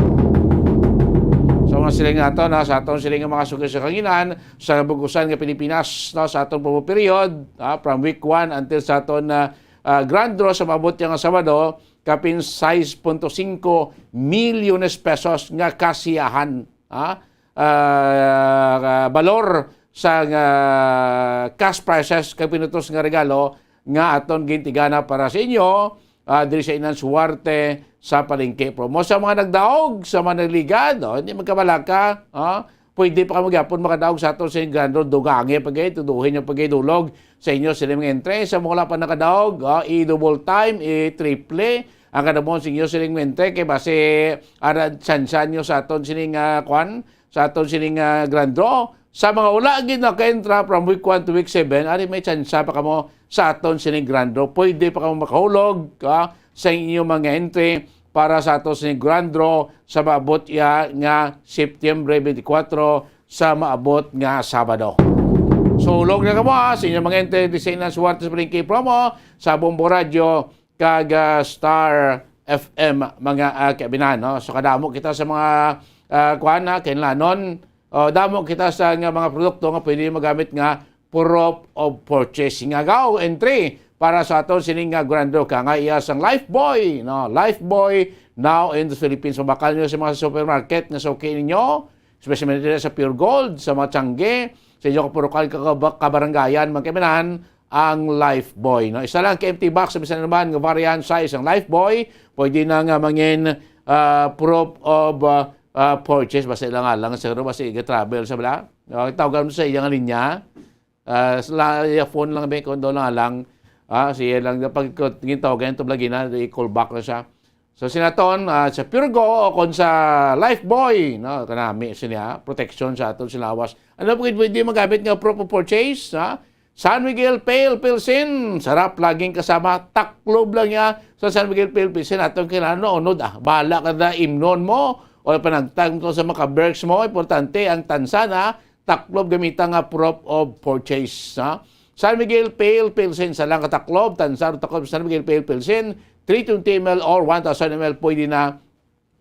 So, mga siling nato, no, sa aton siling nga mga suki sa kanginan, sa bugusan nga Pilipinas, no, sa aton promo period, ah, from week one until sa aton ah, ah, grand draw sa maabot nga Sabado, kapin sais punto singko milyones pesos nga kasiyahan, ah, ah, balor sa ah, cash prizes kag pinutos nga regalo nga aton gintigana para sa inyo, ah, diri sa Inang Suwarte sa Palengke Promo. Sa mga nagdaog, sa mga nagligad, oh, hindi magkabalaka, ah, pwede pa kamo gyapon makadaog sa aton sa Grand Road. Dugangi pa gay, tuduhin nyo pa gay dulog sa inyo sila mga entry. Sa mga wala pa nakadaog, ah, i-double time, i-triple ang kadamon sa inyo sila mga entry. Kay base, ara, tsansa nyo sa aton sining, ah, kwan, sa aton sining, ah, Grand Draw, Sa mga wala gid naka-entra from week one to week seven, ari may tsansa pa kamo sa aton sining grand draw. Pwede pa kamo makahulog, ah, sa inyong mga entry para sa aton sining grand draw sa maabot ya nga September twenty-four sa maabot nga Sabado. So, hulog na kamo, ah, sa inyong mga entry di sa Inang Suwerte sa Palengke promo sa Bombo Radio kag, ah, Star F M, mga, ah, kaibinan, no? So, kadamo kita sa mga, ah, kuan, ah, kinlanon. O, damo kita sa nga mga produkto nga pwede magamit nga proof of purchase. Nga gaw, entry para sa aton sining nga grand draw ka nga iya sang Lifebuoy, no? Lifebuoy now in the Philippines. Mabakal nyo sa mga supermarket nga suki ninyo, especially dito sa Pure Gold, sa mga tiyangge, sa inyo kapurukan, ka-, kabarangayan, mga kaibinan, ang Lifebuoy, no? Isa lang ka empty box, sa bisan naman nga variant size ang Lifebuoy, pwede na nga mangin, ah, proof of, ah, ah, purchase, basta ilang alang, siguro, basta i-travel sa bala. No, tawagan mo sa iyang linya. Ah, sa la-, iya phone lang, be, kung doon lang alang. Ah, siya lang, pag ko-, tingin tawagan, ito lagi na, i-call back na siya. So, sinaton, ah, sa Pure Go o kung sa Lifebuoy, no, kanami siya niya, protection sa aton sinawas. Ano po, pwede magamit nga proof of purchase, ha? San Miguel Pale Pilsen, sarap laging kasama, taklob lang niya sa San Miguel Pale Pilsen. Atong kailangan, no, unod, ah, bahala ka na, imnon mo, o panagtag mo sa makaberks mo, importante ang tansa na, taklob gamita nga proof of purchase, ha? San Miguel Pale Pilsen, sa lang kataklob, tansa ro taklob San Miguel Pale Pilsen, three twenty M L or one thousand M L, pwede na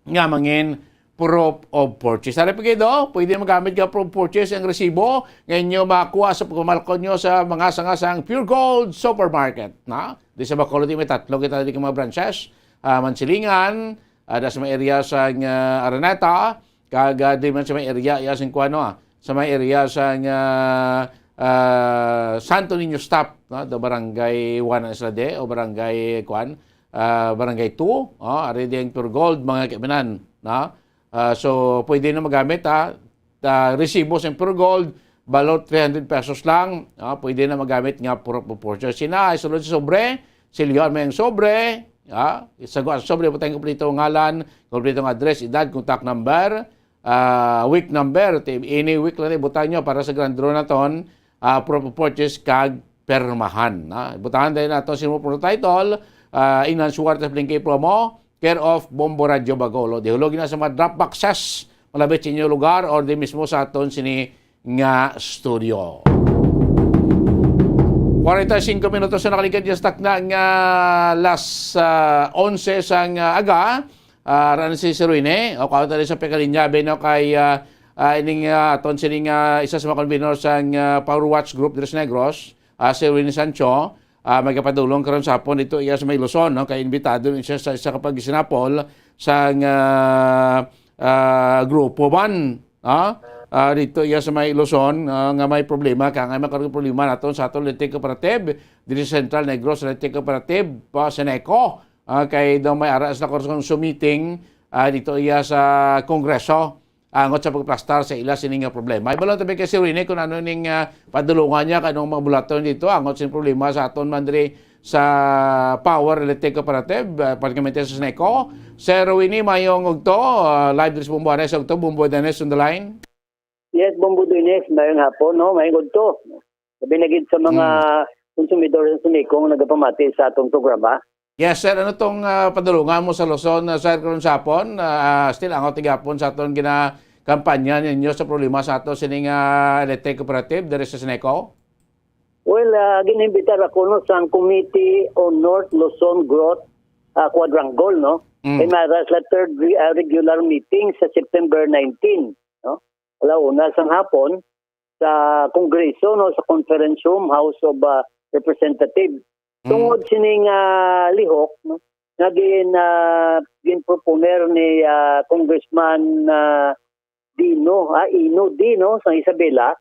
nga mangin proof of purchase. Ari pa gid, oh, pwede magamit nga proof of purchase ang resibo nga inyo makuha sa pagpamalkon nyo sa mga sangasang Pure Gold Supermarket, na? Di sa Bacolod, may tatlo kita di mga branches. Ah, Mansilingan, ah, da sa may area sa, ah, Araneta, kag, ah, di man sa may area, ya, sing kuano, ah, sa may area sa, ah, ah, Santo Niño stop, no? Do barangay one na sila di, o barangay, kuan, ah, barangay two, oh, ari di ang Pure Gold, mga kaibinan, no? Ah, so, pwede na magamit, ha? Ah, resibo sa Pure Gold, balot three hundred pesos lang, ah, pwede na magamit nga proof of purchase. Sina, isulod sa sobre, silyohan mo yung sobre, ah, sa gu-, sobre, butang kompleto ang ngalan, kompleto ang address, edad, contact number, ah, week number, ti-, any week lang, ibutang nyo para sa grand draw naton, ah, proof of purchase kag permahan, ah. Ibutahan tayo nato sa promo title, ah, Inang Suwerte Palengke promo, care of Bombo Radio Bacolod. Ihulog na sa mga drop boxes, malabit sa inyo lugar or di mismo sa aton sini nga studio. Forty-five minutos na nakaligad sa takna nga las, ah, onse sang, ah, aga. Ah, ran si Sir Rene, o, kaon tayo sa pagkalinya, be, no, kay, ah, ah, ining, ah, aton sining, ah, isa sa mga convener sang, ah, Power Watch Group diri sa Negros, ah, si Rene Sancho, ah, magapadulong karon sa hapon dito iya sa may Luzon, no, kay imbitado ni siya sa isa ka pagsinapol sang, ah, ah, grupo man, ah, ah, dito iya sa may Luzon, ah, nga may problema, kaya nga may karon problema naton sa aton electric cooperative, diri sa Central Negros Electric Cooperative, pa, Seneco. Ah, kay daw may ara sila karon sa meeting, ah, dito iya sa Kongreso, angot sa pagplastar sa ila sini nga problema. Ibalon tabi kay Sir Rene kung ano ning, ah, padulungan niya, kanong mga bulaton dito, angot sa problema sa aton man diri sa Power Electric Cooperative, ah, particularmente sa Seneco. Sir Rene, mayong udto, ah, live diri sa Bombo Anes, udto, Bombo Danes on the line. Yes, Bombo Danes, mayong hapon, no? Mayong udto. Sabi na gid sa mga Mm. konsumidor sa Seneco nga nagapamati sa atong programa. Yes, sir. Ano tong, ah, padulungan mo sa Luzon, ah, sir, karon sa hapon? Ah, still, angot gihapon sa aton ginakampanya ninyo sa problema sa ato sining, ah, electric cooperative diri sa Seneco? Well, ah, gin-imbitar ako, no, sa Committee on North Luzon Growth, ah, Quadrangle, no? Mm. Kay may ara sila third re-, ah, regular meeting sa September nineteen, no? Ala una sang hapon sa Kongreso, no, sa conference room, House of, ah, Representatives. Mm. Tungod sining, ah, lihok, no, nga gin, ah, ginproponer ni, ah, Congressman, ah, Dino, ah, Ino Dino sa Isabela,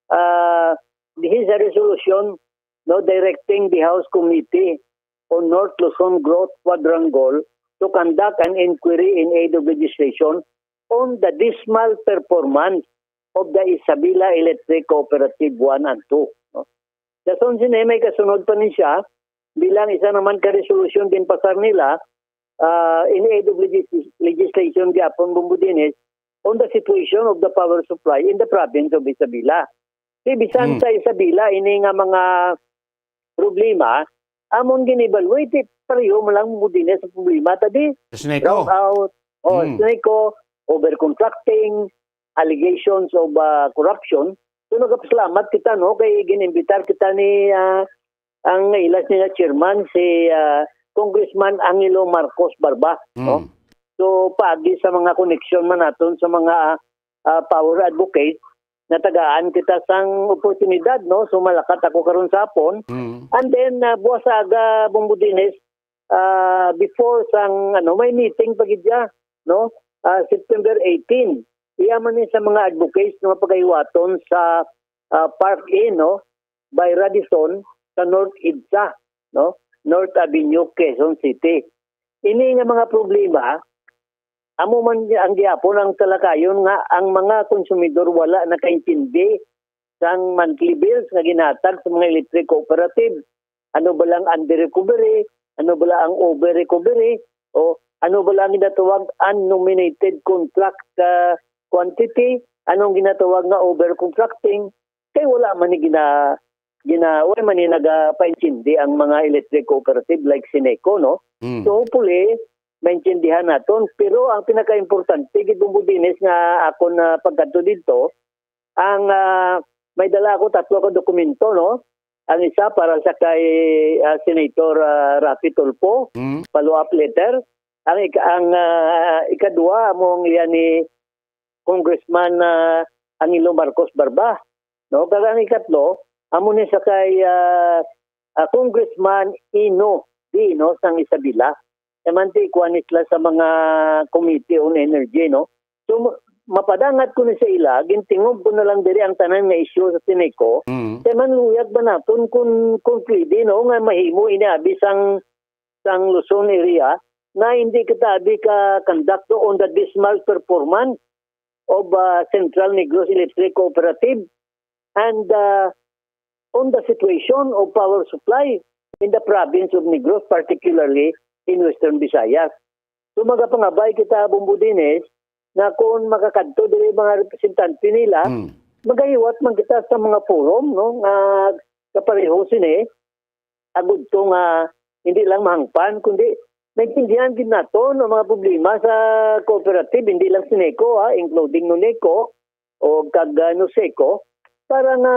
ah, this is a resolution, no, directing the House Committee on North Luzon Growth Quadrangle to conduct an inquiry in aid of legislation on the dismal performance of the Isabela Electric Cooperative one and two, no? Dason sini may kasunod pa ni siya, bilang isa naman ka resolution ginpasar nila, ah, in aid of legis-, legislation gihapon, Bombo Dennis, on the situation of the power supply in the province of Isabela. Di bisan Hmm. sa Isabela, ini nga mga problema, amon gin-evaluate, pareho man lang mo din sa problema, tadi, Sa Sineco. Brownout, o Hmm. Sineco, overcontracting, allegations of, ah, corruption. So, nagapasalamat kita, no, kay gin-imbitar kita ni, ah, ang ilas nila chairman, si, ah, Congressman Angelo Marcos Barba, no? Mm. So, paagi sa mga koneksyon man naton sa mga, ah, power advocates, natagaan kita sang oportunidad, no? So, malakat ako karon sa hapon. Mm. And then, ah, buwas sa aga, Bombo Dines, ah, before sang, ano, may meeting pa gid siya, no? Ah, September eighteen. Iya man ni sa mga advocates nga pagahiwaton sa, ah, Park Inn, no? By Radisson sa North EDSA, no? North Avenue, Quezon City. Ini nga mga problema, amo man ang gihapon ang talakayon nga ang mga konsumidor wala nakaintindi sang monthly bills nga ginhatag sa mga electric cooperative. Ano ba lang under recovery? Ano ba lang ang over recovery? O ano ba lang ang ginatawag unnominated contract, ah, quantity? Anong ginatawag nga overcontracting? Kay wala man ni gina-, gina-, wala man ni nagapaintindi ang mga electric cooperative like Sineco, no? Mm. So, hopefully, maintindihan naton. Pero ang pinaka-importante, gid, Bombo Dines, nga akon na pagkadto didto, ang, ah, may dala ako tatlo ka dokumento, no? Ang isa para sa kay, ah, Senator, ah, Raffy Tulfo, Mm. follow-up letter. Ang ik-, ang, ah, ikadua, amo ang iya ni Congressman, ah, Angelo Marcos Barba, no? Kag ang ikatlo, amo ni sa kay, ah, ah, Congressman Ino Di, no, sang Isabela. Kay man ti kuan ni sila sa mga Committee on Energy, no? So, ma-, mapadangat ko ni sa ila, gintingob ko na lang diri ang tanan nga isyu sa Sineco. Mm. Kay man luyag ba naton kung, kung pwede, no, nga mahimo ini abi sang, sang Luzon area nga hindi kita abi ka conduct on the dismal performance of, uh, Central Negros Electric Cooperative and, uh, on the situation of power supply in the province of Negros, particularly in Western Visayas. So, magapangabay kita, Bombo Dines, na kung makakadto diri mga representante nila, Hmm. magahiwat man kita sa mga forum, no, nga kapareho sini, agud to nga hindi lang mahangpan, kundi maintindihan gid naton ang mga problema sa cooperative, hindi lang Sineco, ha, including Noneco o kag, ah, Noseco, para nga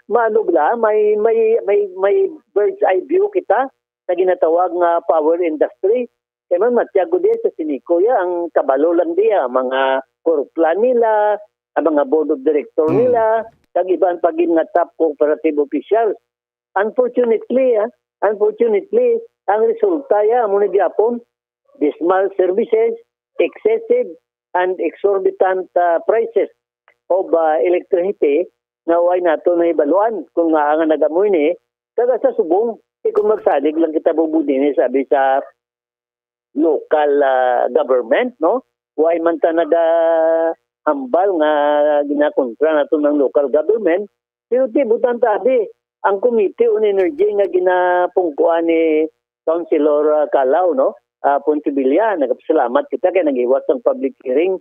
maano bala, may, may, may, may bird's eye view kita sa ginatawag nga power industry. Kay man, matyago diya sa Sineco, ya, ang kabalo lang diya, ang mga corpla nila, ang mga board of director Hmm. nila, kag iban pa gid nga top cooperative officials. Unfortunately, ah, unfortunately, ang resulta, ya, amo ni gyapon, dismal services, excessive and exorbitant, ah, prices of, ah, electricity nga way nato nahibaluan kung nga nga nagamoy ni, kag sa subong, eh, kung magsalig lang kita, Bombo Dines, sabi sa local, ah, government, no? Way man ta nagahambal nga ginakontra nato ng local government, pero ti, butan ta, abi, ang Committee on Energy nga ginapungkuan ni Councilor, ah, Calao, no? Ah, Pontevilla, nagapasalamat kita kay naghiwat sang public hearing.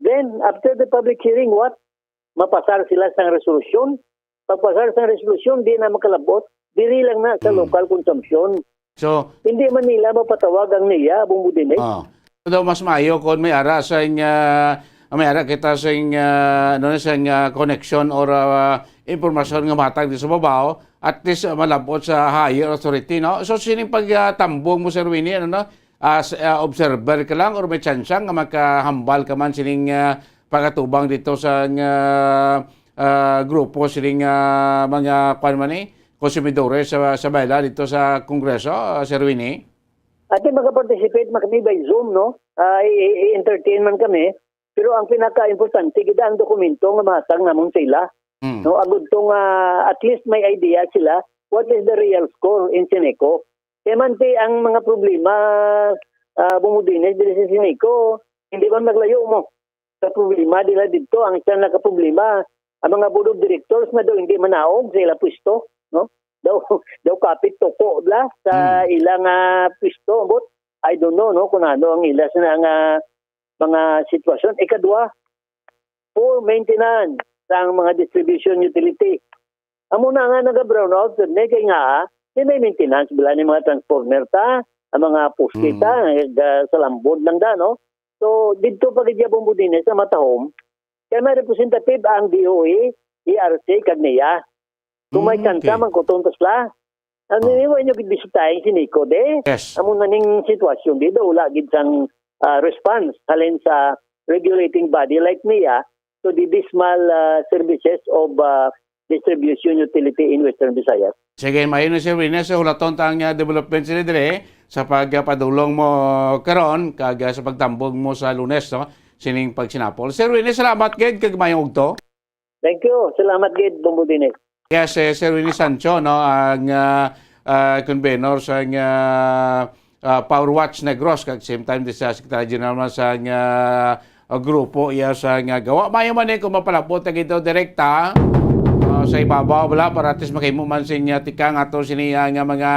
Then, after the public hearing, what? Mapasar sila sang resolusyon. Pagpasar sang resolusyon, di na makalabot. Diri lang na sa Hmm. local consumption. So, Hindi man nila mapatawag ang niya, Bombo Dines. Ah. Daw mas maayo kung may ara sa ing-, ah, may ara kita sa ing-, ah, ano na, sa ing-, ah, connection or, ah, impormasyon nga matag di sa babaw, at least, ah, malabot sa higher authority, no? So, sining pagtambong mo, Sir Winnie, ano na, as, ah, observer ka lang or may tsansa nga makahambal ka man sining, ah, pagkatubang dito sa, ah, ah, grupo sining, ah, mga, kwan man eh, konsumidores sa, sa Bayla dito sa Kongreso, ah, Sir Winnie? Ati, makaparticipate man kami by Zoom, no? Ah, i-, i-, i-entertain man kami. Pero ang pinaka-importante, kita ang dokumento nga mahatag namon sa ila. Mm. No, agud to nga at least may idea sila what is the real score in Sineco. Kaya man ti ang mga problema, ah, Bombo Dines, dili sa Sineco, hindi man naglayo mo sa problema nila dito. Ang isa nakaproblema, ang mga board of directors nga daw hindi manaog sa ila pwesto, no? Daw, daw kapit tuko bla sa Hmm. ilang, ah, pwesto. But I don't know, no, kung ano ang ila sa nga mga sitwasyon. Ikadua, for maintenance sang mga distribution utility. Amo na nga naga-brownout, ni kay nga, ah, di may maintenance bala ni mga transformer ta, ang mga poste ta, Mm. eh, ga-, sa lambod lang da, no? So, didto pa gid ya, Bombo Dines, sa Matahom, kay may representative ang D O E, E R C, kag niya. Kung may Mm, tsansa, okay. Mangkuton ta sila. Ano Oh. ni, wa nyo gid bisitahin si Nico, de? Yes. Amo na ning sitwasyon, di daw wala gid sang, ah, response halin sa regulating body like niya to the dismal, ah, services of, ah, distribution utility in Western Visayas. Sige, maayo na, Sir Rene. So, hulaton ta ang, ah, development sila dire sa pagpadulong mo karon kag, ah, sa pagtambog mo sa Lunes, no? Sining pagsinapol. Sir Rene, salamat gid kag maayong udto. Thank you. Salamat gid, Bombo Dines. Yes, eh, Sir Rene Sancho, no, ang, ah, ah, convener sa, ah, ah, Power Watch Negros, kag same time di sa Secretary General man sa, ah, ah, grupo iya sa, ah, gawa. Maayo man ni kung mapalabot na gid direkta, ah, sa ibabaw, bala, para at least makahimo man sing, ah, tikang ato sini, ah, nga mga,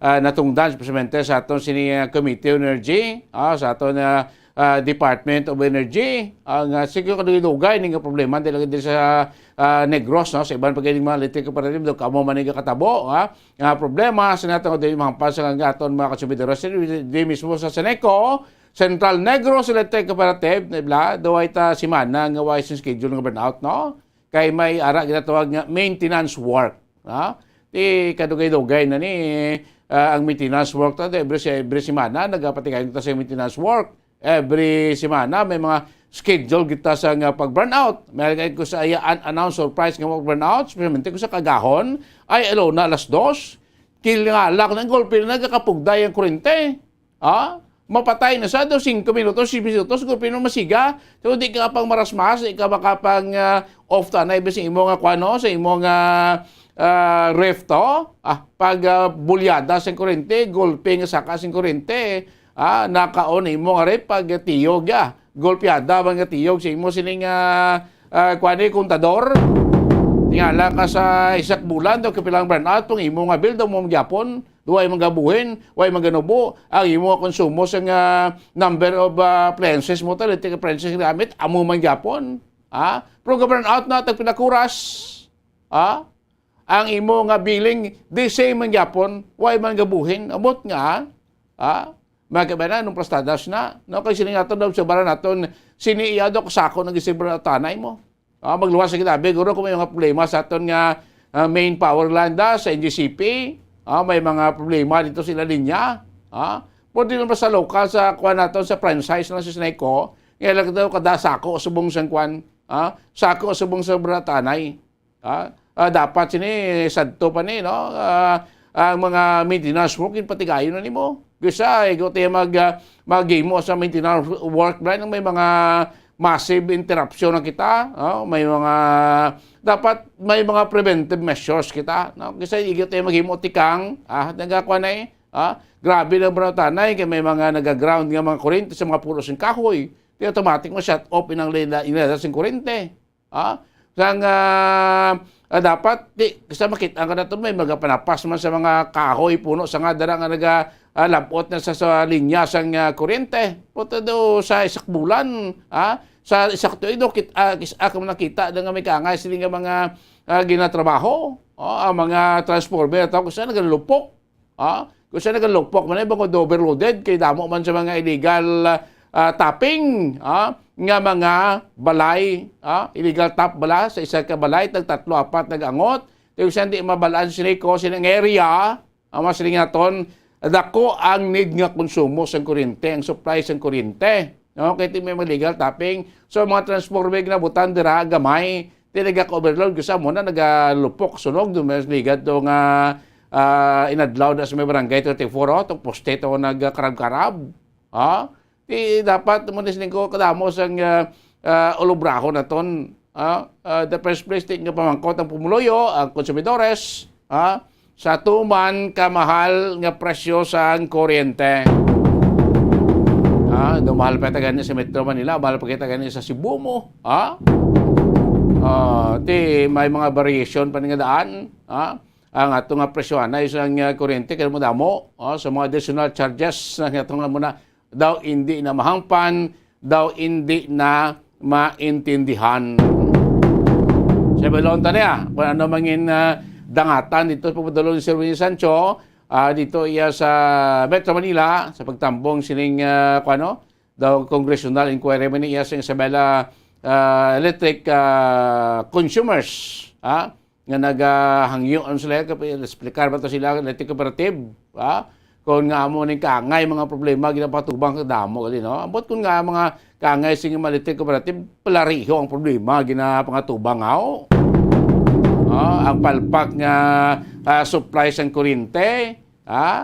ah, natungdan, especially sa aton sini, ah, Committee on Energy, ah, sa aton, ah, ah, Department of Energy. Ang, ah, sige, kadugay-dugay ni nga problema, di lang din sa, ah, Negros, no? Sa iban pa gid mga electric cooperative, daw kamo man ni katabo, ha? Nga problema sa natong di mahampas sa aton mga konsumidor. Sa di mismo sa Seneco, Central Negros Electric Cooperative, nibla, duway ta semana nga way sa schedule nga brownout, no? Kay may ara ginatawag nga maintenance work, ha? Di kadugay-dugay na ni, ah, ang maintenance work ta, every, every semana, nagapatigayon ta sa maintenance work. Every semana, may mga schedule kita sa nga pag-brownout. May ko sa iya unannounced surprise nga mga brownout, especially ko sa kagahon, ay, alaw na alas dos, kilala ko ng golpe na nagkakapugday ang kurente. Ha? Mapatay na sa dos, singko minutos, siyes minutos, golpe na masiga. So, di ka pang marasmas, di ka makapang, ah, off ta na, ibig sa imo nga kwano, sa imo nga, ah, ref to. Ah, pag, ah, bulyada sa kurente, golpe nga saka sa kurente. Ah, nakaon imo nga ref pag tiyog, ah. Golpeada man nga tiyog sa imo sining, ah, ah, kuwan ni, kontador. Tingala ka sa isak bulan, daw kapilang brownout, kung imo nga bill, daw mo magyapon, duway man gabuhin, way man ganubo, ang imo nga konsumo sa nga number of, ah, appliances mo, ta, electric appliances nga gamit, amo man gyapon. Ha? Pero ga-brownout na, tagpinakuras. Ha? Ang imo nga billing, the same man gyapon, way man gabuhin. Abot nga, ha? Mga kabayan, nung plastadas na, no? Kay sini nga aton, sa baran naton, sini iya do kasako nag-isibra tanay mo. Ah, magluwas sa kinabi, guro, kung may mga problema sa aton nga, ah, main power line da, sa N G C P, ah, may mga problema dito sa ila linya, ah. Pwede naman sa lokal, sa kuwan naton, sa franchise lang sa Seneco, nga lang daw kada sako subong sang kuwan, ah, sako subong sa bratanay. Ah, ah, dapat sini sadto pa ni, no? Ah, ang mga maintenance work, yung patigayon na nimo. Gusa, igo tayo mag, ah, maghimo sa maintenance work, Brian, may mga massive interruption na kita, no? May mga, dapat may mga preventive measures kita, no? Kasi igo tayo maghimo tikang, ah, nagakuha na eh, ah, grabe lang, bro, tanay, kay may mga nagaground nga mga kurente sa mga puno sing kahoy. Di automatic mo shut off inang lila, inila sing kurente. Ha? Sang, ah, ah, dapat, di, sa makita nga nato, may magapanapas man sa mga kahoy, puno, sa nga dara nga naga, ah, labot na sa, sa linya sang, ah, kuryente. Puta do, sa isak bulan, ha? Sa isak tuig do, kit-, ah, kis-, ah, kamo nakita na nga may kaangay sila nga mga, ah, ginatrabaho. Oh, ang mga transformer, tawag ko sa nagalupok. Ah, kung siya nagalupok man, eh, bangod overloaded, kay damo man sa mga illegal, ah, tapping, ah, nga mga balay, ah, illegal tap bala sa isa ka balay, tag tatlo, apat, nag-angot. Kay siya hindi mabalaan sa sini ko, sining area, ang mga sining naton, dako ang need nga konsumo sang kuryente, ang supply sang kuryente. No? Kay ti may mga illegal tapping. So, mga transformer na butang dira, gamay, Ti nagaka-overload, gusto mo na nagalupok sunog, do mas ligad to nga, ah, inadlaw na sa may barangay thirty-four, oh, tong poste to nagkarab-karab. Ha? Ti dapat mo ni sining ko kadamo sang, ah, ah, ulubrahon naton, ah, ah, the first place, ti nga pamangkot ang pumuluyo, ang konsumidores, ha? Sa tuman ka mahal nga presyo sang kuryente. Ah, do mahal pa ta gani sa Metro Manila, mahal pa kita gani sa Cebu mo, ha? Ah, ti may mga variation pa ni nga daan, ha? Ang ato nga presyo anay sa nga kuryente kay mo damo, oh, sa mga additional charges na ato nga muna daw hindi na mahangpan, daw hindi na maintindihan. Sa balon ta niya, kung ano mangin ah, dangatan dito sa pagpadulong ni Sir Winnie Sancho, ah, dito iya sa Metro Manila, sa pagtambong sining, ah, kung ano, daw congressional inquiry man iya sa Isabela ah, Electric ah, consumers, ah, nga nagahangyo ano sila, kap- explicar ba to sila electric cooperative, ah? Kung nga amo ning kaangay mga problema ginapatubang sa damo gali, no? Ambot kung nga mga kaangay sing mga electric cooperative, palariho ang problema ginapangatubang aw. Ah, ang palpak nga ah, supply sang kuryente, ah,